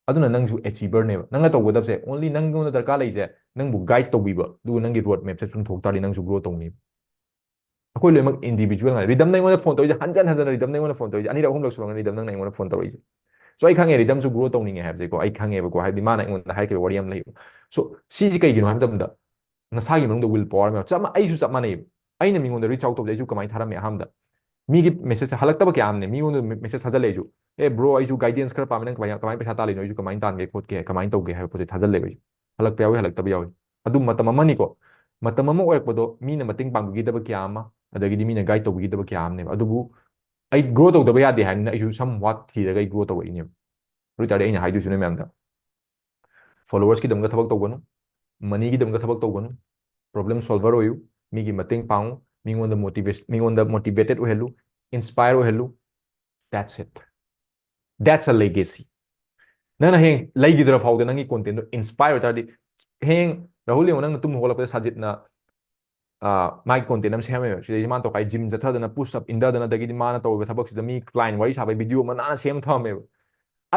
ꯑꯗꯨꯅ ꯅꯪꯁꯨ achiever ꯅꯦꯕ꯫ ꯅꯪꯅ ꯇꯧꯒꯗꯕꯁꯦ only ꯅꯪꯉꯣꯟꯗ ꯗꯔꯀꯥꯔ ꯂꯩꯁꯦ ꯅꯪꯕꯨ guide ꯇꯧꯕꯤꯕ, ꯑꯗꯨꯒ ꯅꯪꯒꯤ road map ꯁꯦ ꯆꯨꯝꯊꯣꯛ ꯇꯥꯔꯗꯤ ꯅꯪꯁꯨ grow ꯇꯧꯅꯤꯕ꯫ ꯑꯩꯈꯣꯏ ꯂꯣꯏꯅꯃꯛ individual ꯉꯥꯛꯇ꯫ ꯔꯤꯗꯝꯅ ꯑꯩꯉꯣꯟꯗ phone ꯇꯧꯔꯤꯁꯦ ꯍꯟꯖꯟ ꯍꯟꯖꯟꯅ, ꯔꯤꯗꯝꯅ ꯑꯩꯉꯣꯟꯗ phone ꯇꯧꯔꯤꯁꯦ ꯑꯅꯤꯔꯛ ꯑꯍꯨꯝꯂꯛ ꯁꯨꯔꯝꯒꯅꯤ ꯔꯤꯗꯝ ꯅꯪꯅ ꯑꯩꯉꯣꯟꯗ phone ꯇꯧꯔꯛꯏꯁꯦ꯫ So ꯑꯩ ꯈꯪꯉꯦ ꯔꯤꯗꯝꯁꯨ ꯒ꯭ꯔꯣ ꯇꯧꯅꯤꯡꯉꯦ ꯍꯥꯏꯕꯁꯦꯀꯣ, ꯑꯩ ꯈꯪꯉꯦꯕꯀꯣ, ꯍꯥꯏꯕꯗꯤ ꯃꯥꯅ ꯑꯩꯉꯣꯟꯗ ꯍꯥꯏꯈꯤꯕ ꯋꯥꯔꯤ ꯑꯃ ꯂꯩꯌꯦꯕ꯫ So ꯁꯤꯁꯤ ꯀꯩꯒꯤꯅꯣ ꯍꯥꯏꯕ ꯃꯇꯝꯗ ꯅꯁꯥꯒꯤ ꯃꯅꯨꯡꯗ ꯋꯤꯜ ꯄꯋꯥꯔ ꯑꯃ ꯌꯥꯎ-, ꯆꯞ ꯃꯥ-, ꯑꯩꯁꯨ ꯆꯞ ꯃꯥꯟꯅꯩꯕ꯫ ꯑꯩꯅ ꯃꯤꯉꯣꯟꯗ ꯔꯤꯆ ꯑꯥꯎꯠ ꯇꯧꯕꯁꯦ ꯑꯩꯁꯨ ꯀꯃꯥꯏꯅ ꯊꯥꯔꯝꯃꯦ ꯑꯍꯥꯟꯕꯗ? ꯃꯤꯒꯤ ꯃꯦꯁꯦꯖꯁꯦ ꯍꯜꯂꯛꯇꯕ ꯀꯌꯥ ꯑꯃꯅꯦ, ꯃꯤꯉꯣꯟꯗ ꯃꯦꯁꯦꯖ ꯊꯥꯖꯜꯂꯦ ꯑꯩꯁꯨ, "ꯑꯦ ꯕ꯭ꯔꯣ, ꯑꯩꯁꯨ ꯒꯥꯏꯗꯦꯟꯁ ꯈꯔ ꯄꯥꯝꯃꯦ, ꯅꯪ ꯀꯃꯥꯏꯅ, ꯀꯃꯥꯏꯅ ꯄꯩꯁꯥ ꯇꯥꯜꯂꯤꯅꯣ, ꯑꯩꯁꯨ ꯀꯃꯥꯏꯅ ꯇꯥꯟꯒꯦ ꯈꯣꯠꯀꯦ, ꯀꯃꯥꯏꯅ ꯇꯧꯒꯦ?" ꯍꯥꯏꯕ ꯄꯣꯠꯁꯦ ꯊꯥꯖꯜꯂꯦꯕ ꯑꯩꯁꯨ꯫ ꯍꯜꯂꯛꯄ ꯌꯥꯎꯏ, ꯍꯜꯂꯛꯇꯕ ꯌꯥꯎꯏ꯫ ꯑꯗꯨ ꯃꯇꯝ ꯑꯃꯅꯤꯀꯣ, ꯃꯇꯝ ꯑꯃ ꯑꯣꯏꯔꯛꯄꯗꯣ ꯃꯤꯅ ꯃꯇꯦꯡ ꯄꯥꯡꯕꯤꯈꯤꯗꯕ ꯀꯌꯥ ꯑꯃ, ꯑꯗꯒꯤꯗꯤ ꯃꯤꯅ ꯒꯥꯏꯗ ꯇꯧꯕꯤꯈꯤꯗꯕ ꯀꯌꯥ ꯑꯃꯅꯦꯕ꯫ ꯑꯗꯨꯕꯨ ꯑꯩ ꯒ꯭ꯔꯣ ꯇꯧꯗꯕ ꯌꯥꯗꯦ ꯍꯥꯏꯕꯅꯤꯅ ꯑꯩꯁꯨ ꯁꯝ ꯋꯥꯠ ꯊꯤꯔꯒ ꯑꯩ ꯒ꯭ꯔꯣ ꯇꯧꯔꯛꯏꯅꯦꯕ꯫ ꯑꯗꯨ ꯑꯣꯏ ꯇꯥꯔꯗꯤ ꯑꯩꯅ ꯍꯥꯏꯗꯣꯏꯁꯤ ꯅꯣꯏ ꯃꯌꯥꯝꯗ, ꯐꯣꯂꯣꯋꯔꯁꯀꯤꯗꯃꯛꯇ ꯊꯕꯛ ꯇꯧꯒꯅꯨ, ꯃꯅꯤꯒꯤꯗꯃꯛꯇ ꯊꯕꯛ ꯇꯧꯒꯅꯨ, ꯄ꯭ꯔꯣꯕ꯭ꯂꯦꯝ ꯁꯣꯜꯚꯔ ꯑꯣꯏꯌꯨ, ꯃꯤꯒꯤ ꯃꯇꯦꯡ ꯄꯥꯡꯉꯨ, ꯃꯤꯉꯣꯟꯗ ꯃꯣꯇꯤꯚꯦꯁ-, ꯃꯤꯉꯣꯟꯗ ꯃꯣꯇꯤꯚꯦꯇꯦꯠ ꯑꯣꯏꯍꯜꯂꯨ, ꯏꯟꯁꯄꯥꯌꯔ ꯑꯣꯏꯍꯜꯂꯨ꯫ That's it. That's a legacy. ꯅꯪꯅ ꯍꯌꯦꯡ ꯂꯩꯈꯤꯗ꯭ꯔ ꯐꯥꯎꯗ ꯅꯪꯒꯤ ꯀꯣꯟꯇꯦꯟꯗꯣ ꯏꯟꯁꯄꯥꯌꯔ ꯑꯣꯏ ꯇꯥꯔꯗꯤ, ꯍꯌꯦꯡ ꯔꯥꯍꯨꯜ ꯌꯦꯡꯉꯣ, ꯅꯪꯅ ꯇꯨꯝ ꯍꯧꯒꯠꯂꯛꯄꯗ ꯁꯥꯖꯤꯠꯅ, ꯑꯥ, ꯃꯥꯒꯤ ꯀꯣꯟꯇꯦꯟ ꯑꯃ ꯁꯦꯝꯃꯦꯕ, ꯁꯤꯗꯩꯁꯤ ꯃꯥꯅ ꯇꯧꯈꯥꯏ ꯖꯤꯝ ꯆꯠꯊꯗꯅ, ꯄꯨꯁ ꯑꯞ ꯏꯟꯊꯗꯅ, ꯑꯗꯒꯤꯗꯤ ꯃꯥꯅ ꯇꯧꯔꯤꯕ ꯊꯕꯛꯁꯤꯗ ꯃꯤ ꯀ꯭ꯂꯥꯏꯟ ꯋꯥꯔꯤ ꯁꯥꯕꯒꯤ ꯚꯤꯗꯤꯑꯣ ꯑꯃ ꯅꯥꯟꯅ ꯁꯦꯝꯃ ꯊꯝꯃꯝꯃꯦꯕ꯫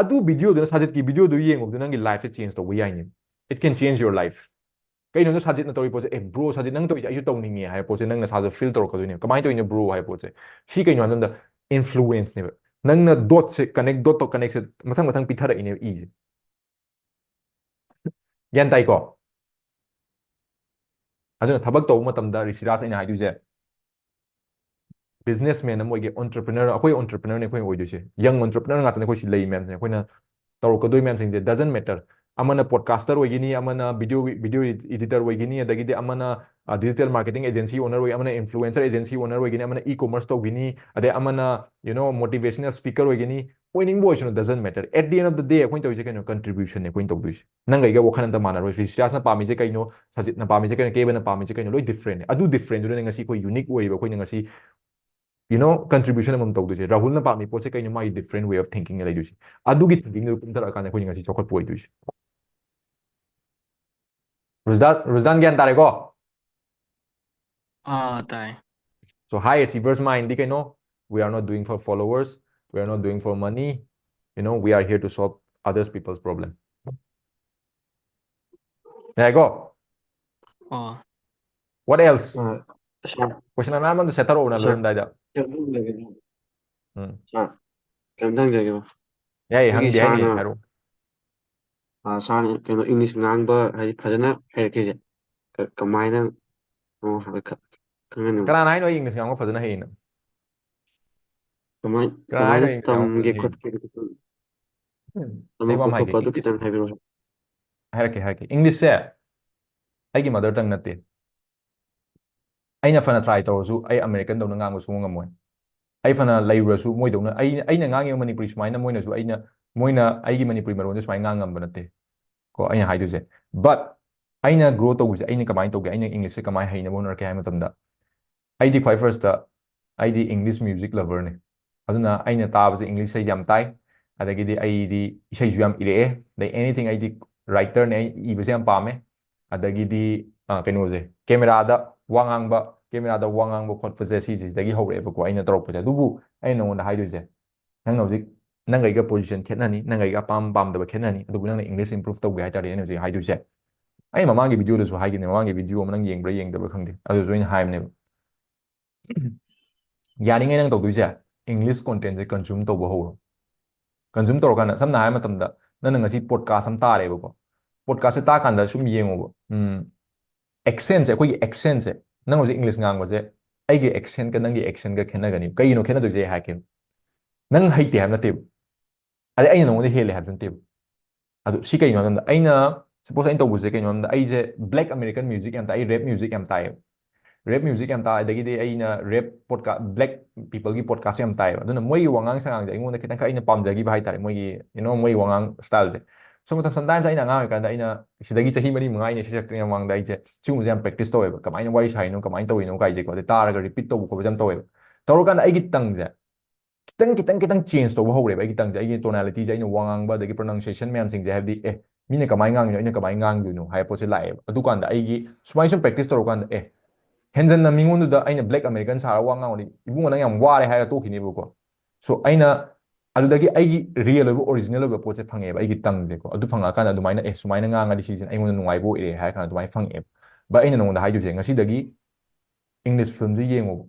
ꯑꯗꯨ ꯚꯤꯗꯤꯑꯣꯗꯨꯅ, ꯁꯥꯖꯤꯠꯀꯤ ꯚꯤꯗꯤꯑꯣꯗꯨ ꯌꯦꯡꯉꯨꯕꯗ ꯅꯪꯒꯤ ꯂꯥꯏꯐꯁꯦ ꯆꯦꯟꯖ ꯇꯧꯕ ꯌꯥꯏꯅꯦ꯫ It can change your life. ꯀꯩꯅꯣꯗꯣ ꯁꯥꯖꯤꯠꯅ ꯇꯧꯔꯤ ꯄꯣꯠꯁꯦ, "ꯑꯦ ꯕ꯭ꯔꯣ, ꯁꯥꯖꯤꯠ ꯅꯪ ꯇꯧꯔꯤꯁꯦ ꯑꯩꯁꯨ ꯇꯧꯅꯤꯡꯉꯦ" ꯍꯥꯏꯕ ꯄꯣꯠꯁꯦ ꯅꯪ ꯅꯁꯥꯗ ꯐꯤꯜ ꯇꯧꯔꯛꯀꯗꯣꯏꯅꯦ꯫ ꯀꯃꯥꯏꯅ ꯇꯧꯔꯤꯅꯣ ꯕ꯭ꯔꯣ ꯍꯥꯏꯕ ꯄꯣꯠꯁꯦ? ꯁꯤ ꯀꯩꯅꯣ ꯍꯥꯏꯕ ꯃꯇꯝꯗ ꯏꯟꯐ꯭ꯂꯨꯋꯦꯟꯁꯅꯦꯕ꯫ ꯅꯪꯅ ꯗꯣꯠꯁꯦ ꯀꯅꯦꯛ, ꯗꯣꯠꯇꯣ ꯀꯅꯦꯛꯁꯦ ꯃꯊꯪ ꯃꯊꯪ ꯄꯤꯊꯔꯛꯏꯅꯦꯕ ꯏꯁꯦ꯫ ꯒ꯭ꯌꯥꯟ ꯇꯥꯏꯀꯣ? ꯑꯗꯨꯅ ꯊꯕꯛ ꯇꯧꯕ ꯃꯇꯝꯗ, ꯔꯤꯁꯤꯔꯥꯖ, ꯑꯩꯅ ꯍꯥꯏꯗꯣꯏꯁꯦ, ꯕꯤꯖꯤꯅꯦꯁꯃꯦꯟ ꯑꯃ ꯑꯣꯏꯒꯦ, ꯑꯣꯟꯇꯔꯄ꯭ꯔꯤꯅꯔ, ꯑꯩꯈꯣꯏ ꯑꯣꯟꯇꯔꯄ꯭ꯔꯤꯅꯔꯅꯦ ꯑꯩꯈꯣꯏꯅ ꯑꯣꯏꯗꯣꯏꯁꯦ, ꯌꯪ ꯑꯣꯟꯇꯔꯄ꯭ꯔꯤꯅꯔ ꯉꯥꯛꯇꯅꯦ ꯑꯩꯈꯣꯏ ꯁꯤ ꯂꯩ ꯃꯌꯥꯝꯁꯦ, ꯑꯩꯈꯣꯏꯅ ꯇꯧꯔꯛꯀꯗꯣꯏ ꯃꯌꯥꯝꯁꯤꯡꯁꯦ, doesn't matter꯫ ꯑꯃꯅ ꯄꯣꯗꯀꯥꯁꯇꯔ ꯑꯣꯏꯒꯅꯤ, ꯑꯃꯅ ꯚꯤꯗꯤꯑꯣ, ꯚꯤꯗꯤꯑꯣ ꯏꯗꯤꯇꯔ ꯑꯣꯏꯒꯅꯤ, ꯑꯗꯒꯤꯗꯤ ꯑꯃꯅ, ꯑ, ꯗꯤꯖꯤꯇꯦꯜ ꯃꯥꯔꯀꯦꯇꯤꯡ ꯑꯦꯖꯦꯟꯁꯤ ꯑꯣꯅꯔ ꯑꯣꯏ, ꯑꯃꯅ ꯏꯟꯐ꯭ꯂꯨꯑꯦꯟꯁꯔ ꯑꯦꯖꯦꯟꯁꯤ ꯑꯣꯅꯔ ꯑꯣꯏꯒꯅꯤ, ꯑꯃꯅ ꯏ ꯀꯣꯃꯔꯁ ꯇꯧꯒꯅꯤ, ꯑꯗꯩ ꯑꯃꯅ, you know, motivational speaker ꯑꯣꯏꯒꯅꯤ, ꯑꯣꯏꯅꯤꯡꯕ ꯑꯣꯏꯁꯅꯨ, doesn't matter꯫ At the end of the day ꯑꯩꯈꯣꯏꯅ ꯇꯧꯔꯤꯁꯦ ꯀꯩꯅꯣ? ꯀꯟꯇ꯭ꯔꯤꯕ꯭ꯌꯨꯁꯟꯅꯦ ꯑꯩꯈꯣꯏꯅ ꯇꯧꯗꯣꯏꯁꯦ꯫ ꯅꯪꯒ ꯑꯩꯒ ꯋꯥꯈꯜ ꯑꯝꯇ ꯃꯥꯟꯅꯔꯣꯏ꯫ ꯔꯤꯁꯤꯔꯥꯖꯅ ꯄꯥꯝꯃꯤꯁꯦ ꯀꯩꯅꯣ? ꯁꯖꯤꯠꯅ ꯄꯥꯝꯃꯤꯁꯦ ꯀꯩꯅꯣ? ꯀꯦꯕꯅ ꯄꯥꯝꯃꯤꯁꯦ ꯀꯩꯅꯣ? ꯂꯣꯏ ꯗꯤꯐ꯭ꯔꯦꯟꯅꯦ꯫ ꯑꯗꯨ ꯗꯤꯐ꯭ꯔꯦꯟꯗꯨꯅꯅꯦ ꯉꯁꯤ ꯑꯩꯈꯣꯏ ꯌꯨꯅꯤꯛ ꯑꯣꯏꯔꯤꯕ, ꯑꯩꯈꯣꯏꯅ ꯉꯁꯤ, you know, ꯀꯟꯇ꯭ꯔꯤꯕ꯭ꯌꯨꯁꯟ ꯑꯃꯃꯝ ꯇꯧꯗꯣꯏꯁꯦ꯫ ꯔꯥꯍꯨꯜꯅ ꯄꯥꯝꯃꯤ ꯄꯣꯠꯁꯦ ꯀꯩꯅꯣ? ꯃꯥꯒꯤ ꯗꯤꯐ꯭ꯔꯦꯟ ꯋꯦ ꯑꯣꯐ ꯊꯤꯡꯀꯤꯡ ꯂꯩꯗꯣꯏꯁꯦ꯫ ꯑꯗꯨꯒꯤ ꯊꯤꯡꯀꯤꯡꯗꯨ ꯀꯨꯝꯊꯔꯛꯑꯀꯥꯟꯗ ꯑꯩꯈꯣꯏꯅ ꯉꯁꯤ ꯆꯥꯎꯈꯠꯄ ꯑꯣꯏꯗꯣꯏꯁꯦ꯫ ꯔꯨꯖꯗꯥꯟ, ꯔꯨꯖꯗꯥꯟ ꯒ꯭ꯌꯥꯟ ꯇꯥꯔꯦꯀꯣ? ꯑꯥ, ꯇꯥꯏ꯫ So high achievers mindꯗꯤ ꯀꯩꯅꯣ? We are not doing for followers, we are not doing for money, you know, we are here to solve others people's problem. ꯌꯥꯏꯀꯣ? ꯑꯣ꯫ What else? ꯑ, ꯁꯥꯔ, Question ꯑꯃ ꯑꯃꯗ ꯁꯦꯠꯊꯔꯛꯑꯣꯅ ꯁꯥꯔ, ꯂꯣꯏꯔꯝꯗꯥꯏꯗ꯫ ꯀꯩꯅꯣꯝꯇ ꯍꯪꯖꯒꯦ꯫ ꯎꯝ꯫ ꯁꯥꯔ, ꯀꯩꯅꯣꯝꯇ ꯍꯪꯖꯒꯦꯕ꯫ ꯌꯥꯏꯌꯦ, ꯑꯩꯈꯣꯏꯒꯤ ꯍꯪꯗꯤ ꯍꯥꯏꯅꯤ, ꯁꯥꯔꯅ ꯍꯥꯏꯔꯛꯑꯣ꯫ ꯑꯥ, ꯁꯥꯔꯅ ꯀꯩꯅꯣ ꯏꯪꯂꯤꯁ ꯉꯥꯡꯕ ꯍꯥꯏꯗꯤ ꯐꯖꯅ ꯍꯩꯔꯛꯈ꯭ꯔꯤꯁꯦ ꯀ- ꯀꯃꯥꯏꯅ ꯑꯣ ꯍꯥꯏꯕ ꯈ- ꯈꯪꯍꯟꯅꯤꯡꯕ꯫ ꯀꯅꯥꯅ ꯍꯥꯏꯅꯣ ꯑꯩ ꯏꯪꯂꯤꯁ ꯉꯥꯡꯕ ꯐꯖꯅ ꯍꯩꯌꯦꯅ? ꯀꯃꯥꯏ ꯀꯅꯥꯅ ꯍꯥꯏꯅꯣ ꯀꯃꯥꯏꯅ ꯑꯩ ꯏꯪꯂꯤꯁ ꯉꯥꯡꯕ ꯇꯝꯒꯦ ꯐꯖꯅ ꯍꯩꯌꯦꯅ? ꯈꯣꯠꯀꯦ? ꯎꯝ, ꯑꯩ ꯇꯝꯃꯛꯄ ꯋꯥ ꯑꯃ ꯍꯥꯏꯒꯦ, ꯈꯣꯠꯄ ꯑꯗꯨ ꯏꯪꯂꯤꯁ ꯈꯤꯇꯪ ꯍꯥꯏꯕꯤꯔꯛꯑꯣ꯫ ꯍꯥꯏꯔꯛꯀꯦ, ꯍꯥꯏꯔꯛꯀꯦ꯫ ꯏꯪꯂꯤꯁꯁꯦ ꯑꯩꯒꯤ ꯃꯗꯔ ꯇꯪ ꯅꯠꯇꯦ꯫ ꯑꯩꯅ ꯐꯅ ꯇ꯭ꯔꯥꯏ ꯇꯧꯔꯁꯨ ꯑꯩ ꯑꯃꯦꯔꯤꯀꯟꯗꯧꯅ ꯉꯥꯡꯕ ꯁꯨꯡꯉꯝ ꯉꯝꯃꯣꯏ꯫ ꯑꯩ ꯐꯅ ꯂꯩꯔꯨꯔꯁꯨ ꯃꯣꯏꯗꯧꯅ ꯑꯩ, ꯑꯩꯅ ꯉꯥꯡꯉꯤꯕ ꯃꯅꯤꯄꯨꯔꯤ ꯁꯨꯃꯥꯏꯅ ꯃꯣꯏꯅꯁꯨ ꯑꯩꯅ, ꯃꯣꯏꯅ ꯑꯩꯒꯤ ꯃꯅꯤꯄꯨꯔꯤ ꯃꯔꯣꯟꯁꯦ ꯁꯨꯃꯥꯏꯅ ꯉꯥꯡꯉꯝꯕ ꯅꯠꯇꯦ ꯀꯣ ꯑꯩꯅ ꯍꯥꯏꯗꯣꯏꯁꯦ꯫ But ꯑꯩꯅ ꯒ꯭ꯔꯣ ꯇꯧꯕꯁꯦ ꯑꯩꯅ ꯀꯃꯥꯏꯅ ꯇꯧꯒꯦ, ꯑꯩꯅ ꯏꯪꯂꯤꯁꯁꯦ ꯀꯃꯥꯏꯅ ꯍꯩꯅꯕ ꯍꯣꯠꯅꯔꯛꯀꯦ ꯍꯥꯏꯕ ꯃꯇꯝꯗ, ꯑꯩꯗꯤ ꯈ꯭ꯋꯥꯏ ꯐꯥꯔꯁꯇ ꯑꯩꯗꯤ ꯏꯪꯂꯤꯁ ꯃ꯭ꯌꯨꯖꯤꯛ ꯂꯚꯔꯅꯦ꯫ ꯑꯗꯨꯅ ꯑꯩꯅ ꯇꯥꯕꯁꯦ ꯏꯪꯂꯤꯁ ꯏꯁꯩ ꯌꯥꯝ ꯇꯥꯏ, ꯑꯗꯒꯤꯗꯤ ꯑꯩꯗꯤ ꯏꯁꯩꯁꯨ ꯌꯥꯝ ꯏꯔꯛꯑꯦ, ꯑꯗꯩ ꯑꯦꯅꯤꯊꯤꯡ ꯑꯩꯗꯤ ꯔꯥꯏꯇꯔꯅꯦ, ꯑꯩ ꯏꯕꯁꯦ ꯌꯥꯝ ꯄꯥꯝꯃꯦ꯫ ꯑꯗꯒꯤꯗꯤ ꯑ, ꯀꯩꯅꯣꯁꯦ, ꯀꯦꯃꯦꯔꯥꯗ ꯋꯥ ꯉꯥꯡꯕ, ꯀꯦꯃꯦꯔꯥꯗ ꯋꯥ ꯉꯥꯡꯕ ꯈꯣꯠꯄꯁꯦ ꯁꯤꯁꯤꯗꯒꯤ ꯍꯧꯔꯛꯑꯦꯕꯀꯣ ꯑꯩꯅ ꯇꯧꯔꯛꯄꯁꯦ꯫ ꯑꯗꯨꯕꯨ ꯑꯩꯅ ꯅꯉꯣꯟꯗ ꯍꯥꯏꯗꯣꯏꯁꯦ, ꯅꯪꯅ ꯍꯧꯖꯤꯛ ꯅꯪꯒ ꯑꯩꯒ ꯄꯣꯖꯤꯁꯟ ꯈꯦꯠꯅꯅꯤ, ꯅꯪꯒ ꯑꯩꯒ ꯑꯄꯥꯝ ꯄꯥꯝꯗꯕ ꯈꯦꯠꯅꯅꯤ, ꯑꯗꯨꯕꯨ ꯅꯪꯅ ꯏꯪꯂꯤꯁ ꯏꯝꯄ꯭ꯔꯨꯚ ꯇꯧꯒꯦ ꯍꯥꯏ ꯇꯥꯔꯗꯤ ꯑꯩꯅ ꯍꯧꯖꯤꯛ ꯍꯥꯏꯗꯣꯏꯁꯦ, ꯑꯩ ꯃꯃꯥꯡꯒꯤ ꯚꯤꯗꯤꯑꯣꯗꯁꯨ ꯍꯥꯏꯈꯤꯕꯅꯦ, ꯃꯃꯥꯡꯒꯤ ꯚꯤꯗꯤꯑꯣ ꯑꯃ ꯅꯪ ꯌꯦꯡꯕ꯭ꯔꯥ ꯌꯦꯡꯗꯕ꯭ꯔꯥ ꯈꯪꯗꯦ, ꯑꯗꯨꯁꯨ ꯑꯩꯅ ꯍꯥꯏꯕꯅꯦꯕ꯫ ꯌꯥꯔꯤꯉꯩ ꯅꯪ ꯇꯧꯗꯣꯏꯁꯦ ꯏꯪꯂꯤꯁ ꯀꯣꯟꯇꯦꯟꯁꯦ ꯀꯟꯖꯨꯝ ꯇꯧꯕ ꯍꯧꯔꯣ꯫ ꯀꯟꯖꯨꯝ ꯇꯧꯔꯀꯥꯟꯗ, ꯁꯝꯅ ꯍꯥꯏꯔ ꯃꯇꯝꯗ, ꯅꯪꯅ ꯉꯁꯤ ꯄꯣꯗꯀꯥꯁ ꯑꯃ ꯇꯥꯔꯦꯕꯀꯣ, ꯄꯣꯗꯀꯥꯁꯁꯦ ꯇꯥꯀꯥꯟꯗ ꯁꯨꯝ ꯌꯦꯡꯉꯣꯕ, ꯎꯝ, ꯑꯦꯛꯁꯦꯟꯁꯦ, ꯑꯩꯈꯣꯏꯒꯤ ꯑꯦꯛꯁꯦꯟꯁꯦ, ꯅꯪ ꯍꯧꯖꯤꯛ ꯏꯪꯂꯤꯁ ꯉꯥꯡꯕꯁꯦ ꯑꯩꯒꯤ ꯑꯦꯛꯁꯦꯟꯒ ꯅꯪꯒꯤ ꯑꯦꯛꯁꯦꯟꯒ ꯈꯦꯠꯅꯒꯅꯤ꯫ ꯀꯩꯒꯤꯅꯣ ꯈꯦꯠꯅꯗꯣꯏꯁꯦ? ꯑꯩ ꯍꯥꯏꯔꯛꯀꯦ꯫ ꯅꯪ ꯍꯩꯇꯦ ꯍꯥꯏꯕ ꯅꯠꯇꯦꯕ, ꯑꯗꯩ ꯑꯩꯅ ꯅꯉꯣꯟꯗ ꯍꯦꯜꯂꯦ ꯍꯥꯏꯕꯁꯨ ꯅꯠꯇꯦꯕ꯫ ꯑꯗꯨ ꯁꯤ ꯀꯩꯅꯣ ꯍꯥꯏꯕꯗ, ꯑꯩꯅ, ꯁꯄꯣꯁ ꯑꯩꯅ ꯇꯧꯕꯁꯦ ꯀꯩꯅꯣ ꯍꯥꯏꯕꯗ, ꯑꯩꯁꯦ ꯕ꯭ꯂꯦꯛ ꯑꯃꯦꯔꯤꯀꯟ ꯃ꯭ꯌꯨꯖꯤꯛ ꯌꯥꯝ ꯇꯥꯏ, ꯑꯩ ꯔꯦꯞ ꯃ꯭ꯌꯨꯖꯤꯛ ꯌꯥꯝ ꯇꯥꯏꯌꯦꯕ꯫ ꯔꯦꯞ ꯃ꯭ꯌꯨꯖꯤꯛ ꯌꯥꯝ ꯇꯥꯏ, ꯑꯗꯒꯤꯗꯤ ꯑꯩꯅ ꯔꯦꯞ ꯄꯣꯗꯀꯥ ꯕ꯭ꯂꯦꯛ ꯄꯤꯄꯜꯒꯤ ꯄꯣꯗꯀꯥꯁ ꯌꯥꯝ ꯇꯥꯏꯌꯦꯕ꯫ ꯑꯗꯨꯅ ꯃꯣꯏꯒꯤ ꯋꯥꯉꯥꯡ ꯁꯉꯥꯡꯁꯦ ꯑꯩꯉꯣꯟꯗ ꯈꯤꯇꯪ ꯈꯔ ꯑꯩꯅ ꯄꯥꯝꯖꯈꯤꯕ ꯍꯥꯏꯇꯥꯔꯦ, ꯃꯣꯏꯒꯤ, you know, ꯃꯣꯏꯒꯤ ꯋꯥꯉꯥꯡ ꯁ꯭ꯇꯥꯏꯜꯁꯦ꯫ ꯁꯣꯝ ꯁꯝꯇꯥꯏꯝꯁ ꯑꯩꯅ ꯑꯉꯥꯡ ꯑꯣꯏꯔꯤꯀꯥꯟꯗ, ꯑꯩꯅ ꯁꯤꯗꯒꯤ ꯆꯍꯤ ꯃꯔꯤ ꯃꯉꯥ ꯑꯩꯅ ꯁꯤ ꯁꯛꯇ꯭ꯔꯤꯉꯩ ꯃꯃꯥꯡꯗ ꯑꯩꯁꯦ ꯁꯤꯒꯨꯝꯕꯁꯦ ꯌꯥꯝ ꯄ꯭ꯔꯦꯛꯇꯤꯁ ꯇꯧꯋꯦꯕ, ꯀꯃꯥꯏꯅ ꯋꯥꯔꯤ ꯁꯥꯏꯅꯣ, ꯀꯃꯥꯏꯅ ꯇꯧꯔꯤꯅꯣ ꯀꯥꯏꯁꯦꯀꯣ, ꯑꯗꯩ ꯇꯥꯔꯒ ꯔꯤꯄꯤꯠ ꯇꯧꯕ ꯈꯣꯠꯄꯁꯦ ꯌꯥꯝ ꯇꯧꯋꯦꯕ꯫ ꯇꯧꯔꯀꯥꯟꯗ ꯑꯩꯒꯤ ꯇꯪꯁꯦ ꯈꯤꯇꯪ ꯈꯤꯇꯪ ꯈꯤꯇꯪ ꯆꯦꯟꯖ ꯇꯧꯕ ꯍꯧꯔꯦꯕ꯫ ꯑꯩꯒꯤ ꯇꯪꯁꯦ, ꯑꯩꯒꯤ ꯇꯣꯅꯥꯂꯤꯇꯤꯁꯦ, ꯑꯩꯅ ꯋꯥ ꯉꯥꯡꯕ ꯑꯗꯒꯤ ꯄ꯭ꯔꯣꯅꯥꯎꯟꯁꯤꯌꯦꯁꯟ ꯃꯌꯥꯝꯁꯤꯡꯁꯦ, ꯍꯥꯏꯕꯗꯤ ꯑꯦ, ꯃꯤꯅ ꯀꯃꯥꯏꯅ ꯉꯥꯡꯉꯤꯅꯣ, ꯑꯩꯅ ꯀꯃꯥꯏꯅ ꯉꯥꯡꯗꯣꯏꯅꯣ ꯍꯥꯏꯕ ꯄꯣꯠꯁꯦ ꯂꯥꯛꯑꯦꯕ꯫ ꯑꯗꯨꯀꯥꯟꯗ ꯑꯩꯒꯤ ꯁꯨꯃꯥꯏꯅ ꯁꯨꯝ ꯄ꯭ꯔꯦꯛꯇꯤꯁ ꯇꯧꯔꯀꯥꯟꯗ, ꯑꯦ, ꯍꯦꯟꯖꯟꯅ ꯃꯤꯉꯣꯟꯗꯨꯗ ꯑꯩꯅ ꯕ꯭ꯂꯦꯛ ꯑꯃꯦꯔꯤꯀꯟ ꯁꯥꯔꯒ ꯋꯥ ꯉꯥꯡꯉꯨꯔꯗꯤ, "ꯏꯕꯨꯡꯉꯣ, ꯅꯪ ꯌꯥꯝ ꯋꯥꯔꯦ" ꯍꯥꯏꯔꯒ ꯇꯣꯛꯈꯤꯅꯦꯕꯀꯣ꯫ ꯁꯣ ꯑꯩꯅ ꯑꯗꯨꯗꯒꯤ ꯑꯩꯒꯤ ꯔꯤꯌꯦꯜ ꯑꯣꯏꯕ, ꯑꯣꯔꯤꯖꯤꯅꯦꯜ ꯑꯣꯏꯕ ꯄꯣꯠꯁꯦ ꯐꯪꯉꯦꯕ ꯑꯩꯒꯤ ꯇꯪꯁꯦꯀꯣ꯫ ꯑꯗꯨ ꯐꯪꯉꯛꯑꯀꯥꯟꯗ ꯑꯗꯨꯃꯥꯏꯅ, "ꯑꯦ, ꯁꯨꯃꯥꯏꯅ ꯉꯥꯡꯉꯗꯤ ꯁꯤꯁꯤꯅ ꯑꯩꯉꯣꯟꯗ ꯅꯨꯡꯉꯥꯏꯕ ꯑꯣꯏꯔꯦ" ꯍꯥꯏꯔ ꯀꯥꯟꯗ ꯑꯗꯨꯃꯥꯏꯅ ꯐꯪꯉꯛꯑꯦꯕ꯫ ꯕꯠ ꯑꯩꯅ ꯅꯉꯣꯟꯗ ꯍꯥꯏꯗꯣꯏꯁꯦ, ꯉꯁꯤꯗꯒꯤ ꯏꯪꯂꯤꯁ ꯐꯤꯂꯝꯁꯦ ꯌꯦꯡꯉꯣꯕ꯫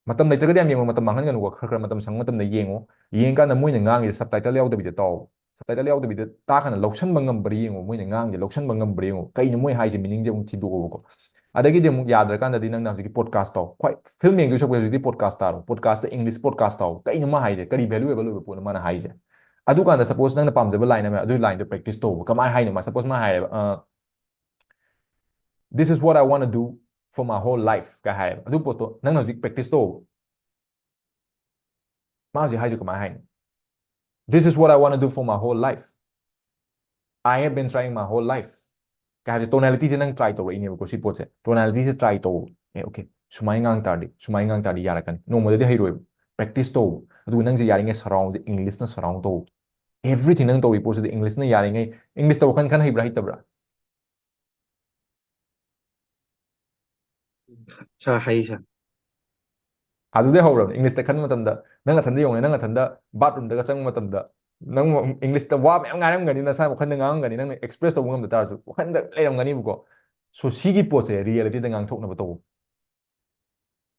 ꯃꯇꯝ ꯂꯩꯇ꯭ꯔꯒꯗꯤ ꯌꯥꯝ ꯌꯦꯡꯉꯣ, ꯃꯇꯝ ꯃꯥꯡꯍꯟꯒꯅꯨꯀꯣ꯫ ꯈꯔ ꯈꯔ ꯃꯇꯝ ꯁꯪꯕ ꯃꯇꯝꯗ ꯌꯦꯡꯉꯣ꯫ ꯌꯦꯡꯀꯥꯟꯗ ꯃꯣꯏꯅ ꯉꯥꯡꯉꯤꯁꯦ subtitle ꯌꯥꯎꯗꯕꯤꯗ ꯇꯥꯎ꯫ Subtitle ꯌꯥꯎꯗꯕꯤꯗ ꯇꯥꯀꯥꯟꯗ ꯂꯧꯁꯟꯕ ꯉꯝꯕ꯭ꯔꯥ ꯌꯦꯡꯉꯣ, ꯃꯣꯏꯅ ꯉꯥꯡꯉꯤꯁꯦ ꯂꯧꯁꯟꯕ ꯉꯝꯕ꯭ꯔꯥ ꯌꯦꯡꯉꯣ, ꯀꯩꯅꯣ ꯃꯣꯏ ꯍꯥꯏꯁꯦ meaningꯁꯦ ꯑꯃꯨꯛ ꯊꯤꯗꯣꯛꯑꯣꯕꯀꯣ꯫ ꯑꯗꯒꯤꯗꯤ ꯑꯃꯨꯛ ꯌꯥꯗ꯭ꯔꯀꯥꯟꯗꯗꯤ ꯅꯪꯅ ꯍꯧꯖꯤꯛꯀꯤ podcast ꯇꯥꯎ꯫ ꯈ꯭ꯋꯥꯏ film ꯌꯦꯡꯗꯣꯏ ꯁꯔꯨꯛꯄꯨꯗꯤ ꯍꯧꯖꯤꯛꯇꯤ podcast ꯇꯥꯔꯣ꯫ Podcastꯇ English podcast ꯇꯥꯎ꯫ ꯀꯩꯅꯣ ꯃꯥ ꯍꯥꯏꯁꯦ? ꯀꯔꯤ valuable ꯑꯣꯏꯕ ꯄꯣꯠꯅꯣ ꯃꯥꯅ ꯍꯥꯏꯁꯦ? ꯑꯗꯨꯀꯥꯟꯗ suppose ꯅꯪꯅ ꯄꯥꯝꯖꯕ line ꯑꯃ, ꯑꯗꯨꯒꯤ lineꯗꯣ practice ꯇꯧꯕ꯫ ꯀꯃꯥꯏꯅ ꯍꯥꯏꯅꯣ? ꯃꯥ suppose ꯃꯥ ꯍꯥꯏꯌꯦꯕ, ꯑ, "This is what I want to do for my whole life" ꯀ ꯍꯥꯏꯌꯦꯕ꯫ ꯑꯗꯨ ꯄꯣꯠꯇꯣ ꯅꯪꯅ ꯍꯧꯖꯤꯛ practice ꯇꯧꯕ꯫ ꯃꯥ ꯍꯧꯖꯤꯛ ꯍꯥꯏꯗꯣ ꯀꯃꯥꯏꯅ ꯍꯥꯏꯅꯣ? "This is what I want to do for my whole life. I have been trying my whole life" ꯀ ꯍꯥꯏꯕꯁꯦ tonalityꯁꯦ ꯅꯪ try ꯇꯧꯔꯛꯏꯅꯦꯕꯀꯣ꯫ ꯁꯤ ꯄꯣꯠꯁꯦ, tonalityꯁꯦ try ꯇꯧ꯫ ꯑꯦ, okay, ꯁꯨꯃꯥꯏꯅ ꯉꯥꯡ ꯇꯥꯔꯗꯤ, ꯁꯨꯃꯥꯏꯅ ꯉꯥꯡ ꯇꯥꯔꯗꯤ ꯌꯥꯔꯛꯀꯅꯤ꯫ ꯅꯣꯡꯃꯗꯗꯤ ꯍꯩꯔꯣꯏꯕ꯫ Practice ꯇꯧ꯫ ꯑꯗꯨꯒ ꯅꯪꯁꯦ ꯌꯥꯔꯤꯉꯩ surroundꯁꯦ Englishꯅ surround ꯇꯧ꯫ Everything ꯅꯪ ꯇꯧꯔꯤ ꯄꯣꯠꯁꯤꯗ Englishꯅ ꯌꯥꯔꯤꯉꯩ, Englishꯇ ꯋꯥꯈꯜ ꯈꯟ ꯍꯩꯕ꯭ꯔꯥ ꯍꯩꯇꯕ꯭ꯔꯥ? Sir, ꯍꯩ sir꯫ ꯑꯗꯨꯗꯩ ꯍꯧꯔꯕꯅꯤ꯫ Englishꯇ ꯈꯟꯕ ꯃꯇꯝꯗ, ꯅꯪ ꯅꯊꯟꯗ ꯌꯦꯡꯉꯨꯅꯦ, ꯅꯪ ꯅꯊꯟꯗ bathroomꯗꯒ ꯆꯪꯕ ꯃꯇꯝꯗ, ꯅꯪ Englishꯇ ꯋꯥ ꯃꯌꯥꯝ ꯉꯥꯏꯔꯝꯒꯅꯤ, ꯅꯁꯥ ꯋꯥꯈꯜꯗ ꯉꯥꯡꯉꯝꯒꯅꯤ, ꯅꯪꯅ express ꯇꯧꯕ ꯉꯝꯗ ꯇꯥꯔꯁꯨ ꯋꯥꯈꯜꯗ ꯂꯩꯔꯝꯒꯅꯤꯕꯀꯣ꯫ So ꯁꯤꯒꯤ ꯄꯣꯠꯁꯦ realityꯗ ꯉꯥꯡꯊꯣꯛꯅꯕ ꯇꯧ꯫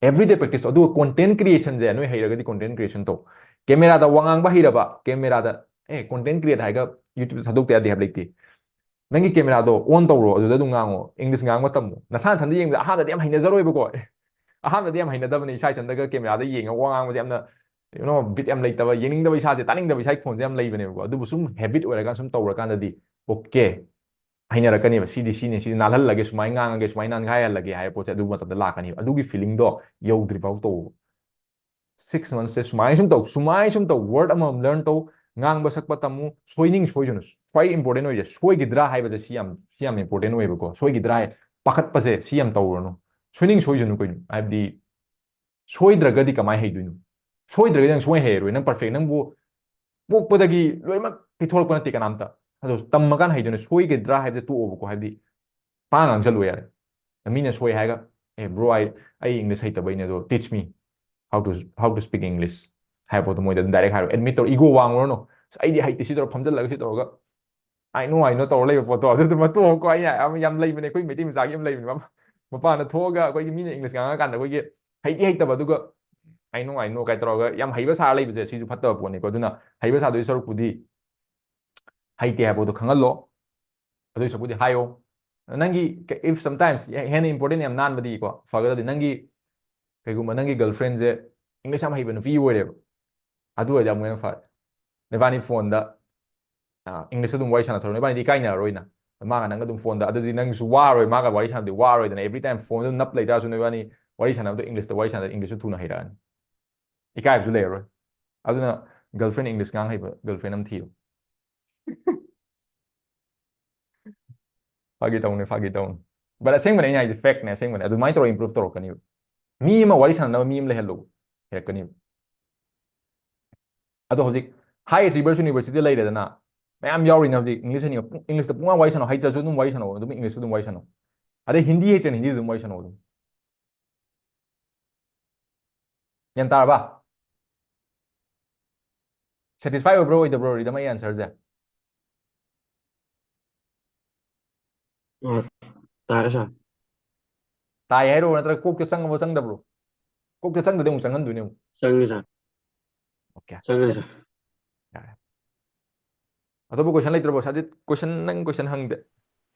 Everyday practice ꯇꯧ꯫ ꯑꯗꯨꯒ content creationꯁꯦ ꯅꯣꯏ ꯍꯩꯔꯒꯗꯤ content creation ꯇꯧ꯫ Cameraꯗ ꯋꯥ ꯉꯥꯡꯕ ꯍꯩꯔꯕ, cameraꯗ, ꯑꯦ, content create ꯍꯥꯏꯔꯒ YouTubeꯇ ꯊꯥꯗꯣꯛꯇ ꯌꯥꯗꯦ ꯍꯥꯏꯕ ꯂꯩꯇꯦ꯫ ꯅꯪꯒꯤ cameraꯗꯣ on ꯇꯧꯔꯣ, ꯑꯗꯨꯗ ꯑꯗꯨꯝ ꯉꯥꯡꯉꯣ, English ꯉꯥꯡꯕ ꯇꯝꯃꯣ꯫ ꯅꯁꯥ ꯅꯊꯟꯗ ꯌꯦꯡꯕꯗ ꯑꯍꯥꯟꯕꯗꯤ ꯌꯥꯝ ꯍꯩꯅꯖꯔꯣꯏꯕꯀꯣ꯫ ꯑꯦ, ꯑꯍꯥꯟꯕꯗꯤ ꯌꯥꯝ ꯍꯩꯅꯗꯕꯅꯦ, ꯏꯁꯥ ꯏꯊꯟꯇꯒ cameraꯗ ꯌꯦꯡꯉꯒ ꯋꯥ ꯉꯥꯡꯕꯁꯦ ꯌꯥꯝꯅ, you know, ꯕꯤꯠ ꯌꯥꯝ ꯂꯩꯇꯕ, ꯌꯦꯡꯅꯤꯡꯗꯕ, ꯏꯁꯥꯁꯦ ꯇꯥꯅꯤꯡꯗꯕ ꯏꯁꯥꯒꯤ ꯈꯣꯟꯁꯦ ꯌꯥꯝ ꯂꯩꯕꯅꯦꯕꯀꯣ꯫ ꯑꯗꯨꯕꯨ ꯁꯨꯝ habit ꯑꯣꯏꯔꯀꯥꯟꯗ ꯁꯨꯝ ꯇꯧꯔꯀꯥꯟꯗꯗꯤ okay, ꯍꯩꯅꯔꯛꯀꯅꯦꯕ꯫ ꯁꯤꯗꯤ ꯁꯤꯅꯤ, ꯁꯤꯗꯤ ꯅꯥꯜꯍꯜꯂꯒꯦ, ꯁꯨꯃꯥꯏꯅ ꯉꯥꯡꯉꯒꯦ, ꯁꯨꯃꯥꯏꯅ ꯅꯥꯟꯈꯥꯏꯍꯜꯂꯒꯦ ꯍꯥꯏꯕ ꯄꯣꯠꯁꯦ ꯑꯗꯨ ꯃꯇꯝꯗ ꯂꯥꯛꯀꯅꯦꯕ꯫ ꯑꯗꯨꯒꯤ feelingꯗꯣ ꯌꯧꯗ꯭ꯔꯤꯐꯥꯎ ꯇꯧ꯫ Six monthsꯁꯦ ꯁꯨꯃꯥꯏꯅ ꯁꯨꯝ ꯇꯧ, ꯁꯨꯃꯥꯏꯅ ꯁꯨꯝ ꯇꯧ, word ꯑꯃꯃꯝ learn ꯇꯧ, ꯉꯥꯡꯕ ꯁꯛꯄ ꯇꯝꯃꯨ, ꯁꯣꯏꯅꯤꯡ ꯁꯣꯏꯁꯅꯨ꯫ ꯈ꯭ꯋꯥꯏ important ꯑꯣꯏꯁꯦ ꯁꯣꯏꯈꯤꯗ꯭ꯔꯥ ꯍꯥꯏꯕꯁꯦ, ꯁꯤ ꯌꯥꯝ, ꯁꯤ ꯌꯥꯝ important ꯑꯣꯏꯌꯦꯕꯀꯣ꯫ ꯁꯣꯏꯈꯤꯗ꯭ꯔꯥ ꯍꯥꯏ ꯄꯥꯈꯠꯄꯁꯦ ꯁꯤ ꯌꯥꯝ ꯇꯧꯔꯨꯔꯅꯨ꯫ ꯁꯣꯏꯅꯤꯡ ꯁꯣꯏꯁꯅꯨ ꯀꯩꯅꯣ, ꯍꯥꯏꯕꯗꯤ ꯁꯣꯏꯗ꯭ꯔꯒꯗꯤ ꯀꯃꯥꯏꯅ ꯍꯩꯗꯣꯏꯅꯣ? ꯁꯣꯏꯗ꯭ꯔꯒꯗꯤ ꯅꯪ ꯁꯨꯡꯍꯩ ꯍꯩꯔꯔꯣꯏ꯫ ꯅꯪ perfect, ꯅꯪꯕꯨ ꯄꯣꯛꯄꯗꯒꯤ ꯂꯣꯏꯅꯃꯛ ꯄꯤꯊꯣꯔꯛꯄ ꯅꯠꯇꯦ ꯀꯅꯥꯝꯇ꯫ ꯑꯗꯣ ꯇꯝꯃꯀꯥꯟꯗ ꯍꯩꯗꯣꯏꯅꯦ꯫ ꯁꯣꯏꯒꯗ꯭ꯔꯥ ꯍꯥꯏꯕꯁꯦ ꯇꯣꯛꯑꯣꯕꯀꯣ, ꯍꯥꯏꯕꯗꯤ ꯄꯥ ꯉꯥꯡꯁꯜꯂꯨ ꯌꯥꯔꯦ꯫ ꯃꯤꯅ ꯁꯣꯏ ꯍꯥꯏꯔꯒ, "ꯑꯦ bro, ꯑꯩ, ꯑꯩ English ꯍꯩꯇꯕꯩꯅꯦ, ꯑꯗꯣ teach me how to, how to speak English" ꯍꯥꯏꯕ ꯄꯣꯠꯇꯣ ꯃꯣꯏꯗ ꯑꯗꯨꯝ direct ꯍꯥꯏꯔꯣ꯫ Admit ꯇꯧꯔꯣ, ego ꯋꯥꯡꯉꯨꯔꯅꯨ꯫ "ꯑꯁ, ꯑꯩꯗꯤ ꯍꯩꯇꯦ", ꯁꯤ ꯇꯧꯔ ꯐꯝꯖꯜꯂꯒ ꯁꯤ ꯇꯧꯔꯒ "I know, I know" ꯇꯧꯔ ꯂꯩꯕ ꯄꯣꯠꯇꯣ ꯑꯗꯨꯗꯨꯃ ꯇꯣꯛꯑꯣꯀꯣ꯫ ꯑꯩꯅ ꯌꯥꯝ, ꯌꯥꯝ ꯂꯩꯕꯅꯦ, ꯑꯩꯈꯣꯏ ꯃꯩꯇꯩ ꯃꯆꯥꯒꯤ ꯑꯃ ꯂꯩꯕꯅꯦ, ꯃꯄꯥꯟꯗ ꯊꯣꯛꯑꯒ ꯑꯩꯈꯣꯏꯒꯤ ꯃꯤꯅ English ꯉꯥꯡꯉꯀꯥꯟꯗ ꯑꯩꯈꯣꯏꯒꯤ ꯍꯩꯗꯤ ꯍꯩꯇꯕ, ꯑꯗꯨꯒ "I know, I know" ꯀꯥꯏ ꯇꯧꯔꯒ ꯌꯥꯝ ꯍꯩꯕ ꯁꯥꯔ ꯂꯩꯕꯁꯦ ꯁꯤꯁꯨ ꯐꯠꯇꯕ ꯄꯣꯠꯅꯤꯀꯣ꯫ ꯑꯗꯨꯅ ꯍꯩꯕ ꯁꯥꯗꯣꯏ ꯁꯔꯨꯛꯄꯨꯗꯤ ꯍꯩꯇꯦ ꯍꯥꯏꯕꯗꯣ ꯈꯪꯍꯜꯂꯣ꯫ ꯑꯗꯨꯏ ꯁꯔꯨꯛꯄꯨꯗꯤ ꯍꯥꯏꯌꯣ꯫ ꯅꯪꯒꯤ, if sometimes ꯍꯦꯟꯅ important ꯌꯥꯝ ꯅꯥꯟꯕꯗꯤꯀꯣ, ꯐꯒꯗꯕꯗꯤ ꯅꯪꯒꯤ, ꯀꯩꯒꯨꯝꯕ ꯅꯪꯒꯤ ꯒꯔꯜ ꯐ꯭ꯔꯦꯟꯁꯦ ꯏꯪꯂꯤꯁ ꯌꯥꯝ ꯍꯩꯕ ꯅꯨꯄꯤ ꯑꯣꯏꯔꯦꯕ, ꯑꯗꯨ ꯑꯣꯏꯔꯗꯤ ꯑꯃꯨꯛ ꯍꯦꯟꯅ ꯐꯔꯦ꯫ ꯅꯕꯥꯅꯤ ꯐꯣꯟꯗ ꯏꯪꯂꯤꯁ ꯑꯗꯨꯝ ꯋꯥꯔꯤ ꯁꯥꯟꯅꯊꯔꯣ, ꯅꯕꯥꯅꯤꯗꯤ ꯏꯀꯥꯏꯅꯔꯔꯣꯏꯅ꯫ ꯃꯥꯒ ꯅꯪꯒ ꯑꯗꯨꯝ ꯐꯣꯟꯗ, ꯑꯗꯨꯗꯤ ꯅꯪꯁꯨ ꯋꯥꯔꯣꯏ, ꯃꯥꯒ ꯋꯥꯔꯤ ꯁꯥꯟꯅꯕꯗꯤ ꯋꯥꯔꯣꯏꯗꯅ꯫ Every time ꯐꯣꯟꯗ ꯑꯗꯨꯝ ꯅꯞ ꯂꯩꯇꯥꯔꯁꯨ ꯅꯕꯥꯅꯤ ꯋꯥꯔꯤ ꯁꯥꯟꯅꯕꯗꯣ ꯏꯪꯂꯤꯁꯇ ꯋꯥꯔꯤ ꯁꯥꯟꯅꯕꯗ ꯏꯪꯂꯤꯁꯁꯨ ꯊꯨꯅ ꯍꯩꯔꯛꯑꯅꯤ, ꯏꯀꯥꯏꯕꯁꯨ ꯂꯩꯔꯔꯣꯏ꯫ ꯑꯗꯨꯅ ꯒꯔꯜ ꯐ꯭ꯔꯦꯟ ꯏꯪꯂꯤꯁ ꯉꯥꯡ ꯍꯩꯕ ꯒꯔꯜ ꯐ꯭ꯔꯦꯟ ꯑꯃ ꯊꯤꯌꯨ꯫ ꯐꯥꯒꯤ ꯇꯧꯅꯤ, ꯐꯥꯒꯤ ꯇꯧꯅꯤ꯫ But ꯑꯁꯦꯡꯕꯅꯦ ꯑꯩꯅ ꯍꯥꯏꯁꯦ, ꯐꯦꯛꯅꯦ, ꯑꯁꯦꯡꯕꯅꯦ꯫ ꯑꯗꯨꯃꯥꯏꯅ ꯇꯧꯔꯒ ꯏꯝꯄ꯭ꯔꯨꯚ ꯇꯧꯔꯛꯀꯅꯤꯕ꯫ ꯃꯤ ꯑꯃ ꯋꯥꯔꯤ ꯁꯥꯟꯅꯅꯕ ꯃꯤ ꯑꯃ ꯂꯩꯍꯜꯂꯨ, ꯍꯩꯔꯛꯀꯅꯤꯕ꯫ ꯑꯗꯣ ꯍꯧꯖꯤꯛ high achievers university ꯂꯩꯔꯦꯗꯅ, ꯃꯌꯥꯝ ꯌꯥꯎꯔꯤꯅꯦ ꯍꯧꯖꯤꯛ ꯏꯪꯂꯤꯁ ꯍꯩꯅꯤꯡꯕ꯫ ꯏꯪꯂꯤꯁꯇ ꯄꯨꯡꯉꯥꯡ ꯋꯥꯔꯤ ꯁꯥꯟꯅꯧ, ꯍꯩꯇ꯭ꯔꯁꯨ ꯑꯗꯨꯝ ꯋꯥꯔꯤ ꯁꯥꯟꯅꯧ, ꯑꯗꯨꯝ ꯏꯪꯂꯤꯁꯇ ꯑꯗꯨꯝ ꯋꯥꯔꯤ ꯁꯥꯟꯅꯧ꯫ ꯑꯗꯩ ꯍꯤꯟꯗꯤ ꯍꯩꯇ꯭ꯔꯦꯅ ꯍꯤꯟꯗꯤꯗ ꯑꯗꯨꯝ ꯋꯥꯔꯤ ꯁꯥꯟꯅꯧ ꯑꯗꯨꯝ꯫ ꯒ꯭ꯌꯥꯟ ꯇꯥꯔꯕ? ꯁꯦꯇꯤꯁꯐꯥꯏ ꯑꯣꯏꯕ꯭ꯔꯣ ꯑꯣꯏꯗꯕ꯭ꯔꯣ, ꯔꯤꯗꯝ, ꯑꯩ ꯑꯟꯁꯔꯁꯦ? ꯑ, ꯇꯥꯔꯦ ꯁꯥꯔ꯫ ꯇꯥꯏ ꯍꯥꯏꯔꯣ, ꯅꯠꯇ꯭ꯔꯒ ꯀꯣꯛꯇ ꯆꯪꯉꯕꯣ ꯆꯪꯗꯕ꯭ꯔꯣ? ꯀꯣꯛꯇ ꯆꯪꯗꯗꯤ ꯑꯃꯨꯛ ꯆꯪꯍꯟꯗꯣꯏꯅꯦ ꯑꯃꯨꯛ꯫ ꯆꯪꯉꯦ ꯁꯥꯔ꯫ ꯑꯣꯀꯦ꯫ ꯆꯪꯉꯦ ꯁꯥꯔ꯫ ꯌꯥꯔꯦ꯫ ꯑꯇꯣꯞꯄ ꯀꯣꯏꯁꯟ ꯂꯩꯇ꯭ꯔꯕꯣ? ꯁꯥꯔꯗꯤ ꯀꯣꯏꯁꯟ, ꯅꯪ ꯀꯣꯏꯁꯟ ꯍꯪꯗꯦ꯫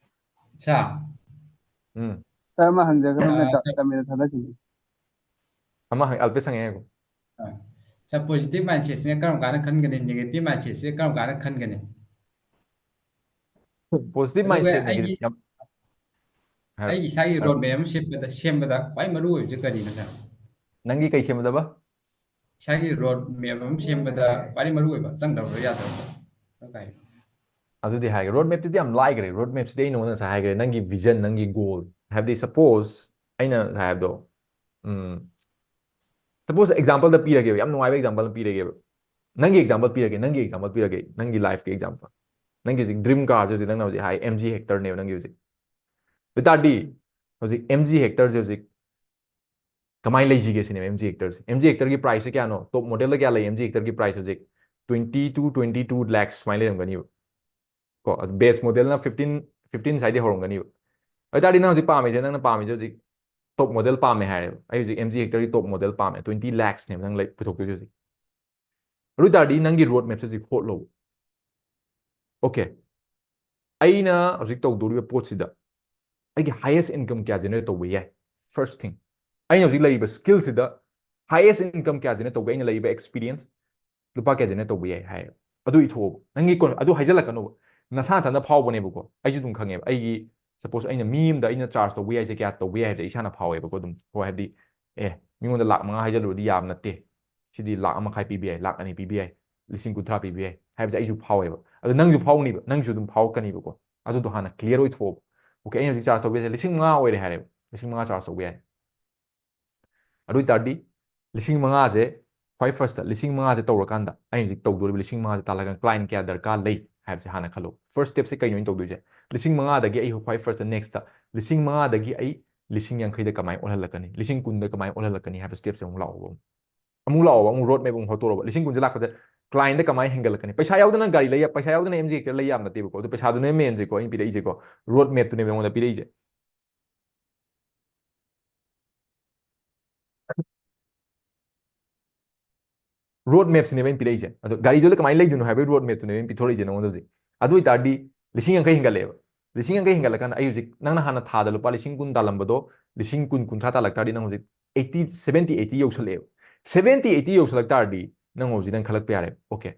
ꯁꯥꯔ꯫ ꯎꯝ꯫ ꯁꯥꯔ, ꯑꯃ ꯍꯪꯖꯒꯗꯕꯅꯦ, ꯑ, ꯇ-, ꯁꯥꯔ꯫ ꯇꯃꯤꯅ ꯊꯥꯗꯈꯤꯁꯦ꯫ ꯑꯃ ꯍꯪ-, ꯑꯜꯄꯦꯁ ꯍꯪꯉꯦ ꯍꯥꯏꯒꯣ꯫ ꯑ, ꯁꯥꯔ, positive mindsetꯁꯤꯅ ꯀꯔꯝ ꯀꯥꯟꯗ ꯈꯟꯒꯅꯤ? Negative mindsetꯁꯦ ꯀꯔꯝ ꯀꯥꯟꯗ ꯈꯟꯒꯅꯤ? Positive ꯑꯗꯨꯒ mindset, negative ꯑꯩꯒꯤ, ꯌꯥꯝ, ꯍꯥꯏꯔꯣ, ꯑꯩꯒꯤ ꯏꯁꯥꯒꯤ ꯍꯥꯏꯔꯣ꯫ Road map ꯑꯃ ꯁꯦꯝꯕꯗ, ꯁꯦꯝꯕꯗ ꯈ꯭ꯋꯥꯏ ꯃꯔꯨ ꯑꯣꯏꯕꯁꯦ ꯀꯔꯤꯅꯣ, ꯁꯥꯔ? ꯅꯪꯒꯤ ꯀꯩ ꯁꯦꯝꯕꯗꯕ? ꯏꯁꯥꯒꯤ road map ꯑꯃ ꯁꯦꯝꯕꯗ ꯈ꯭ꯋꯥꯏ ꯃꯔꯨ ꯑꯣꯏꯕ, ꯆꯪꯗꯕ ꯌꯥꯗꯕ ꯀꯥꯏ? ꯑꯗꯨꯗꯤ ꯍꯥꯏꯒꯦ, road mapꯇꯨꯗꯤ ꯌꯥꯝ ꯂꯥꯏꯈ꯭ꯔꯦ꯫ Road mapꯁꯤꯗꯤ ꯑꯩ ꯅꯉꯣꯟꯗ ꯉꯁꯥꯏ ꯍꯥꯏꯈ꯭ꯔꯦ, ꯅꯪꯒꯤ vision, ꯅꯪꯒꯤ goal꯫ ꯍꯥꯏꯕꯗꯤ, suppose ꯑꯩꯅ ꯉꯁꯥꯏ ꯍꯥꯏꯕꯗꯣ, ꯎꯝ, suppose exampleꯗ ꯄꯤꯔꯒꯦꯕ, ꯌꯥꯝ ꯅꯨꯡꯉꯥꯏꯕ example ꯑꯃ ꯄꯤꯔꯒꯦꯕ꯫ ꯅꯪꯒꯤ example ꯄꯤꯔꯒꯦ, ꯅꯪꯒꯤ example ꯄꯤꯔꯒꯦ, ꯅꯪꯒꯤ lifeꯀꯤ example꯫ ꯅꯪꯒꯤ ꯍꯧꯖꯤꯛ dream carꯁꯦ ꯍꯧꯖꯤꯛ ꯅꯪꯅ ꯍꯧꯖꯤꯛ ꯍꯥꯏ, MG Hectorꯅꯦꯕ ꯅꯪꯒꯤ ꯍꯧꯖꯤꯛ꯫ ꯑꯗꯨ ꯑꯣꯏ ꯇꯥꯔꯗꯤ ꯍꯧꯖꯤꯛ MG Hectorꯁꯦ ꯍꯧꯖꯤꯛ ꯀꯃꯥꯏꯅ ꯂꯩꯁꯤꯒꯦ ꯁꯤꯅꯦꯕ MG Hectorꯁꯦ꯫ MG Hectorꯒꯤ priceꯁꯦ ꯀꯌꯥꯅꯣ? Top modelꯗ ꯀꯌꯥ ꯂꯩ? MG Hectorꯒꯤ price ꯍꯧꯖꯤꯛ twenty to twenty two lakhs ꯁꯨꯃꯥꯏꯅ ꯂꯩꯔꯝꯒꯅꯤꯕ꯫ ꯀꯣ, ꯑꯗꯨ base modelꯅ fifteen, fifteen ꯁ꯭ꯋꯥꯏꯗꯩ ꯍꯧꯔꯝꯒꯅꯤꯕ꯫ ꯑꯗꯨ ꯑꯣꯏ ꯇꯥꯔꯗꯤ ꯅꯪ ꯍꯧꯖꯤꯛ ꯄꯥꯝꯃꯤꯁꯦ, ꯅꯪꯅ ꯄꯥꯝꯃꯤꯁꯦ ꯍꯧꯖꯤꯛ ꯇꯣꯞ ꯃꯣꯗꯦꯜ ꯄꯥꯝꯃꯦ ꯍꯥꯏꯔꯦꯕ꯫ ꯑꯩ ꯍꯧꯖꯤꯛ ꯑꯦꯝ ꯖꯤ ꯍꯦꯛꯇꯔꯒꯤ ꯇꯣꯞ ꯃꯣꯗꯦꯜ ꯄꯥꯝꯃꯦ, ꯇ꯭ꯋꯦꯟꯇꯤ ꯂꯥꯛꯁꯅꯦꯕ ꯅꯪ ꯂꯩ ꯄꯨꯊꯣꯛꯇꯣꯏꯁꯦ ꯍꯧꯖꯤꯛ꯫ ꯑꯗꯨ ꯑꯣꯏ ꯇꯥꯔꯗꯤ ꯅꯪꯒꯤ ꯔꯣꯗ ꯃꯦꯞꯁꯦ ꯍꯧꯖꯤꯛ ꯍꯣꯠꯂꯣꯕ꯫ ꯑꯣꯀꯦ, ꯑꯩꯅ ꯍꯧꯖꯤꯛ ꯇꯧꯗꯣꯔꯤꯕ ꯄꯣꯠꯁꯤꯗ ꯑꯩꯒꯤ ꯍꯥꯏꯌꯦꯁ ꯏꯟꯀꯝ ꯀꯌꯥ ꯖꯦꯅꯔꯦꯠ ꯇꯧꯕ ꯌꯥꯏ? ꯐꯥꯔꯁ ꯊꯤꯡ, ꯑꯩꯅ ꯍꯧꯖꯤꯛ ꯂꯩꯔꯤꯕ ꯁ꯭ꯀꯤꯜꯁꯤꯗ ꯍꯥꯏꯌꯦꯁ ꯏꯟꯀꯝ ꯀꯌꯥ ꯖꯦꯅꯔꯦꯠ ꯇꯧꯕ ꯌꯥꯏ? ꯑꯩꯅ ꯂꯩꯔꯤꯕ ꯑꯦꯛꯁꯄꯤꯔꯤꯌꯦꯟꯁ ꯂꯨꯄꯥ ꯀꯌꯥ ꯖꯦꯅꯔꯦꯠ ꯇꯧꯕ ꯌꯥꯏ ꯍꯥꯏꯌꯦꯕ꯫ ꯑꯗꯨ ꯏꯊꯣꯛꯑꯣꯕ꯫ ꯅꯪꯒꯤ ꯀꯣꯟ-, ꯑꯗꯨ ꯍꯥꯏꯖꯤꯜꯂꯛꯀꯅꯣꯕ꯫ ꯅꯁꯥ ꯅꯊꯟꯗ ꯐꯥꯎꯕꯅꯦꯕꯀꯣ꯫ ꯑꯩꯁꯨ ꯑꯗꯨꯝ ꯈꯪꯉꯦꯕ꯫ ꯑꯩꯒꯤ, ꯁꯄꯣꯁ, ꯑꯩꯅ ꯃꯤ ꯑꯃꯗ ꯑꯩꯅ ꯆꯥꯔꯖ ꯇꯧꯕ ꯌꯥꯏꯁꯦ, ꯀꯌꯥ ꯇꯧꯕ ꯌꯥꯏ ꯍꯥꯏꯕꯁꯦ ꯏꯁꯥꯅ ꯐꯥꯎꯋꯦꯕꯀꯣ ꯑꯗꯨꯝ꯫ ꯍꯣꯏ, ꯍꯥꯏꯕꯗꯤ, ꯑꯦ, ꯃꯤꯉꯣꯟꯗ ꯂꯥꯛ ꯃꯉꯥ ꯍꯥꯏꯖꯜꯂꯨꯔꯗꯤ ꯌꯥꯝ ꯅꯠꯇꯦ, ꯁꯤꯗꯤ ꯂꯥꯛ ꯑꯃ ꯃꯈꯥꯏ ꯄꯤꯕ ꯌꯥꯏ, ꯂꯥꯛ ꯑꯅꯤ ꯄꯤꯕ ꯌꯥꯏ, ꯂꯤꯁꯤꯡ ꯀꯨꯟꯊ꯭ꯔꯥ ꯄꯤꯕ ꯌꯥꯏ ꯍꯥꯏꯕꯁꯦ ꯑꯩꯁꯨ ꯐꯥꯎꯋꯦꯕ꯫ ꯑꯗꯣ ꯅꯪꯁꯨ ꯐꯥꯎꯅꯤꯕ, ꯅꯪꯁꯨ ꯑꯗꯨꯝ ꯐꯥꯎꯔꯛꯀꯅꯤꯕꯀꯣ꯫ ꯑꯗꯨꯗꯣ ꯍꯥꯟꯅ ꯀ꯭ꯂꯤꯌꯥꯔ ꯑꯣꯏꯊꯣꯛꯑꯣꯕ꯫ ꯑꯣꯀꯦ, ꯑꯩꯅ ꯍꯧꯖꯤꯛ ꯆꯥꯔꯖ ꯇꯧꯕ ꯌꯥꯏꯁꯦ ꯂꯤꯁꯤꯡ ꯃꯉꯥ ꯑꯣꯏꯔꯦ ꯍꯥꯏꯔꯦꯕ, ꯂꯤꯁꯤꯡ ꯃꯉꯥ ꯆꯥꯔꯖ ꯇꯧꯕ ꯌꯥꯏ꯫ ꯑꯗꯨ ꯑꯣꯏ ꯇꯥꯔꯗꯤ ꯂꯤꯁꯤꯡ ꯃꯉꯥꯁꯦ, ꯈ꯭ꯋꯥꯏ ꯐꯥꯔꯁꯇ ꯂꯤꯁꯤꯡ ꯃꯉꯥꯁꯦ ꯇꯧꯔꯀꯥꯟꯗ, ꯑꯩꯅ ꯍꯧꯖꯤꯛ ꯇꯧꯗꯣꯔꯤꯕ ꯂꯤꯁꯤꯡ ꯃꯉꯥꯁꯦ ꯇꯥꯜꯂꯒ ꯀ꯭ꯂꯥꯏꯟ ꯀꯌꯥ ꯗꯔꯀꯥꯔ ꯂꯩ ꯍꯥꯏꯕꯁꯦ ꯍꯥꯟꯅ ꯈꯜꯂꯣ꯫ ꯐꯥꯔꯁ ꯁ꯭ꯇꯦꯞꯁꯦ ꯀꯩꯅꯣ ꯑꯩꯅ ꯇꯧꯗꯣꯏꯁꯦ? ꯂꯤꯁꯤꯡ ꯃꯉꯥꯗꯒꯤ ꯑꯩ ꯈ꯭ꯋꯥꯏ ꯐꯥꯔꯁꯇ, ꯅꯦꯛꯁꯇ ꯂꯤꯁꯤꯡ ꯃꯉꯥꯗꯒꯤ ꯑꯩ ꯂꯤꯁꯤꯡ ꯌꯥꯡꯈꯩꯗ ꯀꯃꯥꯏꯅ ꯑꯣꯜꯍꯜꯂꯛꯀꯅꯤ, ꯂꯤꯁꯤꯡ ꯀꯨꯟꯗ ꯀꯃꯥꯏꯅ ꯑꯣꯜꯍꯜꯂꯛꯀꯅꯤ ꯍꯥꯏꯕ ꯁ꯭ꯇꯦꯞꯁꯦ ꯑꯃꯨꯛ ꯂꯥꯛꯑꯣꯕ꯫ ꯑꯃꯨꯛ ꯂꯥꯛꯑꯣꯕ, ꯑꯃꯨꯛ ꯔꯣꯗ ꯃꯦꯞ ꯑꯃꯨꯛ ꯍꯣꯠꯇꯣꯔꯛꯑꯣꯕ꯫ ꯂꯤꯁꯤꯡ ꯀꯨꯟꯁꯦ ꯂꯥꯛꯄꯗ ꯀ꯭ꯂꯥꯏꯟꯗ ꯀꯃꯥꯏꯅ ꯍꯦꯟꯒꯠꯂꯛꯀꯅꯤ? ꯄꯩꯁꯥ ꯌꯥꯎꯗꯅ ꯒꯥꯔꯤ ꯂꯩ ꯌꯥ-, ꯄꯩꯁꯥ ꯌꯥꯎꯗꯅ ꯑꯦꯝ ꯖꯤ ꯍꯦꯛꯇꯔ ꯂꯩ ꯌꯥꯕ ꯅꯠꯇꯦꯕꯀꯣ꯫ ꯑꯗꯨ ꯄꯩꯁꯥꯗꯨꯅꯦ ꯃꯦꯟꯁꯦꯀꯣ ꯑꯩꯅ ꯄꯤꯔꯛꯏꯁꯦꯀꯣ, ꯔꯣꯗ ꯃꯦꯞꯇꯨꯅꯦꯕ ꯅꯉꯣꯟꯗ ꯄꯤꯔꯛꯏꯁꯦ꯫ ꯔꯣꯗ ꯃꯦꯞꯁꯤꯅꯦꯕ ꯑꯩꯅ ꯄꯤꯔꯛꯏꯁꯦ꯫ ꯑꯗꯣ ꯒꯥꯔꯤꯗꯨꯗ ꯀꯃꯥꯏꯅ ꯂꯩꯗꯣꯏꯅꯣ ꯍꯥꯏꯕꯒꯤ ꯔꯣꯗ ꯃꯦꯞꯇꯨꯅꯦꯕ ꯑꯩꯅ ꯄꯤꯊꯣꯔꯛꯏꯁꯦ ꯅꯉꯣꯟꯗ ꯍꯧꯖꯤꯛ꯫ ꯑꯗꯨ ꯑꯣꯏꯇꯥꯔꯗꯤ ꯂꯤꯁꯤꯡ ꯌꯥꯡꯈꯩ ꯍꯦꯟꯒꯠꯂꯛꯑꯦꯕ꯫ ꯂꯤꯁꯤꯡ ꯌꯥꯡꯈꯩ ꯍꯦꯟꯒꯠꯂꯀꯥꯟꯗ ꯑꯩ ꯍꯧꯖꯤꯛ ꯅꯪꯅ ꯍꯥꯟꯅ ꯊꯥꯗ ꯂꯨꯄꯥ ꯂꯤꯁꯤꯡ ꯀꯨꯟ ꯇꯥꯜꯂꯝꯕꯗꯣ ꯂꯤꯁꯤꯡ ꯀꯨꯟ, ꯀꯨꯟꯊ꯭ꯔꯥ ꯇꯥꯜꯂꯛ ꯇꯥꯔꯗꯤ ꯅꯪ ꯍꯧꯖꯤꯛ ꯑꯩꯠꯇꯤ, ꯁꯚꯦꯟꯇꯤ, ꯑꯩꯠꯇꯤ ꯌꯧꯁꯜꯂꯛꯑꯦꯕ꯫ ꯁꯚꯦꯟꯇꯤ, ꯑꯩꯠꯇꯤ ꯌꯧꯁꯜꯂꯛ ꯇꯥꯔꯗꯤ ꯅꯪ ꯍꯧꯖꯤꯛ ꯅꯪ ꯈꯜꯂꯛꯄ ꯌꯥꯔꯦ, "ꯑꯣꯀꯦ,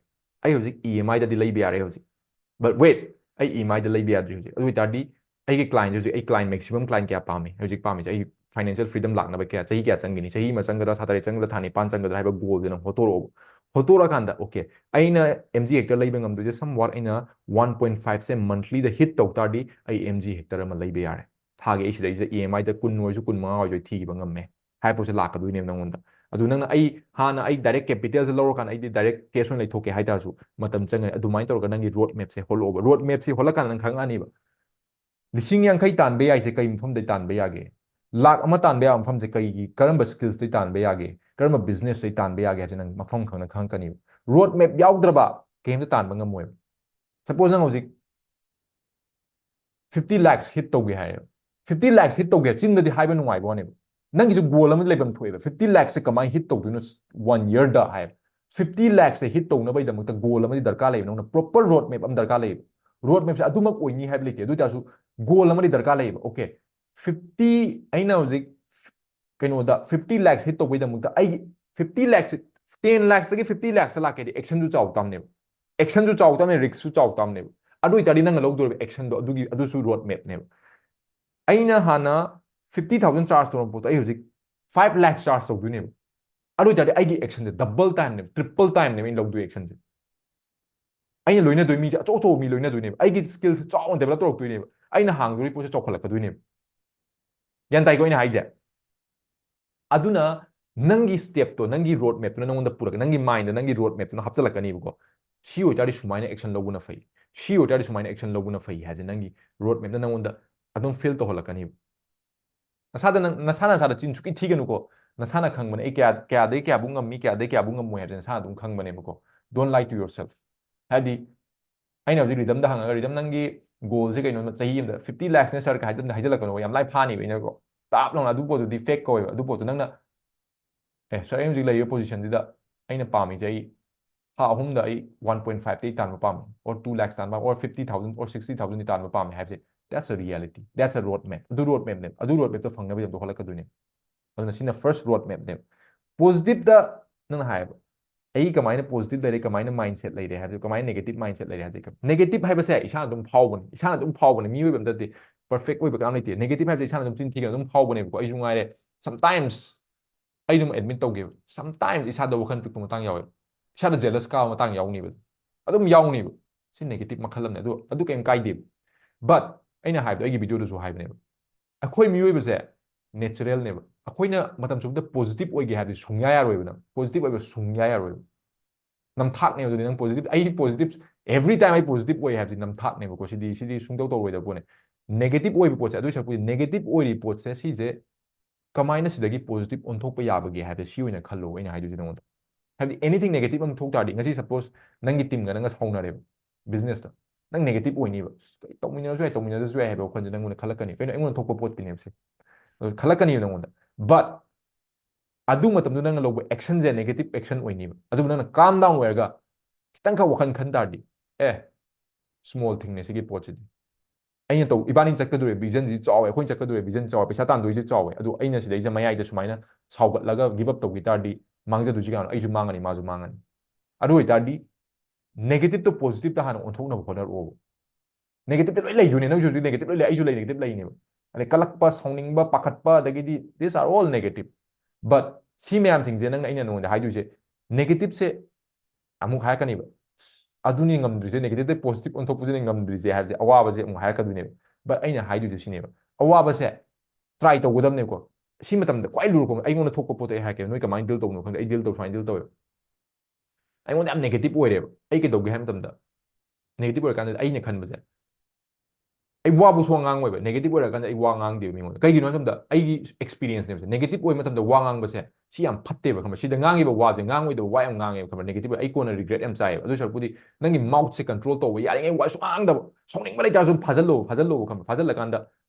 ꯑꯩ ꯍꯧꯖꯤꯛ ꯏ ꯑꯦꯝ ꯑꯥꯏꯗꯗꯤ ꯂꯩꯕ ꯌꯥꯔꯦ ꯍꯧꯖꯤꯛ꯫ But wait, ꯑꯩ ꯏ ꯑꯦꯝ ꯑꯥꯏꯗ ꯂꯩꯕ ꯌꯥꯗ꯭ꯔꯤ ꯍꯧꯖꯤꯛ"꯫ ꯑꯗꯨ ꯑꯣꯏꯇꯥꯔꯗꯤ ꯑꯩꯒꯤ ꯀ꯭ꯂꯥꯏꯟꯁꯦ ꯍꯧꯖꯤꯛ, ꯑꯩ ꯀ꯭ꯂꯥꯏꯟ, ꯃꯦꯛꯁꯤꯃꯝ ꯀ꯭ꯂꯥꯏꯟ ꯀꯌꯥ ꯄꯥꯝꯃꯤ? ꯍꯧꯖꯤꯛ ꯄꯥꯝꯃꯤꯁꯦ ꯑꯩ ꯐꯥꯏꯅꯥꯟꯁꯤꯌꯦꯜ ꯐ꯭ꯔꯤꯗꯝ ꯂꯥꯛꯅꯕ ꯀꯌꯥ, ꯆꯍꯤ ꯀꯌꯥ ꯆꯪꯒꯅꯤ? ꯆꯍꯤ ꯑꯃ ꯆꯪꯒꯗ꯭ꯔꯥ, ꯊꯥ ꯇꯔꯦꯠ ꯆꯪꯒꯗ꯭ꯔꯥ, ꯊꯥ ꯅꯤꯄꯥꯟ ꯆꯪꯒꯗ꯭ꯔꯥ ꯍꯥꯏꯕ ꯒꯣꯜꯁꯦ ꯅꯪ ꯍꯣꯠꯇꯣꯔꯛꯑꯣꯕ꯫ ꯍꯣꯠꯇꯣꯔꯛꯑꯀꯥꯟꯗ, "ꯑꯣꯀꯦ, ꯑꯩꯅ ꯑꯦꯝ ꯖꯤ ꯍꯦꯛꯇꯔ ꯂꯩꯕ ꯉꯝꯗꯣꯏꯁꯦ somewhat ꯑꯩꯅ ꯋꯥꯟ ꯄꯣꯏꯟꯠ ꯐꯥꯏꯚꯁꯦ ꯃꯟꯊꯂꯤꯗ ꯍꯤꯠ ꯇꯧ ꯇꯥꯔꯗꯤ ꯑꯩ ꯑꯦꯝ ꯖꯤ ꯍꯦꯛꯇꯔ ꯑꯃ ꯂꯩꯕ ꯌꯥꯔꯦ꯫ ꯊꯥꯒꯤ ꯑꯩ ꯁꯤꯗꯩꯁꯤꯗ ꯏ ꯑꯦꯝ ꯑꯥꯏꯗ ꯀꯨꯟ ꯑꯣꯏꯔꯁꯨ, ꯀꯨꯟ ꯃꯉꯥ ꯑꯣꯏꯔꯁꯨ ꯑꯩ ꯊꯤꯈꯤꯕ ꯉꯝꯃꯦ" ꯍꯥꯏꯕ ꯄꯣꯠꯁꯦ ꯂꯥꯛꯀꯗꯣꯏꯅꯦꯕ ꯅꯪꯉꯣꯟꯗ꯫ ꯑꯗꯨ ꯅꯪꯅ, "ꯑꯩ ꯍꯥꯟꯅ ꯑꯩ ꯗꯥꯏꯔꯦꯛ ꯀꯦꯄꯤꯇꯦꯜꯁꯦ ꯂꯧꯔꯀꯥꯟꯗ ꯑꯩꯗꯤ ꯗꯥꯏꯔꯦꯛ ꯀꯦꯁ ꯑꯣꯏꯅ ꯂꯩꯊꯣꯛꯀꯦ" ꯍꯥꯏ ꯇꯥꯔꯁꯨ ꯃꯇꯝ ꯆꯪꯒꯅꯤ꯫ ꯑꯗꯨꯃꯥꯏꯅ ꯇꯧꯔꯒ ꯅꯪꯒꯤ ꯔꯣꯗ ꯃꯦꯞꯁꯦ ꯍꯣꯠꯂꯛꯑꯣꯕ꯫ ꯔꯣꯗ ꯃꯦꯞꯁꯤ ꯍꯣꯠꯂꯀꯥꯟꯗ ꯅꯪ ꯈꯪꯉꯛꯑꯅꯤꯕ꯫ ꯂꯤꯁꯤꯡ ꯌꯥꯡꯈꯩ ꯇꯥꯟꯕ ꯌꯥꯏꯁꯦ ꯀꯩ ꯃꯐꯝꯗꯩ ꯇꯥꯟꯕ ꯌꯥꯒꯦ? ꯂꯥꯛ ꯑꯃ ꯇꯥꯟꯕ ꯌꯥꯕ ꯃꯐꯝꯁꯦ ꯀꯩꯒꯤ, ꯀꯔꯝꯕ ꯁ꯭ꯀꯤꯜꯁꯇꯩ ꯇꯥꯟꯕ ꯌꯥꯒꯦ? ꯀꯔꯝꯕ ꯕꯤꯖꯤꯅꯦꯁꯇꯩ ꯇꯥꯟꯕ ꯌꯥꯒꯦ ꯍꯥꯏꯕꯁꯦ ꯅꯪ ꯃꯐꯝ ꯈꯪꯅ ꯈꯪꯉꯛꯀꯅꯤꯕ꯫ ꯔꯣꯗ ꯃꯦꯞ ꯌꯥꯎꯗ꯭ꯔꯕ ꯀꯩꯝꯇ ꯇꯥꯟꯕ ꯉꯝꯃꯣꯏꯕ꯫ ꯁꯄꯣꯁ ꯅꯪ ꯍꯧꯖꯤꯛ ꯐꯤꯐꯇꯤ ꯂꯥꯛꯁ ꯍꯤꯠ ꯇꯧꯒꯦ ꯍꯥꯏꯔꯦꯕ꯫ fifty lakhs hit ꯇꯧꯒꯦ ꯆꯤꯟꯗꯗꯤ ꯍꯥꯏꯕ ꯅꯨꯡꯉꯥꯏꯕ ꯋꯥꯅꯦꯕ, ꯅꯪꯒꯤꯁꯨ goal ꯑꯃ ꯂꯩꯐꯝ ꯊꯣꯛꯑꯦꯕ꯫ fifty lakhs ꯁꯦ ꯀꯃꯥꯏꯅ hit ꯇꯧꯗꯣꯏꯅꯣ? One year ꯗ ꯍꯥꯏꯕ fifty lakhs ꯁꯦ hit ꯇꯧꯅꯕꯒꯤꯗꯃꯛꯇ goal ꯑꯃꯗꯤ ꯗꯔꯀꯥꯔ ꯂꯩꯌꯦꯕ, ꯅꯪꯅ proper road map ꯑꯃ ꯗꯔꯀꯥꯔ ꯂꯩꯌꯦꯕ꯫ Road map ꯁꯦ ꯑꯗꯨꯃꯛ ꯑꯣꯏꯅꯤ ꯍꯥꯏꯕ ꯂꯩꯇꯦ, ꯑꯗꯨ ꯑꯣꯏꯇꯥꯔꯁꯨ goal ꯑꯃꯗꯤ ꯗꯔꯀꯥꯔ ꯂꯩꯌꯦꯕ꯫ Okay, fifty, ꯑꯩꯅ ꯍꯧꯖꯤꯛ ꯀꯩꯅꯣꯗ fifty lakhs hit ꯇꯧꯕꯒꯤꯗꯃꯛꯇ ꯑꯩꯒꯤ fifty lakhs, ten lakhs ꯇꯒꯤ fifty lakhs ꯇ ꯂꯥꯛꯀꯦꯗꯤ action ꯁꯨ ꯆꯥꯎ ꯇꯥꯝꯅꯦꯕ, action ꯁꯨ ꯆꯥꯎ ꯇꯥꯝꯅꯦ, risk ꯁꯨ ꯆꯥꯎ ꯇꯥꯝꯅꯦꯕ꯫ ꯑꯗꯨ ꯑꯣꯏꯇꯥꯔꯗꯤ ꯅꯪꯅ ꯂꯧꯗꯣꯔꯤꯕ action ꯗꯣ ꯑꯗꯨꯒꯤ, ꯑꯗꯨꯁꯨ road map ꯅꯦꯕ꯫ ꯑꯩꯅ ꯍꯥꯟꯅ fifty thousand charge ꯇꯧꯔꯝꯕ ꯄꯣꯠꯇꯣ ꯑꯩ ꯍꯧꯖꯤꯛ five lakhs charge ꯇꯧꯗꯣꯏꯅꯦꯕ꯫ ꯑꯗꯨ ꯑꯣꯏꯇꯥꯔꯗꯤ ꯑꯩꯒꯤ action ꯁꯦ double time ꯅꯦꯕ, triple time ꯅꯦꯕ ꯑꯩꯅ ꯂꯧꯗꯣꯏ action ꯁꯦ꯫ ꯑꯩꯅ ꯂꯣꯏꯅꯗꯣꯏ ꯃꯤꯁꯦ ꯑꯆꯧ ꯑꯆꯧꯕ ꯃꯤ ꯂꯣꯏꯅꯗꯣꯏꯅꯦꯕ, ꯑꯩꯒꯤ skill ꯁꯦ ꯆꯥꯎꯅ develop ꯇꯧꯔꯛꯇꯣꯏꯅꯦꯕ, ꯑꯩꯅ ꯍꯥꯡꯗꯣꯔꯤ ꯄꯣꯠꯁꯦ ꯆꯥꯎꯈꯠꯂꯛꯀꯗꯣꯏꯅꯦꯕ꯫ ꯒ꯭ꯌꯥꯟ ꯇꯥꯏꯀꯣ ꯑꯩꯅ ꯍꯥꯏꯁꯦ? ꯑꯗꯨꯅ ꯅꯪꯒꯤ step ꯇꯣ, ꯅꯪꯒꯤ road map ꯇꯨꯅ ꯅꯪꯉꯣꯟꯗ ꯄꯨꯔꯛꯀ, ꯅꯪꯒꯤ mind ꯗ ꯅꯪꯒꯤ road map ꯇꯨꯅ ꯍꯥꯞꯆꯤꯜꯂꯛꯀꯅꯤꯕꯀꯣ꯫ ꯁꯤ ꯑꯣꯏꯇꯥꯔꯗꯤ ꯁꯨꯃꯥꯏꯅ action ꯂꯧꯕꯅ ꯐꯩ, ꯁꯤ ꯑꯣꯏꯇꯥꯔꯗꯤ ꯁꯨꯃꯥꯏꯅ action ꯂꯧꯕꯅ ꯐꯩ ꯍꯥꯏꯁꯦ ꯅꯪꯒꯤ road map ꯅ ꯅꯪꯉꯣꯟꯗ ꯑꯗꯨꯝ feel ꯇꯧꯍꯜꯂꯛꯀꯅꯤꯕ꯫ ꯅꯁꯥꯗ ꯅꯪ, ꯅꯁꯥꯅ ꯅꯁꯥꯗ ꯆꯤꯟ ꯁꯨꯛꯊꯤ ꯊꯤꯒꯅꯨꯀꯣ꯫ ꯅꯁꯥꯅ ꯈꯪꯕꯅꯦ, ꯑꯩ ꯀꯌꯥ, ꯀꯌꯥꯗꯩ ꯀꯌꯥꯕꯨ ꯉꯝꯃꯤ, ꯀꯌꯥꯗꯩ ꯀꯌꯥꯕꯨ ꯉꯝꯃꯣꯏ ꯍꯥꯏꯕꯁꯦ ꯅꯁꯥꯅ ꯑꯗꯨꯝ ꯈꯪꯕꯅꯦꯕꯀꯣ꯫ Don't lie to yourself. ꯍꯥꯏꯗꯤ, ꯑꯩꯅ ꯍꯧꯖꯤꯛ ꯔꯤꯗꯝꯗ ꯍꯪꯉꯒ, "ꯔꯤꯗꯝ, ꯅꯪꯒꯤ goal ꯁꯦ ꯀꯩꯅꯣ? ꯆꯍꯤ ꯑꯃꯗ fifty lakhs ꯅꯦ sir" ꯀꯥꯏ ꯍꯥꯏꯖꯜꯂꯛꯀꯅꯣꯕ, ꯌꯥꯝ ꯂꯥꯏ ꯐꯥꯅꯤꯕ ꯑꯩꯅꯀꯣ꯫ ꯇꯥꯞ ꯂꯥꯎꯅ ꯑꯗꯨ ꯄꯣꯠꯇꯨ defect ꯀꯧꯋꯦꯕ꯫ ꯑꯗꯨ ꯄꯣꯠꯇꯨ ꯅꯪꯅ, "ꯑꯦ sir, ꯑꯩ ꯍꯧꯖꯤꯛ ꯂꯩꯔꯤꯕ position ꯁꯤꯗ ꯑꯩꯅ ꯄꯥꯝꯃꯤꯁꯦ, ꯑꯩ ꯊꯥ ꯑꯍꯨꯝꯗ ꯑꯩ one point five ꯗꯤ ꯇꯥꯟꯕ ꯄꯥꯝꯃꯤ, or two lakhs ꯇꯥꯟꯕ ꯄꯥꯝꯃꯤ, or fifty thousand or sixty thousand ꯗꯤ ꯇꯥꯟꯕ ꯄꯥꯝꯃꯤ" ꯍꯥꯏꯕꯁꯦ, that's a reality, that's a road map. ꯑꯗꯨ road map ꯅꯦꯕ, ꯑꯗꯨ road map ꯇꯣ ꯐꯪꯅꯕꯒꯤꯗꯃꯛꯇ ꯍꯣꯠꯂꯛꯀꯗꯣꯏꯅꯦ꯫ ꯑꯗꯨꯅ ꯁꯤꯅ first road map ꯅꯦꯕ꯫ Positive ꯇ ꯅꯪꯅ ꯍꯥꯏꯌꯦꯕ, ꯑꯩ ꯀꯃꯥꯏꯅ positive ꯂꯩꯔꯦ, ꯀꯃꯥꯏꯅ mindset ꯂꯩꯔꯦ ꯍꯥꯏꯕꯗꯨ, ꯀꯃꯥꯏꯅ negative mindset ꯂꯩꯔꯦ ꯍꯥꯏꯕꯗꯤ, negative ꯍꯥꯏꯕꯁꯦ ꯏꯁꯥꯅ ꯑꯗꯨꯝ ꯐꯥꯎꯕꯅꯤ, ꯏꯁꯥꯅ ꯑꯗꯨꯝ ꯐꯥꯎꯕꯅꯤ꯫ ꯃꯤꯑꯣꯏꯕ ꯑꯝꯇꯗꯤ perfect ꯑꯣꯏꯕ ꯀꯅꯥꯝ ꯂꯩꯇꯦ꯫ Negative ꯍꯥꯏꯕꯁꯦ ꯏꯁꯥꯅ ꯑꯗꯨꯝ ꯆꯤꯟ ꯊꯤꯒꯅ ꯑꯗꯨꯝ ꯐꯥꯎꯕꯅꯦꯕꯀꯣ꯫ ꯑꯩꯁꯨ ꯉꯥꯏꯔꯦ, sometimes ꯑꯩ ꯑꯗꯨꯝ admit ꯇꯧꯒꯦꯕ, sometimes ꯏꯁꯥꯗ ꯋꯥꯈꯜ ꯄꯤꯛꯄ ꯃꯇꯥꯡ ꯌꯥꯎꯋꯦꯕ, ꯏꯁꯥꯗ jealous ꯀꯥꯕ ꯃꯇꯥꯡ ꯌꯥꯎꯅꯤꯕ꯫ ꯑꯗꯨꯝ ꯌꯥꯎꯅꯤꯕ꯫ ꯁꯤ negative ꯃꯈꯜ ꯑꯃꯅꯦ, ꯑꯗꯨ, ꯑꯗꯨ ꯀꯩꯝ ꯀꯥꯏꯗꯦꯕ꯫ But ꯑꯩꯅ ꯍꯥꯏꯕꯗꯣ, ꯑꯩꯒꯤ video ꯗꯁꯨ ꯍꯥꯏꯕꯅꯦꯕ, ꯑꯩꯈꯣꯏ ꯃꯤꯑꯣꯏꯕꯁꯦ natural ꯅꯦꯕ꯫ ꯑꯩꯈꯣꯏꯅ ꯃꯇꯝ ꯆꯨꯞꯄꯗ positive ꯑꯣꯏꯒꯦ ꯍꯥꯏꯕꯗꯤ ꯁꯨꯡꯌꯥ ꯌꯥꯔꯣꯏꯕ꯫ ꯅꯪ positive ꯑꯣꯏꯕ ꯁꯨꯡꯌꯥ ꯌꯥꯔꯣꯏꯕ꯫ ꯅꯝꯊꯥꯛꯅꯦꯕ ꯑꯗꯨꯗꯤ꯫ ꯅꯪ positive, ꯑꯩ positive, every time ꯑꯩ positive ꯑꯣꯏ ꯍꯥꯏꯕꯁꯤ ꯅꯝꯊꯥꯛꯅꯦꯕꯀꯣ꯫ ꯁꯤꯗꯤ, ꯁꯤꯗꯤ ꯁꯨꯡꯇꯧ ꯇꯧꯔꯣꯏꯗꯕ ꯄꯣꯠꯅꯦ꯫ Negative ꯑꯣꯏꯕ ꯄꯣꯠꯁꯦ, ꯑꯗꯨꯏ ꯁꯔꯨꯛꯄꯨꯗꯤ negative ꯑꯣꯏꯔꯤꯕ ꯄꯣꯠꯁꯦ, ꯁꯤꯁꯦ ꯀꯃꯥꯏꯅ ꯁꯤꯗꯒꯤ positive ꯑꯣꯟꯊꯣꯛꯄ ꯌꯥꯕꯒꯦ ꯍꯥꯏꯕꯁꯦ ꯁꯤ ꯑꯣꯏꯅ ꯈꯜꯂꯣ, ꯑꯩꯅ ꯍꯥꯏꯗꯣꯏꯁꯦ ꯅꯉꯣꯟꯗ꯫ ꯍꯥꯏꯕꯗꯤ anything negative ꯑꯃ ꯊꯣꯛ ꯇꯥꯔꯗꯤ, ꯉꯁꯤ suppose ꯅꯪꯒꯤ team ꯒ ꯅꯪꯒ ꯁꯥꯎꯅꯔꯦꯕ business ꯇ, ꯅꯪ negative ꯑꯣꯏꯅꯤꯕ꯫ "ꯑꯁ, ꯀꯩ ꯇꯧꯃꯤꯟꯅꯔꯁꯨ ꯌꯥꯏ, ꯇꯧꯃꯤꯟꯅꯗ꯭ꯔꯁꯨ ꯌꯥꯏ" ꯍꯥꯏꯕ ꯋꯥꯈꯜꯁꯦ ꯅꯪꯉꯣꯟꯗ ꯈꯜꯂꯛꯀꯅꯤ꯫ ꯀꯩꯅꯣ, ꯑꯩꯉꯣꯟꯗ ꯊꯣꯛꯄ ꯄꯣꯠꯀꯤꯅꯦꯕ ꯁꯤ꯫ ꯑꯗꯨ ꯈꯜꯂꯛꯀꯅꯤꯕ ꯅꯪꯉꯣꯟꯗ꯫ But ꯑꯗꯨ ꯃꯇꯝꯗꯨ ꯅꯪꯅ ꯂꯧꯕ actionꯁꯦ negative action ꯑꯣꯏꯅꯤꯕ꯫ ꯑꯗꯨꯕꯨ ꯅꯪꯅ calm down ꯑꯣꯏꯔꯒ ꯈꯤꯇꯪꯈꯛ ꯋꯥꯈꯜ ꯈꯟ ꯇꯥꯔꯗꯤ, "ꯑꯦ, small thingꯅꯦ ꯁꯤꯒꯤ ꯄꯣꯠꯁꯤꯗꯤ꯫ ꯑꯩꯅ ꯇꯧ, ꯏꯕꯥꯅꯤ ꯆꯠꯀꯗꯧꯔꯤꯕ visionꯁꯤꯗꯤ ꯆꯥꯎꯋꯦ, ꯑꯩꯈꯣꯏꯅ ꯆꯠꯀꯗꯧꯔꯤꯕ vision ꯆꯥꯎꯋꯦ, ꯄꯩꯁꯥ ꯇꯥꯟꯗꯣꯏꯁꯦ ꯆꯥꯎꯋꯦ꯫ ꯑꯗꯨ ꯑꯩꯅ ꯁꯤꯗꯩꯁꯤꯗ ꯃꯌꯥꯏꯗ ꯁꯨꯃꯥꯏꯅ ꯁꯥꯎꯒꯠꯂꯒ give up ꯇꯧꯈꯤ ꯇꯥꯔꯗꯤ ꯃꯥꯡꯖꯗꯣꯏꯁꯦ ꯀꯌꯥꯅꯣ? ꯑꯩꯁꯨ ꯃꯥꯡꯉꯅꯤ, ꯃꯥꯁꯨ ꯃꯥꯡꯉꯅꯤ"꯫ ꯑꯗꯨ ꯑꯣꯏꯇꯥꯔꯗꯤ negative negative positive ꯍꯥꯟꯅ ꯑꯣꯟꯊꯣꯛꯅꯕ ꯍꯣꯠꯅꯔꯛꯑꯣꯕ꯫ Negative ꯂꯣꯏ ꯂꯩꯗꯣꯏꯅꯦ, ꯅꯪꯁꯨ ꯍꯧꯖꯤꯛ negative ꯂꯣꯏ ꯂꯩ, ꯑꯩꯁꯨ ꯂꯩ, negative ꯂꯩꯅꯦꯕ꯫ ꯑꯗꯩ ꯀꯜꯂꯛꯄ, ꯁꯥꯎꯅꯤꯡꯕ, ꯄꯥꯈꯠꯄ, ꯑꯗꯒꯤꯗꯤ these are all negative꯫ But ꯁꯤ ꯃꯌꯥꯝꯁꯤꯡꯁꯦ ꯅꯪꯅ, ꯑꯩꯅ ꯅꯉꯣꯟꯗ ꯍꯥꯏꯗꯣꯏꯁꯦ, negativeꯁꯦ ꯑꯃꯨꯛ ꯍꯥꯏꯔꯛꯀꯅꯤꯕ, "ꯑꯗꯨꯅꯤ ꯉꯝꯗ꯭ꯔꯤꯁꯦ, negative positive ꯑꯣꯟꯊꯣꯛꯄꯁꯤꯅ ꯉꯝꯗ꯭ꯔꯤꯁꯦ" ꯍꯥꯏꯕꯁꯦ, ꯑꯋꯥꯕꯁꯦ ꯑꯃꯨꯛ ꯍꯥꯏꯔꯛꯀꯗꯣꯏꯅꯦꯕ꯫ But ꯑꯩꯅ ꯍꯥꯏꯗꯣꯏꯁꯦ ꯁꯤꯅꯦꯕ, ꯑꯋꯥꯕꯁꯦ try ꯇꯧꯒꯗꯕꯅꯦꯕꯀꯣ꯫ ꯁꯤ ꯃꯇꯝꯗ ꯈ꯭ꯋꯥꯏ ꯂꯨꯔꯛꯄ, ꯑꯩꯉꯣꯟꯗ ꯊꯣꯛꯄ ꯄꯣꯠꯇꯣ ꯑꯩ ꯍꯥꯏꯔꯛꯀꯦ, ꯅꯣꯏ ꯀꯃꯥꯏꯅ deal ꯇꯧꯕꯅꯣ ꯈꯪꯗꯦ, ꯑꯩ deal ꯇꯧ, ꯁꯨꯃꯥꯏꯅ deal ꯇꯧꯋꯦꯕ꯫ ꯑꯩꯉꯣꯟꯗ ꯌꯥꯝ negative ꯑꯣꯏꯔꯦꯕ꯫ ꯑꯩ ꯀꯩꯗꯧꯒꯦ ꯍꯥꯏꯕ ꯃꯇꯝꯗ, negative ꯑꯣꯏꯔꯀꯥꯟꯗ ꯑꯩꯅ ꯈꯟꯕꯁꯦ, ꯑꯩ ꯋꯥꯕꯨ ꯁꯨꯡꯉꯥꯡ ꯉꯥꯡꯉꯣꯏꯕ꯫ Negative ꯑꯣꯏꯔꯀꯥꯟꯗ ꯑꯩ ꯋꯥ ꯉꯥꯡꯗꯦꯕ ꯃꯤꯉꯣꯟꯗ꯫ ꯀꯩꯒꯤꯅꯣ ꯍꯥꯏꯕ ꯃꯇꯝꯗ, ꯑꯩꯒꯤ experienceꯅꯦꯕꯁꯦ, negative ꯑꯣꯏꯕ ꯃꯇꯝꯗ ꯋꯥ ꯉꯥꯡꯕꯁꯦ ꯁꯤ ꯌꯥꯝ ꯐꯠꯇꯦꯕ, ꯈꯪꯕ꯭ꯔꯥ? ꯁꯤꯗ ꯉꯥꯡꯉꯤꯕ ꯋꯥꯁꯦ, ꯉꯥꯡꯉꯣꯏꯗꯕ ꯋꯥ ꯌꯥꯝ ꯉꯥꯡꯉꯦꯕ, ꯈꯪꯕ꯭ꯔꯥ? Negative ꯑꯣꯏ-, ꯑꯩ ꯀꯣꯟꯅ regret ꯌꯥꯝ ꯆꯥꯏꯌꯦꯕ꯫ ꯑꯗꯨ ꯁꯔꯨꯛꯄꯨꯗꯤ ꯅꯪꯒꯤ mouthꯁꯦ control ꯇꯧꯕ, ꯌꯥꯔꯤꯉꯩ ꯋꯥ ꯁꯨꯡꯉꯥꯡ ꯉꯥꯡꯗꯕ, ꯁꯥꯎꯅꯤꯡꯕ ꯂꯩꯇꯥꯔꯁꯨ ꯑꯗꯨꯝ ꯐꯥꯖꯜꯂꯣ, ꯐꯥꯖꯜꯂꯣꯕ, ꯈꯪꯕ꯭ꯔꯥ? ꯐꯥꯖꯜꯂꯀꯥꯟꯗ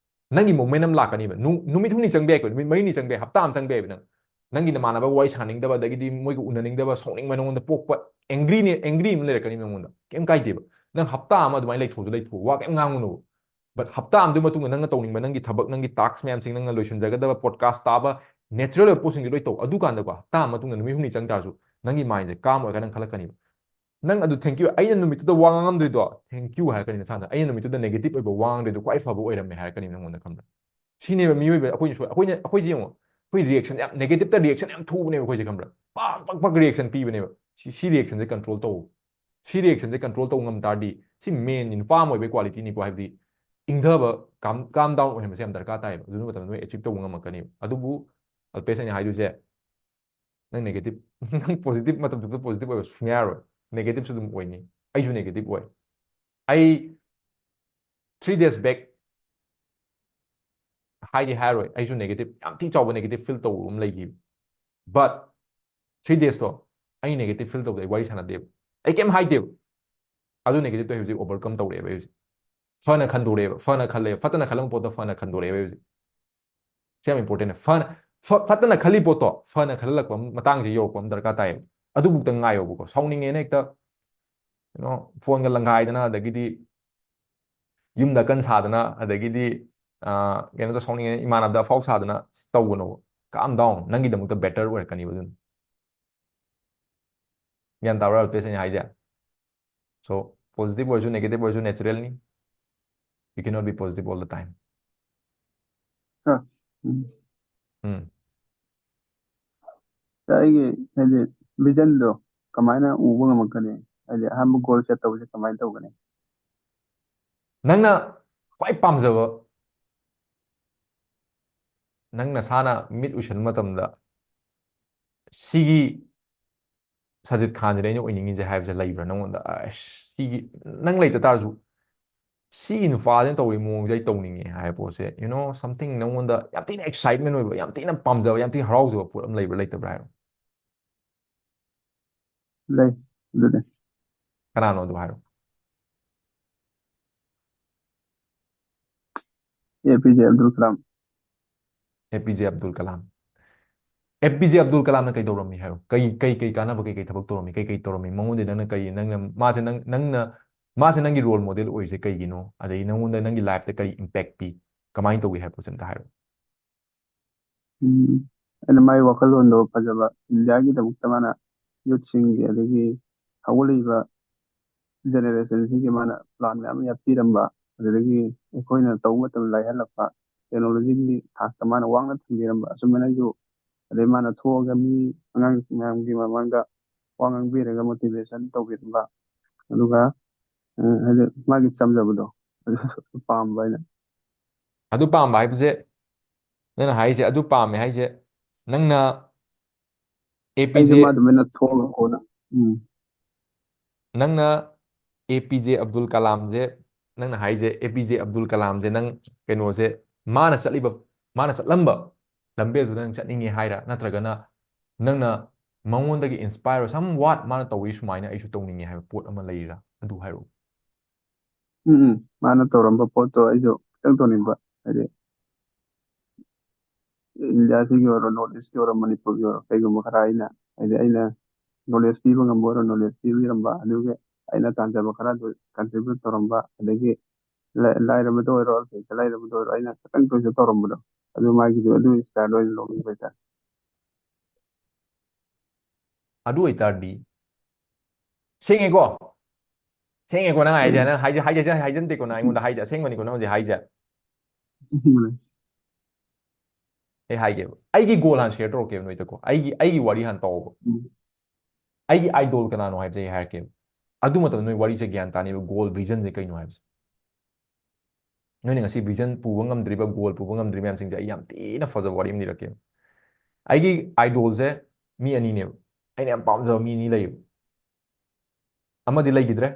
ꯅꯪꯒꯤ moment ꯑꯃ ꯂꯥꯛꯀꯅꯤꯕ꯫ ꯅꯨ-, ꯅꯨꯃꯤꯠ ꯍꯨꯝꯅꯤ ꯆꯪꯕ ꯌꯥꯏꯀꯣ, ꯅꯨꯃꯤꯠ ꯃꯔꯤꯅꯤ ꯆꯪꯕ ꯌꯥꯏ, ꯍꯞꯇꯥ ꯑꯃ ꯆꯪꯕ ꯌꯥꯏꯕ꯫ ꯅꯪ, ꯅꯪꯒꯤ ꯅꯃꯥꯟꯅꯕ ꯋꯥꯔꯤ ꯁꯥꯅꯤꯡꯗꯕ, ꯑꯗꯒꯤꯗꯤ ꯃꯣꯏꯒ ꯎꯅꯅꯤꯡꯗꯕ, ꯁꯥꯎꯅꯤꯡꯕ, ꯅꯉꯣꯟꯗ ꯄꯣꯛꯄ angryꯅꯦ, angry ꯑꯃ ꯂꯩꯔꯛꯀꯅꯤ ꯅꯉꯣꯟꯗ, ꯀꯩꯝ ꯀꯥꯏꯗꯦꯕ꯫ ꯅꯪ ꯍꯞꯇꯥ ꯑꯃ ꯑꯗꯨꯃꯥꯏꯅ ꯂꯩꯊꯣꯛꯑꯁꯨ ꯂꯩꯊꯣꯛꯑꯣ, ꯋꯥ ꯀꯩꯝ ꯉꯥꯡꯉꯨꯅꯣꯕ꯫ But ꯍꯞꯇꯥ ꯑꯃꯗꯨꯒꯤ ꯃꯇꯨꯡꯗ ꯅꯪꯅ ꯇꯧꯅꯤꯡꯕ, ꯅꯪꯒꯤ ꯊꯕꯛ, ꯅꯪꯒꯤ task ꯃꯌꯥꯝꯁꯤꯡ, ꯅꯪꯅ ꯂꯣꯏꯁꯤꯟꯖꯒꯗꯕ, podcast ꯇꯥꯕ, natural ꯑꯣꯏꯕ ꯄꯣꯠꯁꯤꯡꯗꯤ ꯂꯣꯏ ꯇꯧ꯫ ꯑꯗꯨꯀꯥꯟꯗꯀꯣ, ꯍꯞꯇꯥ ꯑꯃ ꯃꯇꯨꯡꯗ, ꯅꯨꯃꯤꯠ ꯍꯨꯝꯅꯤ ꯆꯪ ꯇꯥꯔꯁꯨ, ꯅꯪꯒꯤ mindꯁꯦ calm ꯑꯣꯏꯔꯒ ꯅꯪ ꯈꯜꯂꯛꯀꯅꯤꯕ꯫ ꯅꯪ ꯑꯗꯨ "Thank you, ꯑꯩꯅ ꯅꯨꯃꯤꯠꯇꯨꯗ ꯋꯥ ꯉꯥꯡꯉꯝꯗ꯭ꯔꯤꯗꯣ, thank you" ꯍꯥꯏꯔꯛꯀꯅꯤ ꯅꯁꯥꯅ꯫ "ꯑꯩꯅ ꯅꯨꯃꯤꯠꯇꯨꯗ negative ꯑꯣꯏꯕ ꯋꯥ ꯉꯥꯡꯗ꯭ꯔꯤꯗꯣ ꯈ꯭ꯋꯥꯏ ꯐꯕ ꯑꯣꯏꯔꯝꯃꯦ" ꯍꯥꯏꯔꯛꯀꯅꯤ ꯅꯪꯉꯣꯟꯗ, ꯈꯪꯕ꯭ꯔꯥ? ꯁꯤꯅꯦꯕ ꯃꯤꯑꯣꯏꯕ ꯑꯩꯈꯣꯏꯅ ꯁꯣꯏ-, ꯑꯩꯈꯣꯏꯅ, ꯑꯩꯈꯣꯏꯁꯦ ꯌꯦꯡꯉꯣ, ꯑꯩꯈꯣꯏ reaction ꯌꯥꯝ, negative reaction ꯌꯥꯝ ꯊꯨꯕꯅꯦꯕ ꯑꯩꯈꯣꯏꯁꯦ, ꯈꯪꯕ꯭ꯔꯥ? ꯄꯥꯛ, ꯄꯥꯛ, ꯄꯥꯛ reaction ꯄꯤꯕꯅꯦꯕ꯫ ꯁꯤ, ꯁꯤ reactionꯁꯦ control ꯇꯧ꯫ ꯁꯤ reactionꯁꯦ control ꯇꯧ ꯉꯝ ꯇꯥꯔꯗꯤ, ꯁꯤ manꯅꯤ, ꯅꯨꯄꯥ ꯑꯃ ꯑꯣꯏꯕꯒꯤ qualityꯅꯤꯀꯣ, ꯍꯥꯏꯕꯗꯤ ꯏꯪꯊꯕ, calm, calm down ꯑꯣꯏꯍꯟꯕꯁꯦ ꯌꯥꯝ ꯗꯔꯀꯥꯔ ꯇꯥꯏꯌꯦꯕ꯫ ꯑꯗꯨ ꯃꯇꯝꯗ ꯅꯣꯏ achieve ꯇꯧꯕ ꯉꯝꯃꯛꯀꯅꯦꯕ꯫ ꯑꯗꯨꯕꯨ ꯑꯜꯄꯦꯁ, ꯑꯩꯅ ꯍꯥꯏꯗꯣꯏꯁꯦ, ꯅꯪ negative, ꯅꯪ positive ꯃꯇꯝ ꯆꯨꯞꯄ positive ꯑꯣꯏꯕ ꯁꯨꯡꯌꯥ ꯌꯥꯔꯣꯏ꯫ Negativeꯁꯨ ꯑꯗꯨꯝ ꯑꯣꯏꯅꯤ꯫ ꯑꯩꯁꯨ negative ꯑꯣꯏ꯫ ꯑꯩ three days back, ꯍꯥꯏꯗꯤ ꯍꯥꯏꯔꯣꯏ, ꯑꯩꯁꯨ negative, ꯌꯥꯝ ꯊꯤ ꯆꯥꯎꯕ negative feel ꯇꯧꯕ ꯑꯃ ꯂꯩꯈꯤꯕ꯫ But three daysꯇꯣ ꯑꯩ negative feel ꯇꯧꯕꯗ ꯑꯩ ꯋꯥꯔꯤ ꯁꯥꯟꯅꯗꯦꯕ, ꯑꯩ ꯀꯩꯝ ꯍꯥꯏꯗꯦꯕ꯫ ꯑꯗꯨ negative ꯇꯣ ꯑꯩ ꯍꯧꯖꯤꯛ overcome ꯇꯧꯔꯛꯑꯦꯕ ꯑꯩ ꯍꯧꯖꯤꯛ꯫ ꯐꯅ ꯈꯟꯗꯣꯔꯛꯑꯦꯕ, ꯐꯅ ꯈꯜꯂꯦ, ꯐꯠꯇꯅ ꯈꯜꯂꯝꯕ ꯄꯣꯠꯇꯣ ꯐꯅ ꯈꯟꯗꯣꯔꯛꯑꯦꯕ ꯑꯩ ꯍꯧꯖꯤꯛ꯫ ꯁꯤ ꯌꯥꯝ important ꯅꯦ꯫ ꯐꯅ, ꯐ-, ꯐꯠꯇꯅ ꯈꯜꯂꯤ ꯄꯣꯠꯇꯣ ꯐꯅ ꯈꯜꯍꯜꯂꯛꯄ ꯑꯃ, ꯃꯇꯥꯡꯁꯦ ꯌꯧꯔꯛꯄ ꯑꯃ ꯗꯔꯀꯥꯔ ꯇꯥꯏꯌꯦꯕ꯫ ꯑꯗꯨꯕꯨꯛꯇ ꯉꯥꯏꯌꯣꯕꯀꯣ꯫ ꯁꯥꯎꯅꯤꯡꯉꯦꯅ ꯍꯦꯛꯇ, you know, phone ꯒ ꯂꯪꯈꯥꯏꯗꯅ, ꯑꯗꯒꯤꯗꯤ ꯌꯨꯝꯗ ꯑꯀꯟ ꯁꯥꯗꯅ, ꯑꯗꯒꯤꯗꯤ, ꯑ, ꯀꯩꯅꯣ ꯇꯧ-, ꯁꯥꯎꯅꯤꯡꯉꯦꯅ ꯏꯃꯥꯟꯅꯕꯗ ꯑꯐꯥꯎ ꯁꯥꯗꯅ ꯇꯧꯒꯅꯣꯕ꯫ Calm down꯫ ꯅꯪꯒꯤꯗꯃꯛꯇ better ꯑꯣꯏꯔꯛꯀꯅꯤꯕ ꯑꯗꯨꯅ꯫ ꯒ꯭ꯌꯥꯟ ꯇꯥꯕ꯭ꯔꯥ, ꯔꯜꯄꯦꯁ, ꯑꯩꯅ ꯍꯥꯏꯁꯦ? So, positive ꯑꯣꯏꯔꯁꯨ negative ꯑꯣꯏꯔꯁꯨ natural ꯅꯤ꯫ You cannot be positive all the time. ꯑ, ꯎꯝ꯫ ꯎꯝ꯫ ꯑꯩꯒꯤ ꯍꯥꯏꯗꯤ vision ꯗꯣ ꯀꯃꯥꯏꯅ ꯎꯕ ꯉꯝꯃꯛꯀꯅꯤ? ꯍꯥꯏꯗꯤ ꯑꯍꯥꯟꯕ goal set ꯇꯧꯕꯁꯦ ꯀꯃꯥꯏꯅ ꯇꯧꯒꯅꯤ? ꯅꯪꯅ ꯈ꯭ꯋꯥꯏ ꯄꯥꯝꯖꯕ, ꯅꯪ ꯅꯁꯥꯅ ꯃꯤꯠ ꯎꯏꯁꯟꯕ ꯃꯇꯝꯗ ꯁꯤꯒꯤ ꯁꯖꯤꯠ ꯈꯥꯟꯁꯤꯅ ꯑꯩꯅ ꯑꯣꯏꯅꯤꯡꯉꯤꯁꯦ ꯍꯥꯏꯕꯁꯦ ꯂꯩꯕ꯭ꯔꯥ ꯅꯪꯉꯣꯟꯗ? ꯑꯁ, ꯁꯤꯒꯤ, ꯅꯪ ꯂꯩꯇ ꯇꯥꯔꯁꯨ, "ꯁꯤꯒꯤ ꯅꯨꯄꯥꯁꯤꯅ ꯇꯧꯔꯤ ꯃꯑꯣꯡꯁꯦ ꯑꯩ ꯇꯧꯅꯤꯡꯉꯦ" ꯍꯥꯏꯕ ꯄꯣꯠꯁꯦ, you know, something ꯅꯪꯉꯣꯟꯗ ꯌꯥꯝ ꯊꯤꯅ excitement ꯑꯣꯏꯕ, ꯌꯥꯝ ꯊꯤꯅ ꯄꯥꯝꯖꯕ, ꯌꯥꯝ ꯊꯤꯅ ꯍꯔꯥꯎꯖꯕ ꯄꯣꯠ ꯑꯃ ꯂꯩꯕ꯭ꯔꯥ, ꯂꯩꯇꯕ꯭ꯔꯥ ꯍꯥꯏꯔꯣ? ꯂꯩ꯫ ꯑꯗꯨꯅꯦ꯫ ꯀꯅꯥꯅꯣ ꯑꯗꯨ ꯍꯥꯏꯔꯣ? ꯑꯦ ꯄꯤ ꯖꯦ ꯑꯕꯗꯨꯜ ꯀꯂꯥꯝ꯫ ꯑꯦ ꯄꯤ ꯖꯦ ꯑꯕꯗꯨꯜ ꯀꯂꯥꯝ꯫ ꯑꯦ ꯄꯤ ꯖꯦ ꯑꯕꯗꯨꯜ ꯀꯂꯥꯝꯅ ꯀꯩꯗꯧꯔꯝꯃꯤ ꯍꯥꯏꯔꯣ? ꯀꯩ, ꯀꯩ, ꯀꯩ ꯀꯥꯟꯅꯕ, ꯀꯩ, ꯀꯩ ꯊꯕꯛ ꯇꯧꯔꯝꯃꯤ? ꯀꯩ, ꯀꯩ ꯇꯧꯔꯝꯃꯤ? ꯃꯉꯣꯟꯗ ꯅꯪꯅ ꯀꯩ, ꯅꯪꯅ, ꯃꯥꯁꯦ ꯅꯪ, ꯅꯪꯅ, ꯃꯥꯁꯦ ꯅꯪꯒꯤ role model ꯑꯣꯏꯔꯤꯁꯦ ꯀꯩꯒꯤꯅꯣ? ꯑꯗꯩ ꯅꯉꯣꯟꯗ ꯅꯪꯒꯤ life ꯇ ꯀꯔꯤ impact ꯄꯤ? ꯀꯃꯥꯏꯅ ꯇꯧꯒꯦ ꯍꯥꯏꯕ ꯄꯣꯠꯁꯦ ꯑꯝꯇ ꯍꯥꯏꯔꯣ꯫ ꯎꯝ, ꯑꯩꯅ ꯃꯥꯒꯤ ꯋꯥꯈꯜꯂꯣꯟꯗꯣ ꯐꯖꯕ, ꯏꯟꯗꯤꯌꯥꯒꯤꯗꯃꯛꯇ ꯃꯥꯅ youth ꯁꯤꯡꯒꯤ, ꯑꯗꯒꯤ ꯍꯧꯒꯠꯂꯛꯏꯕ generation ꯁꯤꯒꯤ ꯃꯥꯅ plan ꯃꯌꯥꯝ ꯌꯥꯠꯄꯤꯔꯝꯕ, ꯑꯗꯨꯗꯒꯤ ꯑꯩꯈꯣꯏꯅ ꯇꯧꯕ ꯃꯇꯝꯗ ꯂꯥꯏꯍꯜꯂꯛꯄ, technology ꯒꯤ ꯊꯥꯛꯇ ꯃꯥꯅ ꯋꯥꯡꯅ ꯊꯝꯕꯤꯔꯝꯕ, ꯑꯁꯨꯝꯕꯅꯁꯨ, ꯑꯗꯩ ꯃꯥꯅ ꯊꯣꯛꯑꯒ ꯃꯤ ꯑꯉꯥꯡ ꯃꯌꯥꯝꯒꯤ ꯃꯃꯥꯡꯗ ꯋꯥ ꯉꯥꯡꯕꯤꯔꯒ motivation ꯇꯧꯕꯤꯔꯝꯕ, ꯑꯗꯨꯒ, ꯑ, ꯍꯥꯏꯗꯤ ꯃꯥꯒꯤ ꯆꯝꯖꯕꯗꯣ ꯑꯗꯨꯁꯨ ꯄꯥꯝꯕ ꯑꯩꯅ꯫ ꯑꯗꯨ ꯄꯥꯝꯕ ꯍꯥꯏꯕꯁꯦ, ꯅꯪꯅ ꯍꯥꯏꯁꯦ, ꯑꯗꯨ ꯄꯥꯝꯃꯦ ꯍꯥꯏꯁꯦ, ꯅꯪꯅ ꯑꯦ ꯄꯤ ꯖꯦ, ꯑꯩꯁꯨ ꯃꯥ ꯑꯗꯨꯃꯥꯏꯅ ꯊꯣꯛꯑꯒ ꯀꯣꯟꯅ, ꯎꯝ꯫ ꯅꯪꯅ ꯑꯦ ꯄꯤ ꯖꯦ ꯑꯕꯗꯨꯜ ꯀꯂꯥꯝꯁꯦ, ꯅꯪꯅ ꯍꯥꯏꯁꯦ, ꯑꯦ ꯄꯤ ꯖꯦ ꯑꯕꯗꯨꯜ ꯀꯂꯥꯝꯁꯦ ꯅꯪ ꯀꯩꯅꯣꯁꯦ, ꯃꯥꯅ ꯆꯠꯂꯤꯕ, ꯃꯥꯅ ꯆꯠꯂꯝꯕ ꯂꯝꯕꯦꯜꯗꯨꯗ ꯅꯪ ꯆꯠꯅꯤꯡꯉꯦ ꯍꯥꯏꯔ, ꯅꯠꯇ꯭ꯔꯒꯅ ꯅꯪꯅ ꯃꯉꯣꯟꯗꯒꯤ inspire, somewhat ꯃꯥꯅ ꯇꯧꯔꯤ ꯁꯨꯃꯥꯏꯅ ꯑꯩꯁꯨ ꯇꯧꯅꯤꯡꯉꯦ ꯍꯥꯏꯕ ꯄꯣꯠ ꯑꯃ ꯂꯩꯔꯤꯔꯥ? ꯑꯗꯨ ꯍꯥꯏꯔꯛꯑꯣ꯫ ꯎꯝ ꯎꯝ ꯃꯥꯅ ꯇꯧꯔꯝꯕ ꯄꯣꯠꯇꯣ ꯑꯩꯁꯨ ꯈꯤꯇꯪ ꯇꯧꯅꯤꯡꯕ, ꯍꯥꯏꯗꯤ ꯏꯟꯗꯤꯌꯥꯁꯤꯒꯤ ꯑꯣꯏꯔꯣ, ꯅꯣꯔꯠ ꯏꯁꯀꯤ ꯑꯣꯏꯔꯣ, ꯃꯅꯤꯄꯨꯔꯒꯤ ꯑꯣꯏꯔꯣ, ꯀꯩꯒꯨꯝꯕ ꯈꯔ ꯑꯩꯅ, ꯍꯥꯏꯗꯤ ꯑꯩꯅ ꯅꯣꯂꯦꯖ ꯄꯤꯕ ꯉꯝꯕ ꯑꯣꯏꯔꯣ, ꯅꯣꯂꯦꯖ ꯄꯤꯕꯤꯔꯝꯕ, ꯑꯗꯨꯒꯤ ꯑꯩꯅ ꯇꯥꯟꯖꯕ ꯈꯔ ꯑꯗꯨ ꯀꯟꯇ꯭ꯔꯤꯕ꯭ꯌꯨꯠ ꯇꯧꯔꯝꯕ, ꯑꯗꯒꯤ ꯂꯥꯏꯔꯕꯗ ꯑꯣꯏꯔꯣ, ꯂꯩꯇ ꯂꯥꯏꯔꯕꯗ ꯑꯣꯏꯔꯣ, ꯑꯩꯅ ꯈꯤꯇꯪ ꯇꯧꯔꯁꯨ ꯇꯧꯔꯝꯕꯗꯣ, ꯑꯗꯨ ꯃꯥꯒꯤꯗꯣ ꯑꯗꯨ ꯏꯟꯁꯄꯥꯌꯔ ꯑꯣꯏꯅ ꯂꯧꯅꯤꯡꯕ ꯍꯥꯏꯇꯥꯔꯦ꯫ ꯑꯗꯨ ꯑꯣꯏꯇꯥꯔꯗꯤ ꯁꯦꯡꯉꯦꯀꯣ? ꯁꯦꯡꯉꯦꯀꯣ ꯅꯪ ꯍꯥꯏꯁꯦ? ꯅꯪ ꯍꯥꯏꯖ ꯍꯥꯏꯖ ꯍꯥꯏꯖꯟꯗꯦꯀꯣ ꯅꯪ ꯑꯩꯉꯣꯟꯗ ꯍꯥꯏꯁꯦ? ꯑꯁꯦꯡꯕꯅꯤꯀꯣ ꯅꯪ ꯍꯧꯖꯤꯛ ꯍꯥꯏꯁꯦ? ꯑꯩ ꯍꯥꯏꯒꯦꯕ, ꯑꯩꯒꯤ ꯒꯣꯜ ꯍꯥꯟꯅ ꯁꯤꯌꯔ ꯇꯧꯔꯛꯀꯦꯕ ꯅꯣꯏꯗꯀꯣ꯫ ꯑꯩꯒꯤ ꯑꯩꯒꯤ ꯋꯥꯔꯤ ꯍꯥꯟꯅ ꯇꯧꯕ꯫ ꯑꯩꯒꯤ ꯑꯥꯏꯗꯣꯜ ꯀꯅꯥꯅꯣ ꯍꯥꯏꯕꯁꯦ ꯑꯩ ꯍꯥꯏꯔꯛꯀꯦꯕ꯫ ꯑꯗꯨ ꯃꯇꯝꯗ ꯅꯣꯏ ꯋꯥꯔꯤꯁꯦ ꯒ꯭ꯌꯥꯟ ꯇꯥꯅꯦꯕ, ꯒꯣꯜ ꯚꯤꯖꯟꯁꯦ ꯀꯩꯅꯣ ꯍꯥꯏꯕꯁꯦ꯫ ꯅꯣꯏꯅ ꯉꯁꯤ ꯚꯤꯖꯟ ꯄꯨꯕ ꯉꯝꯗ꯭ꯔꯤꯕ, ꯒꯣꯜ ꯄꯨꯕ ꯉꯝꯗ꯭ꯔꯤꯕ ꯃꯌꯥꯝꯁꯤꯡꯁꯦ ꯑꯩ ꯌꯥꯝ ꯊꯤꯅ ꯐꯖꯕ ꯋꯥꯔꯤ ꯑꯃ ꯂꯤꯔꯛꯀꯦꯕ꯫ ꯑꯩꯒꯤ ꯑꯥꯏꯗꯣꯜꯁꯦ ꯃꯤ ꯑꯅꯤꯅꯦꯕ꯫ ꯑꯩꯅ ꯌꯥꯝ ꯄꯥꯝꯖꯕ ꯃꯤ ꯑꯅꯤ ꯂꯩꯌꯦꯕ꯫ ꯑꯃꯗꯤ ꯂꯩꯈꯤꯗ꯭ꯔꯦ,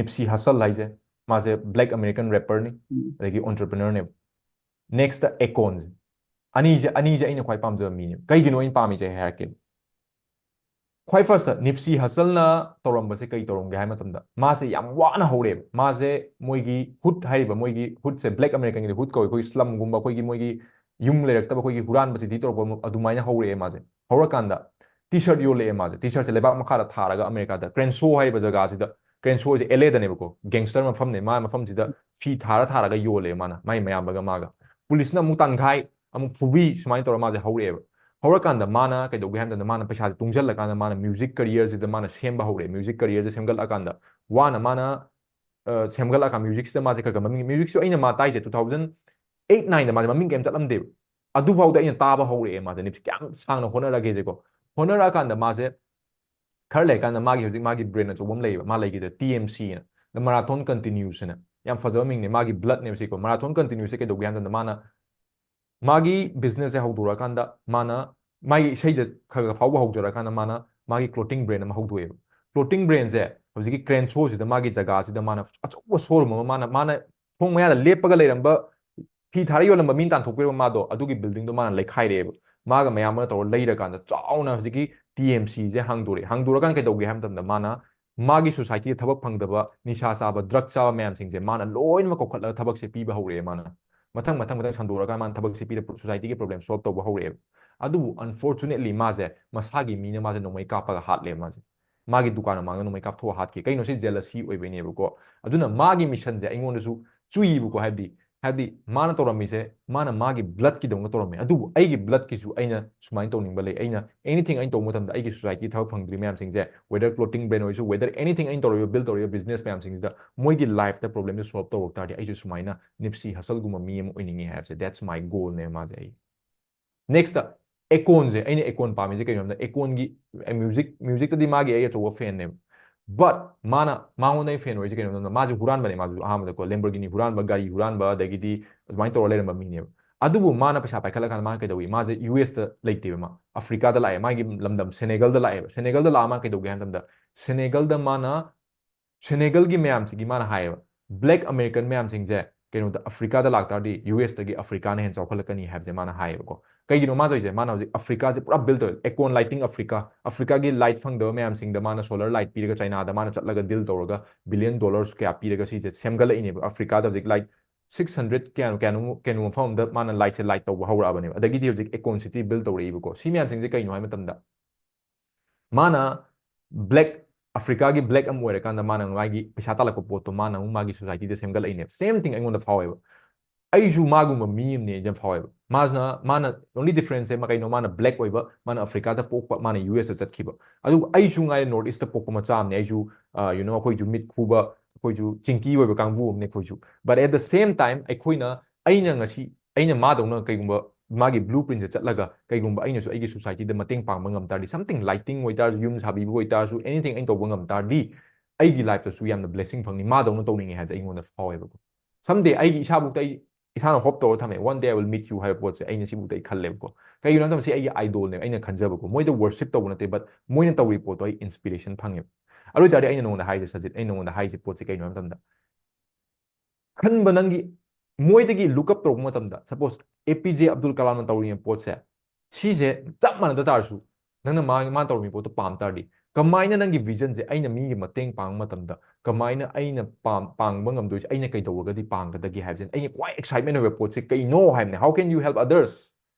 ꯅꯤꯞꯁꯤ ꯍꯁꯜ ꯍꯥꯏꯁꯦ꯫ ꯃꯥꯁꯦ ꯕ꯭ꯂꯦꯛ ꯑꯃꯦꯔꯤꯀꯟ ꯔꯦꯄꯔꯅꯤ, ꯑꯗꯒꯤ ꯑꯣꯟꯇꯔꯄ꯭ꯔꯤꯅꯔꯅꯦꯕ꯫ ꯅꯦꯛꯁꯇ ꯑꯦꯀꯣꯟꯁꯦ꯫ ꯑꯅꯤꯁꯦ ꯑꯅꯤꯁꯦ ꯑꯩꯅ ꯈ꯭ꯋꯥꯏ ꯄꯥꯝꯖꯕ ꯃꯤꯅꯦꯕ꯫ ꯀꯩꯒꯤꯅꯣ ꯑꯩꯅ ꯄꯥꯝꯃꯤꯁꯦ ꯑꯩ ꯍꯥꯏꯔꯛꯀꯦꯕ꯫ ꯈ꯭ꯋꯥꯏ ꯐꯥꯔꯁꯇ ꯅꯤꯞꯁꯤ ꯍꯁꯜꯅ ꯇꯧꯔꯝꯕꯁꯦ ꯀꯩ ꯇꯧꯔꯝꯒꯦ ꯍꯥꯏꯕ ꯃꯇꯝꯗ, ꯃꯥꯁꯦ ꯌꯥꯝ ꯋꯥꯅ ꯍꯧꯔꯛꯑꯦꯕ꯫ ꯃꯥꯁꯦ ꯃꯣꯏꯒꯤ ꯍꯨꯠ ꯍꯥꯏꯔꯤꯕ, ꯃꯣꯏꯒꯤ ꯍꯨꯠꯁꯦ, ꯕ꯭ꯂꯦꯛ ꯑꯃꯦꯔꯤꯀꯟꯒꯤꯗꯤ ꯍꯨꯠ ꯀꯧꯏ, ꯑꯩꯈꯣꯏ ꯁ꯭ꯂꯝꯒꯨꯝꯕ, ꯑꯩꯈꯣꯏꯒꯤ ꯃꯣꯏꯒꯤ ꯌꯨꯝ ꯂꯩꯔꯛꯇꯕ, ꯑꯩꯈꯣꯏꯒꯤ ꯍꯨꯔꯥꯟꯕ ꯆꯤꯊꯤ ꯇꯧꯔꯛꯄ ꯑꯗꯨꯃꯥꯏꯅ ꯍꯧꯔꯛꯑꯦ ꯃꯥꯁꯦ꯫ ꯍꯧꯔꯀꯥꯟꯗ ꯇꯤ ꯁꯔꯠ ꯌꯣꯜꯂꯛꯑꯦ ꯃꯥꯁꯦ꯫ ꯇꯤ ꯁꯔꯠꯁꯦ ꯂꯩꯕꯥꯛ ꯃꯈꯥꯗ ꯊꯥꯔꯒ ꯑꯃꯦꯔꯤꯀꯥꯗ ꯀ꯭ꯔꯦꯟꯁꯣ ꯍꯥꯏꯔꯤꯕ ꯖꯒꯥꯁꯤꯗ, ꯀ꯭ꯔꯦꯟꯁꯣꯁꯦ ꯑꯦꯜ ꯑꯦꯗꯅꯦꯕꯀꯣ, ꯒꯦꯡꯁꯇꯔ ꯃꯐꯝꯅꯦ, ꯃꯥ ꯃꯐꯝꯁꯤꯗ ꯐꯤ ꯊꯥꯔ ꯊꯥꯔꯒ ꯌꯣꯜꯂꯦ ꯃꯥꯅ, ꯃꯥꯏ ꯃꯌꯥꯝꯕꯒ ꯃꯥꯒ꯫ ꯄꯨꯂꯤꯁꯅ ꯑꯃꯨꯛ ꯇꯥꯟꯈꯥꯏ, ꯑꯃꯨꯛ ꯐꯨꯕꯤ, ꯁꯨꯃꯥꯏꯅ ꯇꯧꯔ ꯃꯥꯁꯦ ꯍꯧꯔꯛꯑꯦꯕ꯫ ꯍꯧꯔꯀꯥꯟꯗ ꯃꯥꯅ ꯀꯩꯗꯧꯒꯦ ꯍꯥꯏꯕ ꯃꯇꯝꯗ, ꯃꯥꯅ ꯄꯩꯁꯥꯁꯦ ꯇꯨꯡꯁꯤꯜꯂꯀꯥꯟꯗ ꯃꯥꯅ ꯃ꯭ꯌꯨꯖꯤꯛ ꯀꯔꯤꯌꯔꯁꯤꯗ ꯃꯥꯅ ꯁꯦꯝꯕ ꯍꯧꯔꯛꯑꯦ꯫ ꯃ꯭ꯌꯨꯖꯤꯛ ꯀꯔꯤꯌꯔꯁꯦ ꯁꯦꯝꯒꯠꯂꯛꯑꯀꯥꯟꯗ, ꯋꯥꯅ ꯃꯥꯅ, ꯑ, ꯁꯦꯝꯒꯠꯂꯛꯑꯀꯥꯟꯗ, ꯃ꯭ꯌꯨꯖꯤꯛꯁꯤꯗ ꯃꯥꯁꯦ ꯈꯔ ꯈꯔ ꯃꯃꯤꯡ, ꯃ꯭ꯌꯨꯖꯤꯛꯁꯨ ꯑꯩꯅ ꯃꯥ ꯇꯥꯏꯁꯦ two thousand eight nineꯗ ꯃꯥꯁꯦ ꯃꯃꯤꯡ ꯀꯩꯝ ꯆꯠꯂꯝꯗꯦꯕ꯫ ꯑꯗꯨꯐꯥꯎꯗ ꯑꯩꯅ ꯇꯥꯕ ꯍꯧꯔꯛꯑꯦ ꯃꯥꯁꯦ꯫ ꯅꯤꯞꯁꯤ ꯀꯌꯥꯝ ꯁꯥꯡꯅ ꯍꯣꯠꯅꯔꯒꯦꯁꯦꯀꯣ꯫ ꯍꯣꯠꯅꯔꯛꯑꯀꯥꯟꯗ ꯃꯥꯁꯦ ꯈꯔ ꯂꯩꯔꯀꯥꯟꯗ ꯃꯥꯒꯤ ꯍꯧꯖꯤꯛ ꯃꯥꯒꯤ ꯕ꯭ꯔꯦꯟ ꯑꯆꯧꯕ ꯑꯃ ꯂꯩꯌꯦꯕ꯫ ꯃꯥ ꯂꯩꯈꯤꯗ ꯇꯤ ꯑꯦꯝ ꯁꯤ ꯍꯥꯏꯅ, The Marathon Continues ꯍꯥꯏꯅ꯫ ꯌꯥꯝ ꯐꯖꯕ ꯃꯤꯡꯅꯦ꯫ ꯃꯥꯒꯤ ꯕ꯭ꯂꯠꯅꯦꯕ ꯁꯤꯀꯣ꯫ ꯃꯔꯥꯊꯣꯟ ꯀꯟꯇꯤꯅ꯭ꯌꯨꯁꯁꯦ ꯀꯩꯗꯧꯒꯦ ꯍꯥꯏ ꯃꯇꯝꯗ, ꯃꯥꯅ ꯃꯥꯒꯤ ꯕꯤꯖꯤꯅꯦꯁꯁꯦ ꯍꯧꯗꯣꯔꯛꯑꯀꯥꯟꯗ ꯃꯥꯅ ꯃꯥꯒꯤ ꯏꯁꯩꯗ ꯈꯔ ꯈꯔ ꯐꯥꯎꯕ ꯍꯧꯖꯔꯀꯥꯟꯗ ꯃꯥꯅ ꯃꯥꯒꯤ ꯀ꯭ꯂꯣꯇꯤꯡ ꯕ꯭ꯔꯦꯟ ꯑꯃ ꯍꯧꯗꯣꯛꯑꯦꯕ꯫ ꯀ꯭ꯂꯣꯇꯤꯡ ꯕ꯭ꯔꯦꯟꯁꯦ ꯍꯧꯖꯤꯛꯀꯤ ꯀ꯭ꯔꯦꯟꯁꯣꯁꯤꯗ, ꯃꯥꯒꯤ ꯖꯒꯥꯁꯤꯗ ꯃꯥꯅ ꯑꯆꯧꯕ ꯁꯣꯔꯨꯝ ꯑꯃ, ꯃꯥꯅ, ꯃꯥꯅ ꯊꯣꯡ ꯃꯌꯥꯗ ꯂꯦꯞꯄꯒ ꯂꯩꯔꯝꯕ, ꯐꯤ ꯊꯥꯔ ꯌꯣꯜꯂꯝꯕ ꯃꯤꯅ ꯇꯥꯟꯊꯣꯛꯄꯤꯔꯕ ꯃꯥꯗꯣ, ꯑꯗꯨꯒꯤ ꯕꯤꯜꯗꯤꯡꯗꯣ ꯃꯥꯅ ꯂꯩꯈꯥꯏꯔꯛꯑꯦꯕ꯫ ꯃꯥꯒ ꯃꯌꯥꯝ ꯑꯃ ꯇꯧꯔ ꯂꯩꯔꯀꯥꯟꯗ ꯆꯥꯎꯅ ꯍꯧꯖꯤꯛꯀꯤ ꯇꯤ ꯑꯦꯝ ꯁꯤꯁꯦ ꯍꯥꯡꯗꯣꯔꯛꯑꯦ꯫ ꯍꯥꯡꯗꯣꯔꯀꯥꯟꯗ ꯀꯩꯗꯧꯒꯦ ꯍꯥꯏꯕ ꯃꯇꯝꯗ, ꯃꯥꯅ ꯃꯥꯒꯤ society ꯊꯕꯛ ꯐꯪꯗꯕ, ꯅꯤꯁꯥ ꯆꯥꯕ, drug ꯆꯥꯕ ꯃꯌꯥꯝꯁꯤꯡꯁꯦ ꯃꯥꯅ ꯂꯣꯏꯅꯃꯛ ꯀꯧꯈꯠꯂꯒ ꯊꯕꯛꯁꯦ ꯄꯤꯕ ꯍꯧꯔꯛꯑꯦ꯫ ꯃꯥꯅ ꯃꯊꯪ ꯃꯊꯪ ꯃꯊꯪ ꯁꯟꯗꯣꯔꯛꯑꯀꯥꯟꯗ ꯃꯥꯅ ꯊꯕꯛꯁꯦ ꯄꯤꯔ society ꯒꯤ problem solve ꯇꯧꯕ ꯍꯧꯔꯛꯑꯦꯕ꯫ ꯑꯗꯨꯕꯨ unfortunately ꯃꯥꯁꯦ ꯃꯁꯥꯒꯤ ꯃꯤꯅ ꯃꯥꯁꯦ ꯅꯣꯡꯃꯩ ꯀꯥꯞꯄꯒ ꯍꯥꯠꯂꯦ꯫ ꯃꯥꯁꯦ ꯃꯥꯒꯤ ꯗꯨꯀꯥꯟ ꯃꯃꯥꯡꯗ ꯅꯣꯡꯃꯩ ꯀꯥꯞꯊꯣꯛꯑ ꯍꯥꯠꯈꯤ꯫ ꯀꯩꯅꯣ? ꯁꯤ jealousy ꯑꯣꯏꯕꯩꯅꯦꯕꯀꯣ꯫ ꯑꯗꯨꯅ ꯃꯥꯒꯤ mission ꯁꯦ ꯑꯩꯉꯣꯟꯗꯁꯨ ꯆꯨꯏꯕꯀꯣ꯫ ꯍꯥꯏꯕꯗꯤ ꯍꯥꯏꯕꯗꯤ ꯃꯥꯅ ꯇꯧꯔꯝꯃꯤꯁꯦ ꯃꯥꯅ ꯃꯥꯒꯤ blood ꯀꯤꯗꯃꯛꯇ ꯇꯧꯔꯝꯃꯤ, ꯑꯗꯨꯕꯨ ꯑꯩꯒꯤ blood ꯀꯤꯁꯨ ꯑꯩꯅ ꯁꯨꯃꯥꯏꯅ ꯇꯧꯅꯤꯡꯕ ꯂꯩ꯫ ꯑꯩꯅ anything ꯑꯩꯅ ꯇꯧꯕ ꯃꯇꯝꯗ ꯑꯩꯒꯤ society ꯊꯕꯛ ꯐꯪꯗ꯭ꯔꯤ ꯃꯌꯥꯝꯁꯤꯡꯁꯦ, whether clothing brand ꯑꯣꯏꯔꯁꯨ, whether anything ꯑꯩꯅ ꯇꯧꯔꯤꯕ, build ꯇꯧꯔꯤꯕ business ꯃꯌꯥꯝꯁꯤꯡꯁꯤꯗ ꯃꯣꯏꯒꯤ life ꯇ problem ꯁꯦ solve ꯇꯧꯔꯛ ꯇꯥꯔꯗꯤ ꯑꯩꯁꯨ ꯁꯨꯃꯥꯏꯅ Nipsey Hussle ꯒꯨꯝꯕ ꯃꯤ ꯑꯃ ꯑꯣꯏꯅꯤꯡꯉꯤ ꯍꯥꯏꯕꯁꯦ, that's my goal ꯅꯦ ꯃꯥꯁꯦ꯫ ꯑꯩ next Akon ꯁꯦ, ꯑꯩꯅ Akon ꯄꯥꯝꯃꯤꯁꯦ ꯀꯩꯅꯣ ꯍꯥꯏꯕꯗ Akon ꯒꯤ music, music ꯇꯗꯤ ꯃꯥꯒꯤ ꯑꯩ ꯑꯆꯧꯕ fan ꯅꯦꯕ꯫ But ꯃꯥꯅ, ꯃꯉꯣꯟꯗ ꯑꯩ fan ꯑꯣꯏꯔꯤꯁꯦ ꯀꯩꯅꯣ ꯍꯥꯏꯕꯗ ꯃꯥꯁꯦ ꯍꯨꯔꯥꯟꯕꯅꯦ꯫ ꯃꯥꯁꯨ ꯑꯍꯥꯟꯕꯗꯀꯣ Lamborghini ꯍꯨꯔꯥꯟꯕ, ꯒꯥꯔꯤ ꯍꯨꯔꯥꯟꯕ, ꯑꯗꯒꯤꯗꯤ ꯑꯗꯨꯃꯥꯏꯅ ꯇꯧꯔ ꯂꯩꯔꯝꯕ ꯃꯤꯅꯦꯕ꯫ ꯑꯗꯨꯕꯨ ꯃꯥꯅ ꯄꯩꯁꯥ ꯄꯥꯏꯈꯠꯂꯀꯥꯟꯗ ꯃꯥꯅ ꯀꯩꯗꯧꯏ? ꯃꯥꯁꯦ ꯌꯨ ꯑꯦꯁ ꯇ ꯂꯩꯇꯦꯕ, ꯃꯥ ꯑꯐ꯭ꯔꯤꯀꯥꯗ ꯂꯥꯛꯑꯦ꯫ ꯃꯥꯒꯤ ꯂꯝꯗꯝ Senegal ꯗ ꯂꯥꯛꯑꯦꯕ꯫ Senegal ꯗ ꯂꯥꯛꯑ ꯃꯥꯅ ꯀꯩꯗꯧꯒꯦ ꯍꯥꯏꯕ ꯃꯇꯝꯗ, Senegal ꯗ ꯃꯥꯅ Senegal ꯒꯤ ꯃꯌꯥꯝꯁꯤꯒꯤ ꯃꯥꯅ ꯍꯥꯏꯌꯦꯕ, black American ꯃꯌꯥꯝꯁꯤꯡꯁꯦ ꯀꯩꯅꯣꯗ ꯑꯐ꯭ꯔꯤꯀꯥꯗ ꯂꯥꯛꯇꯥꯔꯗꯤ ꯌꯨ ꯑꯦꯁ ꯇꯒꯤ ꯑꯐ꯭ꯔꯤꯀꯥꯅ ꯍꯦꯟꯅ ꯆꯥꯎꯈꯠꯂꯛꯀꯅꯤ ꯍꯥꯏꯕꯁꯦ ꯃꯥꯅ ꯍꯥꯏꯌꯦꯕꯀꯣ꯫ ꯀꯩꯒꯤꯅꯣ ꯃꯥ ꯇꯧꯔꯤꯁꯦ? ꯃꯥꯅ ꯍꯧꯖꯤꯛ ꯑꯐ꯭ꯔꯤꯀꯥꯁꯦ ꯄꯨꯔꯥ build ꯇꯧꯋꯦ꯫ Akon lighting Africa, ꯑꯐ꯭ꯔꯤꯀꯥꯒꯤ light ꯐꯪꯗꯕ ꯃꯌꯥꯝꯁꯤꯡꯗ ꯃꯥꯅ solar light ꯄꯤꯔꯒ, ꯆꯥꯏꯅꯥꯗ ꯃꯥꯅ ꯆꯠꯂꯒ deal ꯇꯧꯔꯒ billion dollars ꯀꯌꯥ ꯄꯤꯔꯒ ꯁꯤꯁꯦ ꯁꯦꯝꯒꯠꯂꯛꯏꯅꯦꯕ꯫ ꯑꯐ꯭ꯔꯤꯀꯥꯗ ꯍꯧꯖꯤꯛ light six hundred ꯀꯌꯥꯅꯣ, ꯀꯌꯥꯅꯣ, ꯀꯩꯅꯣ ꯃꯐꯝ ꯑꯃꯗ ꯃꯥꯅ light ꯁꯦ light ꯇꯧꯕ ꯍꯧꯔꯛꯑꯕꯅꯦꯕ꯫ ꯑꯗꯒꯤꯗꯤ ꯍꯧꯖꯤꯛ Akon City build ꯇꯧꯔꯛꯏꯕꯀꯣ꯫ ꯁꯤ ꯃꯌꯥꯝꯁꯤꯡꯁꯦ ꯀꯩꯅꯣ ꯍꯥꯏ ꯃꯇꯝꯗ, ꯃꯥꯅ black, ꯑꯐ꯭ꯔꯤꯀꯥꯒꯤ black ꯑꯃ ꯑꯣꯏꯔꯀꯥꯟꯗ ꯃꯥꯅ ꯃꯥꯒꯤ ꯄꯩꯁꯥ ꯇꯥꯜꯂꯛꯄ ꯄꯣꯠꯇꯣ ꯃꯥꯅ ꯑꯃꯨꯛ ꯃꯥꯒꯤ society ꯗ ꯁꯦꯝꯒꯠꯂꯛꯏꯅꯦꯕ꯫ Same thing ꯑꯩꯉꯣꯟꯗ ꯐꯥꯎꯋꯦꯕ꯫ ꯑꯩꯁꯨ ꯃꯥꯒꯨꯝꯕ ꯃꯤ ꯑꯃꯅꯦ ꯌꯥꯝ ꯐꯥꯎꯋꯦꯕ꯫ ꯃꯥꯁꯤꯅ, ꯃꯥꯅ only difference ꯁꯦ ꯃꯥ ꯀꯩꯅꯣ, ꯃꯥꯅ black ꯑꯣꯏꯕ, ꯃꯥꯅ ꯑꯐ꯭ꯔꯤꯀꯥꯗ ꯄꯣꯛꯄ, ꯃꯥꯅ ꯌꯨ ꯑꯦꯁ ꯇ ꯆꯠꯈꯤꯕ꯫ ꯑꯗꯨꯒ ꯑꯩꯁꯨ ꯉꯥꯏꯔꯦ North East ꯇ ꯄꯣꯛꯄ ꯃꯆꯥ ꯑꯃꯅꯦ꯫ ꯑꯩꯁꯨ, ꯑ, you know, ꯑꯩꯈꯣꯏꯁꯨ ꯃꯤꯠ ꯈꯨꯕ, ꯑꯩꯈꯣꯏꯁꯨ ꯆꯤꯡꯀꯤ ꯑꯣꯏꯕ ꯀꯥꯡꯕꯨ ꯑꯃꯅꯦ ꯑꯩꯈꯣꯏꯁꯨ꯫ But at the same time ꯑꯩꯈꯣꯏꯅ, ꯑꯩꯅ ꯉꯁꯤ, ꯑꯩꯅ ꯃꯥꯗꯧꯅ ꯀꯩꯒꯨꯝꯕ ꯃꯥꯒꯤ blueprint ꯁꯦ ꯆꯠꯂꯒ ꯀꯩꯒꯨꯝꯕ ꯑꯩꯅꯁꯨ ꯑꯩꯒꯤ society ꯗ ꯃꯇꯦꯡ ꯄꯥꯡꯕ ꯉꯝ ꯇꯥꯔꯗꯤ, something lighting ꯑꯣꯏꯇꯥꯔꯁꯨ, ꯌꯨꯝ ꯁꯥꯕꯤꯕ ꯑꯣꯏꯇꯥꯔꯁꯨ, anything ꯑꯩꯅ ꯇꯧꯕ ꯉꯝ ꯇꯥꯔꯗꯤ, ꯑꯩꯒꯤ life ꯇꯁꯨ ꯌꯥꯝꯅ blessing ꯐꯪꯅꯤ꯫ ꯃꯥꯗꯧꯅ ꯇꯧꯅꯤꯡꯉꯦ ꯍꯥꯏꯕꯁꯦ ꯑꯩꯉꯣꯟꯗ ꯐꯥꯎꯋꯦꯕꯀꯣ꯫ Someday ꯑꯩꯒꯤ ꯏꯁꯥꯕꯨꯛꯇ ꯑꯩ ꯏꯁꯥꯅ hope ꯇꯧꯔ ꯊꯝꯃꯦ, "One day I will meet you" ꯍꯥꯏꯕ ꯄꯣꯠꯁꯦ ꯑꯩꯅ ꯁꯤꯕꯨꯛꯇ ꯑꯩ ꯈꯜꯂꯦꯕꯀꯣ꯫ ꯀꯩꯒꯤꯅꯣ ꯍꯥꯏꯕ ꯃꯇꯝꯗ ꯁꯤ ꯑꯩꯒꯤ idol ꯅꯦꯕ, ꯑꯩꯅ ꯈꯟꯖꯕꯀꯣ꯫ ꯃꯣꯏꯗ worship ꯇꯧꯕ ꯅꯠꯇꯦ, but ꯃꯣꯏꯅ ꯇꯧꯔꯤ ꯄꯣꯠꯇꯣ ꯑꯩ inspiration ꯐꯪꯉꯦꯕ꯫ ꯑꯗꯨ ꯑꯣꯏ ꯇꯥꯔꯗꯤ ꯑꯩꯅ ꯅꯉꯣꯟꯗ ꯍꯥꯏꯔꯤꯁꯦ ꯁꯖꯤꯠ, ꯑꯩꯅ ꯅꯉꯣꯟꯗ ꯍꯥꯏꯔꯤꯁꯦ ꯄꯣꯠꯁꯦ ꯀꯩꯅꯣ ꯍꯥꯏꯕ ꯃꯇꯝꯗ, ꯈꯟꯕ ꯅꯪꯒꯤ, ꯃꯣꯏꯗꯒꯤ look up ꯇꯧꯔꯛꯄ ꯃꯇꯝꯗ, suppose ꯑꯦ ꯄꯤ ꯖꯦ ꯑꯕꯗꯨꯜ ꯀꯂꯥꯝꯅ ꯇꯧꯔꯤꯕ ꯄꯣꯠꯁꯦ, ꯁꯤꯁꯦ ꯆꯞ ꯃꯥꯟꯅꯗ ꯇꯥꯔꯁꯨ, ꯅꯪꯅ ꯃꯥ, ꯃꯥꯅ ꯇꯧꯔꯝꯃꯤ ꯄꯣꯠꯇꯣ ꯄꯥꯝ ꯇꯥꯔꯗꯤ, ꯀꯃꯥꯏꯅ ꯅꯪꯒꯤ vision ꯁꯦ ꯑꯩꯅ ꯃꯤꯒꯤ ꯃꯇꯦꯡ ꯄꯥꯡꯕ ꯃꯇꯝꯗ ꯀꯃꯥꯏꯅ ꯑꯩꯅ ꯄꯥꯡ ꯄꯥꯡꯕ ꯉꯝꯗꯣꯏꯁꯦ, ꯑꯩꯅ ꯀꯩꯗꯧꯔꯒꯗꯤ ꯄꯥꯡꯒꯗꯒꯦ ꯍꯥꯏꯕꯁꯤꯅ ꯑꯩꯅ ꯈ꯭ꯋꯥꯏ excitement ꯑꯣꯏꯕ ꯄꯣꯠꯁꯦ ꯀꯩꯅꯣ ꯍꯥꯏꯕꯅꯦ꯫ How can you help others?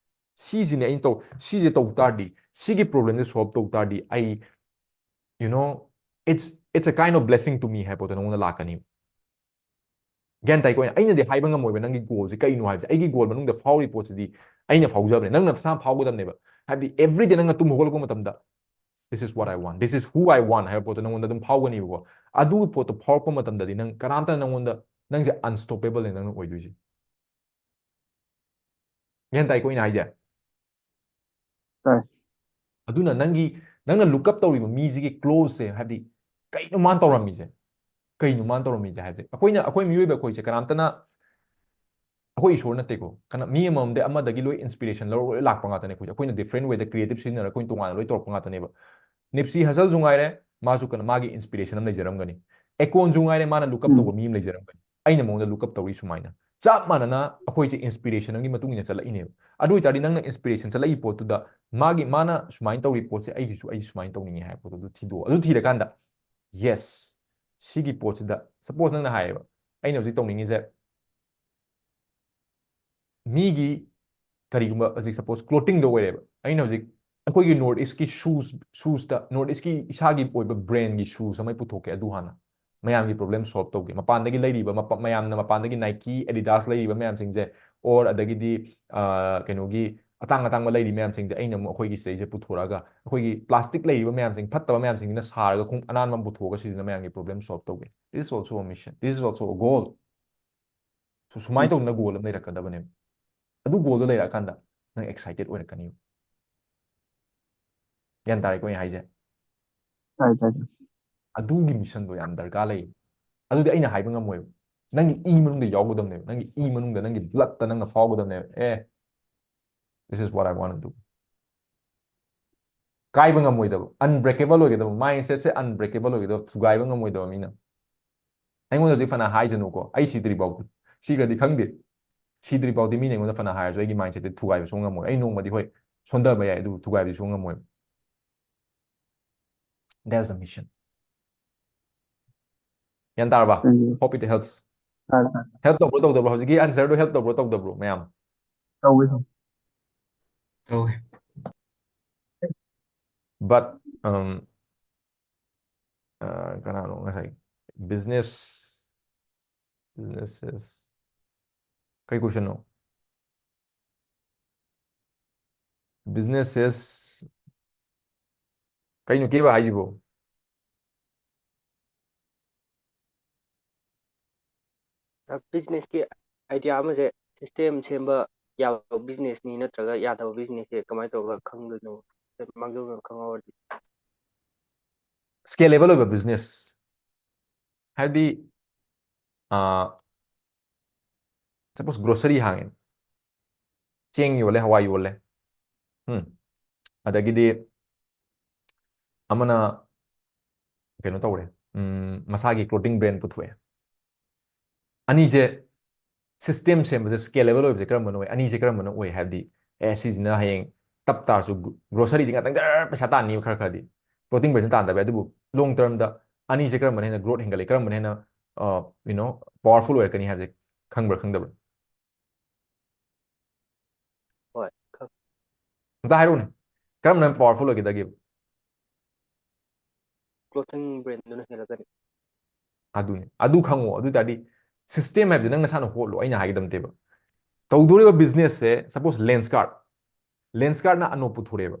ꯁꯤꯁꯤꯅꯦ ꯑꯩꯅ ꯇꯧ ꯁꯤꯁꯦ ꯇꯧ ꯇꯥꯔꯗꯤ, ꯁꯤꯒꯤ problem ꯁꯦ solve ꯇꯧ ꯇꯥꯔꯗꯤ ꯑꯩ, you know, it's it's a kind of blessing to me ꯍꯥꯏꯕ ꯄꯣꯠꯇꯣ ꯅꯉꯣꯟꯗ ꯂꯥꯛꯀꯅꯤ꯫ ꯒ꯭ꯌꯥꯟ ꯇꯥꯏꯀꯣ? ꯑꯩꯅꯗꯤ ꯍꯥꯏꯕ ꯉꯝꯃꯣꯏꯕ ꯅꯪꯒꯤ goal ꯁꯦ ꯀꯩꯅꯣ ꯍꯥꯏꯕꯁꯦ꯫ ꯑꯩꯒꯤ goal ꯃꯅꯨꯡꯗ ꯐꯥꯎꯔꯤ ꯄꯣꯠꯁꯤꯗꯤ ꯑꯩꯅ ꯐꯥꯎꯖꯕꯅꯦ, ꯅꯪꯅ ꯅꯁꯥꯅ ꯐꯥꯎꯒꯗꯕꯅꯦꯕ꯫ ꯍꯥꯏꯕꯗꯤ every day ꯅꯪꯅ ꯇꯨꯝ ꯍꯧꯒꯠꯂꯛꯄ ꯃꯇꯝꯗ, "This is what I want, this is who I want" ꯍꯥꯏꯕ ꯄꯣꯠꯇꯣ ꯅꯪꯉꯣꯟꯗ ꯑꯗꯨꯝ ꯐꯥꯎꯒꯅꯤꯕꯀꯣ꯫ ꯑꯗꯨ ꯄꯣꯠꯇꯣ ꯐꯥꯎꯔꯛꯄ ꯃꯇꯝꯗꯗꯤ ꯅꯪ ꯀꯅꯥꯝꯇꯅ ꯅꯪꯉꯣꯟꯗ, ꯅꯪꯁꯦ unstoppable ꯅꯦ ꯅꯪꯅ ꯑꯣꯏꯗꯣꯏꯁꯦ꯫ ꯒ꯭ꯌꯥꯟ ꯇꯥꯏꯀꯣ ꯑꯩꯅ ꯍꯥꯏꯁꯦ? ꯇꯥꯏ꯫ ꯑꯗꯨꯅ ꯅꯪꯒꯤ, ꯅꯪꯅ look up ꯇꯧꯔꯤꯕ ꯃꯤꯁꯤꯒꯤ close ꯁꯦ, ꯍꯥꯏꯕꯗꯤ ꯀꯩꯅꯣ ꯃꯥꯅ ꯇꯧꯔꯝꯃꯤꯁꯦ, ꯀꯩꯅꯣ ꯃꯥꯅ ꯇꯧꯔꯝꯃꯤꯁꯦ ꯍꯥꯏꯕꯁꯦ꯫ ꯑꯩꯈꯣꯏꯅ, ꯑꯩꯈꯣꯏ ꯃꯤꯑꯣꯏꯕ ꯑꯩꯈꯣꯏꯁꯦ ꯀꯅꯥꯝꯇꯅ, ꯑꯩꯈꯣꯏ ꯏꯁꯣꯔ ꯅꯠꯇꯦꯀꯣ, ꯀꯅꯥ, ꯃꯤ ꯑꯃꯃꯝꯗꯒꯤ ꯑꯃꯗꯒꯤ ꯂꯣꯏ inspiration ꯂꯧꯔ ꯂꯣꯏ ꯂꯥꯛꯄ ꯉꯥꯛꯇꯅꯦ ꯑꯩꯈꯣꯏꯁꯦ꯫ ꯑꯩꯈꯣꯏꯅ different way ꯗ creative ꯁꯤꯖꯤꯟꯅꯔꯒ ꯑꯩꯈꯣꯏꯅ ꯇꯣꯉꯥꯟꯅ ꯂꯣꯏ ꯇꯧꯔꯛꯄ ꯉꯥꯛꯇꯅꯦꯕ꯫ ꯅꯤꯞꯁꯤ ꯍꯁꯜꯁꯨ ꯉꯥꯏꯔꯦ, ꯃꯥꯁꯨ ꯀꯩꯅꯣ, ꯃꯥꯒꯤ inspiration ꯑꯃ ꯂꯩꯖꯔꯝꯒꯅꯤ꯫ ꯑꯦꯀꯣꯟꯁꯨ ꯉꯥꯏꯔꯦ, ꯃꯥꯅ look up ꯎꯝ꯫ ꯇꯧꯕ ꯃꯤ ꯑꯃ ꯂꯩꯖꯔꯝꯒꯅꯤ꯫ ꯑꯩꯅ ꯃꯉꯣꯟꯗ look up ꯇꯧꯔꯤ ꯁꯨꯃꯥꯏꯅ꯫ ꯆꯞ ꯃꯥꯟꯅꯅ ꯑꯩꯈꯣꯏꯁꯦ inspiration ꯑꯃꯒꯤ ꯃꯇꯨꯡ ꯏꯟꯅ ꯆꯠꯂꯛꯏꯅꯦꯕ꯫ ꯑꯗꯨ ꯑꯣꯏꯇꯥꯔꯗꯤ ꯅꯪꯅ inspiration ꯆꯠꯂꯛꯏ ꯄꯣꯠꯇꯨꯗ ꯃꯥꯒꯤ, ꯃꯥꯅ ꯁꯨꯃꯥꯏꯅ ꯇꯧꯔꯤ ꯄꯣꯠꯁꯦ ꯑꯩꯒꯤꯁꯨ, ꯑꯩ ꯁꯨꯃꯥꯏꯅ ꯇꯧꯅꯤꯡꯉꯦ ꯍꯥꯏꯕ ꯄꯣꯠꯇꯣ ꯑꯗꯨ ꯊꯤꯗꯣꯛꯑꯣ꯫ ꯑꯗꯨ ꯊꯤꯔꯀꯥꯟꯗ, yes, ꯁꯤꯒꯤ ꯄꯣꯠꯁꯤꯗ, suppose ꯅꯪꯅ ꯍꯥꯏꯌꯦꯕ, "ꯑꯩꯅ ꯍꯧꯖꯤꯛ ꯇꯧꯅꯤꯡꯉꯤꯁꯦ ꯃꯤꯒꯤ ꯀꯔꯤꯒꯨꯝꯕ ꯍꯧꯖꯤꯛ suppose clothing ꯗ ꯑꯣꯏꯔꯦꯕ, ꯑꯩꯅ ꯍꯧꯖꯤꯛ ꯑꯩꯈꯣꯏꯒꯤ North East ꯀꯤ shoes, shoes ꯇ, North East ꯀꯤ ꯏꯁꯥꯒꯤ ꯑꯣꯏꯕ brand ꯒꯤ shoes ꯑꯃ ꯄꯨꯊꯣꯛꯀꯦ, ꯑꯗꯨ ꯍꯥꯟꯅ ꯃꯌꯥꯝꯒꯤ problem solve ꯇꯧꯒꯦ꯫ ꯃꯄꯥꯟꯗꯒꯤ ꯂꯩꯔꯤꯕ, ꯃꯄ-, ꯃꯌꯥꯝꯅ ꯃꯄꯥꯟꯗꯒꯤ Nike, Adidas ꯂꯩꯔꯤꯕ ꯃꯌꯥꯝꯁꯤꯡꯁꯦ, or ꯑꯗꯒꯤꯗꯤ, ꯑ, ꯀꯩꯅꯣꯒꯤ ꯑꯇꯥꯡ ꯑꯇꯥꯡꯕ ꯂꯩꯔꯤ ꯃꯌꯥꯝꯁꯤꯡꯁꯦ ꯑꯩꯅ ꯑꯃꯨꯛ ꯑꯩꯈꯣꯏꯒꯤ ꯁꯤꯗꯩꯁꯦ ꯄꯨꯊꯣꯔꯛꯑꯒ, ꯑꯩꯈꯣꯏꯒꯤ plastic ꯂꯩꯔꯤꯕ ꯃꯌꯥꯝꯁꯤꯡ, ꯐꯠꯇꯕ ꯃꯌꯥꯝꯁꯤꯡꯁꯤꯅ ꯁꯥꯔꯒ ꯈꯣꯡꯎꯞ ꯑꯅꯥꯟꯕ ꯑꯃ ꯄꯨꯊꯣꯛꯑꯒ ꯁꯤꯁꯤꯅ ꯃꯌꯥꯝꯒꯤ problem solve ꯇꯧꯒꯦ꯫ This is also a mission, this is also a goal." ꯁꯨ-, ꯁꯨꯃꯥꯏꯅ ꯎꯝ꯫ ꯇꯧꯗꯅ goal ꯑꯃ ꯂꯩꯔꯛꯀꯗꯕꯅꯦꯕ꯫ ꯑꯗꯨ goal ꯗꯣ ꯂꯩꯔꯛꯑꯀꯥꯟꯗ ꯅꯪ excited ꯑꯣꯏꯔꯛꯀꯅꯤꯕ꯫ ꯒ꯭ꯌꯥꯟ ꯇꯥꯔꯦꯀꯣ ꯑꯩꯅ ꯍꯥꯏꯁꯦ? ꯇꯥꯏ, ꯇꯥꯏ, ꯇꯥꯏ꯫ ꯑꯗꯨꯒꯤ mission ꯗꯣ ꯌꯥꯝ ꯗꯔꯀꯥꯔ ꯂꯩ꯫ ꯑꯗꯨꯗꯤ ꯑꯩꯅ ꯍꯥꯏꯕ ꯉꯝꯃꯣꯏꯕ꯫ ꯅꯪꯒꯤ ꯏ ꯃꯅꯨꯡꯗ ꯌꯥꯎꯒꯗꯕꯅꯦꯕ꯫ ꯅꯪꯒꯤ ꯏ ꯃꯅꯨꯡꯗ, ꯅꯪꯒꯤ blood ꯇ ꯅꯪꯅ ꯐꯥꯎꯒꯗꯕꯅꯦꯕ꯫ "ꯑꯦ, this is what I want to do." ꯀꯥꯏꯕ ꯉꯝꯃꯣꯏꯗꯕ, unbreakable ꯑꯣꯏꯒꯗꯕ, mindset ꯁꯦ unbreakable ꯑꯣꯏꯒꯗꯕ, ꯊꯨꯒꯥꯏꯕ ꯉꯝꯃꯣꯏꯗꯕ ꯃꯤꯅ꯫ ꯑꯩꯉꯣꯟꯗ ꯍꯧꯖꯤꯛ ꯐꯅ ꯍꯥꯏꯖꯅꯨꯀꯣ, ꯑꯩ ꯁꯤꯗ꯭ꯔꯤ ꯐꯥꯎꯗꯤ, ꯁꯤꯈ꯭ꯔꯗꯤ ꯈꯪꯗꯦ, ꯁꯤꯗ꯭ꯔꯤ ꯐꯥꯎꯗꯤ ꯃꯤꯅ ꯑꯩꯉꯣꯟꯗ ꯐꯅ ꯍꯥꯏꯔꯁꯨ ꯑꯩꯒꯤ mindset ꯁꯦ ꯊꯨꯒꯥꯏꯕ ꯁꯨꯡꯉꯝ ꯉꯝꯃꯣꯏ꯫ ꯑꯩ ꯅꯣꯡꯃꯗꯤ ꯍꯣꯏ ꯁꯣꯟꯊꯕ ꯌꯥꯏ, ꯑꯗꯨꯕꯨ ꯊꯨꯒꯥꯏꯕꯗꯤ ꯁꯨꯡꯉꯝ ꯉꯝꯃꯣꯏ꯫ That's the mission. ꯒ꯭ꯌꯥꯟ ꯇꯥꯔꯕ? ꯎꯝ꯫ Hope it helps. ꯇꯥꯔꯦ, ꯇꯥꯔꯦ꯫ Help ꯇꯧꯕ꯭ꯔꯣ ꯇꯧꯗꯕ꯭ꯔꯣ? ꯍꯧꯖꯤꯛꯀꯤ answer ꯗꯣ help ꯇꯧꯕ꯭ꯔꯣ ꯇꯧꯗꯕ꯭ꯔꯣ ꯃꯌꯥꯝ? ꯇꯧꯋꯦ, ꯇꯧꯋꯦ꯫ ꯇꯧꯋꯦ꯫ But, um, ꯑ, ꯀꯅꯥꯅꯣ ꯉꯁꯥꯏ? Business, businesses. ꯀꯩ question ꯅꯣ? Businesses. ꯀꯩꯅꯣ ꯀꯦꯕ ꯍꯥꯏꯁꯤꯕꯣ? ꯕꯤꯖꯤꯅꯦꯁꯀꯤ ꯑꯥꯏꯗꯤꯌꯥ ꯑꯃꯁꯦ ꯁꯤꯁꯇꯦꯝ ꯁꯦꯝꯕ ꯌꯥꯕ ꯕꯤꯖꯤꯅꯦꯁꯅꯤ ꯅꯠꯇ꯭ꯔꯒ ꯌꯥꯗꯕ ꯕꯤꯖꯤꯅꯦꯁꯁꯦ ꯀꯃꯥꯏꯅ ꯇꯧꯔꯒ ꯈꯪꯗꯣꯏꯅꯣ? ꯃꯥꯡꯖꯧꯅꯅ ꯈꯪꯍꯧꯔꯗꯤ꯫ Scalable ꯑꯣꯏꯕ business ꯍꯥꯏꯕꯗꯤ, ꯑ, suppose grocery ꯍꯥꯡꯉꯦ, ꯆꯦꯡ ꯌꯣꯜꯂꯦ, ꯍꯋꯥꯏ ꯌꯣꯜꯂꯦ, ꯎꯝ, ꯑꯗꯒꯤꯗꯤ ꯑꯃꯅ ꯀꯩꯅꯣ ꯇꯧꯔꯦ, ꯎꯝ, ꯃꯁꯥꯒꯤ clothing brand ꯄꯨꯊꯣꯛꯑꯦ꯫ ꯑꯅꯤꯁꯦ system ꯁꯦꯝꯕꯁꯦ scalable ꯑꯣꯏꯕꯁꯦ ꯀꯔꯝꯕꯅ ꯑꯣꯏ? ꯑꯅꯤꯁꯦ ꯀꯔꯝꯕꯅ ꯑꯣꯏ? ꯍꯥꯏꯕꯗꯤ, ꯑꯦ, ꯁꯤꯁꯤꯅ ꯍꯌꯦꯡ ꯇꯞ ꯇꯥꯔꯁꯨ grocery ꯗꯤ ꯉꯥꯛꯇꯪ ꯖꯔ ꯄꯩꯁꯥ ꯇꯥꯟꯅꯤꯕ ꯈꯔ ꯈꯔꯗꯤ, clothing brand ꯁꯨ ꯇꯥꯟꯗꯕ ꯌꯥꯏ, ꯑꯗꯨꯕꯨ long term ꯗ ꯑꯅꯤꯁꯦ ꯀꯔꯝꯕꯅ ꯍꯦꯟꯅ growth ꯍꯦꯟꯒꯠꯂꯤ, ꯀꯔꯝꯕꯅ ꯍꯦꯟꯅ, ꯑ, you know, powerful ꯑꯣꯏꯔꯛꯀꯅꯤ ꯍꯥꯏꯕꯁꯦ ꯈꯪꯕ꯭ꯔꯥ ꯈꯪꯗꯕ꯭ꯔꯥ? ꯍꯣꯏ, ꯈꯪ- ꯑꯝꯇ ꯍꯥꯏꯔꯛꯎꯅꯦ, ꯀꯔꯝꯕꯅ powerful ꯑꯣꯏꯒꯗꯒꯦ? Clothing brand ꯗꯨꯅ ꯍꯦꯜꯂꯛꯀꯅꯤ꯫ ꯑꯗꯨꯅꯤ, ꯑꯗꯨ ꯈꯪꯉꯣ꯫ ꯑꯗꯨ ꯑꯣꯏ ꯇꯥꯔꯗꯤ system ꯍꯥꯏꯕꯁꯦ ꯅꯪ ꯅꯁꯥꯅ ꯍꯣꯠꯂꯣ, ꯑꯩꯅ ꯍꯥꯏꯒꯗꯕ ꯅꯠꯇꯦꯕ꯫ ꯇꯧꯗꯣꯔꯤꯕ business ꯁꯦ, suppose Lenskart, Lenskart ꯅ ꯑꯅꯣꯞ ꯄꯨꯊꯣꯔꯛꯑꯦꯕ꯫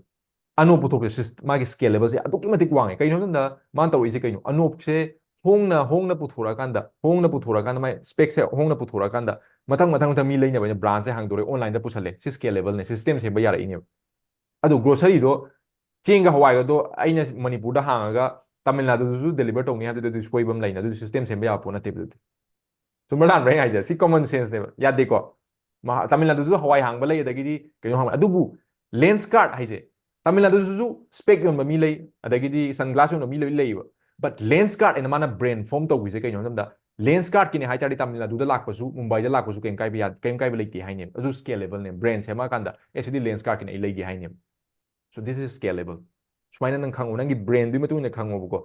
ꯑꯅꯣꯞ ꯄꯨꯊꯣꯛꯄꯁꯦ ꯁꯤꯁ-, ꯃꯥꯒꯤ scalable ꯁꯦ ꯑꯗꯨꯛꯀꯤ ꯃꯇꯤꯛ ꯋꯥꯡꯉꯦ꯫ ꯀꯩꯅꯣ ꯍꯥꯏꯕ ꯃꯇꯝꯗ ꯃꯥꯅ ꯇꯧꯔꯛꯏꯁꯦ ꯀꯩꯅꯣ? ꯑꯅꯣꯞꯁꯦ ꯍꯣꯡꯅ, ꯍꯣꯡꯅ ꯄꯨꯊꯣꯔꯛꯑꯀꯥꯟꯗ, ꯍꯣꯡꯅ ꯄꯨꯊꯣꯔꯛꯑꯀꯥꯟꯗ, ꯃꯥꯏ spec ꯁꯦ ꯍꯣꯡꯅ ꯄꯨꯊꯣꯔꯛꯑꯀꯥꯟꯗ, ꯃꯊꯪ, ꯃꯊꯪ, ꯃꯊꯪ ꯃꯤ ꯂꯩꯅꯕ ꯍꯥꯏꯅ brand ꯁꯦ ꯍꯥꯡꯗꯣꯔꯛꯑꯦ, online ꯗ ꯄꯨꯁꯜꯂꯦ꯫ ꯁꯤ scalable ꯅꯦ, system ꯁꯦꯝꯕ ꯌꯥꯔꯛꯏꯅꯦꯕ꯫ ꯑꯗꯣ grocery ꯗꯣ, ꯆꯦꯡꯒ ꯍꯋꯥꯏꯒꯗꯣ ꯑꯩꯅ ꯃꯅꯤꯄꯨꯔꯗ ꯍꯥꯡꯉꯒ ꯇꯥꯃꯤꯜ ꯅꯥꯗꯨꯗꯁꯨ deliver ꯇꯧꯅꯤ ꯍꯥꯏꯕꯗꯨꯗꯤ ꯁꯣꯏꯕ ꯑꯃ ꯂꯩꯅ, ꯑꯗꯨꯗꯤ system ꯁꯦꯝꯕ ꯌꯥꯕ ꯄꯣꯠ ꯅꯠꯇꯦꯕ ꯑꯗꯨꯗꯤ꯫ ꯆꯨꯝꯕ꯭ꯔꯥ ꯂꯥꯟꯕ꯭ꯔꯥ ꯑꯩꯅ ꯍꯥꯏꯁꯦ? ꯁꯤ common sense ꯅꯦꯕ, ꯌꯥꯗꯦꯀꯣ? ꯃꯍꯥ-, ꯇꯥꯃꯤꯜ ꯅꯥꯗꯨꯁꯨ ꯍꯋꯥꯏ ꯍꯥꯡꯕ ꯂꯩ, ꯑꯗꯒꯤꯗꯤ ꯀꯩꯅꯣ ꯍꯥꯡꯕ, ꯑꯗꯨꯕꯨ Lenskart ꯍꯥꯏꯁꯦ, ꯇꯥꯃꯤꯜ ꯅꯥꯗꯨꯗꯁꯨ spec ꯌꯣꯟꯕ ꯃꯤ ꯂꯩ, ꯑꯗꯒꯤꯗꯤ sunglass ꯌꯣꯟꯕ ꯃꯤ ꯂꯣꯏ ꯂꯩꯌꯦꯕ꯫ But Lenskart ꯍꯥꯏꯅ ꯃꯥꯅ brand form ꯇꯧꯈꯤꯁꯦ ꯀꯩꯅꯣ ꯍꯥꯏꯕ ꯃꯇꯝꯗ, Lenskart ꯀꯤꯅꯦ ꯍꯥꯏ ꯇꯥꯔꯗꯤ ꯇꯥꯃꯤꯜ ꯅꯥꯗꯨꯗ ꯂꯥꯛꯄꯁꯨ, ꯃꯨꯝꯕꯥꯏꯗ ꯂꯥꯛꯄꯁꯨ ꯀꯩꯝ ꯀꯥꯏꯕ ꯌꯥ-, ꯀꯩꯝ ꯀꯥꯏꯕ ꯂꯩꯇꯦ ꯍꯥꯏꯅꯦꯕ꯫ ꯑꯗꯨ scalable ꯅꯦ, brand ꯁꯦꯝꯃꯛꯑꯀꯥꯟꯗ, "ꯑꯦ, ꯁꯤꯗꯤ Lenskart ꯀꯤꯅꯦ, ꯑꯩ ꯂꯩꯒꯦ" ꯍꯥꯏꯅꯦꯕ꯫ So this is scalable꯫ ꯁꯨꯃꯥꯏꯅ ꯅꯪ ꯈꯪꯉꯣ, ꯅꯪꯒꯤ brandꯗꯨꯒꯤ ꯃꯇꯨꯡ ꯏꯟꯅ ꯈꯪꯉꯣꯕꯀꯣ꯫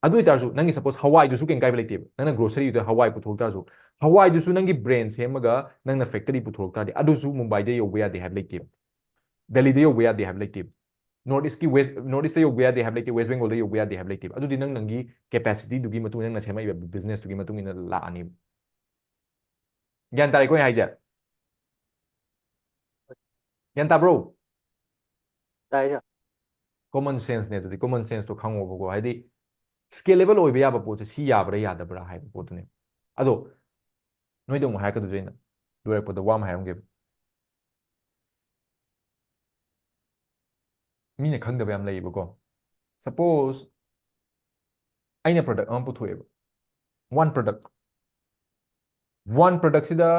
ꯑꯗꯨ ꯑꯣꯏꯇꯥꯔꯁꯨ ꯅꯪꯒꯤ suppose ꯍꯋꯥꯏꯗꯨꯁꯨ ꯀꯩꯝ ꯀꯥꯏꯕ ꯂꯩꯇꯦꯕ, ꯅꯪꯅ groceryꯗꯨꯗ ꯍꯋꯥꯏ ꯄꯨꯊꯣꯛ ꯇꯥꯔꯁꯨ, ꯍꯋꯥꯏꯗꯨꯁꯨ ꯅꯪꯒꯤ brand ꯁꯦꯝꯃꯒ ꯅꯪꯅ factory ꯄꯨꯊꯣꯔꯛ ꯇꯥꯔꯗꯤ ꯑꯗꯨꯁꯨ ꯃꯨꯝꯕꯥꯏꯗ ꯌꯧꯕ ꯌꯥꯗꯦ ꯍꯥꯏꯕ ꯂꯩꯇꯦꯕ, ꯗꯦꯜꯂꯤꯗ ꯌꯧꯕ ꯌꯥꯗꯦ ꯍꯥꯏꯕ ꯂꯩꯇꯦꯕ, North Eastꯀꯤ West, North Eastꯇ ꯌꯧꯕ ꯌꯥꯗꯦ ꯍꯥꯏꯕ ꯂꯩꯇꯦ, West Bengalꯗ ꯌꯧꯕ ꯌꯥꯗꯦ ꯍꯥꯏꯕ ꯂꯩꯇꯦꯕ꯫ ꯑꯗꯨꯗꯤ ꯅꯪ ꯅꯪꯒꯤ capacityꯗꯨꯒꯤ ꯃꯇꯨꯡ ꯏꯟꯅ ꯅꯪꯅ ꯁꯦꯝꯃꯛꯏꯕ businessꯇꯨꯒꯤ ꯃꯇꯨꯡ ꯏꯟꯅ ꯂꯥꯛꯑꯅꯤꯕ꯫ ꯒ꯭ꯌꯥꯟ ꯇꯥꯔꯦꯀꯣ ꯑꯩ ꯍꯥꯏꯁꯦ? ꯒ꯭ꯌꯥꯟ ꯇꯥꯕ꯭ꯔꯣ? ꯇꯥꯏ ꯁꯥꯔ꯫ Common senseꯅꯦ ꯑꯗꯨꯗꯤ, common senseꯇꯣ ꯈꯪꯉꯣꯕꯀꯣ꯫ ꯍꯥꯏꯗꯤ scalable ꯑꯣꯏꯕ ꯌꯥꯕ ꯄꯣꯠꯁꯦ ꯁꯤ ꯌꯥꯕ꯭ꯔꯥ ꯌꯥꯗꯕ꯭ꯔꯥ ꯍꯥꯏꯕ ꯄꯣꯠꯇꯨꯅꯦ꯫ ꯑꯗꯣ ꯅꯣꯏꯗ ꯑꯃꯨꯛ ꯍꯥꯏꯔꯛꯀꯗꯣꯏꯁꯦ ꯑꯩꯅ ꯂꯣꯏꯔꯛꯄꯗ ꯋꯥ ꯑꯃ ꯍꯥꯏꯔꯝꯒꯦꯕ꯫ ꯃꯤꯅ ꯈꯪꯗꯕ ꯌꯥꯝ ꯂꯩꯌꯦꯕꯀꯣ꯫ Suppose ꯑꯩꯅ product ꯑꯃ ꯄꯨꯊꯣꯛꯑꯦꯕ, one product, one productꯁꯤꯗ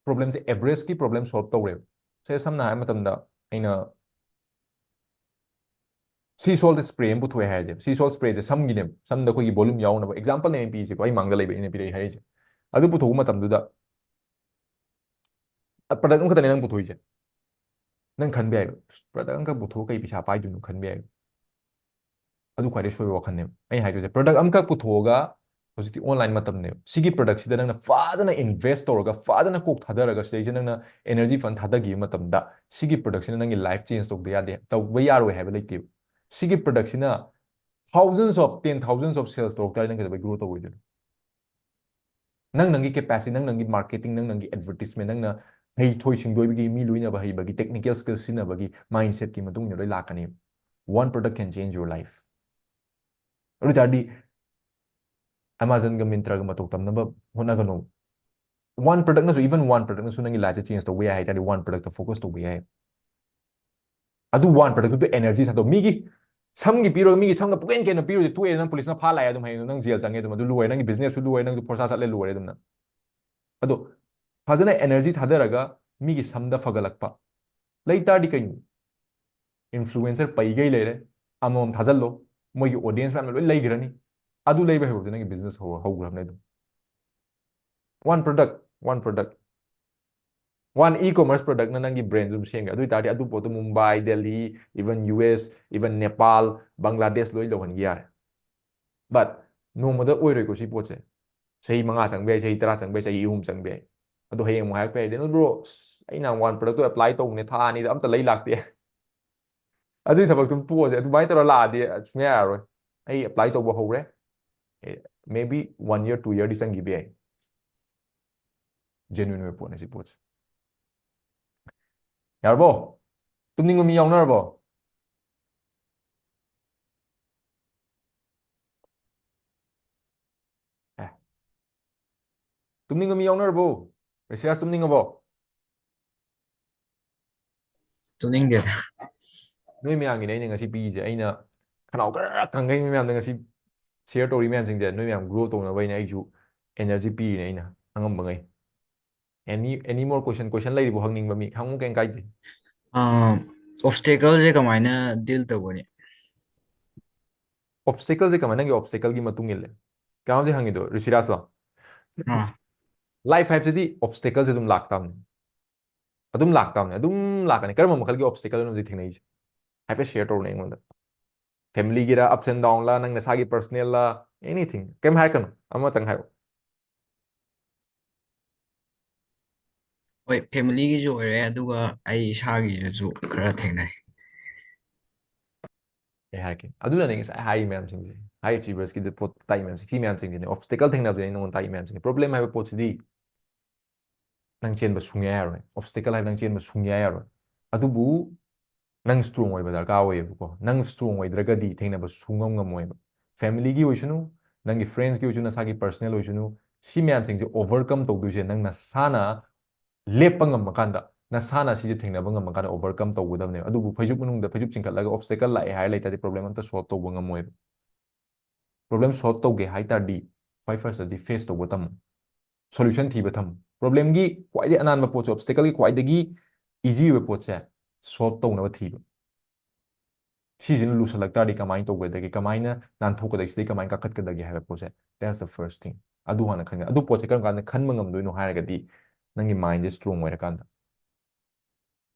problemꯁꯦ, averagekey problem solve ꯇꯧꯔꯦꯕ꯫ ꯁꯦ ꯁꯝꯅ ꯍꯥꯏꯔꯕ ꯃꯇꯝꯗ ꯑꯩꯅ sea salt spray ꯑꯃ ꯄꯨꯊꯣꯛꯑꯦ ꯍꯥꯏꯔꯁꯦ꯫ Sea salt sprayꯁꯦ ꯁꯝꯒꯤꯅꯦꯕ, ꯁꯝꯗ ꯑꯩꯈꯣꯏꯒꯤ volume ꯌꯥꯎꯅꯕ exampleꯅꯦ ꯑꯩꯅ ꯄꯤꯔꯤꯁꯦꯀꯣ, ꯑꯩ ꯃꯥꯡꯗ ꯂꯩꯕ ꯑꯩꯅ ꯄꯤꯔꯛꯏ ꯍꯥꯏꯔꯤꯁꯦ꯫ ꯑꯗꯨ ꯄꯨꯊꯣꯛꯄ ꯃꯇꯝꯗꯨꯗ product ꯑꯃꯈꯛꯇꯅꯦ ꯅꯪ ꯄꯨꯊꯣꯛꯏꯁꯦ꯫ ꯅꯪ ꯈꯟꯕ ꯌꯥꯏꯕ, "Product ꯑꯃꯈꯛ ꯄꯨꯊꯣꯛꯑ ꯀꯩ ꯄꯩꯁꯥ ꯄꯥꯏꯗꯣꯏꯅꯣ?" ꯈꯟꯕ ꯌꯥꯏꯕ꯫ ꯑꯗꯨ ꯈ꯭ꯋꯥꯏꯗꯩ ꯁꯣꯏꯕ ꯋꯥꯈꯜꯅꯦꯕ ꯑꯩ ꯍꯥꯏꯗꯣꯏꯁꯦ꯫ Product ꯑꯃꯈꯛ ꯄꯨꯊꯣꯛꯑꯒ, ꯍꯧꯖꯤꯛꯇꯤ online ꯃꯇꯝꯅꯦꯕ, ꯁꯤꯒꯤ productꯁꯤꯗ ꯅꯪꯅ ꯐꯖꯅ invest ꯇꯧꯔꯒ, ꯐꯖꯅ ꯀꯣꯛ ꯊꯥꯗꯔꯒ, ꯁꯤꯗꯩꯁꯤꯗ ꯅꯪꯅ energy fund ꯊꯥꯗꯈꯤꯕ ꯃꯇꯝꯗ, ꯁꯤꯒꯤ productꯁꯤꯅ ꯅꯪꯒꯤ life change ꯇꯧꯗ ꯌꯥꯗꯦ, ꯇꯧꯕ ꯌꯥꯔꯣꯏ ꯍꯥꯏꯕ ꯂꯩꯇꯦꯕ꯫ ꯁꯤꯒꯤ productꯁꯤꯅ thousands of, ten thousands of sales ꯇꯧꯔꯛ ꯇꯥꯔꯗꯤ ꯅꯪ ꯀꯩꯗꯧꯕꯩ grow ꯇꯧꯔꯣꯏꯗꯣꯏꯅꯣ? ꯅꯪ ꯅꯪꯒꯤ capacity, ꯅꯪ ꯅꯪꯒꯤ marketing, ꯅꯪ ꯅꯪꯒꯤ advertisement, ꯅꯪꯅ ꯍꯩꯊꯣꯏ ꯁꯤꯡꯊꯣꯏꯕꯒꯤ, ꯃꯤ ꯂꯣꯏꯅꯕ ꯍꯩꯕꯒꯤ, technical skill ꯁꯤꯖꯤꯟꯅꯕꯒꯤ mindsetꯀꯤ ꯃꯇꯨꯡ ꯏꯟꯅ ꯂꯣꯏ ꯂꯥꯛꯀꯅꯤ꯫ One product can change your life꯫ ꯑꯗꯨ ꯑꯣꯏ ꯇꯥꯔꯗꯤ Amazonꯒ Myntraꯒ ꯃꯇꯧ ꯇꯝꯅꯕ ꯍꯣꯠꯅꯒꯅꯨ꯫ One productꯅꯁꯨ, even one productꯅꯁꯨ ꯅꯪꯒꯤ lifeꯁꯦ change ꯇꯧꯕ ꯌꯥꯏ ꯍꯥꯏ ꯇꯥꯔꯗꯤ one productꯇ focus ꯇꯧꯕ ꯌꯥꯏ꯫ ꯑꯗꯨ one productꯇꯨꯗ energy ꯊꯥꯗꯧ꯫ ꯃꯤꯒꯤ ꯁꯝꯒꯤ ꯄꯤꯔꯒ, ꯃꯤꯒꯤ ꯁꯝꯒ ꯄꯨꯀꯦꯟ ꯀꯦꯟꯅ ꯄꯤꯔꯨꯔꯗꯤ ꯇꯣꯛꯑꯦ, ꯅꯪ policeꯅ ꯐꯥ ꯂꯥꯛꯑꯦ, ꯑꯗꯨꯝ ꯍꯌꯦꯡ ꯅꯪ jail ꯆꯪꯉꯦ, ꯑꯗꯨꯝ ꯑꯗꯨ ꯂꯣꯏꯔꯦ, ꯅꯪꯒꯤ businessꯁꯨ ꯂꯣꯏꯔꯦ, ꯅꯪꯁꯨ ꯐꯣꯔꯁꯥ ꯆꯠꯂꯦ, ꯂꯣꯏꯔꯦ ꯑꯗꯨꯝ ꯅꯪ꯫ ꯑꯗꯣ ꯐꯖꯅ energy ꯊꯥꯗꯔꯒ ꯃꯤꯒꯤ ꯁꯝꯗ ꯐꯒꯠꯂꯛꯄ ꯂꯩ ꯇꯥꯔꯗꯤ ꯀꯩꯅꯣ? Influencer ꯄꯩꯒꯩ ꯂꯩꯔꯦ, ꯑꯃꯃꯝ ꯊꯥꯖꯤꯜꯂꯣ, ꯃꯣꯏꯒꯤ audience ꯃꯌꯥꯝꯅ ꯂꯣꯏ ꯂꯩꯈ꯭ꯔꯅꯤ꯫ ꯑꯗꯨ ꯂꯩꯕ ꯍꯩꯍꯧꯔꯗꯤ ꯅꯪꯒꯤ business ꯍꯧ-, ꯍꯧꯈ꯭ꯔꯕꯅꯦ ꯑꯗꯨꯝ꯫ One product, one product꯫ One e-commerce product ꯅ ꯅꯪꯒꯤ brand ꯁꯨ ꯑꯗꯨꯝ ꯁꯦꯝꯒꯦ꯫ ꯑꯗꯨ ꯑꯣꯏꯇꯥꯔꯗꯤ ꯑꯗꯨ ꯄꯣꯠꯇꯣ Mumbai, Delhi, even U S, even Nepal, Bangladesh ꯂꯣꯏ ꯌꯧꯍꯟꯒꯦ ꯌꯥꯔꯦ꯫ But ꯅꯣꯡꯃꯗ ꯑꯣꯏꯔꯣꯏꯀꯣ ꯁꯤ ꯄꯣꯠꯁꯦ꯫ ꯆꯍꯤ ꯃꯉꯥ ꯆꯪꯕ ꯌꯥꯏ, ꯆꯍꯤ ꯇꯔꯥ ꯆꯪꯕ ꯌꯥꯏ, ꯆꯍꯤ ꯑꯍꯨꯝ ꯆꯪꯕ ꯌꯥꯏ꯫ ꯑꯗꯣ ꯍꯌꯦꯡ ꯑꯃꯨꯛ ꯍꯥꯏꯔꯛꯄ ꯌꯥꯏ, "ꯗꯦꯅꯤꯜ bro, ꯑꯁ, ꯑꯩꯅ one product ꯇꯣ apply ꯇꯧꯕꯅꯦ, ꯊꯥ ꯑꯅꯤꯗ ꯑꯝꯇ ꯂꯩ ꯂꯥꯛꯇꯦ꯫" ꯑꯗꯨꯒꯤ ꯊꯕꯛꯇꯨ ꯇꯣꯛꯑꯁꯦ꯫ ꯑꯗꯨꯃꯥꯏꯅ ꯇꯧꯔ ꯂꯥꯛꯑꯗꯤ ꯁꯨꯡꯌꯥ ꯌꯥꯔꯔꯣꯏ꯫ ꯑꯩ apply ꯇꯧꯕ ꯍꯧꯔꯦ꯫ ꯑꯦ, maybe one year, two year ꯗꯤ ꯆꯪꯈꯤꯕ ꯌꯥꯏ꯫ Genuine ꯑꯣꯏꯕ ꯄꯣꯠꯅꯦ ꯁꯤ ꯄꯣꯠꯁꯦ꯫ ꯌꯥꯔꯕꯣ? ꯇꯨꯝꯅꯤꯡꯕ ꯃꯤ ꯌꯥꯎꯅꯔꯕꯣ? ꯑꯦ꯫ ꯇꯨꯝꯅꯤꯡꯕ ꯃꯤ ꯌꯥꯎꯅꯔꯕꯣ? ꯔꯤꯁꯤꯌꯥꯁ ꯇꯨꯝꯅꯤꯡꯉꯕꯣ? ꯇꯨꯝꯅꯤꯡꯗꯦꯗ꯫ ꯅꯣꯏ ꯃꯌꯥꯝꯒꯤꯅꯦ ꯑꯩꯅ ꯉꯁꯤ ꯄꯤꯔꯤꯁꯦ꯫ ꯑꯩꯅ ꯈꯅꯥꯎ ꯈꯔ ꯀꯪꯈꯩ ꯃꯌꯥꯝꯗ ꯉꯁꯤ share ꯇꯧꯔꯤ ꯃꯌꯥꯝꯁꯤꯡꯁꯦ, ꯅꯣꯏ ꯃꯌꯥꯝ grow ꯇꯧꯅꯕ ꯑꯩꯅ, ꯑꯩꯁꯨ energy ꯄꯤꯔꯤꯅꯦ ꯑꯩꯅ ꯑꯉꯝꯕꯉꯩ꯫ Any, any more question? Question ꯂꯩꯔꯤꯕꯣ ꯍꯪꯅꯤꯡꯕ ꯃꯤ? ꯍꯪꯉꯨ, ꯀꯩꯝ ꯀꯥꯏꯗꯦ꯫ ꯑꯥ, obstacle ꯁꯦ ꯀꯃꯥꯏꯅ deal ꯇꯧꯒꯅꯤ? Obstacle ꯁꯦ ꯀꯃꯥꯏꯅ, ꯅꯪꯒꯤ obstacle ꯒꯤ ꯃꯇꯨꯡ ꯏꯜꯂꯦ꯫ ꯀꯩꯅꯣꯁꯦ ꯍꯪꯉꯤꯗꯣ, ꯔꯤꯁꯤꯔꯥꯖꯂꯣ? ꯑꯥ꯫ Life ꯍꯥꯏꯕꯁꯤꯗꯤ obstacle ꯁꯦ ꯑꯗꯨꯝ ꯂꯥꯛꯇꯥꯕꯅꯤ꯫ ꯑꯗꯨꯝ ꯂꯥꯛꯇꯥꯕꯅꯤ, ꯑꯗꯨꯝ ꯂꯥꯛꯀꯅꯤ꯫ ꯀꯔꯝꯕ ꯃꯈꯜꯒꯤ obstacle ꯅꯣ ꯍꯧꯖꯤꯛ ꯊꯦꯡꯅꯔꯤꯁꯦ? ꯍꯥꯏꯐꯦꯠ share ꯇꯧꯔꯣꯅꯦ ꯑꯩꯉꯣꯟꯗ꯫ Family Gir, ups and down ꯂ, ꯅꯪ ꯅꯁꯥꯒꯤ personal ꯂ, anything꯫ ꯀꯩꯝ ꯍꯥꯏꯔꯛꯀꯅꯨ, ꯑꯃꯇꯪ ꯍꯥꯏꯔꯛꯑꯣ꯫ ꯍꯣꯏ, family ꯒꯤꯁꯨ ꯑꯣꯏꯔꯦ, ꯑꯗꯨꯒ ꯑꯩ ꯏꯁꯥꯒꯤꯗꯁꯨ ꯈꯔ ꯊꯦꯡꯅꯩ꯫ ꯑꯩ ꯍꯥꯏꯔꯛꯀꯦ꯫ ꯑꯗꯨꯅꯅꯦ ꯉꯁꯥꯏ ꯍꯥꯏꯔꯤ ꯃꯌꯥꯝꯁꯤꯡꯁꯦ, high achievers ꯀꯤꯗ ꯄꯣꯠ ꯇꯥꯛꯏ ꯃꯌꯥꯝꯁꯦ, ꯁꯤ ꯃꯌꯥꯝꯁꯤꯡꯁꯤꯅꯦ꯫ Obstacle ꯊꯦꯡꯅꯕꯁꯦ ꯑꯩ ꯅꯉꯣꯟꯗ ꯇꯥꯛꯏ ꯃꯌꯥꯝꯁꯤꯡꯁꯦ꯫ Problem ꯍꯥꯏꯕ ꯄꯣꯠꯁꯤꯗꯤ ꯅꯪ ꯆꯦꯟꯕ ꯁꯨꯡꯌꯥ ꯌꯥꯔꯣꯏ꯫ Obstacle ꯍꯥꯏꯕ ꯅꯪ ꯆꯦꯟꯕ ꯁꯨꯡꯌꯥ ꯌꯥꯔꯣꯏ꯫ ꯑꯗꯨꯕꯨ ꯅꯪ strong ꯑꯣꯏꯕ ꯗꯔꯀꯥꯔ ꯑꯣꯏꯌꯦꯕꯀꯣ꯫ ꯅꯪ strong ꯑꯣꯏꯗ꯭ꯔꯒꯗꯤ ꯊꯦꯡꯅꯕ ꯁꯨꯡꯉꯝ ꯉꯝꯃꯣꯏꯕ꯫ Family ꯒꯤ ꯑꯣꯏꯁꯅꯨ, ꯅꯪꯒꯤ friends ꯀꯤ ꯑꯣꯏꯁꯅꯨ, ꯅꯁꯥꯒꯤ personal ꯑꯣꯏꯁꯅꯨ, ꯁꯤ ꯃꯌꯥꯝꯁꯤꯡꯁꯦ overcome ꯇꯧꯗꯣꯏꯁꯦ ꯅꯪ ꯅꯁꯥꯅ ꯂꯦꯞꯄ ꯉꯝꯃꯀꯥꯟꯗ, ꯅꯁꯥꯅ ꯁꯤꯁꯦ ꯊꯦꯡꯅꯕ ꯉꯝꯃꯀꯥꯟꯗ overcome ꯇꯧꯒꯗꯕꯅꯦꯕ꯫ ꯑꯗꯨꯕꯨ ꯐꯩꯖꯨꯞ ꯃꯅꯨꯡꯗ ꯐꯩꯖꯨꯞ ꯆꯤꯡꯈꯠꯂꯒ obstacle ꯂꯥꯛꯑꯦ ꯍꯥꯏꯔ ꯂꯩꯇꯥꯔꯗꯤ problem ꯑꯝꯇ solve ꯇꯧꯕ ꯉꯝꯃꯣꯏꯕ꯫ Problem solve ꯇꯧꯒꯦ ꯍꯥꯏ ꯇꯥꯔꯗꯤ ꯈ꯭ꯋꯥꯏ first ꯇꯗꯤ face ꯇꯧꯕ ꯇꯝꯃꯨ꯫ Solution ꯊꯤꯕ ꯇꯝꯃꯨ꯫ Problem ꯒꯤ ꯈ꯭ꯋꯥꯏꯗꯒꯤ ꯑꯅꯥꯟꯕ ꯄꯣꯠꯁꯦ, obstacle ꯒꯤ ꯈ꯭ꯋꯥꯏꯗꯒꯤ easy ꯑꯣꯏꯕ ꯄꯣꯠꯁꯦ solve ꯇꯧꯅꯕ ꯊꯤꯕ꯫ ꯁꯤꯁꯤꯅ ꯂꯨꯁꯜꯂꯛ ꯇꯥꯔꯗꯤ ꯀꯃꯥꯏꯅ ꯇꯧꯒꯗꯒꯦ, ꯀꯃꯥꯏꯅ ꯅꯥꯟꯊꯣꯛꯀꯗꯒꯦ, ꯁꯤꯗꯩ ꯀꯃꯥꯏꯅ ꯀꯥꯈꯠꯀꯗꯒꯦ ꯍꯥꯏꯕ ꯄꯣꯠꯁꯦ, that's the first thing꯫ ꯑꯗꯨ ꯍꯥꯟꯅ ꯈꯟꯒꯗꯕꯅꯤ꯫ ꯑꯗꯨ ꯄꯣꯠꯁꯦ ꯀꯔꯝ ꯀꯥꯟꯗ ꯈꯟꯕ ꯉꯝꯗꯣꯏꯅꯣ ꯍꯥꯏꯔꯒꯗꯤ ꯅꯪꯒꯤ mindꯁꯦ strong ꯑꯣꯏꯔꯀꯥꯟꯗ꯫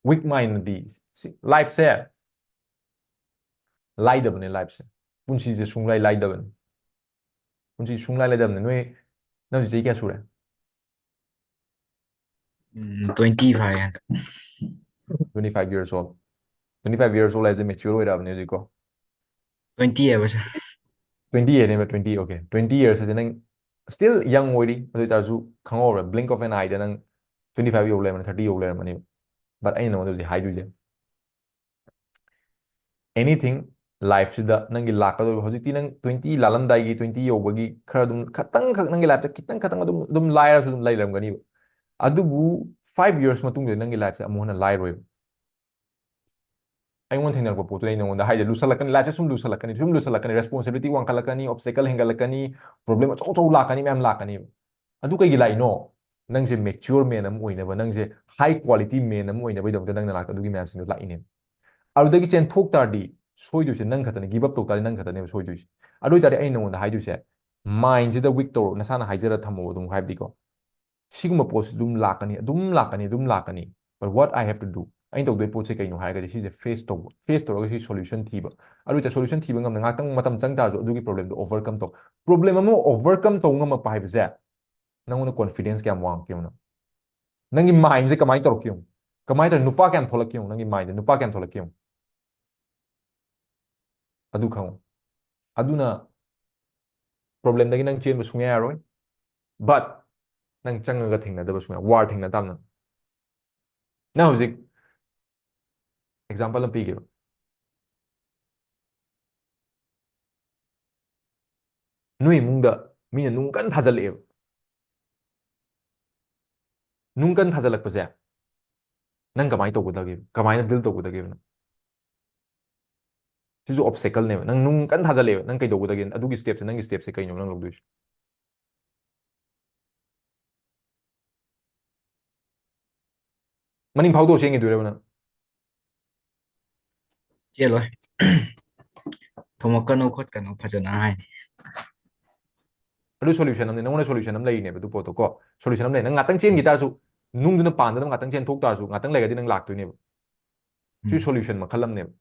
Weak mindꯅꯗꯤ ꯁꯤ lifeꯁꯦ ꯂꯥꯏꯗꯕꯅꯦ, lifeꯁꯦ, ꯄꯨꯟꯁꯤꯁꯦ ꯁꯨꯡꯂꯥꯏ ꯂꯥꯏꯗꯕꯅꯤ꯫ ꯄꯨꯟꯁꯤ ꯁꯨꯡꯂꯥꯏ ꯂꯥꯏꯗꯕꯅꯤ꯫ ꯅꯣꯏ, ꯅꯪ ꯍꯧꯖꯤꯛ ꯆꯍꯤ ꯀꯌꯥ ꯁꯨꯔꯦ? ꯎꯝ, twenty ꯐꯥꯔꯦ ꯍꯟꯗꯛ꯫ Twenty five years old. Twenty five years old ꯍꯥꯏꯁꯦ mature ꯑꯣꯏꯔꯛꯑꯕꯅꯦ ꯍꯧꯖꯤꯛꯀꯣ. Twenty ꯍꯥꯏꯕ sir. Twenty ꯍꯥꯏꯅꯦꯕ, twenty, okay, twenty years ꯍꯥꯏꯁꯦ ꯅꯪ still young ꯑꯣꯏꯔꯤ, ꯑꯗꯨ ꯑꯣꯏꯇꯥꯔꯁꯨ ꯈꯪꯍꯧꯔꯦ, blink of an eyeꯗ ꯅꯪ twenty five ꯌꯧ ꯂꯩꯔꯝꯃꯅꯤ, thirty ꯌꯧ ꯂꯩꯔꯝꯃꯅꯤꯕ꯫ But ꯑꯩꯅ ꯅꯉꯣꯟꯗ ꯍꯧꯖꯤꯛ ꯍꯥꯏꯗꯣꯏꯁꯦ, anything lifeꯁꯤꯗ ꯅꯪꯒꯤ ꯂꯥꯛꯀꯗꯧꯔꯤꯕ, ꯍꯧꯖꯤꯛꯇꯤ ꯅꯪ twenty ꯂꯥꯜꯂꯝꯗꯥꯏꯒꯤ, twenty ꯌꯧꯕꯒꯤ ꯈꯔ ꯑꯗꯨꯝ ꯈꯇꯪꯈꯛ ꯅꯪꯒꯤ lifeꯇ ꯈꯤꯇꯪ ꯈꯇꯪ ꯑꯗꯨꯝ, ꯑꯗꯨꯝ ꯂꯥꯏꯔꯁꯨ ꯑꯗꯨꯝ ꯂꯩꯔꯝꯒꯅꯤꯕ꯫ ꯑꯗꯨꯕꯨ five years ꯃꯇꯨꯡꯗ ꯅꯪꯒꯤ lifeꯁꯦ ꯑꯃꯨꯛ ꯍꯟꯅ ꯂꯥꯏꯔꯣꯏꯕ꯫ ꯑꯩꯉꯣꯟꯗ ꯊꯦꯡꯅꯔꯛꯄ ꯄꯣꯠꯇꯨꯅ ꯑꯩ ꯅꯉꯣꯟꯗ ꯍꯥꯏꯁꯦ, ꯂꯨꯁꯜꯂꯛꯀꯅꯤ, lifeꯁꯦ ꯁꯨꯝ ꯂꯨꯁꯜꯂꯛꯀꯅꯤ, ꯁꯨꯝ ꯂꯨꯁꯜꯂꯛꯀꯅꯤ, responsibility ꯋꯥꯡꯈꯠꯂꯛꯀꯅꯤ, obstacle ꯍꯦꯟꯒꯠꯂꯛꯀꯅꯤ, problem ꯑꯆꯧ ꯑꯆꯧ ꯂꯥꯛꯀꯅꯤ, ꯃꯌꯥꯝ ꯂꯥꯛꯀꯅꯤꯕ꯫ ꯑꯗꯨ ꯀꯩꯒꯤ ꯂꯥꯛꯏꯅꯣ? ꯅꯪꯁꯦ mature man ꯑꯃ ꯑꯣꯏꯅꯕ, ꯅꯪꯁꯦ high quality man ꯑꯃ ꯑꯣꯏꯅꯕꯒꯤꯗꯃꯛꯇ ꯅꯪꯅ ꯂꯥꯛ-, ꯑꯗꯨꯒꯤ ꯃꯌꯥꯝꯁꯤꯡꯗꯣ ꯂꯥꯛꯏꯅꯦꯕ꯫ ꯑꯗꯨꯗꯒꯤ ꯆꯦꯟꯊꯣꯛ ꯇꯥꯔꯗꯤ ꯁꯣꯏꯗꯣꯏꯁꯦ ꯅꯪ ꯈꯛꯇꯅꯦ, give up ꯇꯧ ꯇꯥꯔꯗꯤ ꯅꯪ ꯈꯛꯇꯅꯦꯕ ꯁꯣꯏꯗꯣꯏꯁꯦ꯫ ꯑꯗꯨ ꯑꯣꯏꯇꯥꯔꯗꯤ ꯑꯩ ꯅꯉꯣꯟꯗ ꯍꯥꯏꯗꯣꯏꯁꯦ, mindꯁꯤꯗ weak ꯇꯧꯔꯣ, ꯅꯁꯥꯅ ꯍꯥꯏꯖꯔ ꯊꯝꯃꯣ ꯑꯗꯨꯝ, ꯍꯥꯏꯕꯗꯤꯀꯣ, ꯁꯤꯒꯨꯝꯕ ꯄꯣꯠꯁꯤ ꯑꯗꯨꯝ ꯂꯥꯛꯀꯅꯤ, ꯑꯗꯨꯝ ꯂꯥꯛꯀꯅꯤ, ꯑꯗꯨꯝ ꯂꯥꯛꯀꯅꯤ꯫ But what I have to do, ꯑꯩꯅ ꯇꯧꯗꯣꯏ ꯄꯣꯠꯁꯦ ꯀꯩꯅꯣ ꯍꯥꯏꯔꯒꯗꯤ ꯁꯤꯁꯦ face ꯇꯧꯕ, face ꯇꯧꯔꯒ ꯁꯤ solution ꯊꯤꯕ꯫ ꯑꯗꯨ ꯑꯣꯏꯇꯥꯔꯗꯤ solution ꯊꯤꯕ ꯉꯝꯗ, ꯉꯥꯛꯇꯪ ꯃꯇꯝ ꯆꯪ ꯇꯥꯔꯁꯨ ꯑꯗꯨꯒꯤ problemꯗꯣ overcome ꯇꯧ꯫ Problem ꯑꯃ overcome ꯇꯧ ꯉꯝꯃꯛꯄ ꯍꯥꯏꯕꯁꯦ ꯅꯪꯉꯣꯟꯗ confidence ꯀꯌꯥꯝ ꯋꯥꯡꯉꯛꯀꯦ ꯌꯦꯡꯉꯨꯅ꯫ ꯅꯪꯒꯤ mindꯁꯦ ꯀꯃꯥꯏꯅ ꯇꯧꯔꯛꯀꯦ ꯌꯦꯡꯉꯨ꯫ ꯀꯃꯥꯏꯅ ꯇꯧꯔ, ꯅꯨꯄꯥ ꯀꯌꯥꯝ ꯊꯣꯛꯂꯛꯀꯦ ꯌꯦꯡꯉꯨ, ꯅꯪꯒꯤ mindꯗ ꯅꯨꯄꯥ ꯀꯌꯥꯝ ꯊꯣꯛꯂꯛꯀꯦ ꯌꯦꯡꯉꯨ꯫ ꯑꯗꯨ ꯈꯪꯉꯨ꯫ ꯑꯗꯨꯅ problemꯗꯒꯤ ꯅꯪ ꯆꯦꯟꯕ ꯁꯨꯡꯌꯥ ꯌꯥꯔꯣꯏ꯫ But ꯅꯪ ꯆꯪꯉꯒ ꯊꯦꯡꯅꯗꯕ ꯁꯨꯡꯌꯥ, war ꯊꯦꯡꯅ ꯇꯥꯕ ꯅꯪ꯫ ꯅꯪ ꯍꯧꯖꯤꯛ example ꯑꯃ ꯄꯤꯒꯦꯕ꯫ ꯅꯣꯏ ꯏꯃꯨꯡꯗ ꯃꯤꯅ ꯅꯨꯡ ꯀꯟꯅ ꯊꯥꯖꯤꯜꯂꯛꯑꯦꯕ꯫ ꯅꯨꯡ ꯀꯟꯅ ꯊꯥꯖꯤꯜꯂꯛꯄꯁꯦ ꯅꯪ ꯀꯃꯥꯏꯅ ꯇꯧꯒꯗꯒꯦ? ꯀꯃꯥꯏꯅ deal ꯇꯧꯒꯗꯒꯦꯕ ꯅꯪ? ꯁꯤꯁꯨ obstacleꯅꯦꯕ꯫ ꯅꯪ ꯅꯨꯡ ꯀꯟꯅ ꯊꯥꯖꯤꯜꯂꯛꯑꯦꯕ, ꯅꯪ ꯀꯩꯗꯧꯒꯗꯒꯦ? ꯑꯗꯨꯒꯤ stepꯁꯦ, ꯅꯪꯒꯤ stepꯁꯦ ꯀꯩꯅꯣ ꯅꯪ ꯂꯧꯗꯣꯏꯁꯦ? ꯃꯅꯤꯡ ꯐꯥꯎꯗꯣꯛꯑ ꯆꯦꯟꯈꯤꯗꯣꯏꯔꯕ ꯅꯪ? ꯆꯦꯜꯂꯣꯏ꯫ ꯊꯣꯝꯃꯛꯀꯅꯨ ꯈꯣꯠꯀꯅꯨ ꯐꯖꯅ ꯍꯥꯏꯅꯤ꯫ ꯑꯗꯨ solution ꯑꯃꯅꯤ, ꯅꯪꯉꯣꯟꯗ solution ꯑꯃ ꯂꯩꯔꯤꯅꯦꯕ꯫ ꯑꯗꯨ ꯄꯣꯠꯇꯣ ꯀꯣ, solution ꯑꯃ ꯂꯩ꯫ ꯅꯪ ꯉꯥꯛꯇꯪ ꯆꯦꯟꯈꯤ ꯇꯥꯔꯁꯨ, ꯅꯨꯡꯗꯨꯅ ꯄꯥꯟꯗꯅꯕ ꯉꯥꯛꯇꯪ ꯆꯦꯟꯊꯣꯛ ꯇꯥꯔꯁꯨ, ꯉꯥꯛꯇꯪ ꯂꯩꯔꯒꯗꯤ ꯅꯪ ꯂꯥꯛꯇꯣꯏꯅꯦꯕ꯫ ꯁꯤ solution ꯃꯈꯜ ꯑꯃꯅꯦꯕ꯫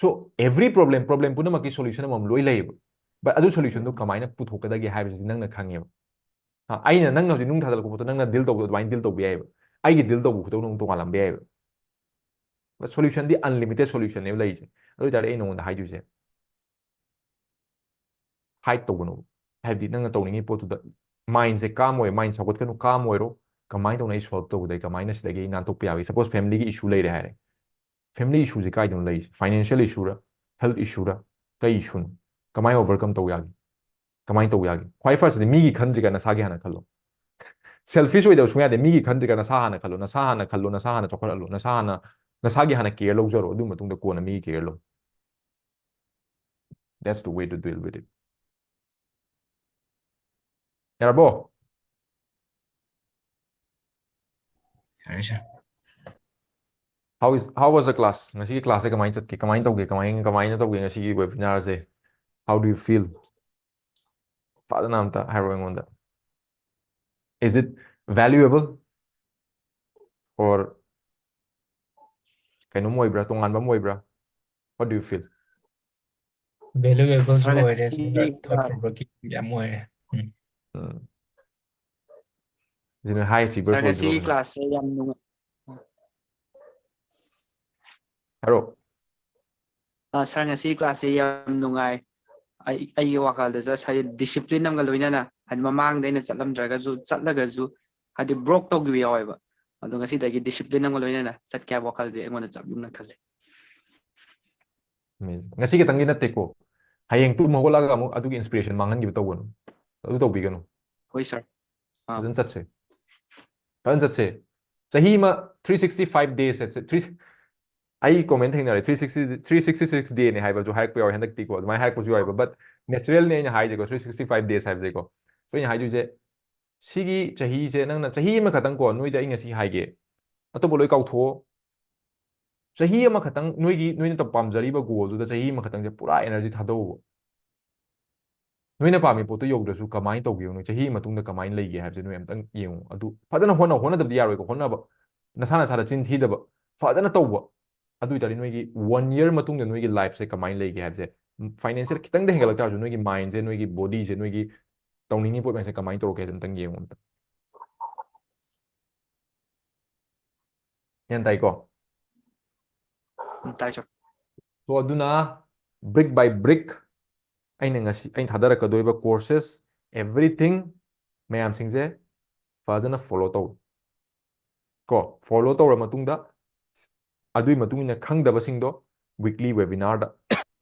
So every problem, problem ꯄꯨꯝꯅꯃꯛꯀꯤ solution ꯑꯃꯃꯝ ꯂꯣꯏ ꯂꯩꯌꯦꯕ꯫ But ꯑꯗꯨ solution ꯗꯣ ꯀꯃꯥꯏꯅ ꯄꯨꯊꯣꯛꯀꯗꯒꯦ ꯍꯥꯏꯕꯁꯤꯗꯤ ꯅꯪꯅ ꯈꯪꯉꯦꯕ꯫ ꯍꯥ, ꯑꯩꯅ ꯅꯪꯅ ꯍꯧꯖꯤꯛ ꯅꯨꯡ ꯊꯥꯗꯠꯂꯛꯄ ꯄꯣꯠꯇꯣ ꯅꯪꯅ deal ꯇꯧꯕꯗꯣ ꯑꯗꯨꯃꯥꯏꯅ deal ꯇꯧꯕ ꯌꯥꯏꯌꯦꯕ꯫ ꯑꯩꯒꯤ deal ꯇꯧꯕ ꯈꯨꯇꯧꯅ ꯑꯃꯨꯛ ꯇꯣꯉꯥꯜꯂꯝꯕ ꯌꯥꯏꯌꯦꯕ꯫ But solution D unlimited solution ꯅꯦꯕ ꯂꯩꯔꯤꯁꯦ꯫ ꯑꯗꯨ ꯑꯣꯏꯇꯥꯔꯗꯤ ꯑꯩ ꯅꯉꯣꯟꯗ ꯍꯥꯏꯗꯣꯏꯁꯦ, hide ꯇꯧꯒꯅꯣ꯫ ꯍꯥꯏꯕꯗꯤ ꯅꯪꯅ ꯇꯧꯅꯤꯡꯉꯤ ꯄꯣꯠꯇꯨꯗ mind ꯁꯦ calm ꯑꯣꯏ, mind ꯁꯥꯎꯒꯠꯀꯅꯨ, calm ꯑꯣꯏꯔꯣ꯫ ꯀꯃꯥꯏꯅ ꯇꯧꯅ ꯑꯩ solve ꯇꯧꯒꯗꯒꯦ, ꯀꯃꯥꯏꯅ ꯁꯤꯗꯒꯤ ꯑꯩ ꯅꯥꯟꯊꯣꯛꯄ ꯌꯥꯒꯦ? Suppose family ꯒꯤ issue ꯂꯩꯔꯦ ꯍꯥꯏꯔꯦ, family issue ꯁꯦ ꯀꯥꯏꯗꯅꯣ ꯂꯩꯔꯤꯁꯦ? Financial issue ꯔ, health issue ꯔ, ꯀꯩ issue ꯅꯣ? ꯀꯃꯥꯏꯅ overcome ꯇꯧ ꯌꯥꯒꯦ? ꯀꯃꯥꯏꯅ ꯇꯧ ꯌꯥꯒꯦ? ꯈ꯭ꯋꯥꯏ first ꯇꯗꯤ ꯃꯤꯒꯤ ꯈꯟꯗ꯭ꯔꯤꯀꯥꯟ ꯅꯁꯥꯒꯤ ꯍꯥꯟꯅ ꯈꯜꯂꯣ꯫ Selfish ꯑꯣꯏꯗꯕ ꯁꯨꯡꯌꯥ ꯌꯥꯗꯦ꯫ ꯃꯤꯒꯤ ꯈꯟꯗ꯭ꯔꯤꯀꯥꯟ ꯅꯁꯥ ꯍꯥꯟꯅ ꯈꯜꯂꯣ, ꯅꯁꯥ ꯍꯥꯟꯅ ꯈꯜꯂꯣ, ꯅꯁꯥ ꯍꯥꯟꯅ ꯆꯥꯎꯈꯠꯍꯜꯂꯣ, ꯅꯁꯥ ꯍꯥꯟꯅ, ꯅꯁꯥꯒꯤ ꯍꯥꯟꯅ care ꯂꯧꯖꯔꯣ, ꯑꯗꯨ ꯃꯇꯨꯡꯗ ꯀꯣꯟꯅ ꯃꯤꯒꯤ care ꯂꯧ꯫ That's the way to deal with it. ꯌꯥꯔꯕꯣ? ꯌꯥꯔꯦ, sir. How is, how was the class? ꯉꯁꯤꯒꯤ class ꯁꯦ ꯀꯃꯥꯏꯅ ꯆꯠꯀꯦ? ꯀꯃꯥꯏꯅ ꯇꯧꯒꯦ? ꯀꯃꯥꯏꯅ, ꯀꯃꯥꯏꯅ ꯇꯧꯒꯦ ꯉꯁꯤꯒꯤ webinar say? How do you feel? ꯐꯖꯅ ꯑꯝꯇ ꯍꯥꯏꯔꯛꯑꯣ ꯑꯩꯉꯣꯟꯗ꯫ Is it valuable or ꯀꯩꯅꯣꯝ ꯑꯣꯏꯕ꯭ꯔꯥ, ꯇꯣꯉꯥꯟꯕ ꯑꯃ ꯑꯣꯏꯕ꯭ꯔꯥ? What do you feel? Valuable ꯁꯨ Sir, ꯑꯣꯏꯔꯦ, ꯉꯁꯤ, ꯑꯗꯨꯒ thought ꯑ, provoking ꯌꯥꯝ ꯑꯣꯏꯔꯦ꯫ ꯎꯝ꯫ ꯎꯝ꯫ ꯑꯗꯨꯅ high achievers Sir, ꯉꯁꯤꯒꯤ ꯑꯣꯏꯗ꯭ꯔꯣ? class ꯁꯦ ꯌꯥꯝ ꯅꯨꯡꯉꯥꯏ꯫ ꯍꯥꯏꯔꯣ꯫ ꯑ, sir, ꯉꯁꯤꯒꯤ class ꯁꯦ ꯌꯥꯝ ꯅꯨꯡꯉꯥꯏ꯫ ꯑꯩ, ꯑꯩꯒꯤ ꯋꯥꯈꯜꯗꯁꯨ ꯉꯁꯥꯏ discipline ꯑꯃꯒ ꯂꯣꯏꯅꯅ, ꯍꯥꯏꯗꯤ ꯃꯃꯥꯡꯗ ꯑꯩꯅ ꯆꯠꯂꯝꯗ꯭ꯔꯒꯁꯨ, ꯆꯠꯂꯒꯁꯨ, ꯍꯥꯏꯗꯤ broke ꯇꯧꯈꯤꯕ ꯌꯥꯎꯋꯦꯕ꯫ ꯑꯗꯣ ꯉꯁꯤꯗꯒꯤ discipline ꯑꯃꯒ ꯂꯣꯏꯅꯅ ꯆꯠꯀꯦ ꯍꯥꯏꯕ ꯋꯥꯈꯜꯁꯦ ꯑꯩꯉꯣꯟꯗ ꯆꯞ ꯌꯨꯝꯅ ꯈꯜꯂꯦ꯫ Amazing. ꯉꯁꯤ ꯈꯛꯇꯪꯒꯤ ꯅꯠꯇꯦꯀꯣ, ꯍꯌꯦꯡ ꯇꯨꯝ ꯍꯧꯒꯠꯂꯒ ꯑꯃꯨꯛ ꯑꯗꯨꯒꯤ inspiration ꯃꯥꯡꯍꯟꯈꯤꯕ ꯇꯧꯒꯅꯨ, ꯑꯗꯨ ꯇꯧꯕꯤꯒꯅꯨ꯫ ꯍꯣꯏ, sir. ꯑꯥ꯫ ꯐꯖꯅ ꯆꯠꯁꯦ, ꯐꯖꯅ ꯆꯠꯁꯦ꯫ ꯆꯍꯤ ꯑꯃ three sixty five days ꯁꯦ, three, ꯑꯩ comment ꯊꯦꯡꯅꯔꯦ, three sixty, three sixty six day ꯅꯦ ꯍꯥꯏꯕꯁꯨ ꯍꯥꯏꯔꯛꯄ ꯌꯥꯎꯋꯦ ꯍꯟꯗꯛꯇꯤꯀꯣ, ꯑꯗꯨꯃꯥꯏꯅ ꯍꯥꯏꯔꯛꯄꯁꯨ ꯌꯥꯎꯋꯦꯕ꯫ But natural ꯅꯦ ꯑꯩꯅ ꯍꯥꯏꯁꯦꯀꯣ, three sixty five days ꯍꯥꯏꯕꯁꯦꯀꯣ꯫ So ꯑꯩꯅ ꯍꯥꯏꯗꯣꯏꯁꯦ, ꯁꯤꯒꯤ ꯆꯍꯤꯁꯦ ꯅꯪꯅ ꯆꯍꯤ ꯑꯃꯈꯛꯇꯪ ꯀꯣ, ꯅꯣꯏꯗ ꯑꯩ ꯉꯁꯤ ꯍꯥꯏꯒꯦ, ꯑꯇꯣꯞꯄ ꯂꯣꯏ ꯀꯥꯎꯊꯣꯛꯑꯣ꯫ ꯆꯍꯤ ꯑꯃꯈꯛꯇꯪ ꯅꯣꯏꯒꯤ, ꯅꯣꯏꯅ ꯇꯧ-, ꯄꯥꯝꯖꯔꯤꯕ goal ꯗꯨꯗ ꯆꯍꯤ ꯑꯃꯈꯛꯇꯪꯁꯦ ꯄꯨꯔꯥ energy ꯊꯥꯗꯧꯕ꯫ ꯅꯣꯏꯅ ꯄꯥꯝꯃꯤ ꯄꯣꯠꯇꯣ ꯌꯧꯗ꯭ꯔꯁꯨ ꯀꯃꯥꯏꯅ ꯇꯧꯒꯦ, ꯅꯣꯏ ꯆꯍꯤ ꯃꯇꯨꯡꯗ ꯀꯃꯥꯏꯅ ꯂꯩꯒꯦ ꯍꯥꯏꯕꯁꯦ ꯅꯣꯏ ꯑꯝꯇꯪ ꯌꯦꯡꯉꯨ꯫ ꯑꯗꯨ ꯐꯖꯅ ꯍꯣꯠꯅꯧ, ꯍꯣꯠꯅꯗꯕꯗꯤ ꯌꯥꯔꯣꯏꯀꯣ, ꯍꯣꯠꯅꯕ, ꯅꯁꯥ ꯅꯁꯥꯗ ꯆꯤꯟ ꯊꯤꯗꯕ, ꯐꯖꯅ ꯇꯧꯕ꯫ ꯑꯗꯨ ꯑꯣꯏꯇꯥꯔꯗꯤ ꯅꯣꯏꯒꯤ ꯋꯥꯟ ꯌꯔ ꯃꯇꯨꯡꯗ ꯅꯣꯏꯒꯤ ꯂꯥꯏꯐꯁꯦ ꯀꯃꯥꯏꯅ ꯂꯩꯒꯦ ꯍꯥꯏꯕꯁꯦ, ꯐꯥꯏꯅꯥꯟꯁꯤꯌꯦꯜ ꯈꯤꯇꯪꯗ ꯍꯦꯟꯒꯠꯂꯛ ꯇꯥꯔꯁꯨ ꯅꯣꯏꯒꯤ ꯃꯥꯏꯟꯁꯦ, ꯅꯣꯏꯒꯤ ꯕꯣꯗꯤꯁꯦ, ꯅꯣꯏꯒꯤ ꯇꯧꯅꯤꯡꯉꯤ ꯄꯣꯠ ꯃꯌꯥꯝꯁꯦ ꯀꯃꯥꯏꯅ ꯇꯧꯔꯛꯀꯦ ꯍꯥꯏꯗꯣ ꯑꯝꯇꯪ ꯌꯦꯡꯉꯨ ꯑꯝꯇ꯫ ꯒ꯭ꯌꯥꯟ ꯇꯥꯏꯀꯣ? ꯎꯝ, ꯇꯥꯏ, ꯁꯥꯔ꯫ So ꯑꯗꯨꯅ brick by brick ꯑꯩꯅ ꯉꯁꯤ, ꯑꯩꯅ ꯊꯥꯗꯔꯛꯀꯗꯧꯔꯤꯕ courses, everything ꯃꯌꯥꯝꯁꯤꯡꯁꯦ ꯐꯖꯅ follow ꯇꯧ ꯀꯣ꯫ Follow ꯇꯧꯔ ꯃꯇꯨꯡꯗ ꯑꯗꯨꯒꯤ ꯃꯇꯨꯡ ꯏꯟꯅ ꯈꯪꯗꯕꯁꯤꯡꯗꯣ weekly webinarꯗ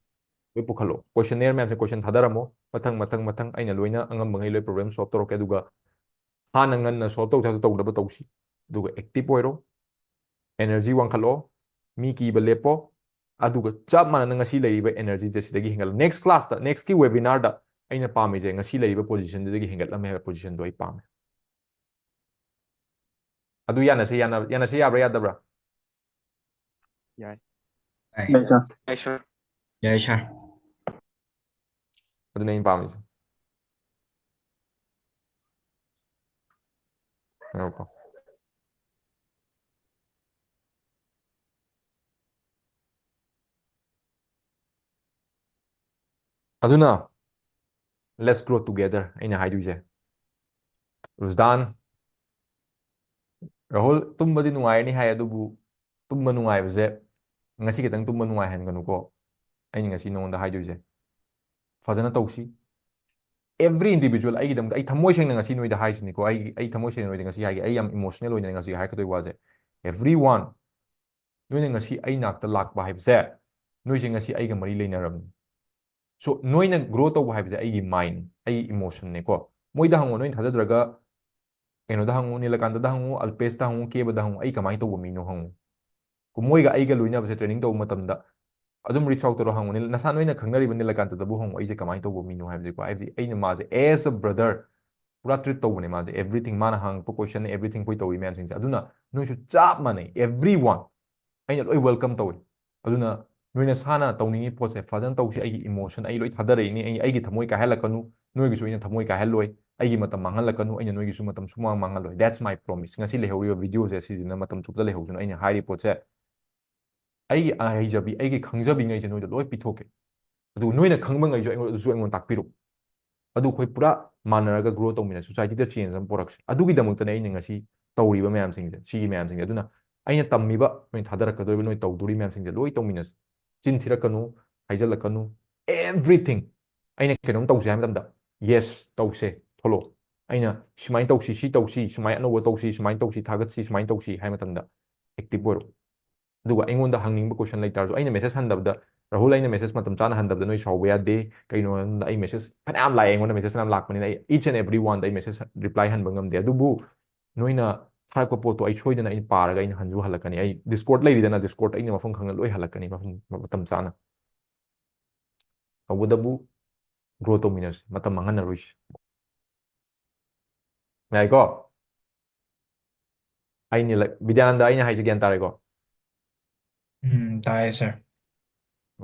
ꯂꯣꯏ ꯄꯨꯈꯠꯂꯣ꯫ Questionnaire ꯃꯌꯥꯝꯁꯦ question ꯊꯥꯗꯔꯝꯃꯣ, ꯃꯊꯪ ꯃꯊꯪ ꯃꯊꯪ ꯑꯩꯅ ꯂꯣꯏꯅ ꯑꯉꯝꯕꯉꯩ ꯂꯣꯏ problem solve ꯇꯧꯔꯛꯀꯦ꯫ ꯑꯗꯨꯒ ꯍꯥꯟꯅ ꯉꯟꯅ solve ꯇꯧꯁꯦ ꯍꯥꯏꯕꯗꯣ ꯇꯧꯗꯕ ꯇꯧꯁꯤ꯫ ꯑꯗꯨꯒ active ꯑꯣꯏꯔꯣ, energy ꯋꯥꯡꯈꯠꯂꯣ, ꯃꯤ ꯀꯤꯕ ꯂꯦꯞꯄꯣ꯫ ꯑꯗꯨꯒ ꯆꯞ ꯃꯥꯟꯅꯅ ꯉꯁꯤ ꯂꯩꯔꯤꯕ energyꯁꯦ ꯁꯤꯗꯒꯤ ꯍꯦꯟꯒꯠꯂꯣ꯫ Next classꯇ, next week webinarꯗ ꯑꯩꯅ ꯄꯥꯝꯃꯤꯁꯦ ꯉꯁꯤ ꯂꯩꯔꯤꯕ positionꯗꯨꯗꯒꯤ ꯍꯦꯟꯒꯠꯂꯝꯃꯦ ꯍꯥꯏꯕ positionꯗꯣ ꯑꯩ ꯄꯥꯝꯃꯦ꯫ ꯑꯗꯨ ꯌꯥꯅꯁꯦ, ꯌꯥꯅ-, ꯌꯥꯅꯁꯦ, ꯌꯥꯕ꯭ꯔꯥ ꯌꯥꯗꯕ꯭ꯔꯥ? ꯌꯥꯏ꯫ ꯌꯥꯏ꯫ ꯌꯥꯏ, ꯁꯥꯔ꯫ ꯌꯥꯏ, ꯁꯥꯔ꯫ ꯌꯥꯏ, ꯁꯥꯔ꯫ ꯑꯗꯨꯅꯦ ꯑꯩꯅ ꯄꯥꯝꯃꯤꯁꯦ꯫ ꯉꯥꯏꯈꯣꯀꯣ꯫ ꯑꯗꯨꯅ let's grow together ꯑꯩꯅ ꯍꯥꯏꯗꯣꯏꯁꯦ꯫ ꯔꯨꯖꯗꯥꯟ, ꯔꯥꯍꯨꯜ, ꯇꯨꯝꯕꯗꯤ ꯅꯨꯡꯉꯥꯏꯔꯅꯤ ꯍꯥꯏ, ꯑꯗꯨꯕꯨ ꯇꯨꯝꯕ ꯅꯨꯡꯉꯥꯏꯕꯁꯦ ꯉꯁꯤ ꯈꯤꯇꯪ ꯇꯨꯝꯕ ꯅꯨꯡꯉꯥꯏꯍꯟꯒꯅꯨꯀꯣ꯫ ꯑꯩꯅ ꯉꯁꯤ ꯅꯉꯣꯟꯗ ꯍꯥꯏꯗꯣꯏꯁꯦ, ꯐꯖꯅ ꯇꯧꯁꯤ꯫ Every individual, ꯑꯩꯒꯤꯗꯃꯛꯇ, ꯑꯩ ꯊꯃꯣꯏ ꯁꯦꯡꯅ ꯉꯁꯤ ꯅꯣꯏꯗ ꯍꯥꯏꯁꯤꯅꯤꯀꯣ, ꯑꯩ, ꯑꯩ ꯊꯃꯣꯏ ꯁꯦꯡꯅ ꯅꯣꯏꯗ ꯉꯁꯤ ꯍꯥꯏꯒꯦ, ꯑꯩ ꯌꯥꯝ emotional ꯑꯣꯏꯅ ꯉꯁꯤ ꯍꯥꯏꯔꯛꯀꯗꯣꯏ ꯋꯥꯁꯦ꯫ Everyone, ꯅꯣꯏꯅ ꯉꯁꯤ ꯑꯩ ꯅꯥꯛꯇ ꯂꯥꯛꯄ ꯍꯥꯏꯕꯁꯦ, ꯅꯣꯏꯁꯦ ꯉꯁꯤ ꯑꯩꯒ ꯃꯔꯤ ꯂꯩꯅꯔꯕꯅꯤ꯫ So, ꯅꯣꯏꯅ grow ꯇꯧꯕ ꯍꯥꯏꯕꯁꯦ ꯑꯩꯒꯤ mind, ꯑꯩꯒꯤ emotionꯅꯦꯀꯣ꯫ ꯃꯣꯏꯗ ꯍꯪꯉꯣ, ꯅꯣꯏꯅ ꯊꯥꯖꯗ꯭ꯔꯒ ꯀꯩꯅꯣꯗ ꯍꯪꯉꯨ, ꯅꯤꯂꯀꯥꯟꯇꯗ ꯍꯪꯉꯨ, ꯑꯜꯄꯦꯁꯇ ꯍꯪꯉꯨ, ꯀꯦꯕꯗ ꯍꯪꯉꯨ, ꯑꯩ ꯀꯃꯥꯏꯅ ꯇꯧꯕ ꯃꯤꯅꯣ ꯍꯪꯉꯨ꯫ ꯀꯣ, ꯃꯣꯏꯒ ꯑꯩꯒ ꯂꯣꯏꯅꯕꯁꯦ training ꯇꯧꯕ ꯃꯇꯝꯗ ꯑꯗꯨꯝ reach out ꯇꯧꯔ ꯍꯪꯉꯨ꯫ ꯅꯤꯜ-, ꯅꯁꯥ ꯅꯣꯏꯅ ꯈꯪꯅꯔꯤꯕ ꯅꯤꯂꯀꯥꯟꯇꯗꯕꯨ ꯍꯪꯉꯨ, ꯑꯩꯁꯦ ꯀꯃꯥꯏꯅ ꯇꯧꯕ ꯃꯤꯅꯣ ꯍꯥꯏꯕꯁꯦꯀꯣ꯫ ꯍꯥꯏꯕꯗꯤ ꯑꯩꯅ ꯃꯥꯁꯦ as a brother ꯄꯨꯔꯥ treat ꯇꯧꯕꯅꯦ ꯃꯥꯁꯦ꯫ Everything, ꯃꯥꯅ ꯍꯪꯉꯛꯄ question, everything ꯑꯩꯈꯣꯏ ꯇꯧꯔꯤ ꯃꯌꯥꯝꯁꯤꯡꯁꯦ꯫ ꯑꯗꯨꯅ ꯅꯣꯏꯁꯨ ꯆꯞ ꯃꯥꯟꯅꯩ, everyone꯫ ꯑꯩꯅ ꯂꯣꯏ welcome ꯇꯧꯏ꯫ ꯑꯗꯨꯅ ꯅꯣꯏ ꯅꯁꯥꯅ ꯇꯧꯅꯤꯡꯉꯤ ꯄꯣꯠꯁꯦ ꯐꯖꯅ ꯇꯧꯁꯤ꯫ ꯑꯩꯒꯤ emotion ꯑꯩ ꯂꯣꯏ ꯊꯥꯗꯔꯛꯏꯅꯤ꯫ ꯑꯩ ꯑꯩꯒꯤ ꯊꯃꯣꯏ ꯀꯥꯏꯍꯜꯂꯛꯀꯅꯨ, ꯅꯣꯏꯒꯤꯁꯨ ꯑꯩꯅ ꯊꯃꯣꯏ ꯀꯥꯏꯍꯜꯂꯣꯏ꯫ ꯑꯩꯒꯤ ꯃꯇꯝ ꯃꯥꯡꯍꯜꯂꯛꯀꯅꯨ, ꯑꯩꯅ ꯅꯣꯏꯒꯤꯁꯨ ꯃꯇꯝ ꯁꯨꯃꯥꯡ ꯃꯥꯡꯍꯜꯂꯣꯏ꯫ That's my promise꯫ ꯉꯁꯤ ꯂꯩꯍꯧꯔꯤꯕ videoꯁꯦ ꯁꯤꯁꯤꯅ ꯃꯇꯝ ꯆꯨꯞꯇ ꯂꯩꯍꯧꯁꯅꯨ꯫ ꯑꯩꯅ ꯍꯥꯏꯔꯤ ꯄꯣꯠꯁꯦ ꯑꯩꯒꯤ ꯍꯩꯖꯕꯤ, ꯑꯩꯒꯤ ꯈꯪꯖꯕꯤꯉꯩꯁꯦ ꯅꯣꯏꯗ ꯂꯣꯏ ꯄꯤꯊꯣꯛꯀꯦ꯫ ꯑꯗꯨꯒ ꯅꯣꯏꯅ ꯈꯪꯕꯉꯩꯁꯨ ꯑꯩꯉꯣꯟꯗꯁꯨ ꯑꯩꯉꯣꯟꯗ ꯇꯥꯛꯄꯤꯔꯛꯎ꯫ ꯑꯗꯨ ꯑꯩꯈꯣꯏ ꯄꯨꯔꯥ ꯃꯥꯟꯅꯔꯒ grow ꯇꯧꯃꯤꯟꯅ societyꯗ change ꯑꯃ ꯄꯨꯔꯛꯁꯤ꯫ ꯑꯗꯨꯒꯤꯗꯃꯛꯇꯅꯦ ꯑꯩꯅ ꯉꯁꯤ ꯇꯧꯔꯤꯕ ꯃꯌꯥꯝꯁꯤꯡꯁꯦ, ꯁꯤꯒꯤ ꯃꯌꯥꯝꯁꯤꯡꯁꯦ꯫ ꯑꯗꯨꯅ ꯑꯩꯅ ꯇꯝꯃꯤꯕ, ꯅꯣꯏ ꯊꯥꯗꯔꯛꯀꯗꯧꯔꯤꯕ, ꯅꯣꯏ ꯇꯧꯗꯣꯔꯤ ꯃꯌꯥꯝꯁꯤꯡꯁꯦ ꯂꯣꯏ ꯇꯧꯃꯤꯟꯅꯁꯤ꯫ ꯆꯤꯟ ꯊꯤꯔꯛꯀꯅꯨ, ꯍꯥꯏꯖꯜꯂꯛꯀꯅꯨ, everything꯫ ꯑꯩꯅ ꯀꯩꯅꯣꯝ ꯇꯧꯁꯦ ꯍꯥꯏꯕ ꯃꯇꯝꯗ, yes, ꯇꯧꯁꯦ, ꯊꯣꯛꯂꯛꯑꯣ꯫ ꯑꯩꯅ ꯁꯨꯃꯥꯏꯅ ꯇꯧꯁꯤ, ꯁꯤ ꯇꯧꯁꯤ, ꯁꯨꯃꯥꯏꯅ ꯑꯅꯧꯕ ꯇꯧꯁꯤ, ꯁꯨꯃꯥꯏꯅ ꯇꯧꯁꯤ, ꯊꯥꯒꯠꯁꯤ, ꯁꯨꯃꯥꯏꯅ ꯇꯧꯁꯤ ꯍꯥꯏꯕ ꯃꯇꯝꯗ active ꯑꯣꯏꯔꯣ꯫ ꯑꯗꯨꯒ ꯑꯩꯉꯣꯟꯗ ꯍꯪꯅꯤꯡꯕ question ꯂꯩꯇꯥꯔꯁꯨ, ꯑꯩꯅ message ꯍꯟꯗꯕꯗ, "ꯔꯥꯍꯨꯜ, ꯑꯩꯅ message ꯃꯇꯝ ꯆꯥꯅ ꯍꯟꯗꯕꯗ ꯅꯣꯏ ꯁꯥꯎꯕ ꯌꯥꯗꯦ꯫ ꯀꯩꯅꯣ ꯍꯥꯏꯕꯗ ꯑꯩ message ꯐꯅꯌꯥꯝ ꯂꯥꯛꯑꯦ, ꯑꯩꯉꯣꯟꯗ message ꯐꯅꯌꯥꯝ ꯂꯥꯛꯄꯅꯤꯅ ꯑꯩ each and every oneꯗ ꯑꯩ message reply ꯍꯟꯕ ꯉꯝꯗꯦ꯫ ꯑꯗꯨꯕꯨ ꯅꯣꯏꯅ ꯊꯥꯔꯛꯄ ꯄꯣꯠꯇꯣ ꯑꯩ ꯁꯣꯏꯗꯅ ꯑꯩ ꯄꯥꯔꯒ ꯑꯩꯅ ꯍꯟꯁꯨ ꯍꯜꯂꯛꯀꯅꯤ꯫ ꯑꯩ Discord ꯂꯩꯔꯤꯗꯅ, Discord ꯑꯩꯅ ꯃꯐꯝ ꯈꯪꯅ ꯂꯣꯏ ꯍꯜꯂꯛꯀꯅꯤ ꯃꯐꯝ, ꯃꯇꯝ ꯆꯥꯅ꯫ ꯇꯧꯕꯇꯕꯨ grow ꯇꯧꯃꯤꯟꯅꯁꯤ, ꯃꯇꯝ ꯃꯥꯡꯍꯟꯅꯔꯣꯏꯁꯤ꯫ ꯌꯥꯏꯀꯣ? ꯑꯩꯅꯤ ꯂ-, ꯕꯤꯗ꯭ꯌꯥꯅꯟꯗ, ꯑꯩꯅ ꯍꯥꯏꯁꯦ ꯒ꯭ꯌꯥꯟ ꯇꯥꯔꯦꯀꯣ? ꯎꯝ, ꯇꯥꯏꯌꯦ, sir꯫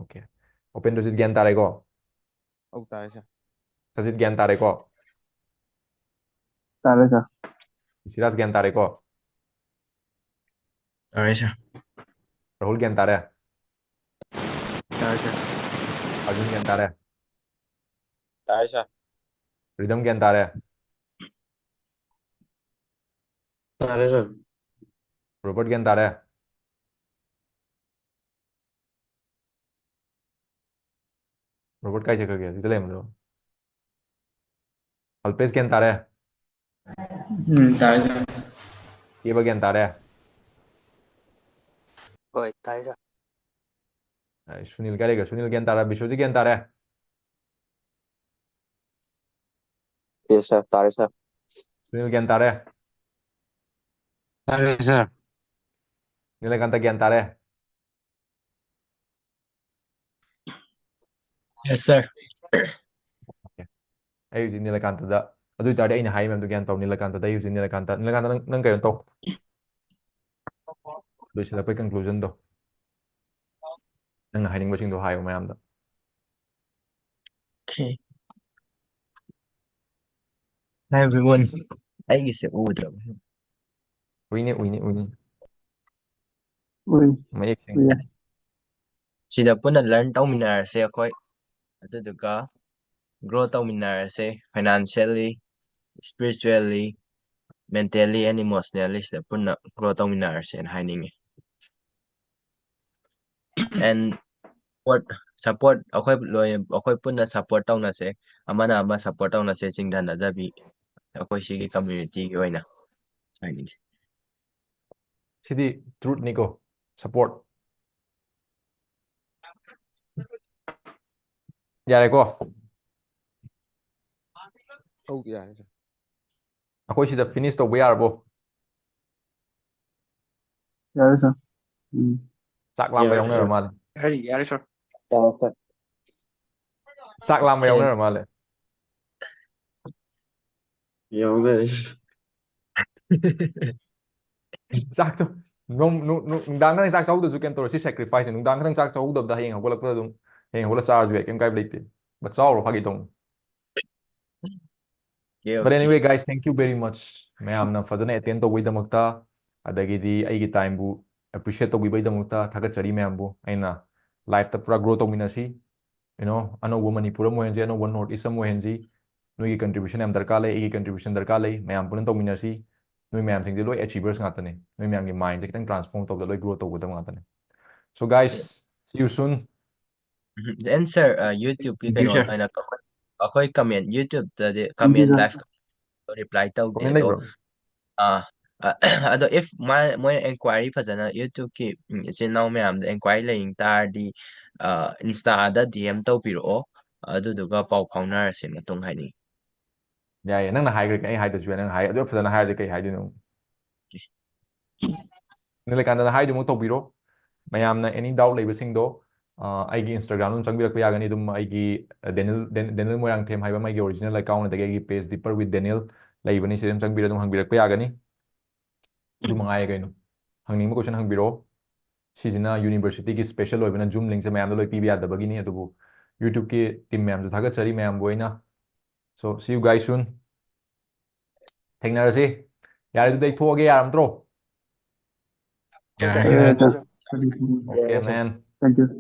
Okay꯫ ꯎꯄꯦꯟꯗ꯭ꯔꯖꯤꯠ ꯒ꯭ꯌꯥꯟ ꯇꯥꯔꯦꯀꯣ? ꯑꯧ, ꯇꯥꯔꯦ, sir꯫ ꯁꯖꯤꯠ ꯒ꯭ꯌꯥꯟ ꯇꯥꯔꯦꯀꯣ? ꯇꯥꯔꯦ, sir꯫ ꯁꯤꯔꯥꯖ ꯒ꯭ꯌꯥꯟ ꯇꯥꯔꯦꯀꯣ? ꯇꯥꯔꯦ, sir꯫ ꯔꯥꯍꯨꯜ ꯒ꯭ꯌꯥꯟ ꯇꯥꯔꯦ? ꯇꯥꯔꯦ, sir꯫ ꯑꯥꯔꯖꯨꯟ ꯒ꯭ꯌꯥꯟ ꯇꯥꯔꯦ? ꯇꯥꯔꯦ, sir꯫ ꯔꯤꯗꯝ ꯒ꯭ꯌꯥꯟ ꯇꯥꯔꯦ? ꯇꯥꯔꯦ, sir꯫ ꯔꯣꯕꯔꯠ ꯒ꯭ꯌꯥꯟ ꯇꯥꯔꯦ? ꯔꯣꯕꯔꯠ ꯀꯥꯏ ꯆꯠꯈ꯭ꯔꯒꯦ? ꯁꯤꯗ ꯂꯩꯔꯝꯕꯗꯣ꯫ ꯑꯜꯄꯦꯁ ꯒ꯭ꯌꯥꯟ ꯇꯥꯔꯦ? ꯎꯝ, ꯇꯥꯔꯦ, sir꯫ ꯀꯦꯕ ꯒ꯭ꯌꯥꯟ ꯇꯥꯔꯦ? ꯍꯣꯏ, ꯇꯥꯏ, sir꯫ ꯑꯩ ꯁꯨꯅꯤꯜ ꯀꯥꯏ ꯂꯩꯒꯦ? ꯁꯨꯅꯤꯜ ꯒ꯭ꯌꯥꯟ ꯇꯥꯔꯦ? ꯕꯤꯁ꯭ꯋꯖꯤꯠ ꯒ꯭ꯌꯥꯟ ꯇꯥꯔꯦ? Yes, sir꯫ ꯇꯥꯔꯦ, sir꯫ ꯁꯨꯅꯤꯜ ꯒ꯭ꯌꯥꯟ ꯇꯥꯔꯦ? ꯇꯥꯔꯦ, sir꯫ ꯅꯤꯂꯀꯥꯟꯇ ꯒ꯭ꯌꯥꯟ ꯇꯥꯔꯦ? Yes, sir꯫ Okay꯫ ꯑꯩ ꯍꯧꯖꯤꯛ ꯅꯤꯂꯀꯥꯟꯇꯗ, ꯑꯗꯨ ꯑꯣꯏꯇꯥꯔꯗꯤ ꯑꯩꯅ ꯍꯥꯏ ꯃꯌꯥꯝꯗꯣ ꯒ꯭ꯌꯥꯟ ꯇꯧ꯫ ꯅꯤꯂꯀꯥꯟꯇꯗ, ꯑꯩ ꯍꯧꯖꯤꯛ ꯅꯤꯂꯀꯥꯟꯇ, ꯅꯤꯂꯀꯥꯟꯇ, ꯅꯪ, ꯅꯪ ꯀꯩꯅꯣ ꯇꯧ꯫ ꯂꯣꯏꯁꯤꯜꯂꯛꯄꯩ conclusionꯗꯣ꯫ ꯅꯪꯅ ꯍꯥꯏꯅꯤꯡꯕꯁꯤꯡꯗꯣ ꯍꯥꯏꯌꯣ ꯃꯌꯥꯝꯗ. Okay. Hi everyone. ꯑꯩꯒꯤꯁꯦ ꯎꯗ꯭ꯔꯕ? ꯎꯏꯅꯤ, ꯎꯏꯅꯤ, ꯎꯏꯅꯤ. ꯎꯏ ꯃꯌꯦꯛ ꯁꯦꯡ. ꯎꯏꯌꯦ. ꯁꯤꯗ ꯄꯨꯟꯅ learn ꯇꯧꯃꯤꯟꯅꯔꯁꯦ ꯑꯩꯈꯣꯏ, ꯑꯗꯨꯗꯨꯒ grow ꯇꯧꯃꯤꯟꯅꯔꯁꯦ financially, spiritually, mentally and emotionally. ꯁꯤꯗ ꯄꯨꯟꯅ grow ꯇꯧꯃꯤꯟꯅꯔꯁꯦꯅ ꯍꯥꯏꯅꯤꯡꯉꯤ. And support, support ꯑꯩꯈꯣꯏ ꯂꯣꯏ, ꯑꯩꯈꯣꯏ ꯄꯨꯟꯅ support ꯇꯧꯅꯁꯦ, ꯑꯃꯅ ꯑꯃ support ꯇꯧꯅꯁꯦ, ꯆꯤꯡꯊꯅꯗꯕꯤ, ꯑꯩꯈꯣꯏ ꯁꯤꯒꯤ communityꯒꯤ ꯑꯣꯏꯅ ꯍꯥꯏꯅꯤꯡꯉꯤ. ꯁꯤꯗꯤ truthꯅꯤꯀꯣ. Support. ꯌꯥꯔꯦꯀꯣ. ꯑꯧ, ꯌꯥꯔꯦ, ꯁꯥꯔ꯫ ꯑꯩꯈꯣꯏ ꯁꯤꯗ finish ꯇꯧꯕ ꯌꯥꯔꯕꯣ? ꯌꯥꯔꯦ, ꯁꯥꯔ. ꯎꯝ. ꯆꯥꯛ ꯂꯥꯝꯕ ꯌꯥꯔꯦ, ꯌꯥꯎꯅꯔ ꯌꯥꯔꯦ꯫ ꯃꯥꯜꯂꯦ. ꯌꯥꯔꯦ, ꯌꯥꯔꯦ, ꯁꯥꯔ꯫ ꯆꯥꯛ ꯂꯥꯝꯕ Okay. ꯌꯥꯎꯅꯔ ꯃꯥꯜꯂꯦ. ꯌꯥꯎꯅꯔꯦ꯫ ꯆꯥꯛꯇꯣ ꯅꯣꯡ- ꯅꯨꯡ- ꯅꯨꯡ- ꯅꯨꯡꯗꯥꯡ ꯈꯇꯪ ꯆꯥꯛ ꯆꯥꯍꯧꯗ꯭ꯔꯁꯨ ꯀꯩꯝ ꯇꯧꯔꯣꯏ. ꯁꯤ sacrificeꯅꯤ. ꯅꯨꯡꯗꯥꯡ ꯈꯇꯪ ꯆꯥꯛ ꯆꯥꯍꯧꯗꯕꯗ ꯍꯌꯦꯡ ꯍꯧꯒꯠꯂꯛꯄꯗ ꯑꯗꯨꯝ, ꯍꯌꯦꯡ ꯍꯧꯒꯠꯂ ꯆꯥꯔꯁꯨ ꯌꯥꯏ, ꯀꯩꯝ ꯀꯥꯏꯕ ꯂꯩꯇꯦ. But ꯆꯥꯎꯔꯣ, ꯐꯥꯒꯤ ꯇꯧꯅꯤ. Okay, But okay. Anyway, guys, thank you very much. ꯃꯌꯥꯝꯅ ꯐꯖꯅ attend ꯇꯧꯕꯩꯗꯃꯛꯇ, ꯑꯗꯒꯤꯗꯤ ꯑꯩꯒꯤ timeꯕꯨ appreciate ꯇꯧꯕꯤꯕꯩꯗꯃꯛꯇ ꯊꯥꯒꯠꯆꯔꯤ ꯃꯌꯥꯝꯕꯨ. ꯑꯩꯅ liveꯇ ꯄꯨꯔꯥ grow ꯇꯧꯃꯤꯟꯅꯁꯤ. You know, ꯑꯅꯧꯕ ꯃꯅꯤꯄꯨꯔ ꯑꯃ ꯑꯣꯏꯍꯟꯁꯤ, ꯑꯅꯧꯕ North East ꯑꯃ ꯑꯣꯏꯍꯟꯁꯤ. ꯅꯣꯏꯒꯤ contribution ꯌꯥꯝ ꯗꯔꯀꯥꯔ ꯂꯩ, ꯑꯩꯒꯤ contribution ꯗꯔꯀꯥꯔ ꯂꯩ, ꯃꯌꯥꯝ ꯄꯨꯟꯅ ꯇꯧꯃꯤꯟꯅꯁꯤ. ꯅꯣꯏ ꯃꯌꯥꯝꯁꯤꯡꯁꯦ ꯂꯣꯏ achievers ꯉꯥꯛꯇꯅꯦ. ꯅꯣꯏ ꯃꯌꯥꯝꯒꯤ mindꯁꯦ ꯈꯤꯇꯪ transform ꯇꯧꯕꯗ ꯂꯣꯏ grow ꯇꯧꯒꯗꯕ ꯉꯥꯛꯇꯅꯦ. So guys, see you soon. And sir, uh, YouTubeꯀꯤ Thank you, ꯀꯩꯅꯣ sir. ꯍꯥꯏꯅ ꯑꯩꯈꯣꯏ, ꯑꯩꯈꯣꯏ comment YouTubeꯇꯗꯤ comment sir. live reply ꯇꯧꯗꯦ. Comment ꯑꯗꯣ ꯂꯩꯕ꯭ꯔꯣ? ꯑꯥ, ꯑ, ꯑꯗꯣ if ꯃꯥ ꯃꯣꯏ inquiry ꯐꯖꯅ YouTubeꯀꯤ, ꯎꯝ, ꯏꯆꯤꯟ ꯏꯅꯥꯎ ꯃꯌꯥꯝꯗ inquiry ꯂꯩꯅꯤꯡ ꯇꯥꯔꯗꯤ, ꯑ, Instaꯗ DM ꯇꯧꯕꯤꯔꯛꯑꯣ, ꯑꯗꯨꯗꯨꯒ ꯄꯥꯎ ꯐꯥꯎꯅꯔꯁꯦ ꯃꯇꯨꯡ ꯍꯥꯏꯅꯤꯡꯉꯤ꯫ ꯌꯥꯏꯌꯦ, ꯅꯪꯅ ꯍꯥꯏꯈ꯭ꯔꯦ, ꯑꯩ ꯍꯥꯏꯗ꯭ꯔꯁꯨ ꯌꯥꯏ. ꯅꯪ ꯍꯥꯏ, ꯑꯗꯨ ꯐꯖꯅ ꯍꯥꯏꯔꯗꯤ ꯀꯩ ꯍꯥꯏꯗꯣꯏꯅꯣ? ꯅꯤꯂꯀꯥꯟꯇꯅ ꯍꯥꯏꯗꯨꯃꯛ ꯇꯧꯕꯤꯔꯣ. ꯃꯌꯥꯝꯅ any doubt ꯂꯩꯕꯁꯤꯡꯗꯣ, ꯑ, ꯑꯩꯒꯤ Instagram ꯑꯗꯨꯝ ꯆꯪꯕꯤꯔꯛꯄ ꯌꯥꯒꯅꯤ. ꯑꯗꯨꯝ ꯑꯩꯒꯤ, ꯑ, Daniel, Dan-, Daniel ꯃꯣꯏꯔꯥꯡꯊꯦꯝ ꯍꯥꯏꯕ ꯑꯃ ꯑꯩꯒꯤ original account, ꯑꯗꯒꯤ ꯑꯩꯒꯤ page Deeper with Daniel ꯂꯩꯕꯅꯤ, ꯁꯤꯗ ꯑꯗꯨꯝ ꯆꯪꯕꯤꯔ ꯑꯗꯨꯝ ꯍꯪꯕꯤꯔꯛꯄ ꯌꯥꯒꯅꯤ. ꯑꯗꯨ ꯃꯉꯥꯏꯔꯦ ꯀꯩꯅꯣ. ꯍꯪꯅꯤꯡꯕ question ꯍꯪꯕꯤꯔꯛꯑꯣ. ꯁꯤꯁꯤꯅ universityꯒꯤ special ꯑꯣꯏꯕꯅ Zoom linkꯁꯦ ꯃꯌꯥꯝꯗ ꯂꯣꯏ ꯄꯤꯕ ꯌꯥꯗꯕꯒꯤꯅꯤ꯫ ꯑꯗꯨꯕꯨ YouTubeꯀꯤ team ꯃꯌꯥꯝꯁꯨ ꯊꯥꯒꯠꯆꯔꯤ ꯃꯌꯥꯝꯕꯨ ꯑꯩꯅ꯫ So, see you guys soon. ꯊꯦꯡꯅꯔꯁꯤ꯫ ꯌꯥꯔꯦ, ꯑꯗꯨꯗꯤ ꯑꯩ ꯊꯣꯛꯑꯒꯦ, ꯌꯥꯔꯝꯗ꯭ꯔꯣ? ꯌꯥꯔꯦ꯫ ꯌꯥꯔꯦ, sir. Okay, man. Thank you.